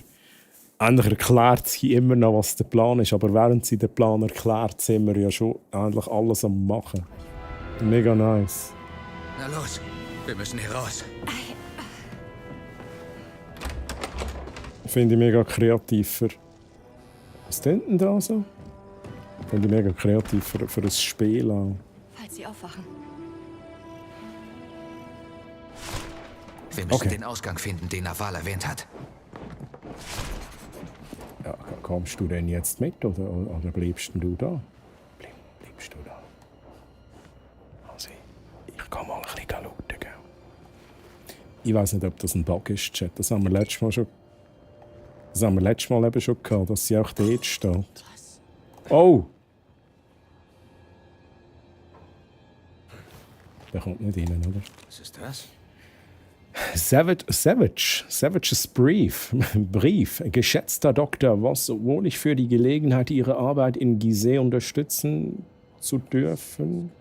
Endlich erklärt sie immer noch, was der Plan ist, aber während sie den Plan erklärt, sind wir ja schon eigentlich alles am Machen. Mega nice. Na los, wir müssen hier raus. Finde ich mega kreativ. Was ist denn da so? Finde ich mega kreativ für ein Spiel auch. falls Sie aufwachen. Wir müssen den Ausgang finden, den Naval erwähnt hat. Ja, kommst du denn jetzt mit oder bleibst du da? Bleibst du da? Also, ich kann mal ein bisschen schauen, gell? Ich weiß nicht, ob das ein Bug ist, Chat. Das haben wir letztes Mal eben schon gehabt, dass sie auch dort steht. Oh! Der kommt nicht rein, oder? Was ist das? Savages Brief. Geschätzter Doktor Voss, obwohl ich für die Gelegenheit, Ihre Arbeit in Gizeh unterstützen zu dürfen,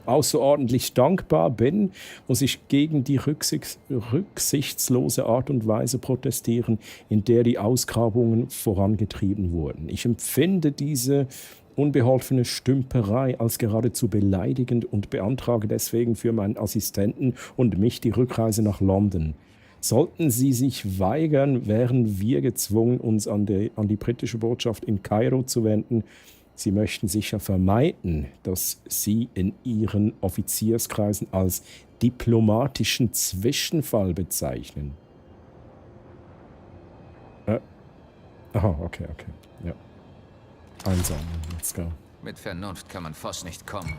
außerordentlich dankbar bin, muss ich gegen die rücksichtslose Art und Weise protestieren, in der die Ausgrabungen vorangetrieben wurden. Ich empfinde diese unbeholfene Stümperei als geradezu beleidigend und beantrage deswegen für meinen Assistenten und mich die Rückreise nach London. Sollten Sie sich weigern, wären wir gezwungen, uns an die britische Botschaft in Kairo zu wenden. Sie möchten sicher vermeiden, dass Sie in Ihren Offizierskreisen als diplomatischen Zwischenfall bezeichnen. Aha, okay. Ja. Einsam, let's go. Mit Vernunft kann man Voss nicht kommen.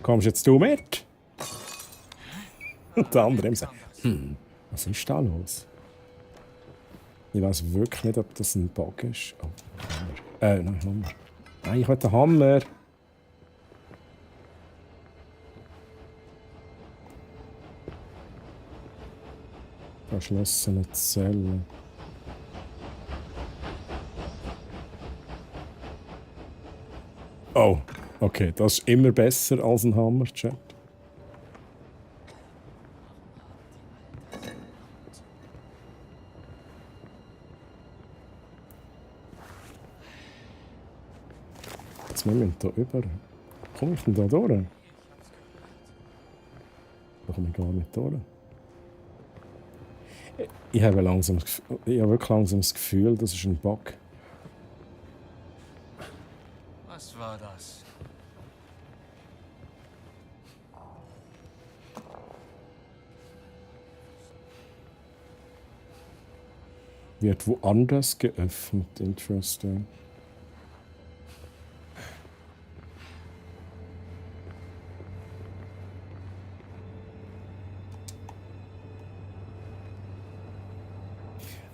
Kommst jetzt du mit? Und der andere sagt, Was ist da los? Ich weiß wirklich nicht, ob das ein Bug ist. Oh, Hammer. Nein, Hammer. Nein, ich will den Hammer. Verschlossene Zelle. Oh, okay, das ist immer besser als ein Hammer, Chat. Jetzt müssen wir hier über. Komme ich denn da durch? Da komme ich gar nicht durch. Ich habe wirklich langsam das Gefühl, das ist ein Bug. Was war das? Wird woanders geöffnet, interesting.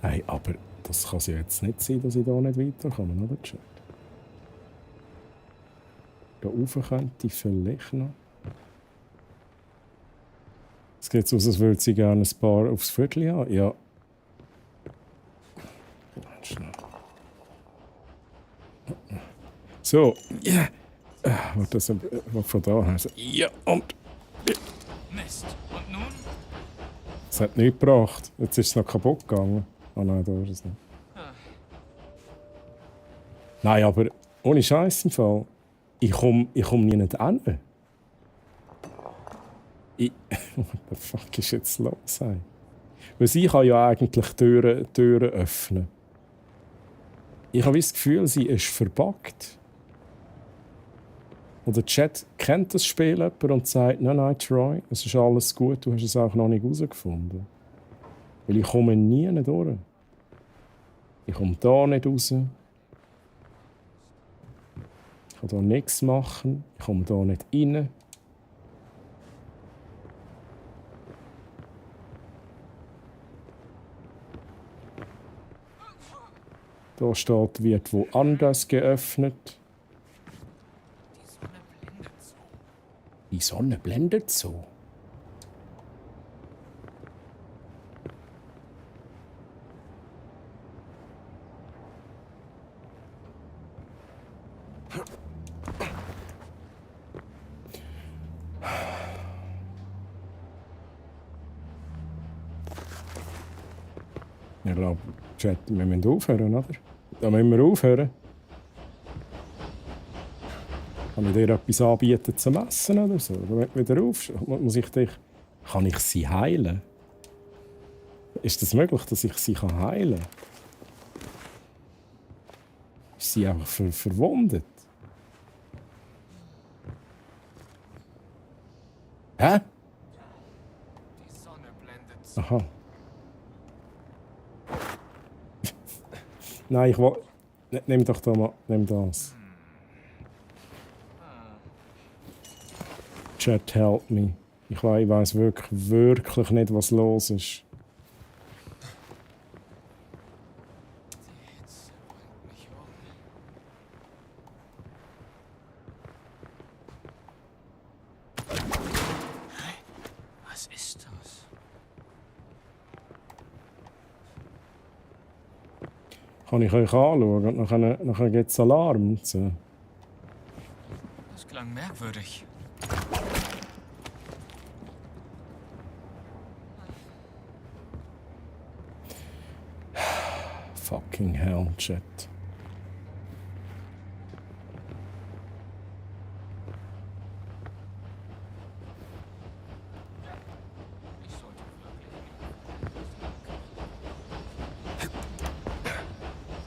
Hey, aber das kann es ja jetzt nicht sein, dass ich da nicht weiterkomme, oder Chat? Da rauf könnte ich vielleicht noch. Es geht so aus, als würde sie gerne ein paar aufs Viertel haben. Ja. So, ja. Yeah. Das von da her. Ja, und. Mist. Und nun? Es hat nichts gebracht. Jetzt ist es noch kaputt gegangen. Oh nein, da ist es nicht. Nein, aber ohne Scheiß im Fall. Ich komm nie nicht hin. What the fuck ist jetzt los? Ey? Weil sie kann ja eigentlich Türen öffnen. Ich habe das Gefühl, sie ist verbuggt. Und der Chat kennt das Spiel jemand und sagt, nein, Troy, es ist alles gut, du hast es auch noch nicht herausgefunden. Weil ich komme nie durch. Ich komme da nicht raus. Ich kann hier nichts machen. Ich komme da nicht rein. Da steht, wird woanders geöffnet. Die Sonne blendet so. Ich glaube, Chat, wir müssen aufhören, oder? Da müssen wir aufhören. Kann ich dir etwas anbieten zum Essen oder so? Oder wieder auf? Kann ich sie heilen? Ist das möglich, dass ich sie heilen kann? Ist sie einfach verwundet? Hä? Aha. Nein, ich will. Nimm doch da mal. Nimm das. Chat, help me. Ich weiss wirklich nicht, was los ist. Was ist das? Kann ich euch anschauen und nachher gibt es Alarm. So. Das klang merkwürdig. Fucking hell, Chat.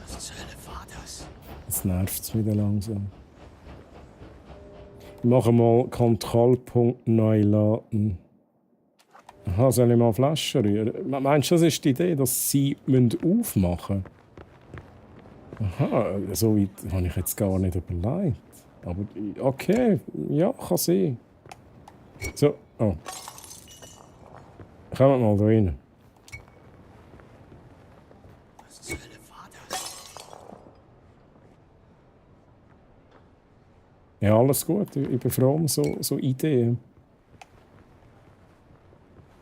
Was zur Hölle war das? Jetzt nervt es wieder langsam. Ich mache mal Kontrollpunkt neu laden. Aha, soll ich mal Flaschen rühren? Meinst du, das ist die Idee, dass sie aufmachen müssen? Aha, so weit habe ich jetzt gar nicht überlegt. Aber okay, ja, kann sein. So, oh. Kommt mal da rein. Ja, alles gut. Ich bin froh um so Ideen.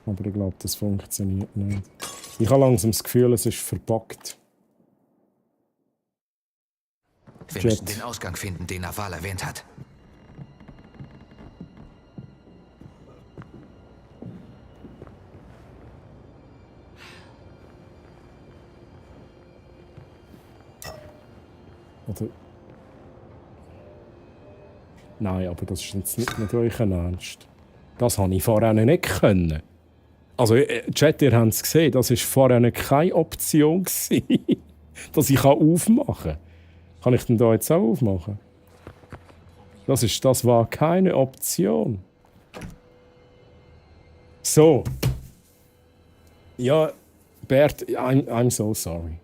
Aber ich glaube, das funktioniert nicht. Ich habe langsam das Gefühl, es ist verbuggt. Wir müssen den Ausgang finden, den Naval erwähnt hat. Oder... Nein, aber das ist jetzt nicht euch Ernst. Das habe ich vorher nicht können. Also, Chat, ihr habt es gesehen, das war vorher keine Option, dass ich aufmachen kann. Kann ich denn da jetzt auch aufmachen? Das war keine Option. So. Ja, Bert, I'm so sorry.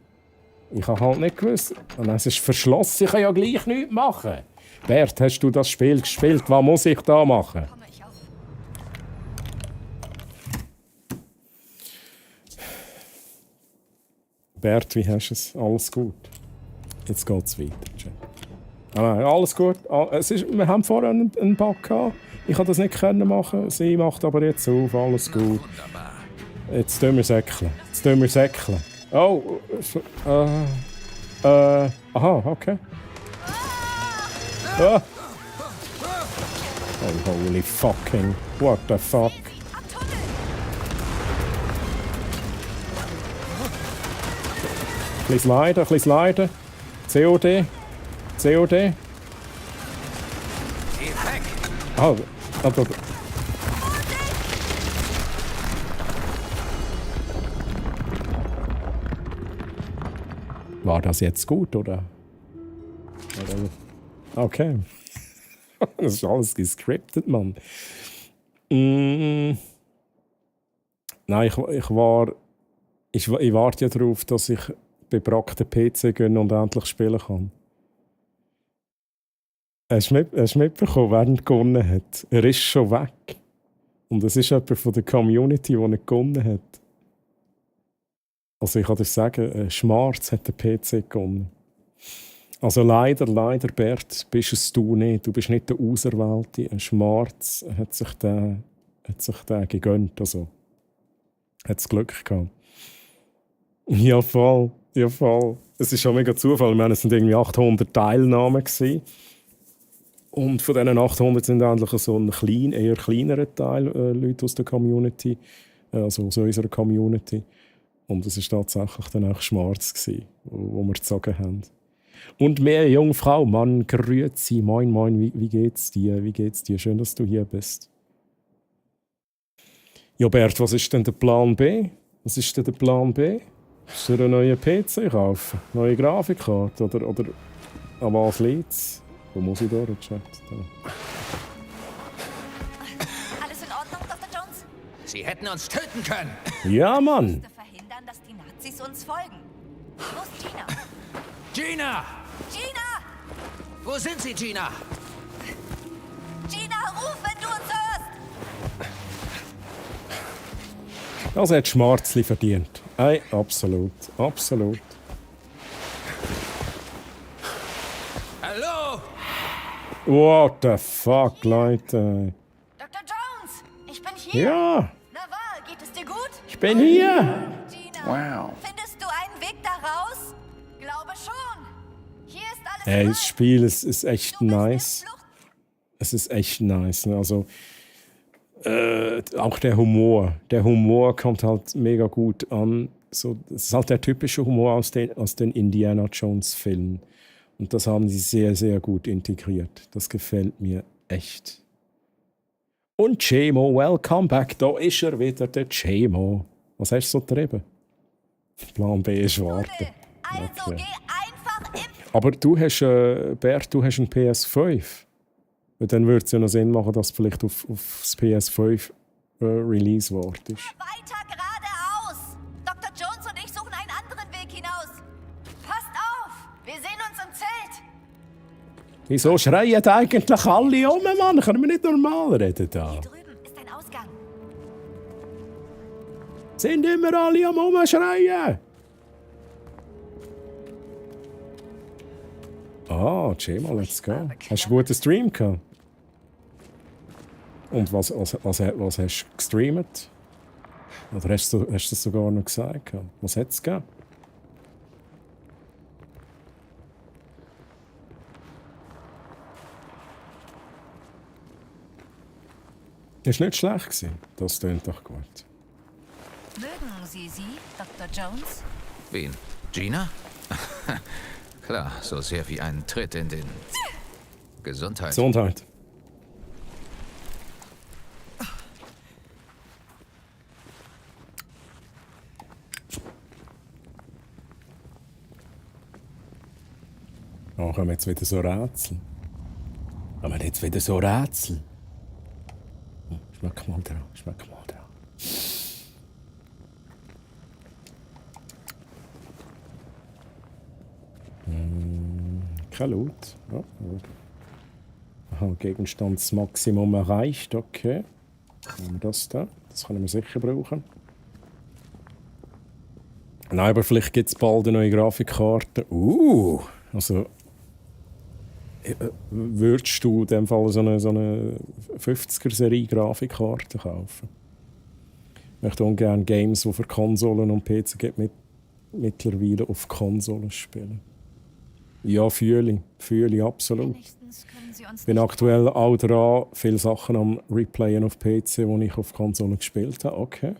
Ich habe halt nicht gewusst. Und es ist verschlossen, ich kann ja gleich nichts machen. Bert, hast du das Spiel gespielt? Was muss ich da machen? Bert, wie hast du es? Alles gut? Jetzt geht es weiter. Nein, alles gut. Wir haben vorher einen Bug gehabt. Ich konnte das nicht machen. Sie macht aber jetzt auf. Alles gut. Jetzt tun wir säckeln. Oh. Aha, okay. Ah. Oh, holy fucking. What the fuck? Ein bisschen sliden. COD. Oh, aber... War das jetzt gut, oder? Okay. Das ist alles gescriptet, Mann. Nein, ich warte ja darauf, dass ich bebrockten PC gehen und endlich spielen kann. Hast du mitbekommen, wer ihn gewonnen hat? Er ist schon weg. Und es ist jemand von der Community, der nicht gewonnen hat. Also ich kann dir sagen, Schmarz hat den PC gewonnen. Also leider, Bert, bist es du nicht. Du bist nicht der Auserwählte. Ein Schmarz hat sich den gegönnt. Also hat es Glück gehabt. Ja, voll. Es ist schon mega Zufall. Es sind irgendwie 800 Teilnahmen gewesen. Und von diesen 800 sind eigentlich so ein eher kleinerer Teil Leute aus der Community. Also aus unserer Community. Und es war tatsächlich dann auch Schmarz gewesen, wo wir gezogen haben. Und mehr Jungfrau, Mann, grüezi, moin, wie geht's dir? Schön, dass du hier bist. Ja, Bert, was ist denn der Plan B? Willst du einen neuen PC kaufen? Neue Grafikkarte? Oder an was liegt's? Wo muss ich da, Chat? Alles in Ordnung, Dr. Jones? Sie hätten uns töten können. Ja, Mann. Ich musste verhindern, dass die Nazis uns folgen. Wo ist Gina? Gina! Gina! Wo sind Sie, Gina? Gina, ruf, wenn du uns hörst! Das hat Schmarzli verdient. Ey, absolut. Hallo? What the fuck, Leute? Dr. Jones, ich bin hier. Ja. Naval, geht es dir gut? Ich bin hier. Gina, wow. Findest du einen Weg da raus? Glaube schon. Hier ist alles Hey, das Spiel ist echt nice. Es ist echt nice. Ne? Also, auch der Humor. Der Humor kommt halt mega gut an. So, das ist halt der typische Humor aus den Indiana Jones Filmen. Und das haben sie sehr, sehr gut integriert. Das gefällt mir echt. Und Chemo, welcome back. Da ist er wieder, der Chemo. Was hast du so getrieben? Plan B ist warten. Also okay. geh einfach im... Aber du hast, Bert, du hast einen PS5. Und dann würde es ja noch Sinn machen, dass du vielleicht auf das PS5 Release wartest. Weiter geradeaus! Dr. Jones und ich suchen einen anderen Weg hinaus. Passt auf! Wir sehen uns im Zelt. Wieso schreien eigentlich alle um, Mann? Können wir nicht normal reden da? Hier drüben ist ein Ausgang. Sind immer alle am Umschreien? Ah, Gemma, let's go. Hast du einen guten Stream gehabt? Und was hast du gestreamt? Oder hast du das sogar noch gesagt? Was hat es gegeben? Das war nicht schlecht gewesen. Das klingt doch gut. Mögen Sie sie, Dr. Jones? Wen? Gina? Klar, so sehr wie ein Tritt in den... Gesundheit. Gesundheit. Oh, haben wir jetzt wieder so Rätsel? Haben wir jetzt wieder so Rätsel? Schmeck mal dran, schmeck mal dran. Kein Laut. Ja, aha, Gegenstandsmaximum erreicht, okay. Haben wir das da? Das können wir sicher brauchen. Nein, aber vielleicht gibt es bald eine neue Grafikkarte. Also... Würdest du in dem Fall so eine 50er-Serie-Grafikkarte kaufen? Ich möchte ungern Games, die für Konsolen und PC gibt, mittlerweile auf Konsolen spielen. Ja, fühle ich absolut. Ich bin aktuell auch dran, viele Sachen am Replayen auf PC, die ich auf Konsolen gespielt habe. Okay.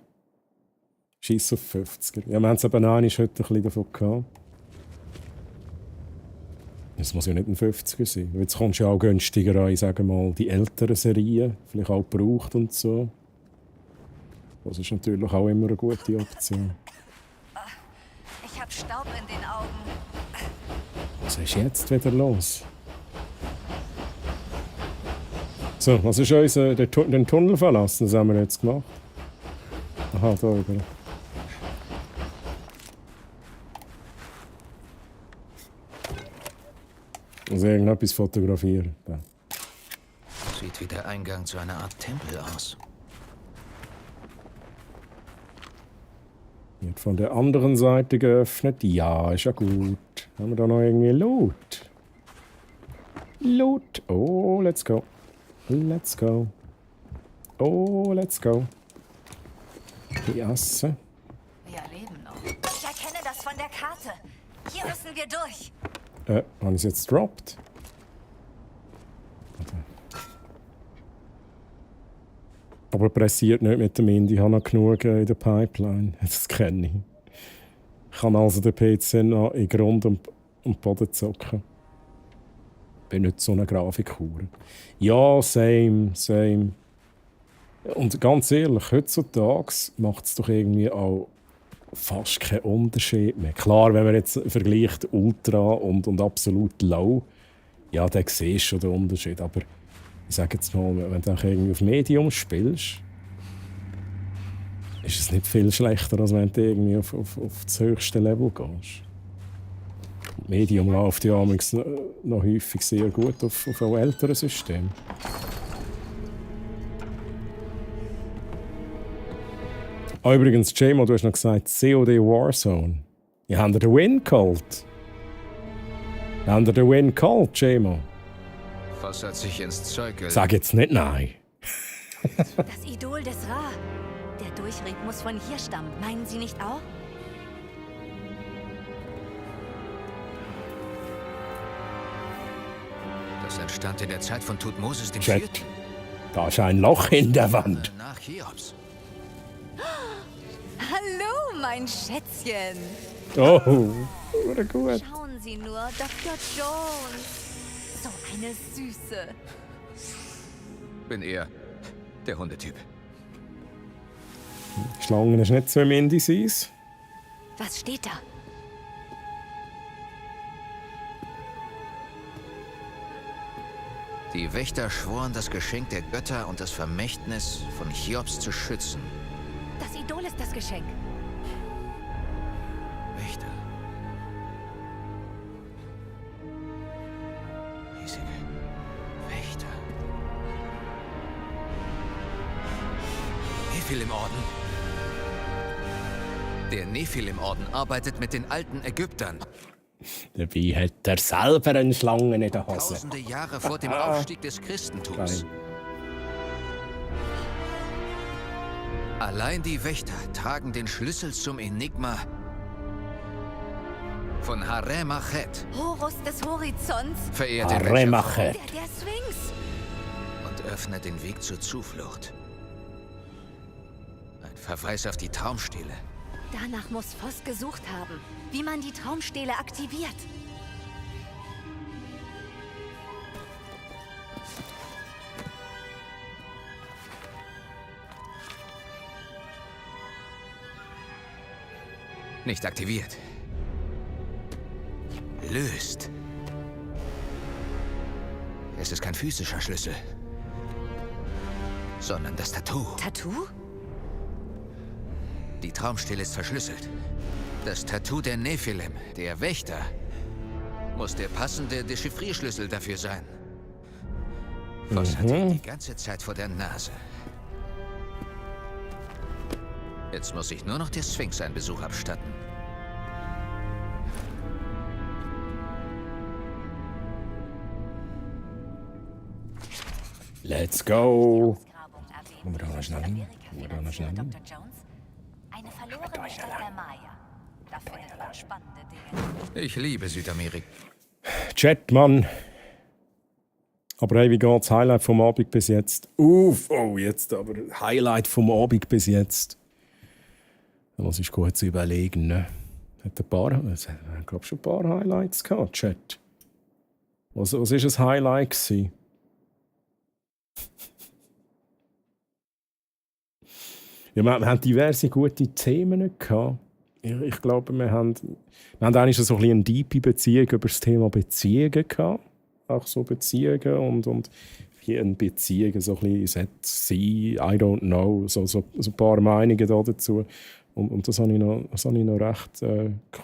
Scheiss auf 50er. Ja, wir haben es eben heute ein bisschen davon gehabt. Es muss ja nicht ein 50er sein. Jetzt kommst du ja auch günstiger an, sagen wir mal, die älteren Serien, vielleicht auch gebraucht und so. Das ist natürlich auch immer eine gute Option. Ich hab Staub in den Augen. Was ist jetzt wieder los? So, was ist unser... Den Tunnel verlassen, das haben wir jetzt gemacht. Aha, da über. Also irgendetwas fotografieren. Ja. Sieht wie der Eingang zu einer Art Tempel aus. Wird von der anderen Seite geöffnet. Ja, ist ja gut. Haben wir da noch irgendwie Loot? Loot. Oh, let's go. Let's go. Oh, let's go. Die Asse. Wir leben noch. Ich erkenne das von der Karte. Hier müssen wir durch. Habe ich es jetzt gedroppt? Aber pressiert nicht mit dem Indie. Ich habe noch genug in der Pipeline. Das kenne ich. Ich kann also den PC noch in Grund und Boden zocken. Ich bin nicht so eine Grafikhure. Ja, same. Und ganz ehrlich, heutzutage macht es doch irgendwie auch fast keinen Unterschied mehr. Klar, wenn man jetzt vergleicht Ultra und absolut Low, ja, dann siehst du schon den Unterschied. Aber ich sage jetzt mal, wenn du irgendwie auf Medium spielst, ist es nicht viel schlechter, als wenn du irgendwie auf das höchste Level gehst. Medium läuft ja noch häufig sehr gut auf auch älteren Systemen. Übrigens, Jamo, du hast noch gesagt, COD Warzone. Ja, haben ihr den Win geholt? Haben ihr den Win geholt, Jamo? Was hat sich ins Zeug gelegt? Sag jetzt nicht nein. Das Idol des Ra. Der Durchrieb muss von hier stammen. Meinen Sie nicht auch? Das entstand in der Zeit von Tutmosis dem Chat. Vierten. Da ist ein Loch in der Wand. Nach Cheops. Hallo, mein Schätzchen. Oh, oder gut. Schauen Sie nur, Dr. Jones. So eine Süße. Bin eher der Hundetyp. Schlangen ist nicht so im Indices. Was steht da? Die Wächter schworen, das Geschenk der Götter und das Vermächtnis von Cheops zu schützen. Das Idol ist das Geschenk. Wächter. Riesige Wächter. Nephilim-Orden. Der Nephilim-Orden arbeitet mit den alten Ägyptern. Dabei hat er selber eine Schlange in der Hose. Tausende Jahre vor dem Aufstieg des Christentums. Geil. Allein die Wächter tragen den Schlüssel zum Enigma von Harem-Achet. Horus des Horizonts. Verehrte Harem-Achet. Der Sphinx. Und öffnet den Weg zur Zuflucht. Ein Verweis auf die Traumstele. Danach muss Voss gesucht haben, wie man die Traumstele aktiviert. Nicht aktiviert. Löst. Es ist kein physischer Schlüssel, sondern das Tattoo. Tattoo? Die Traumstele ist verschlüsselt. Das Tattoo der Nephilim, der Wächter, muss der passende Dechiffrierschlüssel dafür sein. Voss hat ihn die ganze Zeit vor der Nase. Jetzt muss ich nur noch der Sphinx einen Besuch abstatten. Let's go. Kommen wir da noch schnell hin? Eine verlorene Stadt der Maya. Da findet man spannende Dinge. Ich liebe Südamerika. Chat, Mann. Aber hey, wie geht's? Highlight vom Abend bis jetzt? Uff, oh, jetzt aber Highlight vom Abend bis jetzt. Das ist gut zu überlegen, ne? Hat ein paar, ich glaube schon ein paar Highlights gehabt, Chat. Was war ein Highlight gewesen? Ja, wir haben diverse gute Themen gehabt. Ich glaube, wir haben eigentlich so ein bisschen eine tiefe Beziehung über das Thema Beziehungen gehabt. Auch so Beziehungen und wie eine Beziehung so ein bisschen sein, I don't know, so ein paar Meinungen dazu. Und das habe ich noch recht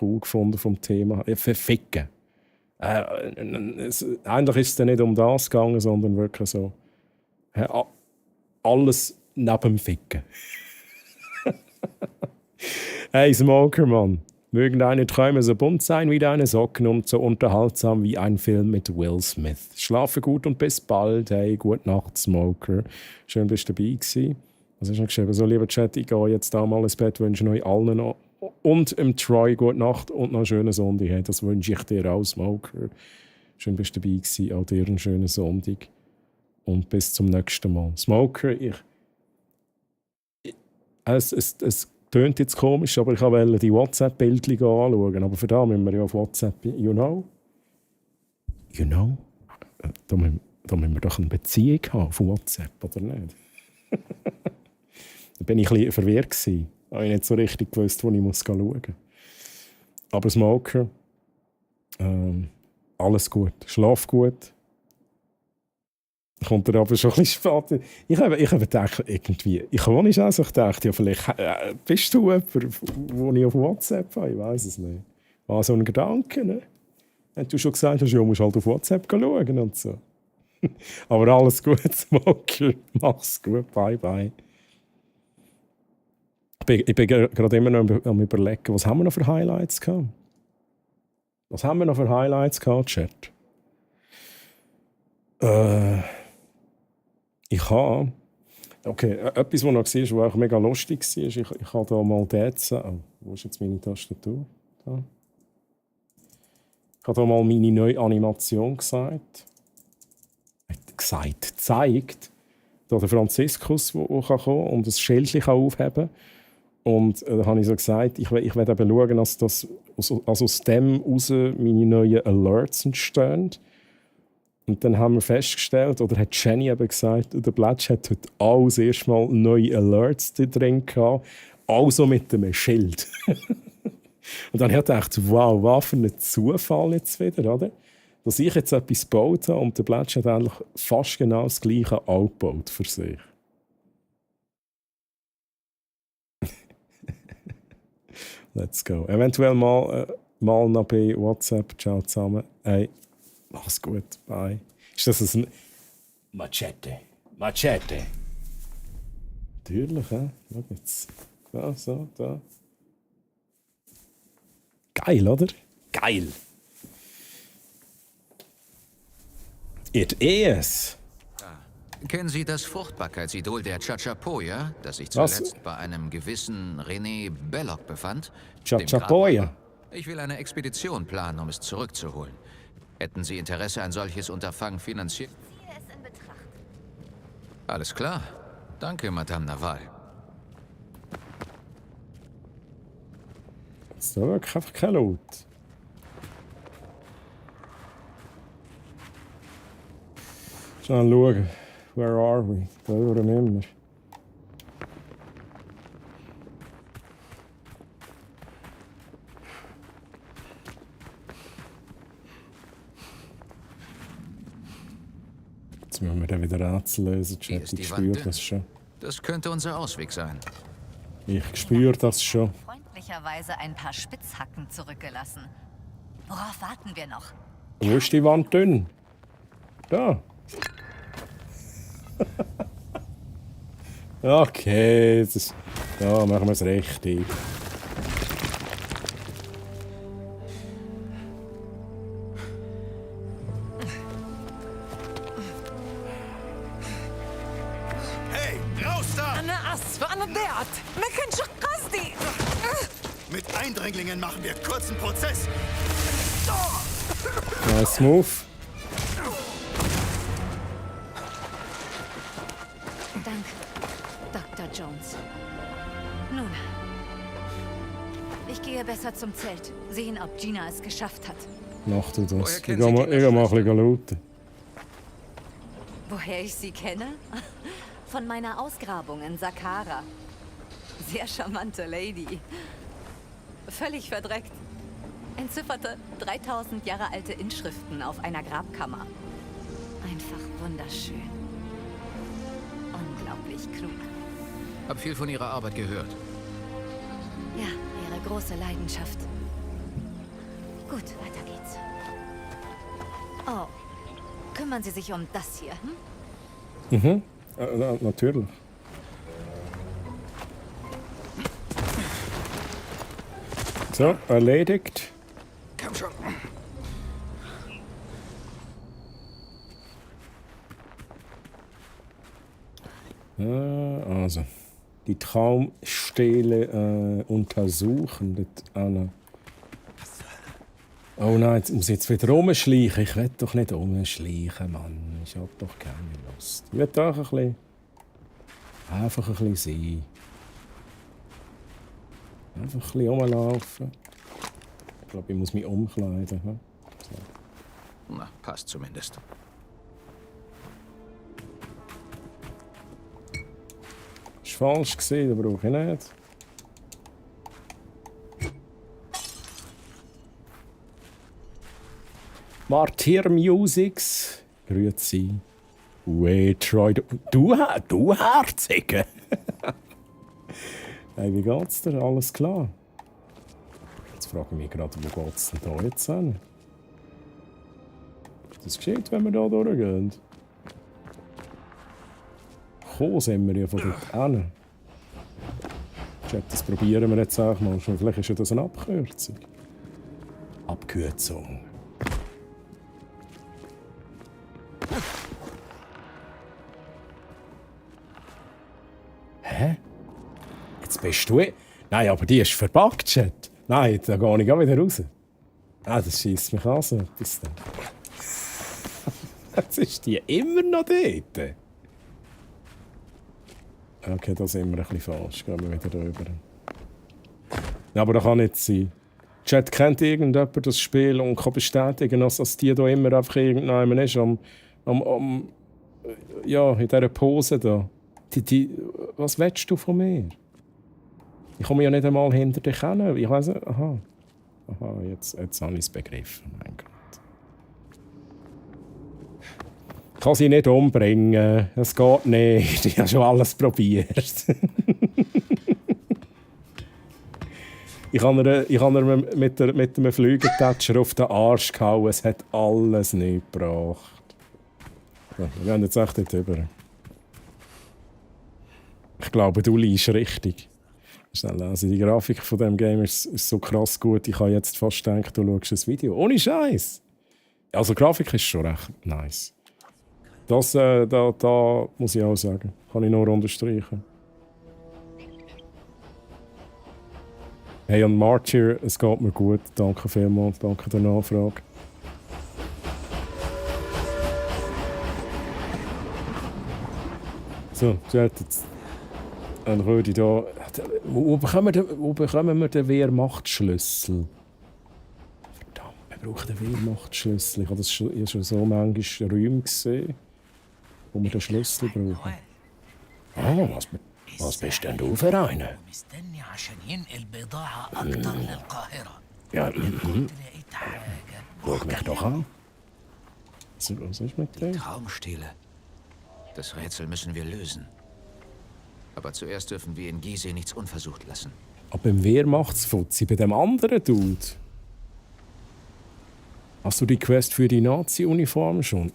cool gefunden vom Thema. Verficken. Eigentlich ist es dann nicht um das gegangen, sondern wirklich so alles neben dem Ficken. Hey, Smoker, Mann. Mögen deine Träume so bunt sein wie deine Socken und so unterhaltsam wie ein Film mit Will Smith. Schlafe gut und bis bald. Hey, gute Nacht, Smoker. Schön, dass du dabei warst. Was hast du noch geschrieben? So, lieber Chat, ich gehe jetzt da mal ins Bett, wünsche euch allen noch und im Troy gute Nacht und noch einen schönen Sonntag. Hey, das wünsche ich dir auch, Smoker. Schön, dass du dabei warst. Auch dir einen schönen Sonntag. Und bis zum nächsten Mal. Smoker, es tönt jetzt komisch, aber ich wollte die WhatsApp-Bildchen anschauen. Aber für das müssen wir ja auf WhatsApp, you know? Da müssen wir doch eine Beziehung haben auf WhatsApp, oder nicht? Da war ich ein bisschen verwirrt. Ich habe nicht so richtig gewusst, wo ich schauen muss. Aber Smoker, alles gut. Schlaf gut. Kommt er aber schon ein bisschen spät. Ich habe gedacht, irgendwie, ich dachte, ja, vielleicht bist du jemand, den ich auf WhatsApp habe. Ich weiß es nicht. War so ein Gedanke, ne? Wenn du schon gesagt hast, ja, musst halt auf WhatsApp schauen und so. Aber alles gut, Smoker. Mach's gut. Bye, bye. Ich bin gerade immer noch am Überlegen, was haben wir noch für Highlights gehabt? Chat? Ich habe... Okay, etwas, was noch war, was auch mega lustig war, ich habe da mal wo ist jetzt meine Tastatur? Da. Ich habe da mal meine neue Animation gezeigt. Da der Franziskus, der kommen kann und ein Schildchen aufheben kann. Und da habe ich so gesagt, ich werde eben schauen, dass aus dem heraus meine neuen Alerts entstehen. Und dann haben wir festgestellt, oder hat Jenny eben gesagt, der Blatsch hat heute auch das erste Mal neue Alerts drin gehabt, also mit einem Schild. Und dann habe ich gedacht, wow, was für ein Zufall jetzt wieder, oder? Dass ich jetzt etwas gebaut habe und der Blatsch hat eigentlich fast genau das Gleiche auch gebaut für sich. Let's go. Eventuell mal noch bei WhatsApp. Ciao zusammen. Hey. Mach's gut, bye. Ist das ein Machete? Machete. Natürlich, hä? Schau jetzt. Da, so, da. Geil, oder? Geil. It is. Kennen Sie das Fruchtbarkeitsidol der Chachapoya, das sich Was? zuletzt bei einem gewissen René Belloc befand? Chachapoya. Ich will eine Expedition planen, um es zurückzuholen. Hätten Sie Interesse, ein solches Unterfangen finanziert? Alles klar. Danke, Madame Naval. Das ist da wirklich einfach kein Laut. Schnell schauen. Where are we? Da oder nimmer. Jetzt müssen wir dann wieder Rätsel lösen, Hier Chat. ist die Ich Wand spüre dünn. das schon. Das könnte unser Ausweg sein. Ich spüre das schon. Freundlicherweise ein paar Spitzhacken zurückgelassen. Worauf warten wir noch? Wo ist die Wand dünn? Da. Okay, ja, machen wir es richtig. Hey, raus da! أنا آسفة أنا ضيعت ما كانش قصدي. Mit Eindringlingen machen wir kurzen Prozess. Nice move. Danke, Dr. Jones. Nun, ich gehe besser zum Zelt. Sehen, ob Gina es geschafft hat. Mach du das. Woher Ich kennen gehe Sie mal, die ich gehe mal ein bisschen lauten. Woher ich sie kenne? Von meiner Ausgrabung in Saqqara. Sehr charmante Lady. Völlig verdreckt. Entzifferte 3000 Jahre alte Inschriften auf einer Grabkammer. Einfach wunderschön. Unglaublich klug. Hab viel von Ihrer Arbeit gehört. Ja, ihre große Leidenschaft. Gut, weiter geht's. Oh, kümmern Sie sich um das hier, hm? Mhm. Natürlich. So, erledigt. Komm schon. Also, die Traumstele untersuchen. Dort an. Oh nein, jetzt muss ich jetzt wieder rumschleichen. Ich will doch nicht rumschleichen, Mann. Ich hab doch keine Lust. Ich will doch einfach ein bisschen sein. Einfach ein bisschen rumlaufen. Ich glaube, ich muss mich umkleiden. Hm? So. Na, passt zumindest. Ist falsch gesehen, das brauche ich nicht. Martyr Musics. Grüezi. Ue, Troy. Du Herzige. Hey, wie geht's dir? Alles klar? Jetzt frage ich mich gerade, wo geht's denn da jetzt hin? Das geschieht, wenn wir da durchgehen. Gekommen sind wir ja von dort hin. Das probieren wir jetzt auch mal. Vielleicht ist ja das eine Abkürzung. Abkürzung. Hä? Jetzt bist du... Nein, aber die ist verbuggt, Chat. Nein, da gehe ich auch wieder raus. Ah, das schießt mich an, so etwas. Jetzt ist die immer noch dort. Okay, da sind wir ein bisschen falsch. Gehen wir wieder rüber. Ja, aber das kann nicht sein. Chat, kennt irgendjemand das Spiel und kann bestätigen, dass die da immer einfach irgendjemand ist ja, in dieser Pose da. Was willst du von mir? Ich komme ja nicht einmal hinter dich hin. Ich weiss nicht. Aha, jetzt habe ich es begriffen. Mein Gott. Ich kann sie nicht umbringen. Es geht nicht. Ich habe schon alles probiert. Ich habe ihr mit einem Flügeltätscher auf den Arsch gehauen. Es hat alles nicht gebracht. Ja, wir gehen jetzt echt dort rüber. Ich glaube, du liest richtig. Also die Grafik von diesem Game ist so krass gut. Ich habe jetzt fast gedacht, du schaust ein Video. Ohne Scheiß. Also die Grafik ist schon recht nice. Das da muss ich auch sagen. Kann ich nur unterstreichen. Hey, und Martyr, es geht mir gut. Danke vielmals, danke der Nachfrage. So, jetzt würde ich da... Wo bekommen wir den Wehrmachtschlüssel? Verdammt, wir brauchen den Wehrmachtschlüssel. Ich habe das schon so manchmal Räume gesehen, wo wir den Schlüssel brauchen. Ah, was bist denn du für einer? Ja, schau mich doch an. Was ist mit dem? Traumstele. Das Rätsel müssen wir lösen. Aber zuerst dürfen wir in Gizeh nichts unversucht lassen. Aber im Wehrmachtsfuzzi, bei dem anderen Dude. Hast du die Quest für die Nazi-Uniform schon?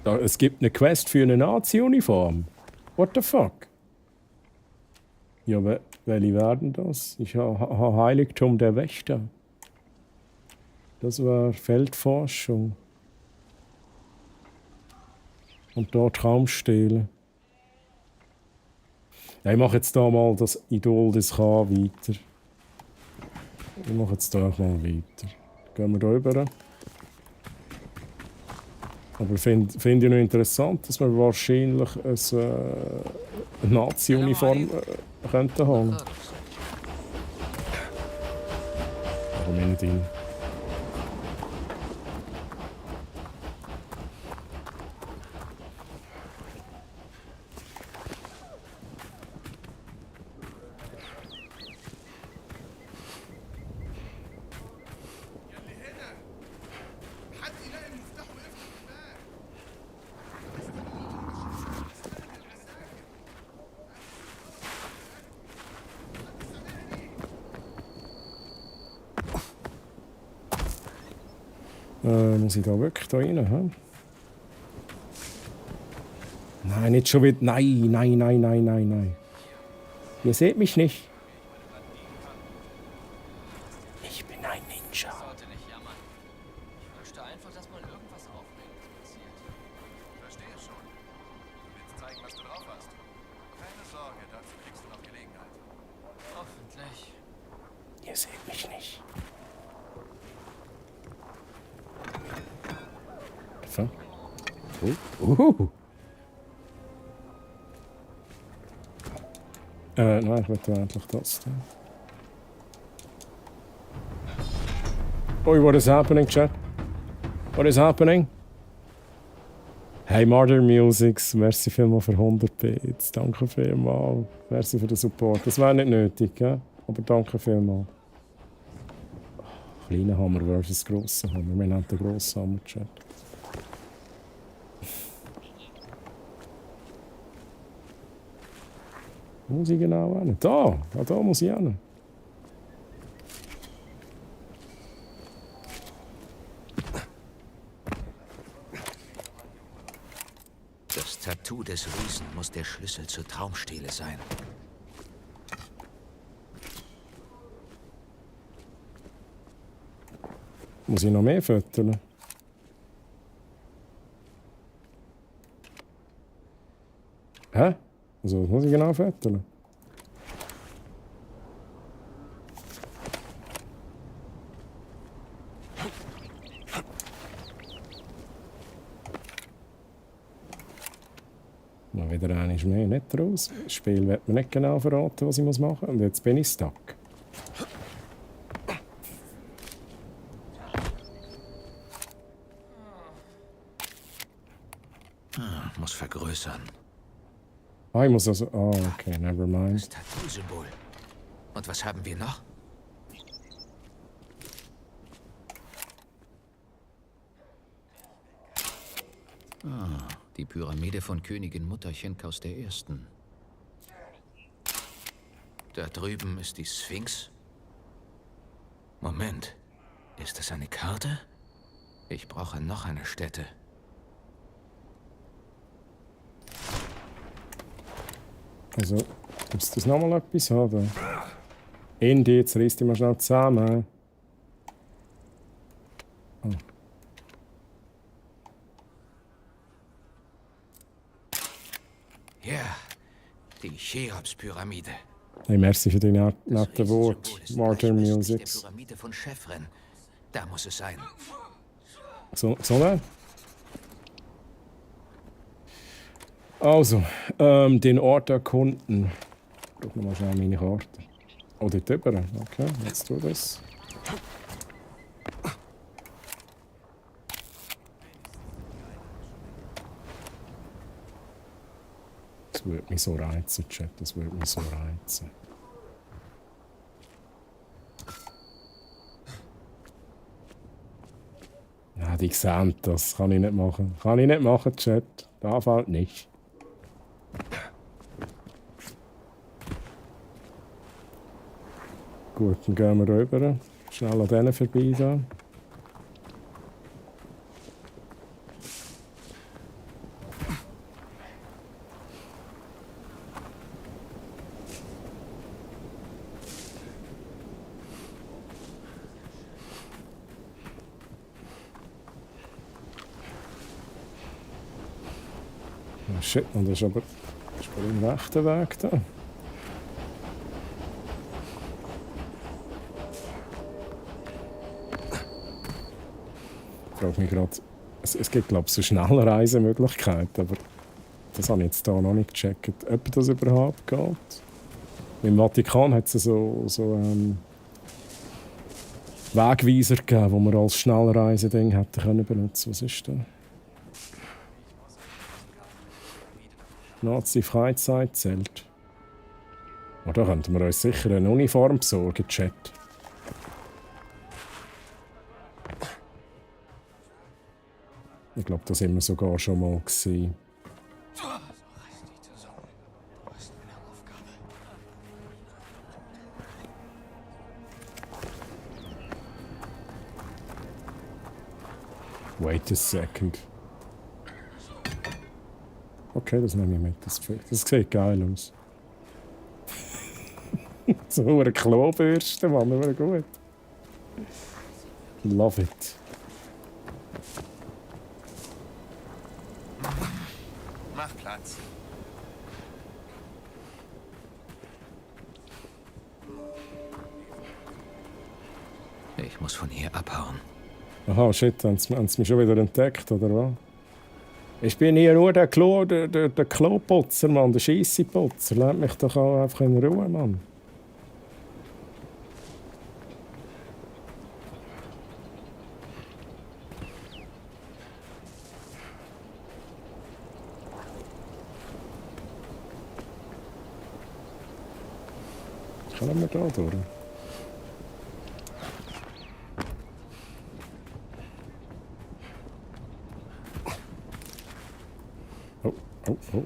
Es gibt eine Quest für eine Nazi-Uniform. What the fuck? Ja, welche werden das? Ich habe Heiligtum der Wächter. Das war Feldforschung. Und da Traumstele. Ja, ich mache jetzt da mal das Idol des K weiter. Ich mache jetzt da mal weiter. Gehen wir da rüber. Aber finde ich noch interessant, dass wir wahrscheinlich eine Nazi-Uniform könnten haben. Warum nicht hin? Muss ich da wirklich da rein? He? Nein, nicht schon wieder. Nein. Ihr seht mich nicht. Ich bin ein Ninja. Verstehe schon. Du willst zeigen, was du drauf hast. Keine Sorge, dazu kriegst du noch Gelegenheit. Hoffentlich. Ihr seht mich nicht. Nein, ich möchte endlich das. Oi, what is happening, chat? What is happening? Hey, Murder Musics, merci vielmals für 100 Bits. Danke vielmals. Merci für den Support. Das wäre nicht nötig, gell? Aber danke vielmals. Kleiner Hammer versus grosser Hammer. Wir nennen den grossen Hammer, Chat. Wo muss ich genau hin? Da! Ja, da muss ich hin. Das Tattoo des Riesen muss der Schlüssel zur Traumstele sein. Muss ich noch mehr füttern? Hä? Also, was muss ich genau füttern? Noch wieder einmal mehr, nicht raus. Das Spiel wird mir nicht genau verraten, was ich machen muss. Und jetzt bin ich stuck. Muss vergrößern. Ah, ich muss also... Ah, okay, never mind. Das Tattoo-Symbol. Und was haben wir noch? Die Pyramide von Königin Mutterchen Kaus I. Da drüben ist die Sphinx. Moment, ist das eine Karte? Ich brauche noch eine Stätte. Also, muss das nochmal etwas haben? Ende, jetzt reißt ich mal schnell zusammen. Oh. Ja, die Cheops-Pyramide. Hey, merci für deine netten Worte, Symbol ist Martin gleichmäßig Musics. der Pyramide von Chefren. Da muss es sein. So ne? Also, den Ort erkunden. Ich brauche nochmal schnell meine Karte. Oh, dort drüber. Okay, jetzt tu das. Das würde mich so reizen, Chat. Das würde mich so reizen. Ja, die sehen das. Kann ich nicht machen. Kann ich nicht machen, Chat. Da fällt nicht. Gut, dann gehen wir rüber. Schnell an denen vorbei da. Oh shit, und das ist aber im rechten Weg da. Ich frage mich gerade, es gibt glaube ich so schnelle Reisemöglichkeiten, aber das habe ich jetzt hier noch nicht gecheckt, ob das überhaupt geht. Im Vatikan hat es so Wegweiser gegeben, wo man als Schnellreiseding hätte können benutzen. Was ist da? Nazi-Freizeitzelt. Oh, da könnten wir uns sicher eine Uniform besorgen, Chat. Ich glaube, da sind wir sogar schon mal gewesen. Wait a second. Okay, das nehme ich mit. Das sieht geil aus. So eine Klobürste, Mann, aber gut. Love it. Mach Platz. Ich muss von hier abhauen. Aha, shit, haben sie mich schon wieder entdeckt, oder was? Ich bin hier nur der Kloputzer, Mann, der Scheisseputzer. Lasst mich doch auch einfach in Ruhe, Mann. Können wir da durch? Oh.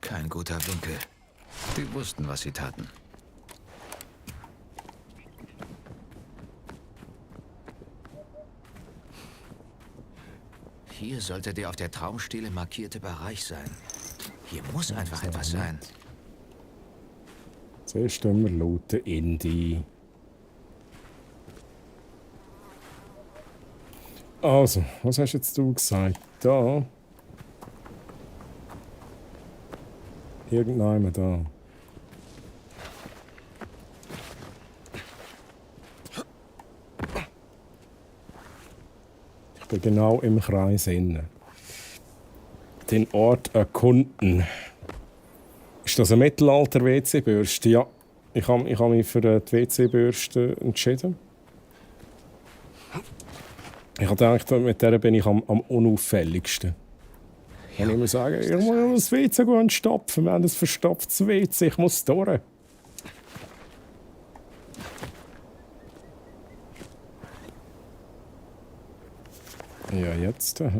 Kein guter Winkel. Die wussten, was sie taten. Hier sollte der auf der Traumstele markierte Bereich sein. Hier muss einfach etwas sein. Zuerst wir looten Indie. Also, was hast jetzt du gesagt? Da. Irgendjemand da. Ich bin genau im Kreis innen. Den Ort erkunden. Ist das eine Mittelalter-WC-Bürste? Ja, ich habe mich für die WC-Bürste entschieden. Ich habe gedacht, mit der bin ich am unauffälligsten. Ich kann immer sagen, ich muss das WC gut stopfen. Wir haben ein verstopftes WC, ich muss durch. Ja, jetzt. Aha.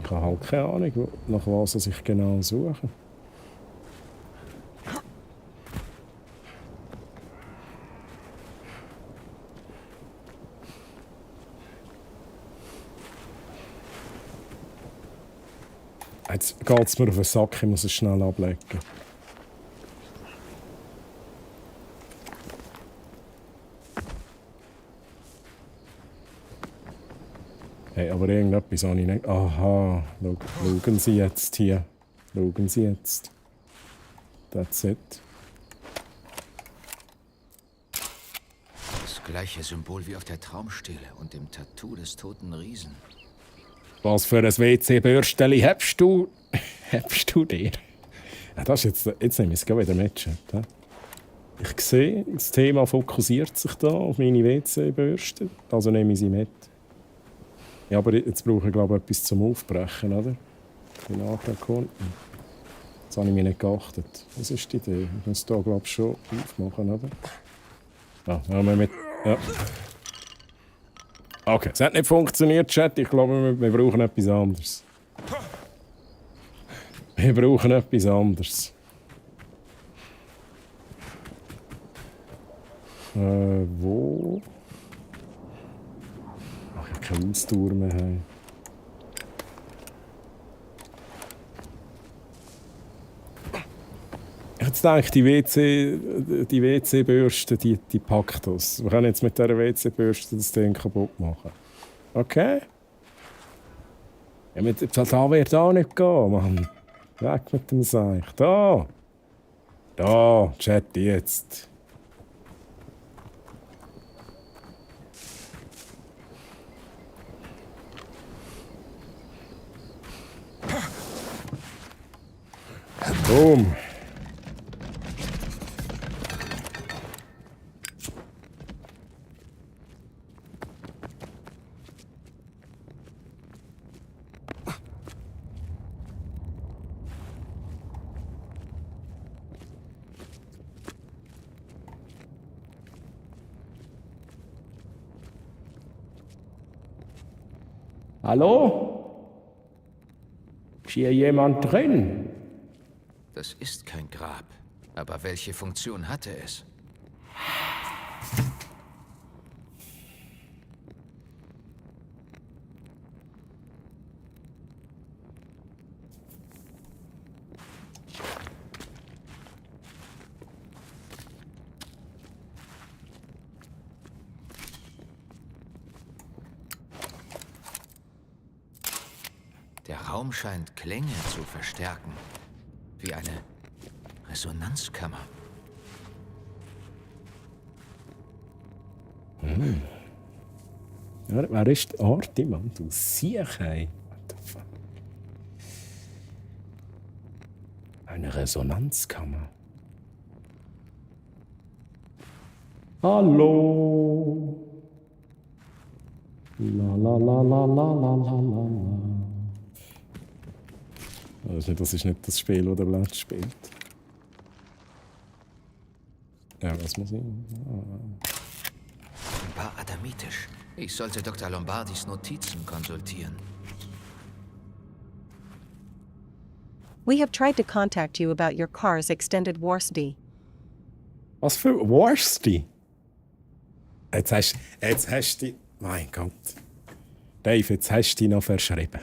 Ich habe halt keine Ahnung, nach was ich genau suche. Jetzt geht es mir auf den Sack, ich muss es schnell ablecken. Hey, aber irgendetwas habe ich nicht... Aha, schauen Sie jetzt hier. Schauen Sie jetzt. That's it. Das gleiche Symbol wie auf der Traumstele und dem Tattoo des toten Riesen. Was für ein WC-Bürsteli hast du? Hast du dir? Ja, das ist jetzt nehme ich es wieder mit. Chat, ja. Ich sehe, das Thema fokussiert sich da auf meine WC-Bürste. Also nehme ich sie mit. Ja, aber jetzt brauche ich, glaube ich, etwas zum Aufbrechen, oder? Den Konten. Jetzt habe ich mich nicht geachtet. Was ist die Idee? Ich muss da, glaube ich, schon aufmachen, oder? Ja, haben wir mit... Ja. Okay, es hat nicht funktioniert, Chat. Ich glaube, wir brauchen etwas anderes. Wir brauchen etwas anderes. Wo? Ach, ich habe keine Ausdauer mehr. Jetzt denke ich, die WC-Bürste, die packt das. Wir können jetzt mit dieser WC-Bürste das Ding kaputt machen. Okay? Ja, da wird auch nicht gehen, Mann. Weg mit dem Seich. Da! Da, Chat jetzt. Boom. Hallo? Ist hier jemand drin? Das ist kein Grab. Aber welche Funktion hatte es? Der Raum scheint Klänge zu verstärken. Wie eine Resonanzkammer. Hm. Ja, wer ist der Arti, Mann? Du siehst hey. What the fuck? Eine Resonanzkammer. Hallo. La la la la la la la la. Das ist nicht das Spiel, das der Blatt spielt. Ja, was muss ich? Ein paar adamitisch. Ich sollte Dr. Lombardis Notizen konsultieren. We have tried to contact you about your car's extended warranty. Was für Warranty? Jetzt hast du... Mein Gott. Dave, jetzt hast du dich noch verschrieben.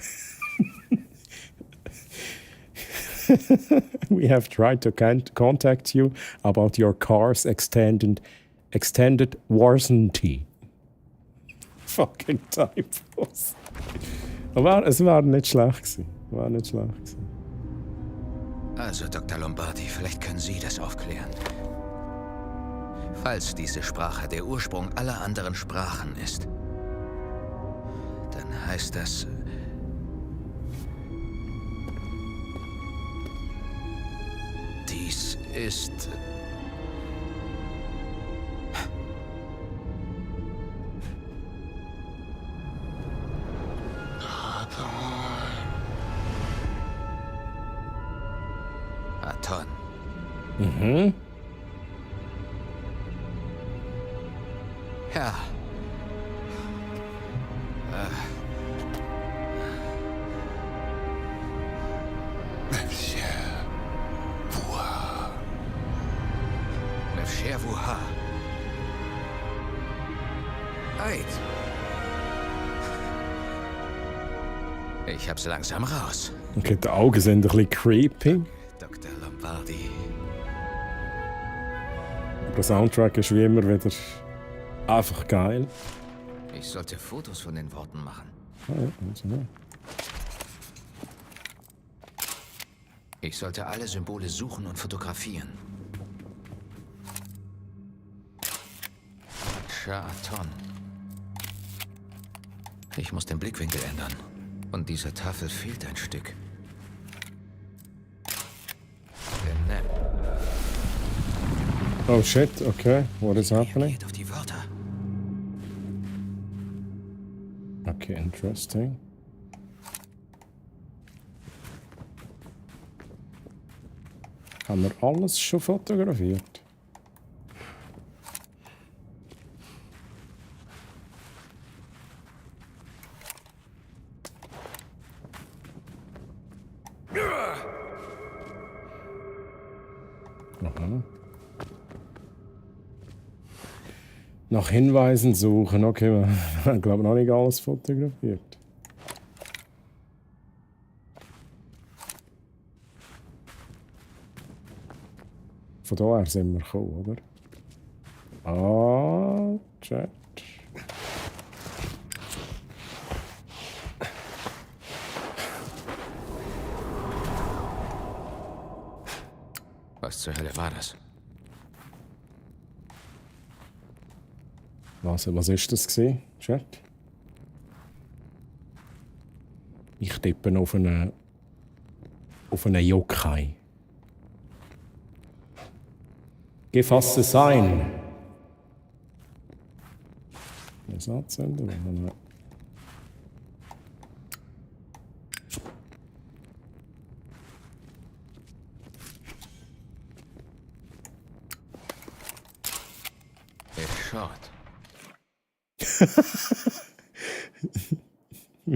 We have tried to contact you about your car's extended warranty. Fucking Typos. Aber es war nicht schlecht gewesen. Also, Dr. Lombardi, vielleicht können Sie das aufklären. Falls diese Sprache der Ursprung aller anderen Sprachen ist, dann heißt das... Dies ist... Aton. Mhm. Ja. Ich hab's langsam raus. Okay, die Augen sind ein bisschen creepy. Dr. Lombardi. Der Soundtrack ist wie immer wieder einfach geil. Ich sollte Fotos von den Worten machen. Ich sollte alle Symbole suchen und fotografieren. Sha'aton. Ich muss den Blickwinkel ändern. Und dieser Tafel fehlt ein Stück. Der Nap. Oh shit, okay. What is happening? Auf die Wörter. Okay, interesting. Haben wir alles schon fotografiert? Aha. Nach Hinweisen suchen. Okay, wir haben, glaube ich, noch nicht alles fotografiert. Von daher sind wir gekommen, oder? Ah, Chat. Was zur Hölle war das? Was ist das gewesen, Chat? Ich tippe auf einen Yokai. Gefasse sein. Was anzünden? Es schaut.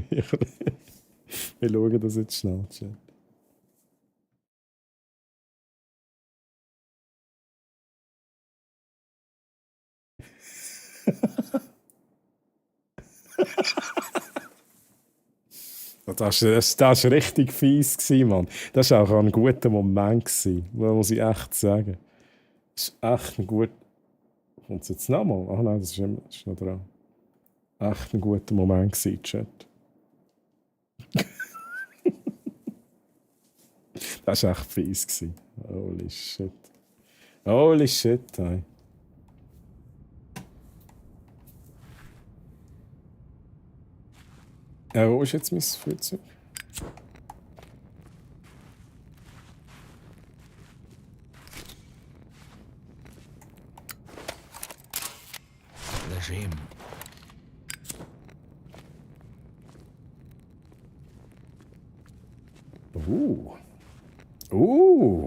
Wir schauen das jetzt schnell, Chat. Das war richtig fies, Mann. Das war auch ein guter Moment, muss ich echt sagen. Das ist echt ein guter... Kommt es jetzt nochmal? Ach nein, das ist noch dran. Echt ein guter Moment, Chat. Das war echt fies. Holy shit. Holy shit, hey. Wo ist jetzt mein Flugzeug? Regime.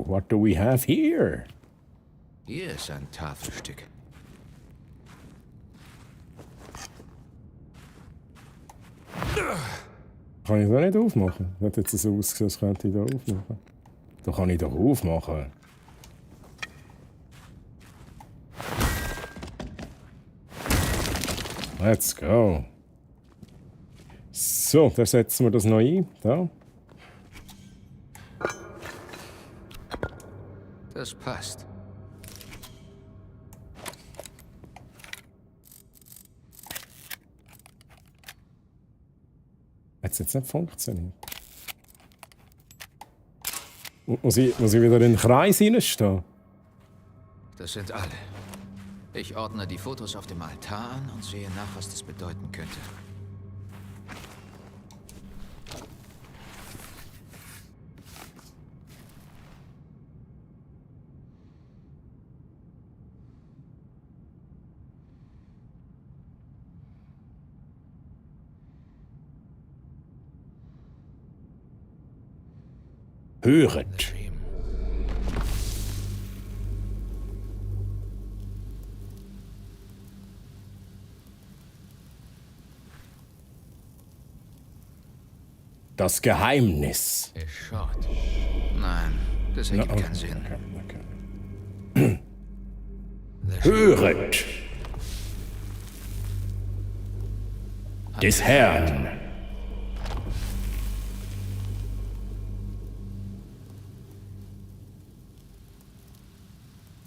What do we have here? Hier ist ein Tafelstück. Kann ich da nicht aufmachen? Hat jetzt so ausgesehen, als könnte ich da aufmachen. Da kann ich doch aufmachen. Let's go. So, da setzen wir das noch ein. Da. Das passt. Hat es jetzt nicht funktioniert? Muss ich wieder in den Kreis reinstehen? Das sind alle. Ich ordne die Fotos auf dem Altar an und sehe nach, was das bedeuten könnte. Höret! Das Geheimnis. Es schaut. Nein, das ergibt keinen Sinn. Okay. Höret! Des Herrn!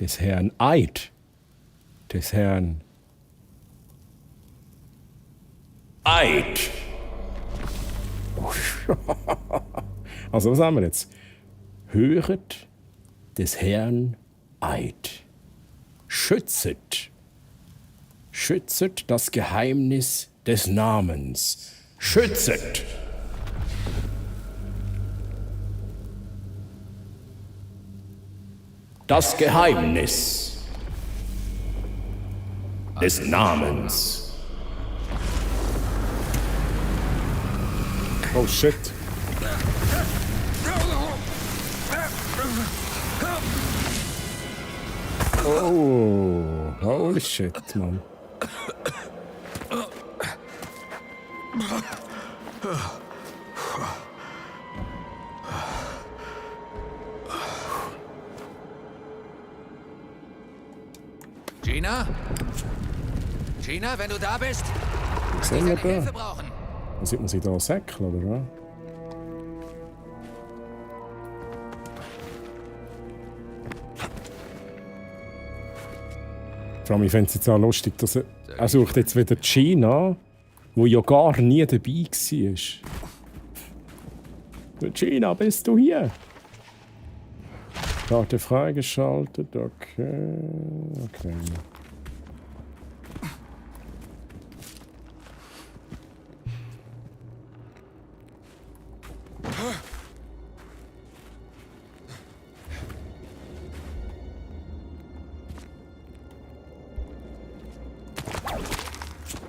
Des Herrn Eid. Des Herrn Eid. Also, was haben wir jetzt? Höret des Herrn Eid. Schützet das Geheimnis des Namens. Schützet! Das Geheimnis des Namens. Oh shit. Oh, holy shit, man. Gina? Gina, wenn du da bist, Was kann sehen ich wir deine Hilfe da? brauchen. Sieht man sie da säckeln, oder was? Vor allem, ich fände es jetzt auch lustig, dass er sucht jetzt wieder Gina, wo ja gar nie dabei war. Gina, bist du hier? Karte freigeschaltet, okay.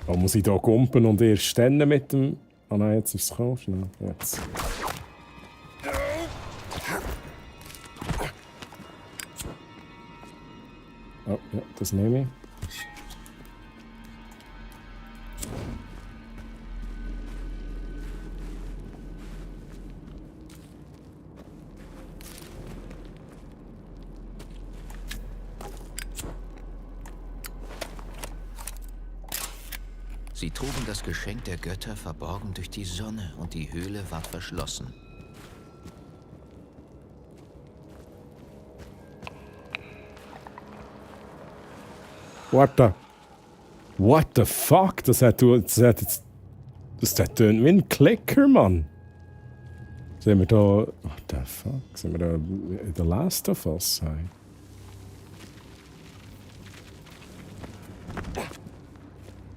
Oh, muss ich da kumpen und erst dann mit dem... Ah nein, jetzt ist es gekauft. Ja, jetzt. Oh, ja, das nehme ich. Sie trugen das Geschenk der Götter verborgen durch die Sonne und die Höhle ward verschlossen. What the fuck? Das tönt wie ein Klicker, Mann. Sind wir da... What the fuck? Sind wir da in The Last of Us? Hey?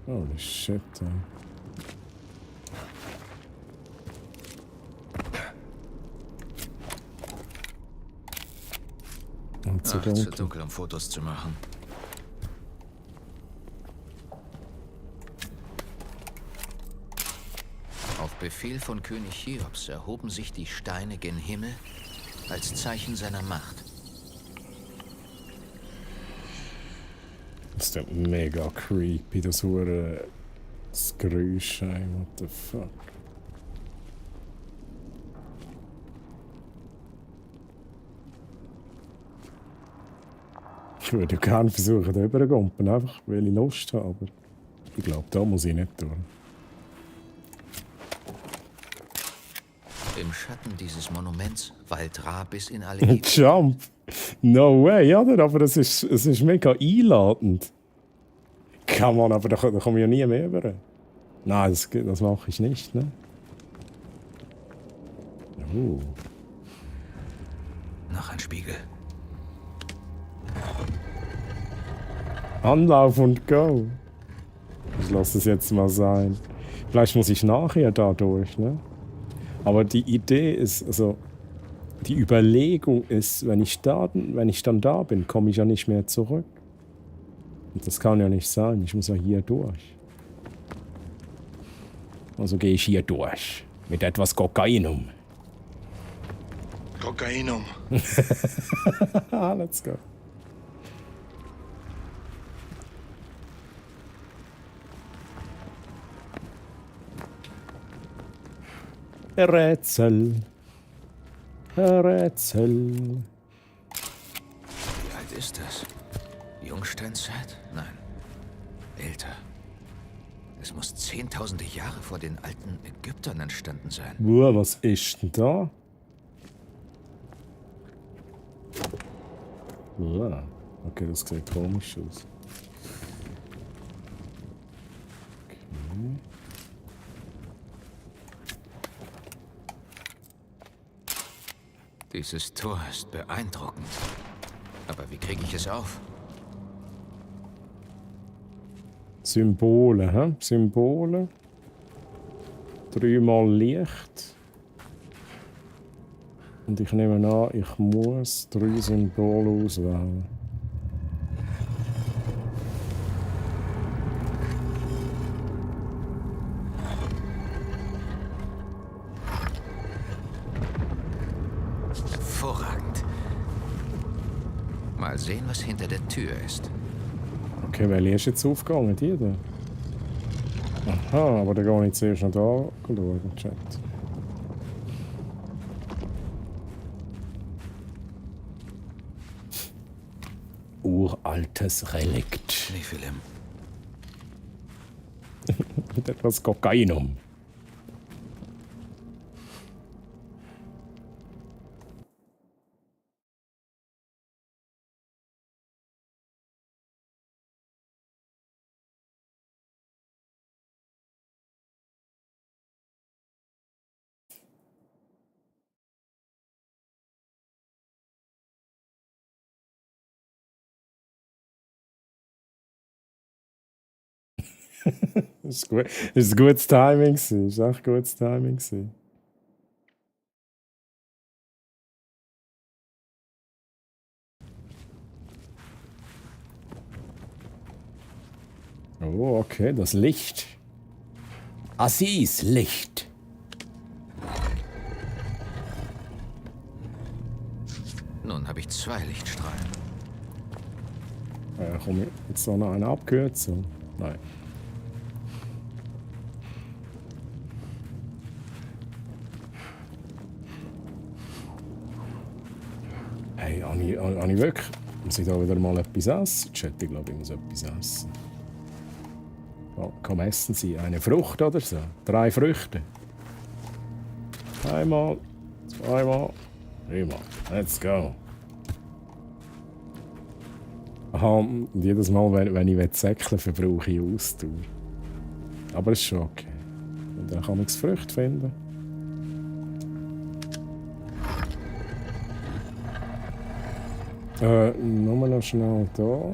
Holy shit, ey. Und zu Zu dunkel, um Fotos zu machen. Auf Befehl von König Cheops erhoben sich die Steine gen Himmel als Zeichen seiner Macht. Das ist ja mega creepy, das hure Geräusch, ey. What the fuck? Ich würde ja gerne versuchen, da rüberzukommen, einfach weil ich Lust habe, aber ich glaube, da muss ich nicht durch. Im Schatten dieses Monuments weilt Ra bis in alle Ewigkeit. Jump! No way, oder? Aber es ist mega einladend. Come on, aber da komme ich ja nie mehr rüber. Nein, das mache ich nicht, ne? Noch ein Spiegel. Anlauf und go. Ich lasse es jetzt mal sein. Vielleicht muss ich nachher da durch, ne? Aber die Idee ist, also die Überlegung ist, wenn ich dann da bin, komme ich ja nicht mehr zurück. Und das kann ja nicht sein. Ich muss ja hier durch. Also gehe ich hier durch. Mit etwas Kokainum. Kokainum. Let's go. Rätsel. Rätsel. Wie alt ist das? Jungsteinzeit? Nein. Älter. Es muss zehntausende Jahre vor den alten Ägyptern entstanden sein. Boah, was ist denn da? Boah. Okay, das sieht komisch aus. Okay. Dieses Tor ist beeindruckend. Aber wie kriege ich es auf? Symbole, hä? Symbole. 3-mal Licht. Und ich nehme an, ich muss 3 Symbole auswählen. Hervorragend. Mal sehen, was hinter der Tür ist. Okay, welche ist jetzt aufgegangen? Die da? Aha, aber da gehe ich zuerst noch da schauen, Chat. Uraltes Relikt. Nephilim. Mit etwas Kokainum. Das war ein gutes Timing. Das war echt gutes Timing. Oh, okay, das Licht. Assis Licht. Nun habe ich 2 Lichtstrahlen. Komm, jetzt noch eine Abkürzung? Nein. Hey, habe ich wirklich... Muss ich da wieder mal etwas essen? Chat, ich glaube, ich muss etwas essen. Oh, komm, essen Sie eine Frucht oder so. 3 Früchte. Einmal, zweimal, 3-mal. Let's go. Aha, und jedes Mal, wenn ich säckeln will, verbrauche ich Ausdauer. Aber ist schon okay. Und dann kann man das Früchte finden. Nur noch schnell da.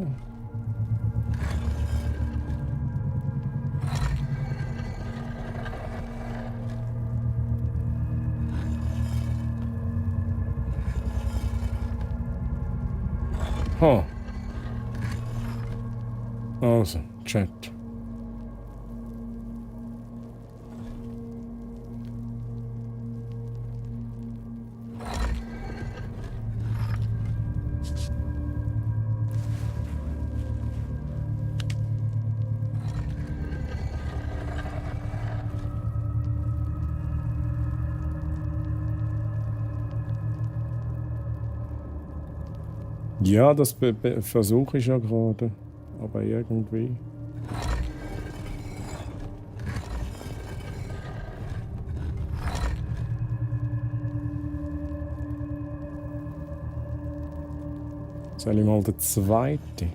Ha. Also, Chat. Ja, das versuche ich ja gerade. Aber irgendwie. Soll ich mal den zweiten?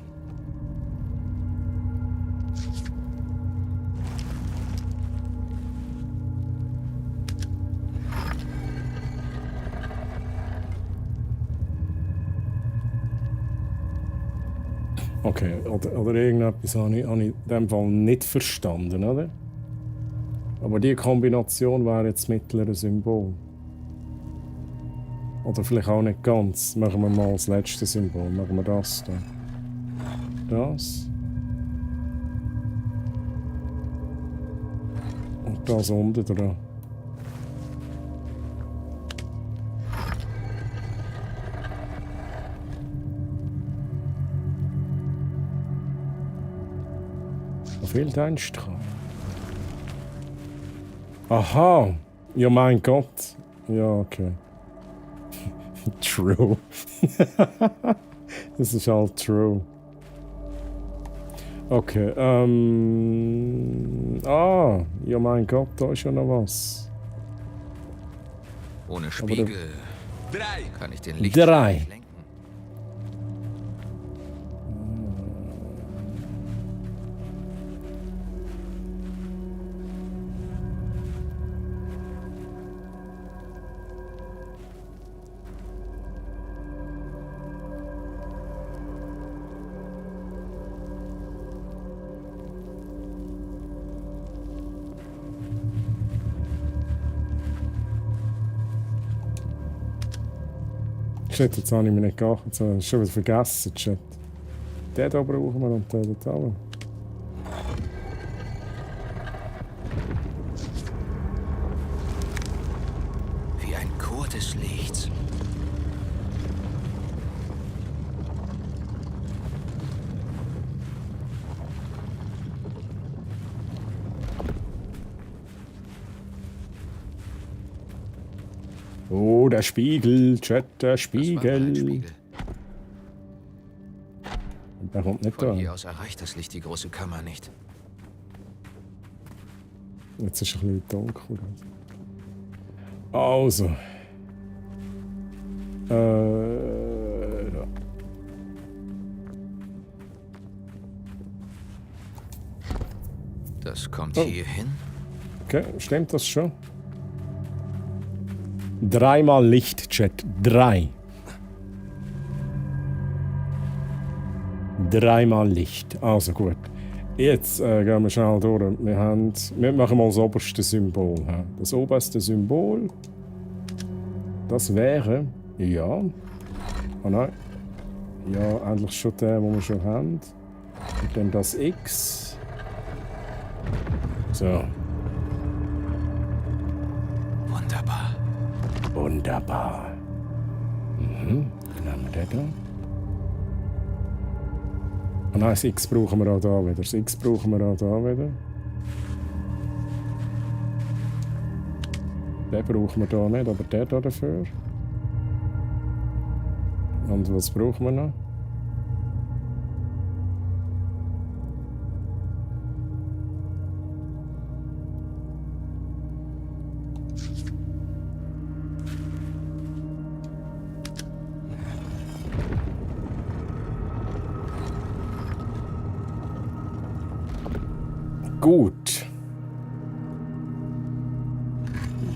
Okay, oder irgendetwas habe ich in dem Fall nicht verstanden, oder? Aber die Kombination wäre jetzt das mittlere Symbol. Oder vielleicht auch nicht ganz. Machen wir mal das letzte Symbol. Machen wir das da. Das. Und das unten dran. Da fehlt ein Strahl. Aha! Ja, mein Gott. Ja, okay. True. Das ist halt true. Okay, ja mein Gott, da ist ja noch was. Ohne Spiegel kann ich den Licht nicht lenken. Shit, jetzt habe ich mich nicht geachtet. Jetzt habe ich schon wieder vergessen, Chat. Den hier brauchen wir und den dort auch. Wie ein Chor des Lichts. Oh, der Spiegel, Chat, der Spiegel. Spiegel. Und der kommt nicht Von da. hier aus erreicht das Licht die große Kammer nicht. Jetzt ist es ein bisschen dunkel. Also. Ja. Das kommt Oh. hier hin. Okay, stimmt das schon? 3-mal Licht, Chat. 3. 3-mal Licht. Also gut. Jetzt gehen wir schnell durch. Wir machen mal das oberste Symbol. Das oberste Symbol. Das wäre. Ja. Oh nein. Ja, eigentlich schon der, den wir schon haben. Und dann das X. So. Wunderbar. Wunderbar. Mhm. Dann haben wir den da. Oh nein, das X brauchen wir auch da wieder. Das X brauchen wir auch da wieder. Den brauchen wir da nicht, aber der da dafür. Und was brauchen wir noch? Gut.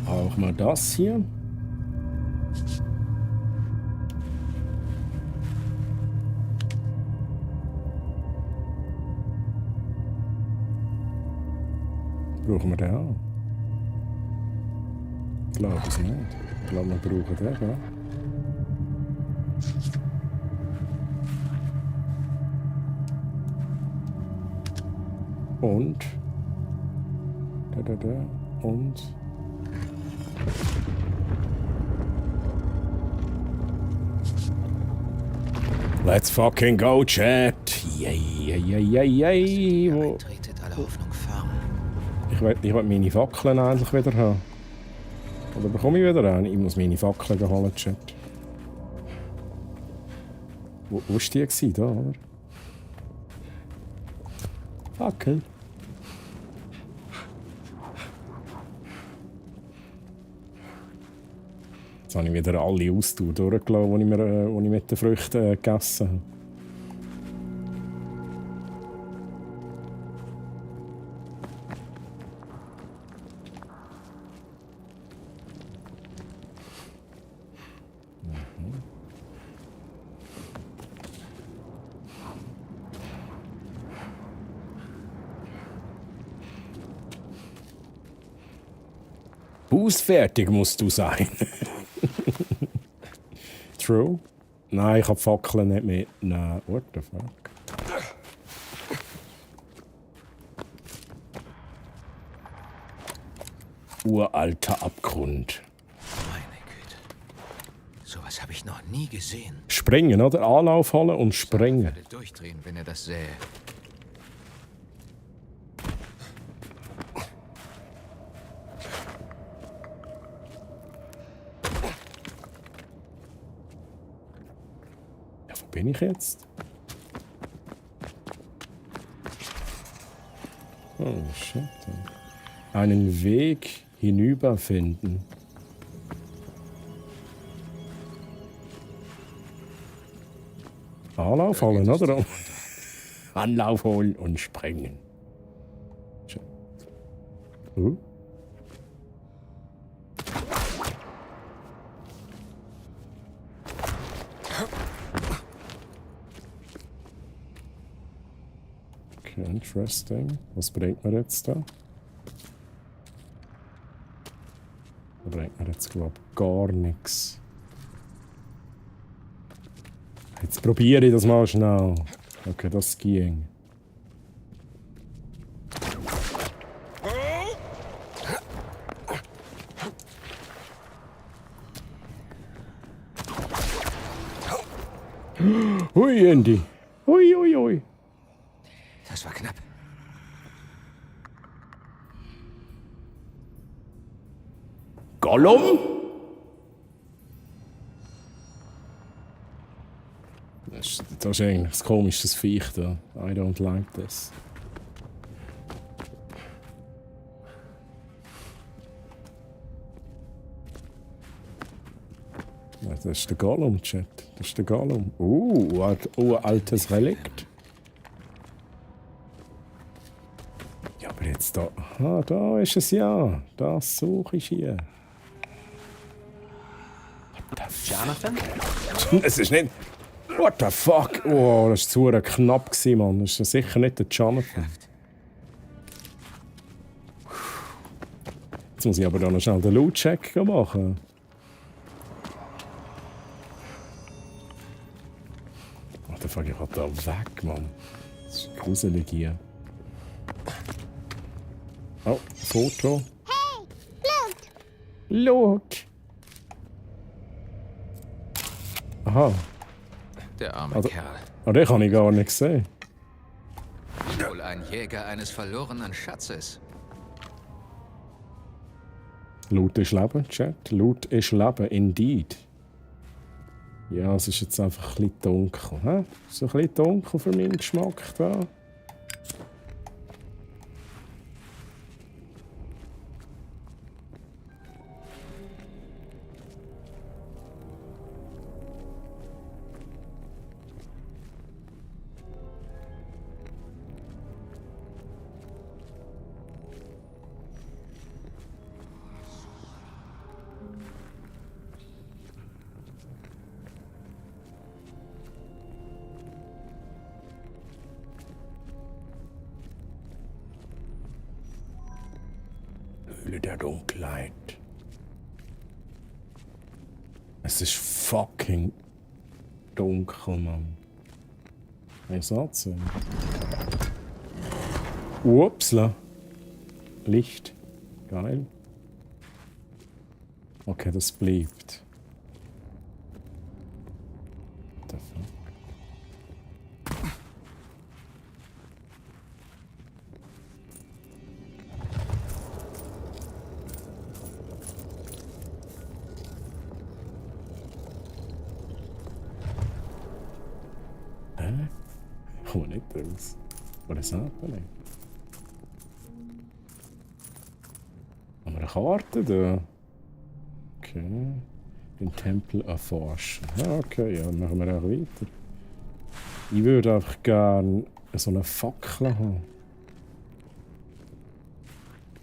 Dann brauchen wir das hier. Brauchen wir den auch? Ich glaube es nicht. Ich glaube, wir brauchen den, ja. Und und let's fucking go, Chat! Yay. Wo? Tretet alle Hoffnung fern. Ich will meine Fackeln endlich wieder haben. Oder bekomme ich wieder eine? Ich muss meine Fackeln holen, Chat. Wo war die da, oder? Fackel. Jetzt habe ich wieder alle Ausdauer durchgelassen, die ich mit den Früchten gegessen habe. Fußfertig musst du sein. True. Nein, ich habe Fackeln nicht mit. Nein, what the fuck? Uralter Abgrund. Meine Güte. Sowas habe ich noch nie gesehen. Springen, oder? Anlauf holen und springen. Er würde durchdrehen, wenn er das sähe. Wo bin ich jetzt? Oh shit. Einen Weg hinüber finden. Anlauf holen, oder? Anlauf holen und springen. Okay, interesting. Was bringt mir jetzt da? Da bringt mir jetzt, glaube ich, gar nichts. Jetzt probiere ich das mal schnell. Okay, das ging. Hui, Andy. Hui, hui, hui. Das war knapp. Gollum? Das ist eigentlich ein komisches Viech da. I don't like this. Ja, das ist der Gollum, Chat. Das ist der Gollum. Altes Relikt. Ja, aber jetzt da... Ah, da ist es ja. Das suche ich hier. Jonathan? Es ist nicht... What the fuck? Oh, das war zu knapp, Mann. Das ist sicher nicht der Jonathan. Jetzt muss ich aber da noch schnell den Loot-Check machen. What the fuck, ich hab da weg, Mann. Das ist gruselig hier. Oh, Foto. Hey, Loot! Aha. Der arme Kerl. Oh, den kann ich gar nicht sehen. Wohl ein Jäger eines verlorenen Schatzes. Loot ist Leben, Chat. Loot ist Leben, indeed. Ja, es ist jetzt einfach ein bisschen dunkel. Hä? Es ist ein bisschen dunkel für meinen Geschmack da. Höhle der Dunkelheit. Es ist fucking dunkel, Mann. Ich sag's ja. Upsla. Licht. Geil. Okay, das bleibt. What the fuck? Ich komme nicht raus. What is happening? Haben wir eine Karte da? Okay. Den Tempel erforschen. Ja, okay, ja, dann machen wir auch weiter. Ich würde einfach gerne so eine Fackel haben.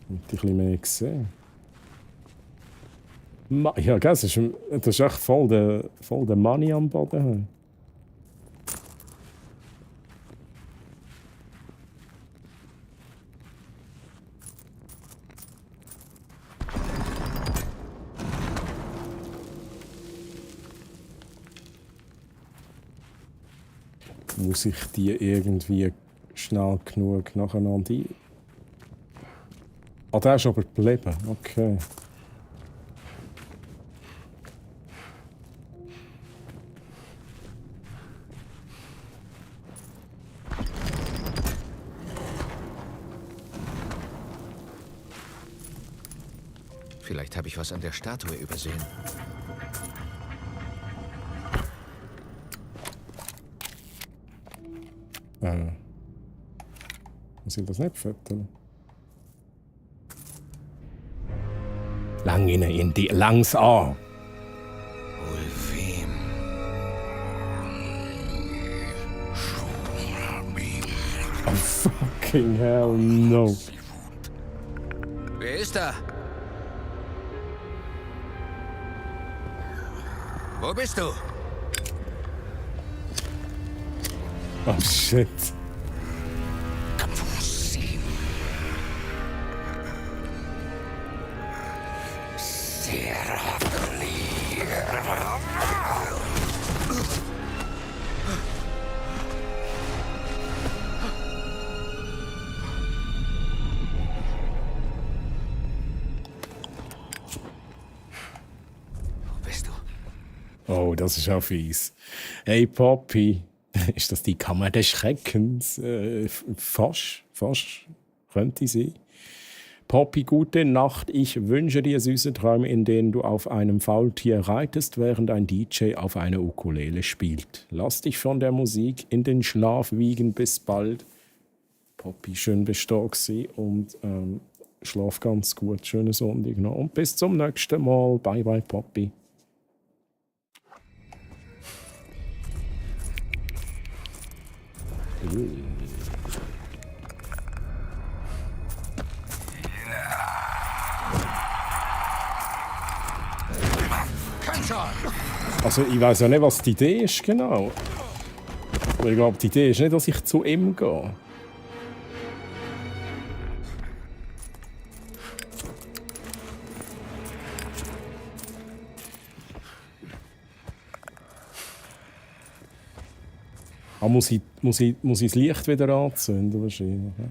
Damit ich ein bisschen mehr sehen. Ja, das ist echt voll der Money am Boden. Muss ich die irgendwie schnell genug nacheinander ein... Ah, der ist aber geblieben. Okay. Vielleicht habe ich was an der Statue übersehen. Muss ich das nicht füttern? Lang in die langs an. Ulfim. Oh fucking hell no. Wer ist da? Wo bist du? Oh shit. Oh, das ist auch fies. Hey Poppy, ist das die Kammer des Schreckens? Fast könnte sie. Poppy, gute Nacht. Ich wünsche dir süße Träume, in denen du auf einem Faultier reitest, während ein DJ auf einer Ukulele spielt. Lass dich von der Musik in den Schlaf wiegen. Bis bald. Poppy, schön bist du da gewesen und schlaf ganz gut. Schönen Sonntag noch. Und bis zum nächsten Mal. Bye, bye, Poppy. Also ich weiß ja nicht, was die Idee ist genau. Aber ich glaube, die Idee ist nicht, dass ich zu ihm gehe. Ah, muss ich das Licht wieder anzünden wahrscheinlich? Ja?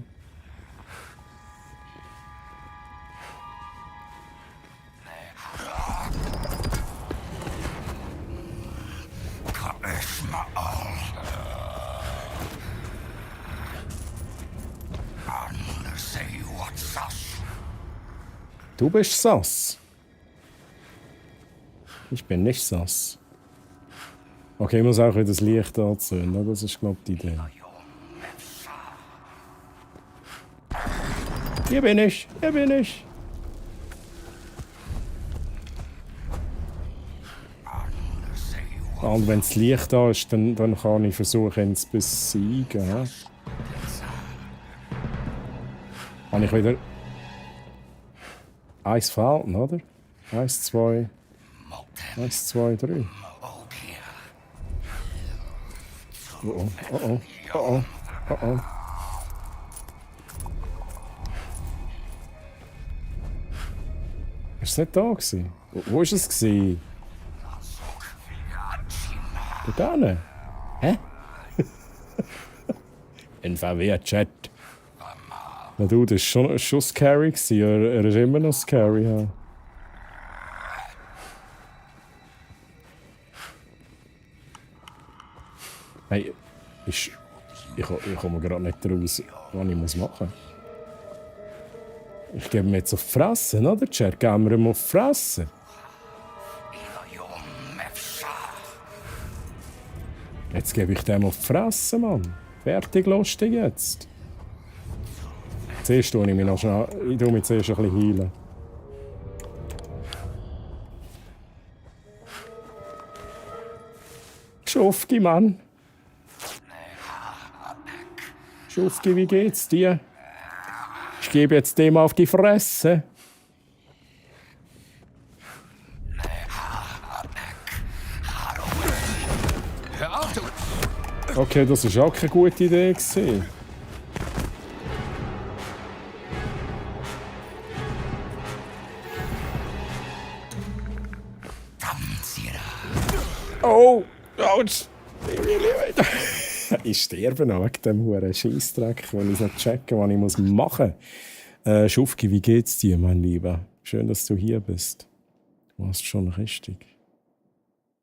Du bist sass. Ich bin nicht sass. Okay, ich muss auch wieder das Licht anzünden. Das ist, glaube ich, die Idee. Hier bin ich. Hier bin ich. Und wenn das Licht da ist, dann kann ich versuchen, ihn zu besiegen. Ja? Kann ich wieder... Eins fehlt, oder? 1, 2... 1, 2, 3. Oh oh, oh oh, oh oh, oh oh. Ist es nicht da gewesen? Wo ist es gewesen? Da hinten? Hä? Ein VW-Chat. Na du, das war schon scary gewesen. Er ist immer noch scary. Ja. Hey, ich komme gerade nicht raus, was ich machen muss. Ich gebe mir jetzt auf die Fresse, oder? Chat, geben wir ihm auf die Fresse. Jetzt gebe ich dem auf die Fresse, Mann. Fertig, lustig jetzt. Zuerst tue ich mich noch schnell... Ich tue mich zuerst ein bisschen heilen. Schufki, Mann. Schufki, wie geht's dir? Ich gebe jetzt dem auf die Fresse. Okay, das war auch keine gute Idee gewesen. Oh! Autsch! Ich sterbe noch wegen dem huren Scheissdreck, wenn ich nicht checke, was ich machen muss. Schufki, wie geht's dir, mein Lieber? Schön, dass du hier bist. Du warst schon richtig.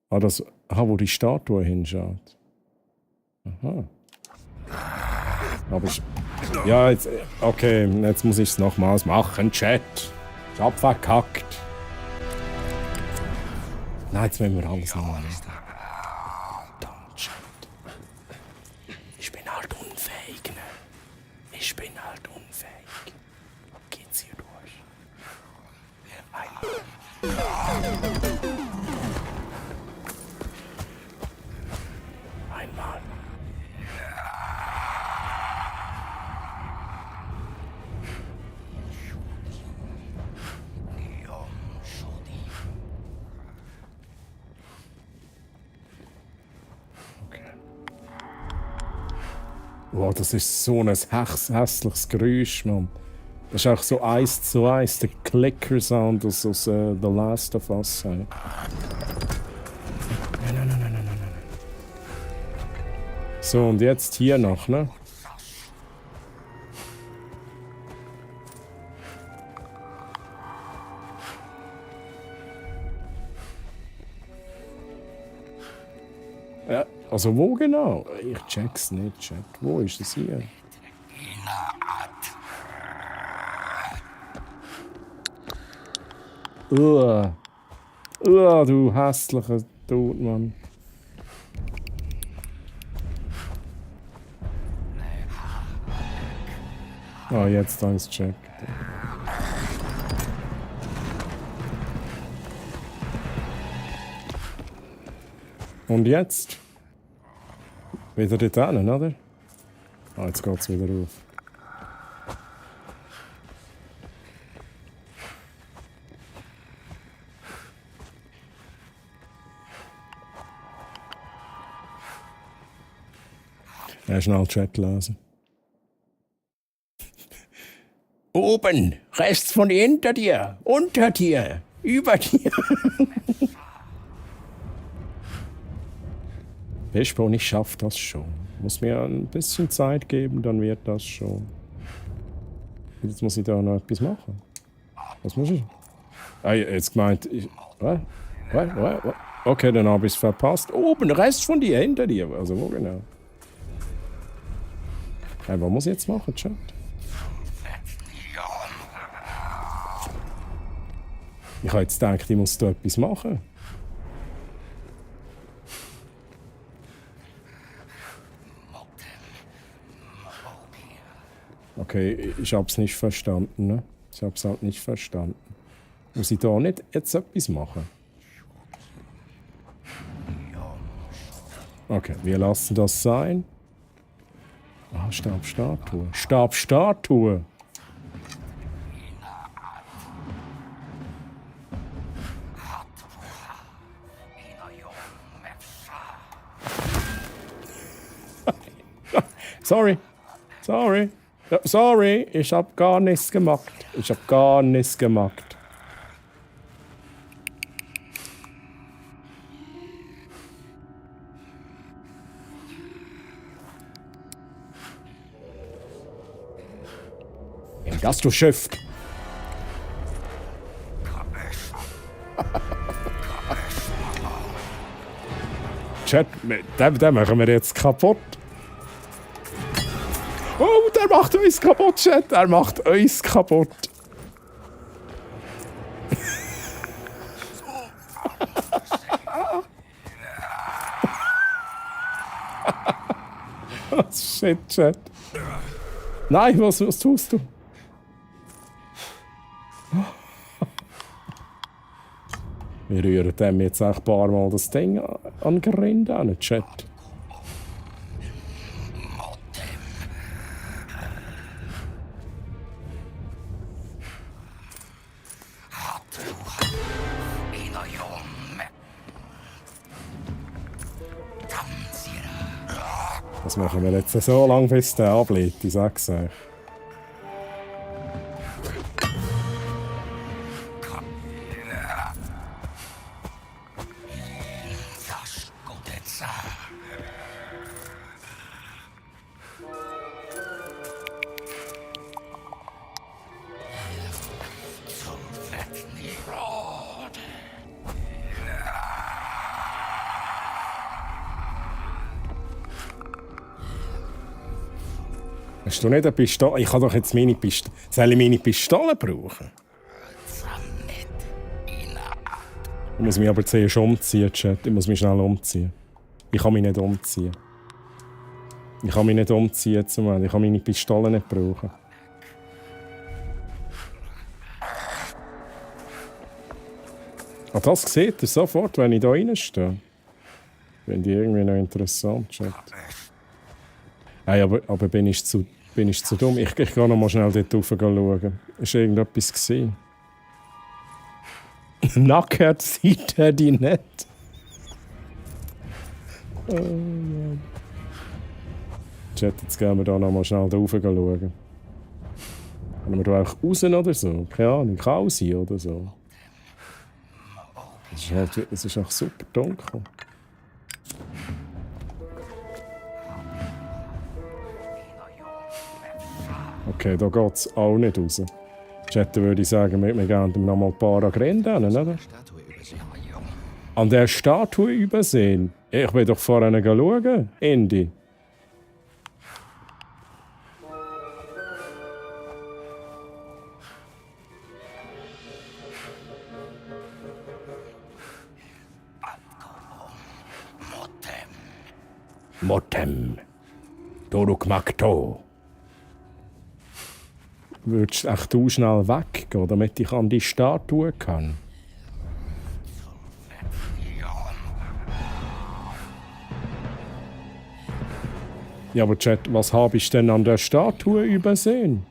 Wo die Statue hinschaut. Aha. Aber ja, jetzt... Okay, jetzt muss ich es nochmals machen, Chat. Ich hab verkackt. Nein, jetzt wollen wir alles nochmal. Ich bin halt unfähig, ne? Ich bin halt unfähig. Geht's hier durch? Einmal. Wow, das ist so ein hässliches Geräusch, Mann. Das ist auch so 1:1 der Clicker-Sound aus The Last of Us. Nein. So, und jetzt hier noch, ne? Ja, also wo genau? Ich check's nicht, Chat. Wo ist es hier? Du hässlicher Dude, Mann. Ah, jetzt habe ich es gecheckt. Und jetzt? Wieder dort hin, oder? Ah, jetzt geht es wieder auf. Ja, schnell Chat lesen. Oben, rechts von hinter dir, unter dir, über dir. Fishbone, ich schaff das schon. Muss mir ein bisschen Zeit geben, dann wird das schon. Jetzt muss ich da noch etwas machen. Was muss ich? Ah, jetzt gemeint, was? Okay, dann habe ich es verpasst. Oben, Rest von dir, hinter dir. Also wo genau? Hey, was muss ich jetzt machen, Chat? Ich habe jetzt gedacht, ich muss da etwas machen. Okay, ich habe es nicht verstanden. Ne? Ich habe es halt nicht verstanden. Muss ich da nicht jetzt etwas machen? Okay, wir lassen das sein. Ah, Stabstatue. Stabstatue! Sorry. Ja, sorry, ich hab gar nichts gemacht. Das du Schiff. Chat, den machen wir jetzt kaputt. Oh, der macht uns kaputt, Chat. Der macht uns kaputt. Oh, shit, Chat. Nein, was tust du? Wir rühren dem jetzt auch ein paar Mal das Ding an Gerinde an, Chat. Das machen wir jetzt so lange, bis der ablädt, ich sag's euch. Hast du nicht eine Pistole? Ich kann doch jetzt meine Pistole. Soll ich meine Pistole brauchen? Ich muss mich aber zuerst umziehen, Chat. Ich muss mich schnell umziehen. Ich kann mich nicht umziehen. Ich kann meine Pistole nicht brauchen. Ah, das seht ihr sofort, wenn ich da reinstehe. Finde ich irgendwie noch interessant, Chat. Hey, aber bin ich zu dumm? Ich gehe noch mal schnell dort rauf schauen. Ist irgendetwas gesehen? Nackt sieht er die nicht. Oh Mann. Chat, jetzt gehen wir da noch mal schnell rauf schauen. Können wir da auch raus oder so? Keine Ahnung, kann auch sein oder so. Es ist auch super dunkel. Okay, da geht es auch nicht raus. Chat, würde ich sagen, wir gehen noch mal ein paar Agrenden, oder? An der Statue übersehen. Ich bin doch vorhin schauen, Indy. Motem. Doruk Makto. Würdest echt du schnell weggehen, damit ich an die Statue kann? Ja, aber Chat, was habe ich denn an der Statue übersehen?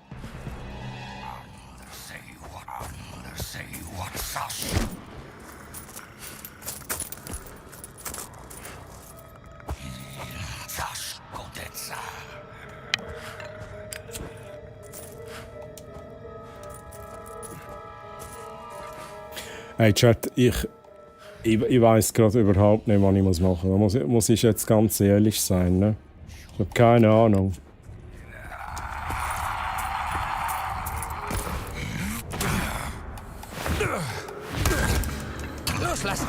Hey Chat, ich weiss gerade überhaupt nicht, was ich machen muss. Da muss ich jetzt ganz ehrlich sein, ne? Ich habe keine Ahnung. Loslassen!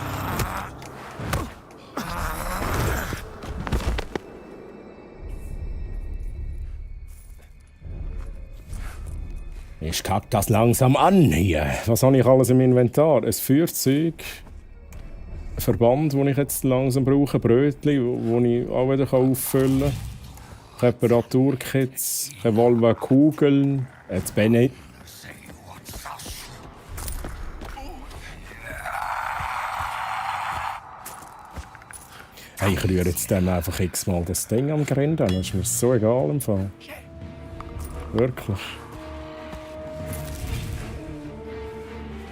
Ich kack das langsam an hier. Was habe ich alles im Inventar? Ein Feuerzeug, ein Verband, den ich jetzt langsam brauche, Brötchen, das ich auch wieder auffüllen kann, Reparaturkits, Revolverkugeln, jetzt bin ich. Hey, ich rühre jetzt dann einfach x-mal das Ding am Grind an. Das ist mir so egal im Fall. Wirklich.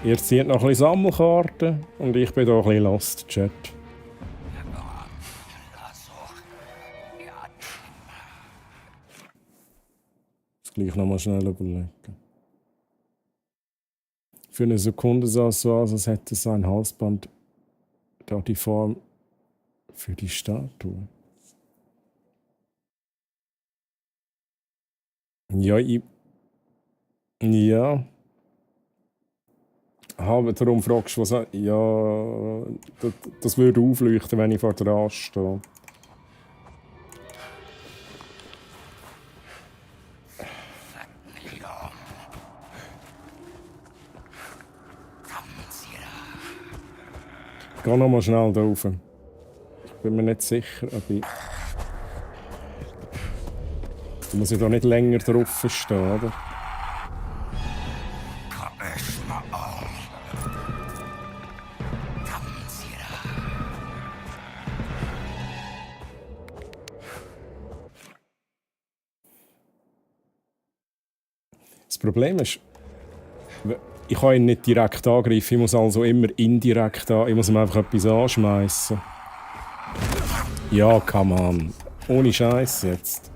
Ihr zieht noch ein bisschen Sammelkarten und ich bin hier ein bisschen lost, Chat. Das gleich noch mal schnell überlegen. Für eine Sekunde sah es so aus, als hätte sein Halsband da die Form für die Statue. Ja. Darum fragst du, was... Ja... Das würde aufleuchten, wenn ich vor dran stehe. Ich gehe noch mal schnell da rauf. Ich bin mir nicht sicher, ob ich... Da muss ich da nicht länger drauf stehen, oder? Das Problem ist, ich kann ihn nicht direkt angreifen, ich muss also immer indirekt ich muss ihm einfach etwas anschmeißen. Ja, come on. Ohne Scheiß jetzt.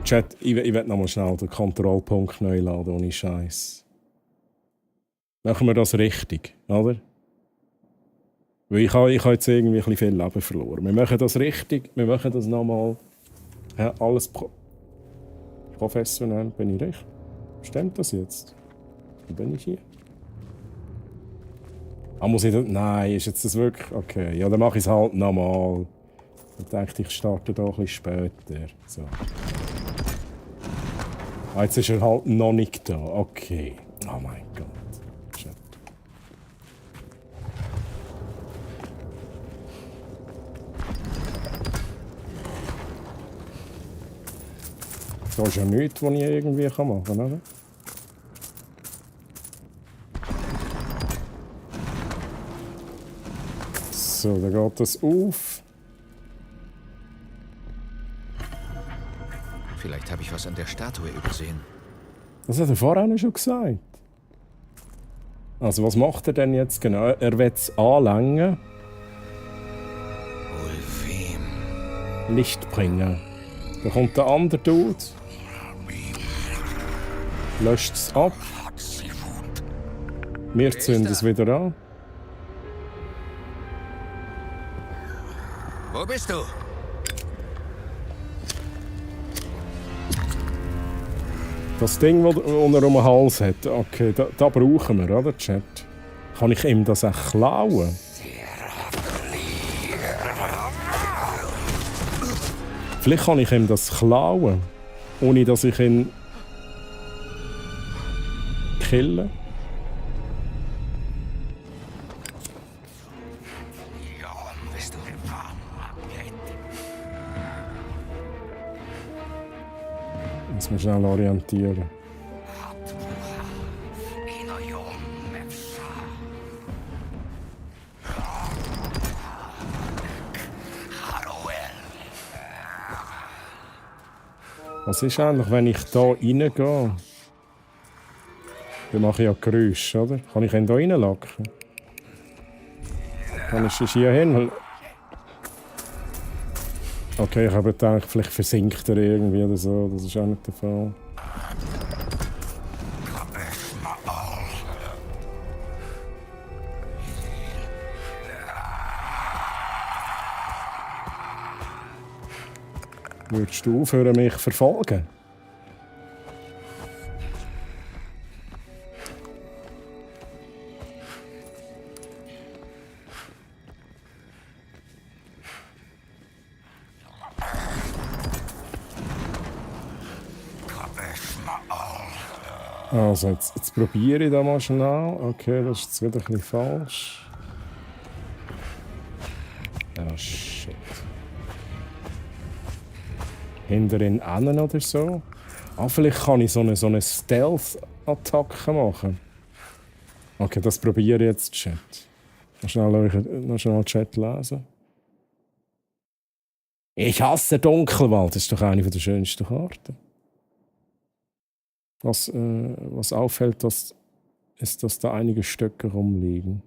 Chat, ich will noch mal schnell den Kontrollpunkt neu laden, ohne Scheiß. Machen wir das richtig, oder? Weil ich habe jetzt irgendwie ein bisschen viel Leben verloren. Wir machen das richtig, wir machen das nochmal. Ja, alles professionell. Bin ich recht? Stimmt das jetzt? Wie bin ich hier? Muss ich das? Nein, ist jetzt das wirklich? Okay, ja, dann mache ich es halt nochmal. Ich dachte, ich starte da ein bisschen später. So. Jetzt ist er halt noch nicht da. Okay. Oh mein Gott. Shit. Da ist ja nichts, was ich irgendwie machen kann, oder? So, dann geht das auf. Vielleicht habe ich was an der Statue übersehen. Das hat er vorhin schon gesagt. Also, was macht er denn jetzt genau? Er will es anlängen. Licht bringen. Da kommt der andere Dude. Löscht es ab. Wir zünden es wieder an. Wo bist du? Das Ding, das er um den Hals hat, okay, da brauchen wir, oder, Chat? Kann ich ihm das auch klauen? Vielleicht kann ich ihm das klauen, ohne dass ich ihn kille. Muss man schnell orientieren. Was ist eigentlich, wenn ich da reingehe? Dann mache ich ja Geräusche, oder? Kann ich ihn da reinlocken? Kann ich hier hin? Okay, ich habe gedacht, vielleicht versinkt er irgendwie oder so. Das ist auch nicht der Fall. Würdest du aufhören, mich zu verfolgen? Also, jetzt probiere ich das mal schnell. Okay, das ist jetzt wieder ein bisschen falsch. Ah, shit. Hinter ihn hin oder so. Ah, vielleicht kann ich so eine Stealth-Attacke machen. Okay, das probiere ich jetzt, Chat. Noch schnell Chat lesen. Ich hasse Dunkelwald. Das ist doch eine der schönsten Karten. Was auffällt, ist, dass da einige Stöcke rumliegen.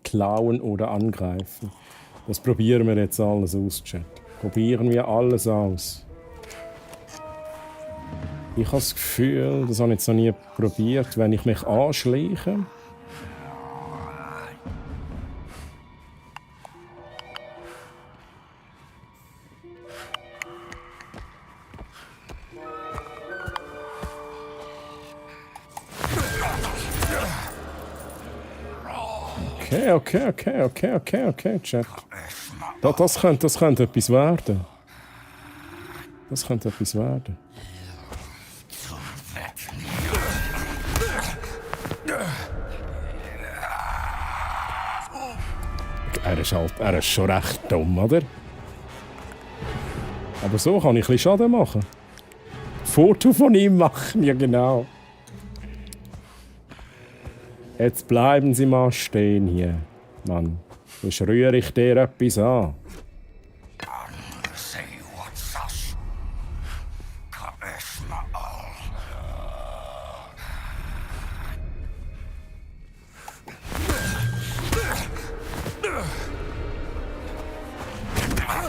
Klauen oder angreifen. Das probieren wir jetzt alles aus, Chat. Probieren wir alles aus. Ich habe das Gefühl, das habe ich jetzt noch nie probiert, wenn ich mich anschleiche. Okay, Chat. Das könnte etwas werden. Das könnte etwas werden. Er ist schon recht dumm, oder? Aber so kann ich ein bisschen Schaden machen. Foto von ihm machen, ja genau. Jetzt bleiben Sie mal stehen hier, Mann. Sonst rühre ich dir etwas an.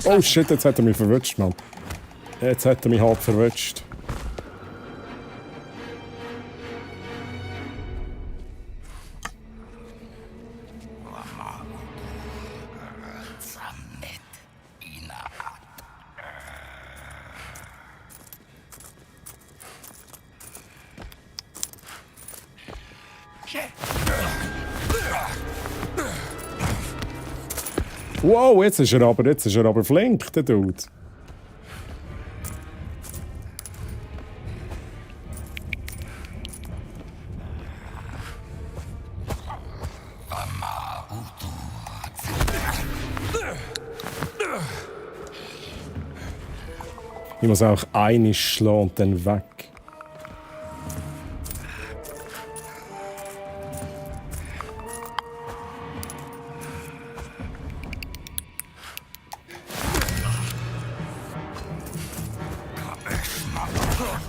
Oh shit, jetzt hat er mich verwutscht, Mann. Jetzt hat er mich halb verwutscht. Wow, jetzt ist er aber flink, der Dude. Ich muss auch eine schlagen und dann weg.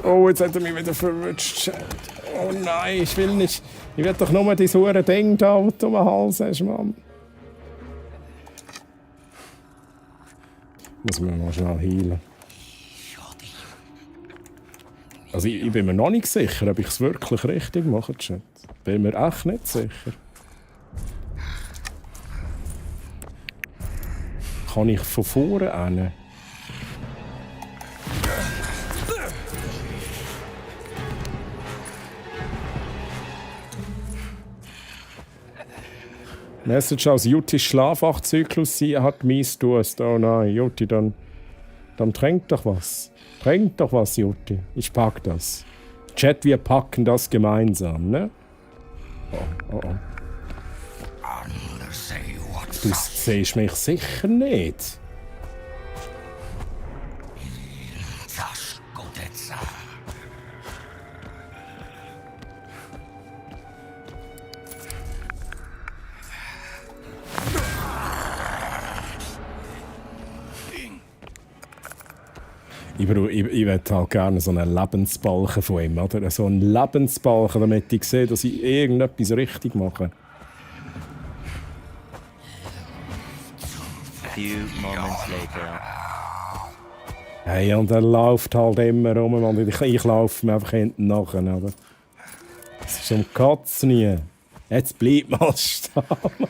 Oh, jetzt hat er mich wieder verwutscht. Oh nein, ich will nicht. Ich will doch nur dieses hure Ding da, das du um den Hals hast, Mann. Muss man mal schnell heilen. Also ich bin mir noch nicht sicher, ob ich es wirklich richtig mache, Chat. Bin mir echt nicht sicher. Kann ich von vorne hin? Message aus Jutis Schlafwachzyklus, sie hat mies Durst. Oh nein, Juti, dann Dann trink doch was. Trink doch was, Jutti. Ich pack das. Chat, wir packen das gemeinsam, ne? Oh. Du siehst mich sicher nicht. Ich würde halt gerne so einen Lebensbalken von ihm, oder? So einen Lebensbalken, damit ich sehe, dass ich irgendetwas richtig mache. Few moments later. Hey, und er läuft halt immer rum, und ich laufe mir einfach hinten nachher, oder? Das ist um Katz nie. Jetzt bleib mal stehen, Mann.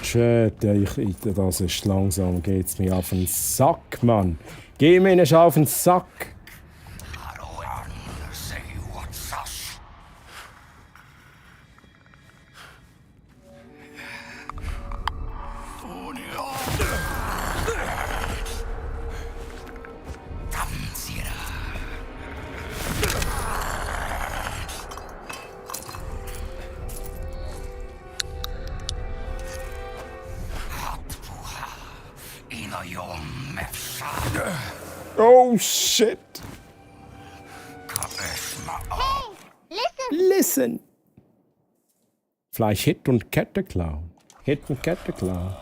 Shit, das ist langsam, geht's mir auf den Sack, Mann. Geh mir nicht auf den Sack. Oh shit! Listen! Vielleicht Hit und Kette klauen. Hit und Kette klauen.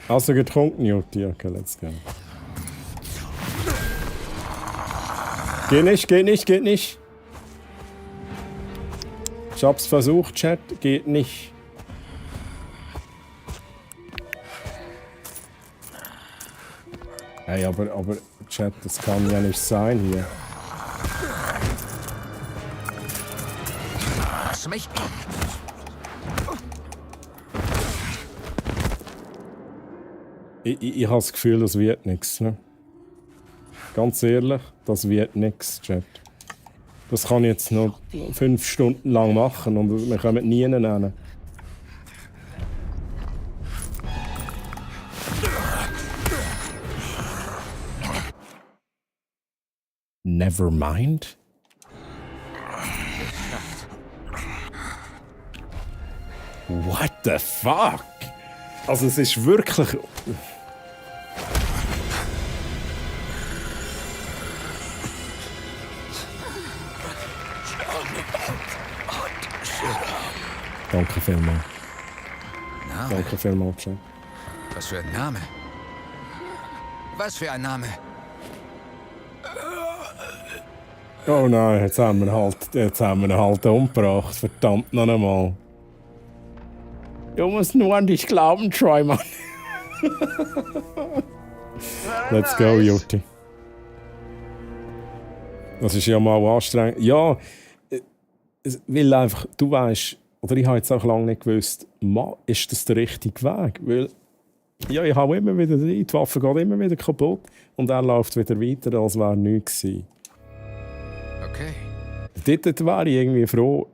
Hast du getrunken, Jutti? Okay, let's go. Geht nicht. Ich hab's versucht, Chat. Geht nicht. Hey, aber Chat, das kann ja nicht sein hier. Lass mich. Ich habe das Gefühl, das wird nichts. Ne? Ganz ehrlich, das wird nichts, Chat. Das kann ich jetzt noch 5 Stunden lang machen und wir kommen nie nennen. Never mind. What the fuck? Also es ist wirklich... Danke vielmals. Danke vielmals, Chat. Was für ein Name? Was für ein Name? Oh nein, jetzt haben wir ihn halt umgebracht. Verdammt noch einmal. Du musst nur an dich glauben, Troy, Mann. Let's go, Jutti. Das ist ja mal anstrengend. Ja, weil einfach, du weißt, oder ich habe jetzt auch lange nicht gewusst, ist das der richtige Weg? Weil, ja, ich habe immer wieder die Waffe geht immer wieder kaputt und er läuft wieder weiter, als wäre nichts gewesen. Okay. Dort wäre ich irgendwie froh,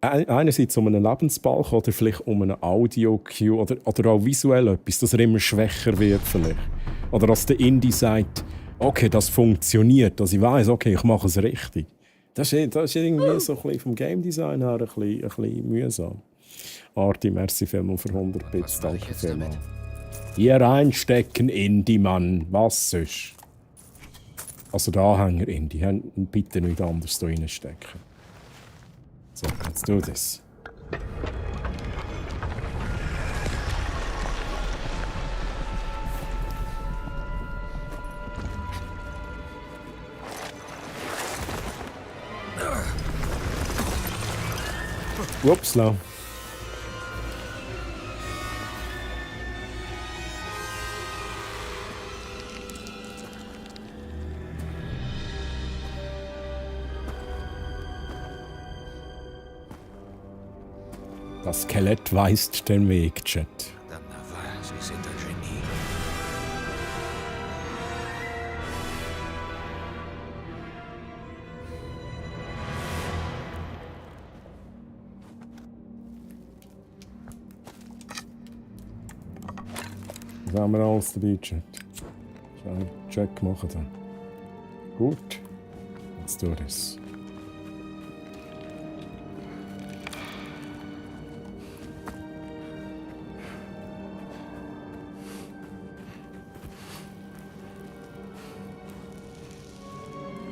einerseits um einen Lebensbalken oder vielleicht um einen Audio-Cue oder auch visuell etwas, dass er immer schwächer wird vielleicht. Oder dass der Indie sagt, okay, das funktioniert, dass ich weiss, okay, ich mache es richtig. Das ist irgendwie so ein bisschen vom Game Design her ein bisschen mühsam. Arti, merci vielmals für 100 Bits, danke vielmals. Hier reinstecken, Indie, Mann, was sonst? Also der Anhänger Indie, bitte nicht anders da reinstecken. So, let's do this. Upsla. Das Skelett weist den Weg, Chat. Sie sind ein Genie. Was haben wir alles dabei, Chat? Schau, Check machen dann. Gut. Let's do this.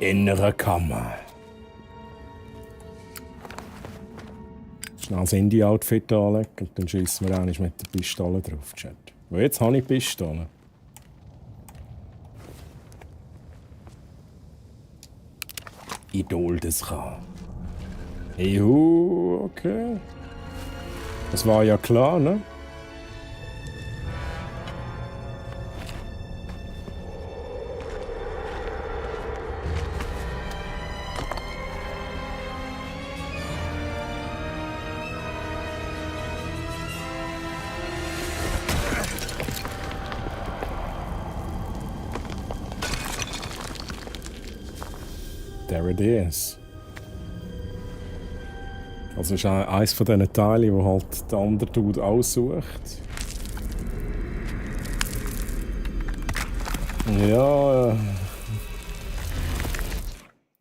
Innere Kammer. Schnell das Indie-Outfit anlegen und dann schießen wir eigentlich mit der Pistole drauf, Chat. Und jetzt habe ich die Pistole. Idol des Ra. Juhu, okay. Das war ja klar, ne? There it is. Also ist eines von diesen Teilen, wo halt der andere Dude aussucht. Ja.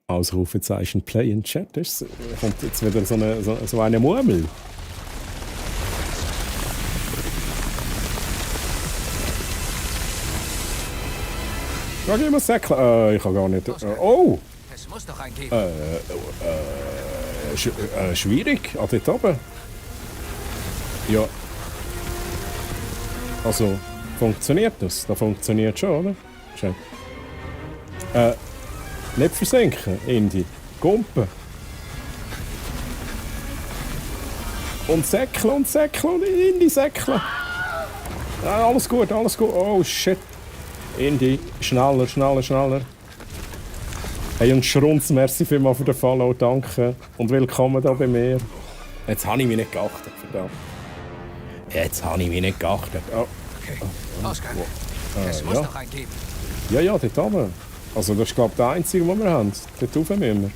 Ausrufezeichen Play in Chat. Ist, kommt jetzt wieder so eine Murmel. Ja, geh mal säckeln. Ich kann gar nicht. Oh! Es muss doch ein geben. Schwierig. Ah, dort oben. Ja. Also, funktioniert das? Das funktioniert schon, oder? Schön. Nicht versenken, Indy. Gumpen. Und säckeln und säckeln und Indy säckeln. Ah, alles gut, alles gut. Oh, shit. Indy, schneller, schneller, schneller. Hey, und Schrunz, merci vielmals für den Follow, danke. Und willkommen hier bei mir. Jetzt habe ich mich nicht geachtet, verdammt. Jetzt habe ich mich nicht geachtet. Oh. Okay, Ausgang. Es muss doch einen geben. Ja, ja, dort oben. Also das ist, glaube ich, der einzige, den wir haben. Dort rauf müssen wir.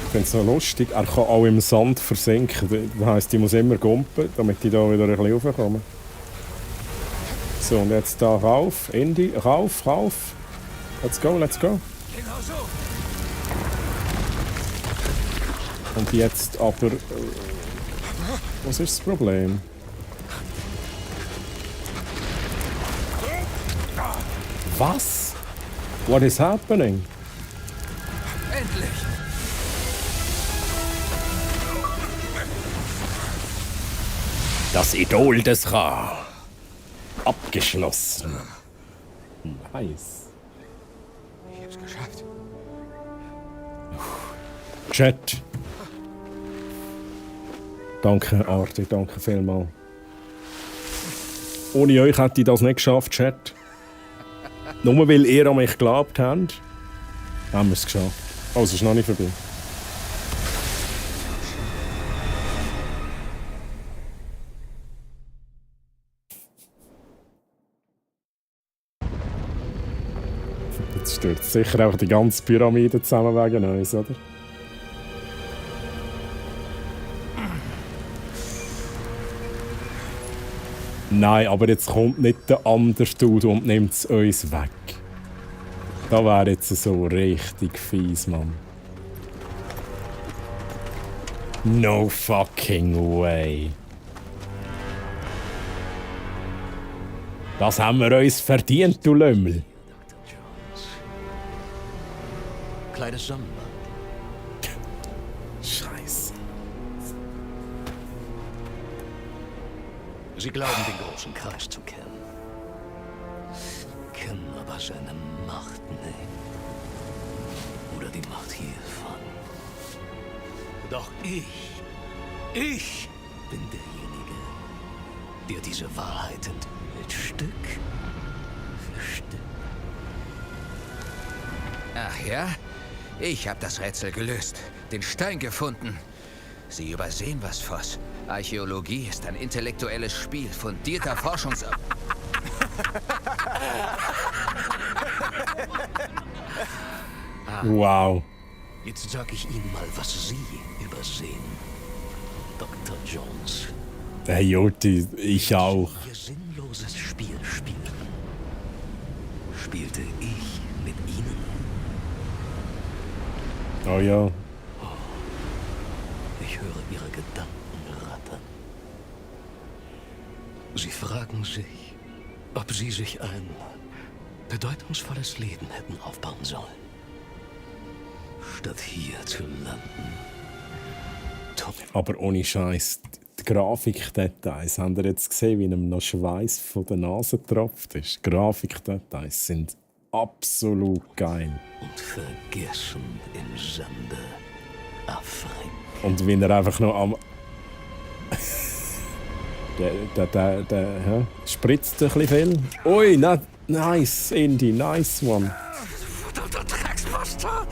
Ich finde es so lustig, er kann auch im Sand versinken. Das heisst, ich muss immer gumpen, damit ich da wieder ein bisschen raufkomme. So, und jetzt da rauf, Indy, rauf, rauf. Let's go, let's go. Genau so. Und jetzt aber... was ist das Problem? Was? What is happening? Endlich. Das Idol des Ra. Abgeschlossen. Nice. Ich hab's geschafft. Chat. Danke, Arti, danke vielmals. Ohne euch hätte ich das nicht geschafft, Chat. Nur weil ihr an mich geglaubt habt, haben wir es geschafft. Oh, es ist noch nicht vorbei. Jetzt stürzt sicher auch die ganze Pyramide zusammen wegen uns, oder? Nein, aber jetzt kommt nicht der andere Dude und nimmt es uns weg. Das wäre jetzt so richtig fies, Mann. No fucking way. Das haben wir uns verdient, du Lümmel. Kleines Sonnenband. Scheiße. Sie glauben, den großen Kreis zu kennen. Kennen aber seine Macht nicht. Oder die Macht hiervon. Doch ich bin derjenige, der diese Wahrheit enthüllt, Stück für Stück. Ach ja? Ich habe das Rätsel gelöst, den Stein gefunden. Sie übersehen was, Voss. Archäologie ist ein intellektuelles Spiel fundierter Forschungsarbeit. Wow. Jetzt sag ich Ihnen mal, was Sie übersehen, Dr. Jones. Hey Jurti, ich auch. Ihr sinnloses Spiel spielten, spielte ich mit Ihnen. Oh ja. Ich höre Ihre Gedanken rattern. Sie fragen sich, ob Sie sich ein bedeutungsvolles Leben hätten aufbauen sollen, statt hier zu landen. Aber ohne Scheiß, die Grafikdetails, habt ihr jetzt gesehen, wie ihm noch Schweiß von der Nase getropft ist? Grafikdetails sind absolut geil. Und vergessen im Sande erfreut. Und wenn er einfach noch am... der spritzt ein bisschen viel. Ui, nice, Indy, nice one. Verdammter Drecksbastard!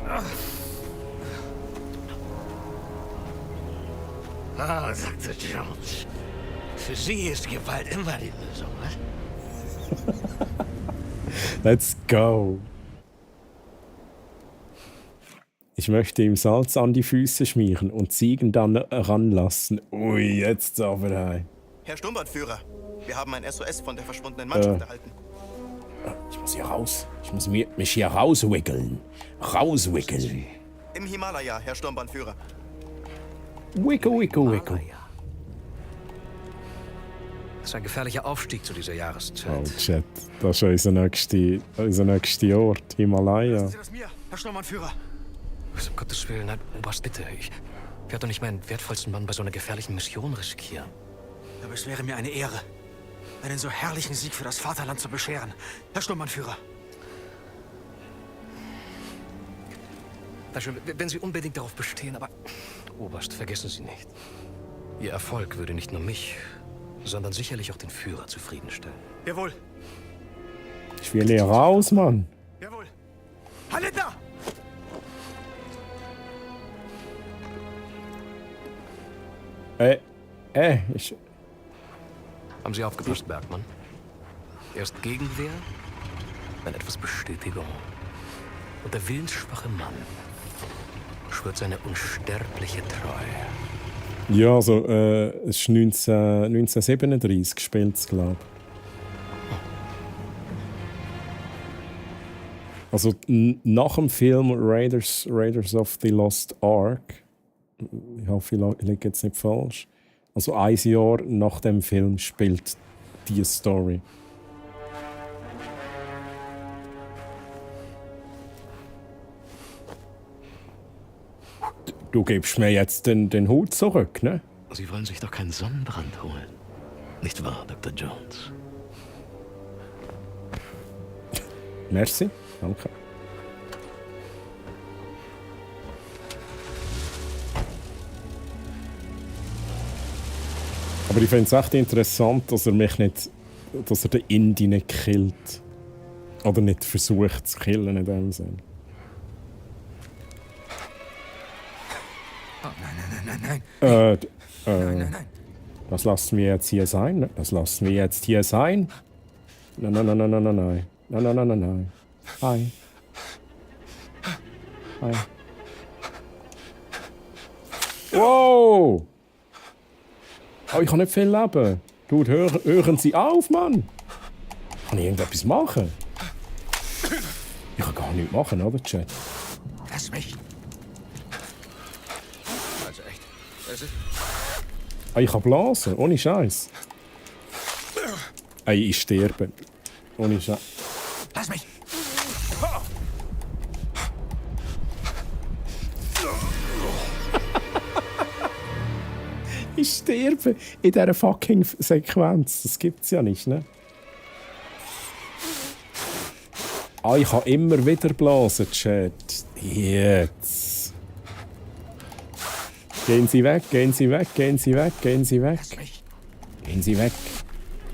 Ah, Dr. Jones. Für Sie ist Gewalt immer die Lösung, was? Let's go. Ich möchte ihm Salz an die Füße schmieren und Ziegen dann ranlassen. Ui, jetzt aber hey. Herr Sturmbannführer, wir haben ein SOS von der verschwundenen Mannschaft erhalten. Ich muss hier raus. Ich muss mich hier rauswickeln. Rauswickeln. Im Himalaya, Herr Sturmbannführer. Wickel. Das ist ein gefährlicher Aufstieg zu dieser Jahreszeit. Oh, Chat. Das ist unser nächster Ort. Himalaya. Lassen Sie das mir, Herr Sturmbannführer. Was, um Gottes Willen, nein, Oberst, bitte. Ich werde doch nicht meinen wertvollsten Mann bei so einer gefährlichen Mission riskieren. Aber es wäre mir eine Ehre, einen so herrlichen Sieg für das Vaterland zu bescheren, Herr Sturmbannführer. Na schön, wenn Sie unbedingt darauf bestehen, aber Oberst, vergessen Sie nicht. Ihr Erfolg würde nicht nur mich, sondern sicherlich auch den Führer zufriedenstellen. Jawohl. Ich will hier raus, Mann. Jawohl. Halidna! Ich... Haben Sie aufgepasst, Bergmann? Erst Gegenwehr, dann etwas Bestätigung. Und der willensschwache Mann schwört seine unsterbliche Treue. Ja, also, es ist 1937 gespielt, glaube ich. Also, nach dem Film Raiders of the Lost Ark, ich hoffe, ich liege jetzt nicht falsch, also ein Jahr nach dem Film spielt diese Story. Du gibst mir jetzt den Hut zurück, ne? Sie wollen sich doch keinen Sonnenbrand holen. Nicht wahr, Dr. Jones? Merci, danke. Aber ich finde es echt interessant, dass er den Indy nicht killt. Oder nicht versucht zu killen in dem Sinn. Oh, nein. Nein. Das lassen wir jetzt hier sein. Nein. Hi. Wow! Oh, ich kann nicht viel leben. Dude, hören Sie auf, Mann! Kann ich irgendetwas machen? Ich kann gar nichts machen, oder, Chat? Lass mich. Also echt. Ich kann blasen, ohne Scheiß. Ey, ich sterbe. Ohne Scheiß. Lass mich. Ich sterbe in dieser fucking Sequenz. Das gibt's ja nicht, ne? Ich kann immer wieder blasen, Chat. Jetzt. Gehen Sie weg.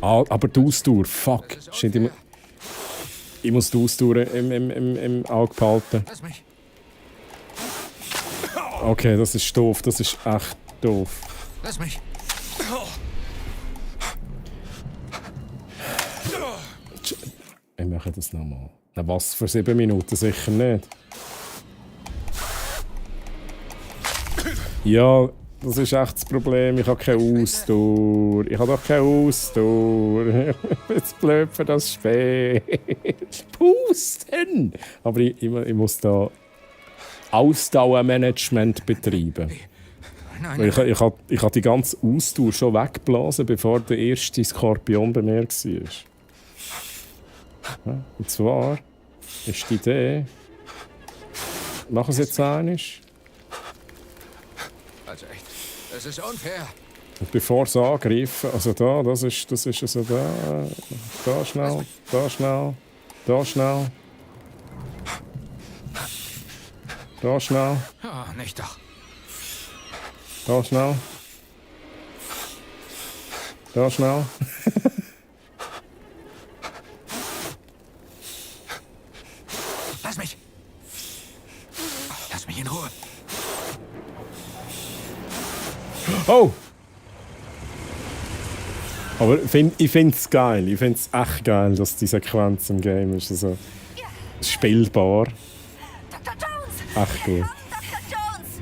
Aber die Ausdauer, fuck. Ich muss die Ausdauer im Auge behalten. Okay, das ist doof. Das ist echt doof. Lass mich. Ich mache das nochmal. Na was, für 7 Minuten sicher nicht. Ja, das ist echt das Problem. Ich habe keine Ausdauer. Ich habe doch keine Ausdauer. Jetzt blöd für das Spiel. Pusten! Aber ich muss da Ausdauermanagement betreiben. Nein. Ich habe die ganze Ausdauer schon weggeblasen, bevor der erste Skorpion bei mir war. Ja, und zwar ist die Idee, machen es jetzt einmal. Also echt, das ist unfair. Und bevor sie angreifen, also da, das ist also da schnell, da schnell, da schnell. Da schnell. Oh, nicht doch. Da schnell. Da schnell. Lass mich. Lass mich in Ruhe. Oh! Aber ich finde es geil. Ich finde es echt geil, dass die Sequenz im Game ist. Also spielbar. Dr. Jones! Echt gut. Dr. Jones!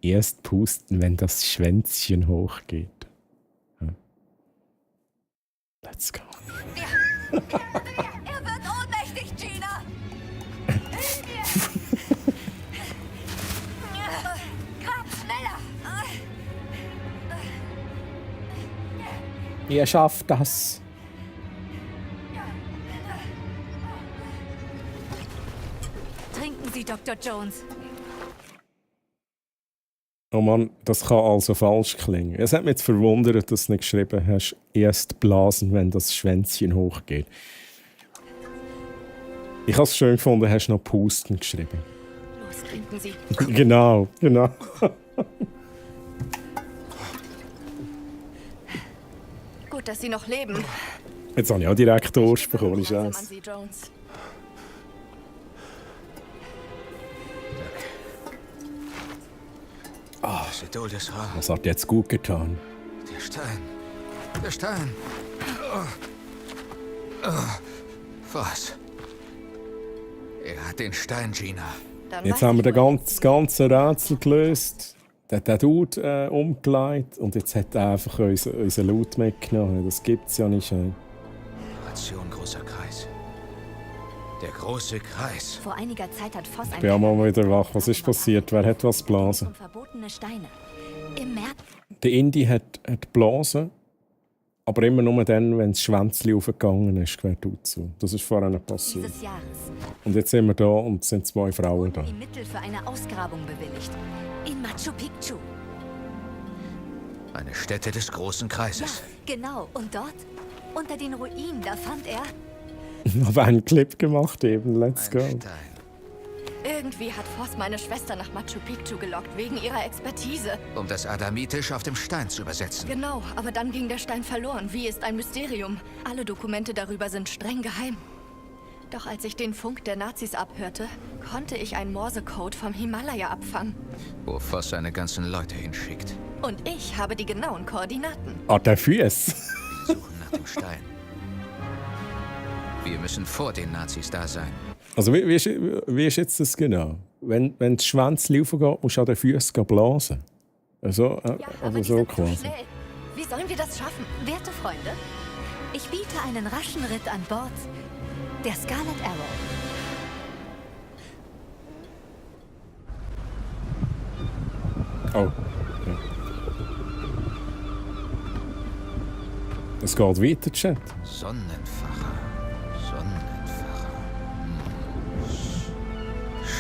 Erst pusten, wenn das Schwänzchen hochgeht. Ja. Let's go. Er wird ohnmächtig, Gina! Hilf mir! Grab schneller! Ihr schafft das. Trinken Sie, Dr. Jones. Oh Mann, das kann also falsch klingen. Es hat mich jetzt verwundert, dass du nicht geschrieben hast, erst blasen, wenn das Schwänzchen hochgeht. Ich habe es schön gefunden, hast noch pusten geschrieben. Los, trinken Sie. Genau. Gut, dass Sie noch leben. Jetzt habe ich auch direkt Durst bekommen, Scheiße. Sie, Jones. Das hat jetzt gut getan. Der Stein. Der Stein. Was? Er hat den Stein, Gina. Jetzt haben wir das ganze Rätsel gelöst. Der Dude umgelegt und jetzt hat er einfach unseren Loot mitgenommen. Das gibt's ja nicht. Operation Großer Kreis. Der große Kreis. Vor einiger Zeit hat Voss Ich bin auch mal wieder wach. Was ist passiert? Wer hat was geblasen? verbotene Steine. Im März. Der Indy hat geblasen, aber immer nur dann, wenn das Schwänzchen aufgegangen ist, gehört dazu. Das ist vorher nicht passiert. Dieses Jahres. Und jetzt sind wir da und es sind 2 Frauen da. Die Mittel für eine Ausgrabung bewilligt. In Machu Picchu. Eine Stätte des großen Kreises. Ja, genau. Und dort, unter den Ruinen, da fand er... Ich habe einen Clip gemacht eben. Let's go. Irgendwie hat Voss meine Schwester nach Machu Picchu gelockt, wegen ihrer Expertise. Um das Adamitisch auf dem Stein zu übersetzen. Genau, aber dann ging der Stein verloren. Wie ist ein Mysterium. Alle Dokumente darüber sind streng geheim. Doch als ich den Funk der Nazis abhörte, konnte ich einen Morsecode vom Himalaya abfangen. Wo Voss seine ganzen Leute hinschickt. Und ich habe die genauen Koordinaten. Ah, der Füß. Die suchen nach dem Stein. Wir müssen vor den Nazis da sein. Also wie ist jetzt das genau? Wenn das Schwänzchen aufgeht, musst du an den Füßen blasen. Also, also so quasi. Schnell. Wie sollen wir das schaffen? Werte Freunde, ich biete einen raschen Ritt an Bord der Scarlet Arrow. Oh. Ja. Es geht weiter, Chat. Sonnenfacher.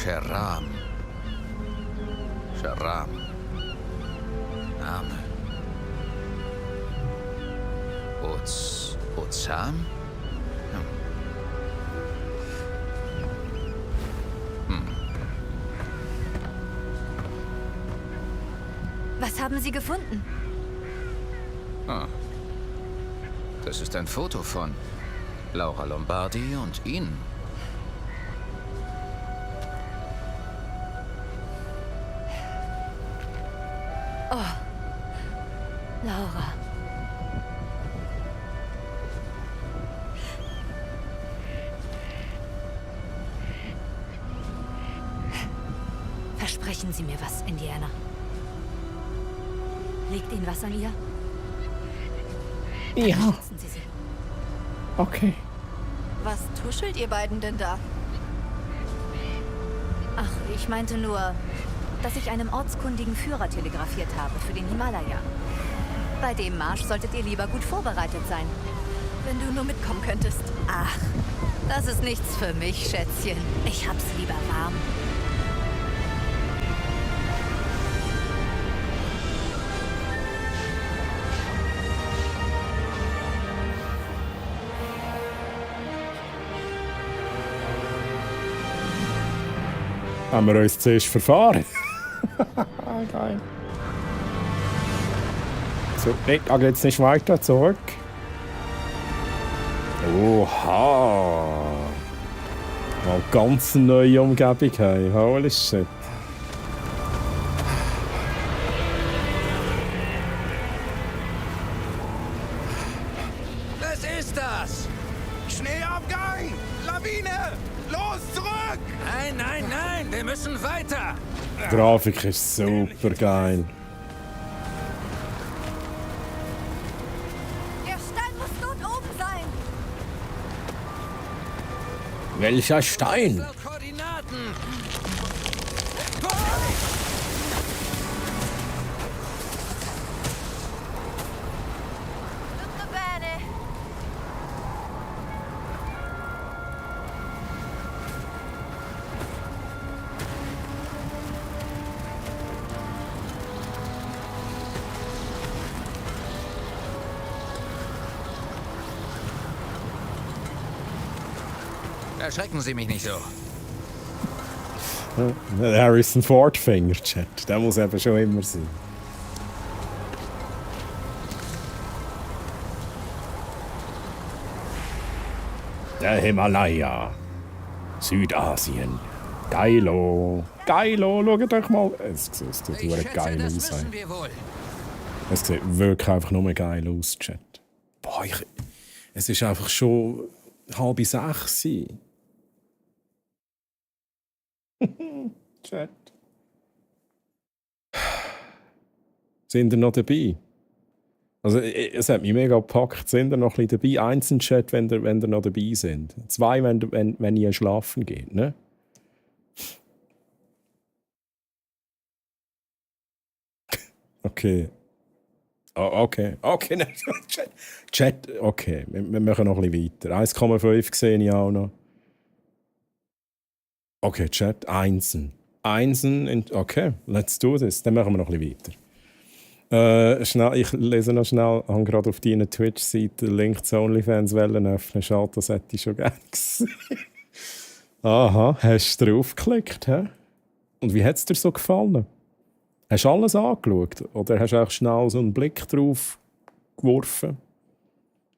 Sheram. Name. Ozam? Was haben Sie gefunden? Das ist ein Foto von Laura Lombardi und Ihnen. Oh, Laura. Versprechen Sie mir was, Indiana. Liegt Ihnen was an ihr? Ja. Schützen Sie sie. Okay. Was tuschelt ihr beiden denn da? Ach, ich meinte nur, dass ich einem ortskundigen Führer telegrafiert habe für den Himalaya. Bei dem Marsch solltet ihr lieber gut vorbereitet sein. Wenn du nur mitkommen könntest. Ach, das ist nichts für mich, Schätzchen. Ich hab's lieber warm. Haben wir uns zuerst verfahren? Geil. So, ich gehe jetzt nicht weiter zurück. Oha! Mal ganz eine neue Umgebung haben. Holy shit. Was ist das? Schneeabgang! Lawine! Los, zurück! Nein, nein, nein, wir müssen weiter. Die Grafik ist super geil. Der Stein muss dort oben sein. Welcher Stein? Koordinaten. Tutto bene. Erschrecken Sie mich nicht so. Harrison Ford Finger, Chat. Der muss eben schon immer sein. Der Himalaya. Südasien. Geilo. Geilo, schaut euch mal. Es sieht wirklich geil aus. Es sieht wirklich einfach nur geil aus, Chat. Boah, es ist einfach schon 5:30. Chat. Sind ihr noch dabei? Also, es hat mich mega gepackt. Sind ihr noch ein bisschen dabei? Eins im Chat, wenn ihr noch dabei sind. 2, wenn ihr schlafen geht, ne? Okay. Oh, okay. Okay, nein. Chat, okay. Wir machen noch ein bisschen weiter. 1,5 sehe ich auch noch. Okay, Chat, Einsen. Okay, let's do this. Dann machen wir noch ein bisschen weiter. Schnell, ich lese noch schnell, ich habe gerade auf deiner Twitch-Seite Link zu OnlyFans öffnen. Schade, das hätte ich schon gerne gesehen. Aha, hast du draufgeklickt, hä? Und wie hat es dir so gefallen? Hast du alles angeschaut? Oder hast du auch schnell so einen Blick drauf geworfen?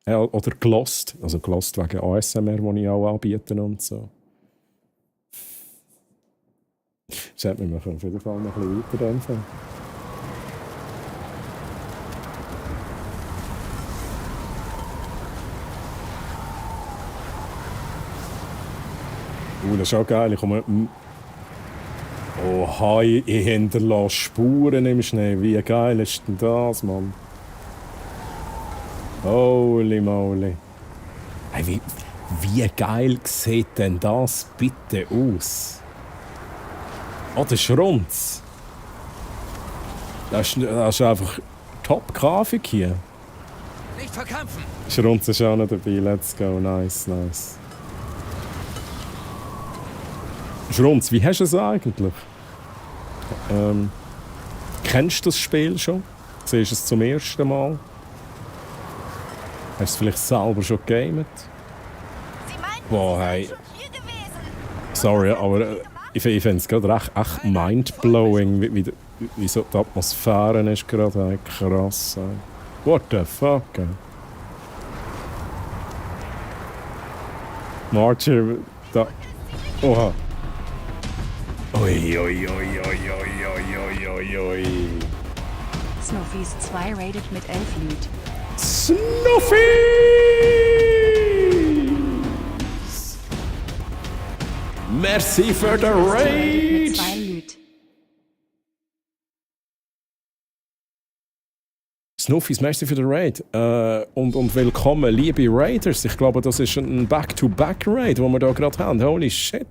Oder gelost? Also gelost wegen ASMR, die ich auch anbiete und so. Wir machen auf jeden Fall noch ein bisschen weiter. Das ist auch geil. Ich komme. Oha, ich hinterlasse Spuren im Schnee. Wie geil ist denn das, Mann? Holy moly. Hey, wie geil sieht denn das bitte aus? Oh, der Schrunz. Das ist einfach Top-Grafik hier. Nicht verkrampfen. Schrunz ist auch noch dabei. Let's go. Nice. Schrunz, wie hast du es eigentlich? Kennst du das Spiel schon? Siehst du es zum ersten Mal? Hast du es vielleicht selber schon gegamet? Boah, hey. Sorry, aber ich finde es gerade echt mindblowing, wie so die Atmosphäre ist gerade. Hey, krass. Hey. What the fuck? Hey. Marcher, da. Oha. Oi. Snuffies 2 rated mit 11 Lüt. Snuffies! Merci für den Raid! Mit 2 Lüt. Snuffies, merci für den Raid. Und willkommen, liebe Raiders. Ich glaube, das ist ein Back-to-Back-Raid, den wir hier gerade haben. Holy shit.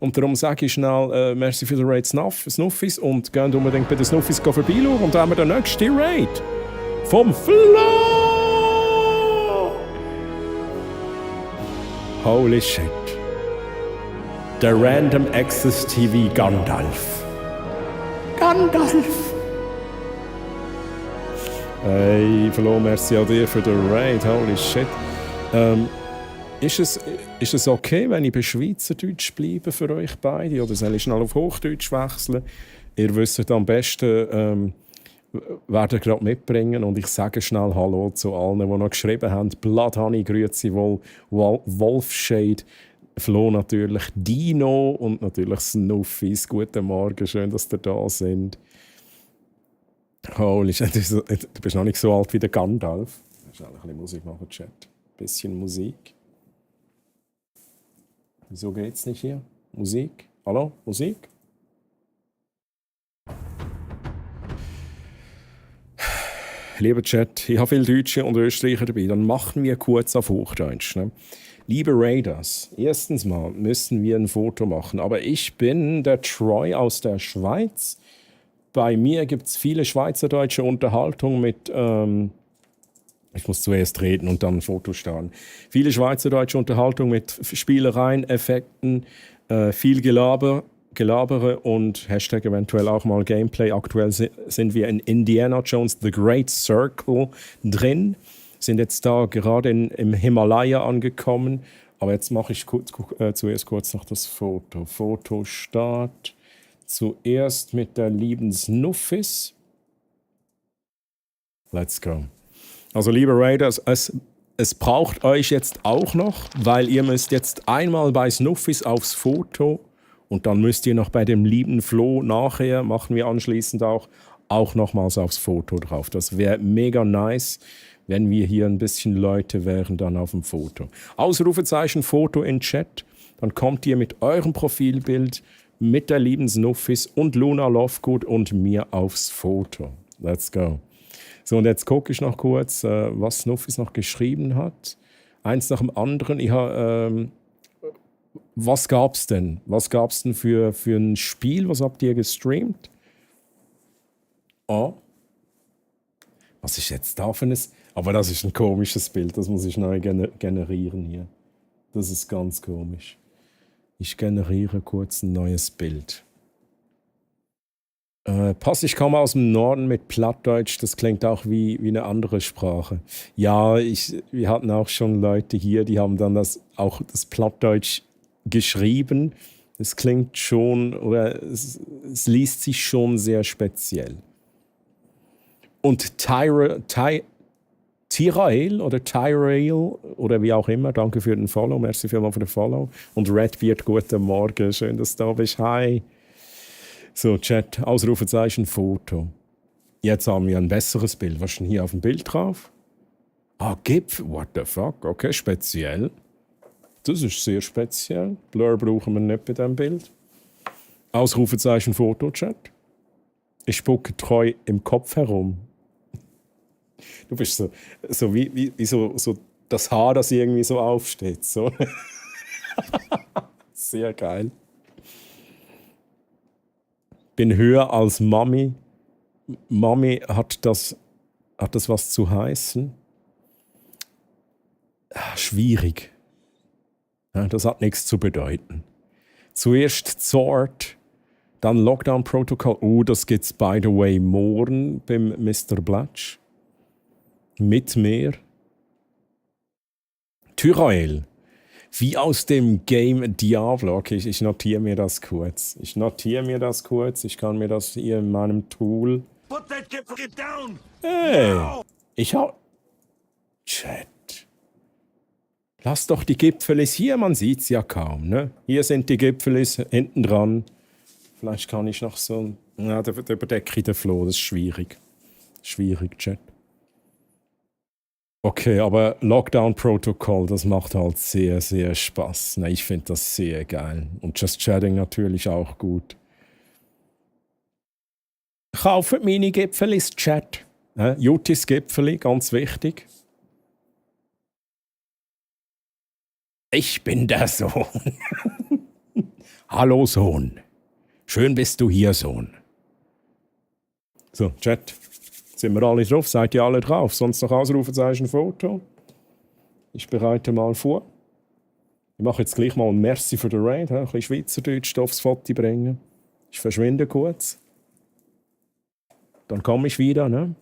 Und darum sage ich schnell, merci für den Raid Snuffies und geht unbedingt bei den Snuffies vorbeischauen. Und dann haben wir den nächsten Raid vom Flo! Holy shit. Der Random Access TV Gandalf. Gandalf! Hey, Flo, merci an dir für den Raid. Holy shit. Ist es okay, wenn ich bei Schweizerdeutsch bleibe für euch beide? Oder soll ich schnell auf Hochdeutsch wechseln? Ihr wisst am besten, wer ihr gerade mitbringen. Und ich sage schnell Hallo zu allen, die noch geschrieben haben. Bloodhoney, grüezi wohl, Wolfshade, Flo natürlich, Dino und natürlich Snuffies. Guten Morgen, schön, dass ihr da sind. Holy shit, du bist noch nicht so alt wie der Gandalf. Ich muss ein bisschen Musik machen, Chat. Ein bisschen Musik. Wieso geht's nicht hier? Musik? Hallo? Musik? Lieber Chat, ich habe viele Deutsche und Österreicher dabei. Dann machen wir kurz auf Hochdeutsch. Ne? Liebe Raiders, erstens mal müssen wir ein Foto machen. Aber ich bin der Troy aus der Schweiz. Bei mir gibt es viele schweizerdeutsche Unterhaltung mit, ich muss zuerst reden und dann ein Foto starten. Viele schweizerdeutsche Unterhaltung mit Spielereien, Effekten, viel Gelabere und Hashtag eventuell auch mal Gameplay. Aktuell sind wir in Indiana Jones The Great Circle drin, sind jetzt da gerade im Himalaya angekommen. Aber jetzt mache ich zuerst kurz noch das Foto. Fotostart. Zuerst mit der lieben Snuffies. Let's go. Also liebe Raiders, es braucht euch jetzt auch noch, weil ihr müsst jetzt einmal bei Snuffies aufs Foto und dann müsst ihr noch bei dem lieben Flo nachher, machen wir anschließend auch nochmals aufs Foto drauf. Das wäre mega nice, wenn wir hier ein bisschen Leute wären dann auf dem Foto. Ausrufezeichen Foto in Chat, dann kommt ihr mit eurem Profilbild mit der lieben Snuffies und Luna Lovegood und mir aufs Foto. Let's go. So, und jetzt gucke ich noch kurz, was Snuffies noch geschrieben hat. Eins nach dem anderen. Was gab's denn? Was gab's denn für ein Spiel? Was habt ihr gestreamt? Oh. Was ist jetzt da für ein... Aber das ist ein komisches Bild. Das muss ich neu generieren hier. Das ist ganz komisch. Ich generiere kurz ein neues Bild. Ich komme aus dem Norden mit Plattdeutsch. Das klingt auch wie eine andere Sprache. Ja, wir hatten auch schon Leute hier, die haben dann das Plattdeutsch geschrieben. Es klingt schon, oder es liest sich schon sehr speziell. Und Tyrael oder wie auch immer, danke für den Follow, merci vielmals für den Follow. Und Redbeard, guten Morgen, schön, dass du da bist, hi. So, Chat, Ausrufezeichen, Foto. Jetzt haben wir ein besseres Bild. Was ist denn hier auf dem Bild drauf? Ah, Gipfel, what the fuck, okay, speziell. Das ist sehr speziell. Blur brauchen wir nicht bei diesem Bild. Ausrufezeichen, Foto, Chat. Ich spucke treu im Kopf herum. Du bist so wie so das Haar, das irgendwie so aufsteht. So. Sehr geil. Bin höher als Mami. Mami, hat das was zu heißen? Schwierig. Ja, das hat nichts zu bedeuten. Zuerst Zort, dann Lockdown Protocol. Oh, das gibt's by the way morgen beim Mr. Blatsch. Mit mir. Tyrael. Wie aus dem Game Diablo. Okay, ich notiere mir das kurz. Ich kann mir das hier in meinem Tool. Put that Gipfel down! Hey, ich hab... Chat. Lass doch die Gipfelis hier, man sieht's ja kaum, ne? Hier sind die Gipfelis hinten dran. Vielleicht kann ich noch so... Ja, da überdecke ich den Floh, das ist schwierig. Schwierig, Chat. Okay, aber Lockdown-Protokoll, das macht halt sehr, sehr Spaß. Ne, ich finde das sehr geil. Und Just Chatting natürlich auch gut. Kauft meine Gipfelis, Chat. Jutis Gipfeli, ganz wichtig. Ich bin der Sohn. Hallo Sohn. Schön bist du hier, Sohn. So, Chat. Sind wir alle drauf? Seid ihr alle drauf? Sonst noch Ausrufezeichen Foto? Ich bereite mal vor. Ich mache jetzt gleich mal ein Merci für den Raid. Ein bisschen Schweizerdeutsch aufs Foto bringen. Ich verschwinde kurz. Dann komme ich wieder, ne?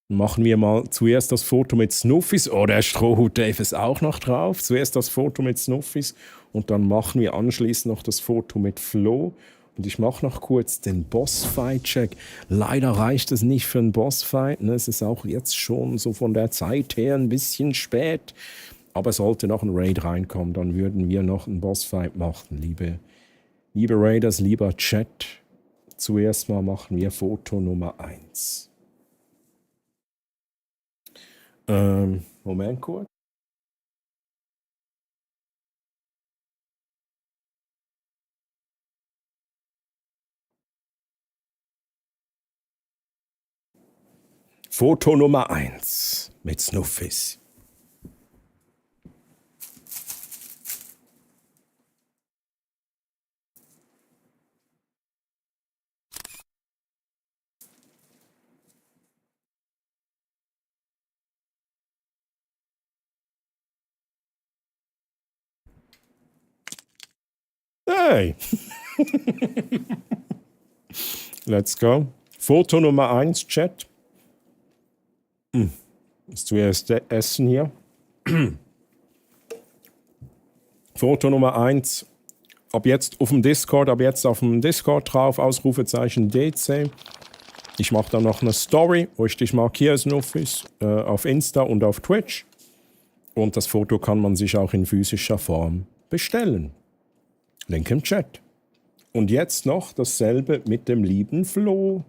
Machen wir mal zuerst das Foto mit Snuffis. Oh, der Strohhut Dave ist auch noch drauf. Zuerst das Foto mit Snuffis und dann machen wir anschließend noch das Foto mit Flo. Und ich mache noch kurz den Bossfight-Check. Leider reicht es nicht für einen Bossfight. Ne? Es ist auch jetzt schon so von der Zeit her ein bisschen spät. Aber sollte noch ein Raid reinkommen, dann würden wir noch einen Bossfight machen. Liebe Raiders, lieber Chat. Zuerst mal machen wir Foto Nummer 1. Moment kurz. Foto Nummer 1 mit Snuffis. Hey! Let's go. Foto Nummer 1, Chat. Ist zuerst Essen hier. Foto Nummer 1. Ab jetzt auf dem Discord drauf, Ausrufezeichen DC. Ich mache dann noch eine Story, wo ich dich markiere, Snuffis, auf Insta und auf Twitch. Und das Foto kann man sich auch in physischer Form bestellen. Link im Chat. Und jetzt noch dasselbe mit dem lieben Flo.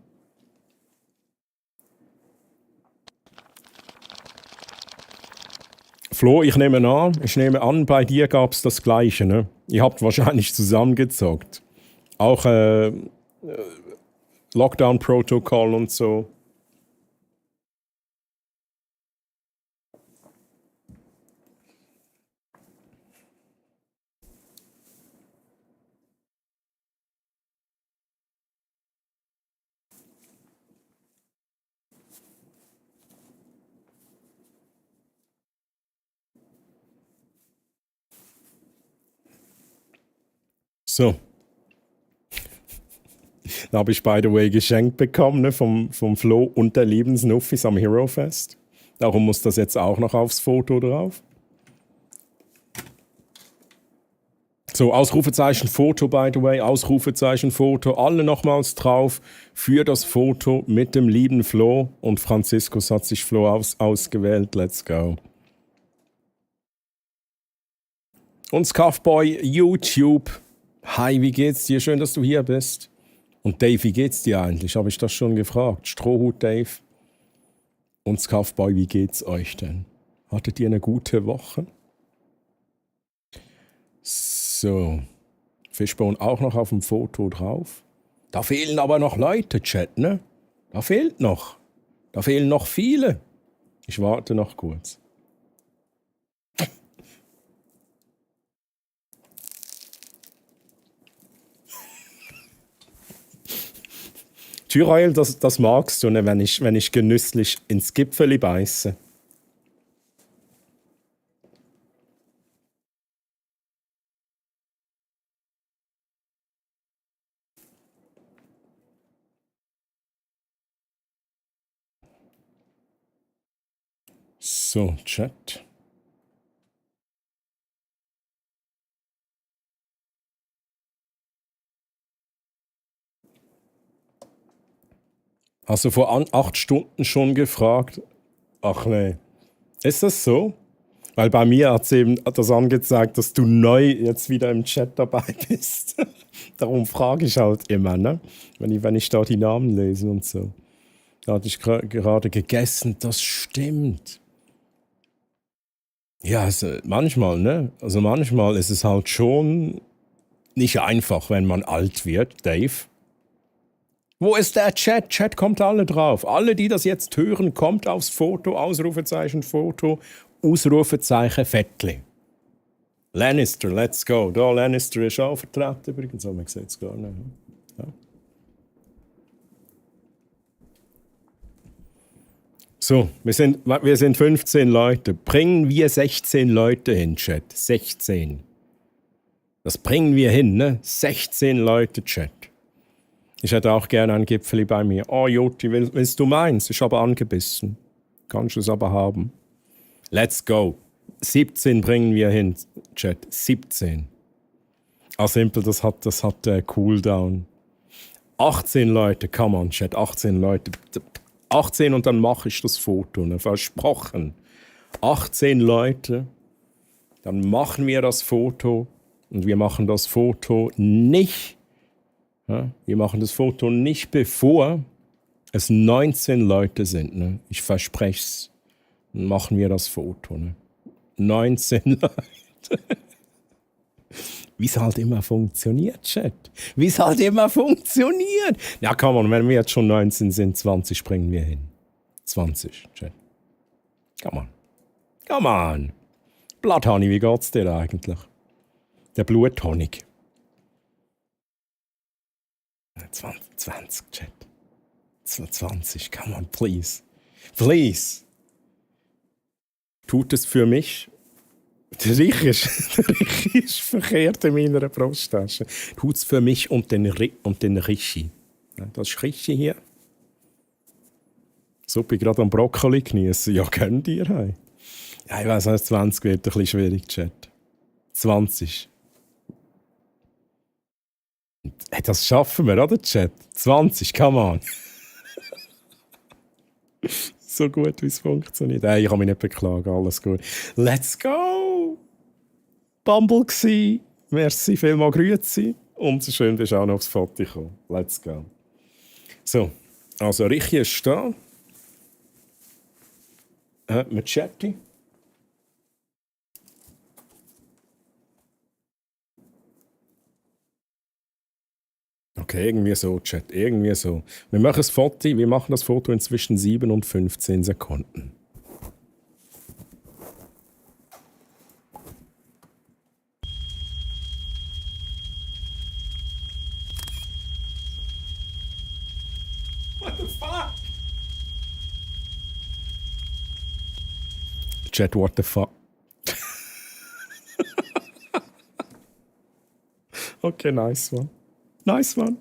Flo, ich nehme an, bei dir gab es das Gleiche, ne? Ihr habt wahrscheinlich zusammengezockt. Auch Lockdown-Protokoll und so. So. Da habe ich, by the way, geschenkt bekommen, ne, vom Flo und der lieben Snuffis am Hero Fest. Darum muss das jetzt auch noch aufs Foto drauf. So, Ausrufezeichen Foto, by the way, Ausrufezeichen Foto, alle nochmals drauf für das Foto mit dem lieben Flo. Und Franziskus hat sich Flo ausgewählt. Let's go. Und Scuffboy YouTube. Hi, wie geht's dir? Schön, dass du hier bist. Und Dave, wie geht's dir eigentlich? Habe ich das schon gefragt. Strohhut Dave. Und Scuffboy, wie geht's euch denn? Hattet ihr eine gute Woche? So. Fishbone auch noch auf dem Foto drauf. Da fehlen aber noch Leute, Chat, ne? Da fehlt noch. Da fehlen noch viele. Ich warte noch kurz. Tyrael, das magst du, ne, wenn ich genüsslich ins Gipfeli beiße. So, Chat. Hast du vor 8 Stunden schon gefragt? Ach nee. Ist das so? Weil bei mir hat es eben das angezeigt, dass du neu jetzt wieder im Chat dabei bist. Darum frage ich halt immer, ne? Wenn ich da die Namen lese und so. Da hatte ich gerade gegessen. Das stimmt. Ja, also manchmal, ne? Also manchmal ist es halt schon nicht einfach, wenn man alt wird, Dave. Wo ist der Chat? Chat, kommt alle drauf. Alle, die das jetzt hören, kommt aufs Foto, Ausrufezeichen Foto, Ausrufezeichen Fettli. Lannister, let's go. Da, Lannister ist auch vertreten übrigens, aber man sieht es gar nicht. Ja. So, wir sind 15 Leute. Bringen wir 16 Leute hin, Chat. 16. Das bringen wir hin, ne? 16 Leute, Chat. Ich hätte auch gerne ein Gipfeli bei mir. Oh, Joti, willst du meins? Ich habe angebissen. Kannst du es aber haben. Let's go. 17 bringen wir hin, Chat. 17. Ah, simpel, das hat Cooldown. 18 Leute, come on, Chat. 18 Leute. 18 und dann mache ich das Foto, ne? Versprochen. 18 Leute, dann machen wir das Foto. Und wir machen das Foto nicht. Ja, wir machen das Foto nicht, bevor es 19 Leute sind. Ne? Ich verspreche es. Dann machen wir das Foto. Ne? 19 Leute. Wie es halt immer funktioniert, Chat. Wie es halt immer funktioniert. Ja, komm on, wenn wir jetzt schon 19 sind, 20 springen wir hin. 20, Chat. Come on. Come on. Bloodhoney, wie geht's dir eigentlich? Der Bluthonig. 20, Chat. 20, come on, please. Please. Tut es für mich. Der Rich ist verkehrt in meiner Brusttasche. Tut es für mich und den Richi. Das ist Richi hier. So, bin ich gerade am Brokkoli genießen. Ja, könnt ihr. Hey. Ja, ich weiss, 20 wird ein bisschen schwierig, Chat. 20. Hey, das schaffen wir, oder, Chat? 20, come on. So gut, wie es funktioniert. Hey, ich kann mich nicht beklagen, alles gut. Let's go! Bumble gsi. Merci vielmals, grüezi. Umso schön, bist du auch noch aufs Foto gekommen. Let's go. So, also Richi ist da. Mit Chatty. Okay, irgendwie so, Chat, irgendwie so. Wir machen das Foto in zwischen 7 und 15 Sekunden. What the fuck? Chat, what the fuck? Okay, nice one. Nice one.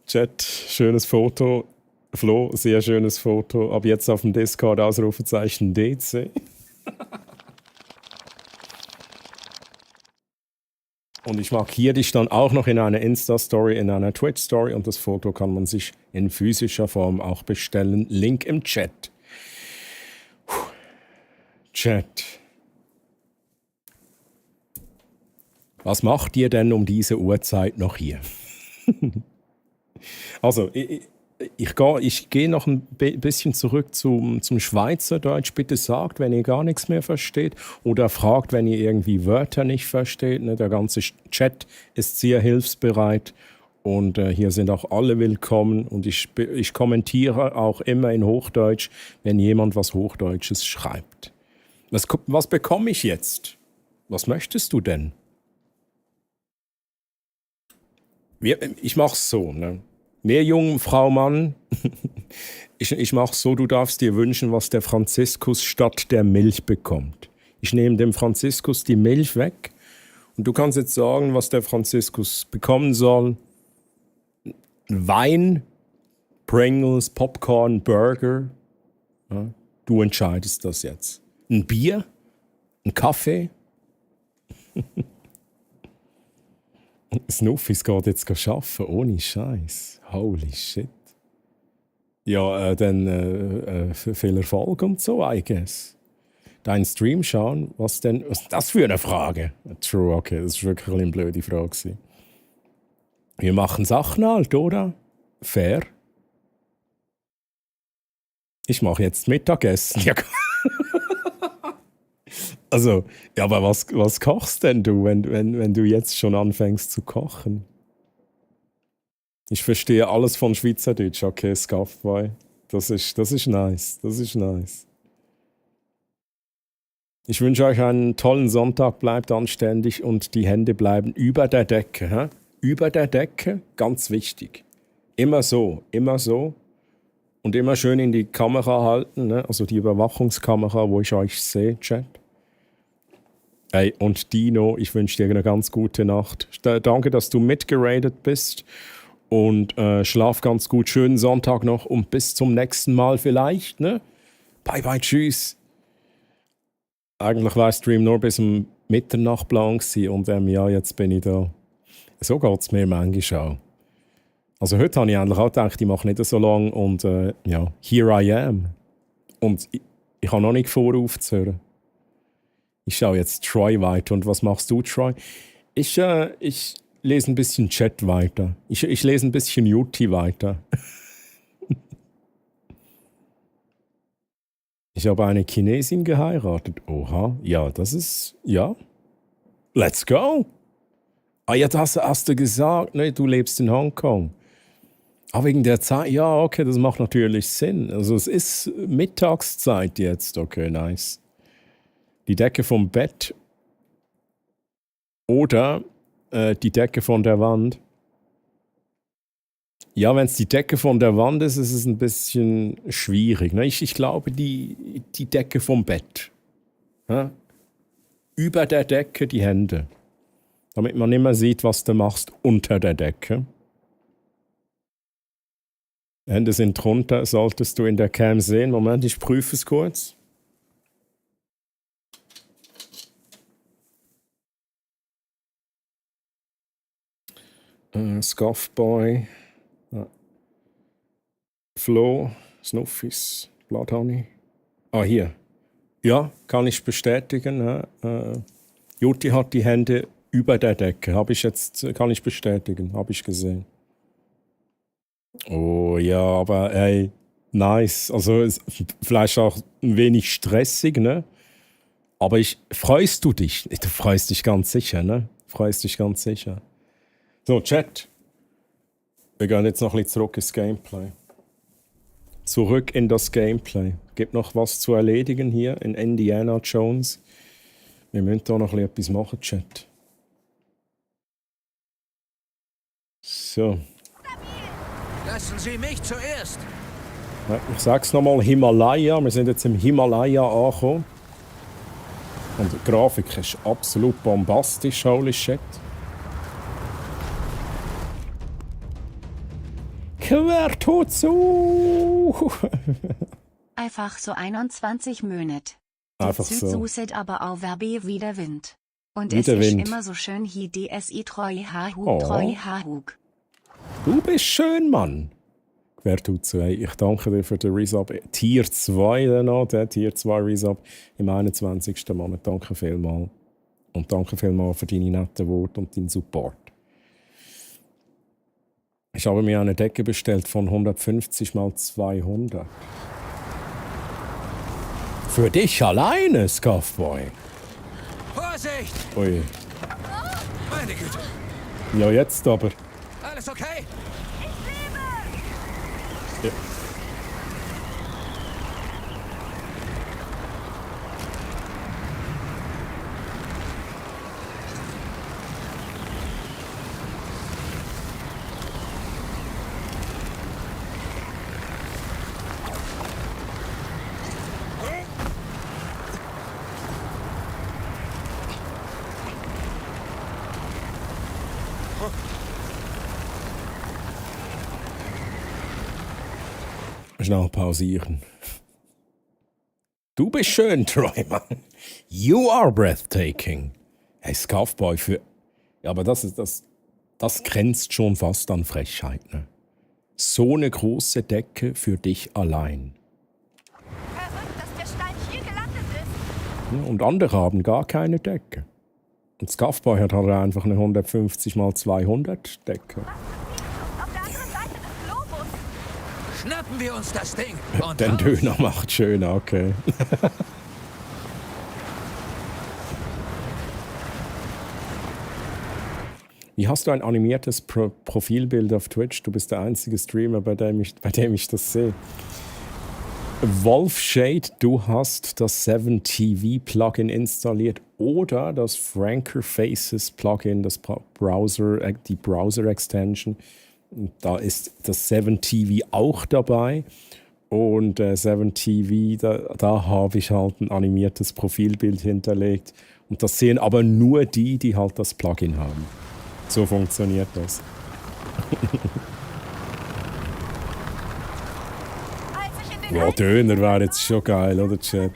Chat, schönes Foto. Flo, sehr schönes Foto. Ab jetzt auf dem Discord Ausrufezeichen DC. Und ich markiere dich dann auch noch in einer Insta-Story, in einer Twitch-Story. Und das Foto kann man sich in physischer Form auch bestellen. Link im Chat. Chat. Was macht ihr denn um diese Uhrzeit noch hier? Also, ich gehe noch ein bisschen zurück zum Schweizerdeutsch. Bitte sagt, wenn ihr gar nichts mehr versteht oder fragt, wenn ihr irgendwie Wörter nicht versteht. Ne? Der ganze Chat ist sehr hilfsbereit und hier sind auch alle willkommen. Und ich kommentiere auch immer in Hochdeutsch, wenn jemand was Hochdeutsches schreibt. Was bekomme ich jetzt? Was möchtest du denn? Ich mach's so, ne? Meerjung, Frau, Mann. Ich mach's so, du darfst dir wünschen, was der Franziskus statt der Milch bekommt. Ich nehme dem Franziskus die Milch weg und du kannst jetzt sagen, was der Franziskus bekommen soll. Wein, Pringles, Popcorn, Burger. Ja, du entscheidest das jetzt. Ein Bier? Ein Kaffee? Snuffis geht jetzt arbeiten, ohne Scheiß. Holy shit. Ja, dann viel Erfolg und so, I guess. Deinen Stream schauen, was ist das für eine Frage? True, okay, das war wirklich eine blöde Frage. Wir machen Sachen halt, oder? Fair. Ich mache jetzt Mittagessen. Ja. Also, ja, aber was kochst denn du, wenn du jetzt schon anfängst zu kochen? Ich verstehe alles von Schweizerdeutsch. Okay, Scuffboy. Das ist nice. Das ist nice. Ich wünsche euch einen tollen Sonntag. Bleibt anständig und die Hände bleiben über der Decke. Hä? Über der Decke, ganz wichtig. Immer so. Und immer schön in die Kamera halten, ne? Also die Überwachungskamera, wo ich euch sehe, Chat. Hey, und Dino, ich wünsche dir eine ganz gute Nacht. Danke, dass du mitgeradet bist. Und schlaf ganz gut. Schönen Sonntag noch und bis zum nächsten Mal vielleicht. Ne? Bye, bye, tschüss. Eigentlich war der Stream nur bis um Mitternacht plan und ja, jetzt bin ich da. So geht es mir manchmal auch. Also heute habe ich eigentlich auch gedacht, ich mache nicht so lange und ja, here I am. Und ich habe noch nicht vor, aufzuhören. Ich schaue jetzt Troy weiter. Und was machst du, Troy? Ich lese ein bisschen Chat weiter. Ich lese ein bisschen Juti weiter. Ich habe eine Chinesin geheiratet. Oha, ja, das ist, ja. Let's go. Ah ja, das hast du gesagt. Ne, du lebst in Hongkong. Ah, wegen der Zeit. Ja, okay, das macht natürlich Sinn. Also es ist Mittagszeit jetzt. Okay, nice. Die Decke vom Bett oder die Decke von der Wand. Ja, wenn es die Decke von der Wand ist, ist es ein bisschen schwierig. Ne? Ich glaube, die Decke vom Bett. Ja? Über der Decke die Hände. Damit man immer sieht, was du machst unter der Decke. Hände sind drunter, solltest du in der Cam sehen. Moment, ich prüfe es kurz. Scuffboy, Flo, Snuffies, Blood Honey. Ah, hier. Ja, kann ich bestätigen. Juti hat die Hände über der Decke. Kann ich bestätigen. Habe ich gesehen. Oh ja, aber ey, nice. Also vielleicht auch ein wenig stressig, ne? Aber freust du dich? Du freust dich ganz sicher, ne? Freust dich ganz sicher. So, Chat. Wir gehen jetzt noch ein bisschen zurück ins Gameplay. Zurück in das Gameplay. Gibt noch was zu erledigen hier in Indiana Jones. Wir müssen da noch ein bisschen etwas machen, Chat. So. Lassen Sie mich zuerst. Ich sag's nochmal, Himalaya. Wir sind jetzt im Himalaya angekommen. Und die Grafik ist absolut bombastisch, holy shit. Quer tut zu! Einfach so 21 Monate. Einfach so. Suset aber auch Verbe wie der Wind. Und Wie es der ist Wind. immer so schön hier DSI treu Hahug, Oh. treu Hahug. Du bist schön, Mann. Quer tut zu. Hey, ich danke dir für den Resub. Tier 2 dann noch, der Tier 2 Resub im 21. Monat. Danke vielmals. Und danke vielmals für deine netten Worte und deinen Support. Ich habe mir eine Decke bestellt von 150 x 200. Für dich alleine, Scuffboy. Vorsicht! Ui. Meine Güte. Ja, jetzt aber. Alles okay? Ja. Schnell pausieren. Du bist schön, Troy, Mann. You are breathtaking. Hey, Scuffboy für... Ja, aber das grenzt schon fast an Frechheit, ne? So eine große Decke für dich allein. Verrückt, dass der Stein hier gelandet ist. Ja, und andere haben gar keine Decke. Und Scuffboy hat halt einfach eine 150 x 200 Decke. schnappen wir uns das Ding und Den raus. Döner macht schön, okay. Wie hast du ein animiertes Profilbild auf Twitch? Du bist der einzige Streamer, bei dem ich das sehe. Wolfshade, du hast das 7TV-Plugin installiert oder das Franker Faces Plugin, die Browser-Extension. Da ist das 7TV auch dabei. Und 7TV, da habe ich halt ein animiertes Profilbild hinterlegt. Und das sehen aber nur die halt das Plugin haben. So funktioniert das. Ja, Döner wäre jetzt schon geil, oder Chat?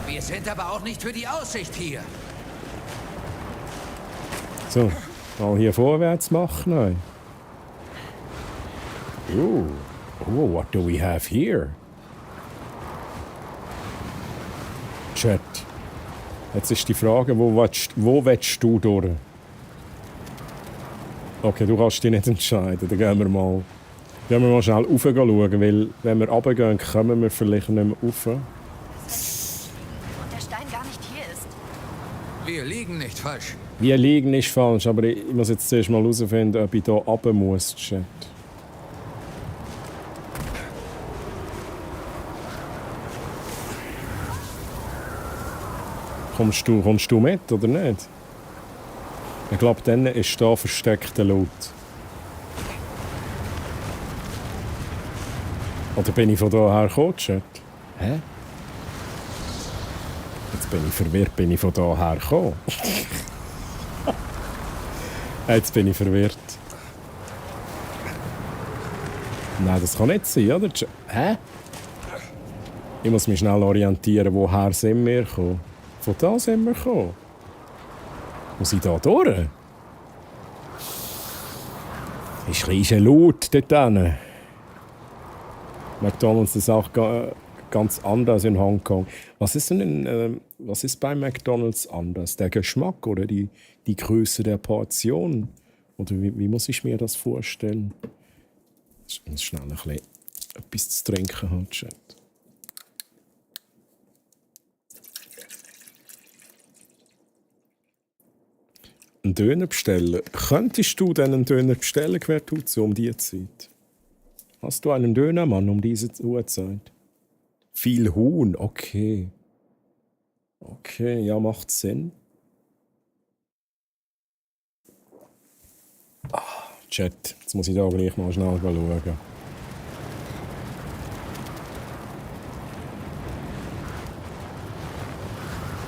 Wir sind aber auch nicht für die Aussicht hier. So, mal hier vorwärts machen. What do we have here? Chat. Jetzt ist die Frage, wo willst du durch? Okay, du kannst dich nicht entscheiden. Dann gehen wir mal schnell rauf schauen, weil wenn wir runtergehen, kommen wir vielleicht nicht mehr rauf. Und der Stein gar nicht hier ist. Wir liegen nicht falsch. Wir liegen nicht falsch, aber ich muss jetzt zuerst mal herausfinden, ob ich hier runter muss, Chat. Kommst du mit, oder nicht? Ich glaube, dann ist da versteckter Loot. Oder bin ich von daher gekommen, Chat? Hä? Jetzt bin ich verwirrt, bin ich von daher gekommen? Jetzt bin ich verwirrt. Nein, das kann nicht sein, oder? Hä? Ich muss mich schnell orientieren, woher sind wir gekommen? Von da sind wir gekommen. Muss ich da durch? Ist riesig laut dort hinten. McDonald's ist auch ganz anders in Hongkong. Was ist bei McDonald's anders? Der Geschmack oder die Größe der Portion? Oder wie muss ich mir das vorstellen? Ich muss schnell ein bisschen etwas zu trinken haben, Chat. Einen Döner bestellen. Könntest du denn einen Döner bestellen, Quertuzio, um diese Zeit? Hast du einen Dönermann um diese Uhrzeit? Viel Huhn, okay. Okay, ja, macht Sinn. Chat, jetzt muss ich da gleich mal schnell schauen.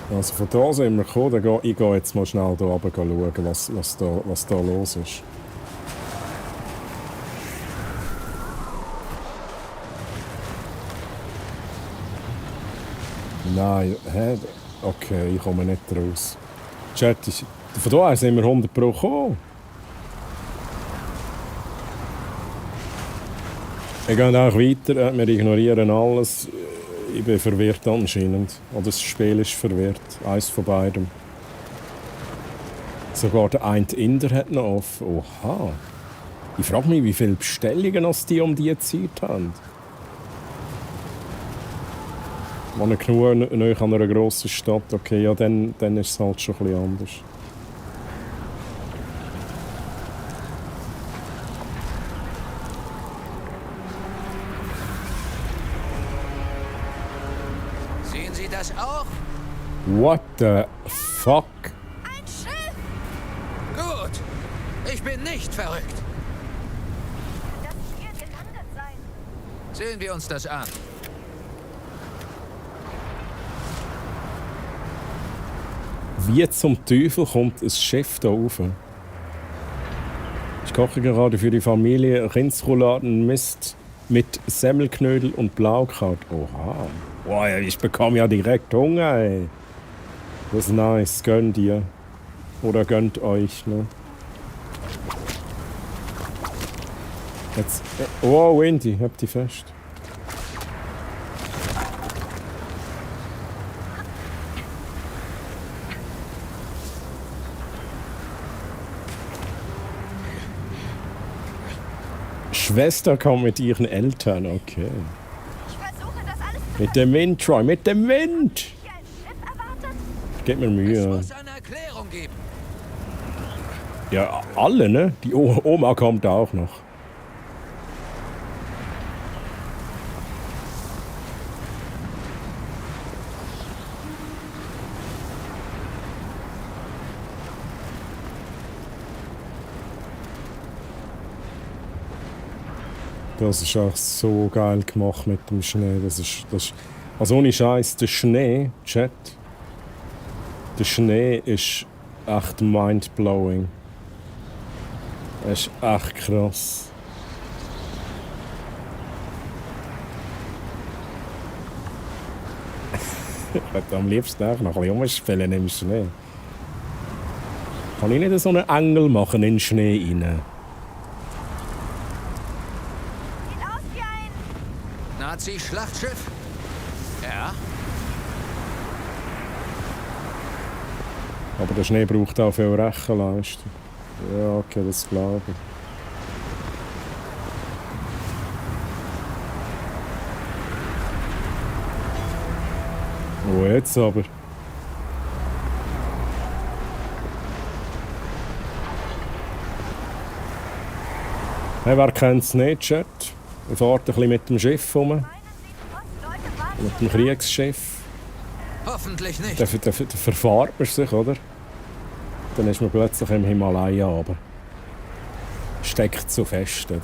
Also von da sind wir gekommen, ich gehe jetzt mal schnell hier runter schauen, was da los ist. Nein, hä? Okay, ich komme nicht raus. Chat, von da sind wir 100 Pro gekommen. Wir gehen auch weiter, wir ignorieren alles. Ich bin verwirrt anscheinend. Oder das Spiel ist verwirrt. Eins von beidem. Sogar der eine Inder hat noch offen. Oha. Ich frage mich, wie viele Bestellungen die um diese Zeit haben. Wenn ich genug nahe an einer grossen Stadt, okay, ja, dann ist es halt schon ein bisschen anders. Sehen Sie das auch? What the fuck? Ein Schiff! Gut. Ich bin nicht verrückt. Das hier gelandet sein. Sehen wir uns das an. Wie zum Teufel kommt ein Chef da rauf? Ich koche gerade für die Familie Rindsrouladen Mist mit Semmelknödel und Blaukraut. Oha. Boah, ich bekomme ja direkt Hunger, ey. Das ist nice. Gönnt ihr. Oder gönnt euch, ne? Jetzt. Oh, Windy, habt die fest. Schwester kommt mit ihren Eltern, okay. Mit dem Wind, Troy, mit dem Wind! Gebt mir Mühe. Ja, alle, ne? Die Oma kommt auch noch. Das ist auch so geil gemacht mit dem Schnee. Das ist also ohne Scheiß, der Schnee, Chat. Der Schnee ist echt mindblowing. Das ist echt krass. Ich würde am liebsten auch noch ein bisschen rumspielen im Schnee. Kann ich nicht so einen Engel machen in den Schnee rein? Nazi-Schlachtschiff? Ja. Aber der Schnee braucht auch viel Rechenleistung. Ja, okay, das glaube ich. Oh, jetzt aber. Hey, wer kennt es nicht, Chat? Wir fahren ein bisschen mit dem Schiff rum. Mit dem Kriegsschiff. Hoffentlich nicht. Da verfahrt man sich, oder? Dann ist man plötzlich im Himalaya runter. Steckt so fest, oder?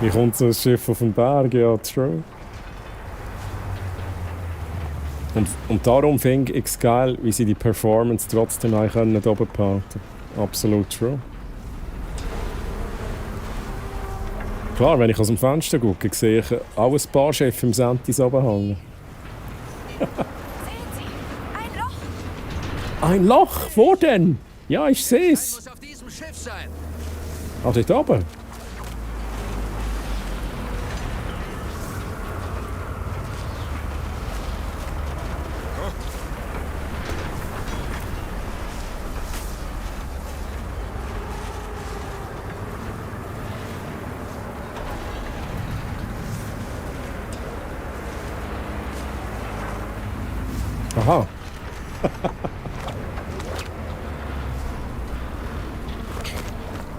Wie kommt so ein Schiff auf den Berg? Ja, true. Und darum finde ich es geil, wie sie die Performance trotzdem oben behalten. Absolut true. Klar, wenn ich aus dem Fenster gucke, sehe ich auch ein paar Schiffe im Sentis oben hängen. Ein Loch? Wo denn? Ja, ich sehe es. Muss auf diesem Schiff sein. Ah, dort oben? Aha.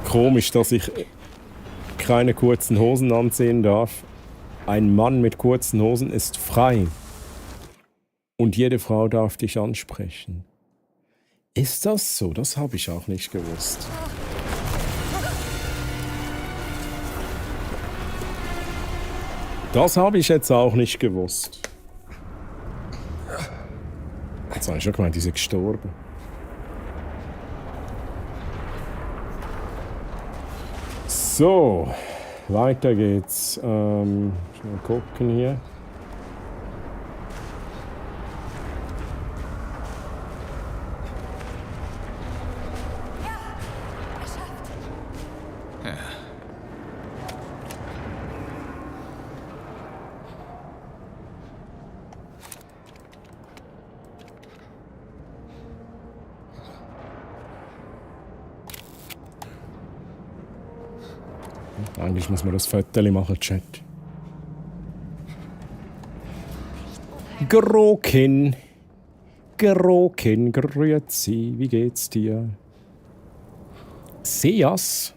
Komisch, dass ich keine kurzen Hosen anziehen darf. Ein Mann mit kurzen Hosen ist frei. Und jede Frau darf dich ansprechen. Ist das so? Das habe ich auch nicht gewusst. Das habe ich jetzt auch nicht gewusst. Jetzt habe ich schon gemeint, die sind gestorben. So, weiter geht's. Mal gucken hier. Eigentlich muss man das Foto machen, Chat. Grokin. Grokin, grüezi. Wie geht's dir? Seas?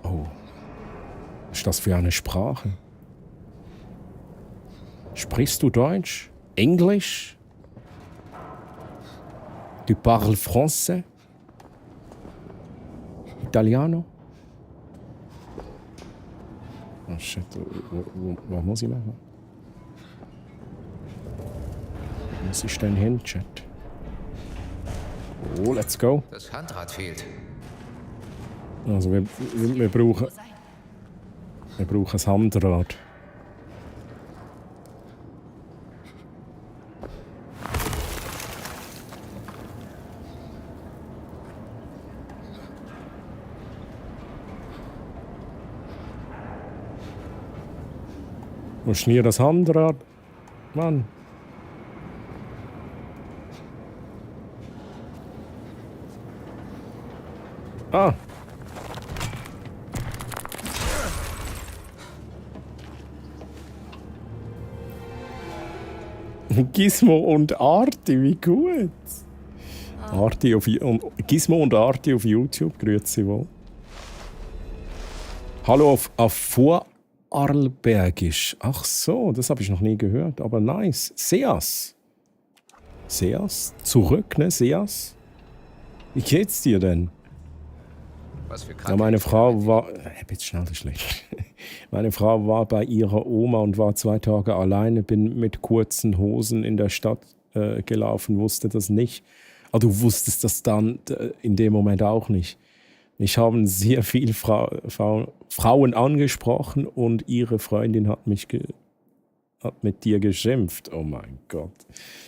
Oh. Was ist das für eine Sprache? Sprichst du Deutsch? Englisch? Du parles français? Italiano? Oh shit, was muss ich machen? Wo muss ich denn hin, Chat? Oh, let's go. Das Handrad fehlt. Also wir brauchen ein Handrad. Wo ist hier das Handrad? Mann. Ah. Gizmo und Arti, wie gut. Gizmo und Arti auf YouTube, grüezi wohl. Hallo auf Vorarlbergisch. Ach so, das habe ich noch nie gehört, aber nice. Seas. Seas? Zurück, ne, Seas? Wie geht's dir denn? Was für Ja, meine Frau war... Bitte schnell, das ist schlecht. Meine Frau war bei ihrer Oma und war 2 Tage alleine, bin mit kurzen Hosen in der Stadt gelaufen, wusste das nicht. Aber du wusstest das dann in dem Moment auch nicht. Mich haben sehr viele Frauen angesprochen und ihre Freundin hat mit dir geschimpft. Oh mein Gott.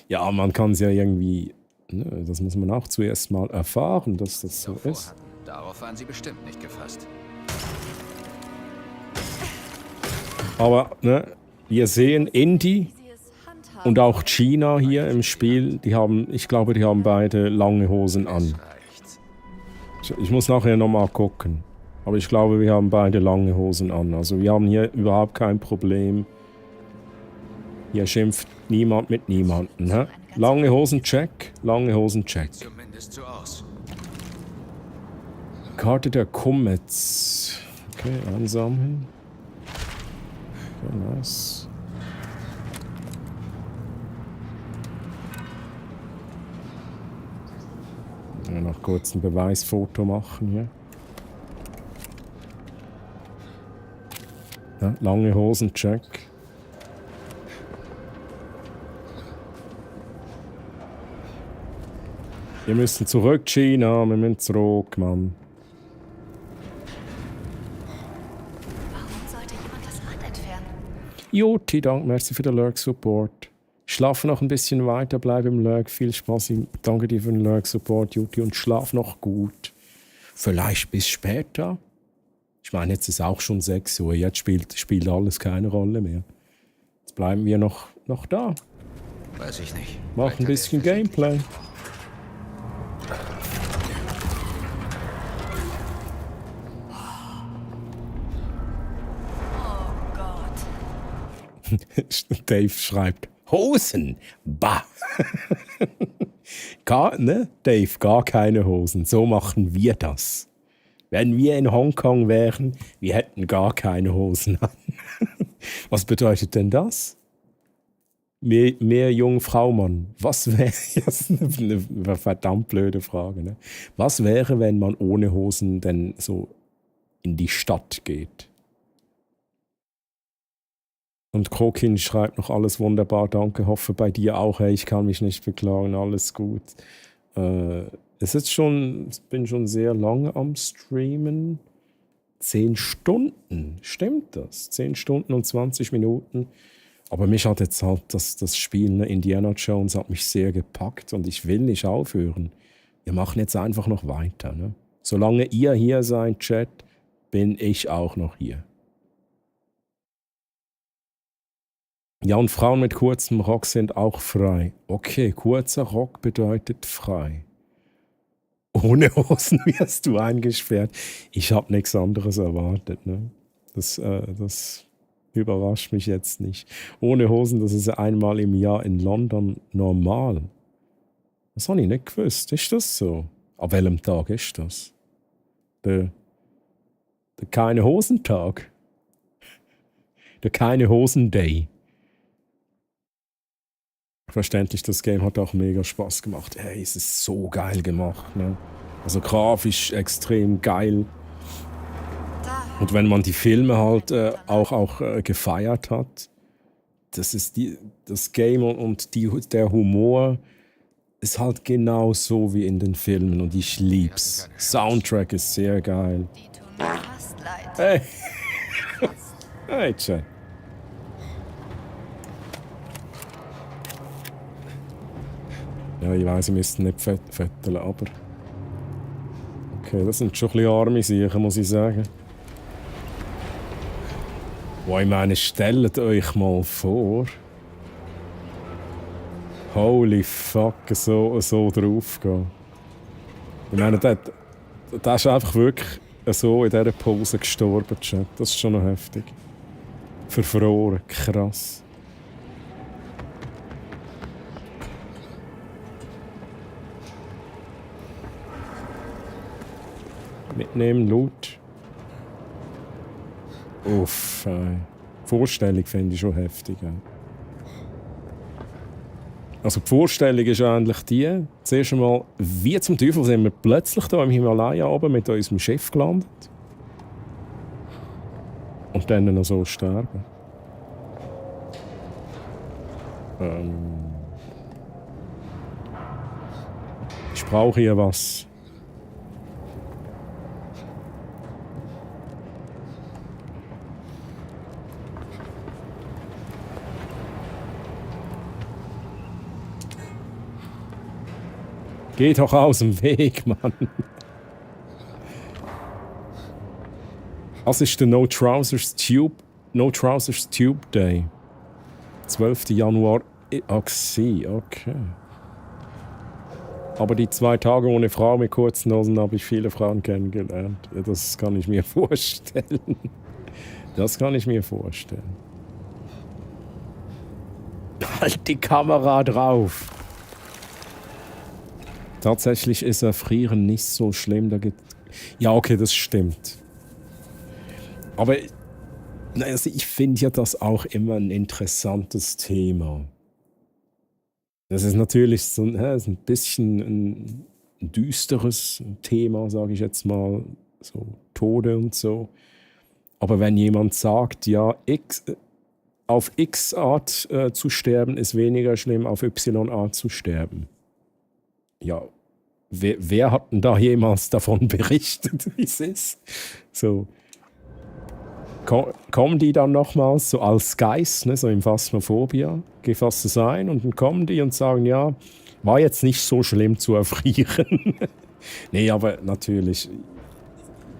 Ja, man kann es ja irgendwie... Ne, das muss man auch zuerst mal erfahren, dass das so ist. Darauf waren sie bestimmt nicht gefasst. Aber ne, wir sehen Indy und auch Gina hier im Spiel. Ich glaube, die haben beide lange Hosen an. Ich muss nachher nochmal gucken. Aber ich glaube, wir haben beide lange Hosen an. Also wir haben hier überhaupt kein Problem. Hier schimpft niemand mit niemandem. Ne? Lange Hosen, check. Lange Hosen, check. Zumindest so aus. Karte der Comets. Okay, einsammeln. Okay, nice. Ja, noch kurz ein Beweisfoto machen hier. Ja, lange Hosen, check. Wir müssen zurück, Gina. Wir müssen zurück, Mann. Joti, danke, merci für den Lurk-Support. Schlaf noch ein bisschen weiter, bleib im Lurk. Viel Spaß. Danke dir für den Lurk-Support, Joti, und schlaf noch gut. Vielleicht bis später. Ich meine, jetzt ist auch schon 6 Uhr. Jetzt spielt alles keine Rolle mehr. Jetzt bleiben wir noch da. Weiß ich nicht. Mach ein bisschen Gameplay. Dave schreibt, Hosen, bah. Dave, gar keine Hosen. So machen wir das. Wenn wir in Hongkong wären, wir hätten gar keine Hosen an. Was bedeutet denn das? Mehr Jungfrau, Mann. Was wäre, das ist eine verdammt blöde Frage, ne? Was wäre, wenn man ohne Hosen denn so in die Stadt geht? Und Krokin schreibt noch, alles wunderbar, danke, hoffe bei dir auch, hey, ich kann mich nicht beklagen, alles gut. Ich bin schon sehr lange am Streamen. 10 Stunden, stimmt das? 10 Stunden und 20 Minuten. Aber mich hat jetzt halt das Spiel, ne, Indiana Jones, hat mich sehr gepackt und ich will nicht aufhören. Wir machen jetzt einfach noch weiter. Ne? Solange ihr hier seid, Chat, bin ich auch noch hier. Ja, und Frauen mit kurzem Rock sind auch frei. Okay, kurzer Rock bedeutet frei. Ohne Hosen wirst du eingesperrt. Ich habe nichts anderes erwartet. Ne? Das überrascht mich jetzt nicht. Ohne Hosen, das ist einmal im Jahr in London normal. Das habe ich nicht gewusst. Ist das so? An welchem Tag ist das? Der keine Hosentag? Der keine Hosen-Day? Verständlich, das Game hat auch mega Spaß gemacht. Hey, es ist so geil gemacht. Ne? Also grafisch extrem geil. Und wenn man die Filme halt auch gefeiert hat, das Game und der Humor ist halt genau so wie in den Filmen und ich lieb's. Soundtrack ist sehr geil. Die tun mir fast leid. Hey. Hey, Chat. Ja, ich weiss, wir müssten nicht fetteln, aber... Okay, das sind schon ein bisschen arme Sachen, muss ich sagen. Wow, ich meine, stellt euch mal vor... Holy fuck, so draufgehen. Ich meine, der ist einfach wirklich so in dieser Pose gestorben, Chat. Das ist schon noch heftig. Verfroren, krass. Mitnehmen, Loot. Uff, Vorstellung finde ich schon heftig. Also die Vorstellung ist eigentlich die, zuerst einmal, wie zum Teufel sind wir plötzlich hier im Himalaya oben mit unserem Schiff gelandet. Und dann noch so sterben. Ich brauche hier was. Geh doch aus dem Weg, Mann. Das ist der No Trousers Tube Day. 12. Januar. Okay. Aber die 2 Tage ohne Frau mit kurzen Hosen habe ich viele Frauen kennengelernt. Das kann ich mir vorstellen. Das kann ich mir vorstellen. Halt die Kamera drauf. Tatsächlich ist Erfrieren nicht so schlimm. Ja, okay, das stimmt. Aber also ich finde ja das auch immer ein interessantes Thema. Das ist natürlich so ist ein bisschen ein düsteres Thema, sage ich jetzt mal. So Tode und so. Aber wenn jemand sagt, ja, auf X-Art zu sterben ist weniger schlimm, auf Y-Art zu sterben. Ja, wer hat denn da jemals davon berichtet, wie es ist? So. Kommen die dann nochmals so als Geist, ne, so im Phasmophobia, gefasst es ein und dann kommen die und sagen, ja, war jetzt nicht so schlimm zu erfrieren. Nee, aber natürlich,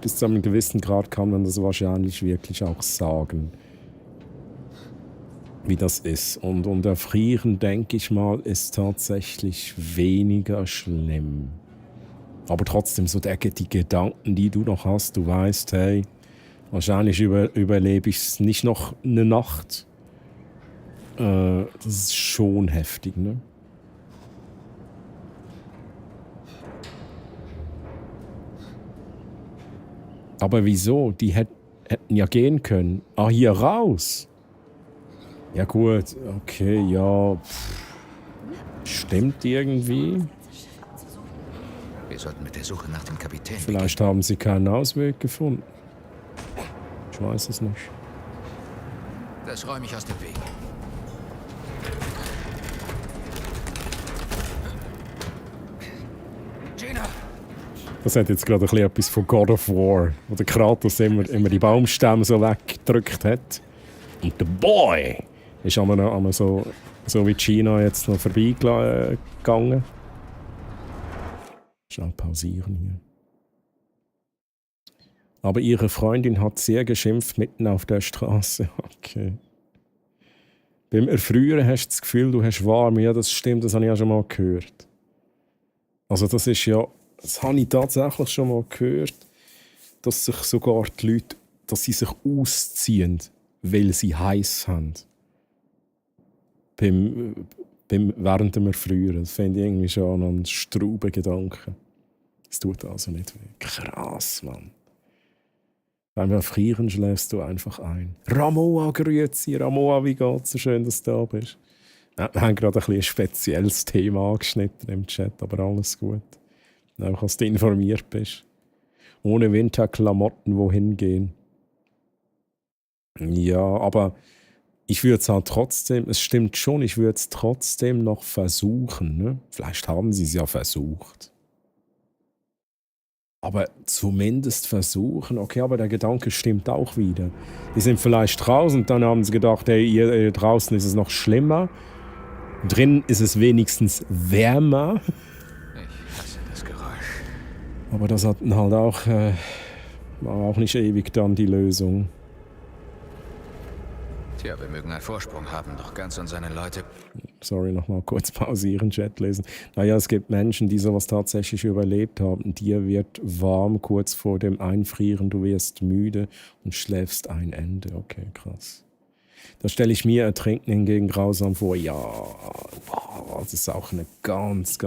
bis zu einem gewissen Grad kann man das wahrscheinlich wirklich auch sagen, wie das ist. Und Erfrieren, denke ich mal, ist tatsächlich weniger schlimm. Aber trotzdem, so die Gedanken, die du noch hast, du weißt, hey, wahrscheinlich überlebe ich es nicht noch eine Nacht. Das ist schon heftig, ne? Aber wieso? Die hätten ja gehen können. Ah, hier raus. Ja gut, okay, ja. Stimmt irgendwie. Wir sollten mit der Suche nach dem Kapitän Vielleicht haben sie keinen Ausweg gefunden. Ich weiß es nicht. Das räume ich aus dem Weg. Gina! Das hat jetzt gerade ein bisschen etwas von God of War, wo der Kratos immer die Baumstämme so weggedrückt hat. Und der Boy ist einmal so wie China jetzt noch vorbeigegangen. Schnell pausieren hier. Aber ihre Freundin hat sehr geschimpft mitten auf der Straße. Okay. Beim Erfrieren hast du das Gefühl, du hast warm. Ja, das stimmt, das habe ich ja schon mal gehört. Also das habe ich tatsächlich schon mal gehört, dass sich sogar die Leute, dass sie sich ausziehen, weil sie heiß haben. Während dem Erfrieren. Das finde ich irgendwie schon einen strauben Gedanken. Es tut also nicht weh. Krass, Mann. Beim Erfrieren schläfst du einfach ein. Ramoa, grüezi. Ramoa, wie geht's? So schön, dass du da bist. Wir haben gerade ein spezielles Thema angeschnitten im Chat, aber alles gut. Auch, dass du informiert bist. Ohne Winterklamotten wohin gehen. Ja, aber ich würde es halt trotzdem, es stimmt schon, ich würde es trotzdem noch versuchen. Ne? Vielleicht haben sie es ja versucht. Aber zumindest versuchen, okay, aber der Gedanke stimmt auch wieder. Die sind vielleicht draußen und dann haben sie gedacht, hey, hier draußen ist es noch schlimmer. Drin ist es wenigstens wärmer. Ich hasse das Geräusch. Aber das hatten halt auch, war auch nicht ewig dann die Lösung. Tja, wir mögen einen Vorsprung haben, doch ganz an seine Leute. Sorry, nochmal kurz pausieren, Chat lesen. Naja, es gibt Menschen, die sowas tatsächlich überlebt haben. Dir wird warm kurz vor dem Einfrieren, du wirst müde und schläfst ein Ende. Okay, krass. Da stelle ich mir Ertrinken hingegen grausam vor. Ja, wow, das ist auch eine ganz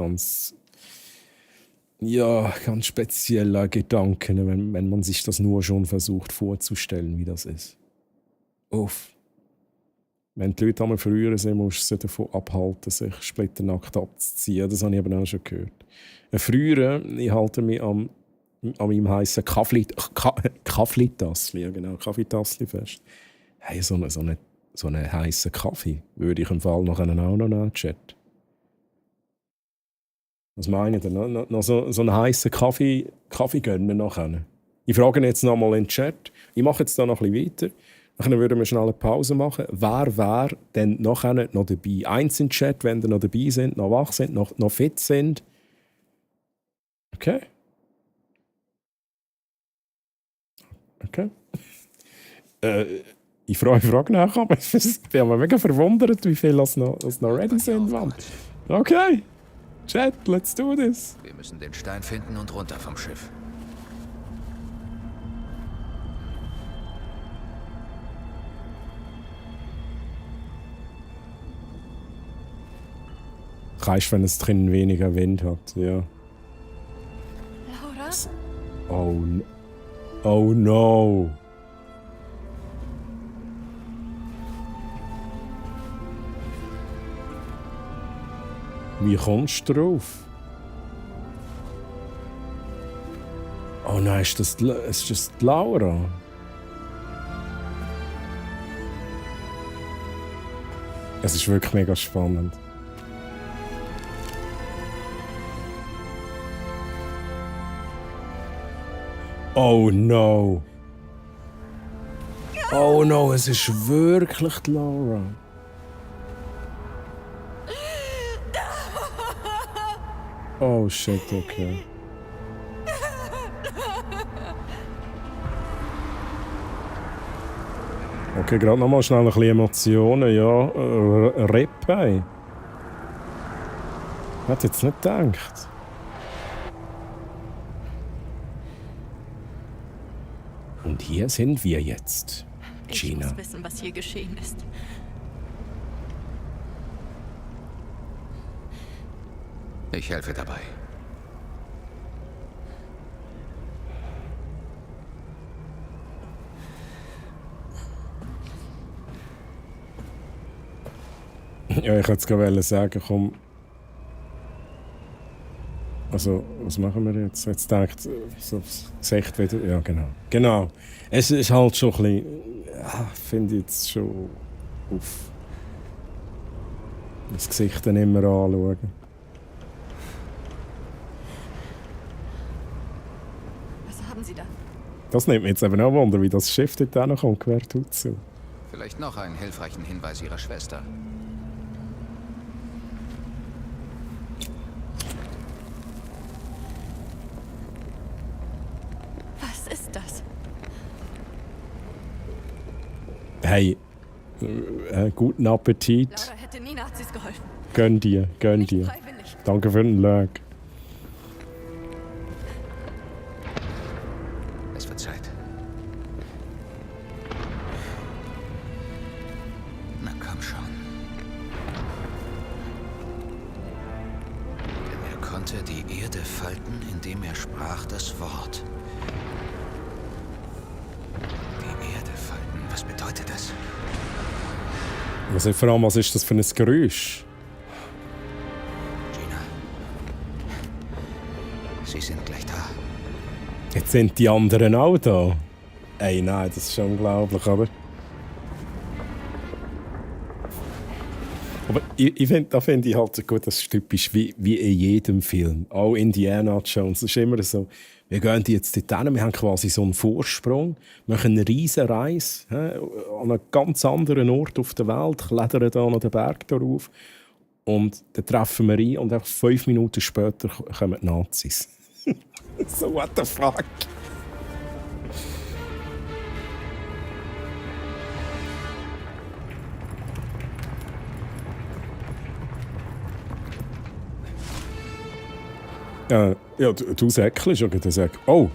spezieller Gedanke, ne, wenn man sich das nur schon versucht vorzustellen, wie das ist. Uff. Wenn die Leute einmal früher sind, musst du sie davon abhalten, sich splitternackt abzuziehen. Das habe ich aber auch schon gehört. Früher, ich halte mich an meinem heissen Kaffeetassli, ja genau, Kaffeetassli fest. Hey, so einen heissen Kaffee würde ich im Fall noch nehmen, Chat. Was meint ihr? Noch so einen heissen Kaffee gönnen nachher. Ich frage jetzt noch mal in den Chat. Ich mache jetzt da noch ein bisschen weiter. Dann würden wir schnell eine Pause machen. Wer wäre denn nachher noch dabei? Eins in den Chat, wenn ihr noch dabei sind, noch wach sind, noch fit sind. Okay. Ich frage nach, aber ich bin mir mega verwundert, wie viele noch ready sind. Mann. Okay. Chat, let's do this. Wir müssen den Stein finden und runter vom Schiff. Reicht, wenn es drinnen weniger Wind hat, ja. Laura? Oh no. Wie kommst du drauf? Oh nein, ist das die Laura? Es ist wirklich mega spannend. Oh no. Oh no, es ist wirklich die Laura. Oh shit, okay. Okay, gerade nochmal schnell ein bisschen Emotionen, ja. Rippe. Ich hätte jetzt nicht gedacht. Und hier sind wir jetzt, Gina. Ich muss wissen, was hier geschehen ist. Ich helfe dabei. Ja, ich wollte gerade sagen, komm. Also, was machen wir jetzt? Jetzt denkt so das Echt wieder. Ja, genau. Genau. Es ist halt schon ein bisschen. Ja, finde ich jetzt schon auf. Das Gesicht dann immer anschauen. Was haben Sie da? Das nimmt mich jetzt eben auch Wunder, wie das Schiff dort hinkommt, quer tut zu. Vielleicht noch einen hilfreichen Hinweis Ihrer Schwester. Was ist das? Hey, guten Appetit. Laura hätte nie Nazis geholfen. Gönn dir. Freiwillig. Danke für den Like. Es wird Zeit. Na komm schon. Denn er konnte die Erde falten, indem er sprach das Wort. Die Erde falten, was bedeutet das? Vor allem, was ist das für ein Geräusch? Gina. Sie sind gleich da. Jetzt sind die anderen auch da. Ey, nein, das ist schon unglaublich, oder? Aber da finde ich halt so gut, das ist typisch wie in jedem Film. Auch Indiana Jones. Es ist immer so, wir gehen jetzt dorthin, wir haben quasi so einen Vorsprung, machen eine riesige Reise an einem ganz anderen Ort auf der Welt, klettern da noch den Berg darauf und dann treffen wir ein und einfach 5 Minuten später kommen die Nazis. So, what the fuck? Ja, du säckelst ja gerade Säck. Oh!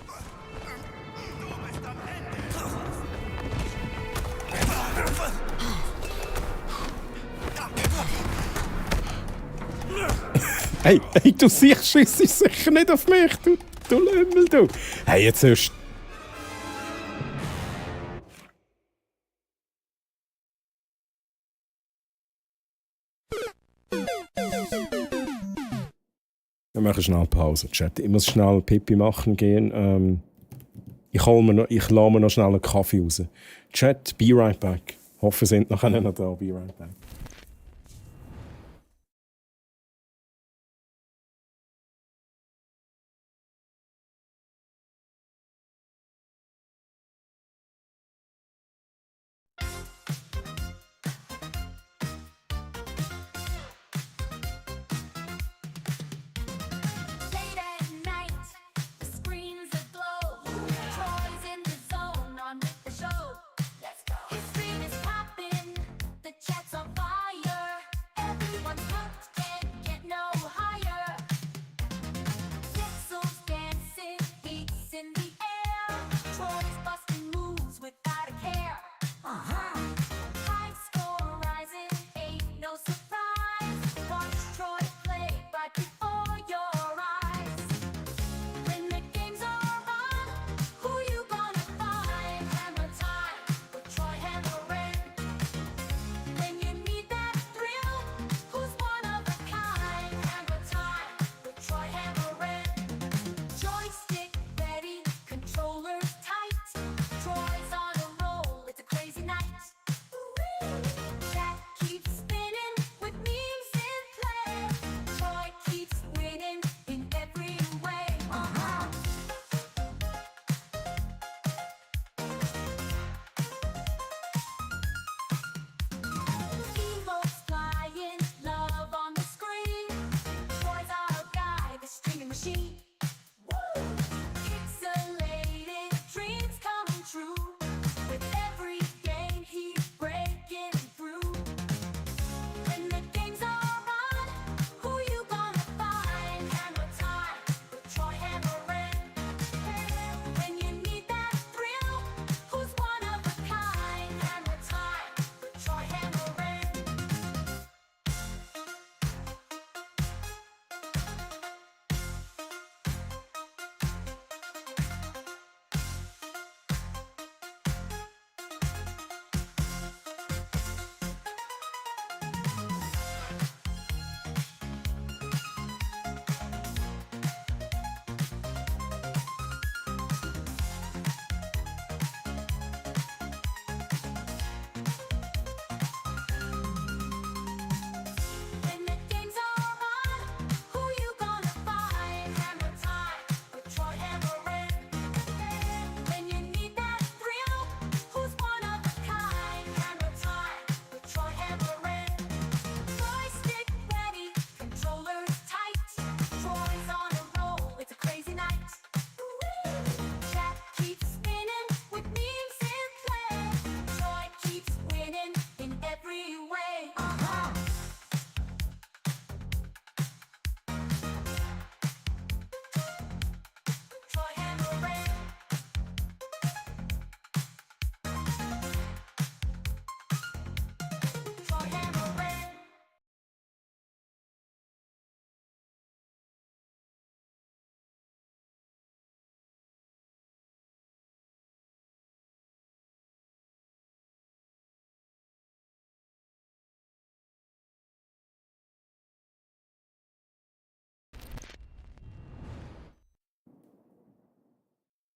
Hey, du siehst, es ist sicher nicht auf mich, du Lümmel, du. Hey, jetzt hörst Wir machen schnell Pause, Chat. Ich muss schnell Pipi machen gehen. Ich lasse mir noch schnell einen Kaffee raus. Chat, be right back. Hoffe, ihr seid nachher noch da. Be right back.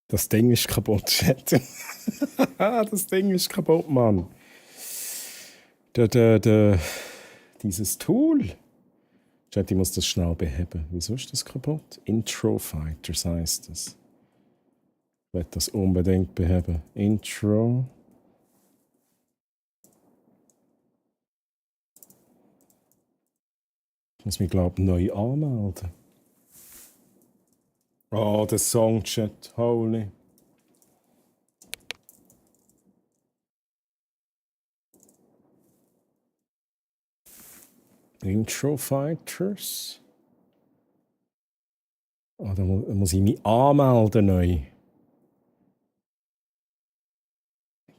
Das Ding ist kaputt, Chat. Das Ding ist kaputt, Mann. Dieses Tool. Chat, ich muss das schnell beheben. Wieso ist das kaputt? Intro Fighters heisst das. Ich will das unbedingt beheben. Intro. Ich muss mich, glaube ich, neu anmelden. Oh, der Songchat, holy. Intro Fighters. Oh, da muss ich mich anmelden neu.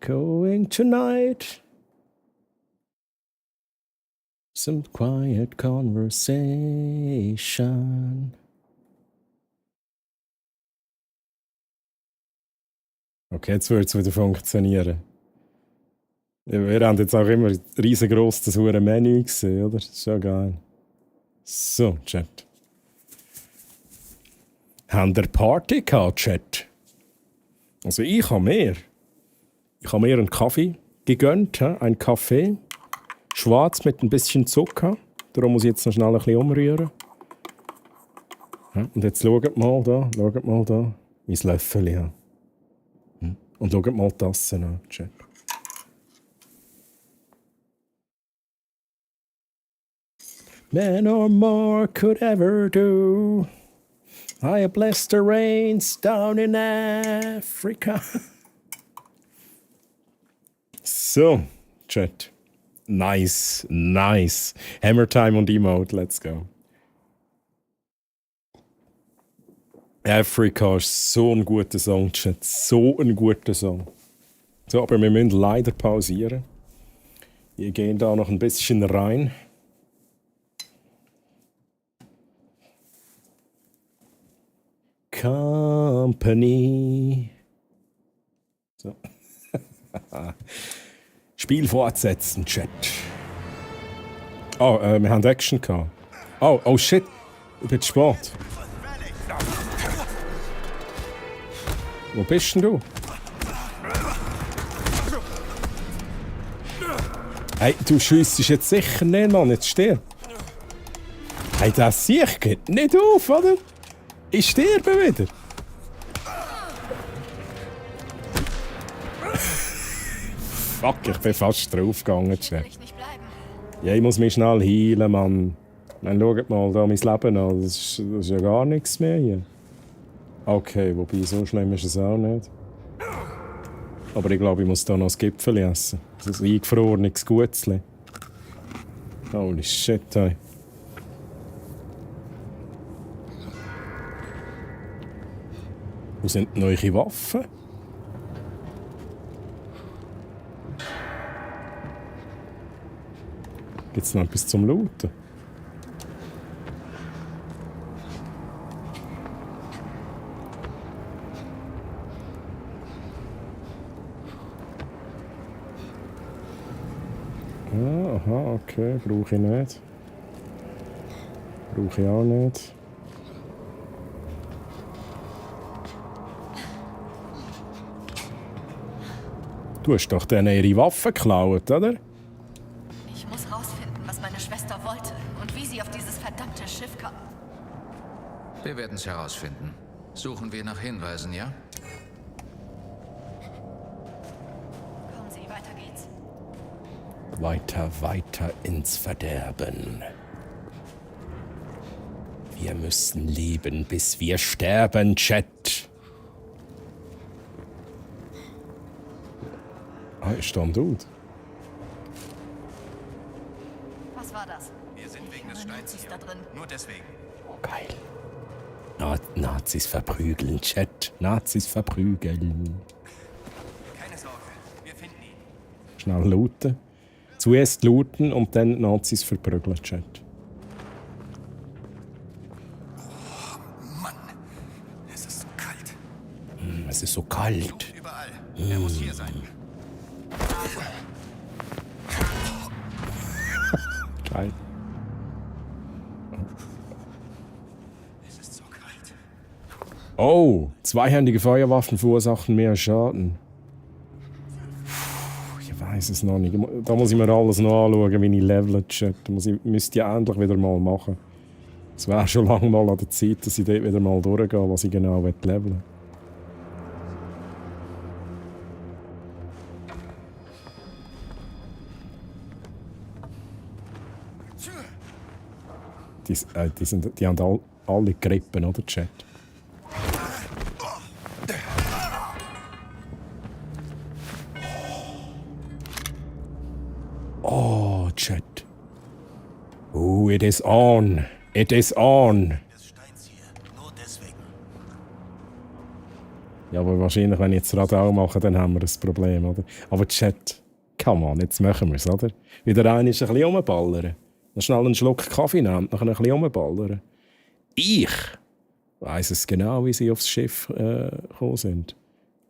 Going tonight. Some quiet conversation. Okay, jetzt wird es wieder funktionieren. Ja, wir haben jetzt auch immer riesengroß das hure Menü gesehen, oder? Das ist schon geil. So, Chat. Haben der Party gehabt, Chat? Also ich habe mir einen Kaffee gegönnt, einen Kaffee. Schwarz mit ein bisschen Zucker. Darum muss ich jetzt noch schnell ein bisschen umrühren. Ja, und jetzt schaut mal da, mein Löffel habe. Und schaut mal die Tasse an, Chat. Man or more could ever do. I bless the rains down in Africa. So, Chat. Nice. Hammer Time und Emote, let's go. Africa ist so ein guter Song, Chat. So ein guter Song. So, aber wir müssen leider pausieren. Wir gehen da noch ein bisschen rein. Company. So. Spiel fortsetzen, Chat. Oh, wir haben Action gehabt. Oh shit. Ich bin zu spät. Wo bist denn du? Hey, du schiessest jetzt sicher nicht, Mann. Jetzt steh. Hey, das Sieg geht nicht auf, oder? Ich sterbe wieder. Fuck, ich bin fast draufgegangen. Ja, ich muss mich schnell heilen, Mann. Dann schaut mal da mein Leben an. Das ist ja gar nichts mehr hier. Okay, wobei, so schlimm ist es auch nicht. Aber ich glaube, ich muss da noch das Gipfel essen. Das eingefrorenes Gutzli. Holy shit, hey. Wo sind neue Waffen? Gibt es noch etwas zum Looten? Ah, aha, okay, brauche ich nicht. Brauche ich auch nicht. Du hast doch denen ihre Waffen geklaut, oder? Ich muss rausfinden, was meine Schwester wollte und wie sie auf dieses verdammte Schiff kam. Wir werden es herausfinden. Suchen wir nach Hinweisen, ja? Kommen Sie, weiter geht's. Weiter ins Verderben. Wir müssen leben, bis wir sterben, Chat. Ah, ist da ein Dude? Was war das? Wir sind wegen des Steins hier. Da drin. Nur deswegen. Oh, geil. Nazis verprügeln, Chat. Nazis verprügeln. Keine Sorge, wir finden ihn. Schnell looten. Zuerst looten und dann Nazis verprügeln, Chat. Oh, Mann. Es ist so kalt. Es ist so kalt. Überall. Er muss hier sein. Geil. Es ist so kalt. Oh, zweihändige Feuerwaffen verursachen mehr Schaden. Ich weiß es noch nicht. Da muss ich mir alles noch anschauen, wie ich level, Chat. Müsste ich endlich wieder mal machen. Es wäre schon lange mal an der Zeit, dass ich dort wieder mal durchgehe, was ich genau leveln will. Die haben alle Grippen, oder, Chat? Oh, Chat. Oh, it is on. It is on. Des Steins hier. Nur deswegen. Ja, aber wahrscheinlich, wenn ich jetzt Radau mache, dann haben wir ein Problem, oder? Aber Chat, come on, jetzt machen wir es, oder? Wieder ein ist ein bisschen rumballern. Dann schnell einen Schluck Kaffee nehmen, nachher ein bisschen rumballern. Ich weiss es genau, wie sie aufs Schiff gekommen sind.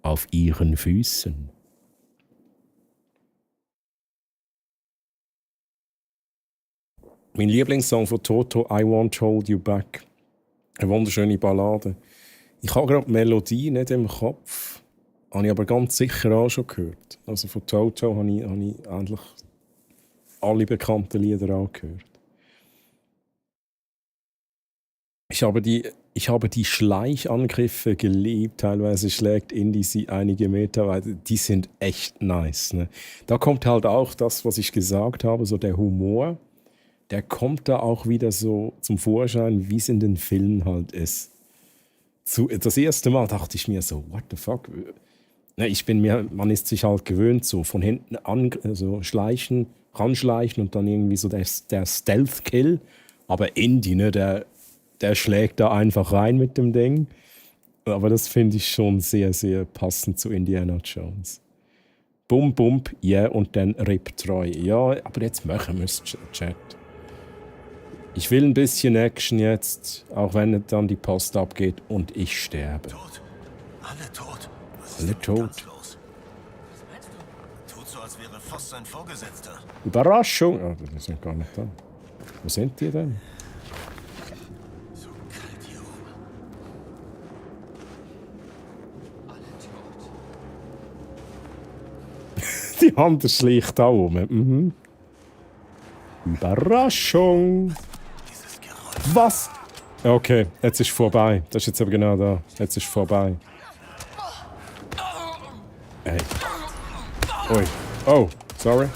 Auf ihren Füßen. Mein Lieblingssong von Toto, I Won't Hold You Back. Eine wunderschöne Ballade. Ich habe gerade die Melodie nicht im Kopf, habe ich aber ganz sicher auch schon gehört. Also von Toto habe ich eigentlich alle bekannten Lieder auch gehört. Ich habe die Schleichangriffe geliebt. Teilweise schlägt Indy sie einige Meter weiter. Die sind echt nice. Ne? Da kommt halt auch das, was ich gesagt habe, so der Humor. Der kommt da auch wieder so zum Vorschein, wie es in den Filmen halt ist. Das erste Mal dachte ich mir so, what the fuck? Man ist sich halt gewöhnt, so von hinten an, so schleichen, ranschleichen und dann irgendwie so der Stealth-Kill. Aber Indy, ne, der schlägt da einfach rein mit dem Ding. Aber das finde ich schon sehr, sehr passend zu Indiana Jones. Bum, bump, yeah, und dann Rip treu. Ja, aber jetzt machen wir es, Chat. Ich will ein bisschen Action jetzt, auch wenn dann die Post abgeht und ich sterbe. Tot? Alle tot? Alle tot. Los? Was meinst du? Tut so, als wäre Voss sein Vorgesetzter. Überraschung! Oh, die sind gar nicht da. Wo sind die denn? So kalt hier oben. Alle tot. Die Hand schleicht da oben. Mhm. Überraschung! Was? Okay, jetzt ist vorbei. Das ist jetzt aber genau da. Jetzt ist vorbei. Ey. Ui. Oh, sorry.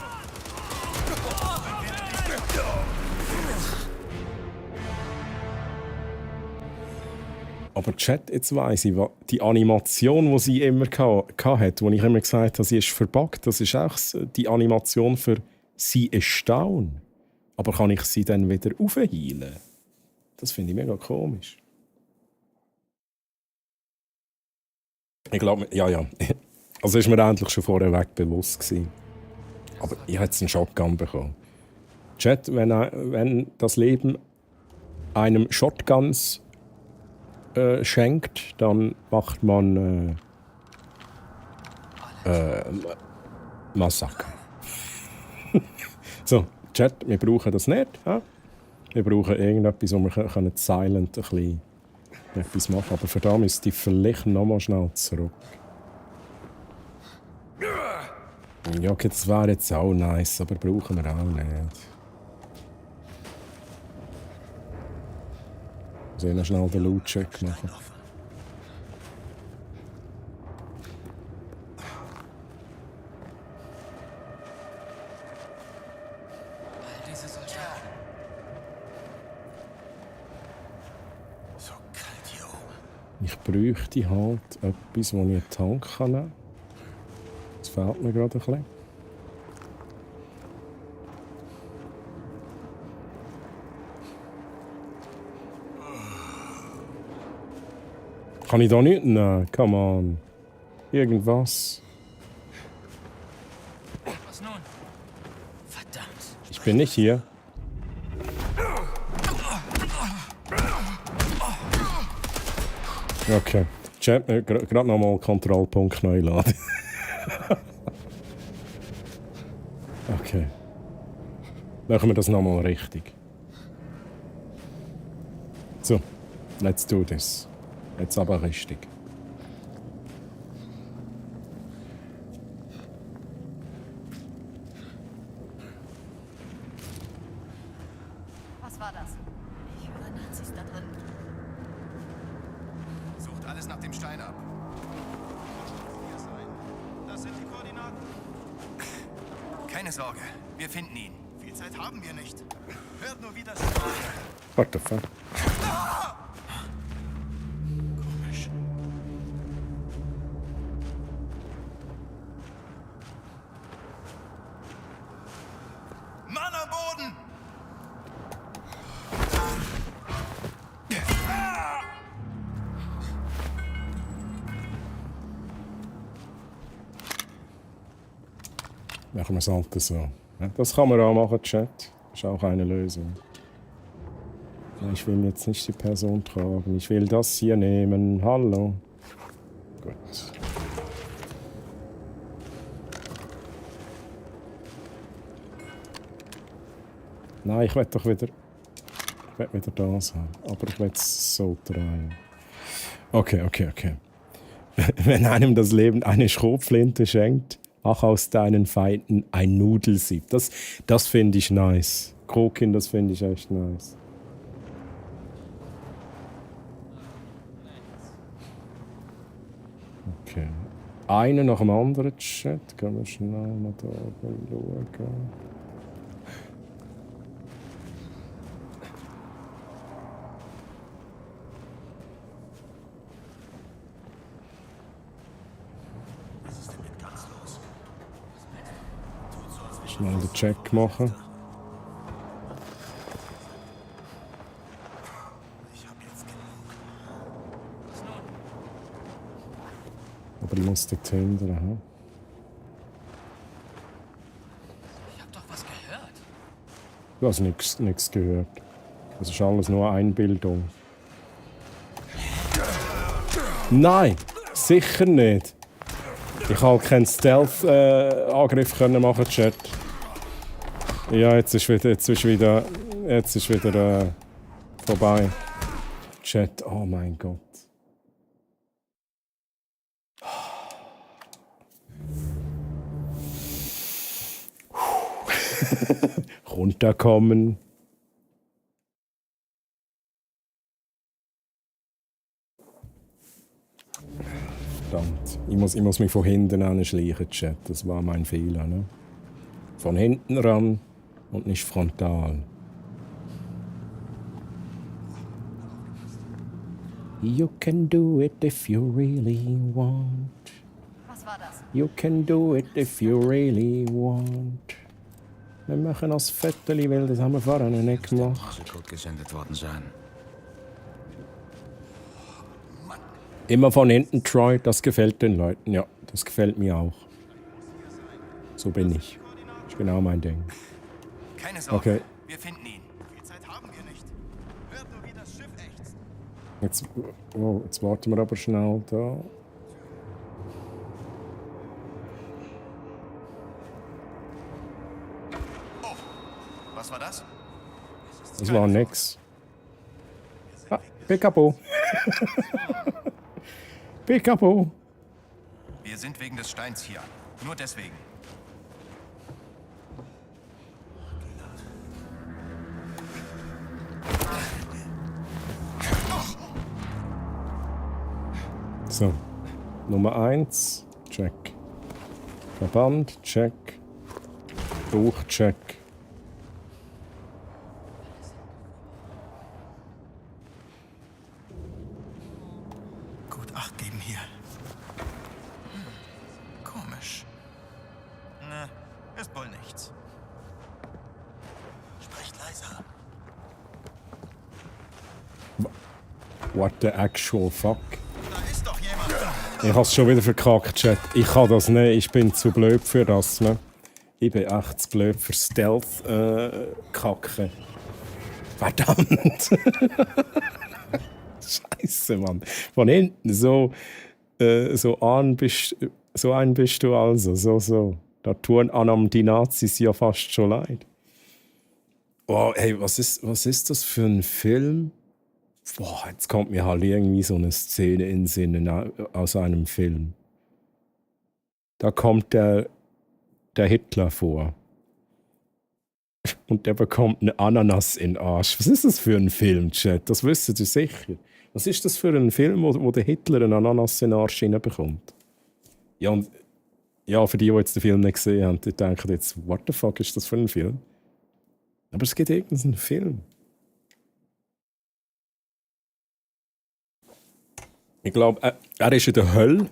Aber Chat, jetzt weiss ich, die Animation, die sie immer hatte, wo ich immer gesagt habe, sie ist verbuggt, das ist auch die Animation für «Sie ist down». Aber kann ich sie dann wieder aufheilen? Das finde ich mega komisch. Ich glaube, ja. Also ist mir endlich schon vorweg bewusst gewesen. Aber ich habe jetzt einen Shotgun bekommen. Chat, wenn das Leben einem Shotguns schenkt, dann macht man Massaker. So, Chat, wir brauchen das nicht. Ja? Wir brauchen irgendetwas, wo wir silent ein bisschen etwas machen können. Aber für das müsste ich vielleicht noch mal schnell zurück. Ja, okay, das wäre jetzt auch nice, aber brauchen wir auch nicht. Ich muss schnell den Loot-Check machen. Ich bräuchte halt etwas, wo ich einen Tank nehmen kann. Das fehlt mir gerade ein bisschen. Kann ich da nichts nehmen? Come on. Irgendwas. Was nun? Verdammt. Ich bin nicht hier. Okay. Chat, gerade nochmal Kontrollpunkt neu laden. Okay. Machen wir das nochmal richtig. So, let's do this. Jetzt aber richtig. Was war das? Ich höre Nazis da drin. Sucht alles nach dem Stein ab. Hier sein. Das sind die Koordinaten. Keine Sorge, wir finden ihn. Viel Zeit haben wir nicht. Hört nur, wie das... What the fuck? Komisch. Mann am Boden! machen wir es halt so. Ja, das kann man auch machen, Chat. Ist auch eine Lösung. Ich will jetzt nicht die Person tragen. Ich will das hier nehmen. Hallo. Gut. Nein, ich will doch wieder... Ich will wieder das haben. Aber ich will es so drehen. Okay. Wenn einem das Leben eine Schrotflinte schenkt, ach aus deinen Feinden ein Nudelsieb. Das finde ich nice. Krokin, das finde ich echt nice. Okay. Eine nach dem anderen Chat. Können wir schnell mal da schauen. Schnell den Check machen. Aber ich muss dort hindern. Hm? Ich hab doch was gehört. Du hast nichts gehört. Das ist alles nur Einbildung. Nein, sicher nicht. Ich habe keinen Stealth-Angriff machen, Chat. Ja, jetzt ist wieder vorbei. Chat, oh mein Gott. Runterkommen. Verdammt. Ich muss mich von hinten anschleichen, Chat. Das war mein Fehler, ne? Von hinten ran und nicht frontal. You can do it if you really want. Was war das? You can do it if you really want. Wir machen das Fotteli, weil das haben wir vorher noch nicht gemacht. Code gesendet worden sein. Immer von hinten, Troy, das gefällt den Leuten. Ja, das gefällt mir auch. So bin ich. Das ist genau mein Ding. Keine Sorge, okay. Wir finden ihn. Viel Zeit haben wir nicht. Hört nur, wie das Schiff ächzt. Jetzt warten wir aber schnell da. Oh, was war das? Das war nix. Ah, Picapo. Picapo. Wir sind wegen des Steins hier. Nur deswegen. So. Nummer 1. Check. Verband. Check. Buch. Check. Gut Acht geben hier. Komisch. Ne, ist wohl nichts. Sprecht leiser. What the actual fuck? Da ist doch jemand. Ich hab's schon wieder verkackt, Chat. Ich kann das nicht. Ich bin zu blöd für das, ne? Ich bin echt zu blöd für Stealth-Kacke. Verdammt. Scheiße, Mann. Von hinten so ein bist du also. So. Da tun einem die Nazis ja fast schon leid. Oh, hey, was ist das für ein Film? Boah, jetzt kommt mir halt irgendwie so eine Szene in den Sinn aus einem Film. Da kommt der Hitler vor. Und der bekommt eine Ananas in den Arsch. Was ist das für ein Film, Chat? Das wisst ihr sicher. Was ist das für ein Film, wo der Hitler eine Ananas in den Arsch bekommt? Ja, und für die jetzt den Film nicht gesehen haben, die denken jetzt, what the fuck ist das für ein Film? Aber es gibt irgendeinen Film. Ich glaube, er ist in der Hölle.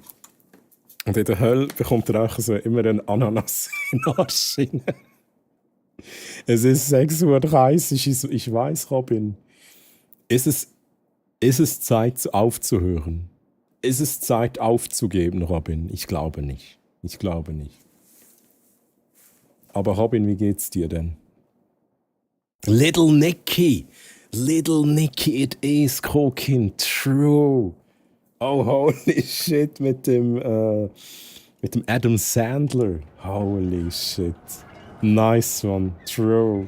Und in der Hölle bekommt er auch so immer einen Ananas in den Arsch. Es ist 6:30 Uhr. Ich weiß, Robin. Ist es Zeit aufzuhören? Ist es Zeit aufzugeben, Robin? Ich glaube nicht. Aber Robin, wie geht's dir denn? Little Nicky, it is cooking true. Oh, holy shit, mit dem Adam Sandler. Holy shit. Nice one, true.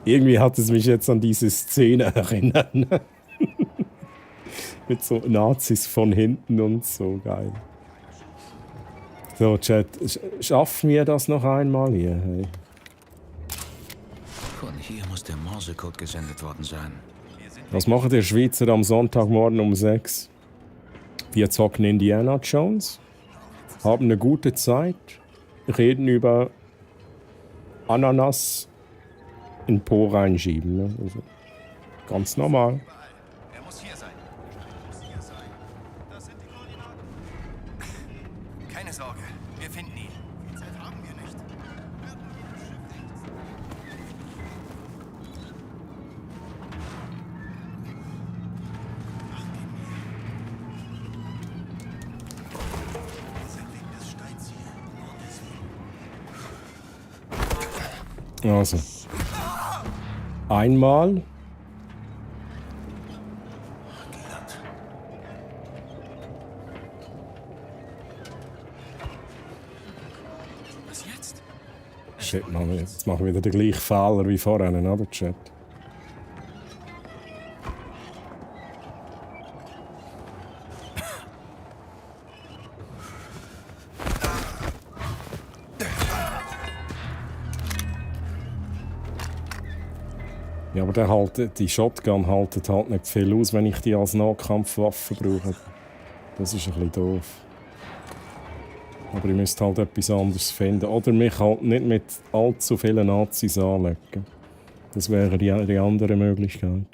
Irgendwie hat es mich jetzt an diese Szene erinnert. Mit so Nazis von hinten und so, geil. So, Chat, schaffen wir das noch einmal hier? Hey. Von hier muss der Morsecode gesendet worden sein. Was machen der Schweizer am Sonntagmorgen um 6? Wir zocken Indiana Jones, haben eine gute Zeit, reden über Ananas in den Po reinschieben. Ne? Also, ganz normal. Er muss hier sein. Das sind die Koordinaten. Keine Sorge, wir finden ihn. Viel Zeit haben wir nicht. Also. Einmal. Was jetzt? Shit, Mann, jetzt machen wir wieder den gleichen Fehler wie vorhin, oder, Chat? Ja, aber die Shotgun haltet halt nicht viel aus, wenn ich die als Nahkampfwaffe brauche. Das ist ein bisschen doof. Aber ich müsste halt etwas anderes finden. Oder mich halt nicht mit allzu vielen Nazis anlegen. Das wäre die andere Möglichkeit.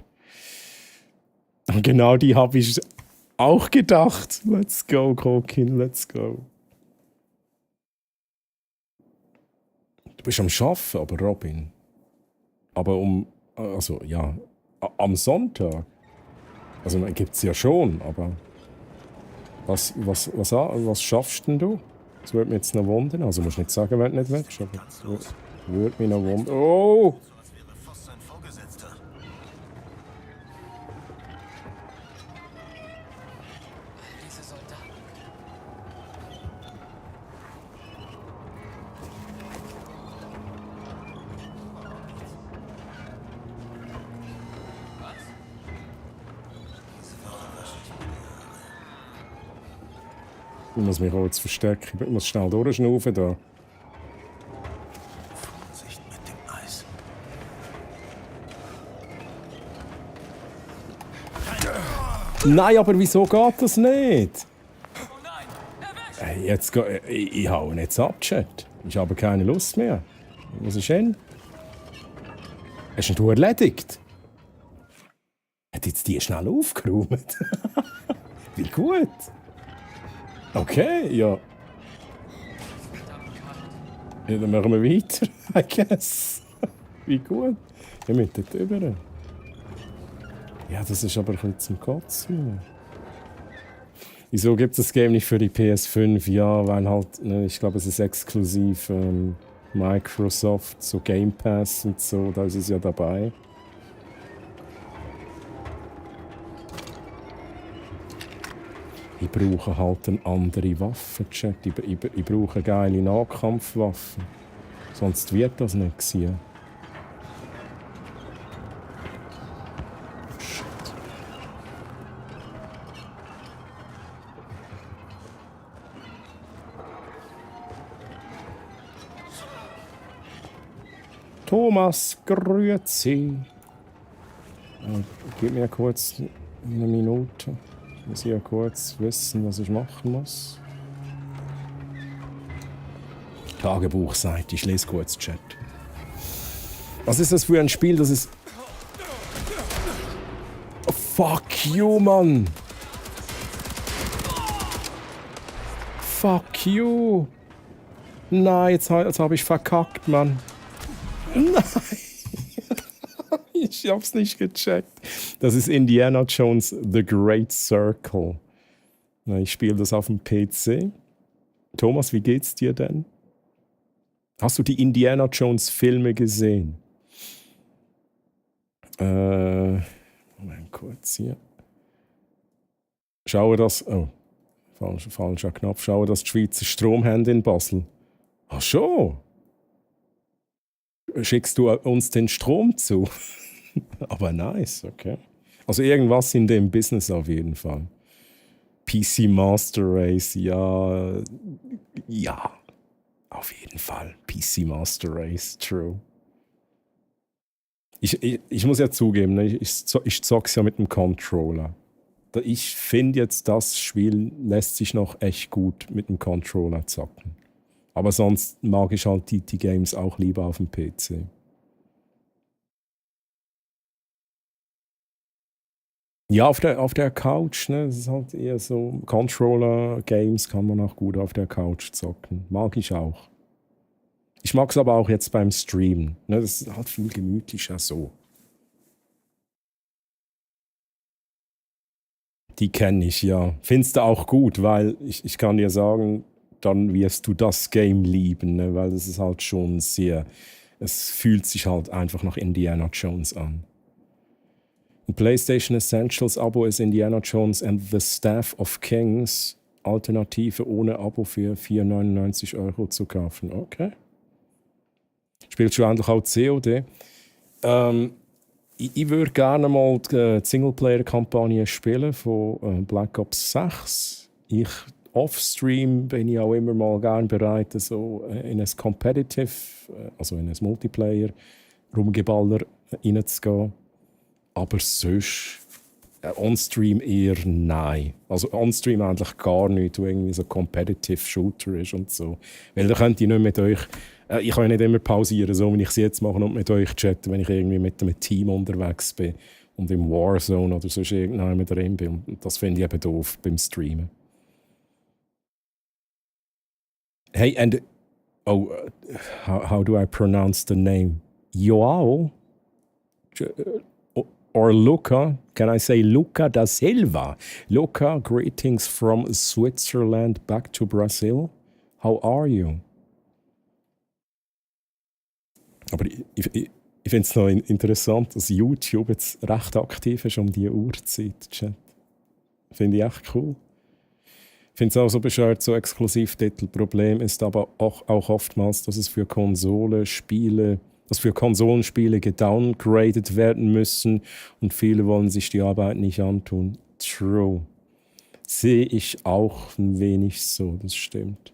Und genau die habe ich auch gedacht. Let's go, Kokin, let's go. Du bist am Arbeiten, aber Robin. Aber also ja, am Sonntag. Also gibt es ja schon, aber was schaffst denn du? Das würde mich jetzt noch wundern. Also musst du nicht sagen, wenn du nicht willst, aber das würde mich noch wundern. Oh! Ich muss mich auch jetzt verstecken. Ich muss schnell durchschnaufen da. Vorsicht mit dem Eis. Nein, aber wieso geht das nicht? Hey, jetzt ich hau ihn jetzt ab, Chat. Ich habe keine Lust mehr. Was ist denn? Hast du erledigt? Hat jetzt die schnell aufgeräumt? Wie gut. Okay, ja. Ja, dann machen wir weiter, I guess. Wie gut. Wir müssen dort rüber. Ja, das ist aber ein bisschen zum Kotzen. Wieso gibt es das Game nicht für die PS5? Ja, weil halt, ne, ich glaube, es ist exklusiv Microsoft, so Game Pass und so, da ist es ja dabei. Ich brauche halt eine andere Waffe, Chat. Ich brauche eine geile Nahkampfwaffe. Sonst wird das nicht sein. Shit. Thomas, grüezi. Gib mir kurz eine Minute. Ich muss ja kurz wissen, was ich machen muss. Tagebuchseite, ich lese kurz Chat. Was ist das für ein Spiel? Das ist... Oh, fuck you, Mann! Fuck you! Nein, jetzt habe ich verkackt, Mann. Nein! Ich hab's nicht gecheckt. Das ist Indiana Jones The Great Circle. Ich spiele das auf dem PC. Thomas, wie geht's dir denn? Hast du die Indiana Jones Filme gesehen? Moment kurz hier. Schaue das... Oh, falscher Knopf. Schaue das die Schweizer Strom haben in Basel. Ach schon? Schickst du uns den Strom zu? Aber nice, okay. Also irgendwas in dem Business auf jeden Fall. PC Master Race, ja. Ja, auf jeden Fall. PC Master Race, true. Ich muss ja zugeben, ne, ich zock's ja mit dem Controller. Ich finde jetzt, das Spiel lässt sich noch echt gut mit dem Controller zocken. Aber sonst mag ich halt die Games auch lieber auf dem PC. Ja, auf der Couch, ne? Das ist halt eher so, Controller-Games kann man auch gut auf der Couch zocken. Mag ich auch. Ich mag es aber auch jetzt beim Streamen. Ne? Das ist halt viel gemütlicher so. Die kenne ich, ja. Findest du auch gut, weil ich kann dir sagen, dann wirst du das Game lieben, ne? Weil das ist halt schon sehr... Es fühlt sich halt einfach nach Indiana Jones an. Ein PlayStation Essentials Abo ist Indiana Jones and the Staff of Kings. Alternative ohne Abo für 4,99 € zu kaufen. Okay. Spielst du eigentlich auch COD? Ich würde gerne mal die Singleplayer-Kampagne spielen von Black Ops 6. Off-Stream bin ich auch immer mal gerne bereit, so in ein Competitive, also in ein Multiplayer-Rumgeballer reinzugehen. Aber sonst on-stream eher nein. Also on-stream eigentlich gar nicht, wo irgendwie so Competitive Shooter ist und so. Weil da könnt ihr nicht mit euch... ich kann ja nicht immer pausieren, so wie ich es jetzt mache, und mit euch chatten, wenn ich irgendwie mit einem Team unterwegs bin und im Warzone oder sonst irgendwann drin bin. Und das finde ich eben doof beim Streamen. Hey, and... Oh, how do I pronounce the name? Joao? Or Luca? Can I say Luca da Silva? Luca, greetings from Switzerland back to Brazil. How are you? Aber ich finde es noch interessant, dass YouTube jetzt recht aktiv ist um diese Uhrzeit. Finde ich echt cool. Ich finde es auch so bescheuert, so Exklusivtitel. Problem ist aber auch oftmals, dass es für Konsolenspiele gedowngradet werden müssen und viele wollen sich die Arbeit nicht antun. True. Sehe ich auch ein wenig so, das stimmt.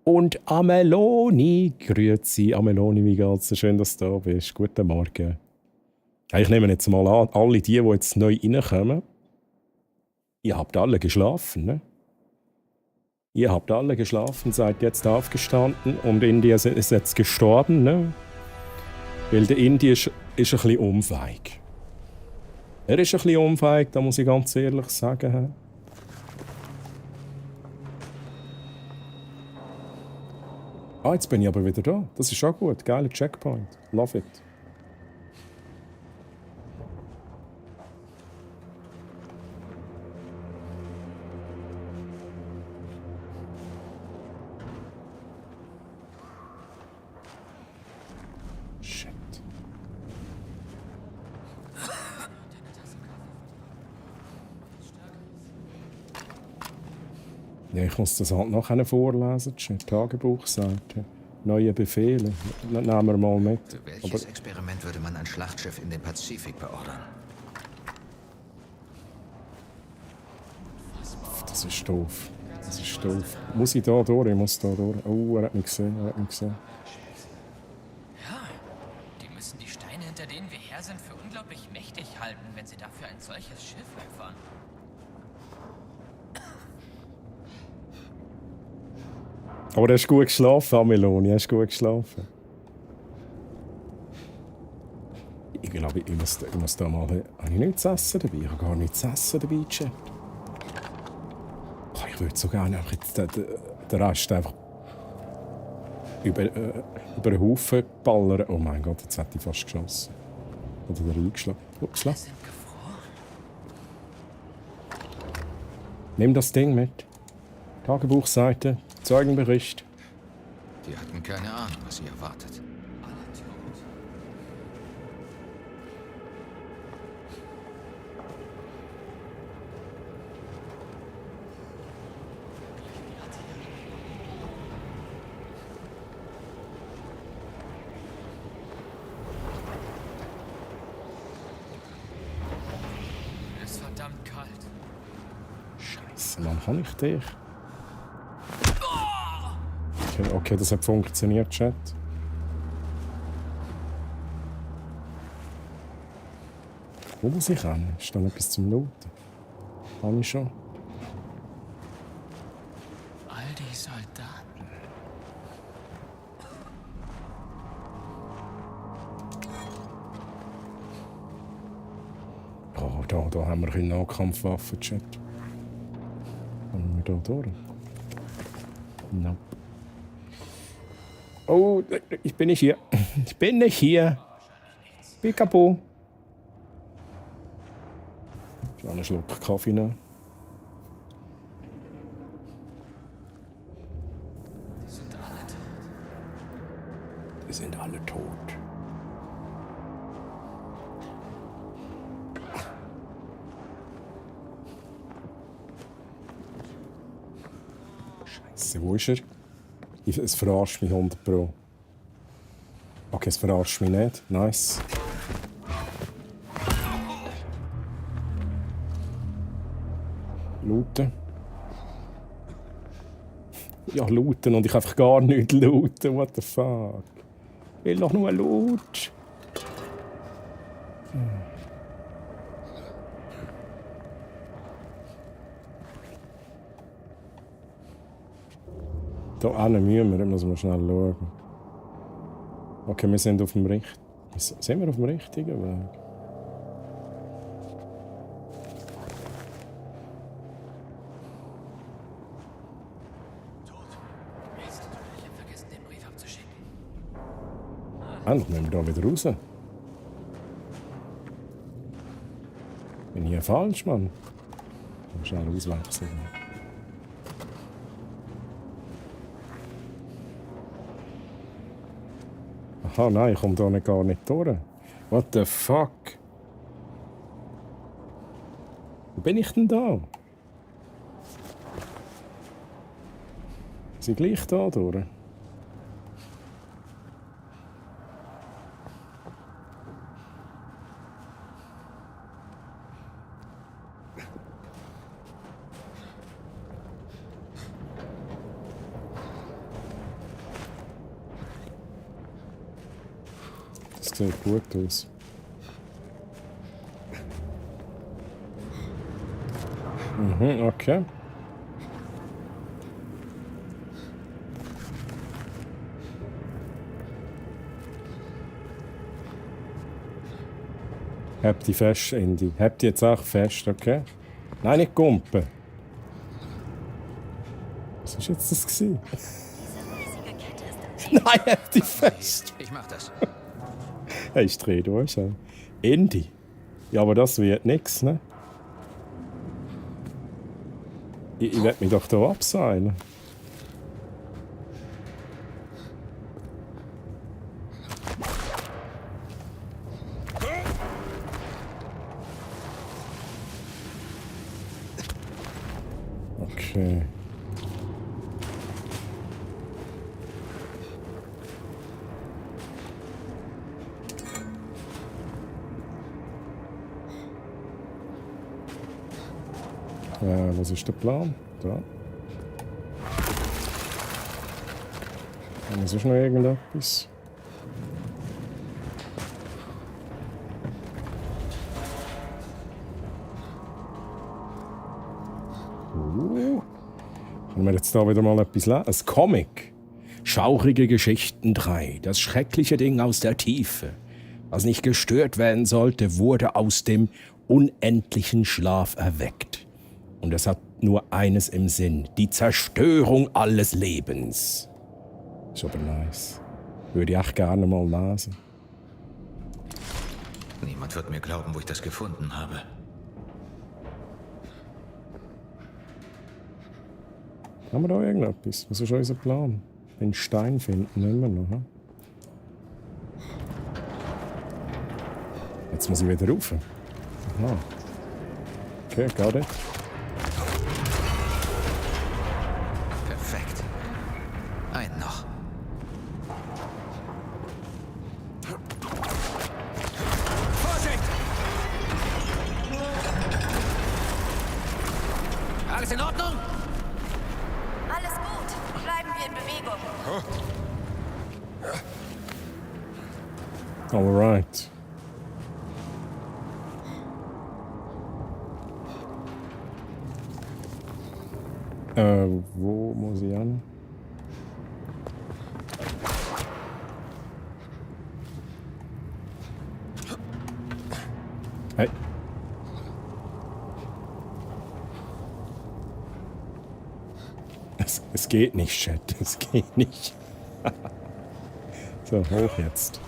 Und Ameloni, grüezi. Ameloni, wie geht's? Schön, dass du da bist. Guten Morgen. Ich nehme jetzt mal an, alle die jetzt neu reinkommen, ihr habt alle geschlafen, ne? Ihr habt alle geschlafen, seid jetzt aufgestanden und India ist jetzt gestorben, ne? Weil der India ist ein bisschen unfähig. Er ist ein bisschen unfähig, da muss ich ganz ehrlich sagen. Ah, jetzt bin ich aber wieder da. Das ist auch gut. Geiler Checkpoint. Love it. Shit. Ja, ich muss das halt noch vorlesen. Tagebuchseite. Neue Befehle. Nehmen wir mal mit. Für welches Experiment würde man ein Schlachtschiff in den Pazifik beordern? Das ist doof. Das ist doof. Muss ich da durch? Ich muss da durch. Oh, er hat mich gesehen. Ja, die müssen die Steine, hinter denen wir her sind, für unglaublich mächtig halten, wenn sie dafür ein solches Schiff wegfahren. Aber er ist gut geschlafen, Ameloni. Er ist gut geschlafen. Ich glaube, ich muss da mal... Habe ich nichts zu essen dabei? Ich habe gar nichts zu essen dabei, Chat. Oh, ich würde so gerne einfach jetzt den Rest einfach über den Haufen ballern. Oh mein Gott, jetzt hätte ich fast geschossen. Oder reingeschlagen. Upsla. Nimm das Ding mit. Tagebuchseite. Zeugenbericht. Die hatten keine Ahnung, was sie erwartet. Es ist verdammt kalt. Scheiße, Mann, kann ich dich? Okay, das hat funktioniert, Chat. Wo muss ich hin? Ist da noch etwas zum Looten? Habe ich schon. All die Soldaten. Oh, da haben wir keine Nahkampfwaffen, Chat. Kommen wir da durch? Nope. Oh, ich bin nicht hier. Ich bin nicht hier. Picapo. Ich will einen Schluck Kaffee nehmen. Die sind alle tot. Scheiße, wo ist er? Es verarscht mich 100 Pro. Okay, es verarscht mich nicht. Nice. Looten. Ja, looten und ich einfach gar nicht looten. What the fuck? Ich will doch nur Loot. Da hinten müssen wir schnell schauen. Okay, wir sind auf dem richtigen. Sind wir auf dem richtigen Weg? Endlich müssen wir da wieder raus. Bin ich hier falsch, Mann? Ich muss schnell auswechseln. Aha, nein, ich komme da gar nicht durch. What the fuck? Wo bin ich denn da? Sind gleich da durch? Das sieht gut aus. Mhm, okay. Hab die fest, Andy. Hab die jetzt auch fest, okay? Nein, nicht Gumpen. Was war jetzt das gewesen? Nein, hab die fest. Ich mach das. Hey, ich dreh durch. Andy. Ja, aber das wird nix, ne? Ich werd mich doch da abseilen. Okay. Was ist der Plan? Da. Was ist noch irgendetwas? Können wir jetzt da wieder mal etwas lesen? Ein Comic. Schaurige Geschichten 3. Das schreckliche Ding aus der Tiefe. Was nicht gestört werden sollte, wurde aus dem unendlichen Schlaf erweckt. Und es hat nur eines im Sinn: die Zerstörung alles Lebens. Ist aber nice. Würde ich echt gerne mal lesen. Niemand wird mir glauben, wo ich das gefunden habe. Haben wir da irgendetwas? Was ist unser Plan? Den Stein finden immer noch. Hm? Jetzt muss ich wieder rauf. Aha. Okay, got it. Perfekt. Einen noch. Vorsicht! Alles in Ordnung? Alles gut. Bleiben wir in Bewegung. Alright. Wo muss ich an? Hey. Es geht nicht, Chat. Es geht nicht. So, hoch jetzt.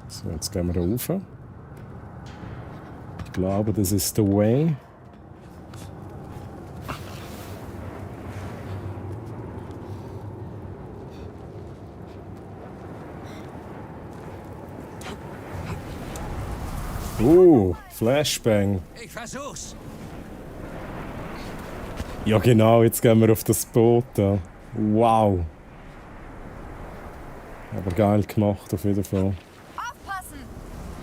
So, jetzt gehen wir da rauf. Ich glaube, das ist der Way. Flashbang. Ich versuch's. Ja genau, jetzt gehen wir auf das Boot da. Wow. Aber geil gemacht auf jeden Fall. Aufpassen!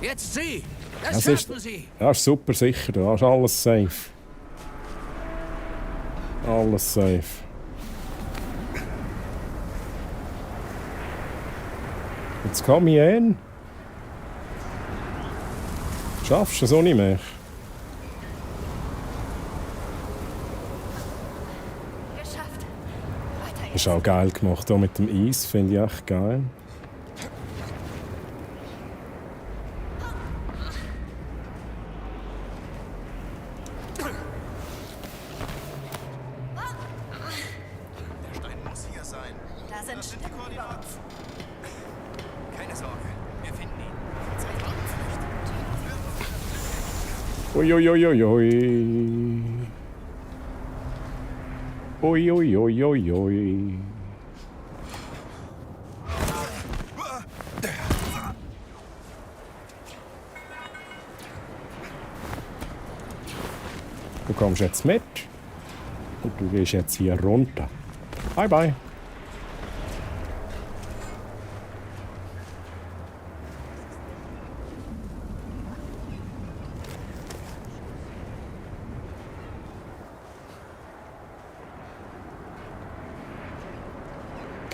Jetzt Sie! Das Das schaffen ist, Sie! ja, ist super sicher, da ist alles safe. Alles safe. Jetzt komm ich hin. Schaffst du es auch nicht mehr? Geschafft. Weiter Ist auch geil gemacht, hier mit dem Eis, finde ich echt geil. Der Stein muss hier sein. Da sind die Koordinaten. Keine Sorge, wir finden ihn. Zeit haben wir nicht. Uiuiuiui. Uiuiuiui. Du kommst jetzt mit und du gehst jetzt hier runter. Bye bye.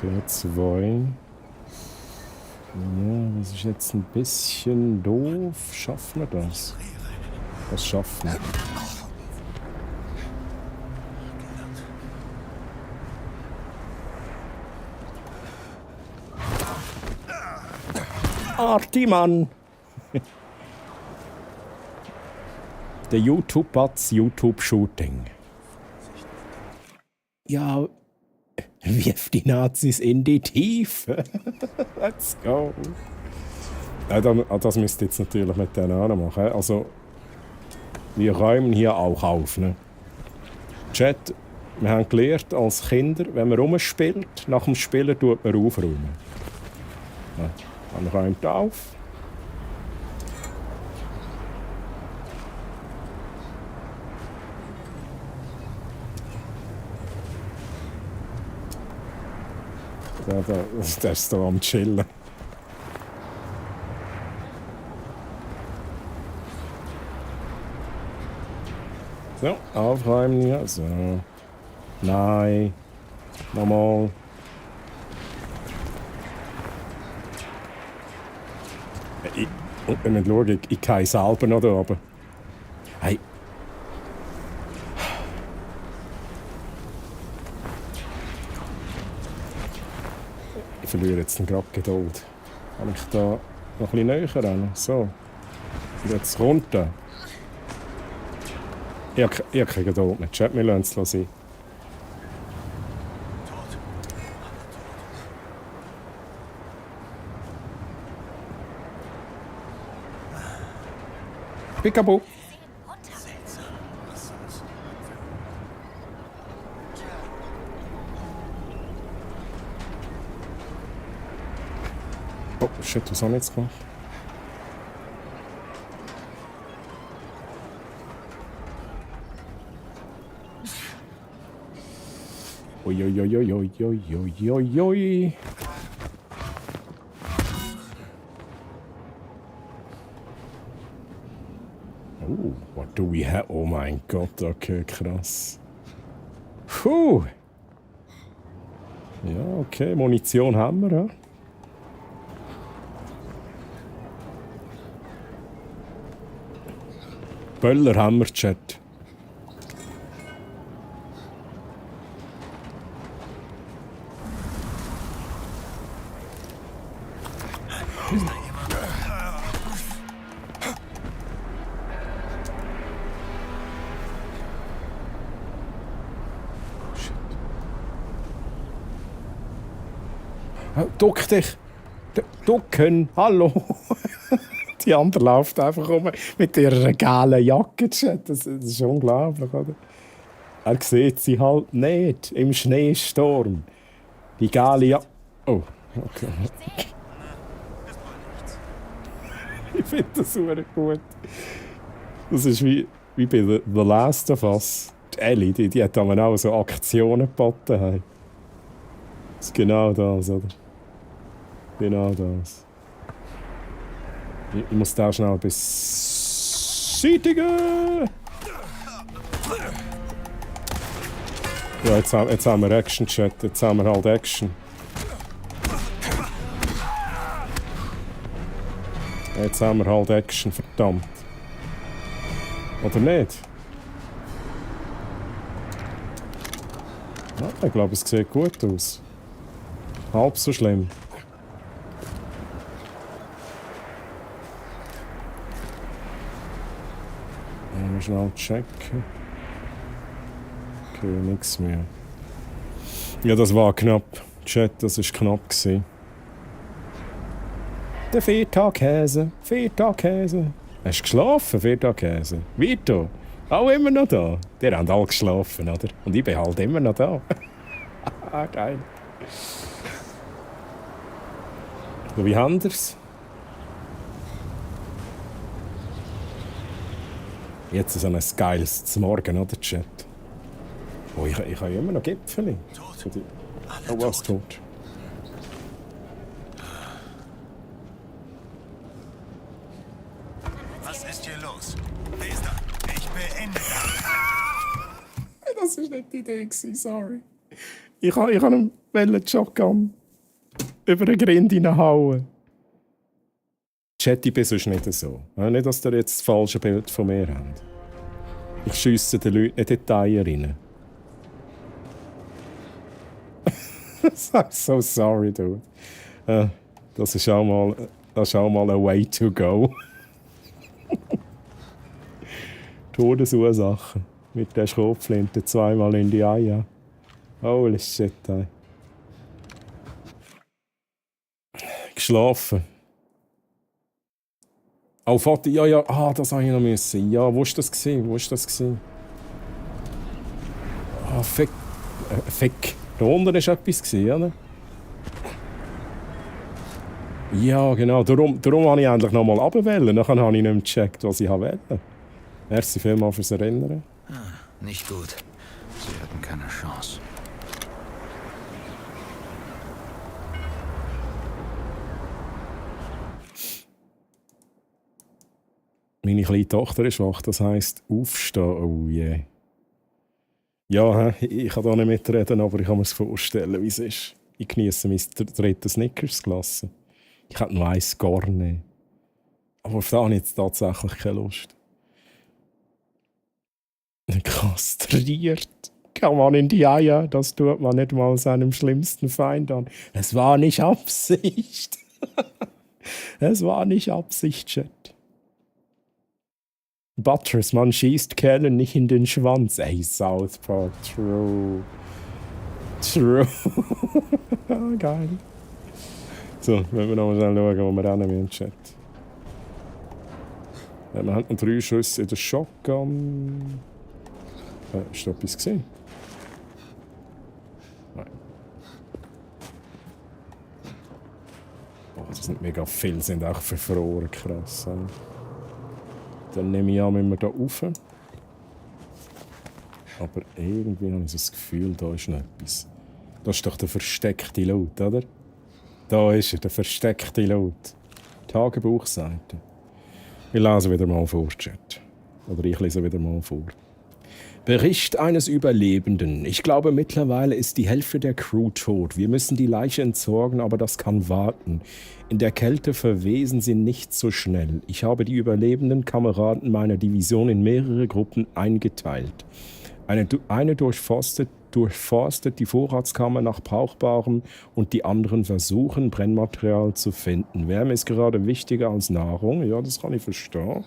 Okay, 2. Ja, das ist jetzt ein bisschen doof. Schaffen wir das? Das schaffen wir. Artimann! Der YouTube-Batz YouTube-Shooting. Ja, wirf die Nazis in die Tiefe. Let's go. Ja, das müsst ihr jetzt natürlich mit denen auch noch machen. Also, wir räumen hier auch auf. Ne? Chat, wir haben gelernt als Kinder, wenn man rumspielt, nach dem Spielen tut man aufräumen. Ja, man räumt auf. Der ist da am Chillen. So, aufräumen hier. So. Nein. Nochmal. Wir müssen schauen, ich gehe selber noch da oben. Hey. Ich verliere jetzt gerade Geduld. Kann ich da noch ein bisschen näher ran? So. Und jetzt runter. Ich habe keine Geduld mehr. Chat, wir lassen es sein. Peekaboo. Oh, shit, was haben wir jetzt gemacht? Ui. Oh, what do we have? Oh mein Gott, okay, krass. Puh. Ja, okay, Munition haben wir, ja. Böller haben wir, Chat. Duck dich! Ducken! Hallo! Die andere läuft einfach rum mit ihrer gelben Jacke. Das ist unglaublich, oder? Er sieht sie halt nicht im Schneesturm. Die gelbe Jacke. Oh, okay. Ich finde das super gut. Das ist wie bei The Last of Us. Die Ellie, die hat dann auch so Aktionen geboten. Hey. Das ist genau das, oder? Genau das. Ich muss da schnell beseitigen. Ja, jetzt haben wir Action, Chat. Jetzt haben wir halt Action. Jetzt haben wir halt Action, verdammt. Oder nicht? Ja, ich glaube, es sieht gut aus. Halb so schlimm. Schnell checken. Okay, nichts mehr. Ja, das war knapp. Chat, das war knapp gewesen. Der Feta-Käse. Feta-Käse. Hast du geschlafen, Feta-Käse? Vito? Auch immer noch da? Die haben alle geschlafen, oder? Und ich bin halt immer noch da. Geil. So, wie haben wir's? Jetzt ist ein geiles zum Morgen, oder, Chat? Oh, ich habe immer noch Gipfeli. Oh, was tot? Was ist hier los? Wer ist da? Ich beende das. Das war nicht die Idee, sorry. Ich habe ihm die Shotgun über den Grind reinhauen. Chat, ich bin sonst nicht so. Nicht, dass ihr jetzt das falsche Bild von mir habt. Ich schiesse den Leuten nicht in die Eier rein. I'm so sorry, dude. Das ist auch mal a way to go. Todesursache. Mit der Schrotflinte zweimal in die Eier. Holy shit, ey. Geschlafen. Oh, Vater, ja, das habe ich noch müssen. Ja, wo war das? Ah, Fick. Da unten war etwas, oder? Ja, genau. Darum habe ich endlich noch mal runterwählen. Dann habe ich nicht mehr gecheckt, was ich wollte. Merci vielmals fürs Erinnern. Nicht gut. Sie hatten keine Chance. Meine kleine Tochter ist wach, das heisst aufstehen. Oh je. Ja, ich kann da nicht mitreden, aber ich kann mir vorstellen, wie es ist. Ich genieße mein drittes Snickers-Glas. Ich hätte noch eins gar nicht. Aber auf das habe ich jetzt tatsächlich keine Lust. Kastriert. Kann man in die Eier, das tut man nicht mal seinem schlimmsten Feind an. Es war nicht Absicht. Es war nicht Absicht, Chat. Butters, man schießt Kerlen nicht in den Schwanz. Ey, South Park, true. Geil. So, wenn wir noch mal schnell schauen, wo wir rennen im Chat. Wir haben noch 3 Schüsse in der Shotgun. Ist da etwas gesehen? Nein. Boah, das sind mega viele, sind auch verfroren, krass. Dann nehme ich an, müssen wir da rauf. Aber irgendwie habe ich so das Gefühl, da ist noch etwas. Das ist doch der versteckte Loot, oder? Da ist er, der versteckte Loot. Tagebuchseite. Wir lesen wieder mal vor, Chat. Oder ich lese wieder mal vor. Bericht eines Überlebenden. Ich glaube, mittlerweile ist die Hälfte der Crew tot. Wir müssen die Leiche entsorgen, aber das kann warten. In der Kälte verwesen sie nicht so schnell. Ich habe die überlebenden Kameraden meiner Division in mehrere Gruppen eingeteilt. Eine durchforstet die Vorratskammer nach Brauchbarem und die anderen versuchen, Brennmaterial zu finden. Wärme ist gerade wichtiger als Nahrung. Ja, das kann ich verstehen.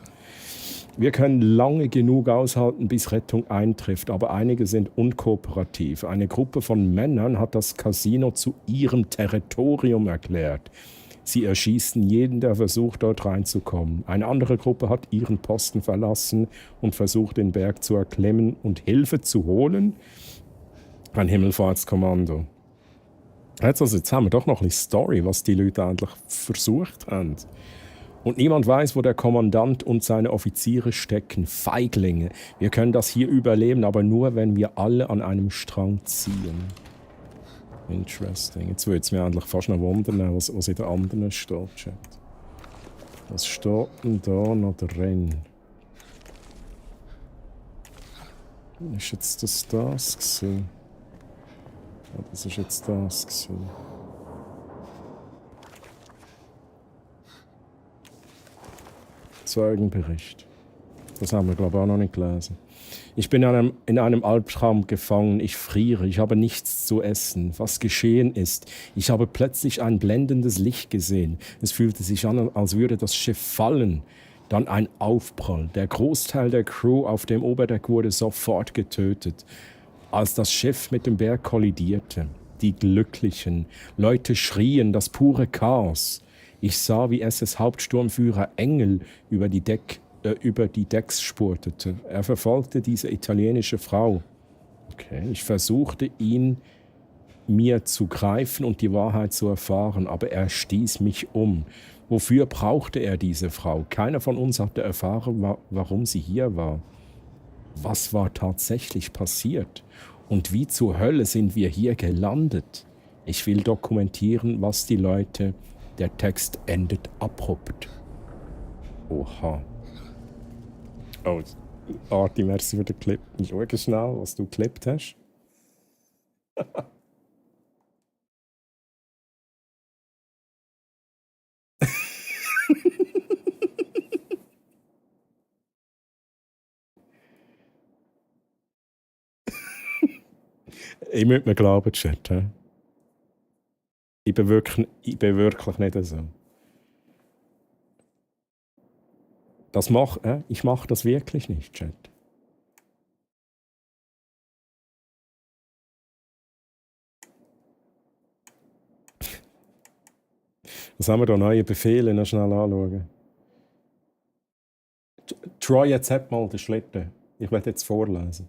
Wir können lange genug aushalten, bis Rettung eintrifft, aber einige sind unkooperativ. Eine Gruppe von Männern hat das Casino zu ihrem Territorium erklärt. Sie erschießen jeden, der versucht, dort reinzukommen. Eine andere Gruppe hat ihren Posten verlassen und versucht, den Berg zu erklimmen und Hilfe zu holen. Ein Himmelfahrtskommando. Jetzt haben wir doch noch ein bisschen Story, was die Leute eigentlich versucht haben. Und niemand weiß, wo der Kommandant und seine Offiziere stecken. Feiglinge. Wir können das hier überleben, aber nur, wenn wir alle an einem Strang ziehen. Interesting. Jetzt würde es mich eigentlich fast noch wundern, was in der anderen steht, Chat. Was steht denn da noch drin? Ist jetzt das gewesen? Ja, das ist jetzt das gewesen. Zeugenbericht. Das haben wir, glaube ich, auch noch nicht gelesen. Ich bin in einem Albtraum gefangen. Ich friere. Ich habe nichts zu essen. Was geschehen ist? Ich habe plötzlich ein blendendes Licht gesehen. Es fühlte sich an, als würde das Schiff fallen. Dann ein Aufprall. Der Großteil der Crew auf dem Oberdeck wurde sofort getötet. Als das Schiff mit dem Berg kollidierte. Die Glücklichen. Leute schrien, das pure Chaos. Ich sah, wie SS-Hauptsturmführer Engel über die Decks spurtete. Er verfolgte diese italienische Frau. Okay. Ich versuchte, mir zu greifen und die Wahrheit zu erfahren, aber er stieß mich um. Wofür brauchte er diese Frau? Keiner von uns hatte erfahren, warum sie hier war. Was war tatsächlich passiert? Und wie zur Hölle sind wir hier gelandet? Ich will dokumentieren, was die Leute... Der Text endet abrupt. Oha. Oh, Arti, merci für den Clip. Schau schnell, was du geklippt hast. Ich muss mir glauben, Chat. He? Ich bin wirklich nicht so. Ich mache das wirklich nicht, Chat. Was haben wir da? Neue Befehle? Noch schnell anschauen. Troy, jetzt hat mal den Schlitten. Ich werde jetzt vorlesen.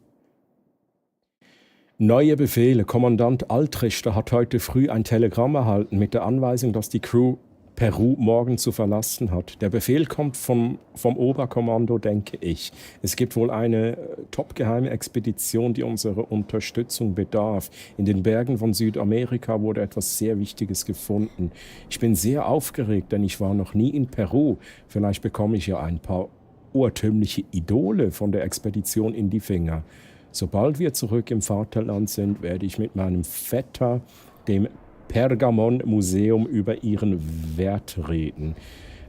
Neue Befehle. Kommandant Altrichter hat heute früh ein Telegramm erhalten mit der Anweisung, dass die Crew Peru morgen zu verlassen hat. Der Befehl kommt vom Oberkommando, denke ich. Es gibt wohl eine topgeheime Expedition, die unserer Unterstützung bedarf. In den Bergen von Südamerika wurde etwas sehr Wichtiges gefunden. Ich bin sehr aufgeregt, denn ich war noch nie in Peru. Vielleicht bekomme ich ja ein paar urtümliche Idole von der Expedition in die Finger. Sobald wir zurück im Vaterland sind, werde ich mit meinem Vetter, dem Pergamon-Museum, über ihren Wert reden.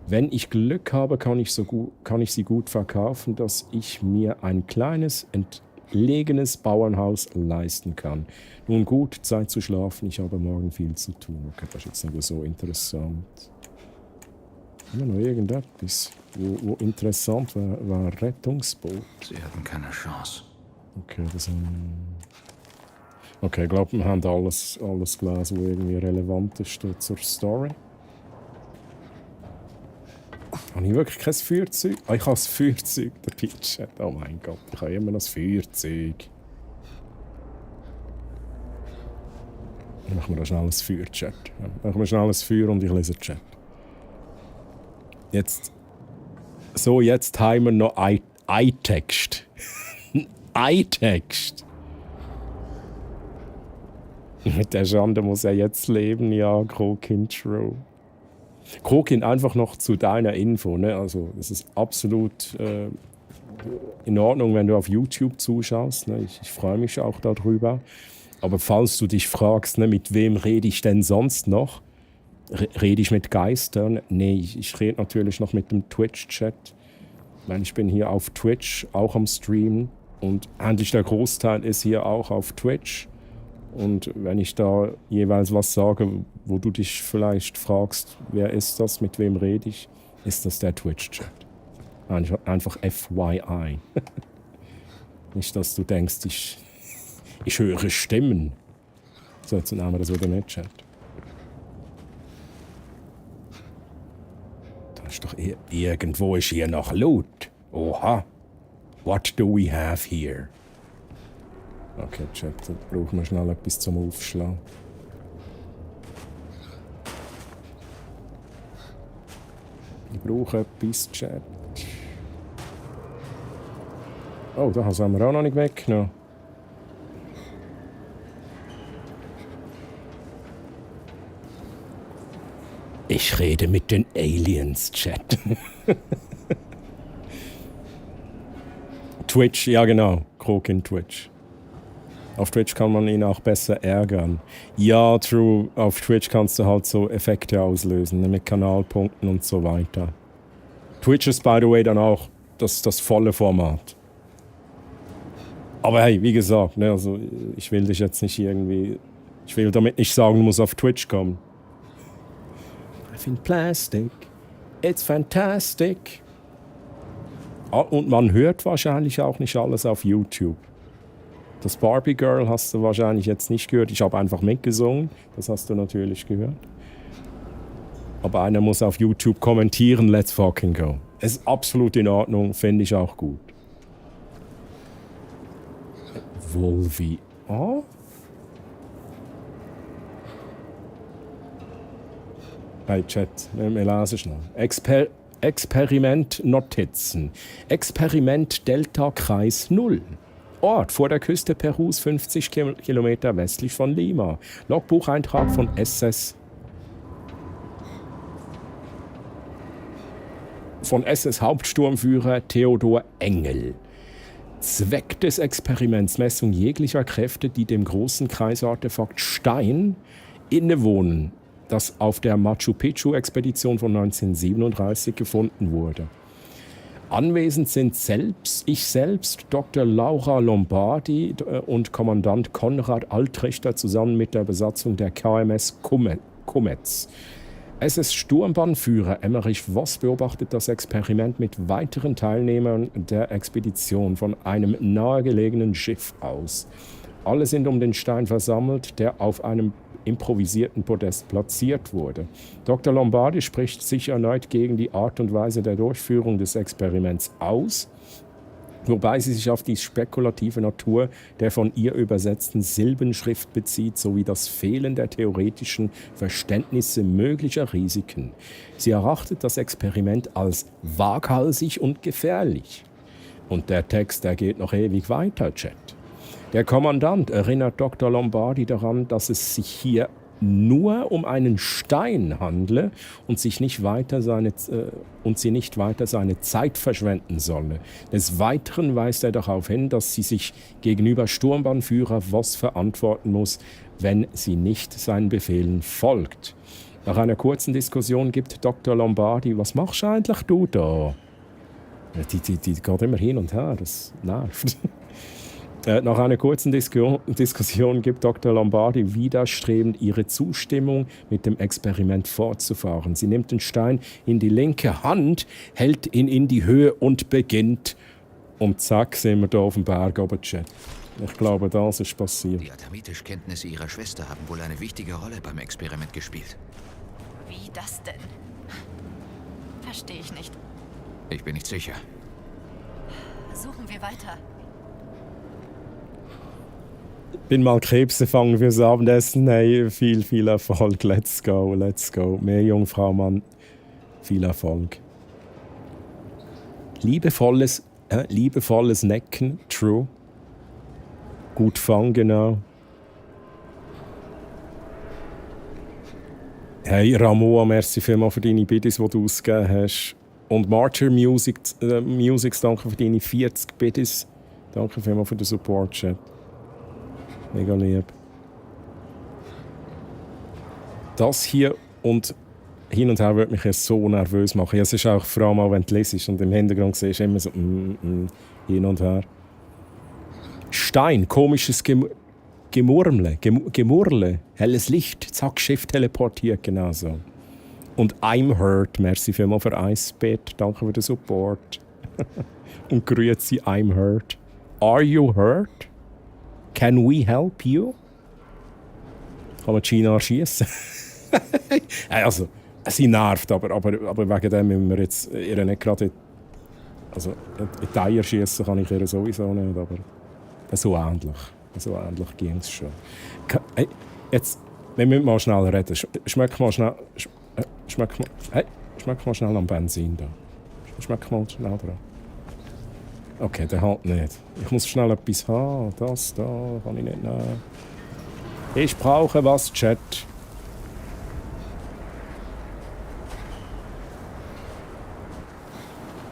Wenn ich Glück habe, kann ich sie gut verkaufen, dass ich mir ein kleines, entlegenes Bauernhaus leisten kann. Nun gut, Zeit zu schlafen, ich habe morgen viel zu tun. Okay, das ist jetzt nicht so interessant. Haben wir noch irgendetwas, wo interessant war Rettungsboot? Sie hatten keine Chance. Okay, ich glaube, wir haben alles gelesen, was irgendwie relevant ist zur Story. Habe ich wirklich kein Feuerzeug? Ah, ich habe das Feuerzeug, der Pitchat. Oh mein Gott, ich habe immer noch das Feuerzeug. Machen wir da schnell ein Feuer-Chat. Machen wir schnell ein Feuer und ich lese Chat. Jetzt. So, jetzt haben wir noch iText. iText. Mit der Schande muss er jetzt leben, ja, Krokin True. Krokin, einfach noch zu deiner Info. Ne? Also, es ist absolut in Ordnung, wenn du auf YouTube zuschaust. Ne? Ich freue mich auch darüber. Aber falls du dich fragst, ne, mit wem rede ich denn sonst noch? Rede ich mit Geistern? Nee, ich rede natürlich noch mit dem Twitch-Chat. Ich bin hier auf Twitch auch am Streamen. Und eigentlich der Großteil ist hier auch auf Twitch. Und wenn ich da jeweils was sage, wo du dich vielleicht fragst, wer ist das, mit wem rede ich, ist das der Twitch-Chat. Einfach FYI. Nicht, dass du denkst, ich höre Stimmen. So, jetzt nehmen wir das wieder nicht, Chat. Da ist doch irgendwo ist hier noch Loot. Oha. What do we have here? Okay, Chat, da brauchen wir schnell etwas zum Aufschlagen. Ich brauche etwas, Chat. Oh, das haben wir auch noch nicht weggenommen. Ich rede mit den Aliens, Chat. Twitch, ja genau. Krokin Twitch. Auf Twitch kann man ihn auch besser ärgern. Ja, true. Auf Twitch kannst du halt so Effekte auslösen, ne, mit Kanalpunkten und so weiter. Twitch ist, by the way, dann auch das volle Format. Aber hey, wie gesagt, ne, also ich will dich jetzt nicht irgendwie... Ich will damit nicht sagen, du musst auf Twitch kommen. I think plastic, it's fantastic. Ah, und man hört wahrscheinlich auch nicht alles auf YouTube. Das Barbie Girl hast du wahrscheinlich jetzt nicht gehört. Ich habe einfach mitgesungen, das hast du natürlich gehört. Aber einer muss auf YouTube kommentieren, let's fucking go. Es ist absolut in Ordnung, finde ich auch gut. Volvi. Oh? Hey Chat, wir lesen schnell. Experiment-Notizen. Experiment Delta-Kreis 0. Ort vor der Küste Perus, 50 Kilometer westlich von Lima. Logbucheintrag von SS Hauptsturmführer Theodor Engel. Zweck des Experiments: Messung jeglicher Kräfte, die dem großen Kreisartefakt Stein innewohnen, das auf der Machu Picchu-Expedition von 1937 gefunden wurde. Anwesend sind ich selbst, Dr. Laura Lombardi und Kommandant Konrad Altrichter zusammen mit der Besatzung der KMS Comets. SS-Sturmbahnführer Emmerich Voss beobachtet das Experiment mit weiteren Teilnehmern der Expedition von einem nahegelegenen Schiff aus. Alle sind um den Stein versammelt, der auf einem improvisierten Podest platziert wurde. Dr. Lombardi spricht sich erneut gegen die Art und Weise der Durchführung des Experiments aus, wobei sie sich auf die spekulative Natur der von ihr übersetzten Silbenschrift bezieht, sowie das Fehlen der theoretischen Verständnisse möglicher Risiken. Sie erachtet das Experiment als waghalsig und gefährlich. Und der Text, der geht noch ewig weiter, Chat. Der Kommandant erinnert Dr. Lombardi daran, dass es sich hier nur um einen Stein handle und sie nicht weiter seine Zeit verschwenden solle. Des Weiteren weist er darauf hin, dass sie sich gegenüber Sturmbahnführer Voss verantworten muss, wenn sie nicht seinen Befehlen folgt. Nach einer kurzen Diskussion gibt Dr. Lombardi: Was machst du eigentlich du da? Die geht immer hin und her, das nervt. Nach einer kurzen Diskussion gibt Dr. Lombardi widerstrebend ihre Zustimmung, mit dem Experiment fortzufahren. Sie nimmt den Stein in die linke Hand, hält ihn in die Höhe und beginnt. Und zack, sind wir da auf dem Berg oben, Chat. Ich glaube, das ist passiert. Die Adamitisch-Kenntnisse ihrer Schwester haben wohl eine wichtige Rolle beim Experiment gespielt. Wie das denn? Verstehe ich nicht. Ich bin nicht sicher. Suchen wir weiter. Bin mal Krebse fangen fürs Abendessen. Hey, viel Erfolg. Let's go. Mehr Jungfrau, Mann. Viel Erfolg. Liebevolles Necken. True. Gut fangen, genau. Hey, Ramoa, merci vielmals für deine Biddies, die du ausgegeben hast. Und Marcher Musics, danke für deine 40 Biddies. Danke vielmals für den Support-Chat. Mega lieb. Das hier und hin und her würde mich jetzt so nervös machen. Ja, es ist auch vor allem auch, wenn du lesest und im Hintergrund siehst, immer so hin und her. Stein, komisches Gemurle, helles Licht, zack, Schiff teleportiert, genau so. Und I'm hurt, merci vielmals für Eisbett, danke für den Support. Und grüezi, I'm hurt. Are you hurt? Can we help you? Kann man China schießen? Also, sie nervt, aber wegen dem müssen wir jetzt ihr nicht gerade in die Eier schießen kann ich ihr sowieso nicht, aber so ähnlich ging es schon. Hey, jetzt, wir müssen mal schnell reden. Schmeck mal schnell am Benzin da. Schmeck mal schnell dran. Okay, der halt nicht. Ich muss schnell etwas haben. Das da kann ich nicht nehmen. Ich brauche was, Chat.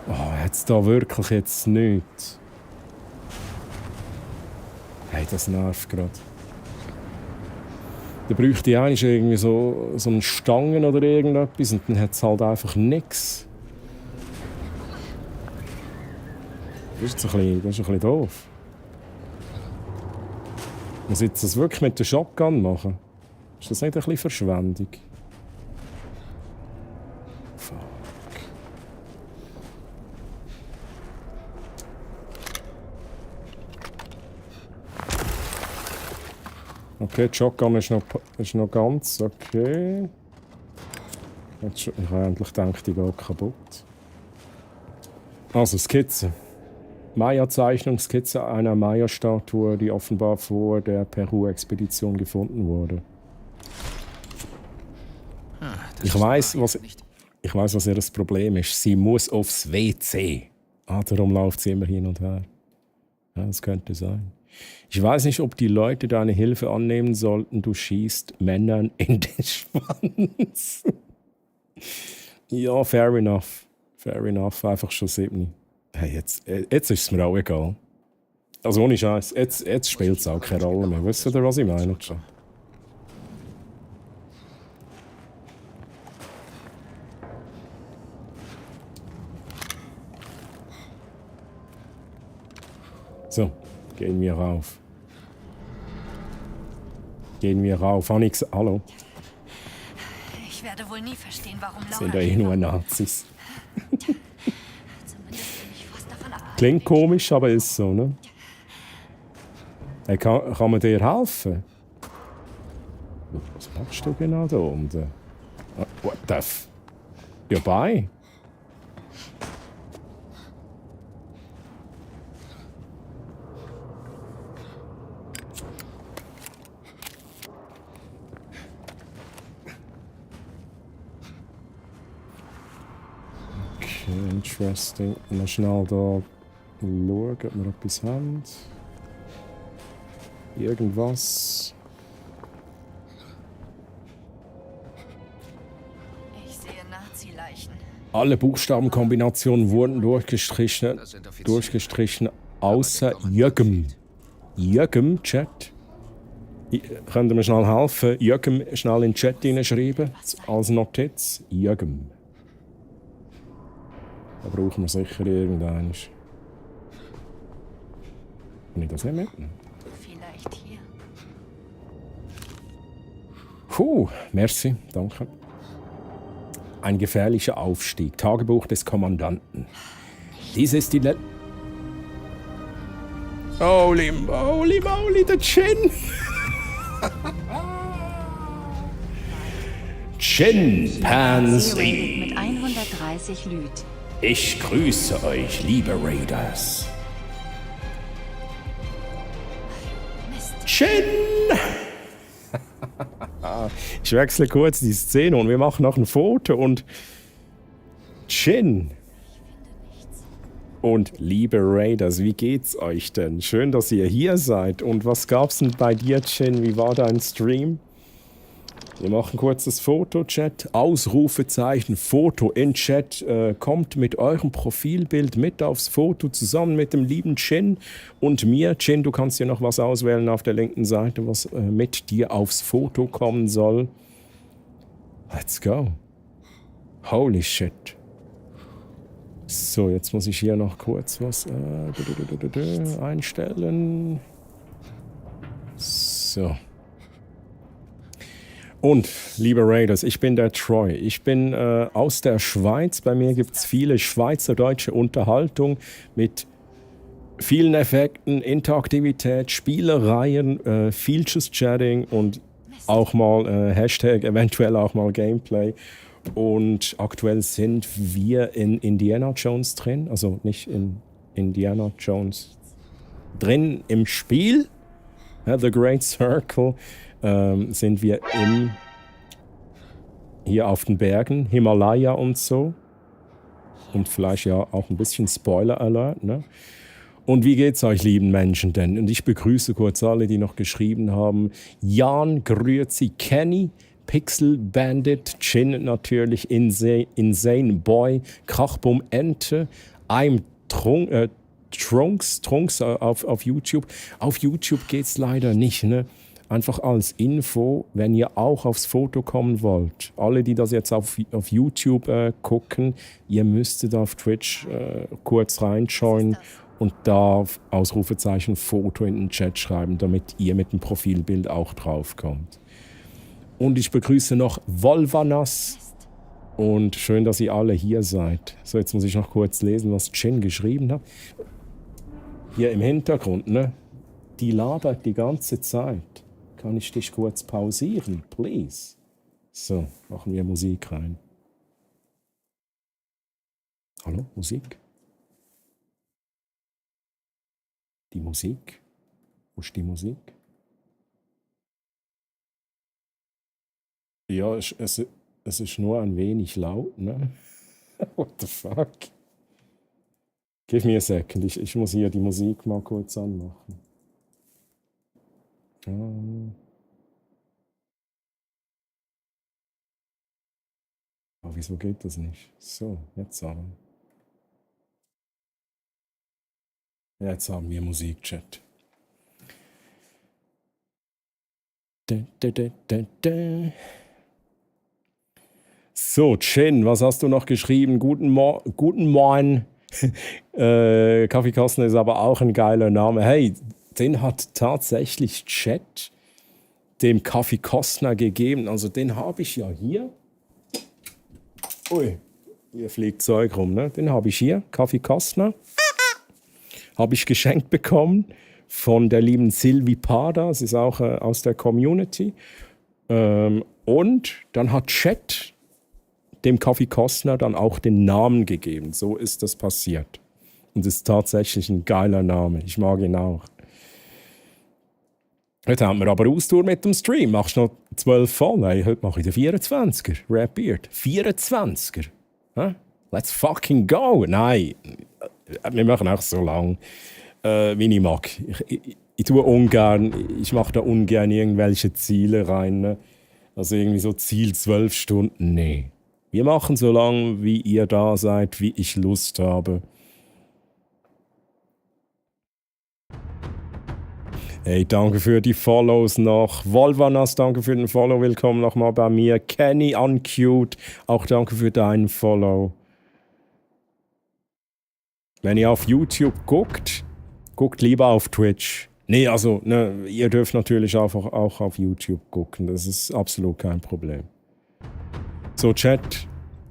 Oh, jetzt da wirklich jetzt nichts. Hey, das nervt gerade. Da bräuchte ich eigentlich irgendwie so einen Stangen oder irgendetwas und dann hat es halt einfach nichts. Das ist ein bisschen doof. Muss ich das wirklich mit der Shotgun machen? Ist das nicht ein bisschen Verschwendung? Fuck. Okay, die Shotgun ist noch ganz okay. Ich habe endlich gedacht, die geht kaputt. Also Skizze. Maya-Zeichnung, Skizze einer Maya-Statue, die offenbar vor der Peru-Expedition gefunden wurde. Ich weiß, was ihr das Problem ist. Sie muss aufs WC. Darum läuft sie immer hin und her. Ja, das könnte sein. Ich weiß nicht, ob die Leute deine Hilfe annehmen sollten. Du schießt Männern in den Schwanz. Ja, fair enough. Einfach schon 7. Hey, jetzt ist es mir auch egal. Also ohne Scheiß, jetzt spielt es auch keine Rolle mehr. Wisst ihr, was ich meine? So, gehen wir rauf. Hallo? Ich werde wohl nie verstehen, warum Laura... Sind ja eh nur Nazis. Klingt komisch, aber ist so, ne? Hey, kann man dir helfen? Was machst du genau da unten? What the f... Ja, bye. Okay, interesting. Mal schnell da schauen, ob wir etwas haben. Irgendwas. Ich sehe Nazi-Leichen. Alle Buchstabenkombinationen wurden durchgestrichen außer Jögem. Jögem, Chat. Könnt ihr mir schnell helfen? Jögem schnell in den Chat hineinschreiben. Als Notiz. Jögem. Da brauchen wir sicher irgendeinen. Kann ich das nicht mitnehmen? Vielleicht hier. Merci, danke. Ein gefährlicher Aufstieg. Tagebuch des Kommandanten. Dies ist die Holy moly, der Chin! Chimpanzee! Mit 130 Lüt. Ich grüße euch, liebe Raiders. Shin! Ich wechsle kurz die Szene und wir machen noch ein Foto und Shin. Und liebe Raiders, wie geht's euch denn? Schön, dass ihr hier seid. Und was gab's denn bei dir, Shin? Wie war dein Stream? Wir machen kurz das Foto-Chat. Ausrufezeichen, Foto in Chat. Kommt mit eurem Profilbild mit aufs Foto zusammen mit dem lieben Shin und mir. Shin, du kannst dir noch was auswählen auf der linken Seite, was mit dir aufs Foto kommen soll. Let's go. Holy shit. So, jetzt muss ich hier noch kurz was einstellen. So. Und, liebe Raiders, ich bin der Troy. Ich bin aus der Schweiz. Bei mir gibt es viele schweizerdeutsche Unterhaltung mit vielen Effekten, Interaktivität, Spielereien, Features-Chatting und auch mal Hashtag, eventuell auch mal Gameplay. Und aktuell sind wir in Indiana Jones drin, also nicht in Indiana Jones drin im Spiel, The Great Circle, sind wir hier auf den Bergen, Himalaya und so. Und vielleicht ja auch ein bisschen Spoiler-Alert, ne? Und wie geht's euch, lieben Menschen denn? Und ich begrüße kurz alle, die noch geschrieben haben. Jan, Grüezi, Kenny, Pixel Bandit, Chin natürlich, Insane Boy, Krachbum Ente, I'm Trunks auf YouTube. Auf YouTube geht's leider nicht, ne? Einfach als Info, wenn ihr auch aufs Foto kommen wollt. Alle, die das jetzt auf YouTube gucken, ihr müsstet auf Twitch kurz reinschauen und da Ausrufezeichen Foto in den Chat schreiben, damit ihr mit dem Profilbild auch draufkommt. Und ich begrüße noch Volvanas und schön, dass ihr alle hier seid. So, jetzt muss ich noch kurz lesen, was Chin geschrieben hat. Hier im Hintergrund, ne? Die labert die ganze Zeit. Kann ich dich kurz pausieren, please? So, machen wir Musik rein. Hallo, Musik? Die Musik? Wo ist die Musik? Ja, es ist nur ein wenig laut, ne? What the fuck? Give me a second, ich muss hier die Musik mal kurz anmachen. Oh, wieso geht das nicht? So, jetzt aber. Jetzt haben wir Musikchat. So, Chin, was hast du noch geschrieben? Guten Morgen. Kaffeekasten ist aber auch ein geiler Name. Hey, den hat tatsächlich Chat dem Kaffee Kostner gegeben. Also den habe ich ja hier. Ui, hier fliegt Zeug rum, ne? Den habe ich hier, Kaffee Kostner. Habe ich geschenkt bekommen von der lieben Sylvie Pada. Sie ist auch aus der Community. Und dann hat Chat dem Kaffee Kostner dann auch den Namen gegeben. So ist das passiert. Und es ist tatsächlich ein geiler Name. Ich mag ihn auch. Heute haben wir aber Austour mit dem Stream. Machst du noch 12 voll? Nein, heute mache ich den 24er. Rap Beard. 24er. Huh? Let's fucking go. Nein. Wir machen auch so lang, wie ich mag. Ich tue ungern, ich mache da ungern irgendwelche Ziele rein. Ne? Also irgendwie so Ziel 12 Stunden. Nee. Wir machen so lang, wie ihr da seid, wie ich Lust habe. Hey, danke für die Follows noch. Volvanas, danke für den Follow. Willkommen nochmal bei mir. Kenny Uncute, auch danke für deinen Follow. Wenn ihr auf YouTube guckt, guckt lieber auf Twitch. Nee, also, ne, ihr dürft natürlich auch auf YouTube gucken. Das ist absolut kein Problem. So, Chat.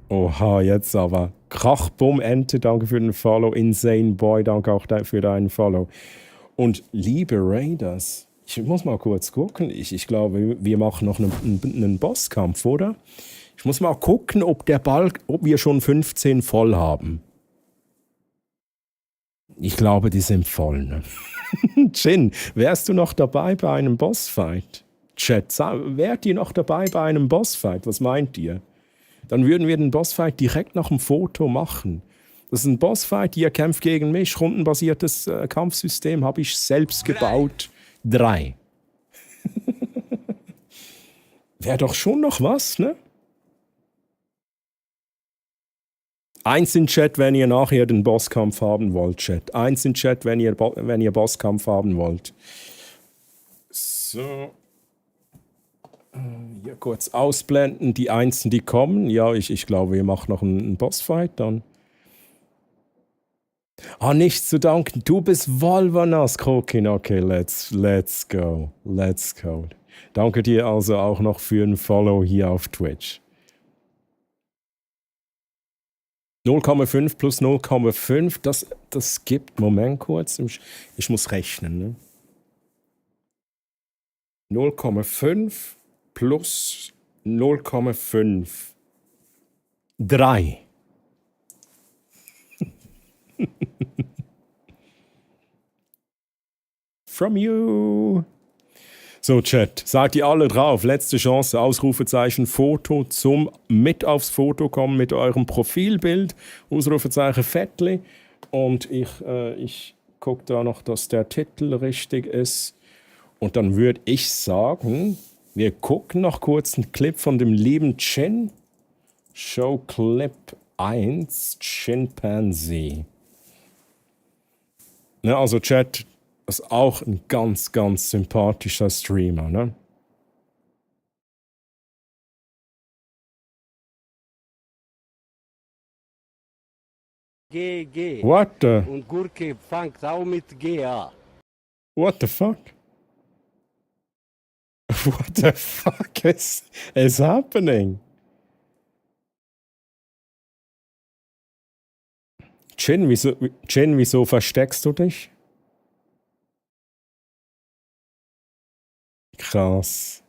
Oha, jetzt aber. Krachbum Ente, danke für den Follow. Insane Boy, danke auch für deinen Follow. Und liebe Raiders, ich muss mal kurz gucken. Ich glaube, wir machen noch einen Bosskampf, oder? Ich muss mal gucken, ob wir schon 15 voll haben. Ich glaube, die sind voll. Ne? Jin, wärst du noch dabei bei einem Bossfight? Chat, wärt ihr noch dabei bei einem Bossfight? Was meint ihr? Dann würden wir den Bossfight direkt nach dem Foto machen. Das ist ein Bossfight, ihr kämpft gegen mich. Rundenbasiertes Kampfsystem habe ich selbst gebaut. 3. Wäre doch schon noch was, ne? 1 in Chat, wenn ihr nachher den Bosskampf haben wollt, Chat. 1 in Chat, wenn ihr Bosskampf haben wollt. So. Hier kurz ausblenden, die Einsen, die kommen. Ja, ich glaube, ihr macht noch einen Bossfight dann. Ah, nichts zu danken. Du bist Wolvernas, Krokin. Okay, let's go. Let's go. Danke dir also auch noch für ein Follow hier auf Twitch. 0,5 plus 0,5, das gibt, Moment kurz, ich muss rechnen. Ne? 0,5 plus 0,5. 3. From you. So, Chat, seid ihr alle drauf? Letzte Chance, Ausrufezeichen, Foto zum mit aufs Foto kommen mit eurem Profilbild. Ausrufezeichen Fettli. Und ich gucke da noch, dass der Titel richtig ist. Und dann würde ich sagen, wir gucken noch kurz einen Clip von dem lieben Chin. Show Clip 1, Chimpanzee. Ne, also Chat, das ist auch ein ganz, ganz sympathischer Streamer, ne? GG. What the? Und Gurke fängt auch mit GA. What the fuck? What the fuck is happening? Chin, wieso versteckst du dich? Krass.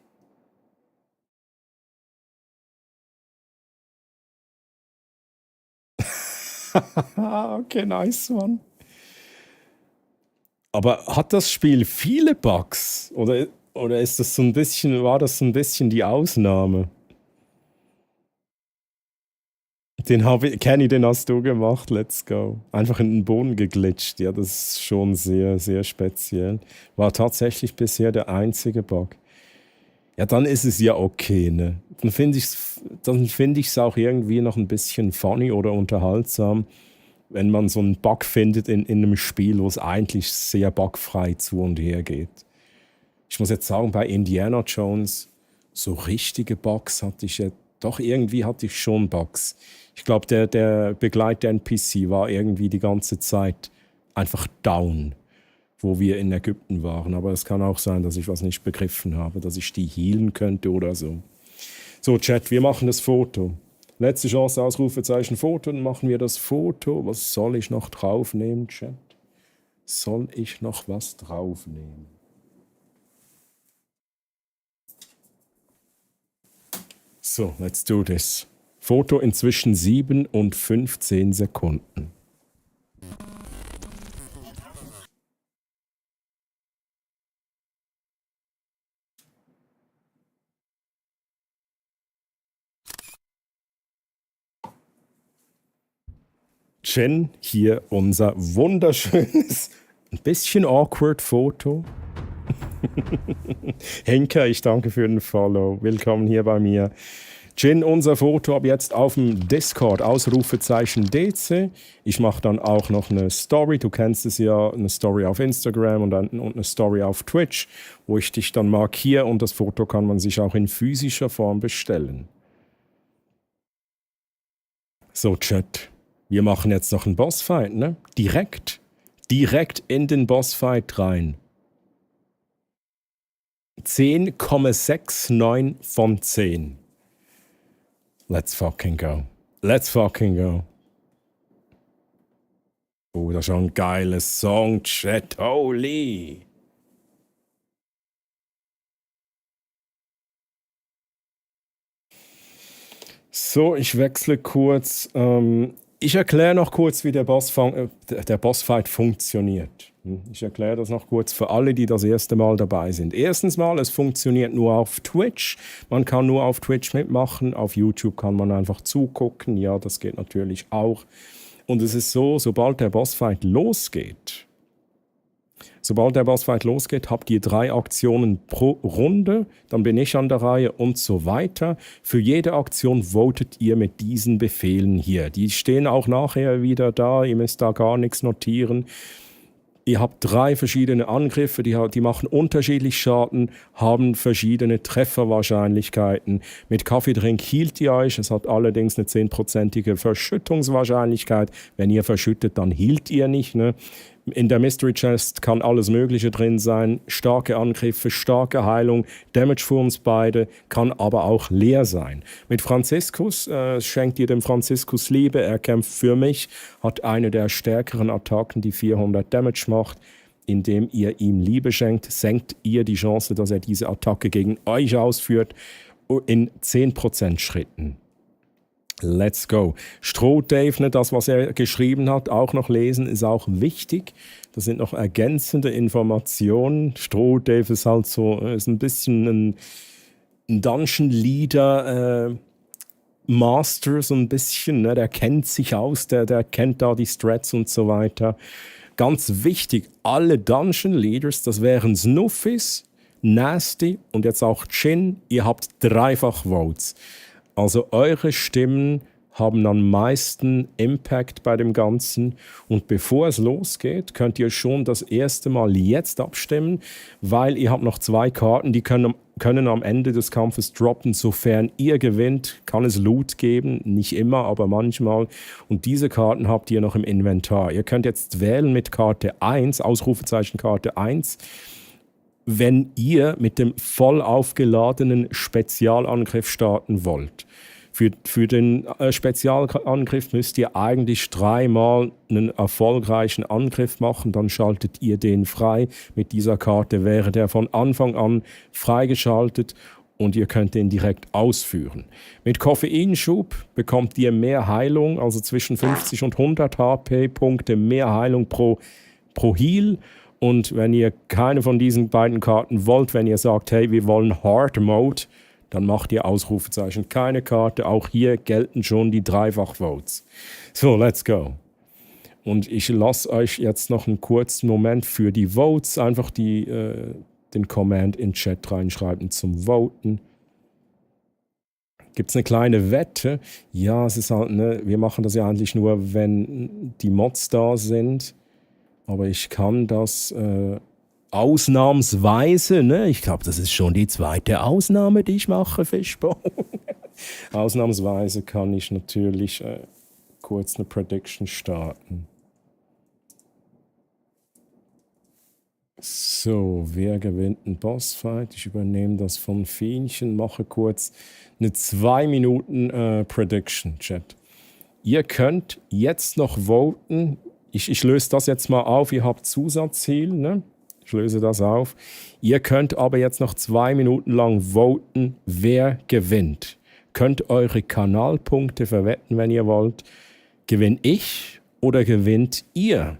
Okay, nice one. Aber hat das Spiel viele Bugs? Oder ist das war das so ein bisschen die Ausnahme? Kenny, den hast du gemacht, let's go. Einfach in den Boden geglitscht, ja, das ist schon sehr, sehr speziell. War tatsächlich bisher der einzige Bug. Ja, dann ist es ja okay, ne? Dann finde ich es auch irgendwie noch ein bisschen funny oder unterhaltsam, wenn man so einen Bug findet in einem Spiel, wo es eigentlich sehr bugfrei zu und her geht. Ich muss jetzt sagen, bei Indiana Jones, so richtige Bugs hatte ich ja, doch irgendwie hatte ich schon Bugs. Ich glaube, der Begleiter-NPC war irgendwie die ganze Zeit einfach down, wo wir in Ägypten waren. Aber es kann auch sein, dass ich was nicht begriffen habe, dass ich die healen könnte oder so. So, Chat, wir machen das Foto. Letzte Chance, Ausrufezeichen, Foto. Dann machen wir das Foto. Was soll ich noch draufnehmen, Chat? Soll ich noch was draufnehmen? So, let's do this. Foto in zwischen 7 und 15 Sekunden. Jen, hier unser wunderschönes, ein bisschen awkward Foto. Henker, ich danke für den Follow. Willkommen hier bei mir. Jin, unser Foto ab jetzt auf dem Discord, Ausrufezeichen DC. Ich mache dann auch noch eine Story, du kennst es ja, eine Story auf Instagram und eine Story auf Twitch, wo ich dich dann markiere und das Foto kann man sich auch in physischer Form bestellen. So, Chat, wir machen jetzt noch einen Bossfight, ne? Direkt in den Bossfight rein. 10,69 von 10. Let's fucking go. Let's fucking go. Oh, das ist schon ein geiles Song, Chat. Holy. So, ich wechsle kurz. Ich erkläre noch kurz, wie der Bossfight funktioniert. Ich erkläre das noch kurz für alle, die das erste Mal dabei sind. Erstens mal, es funktioniert nur auf Twitch. Man kann nur auf Twitch mitmachen. Auf YouTube kann man einfach zugucken. Ja, das geht natürlich auch. Und es ist so, sobald der Bossfight losgeht, habt ihr 3 Aktionen pro Runde, dann bin ich an der Reihe und so weiter. Für jede Aktion votet ihr mit diesen Befehlen hier. Die stehen auch nachher wieder da, ihr müsst da gar nichts notieren. Ihr habt 3 verschiedene Angriffe, die machen unterschiedlich Schaden, haben verschiedene Trefferwahrscheinlichkeiten. Mit Kaffeedrink hielt ihr euch, es hat allerdings eine 10%ige Verschüttungswahrscheinlichkeit. Wenn ihr verschüttet, dann hielt ihr nicht, ne? In der Mystery Chest kann alles Mögliche drin sein. Starke Angriffe, starke Heilung, Damage für uns beide, kann aber auch leer sein. Mit Franziskus schenkt ihr dem Franziskus Liebe. Er kämpft für mich, hat eine der stärkeren Attacken, die 400 Damage macht. Indem ihr ihm Liebe schenkt, senkt ihr die Chance, dass er diese Attacke gegen euch ausführt, in 10% Schritten. Let's go. Stroh-Dave, das, was er geschrieben hat, auch noch lesen, ist auch wichtig. Das sind noch ergänzende Informationen. Stroh-Dave ist halt so, ist ein bisschen ein Dungeon-Leader, Master, so ein bisschen, ne? Der kennt sich aus, der kennt da die Strats und so weiter. Ganz wichtig, alle Dungeon-Leaders, das wären Snuffis, Nasty und jetzt auch Jin, ihr habt 3-fach Votes. Also eure Stimmen haben am meisten Impact bei dem Ganzen. Und bevor es losgeht, könnt ihr schon das erste Mal jetzt abstimmen, weil ihr habt noch 2 Karten, die können am Ende des Kampfes droppen. Sofern ihr gewinnt, kann es Loot geben. Nicht immer, aber manchmal. Und diese Karten habt ihr noch im Inventar. Ihr könnt jetzt wählen mit Karte 1, Ausrufezeichen Karte 1, wenn ihr mit dem voll aufgeladenen Spezialangriff starten wollt. Für den Spezialangriff müsst ihr eigentlich 3-mal einen erfolgreichen Angriff machen, dann schaltet ihr den frei. Mit dieser Karte wäre der von Anfang an freigeschaltet und ihr könnt den direkt ausführen. Mit Koffeinschub bekommt ihr mehr Heilung, also zwischen 50 und 100 HP-Punkte mehr Heilung pro Heal. Und wenn ihr keine von diesen beiden Karten wollt, wenn ihr sagt, hey, wir wollen Hard Mode, dann macht ihr Ausrufezeichen keine Karte. Auch hier gelten schon die 3-fach-Votes. So, let's go. Und ich lasse euch jetzt noch einen kurzen Moment für die Votes einfach den Command in den Chat reinschreiben zum Voten. Gibt es eine kleine Wette? Ja, es ist halt, ne, wir machen das ja eigentlich nur, wenn die Mods da sind. Aber ich kann das ausnahmsweise, ne? Ich glaube, das ist schon die 2. Ausnahme, die ich mache, Fishbone. Ausnahmsweise kann ich natürlich kurz eine Prediction starten. So, wer gewinnt einen Bossfight? Ich übernehme das von Fienchen, mache kurz eine 2 Minuten Prediction, Chat. Ihr könnt jetzt noch voten. Ich löse das jetzt mal auf, ihr habt Zusatzziel, ne? Ich löse das auf. Ihr könnt aber jetzt noch 2 Minuten lang voten, wer gewinnt. Könnt eure Kanalpunkte verwetten, wenn ihr wollt. Gewinne ich oder gewinnt ihr?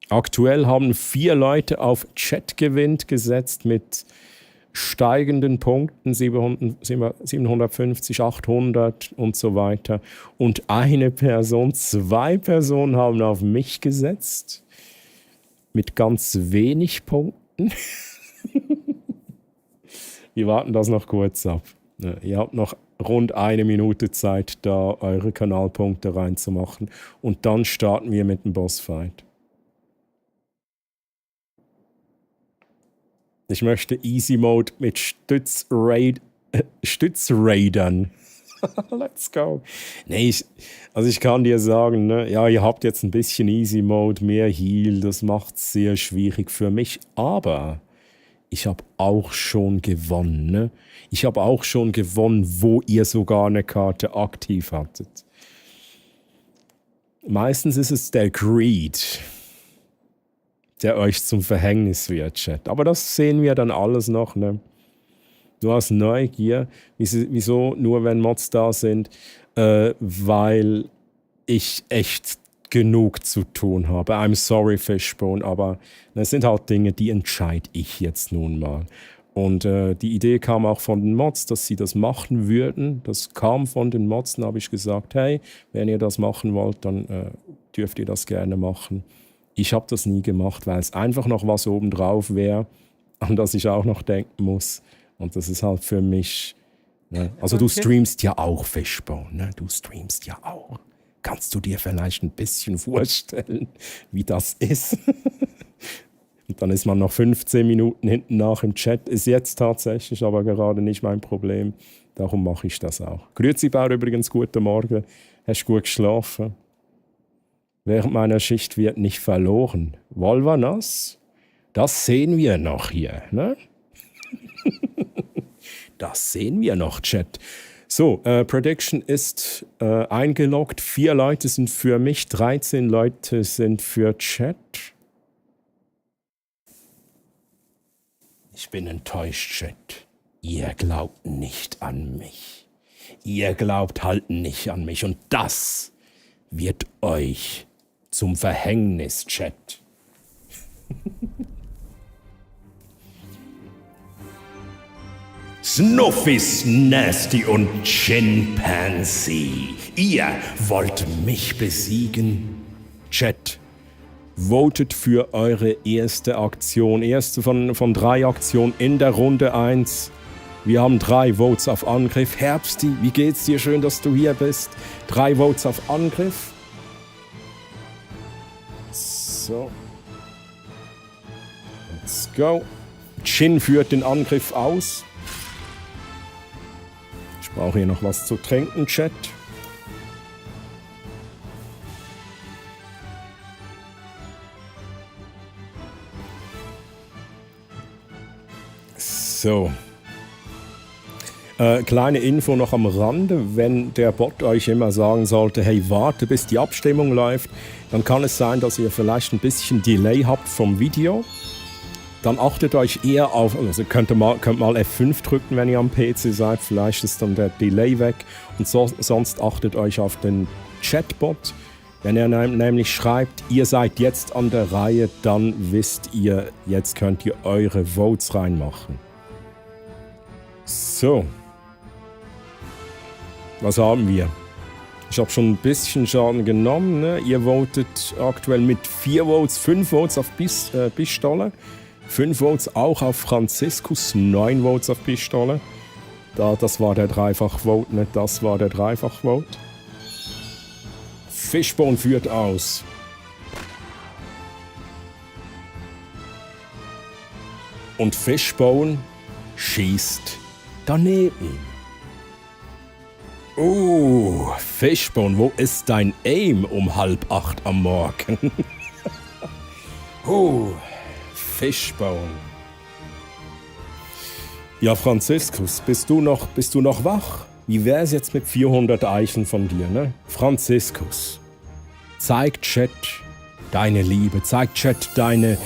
Aktuell haben 4 Leute auf Chat gewinnt gesetzt mit steigenden Punkten, 750, 800 und so weiter. Und 2 Personen haben auf mich gesetzt mit ganz wenig Punkten. Wir warten das noch kurz ab. Ihr habt noch rund 1 Minute Zeit, da eure Kanalpunkte reinzumachen. Und dann starten wir mit dem Bossfight. Ich möchte Easy Mode mit Stützraidern. Let's go. Nee, ich kann dir sagen, ne, ja, ihr habt jetzt ein bisschen Easy Mode, mehr Heal, das macht es sehr schwierig für mich, aber ich habe auch schon gewonnen. Ne? Ich habe auch schon gewonnen, wo ihr sogar eine Karte aktiv hattet. Meistens ist es der Greed, der euch zum Verhängnis wird, Chat. Aber das sehen wir dann alles noch, ne? Nur aus Neugier. Wieso nur, wenn Mods da sind? Weil ich echt genug zu tun habe. I'm sorry, Fishbone, aber das sind halt Dinge, die entscheide ich jetzt nun mal. Und die Idee kam auch von den Mods, dass sie das machen würden. Das kam von den Mods, dann habe ich gesagt, hey, wenn ihr das machen wollt, dann dürft ihr das gerne machen. Ich habe das nie gemacht, weil es einfach noch was obendrauf wäre, an das ich auch noch denken muss. Und das ist halt für mich... Ne? Also du streamst ja auch, Fishbone, ne? Du streamst ja auch. Kannst du dir vielleicht ein bisschen vorstellen, wie das ist? Und dann ist man noch 15 Minuten hinten nach im Chat. Ist jetzt tatsächlich aber gerade nicht mein Problem. Darum mache ich das auch. Grüezi Bauer übrigens, guten Morgen. Hast du gut geschlafen? Während meiner Schicht wird nicht verloren. Wolvanas? Das sehen wir noch hier, ne? Das sehen wir noch, Chat. So, Prediction ist eingeloggt. 4 Leute sind für mich, 13 Leute sind für Chat. Ich bin enttäuscht, Chat. Ihr glaubt nicht an mich. Ihr glaubt halt nicht an mich. Und das wird euch zum Verhängnis, Chat. Snuffis, Nasty und Chimpanzee. Ihr wollt mich besiegen? Chat, votet für eure erste Aktion. Erste von 3 Aktionen in der Runde 1. Wir haben 3 Votes auf Angriff. Herbsti, wie geht's dir? Schön, dass du hier bist. 3 Votes auf Angriff. So. Let's go. Chin führt den Angriff aus. Ich brauche hier noch was zu trinken, Chat. So. Kleine Info noch am Rande, wenn der Bot euch immer sagen sollte, hey, warte bis die Abstimmung läuft, dann kann es sein, dass ihr vielleicht ein bisschen Delay habt vom Video. Dann achtet euch eher auf, also könnt mal F5 drücken, wenn ihr am PC seid, vielleicht ist dann der Delay weg und sonst achtet euch auf den Chatbot. Wenn er nämlich schreibt, ihr seid jetzt an der Reihe, dann wisst ihr, jetzt könnt ihr eure Votes reinmachen. So. Was haben wir? Ich habe schon ein bisschen Schaden genommen. Ne? Ihr votet aktuell mit 4 Votes, 5 Votes auf Pistolle. 5 Votes auch auf Franziskus, 9 Votes auf Pistolle. Das war der Dreifach-Vote, nicht das war der Dreifach-Vote. Fishbone führt aus. Und Fishbone schießt daneben. Fishbone, wo ist dein Aim um 7:30 am Morgen? Fishbone. Ja, Franziskus, bist du noch wach? Wie wär's jetzt mit 400 Eichen von dir, ne? Franziskus, zeig Chat deine Liebe, zeig Chat deine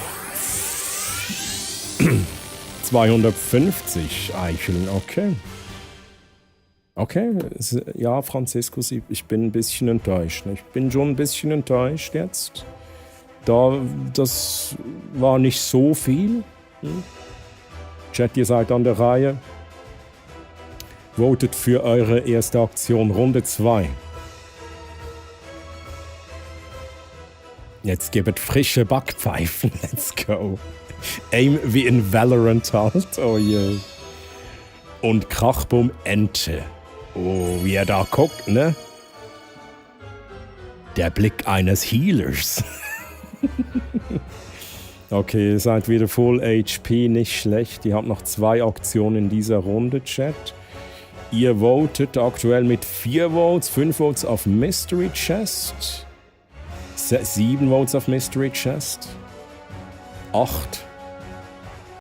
250 Eicheln, okay. Okay, ja, Franziskus, ich bin ein bisschen enttäuscht. Ich bin schon ein bisschen enttäuscht jetzt. Das war nicht so viel. Chat, ihr seid an der Reihe. Votet für eure erste Aktion, Runde 2. Jetzt gebt frische Backpfeifen, let's go. Aim wie in Valorant halt, oh je. Und Krachbum Ente. Oh, wie er da guckt, ne? Der Blick eines Healers. Okay, ihr seid wieder Full HP, nicht schlecht. Ihr habt noch 2 Aktionen in dieser Runde, Chat. Ihr votet aktuell mit 4 Votes, 5 Votes auf Mystery Chest, 7 Votes auf Mystery Chest, 8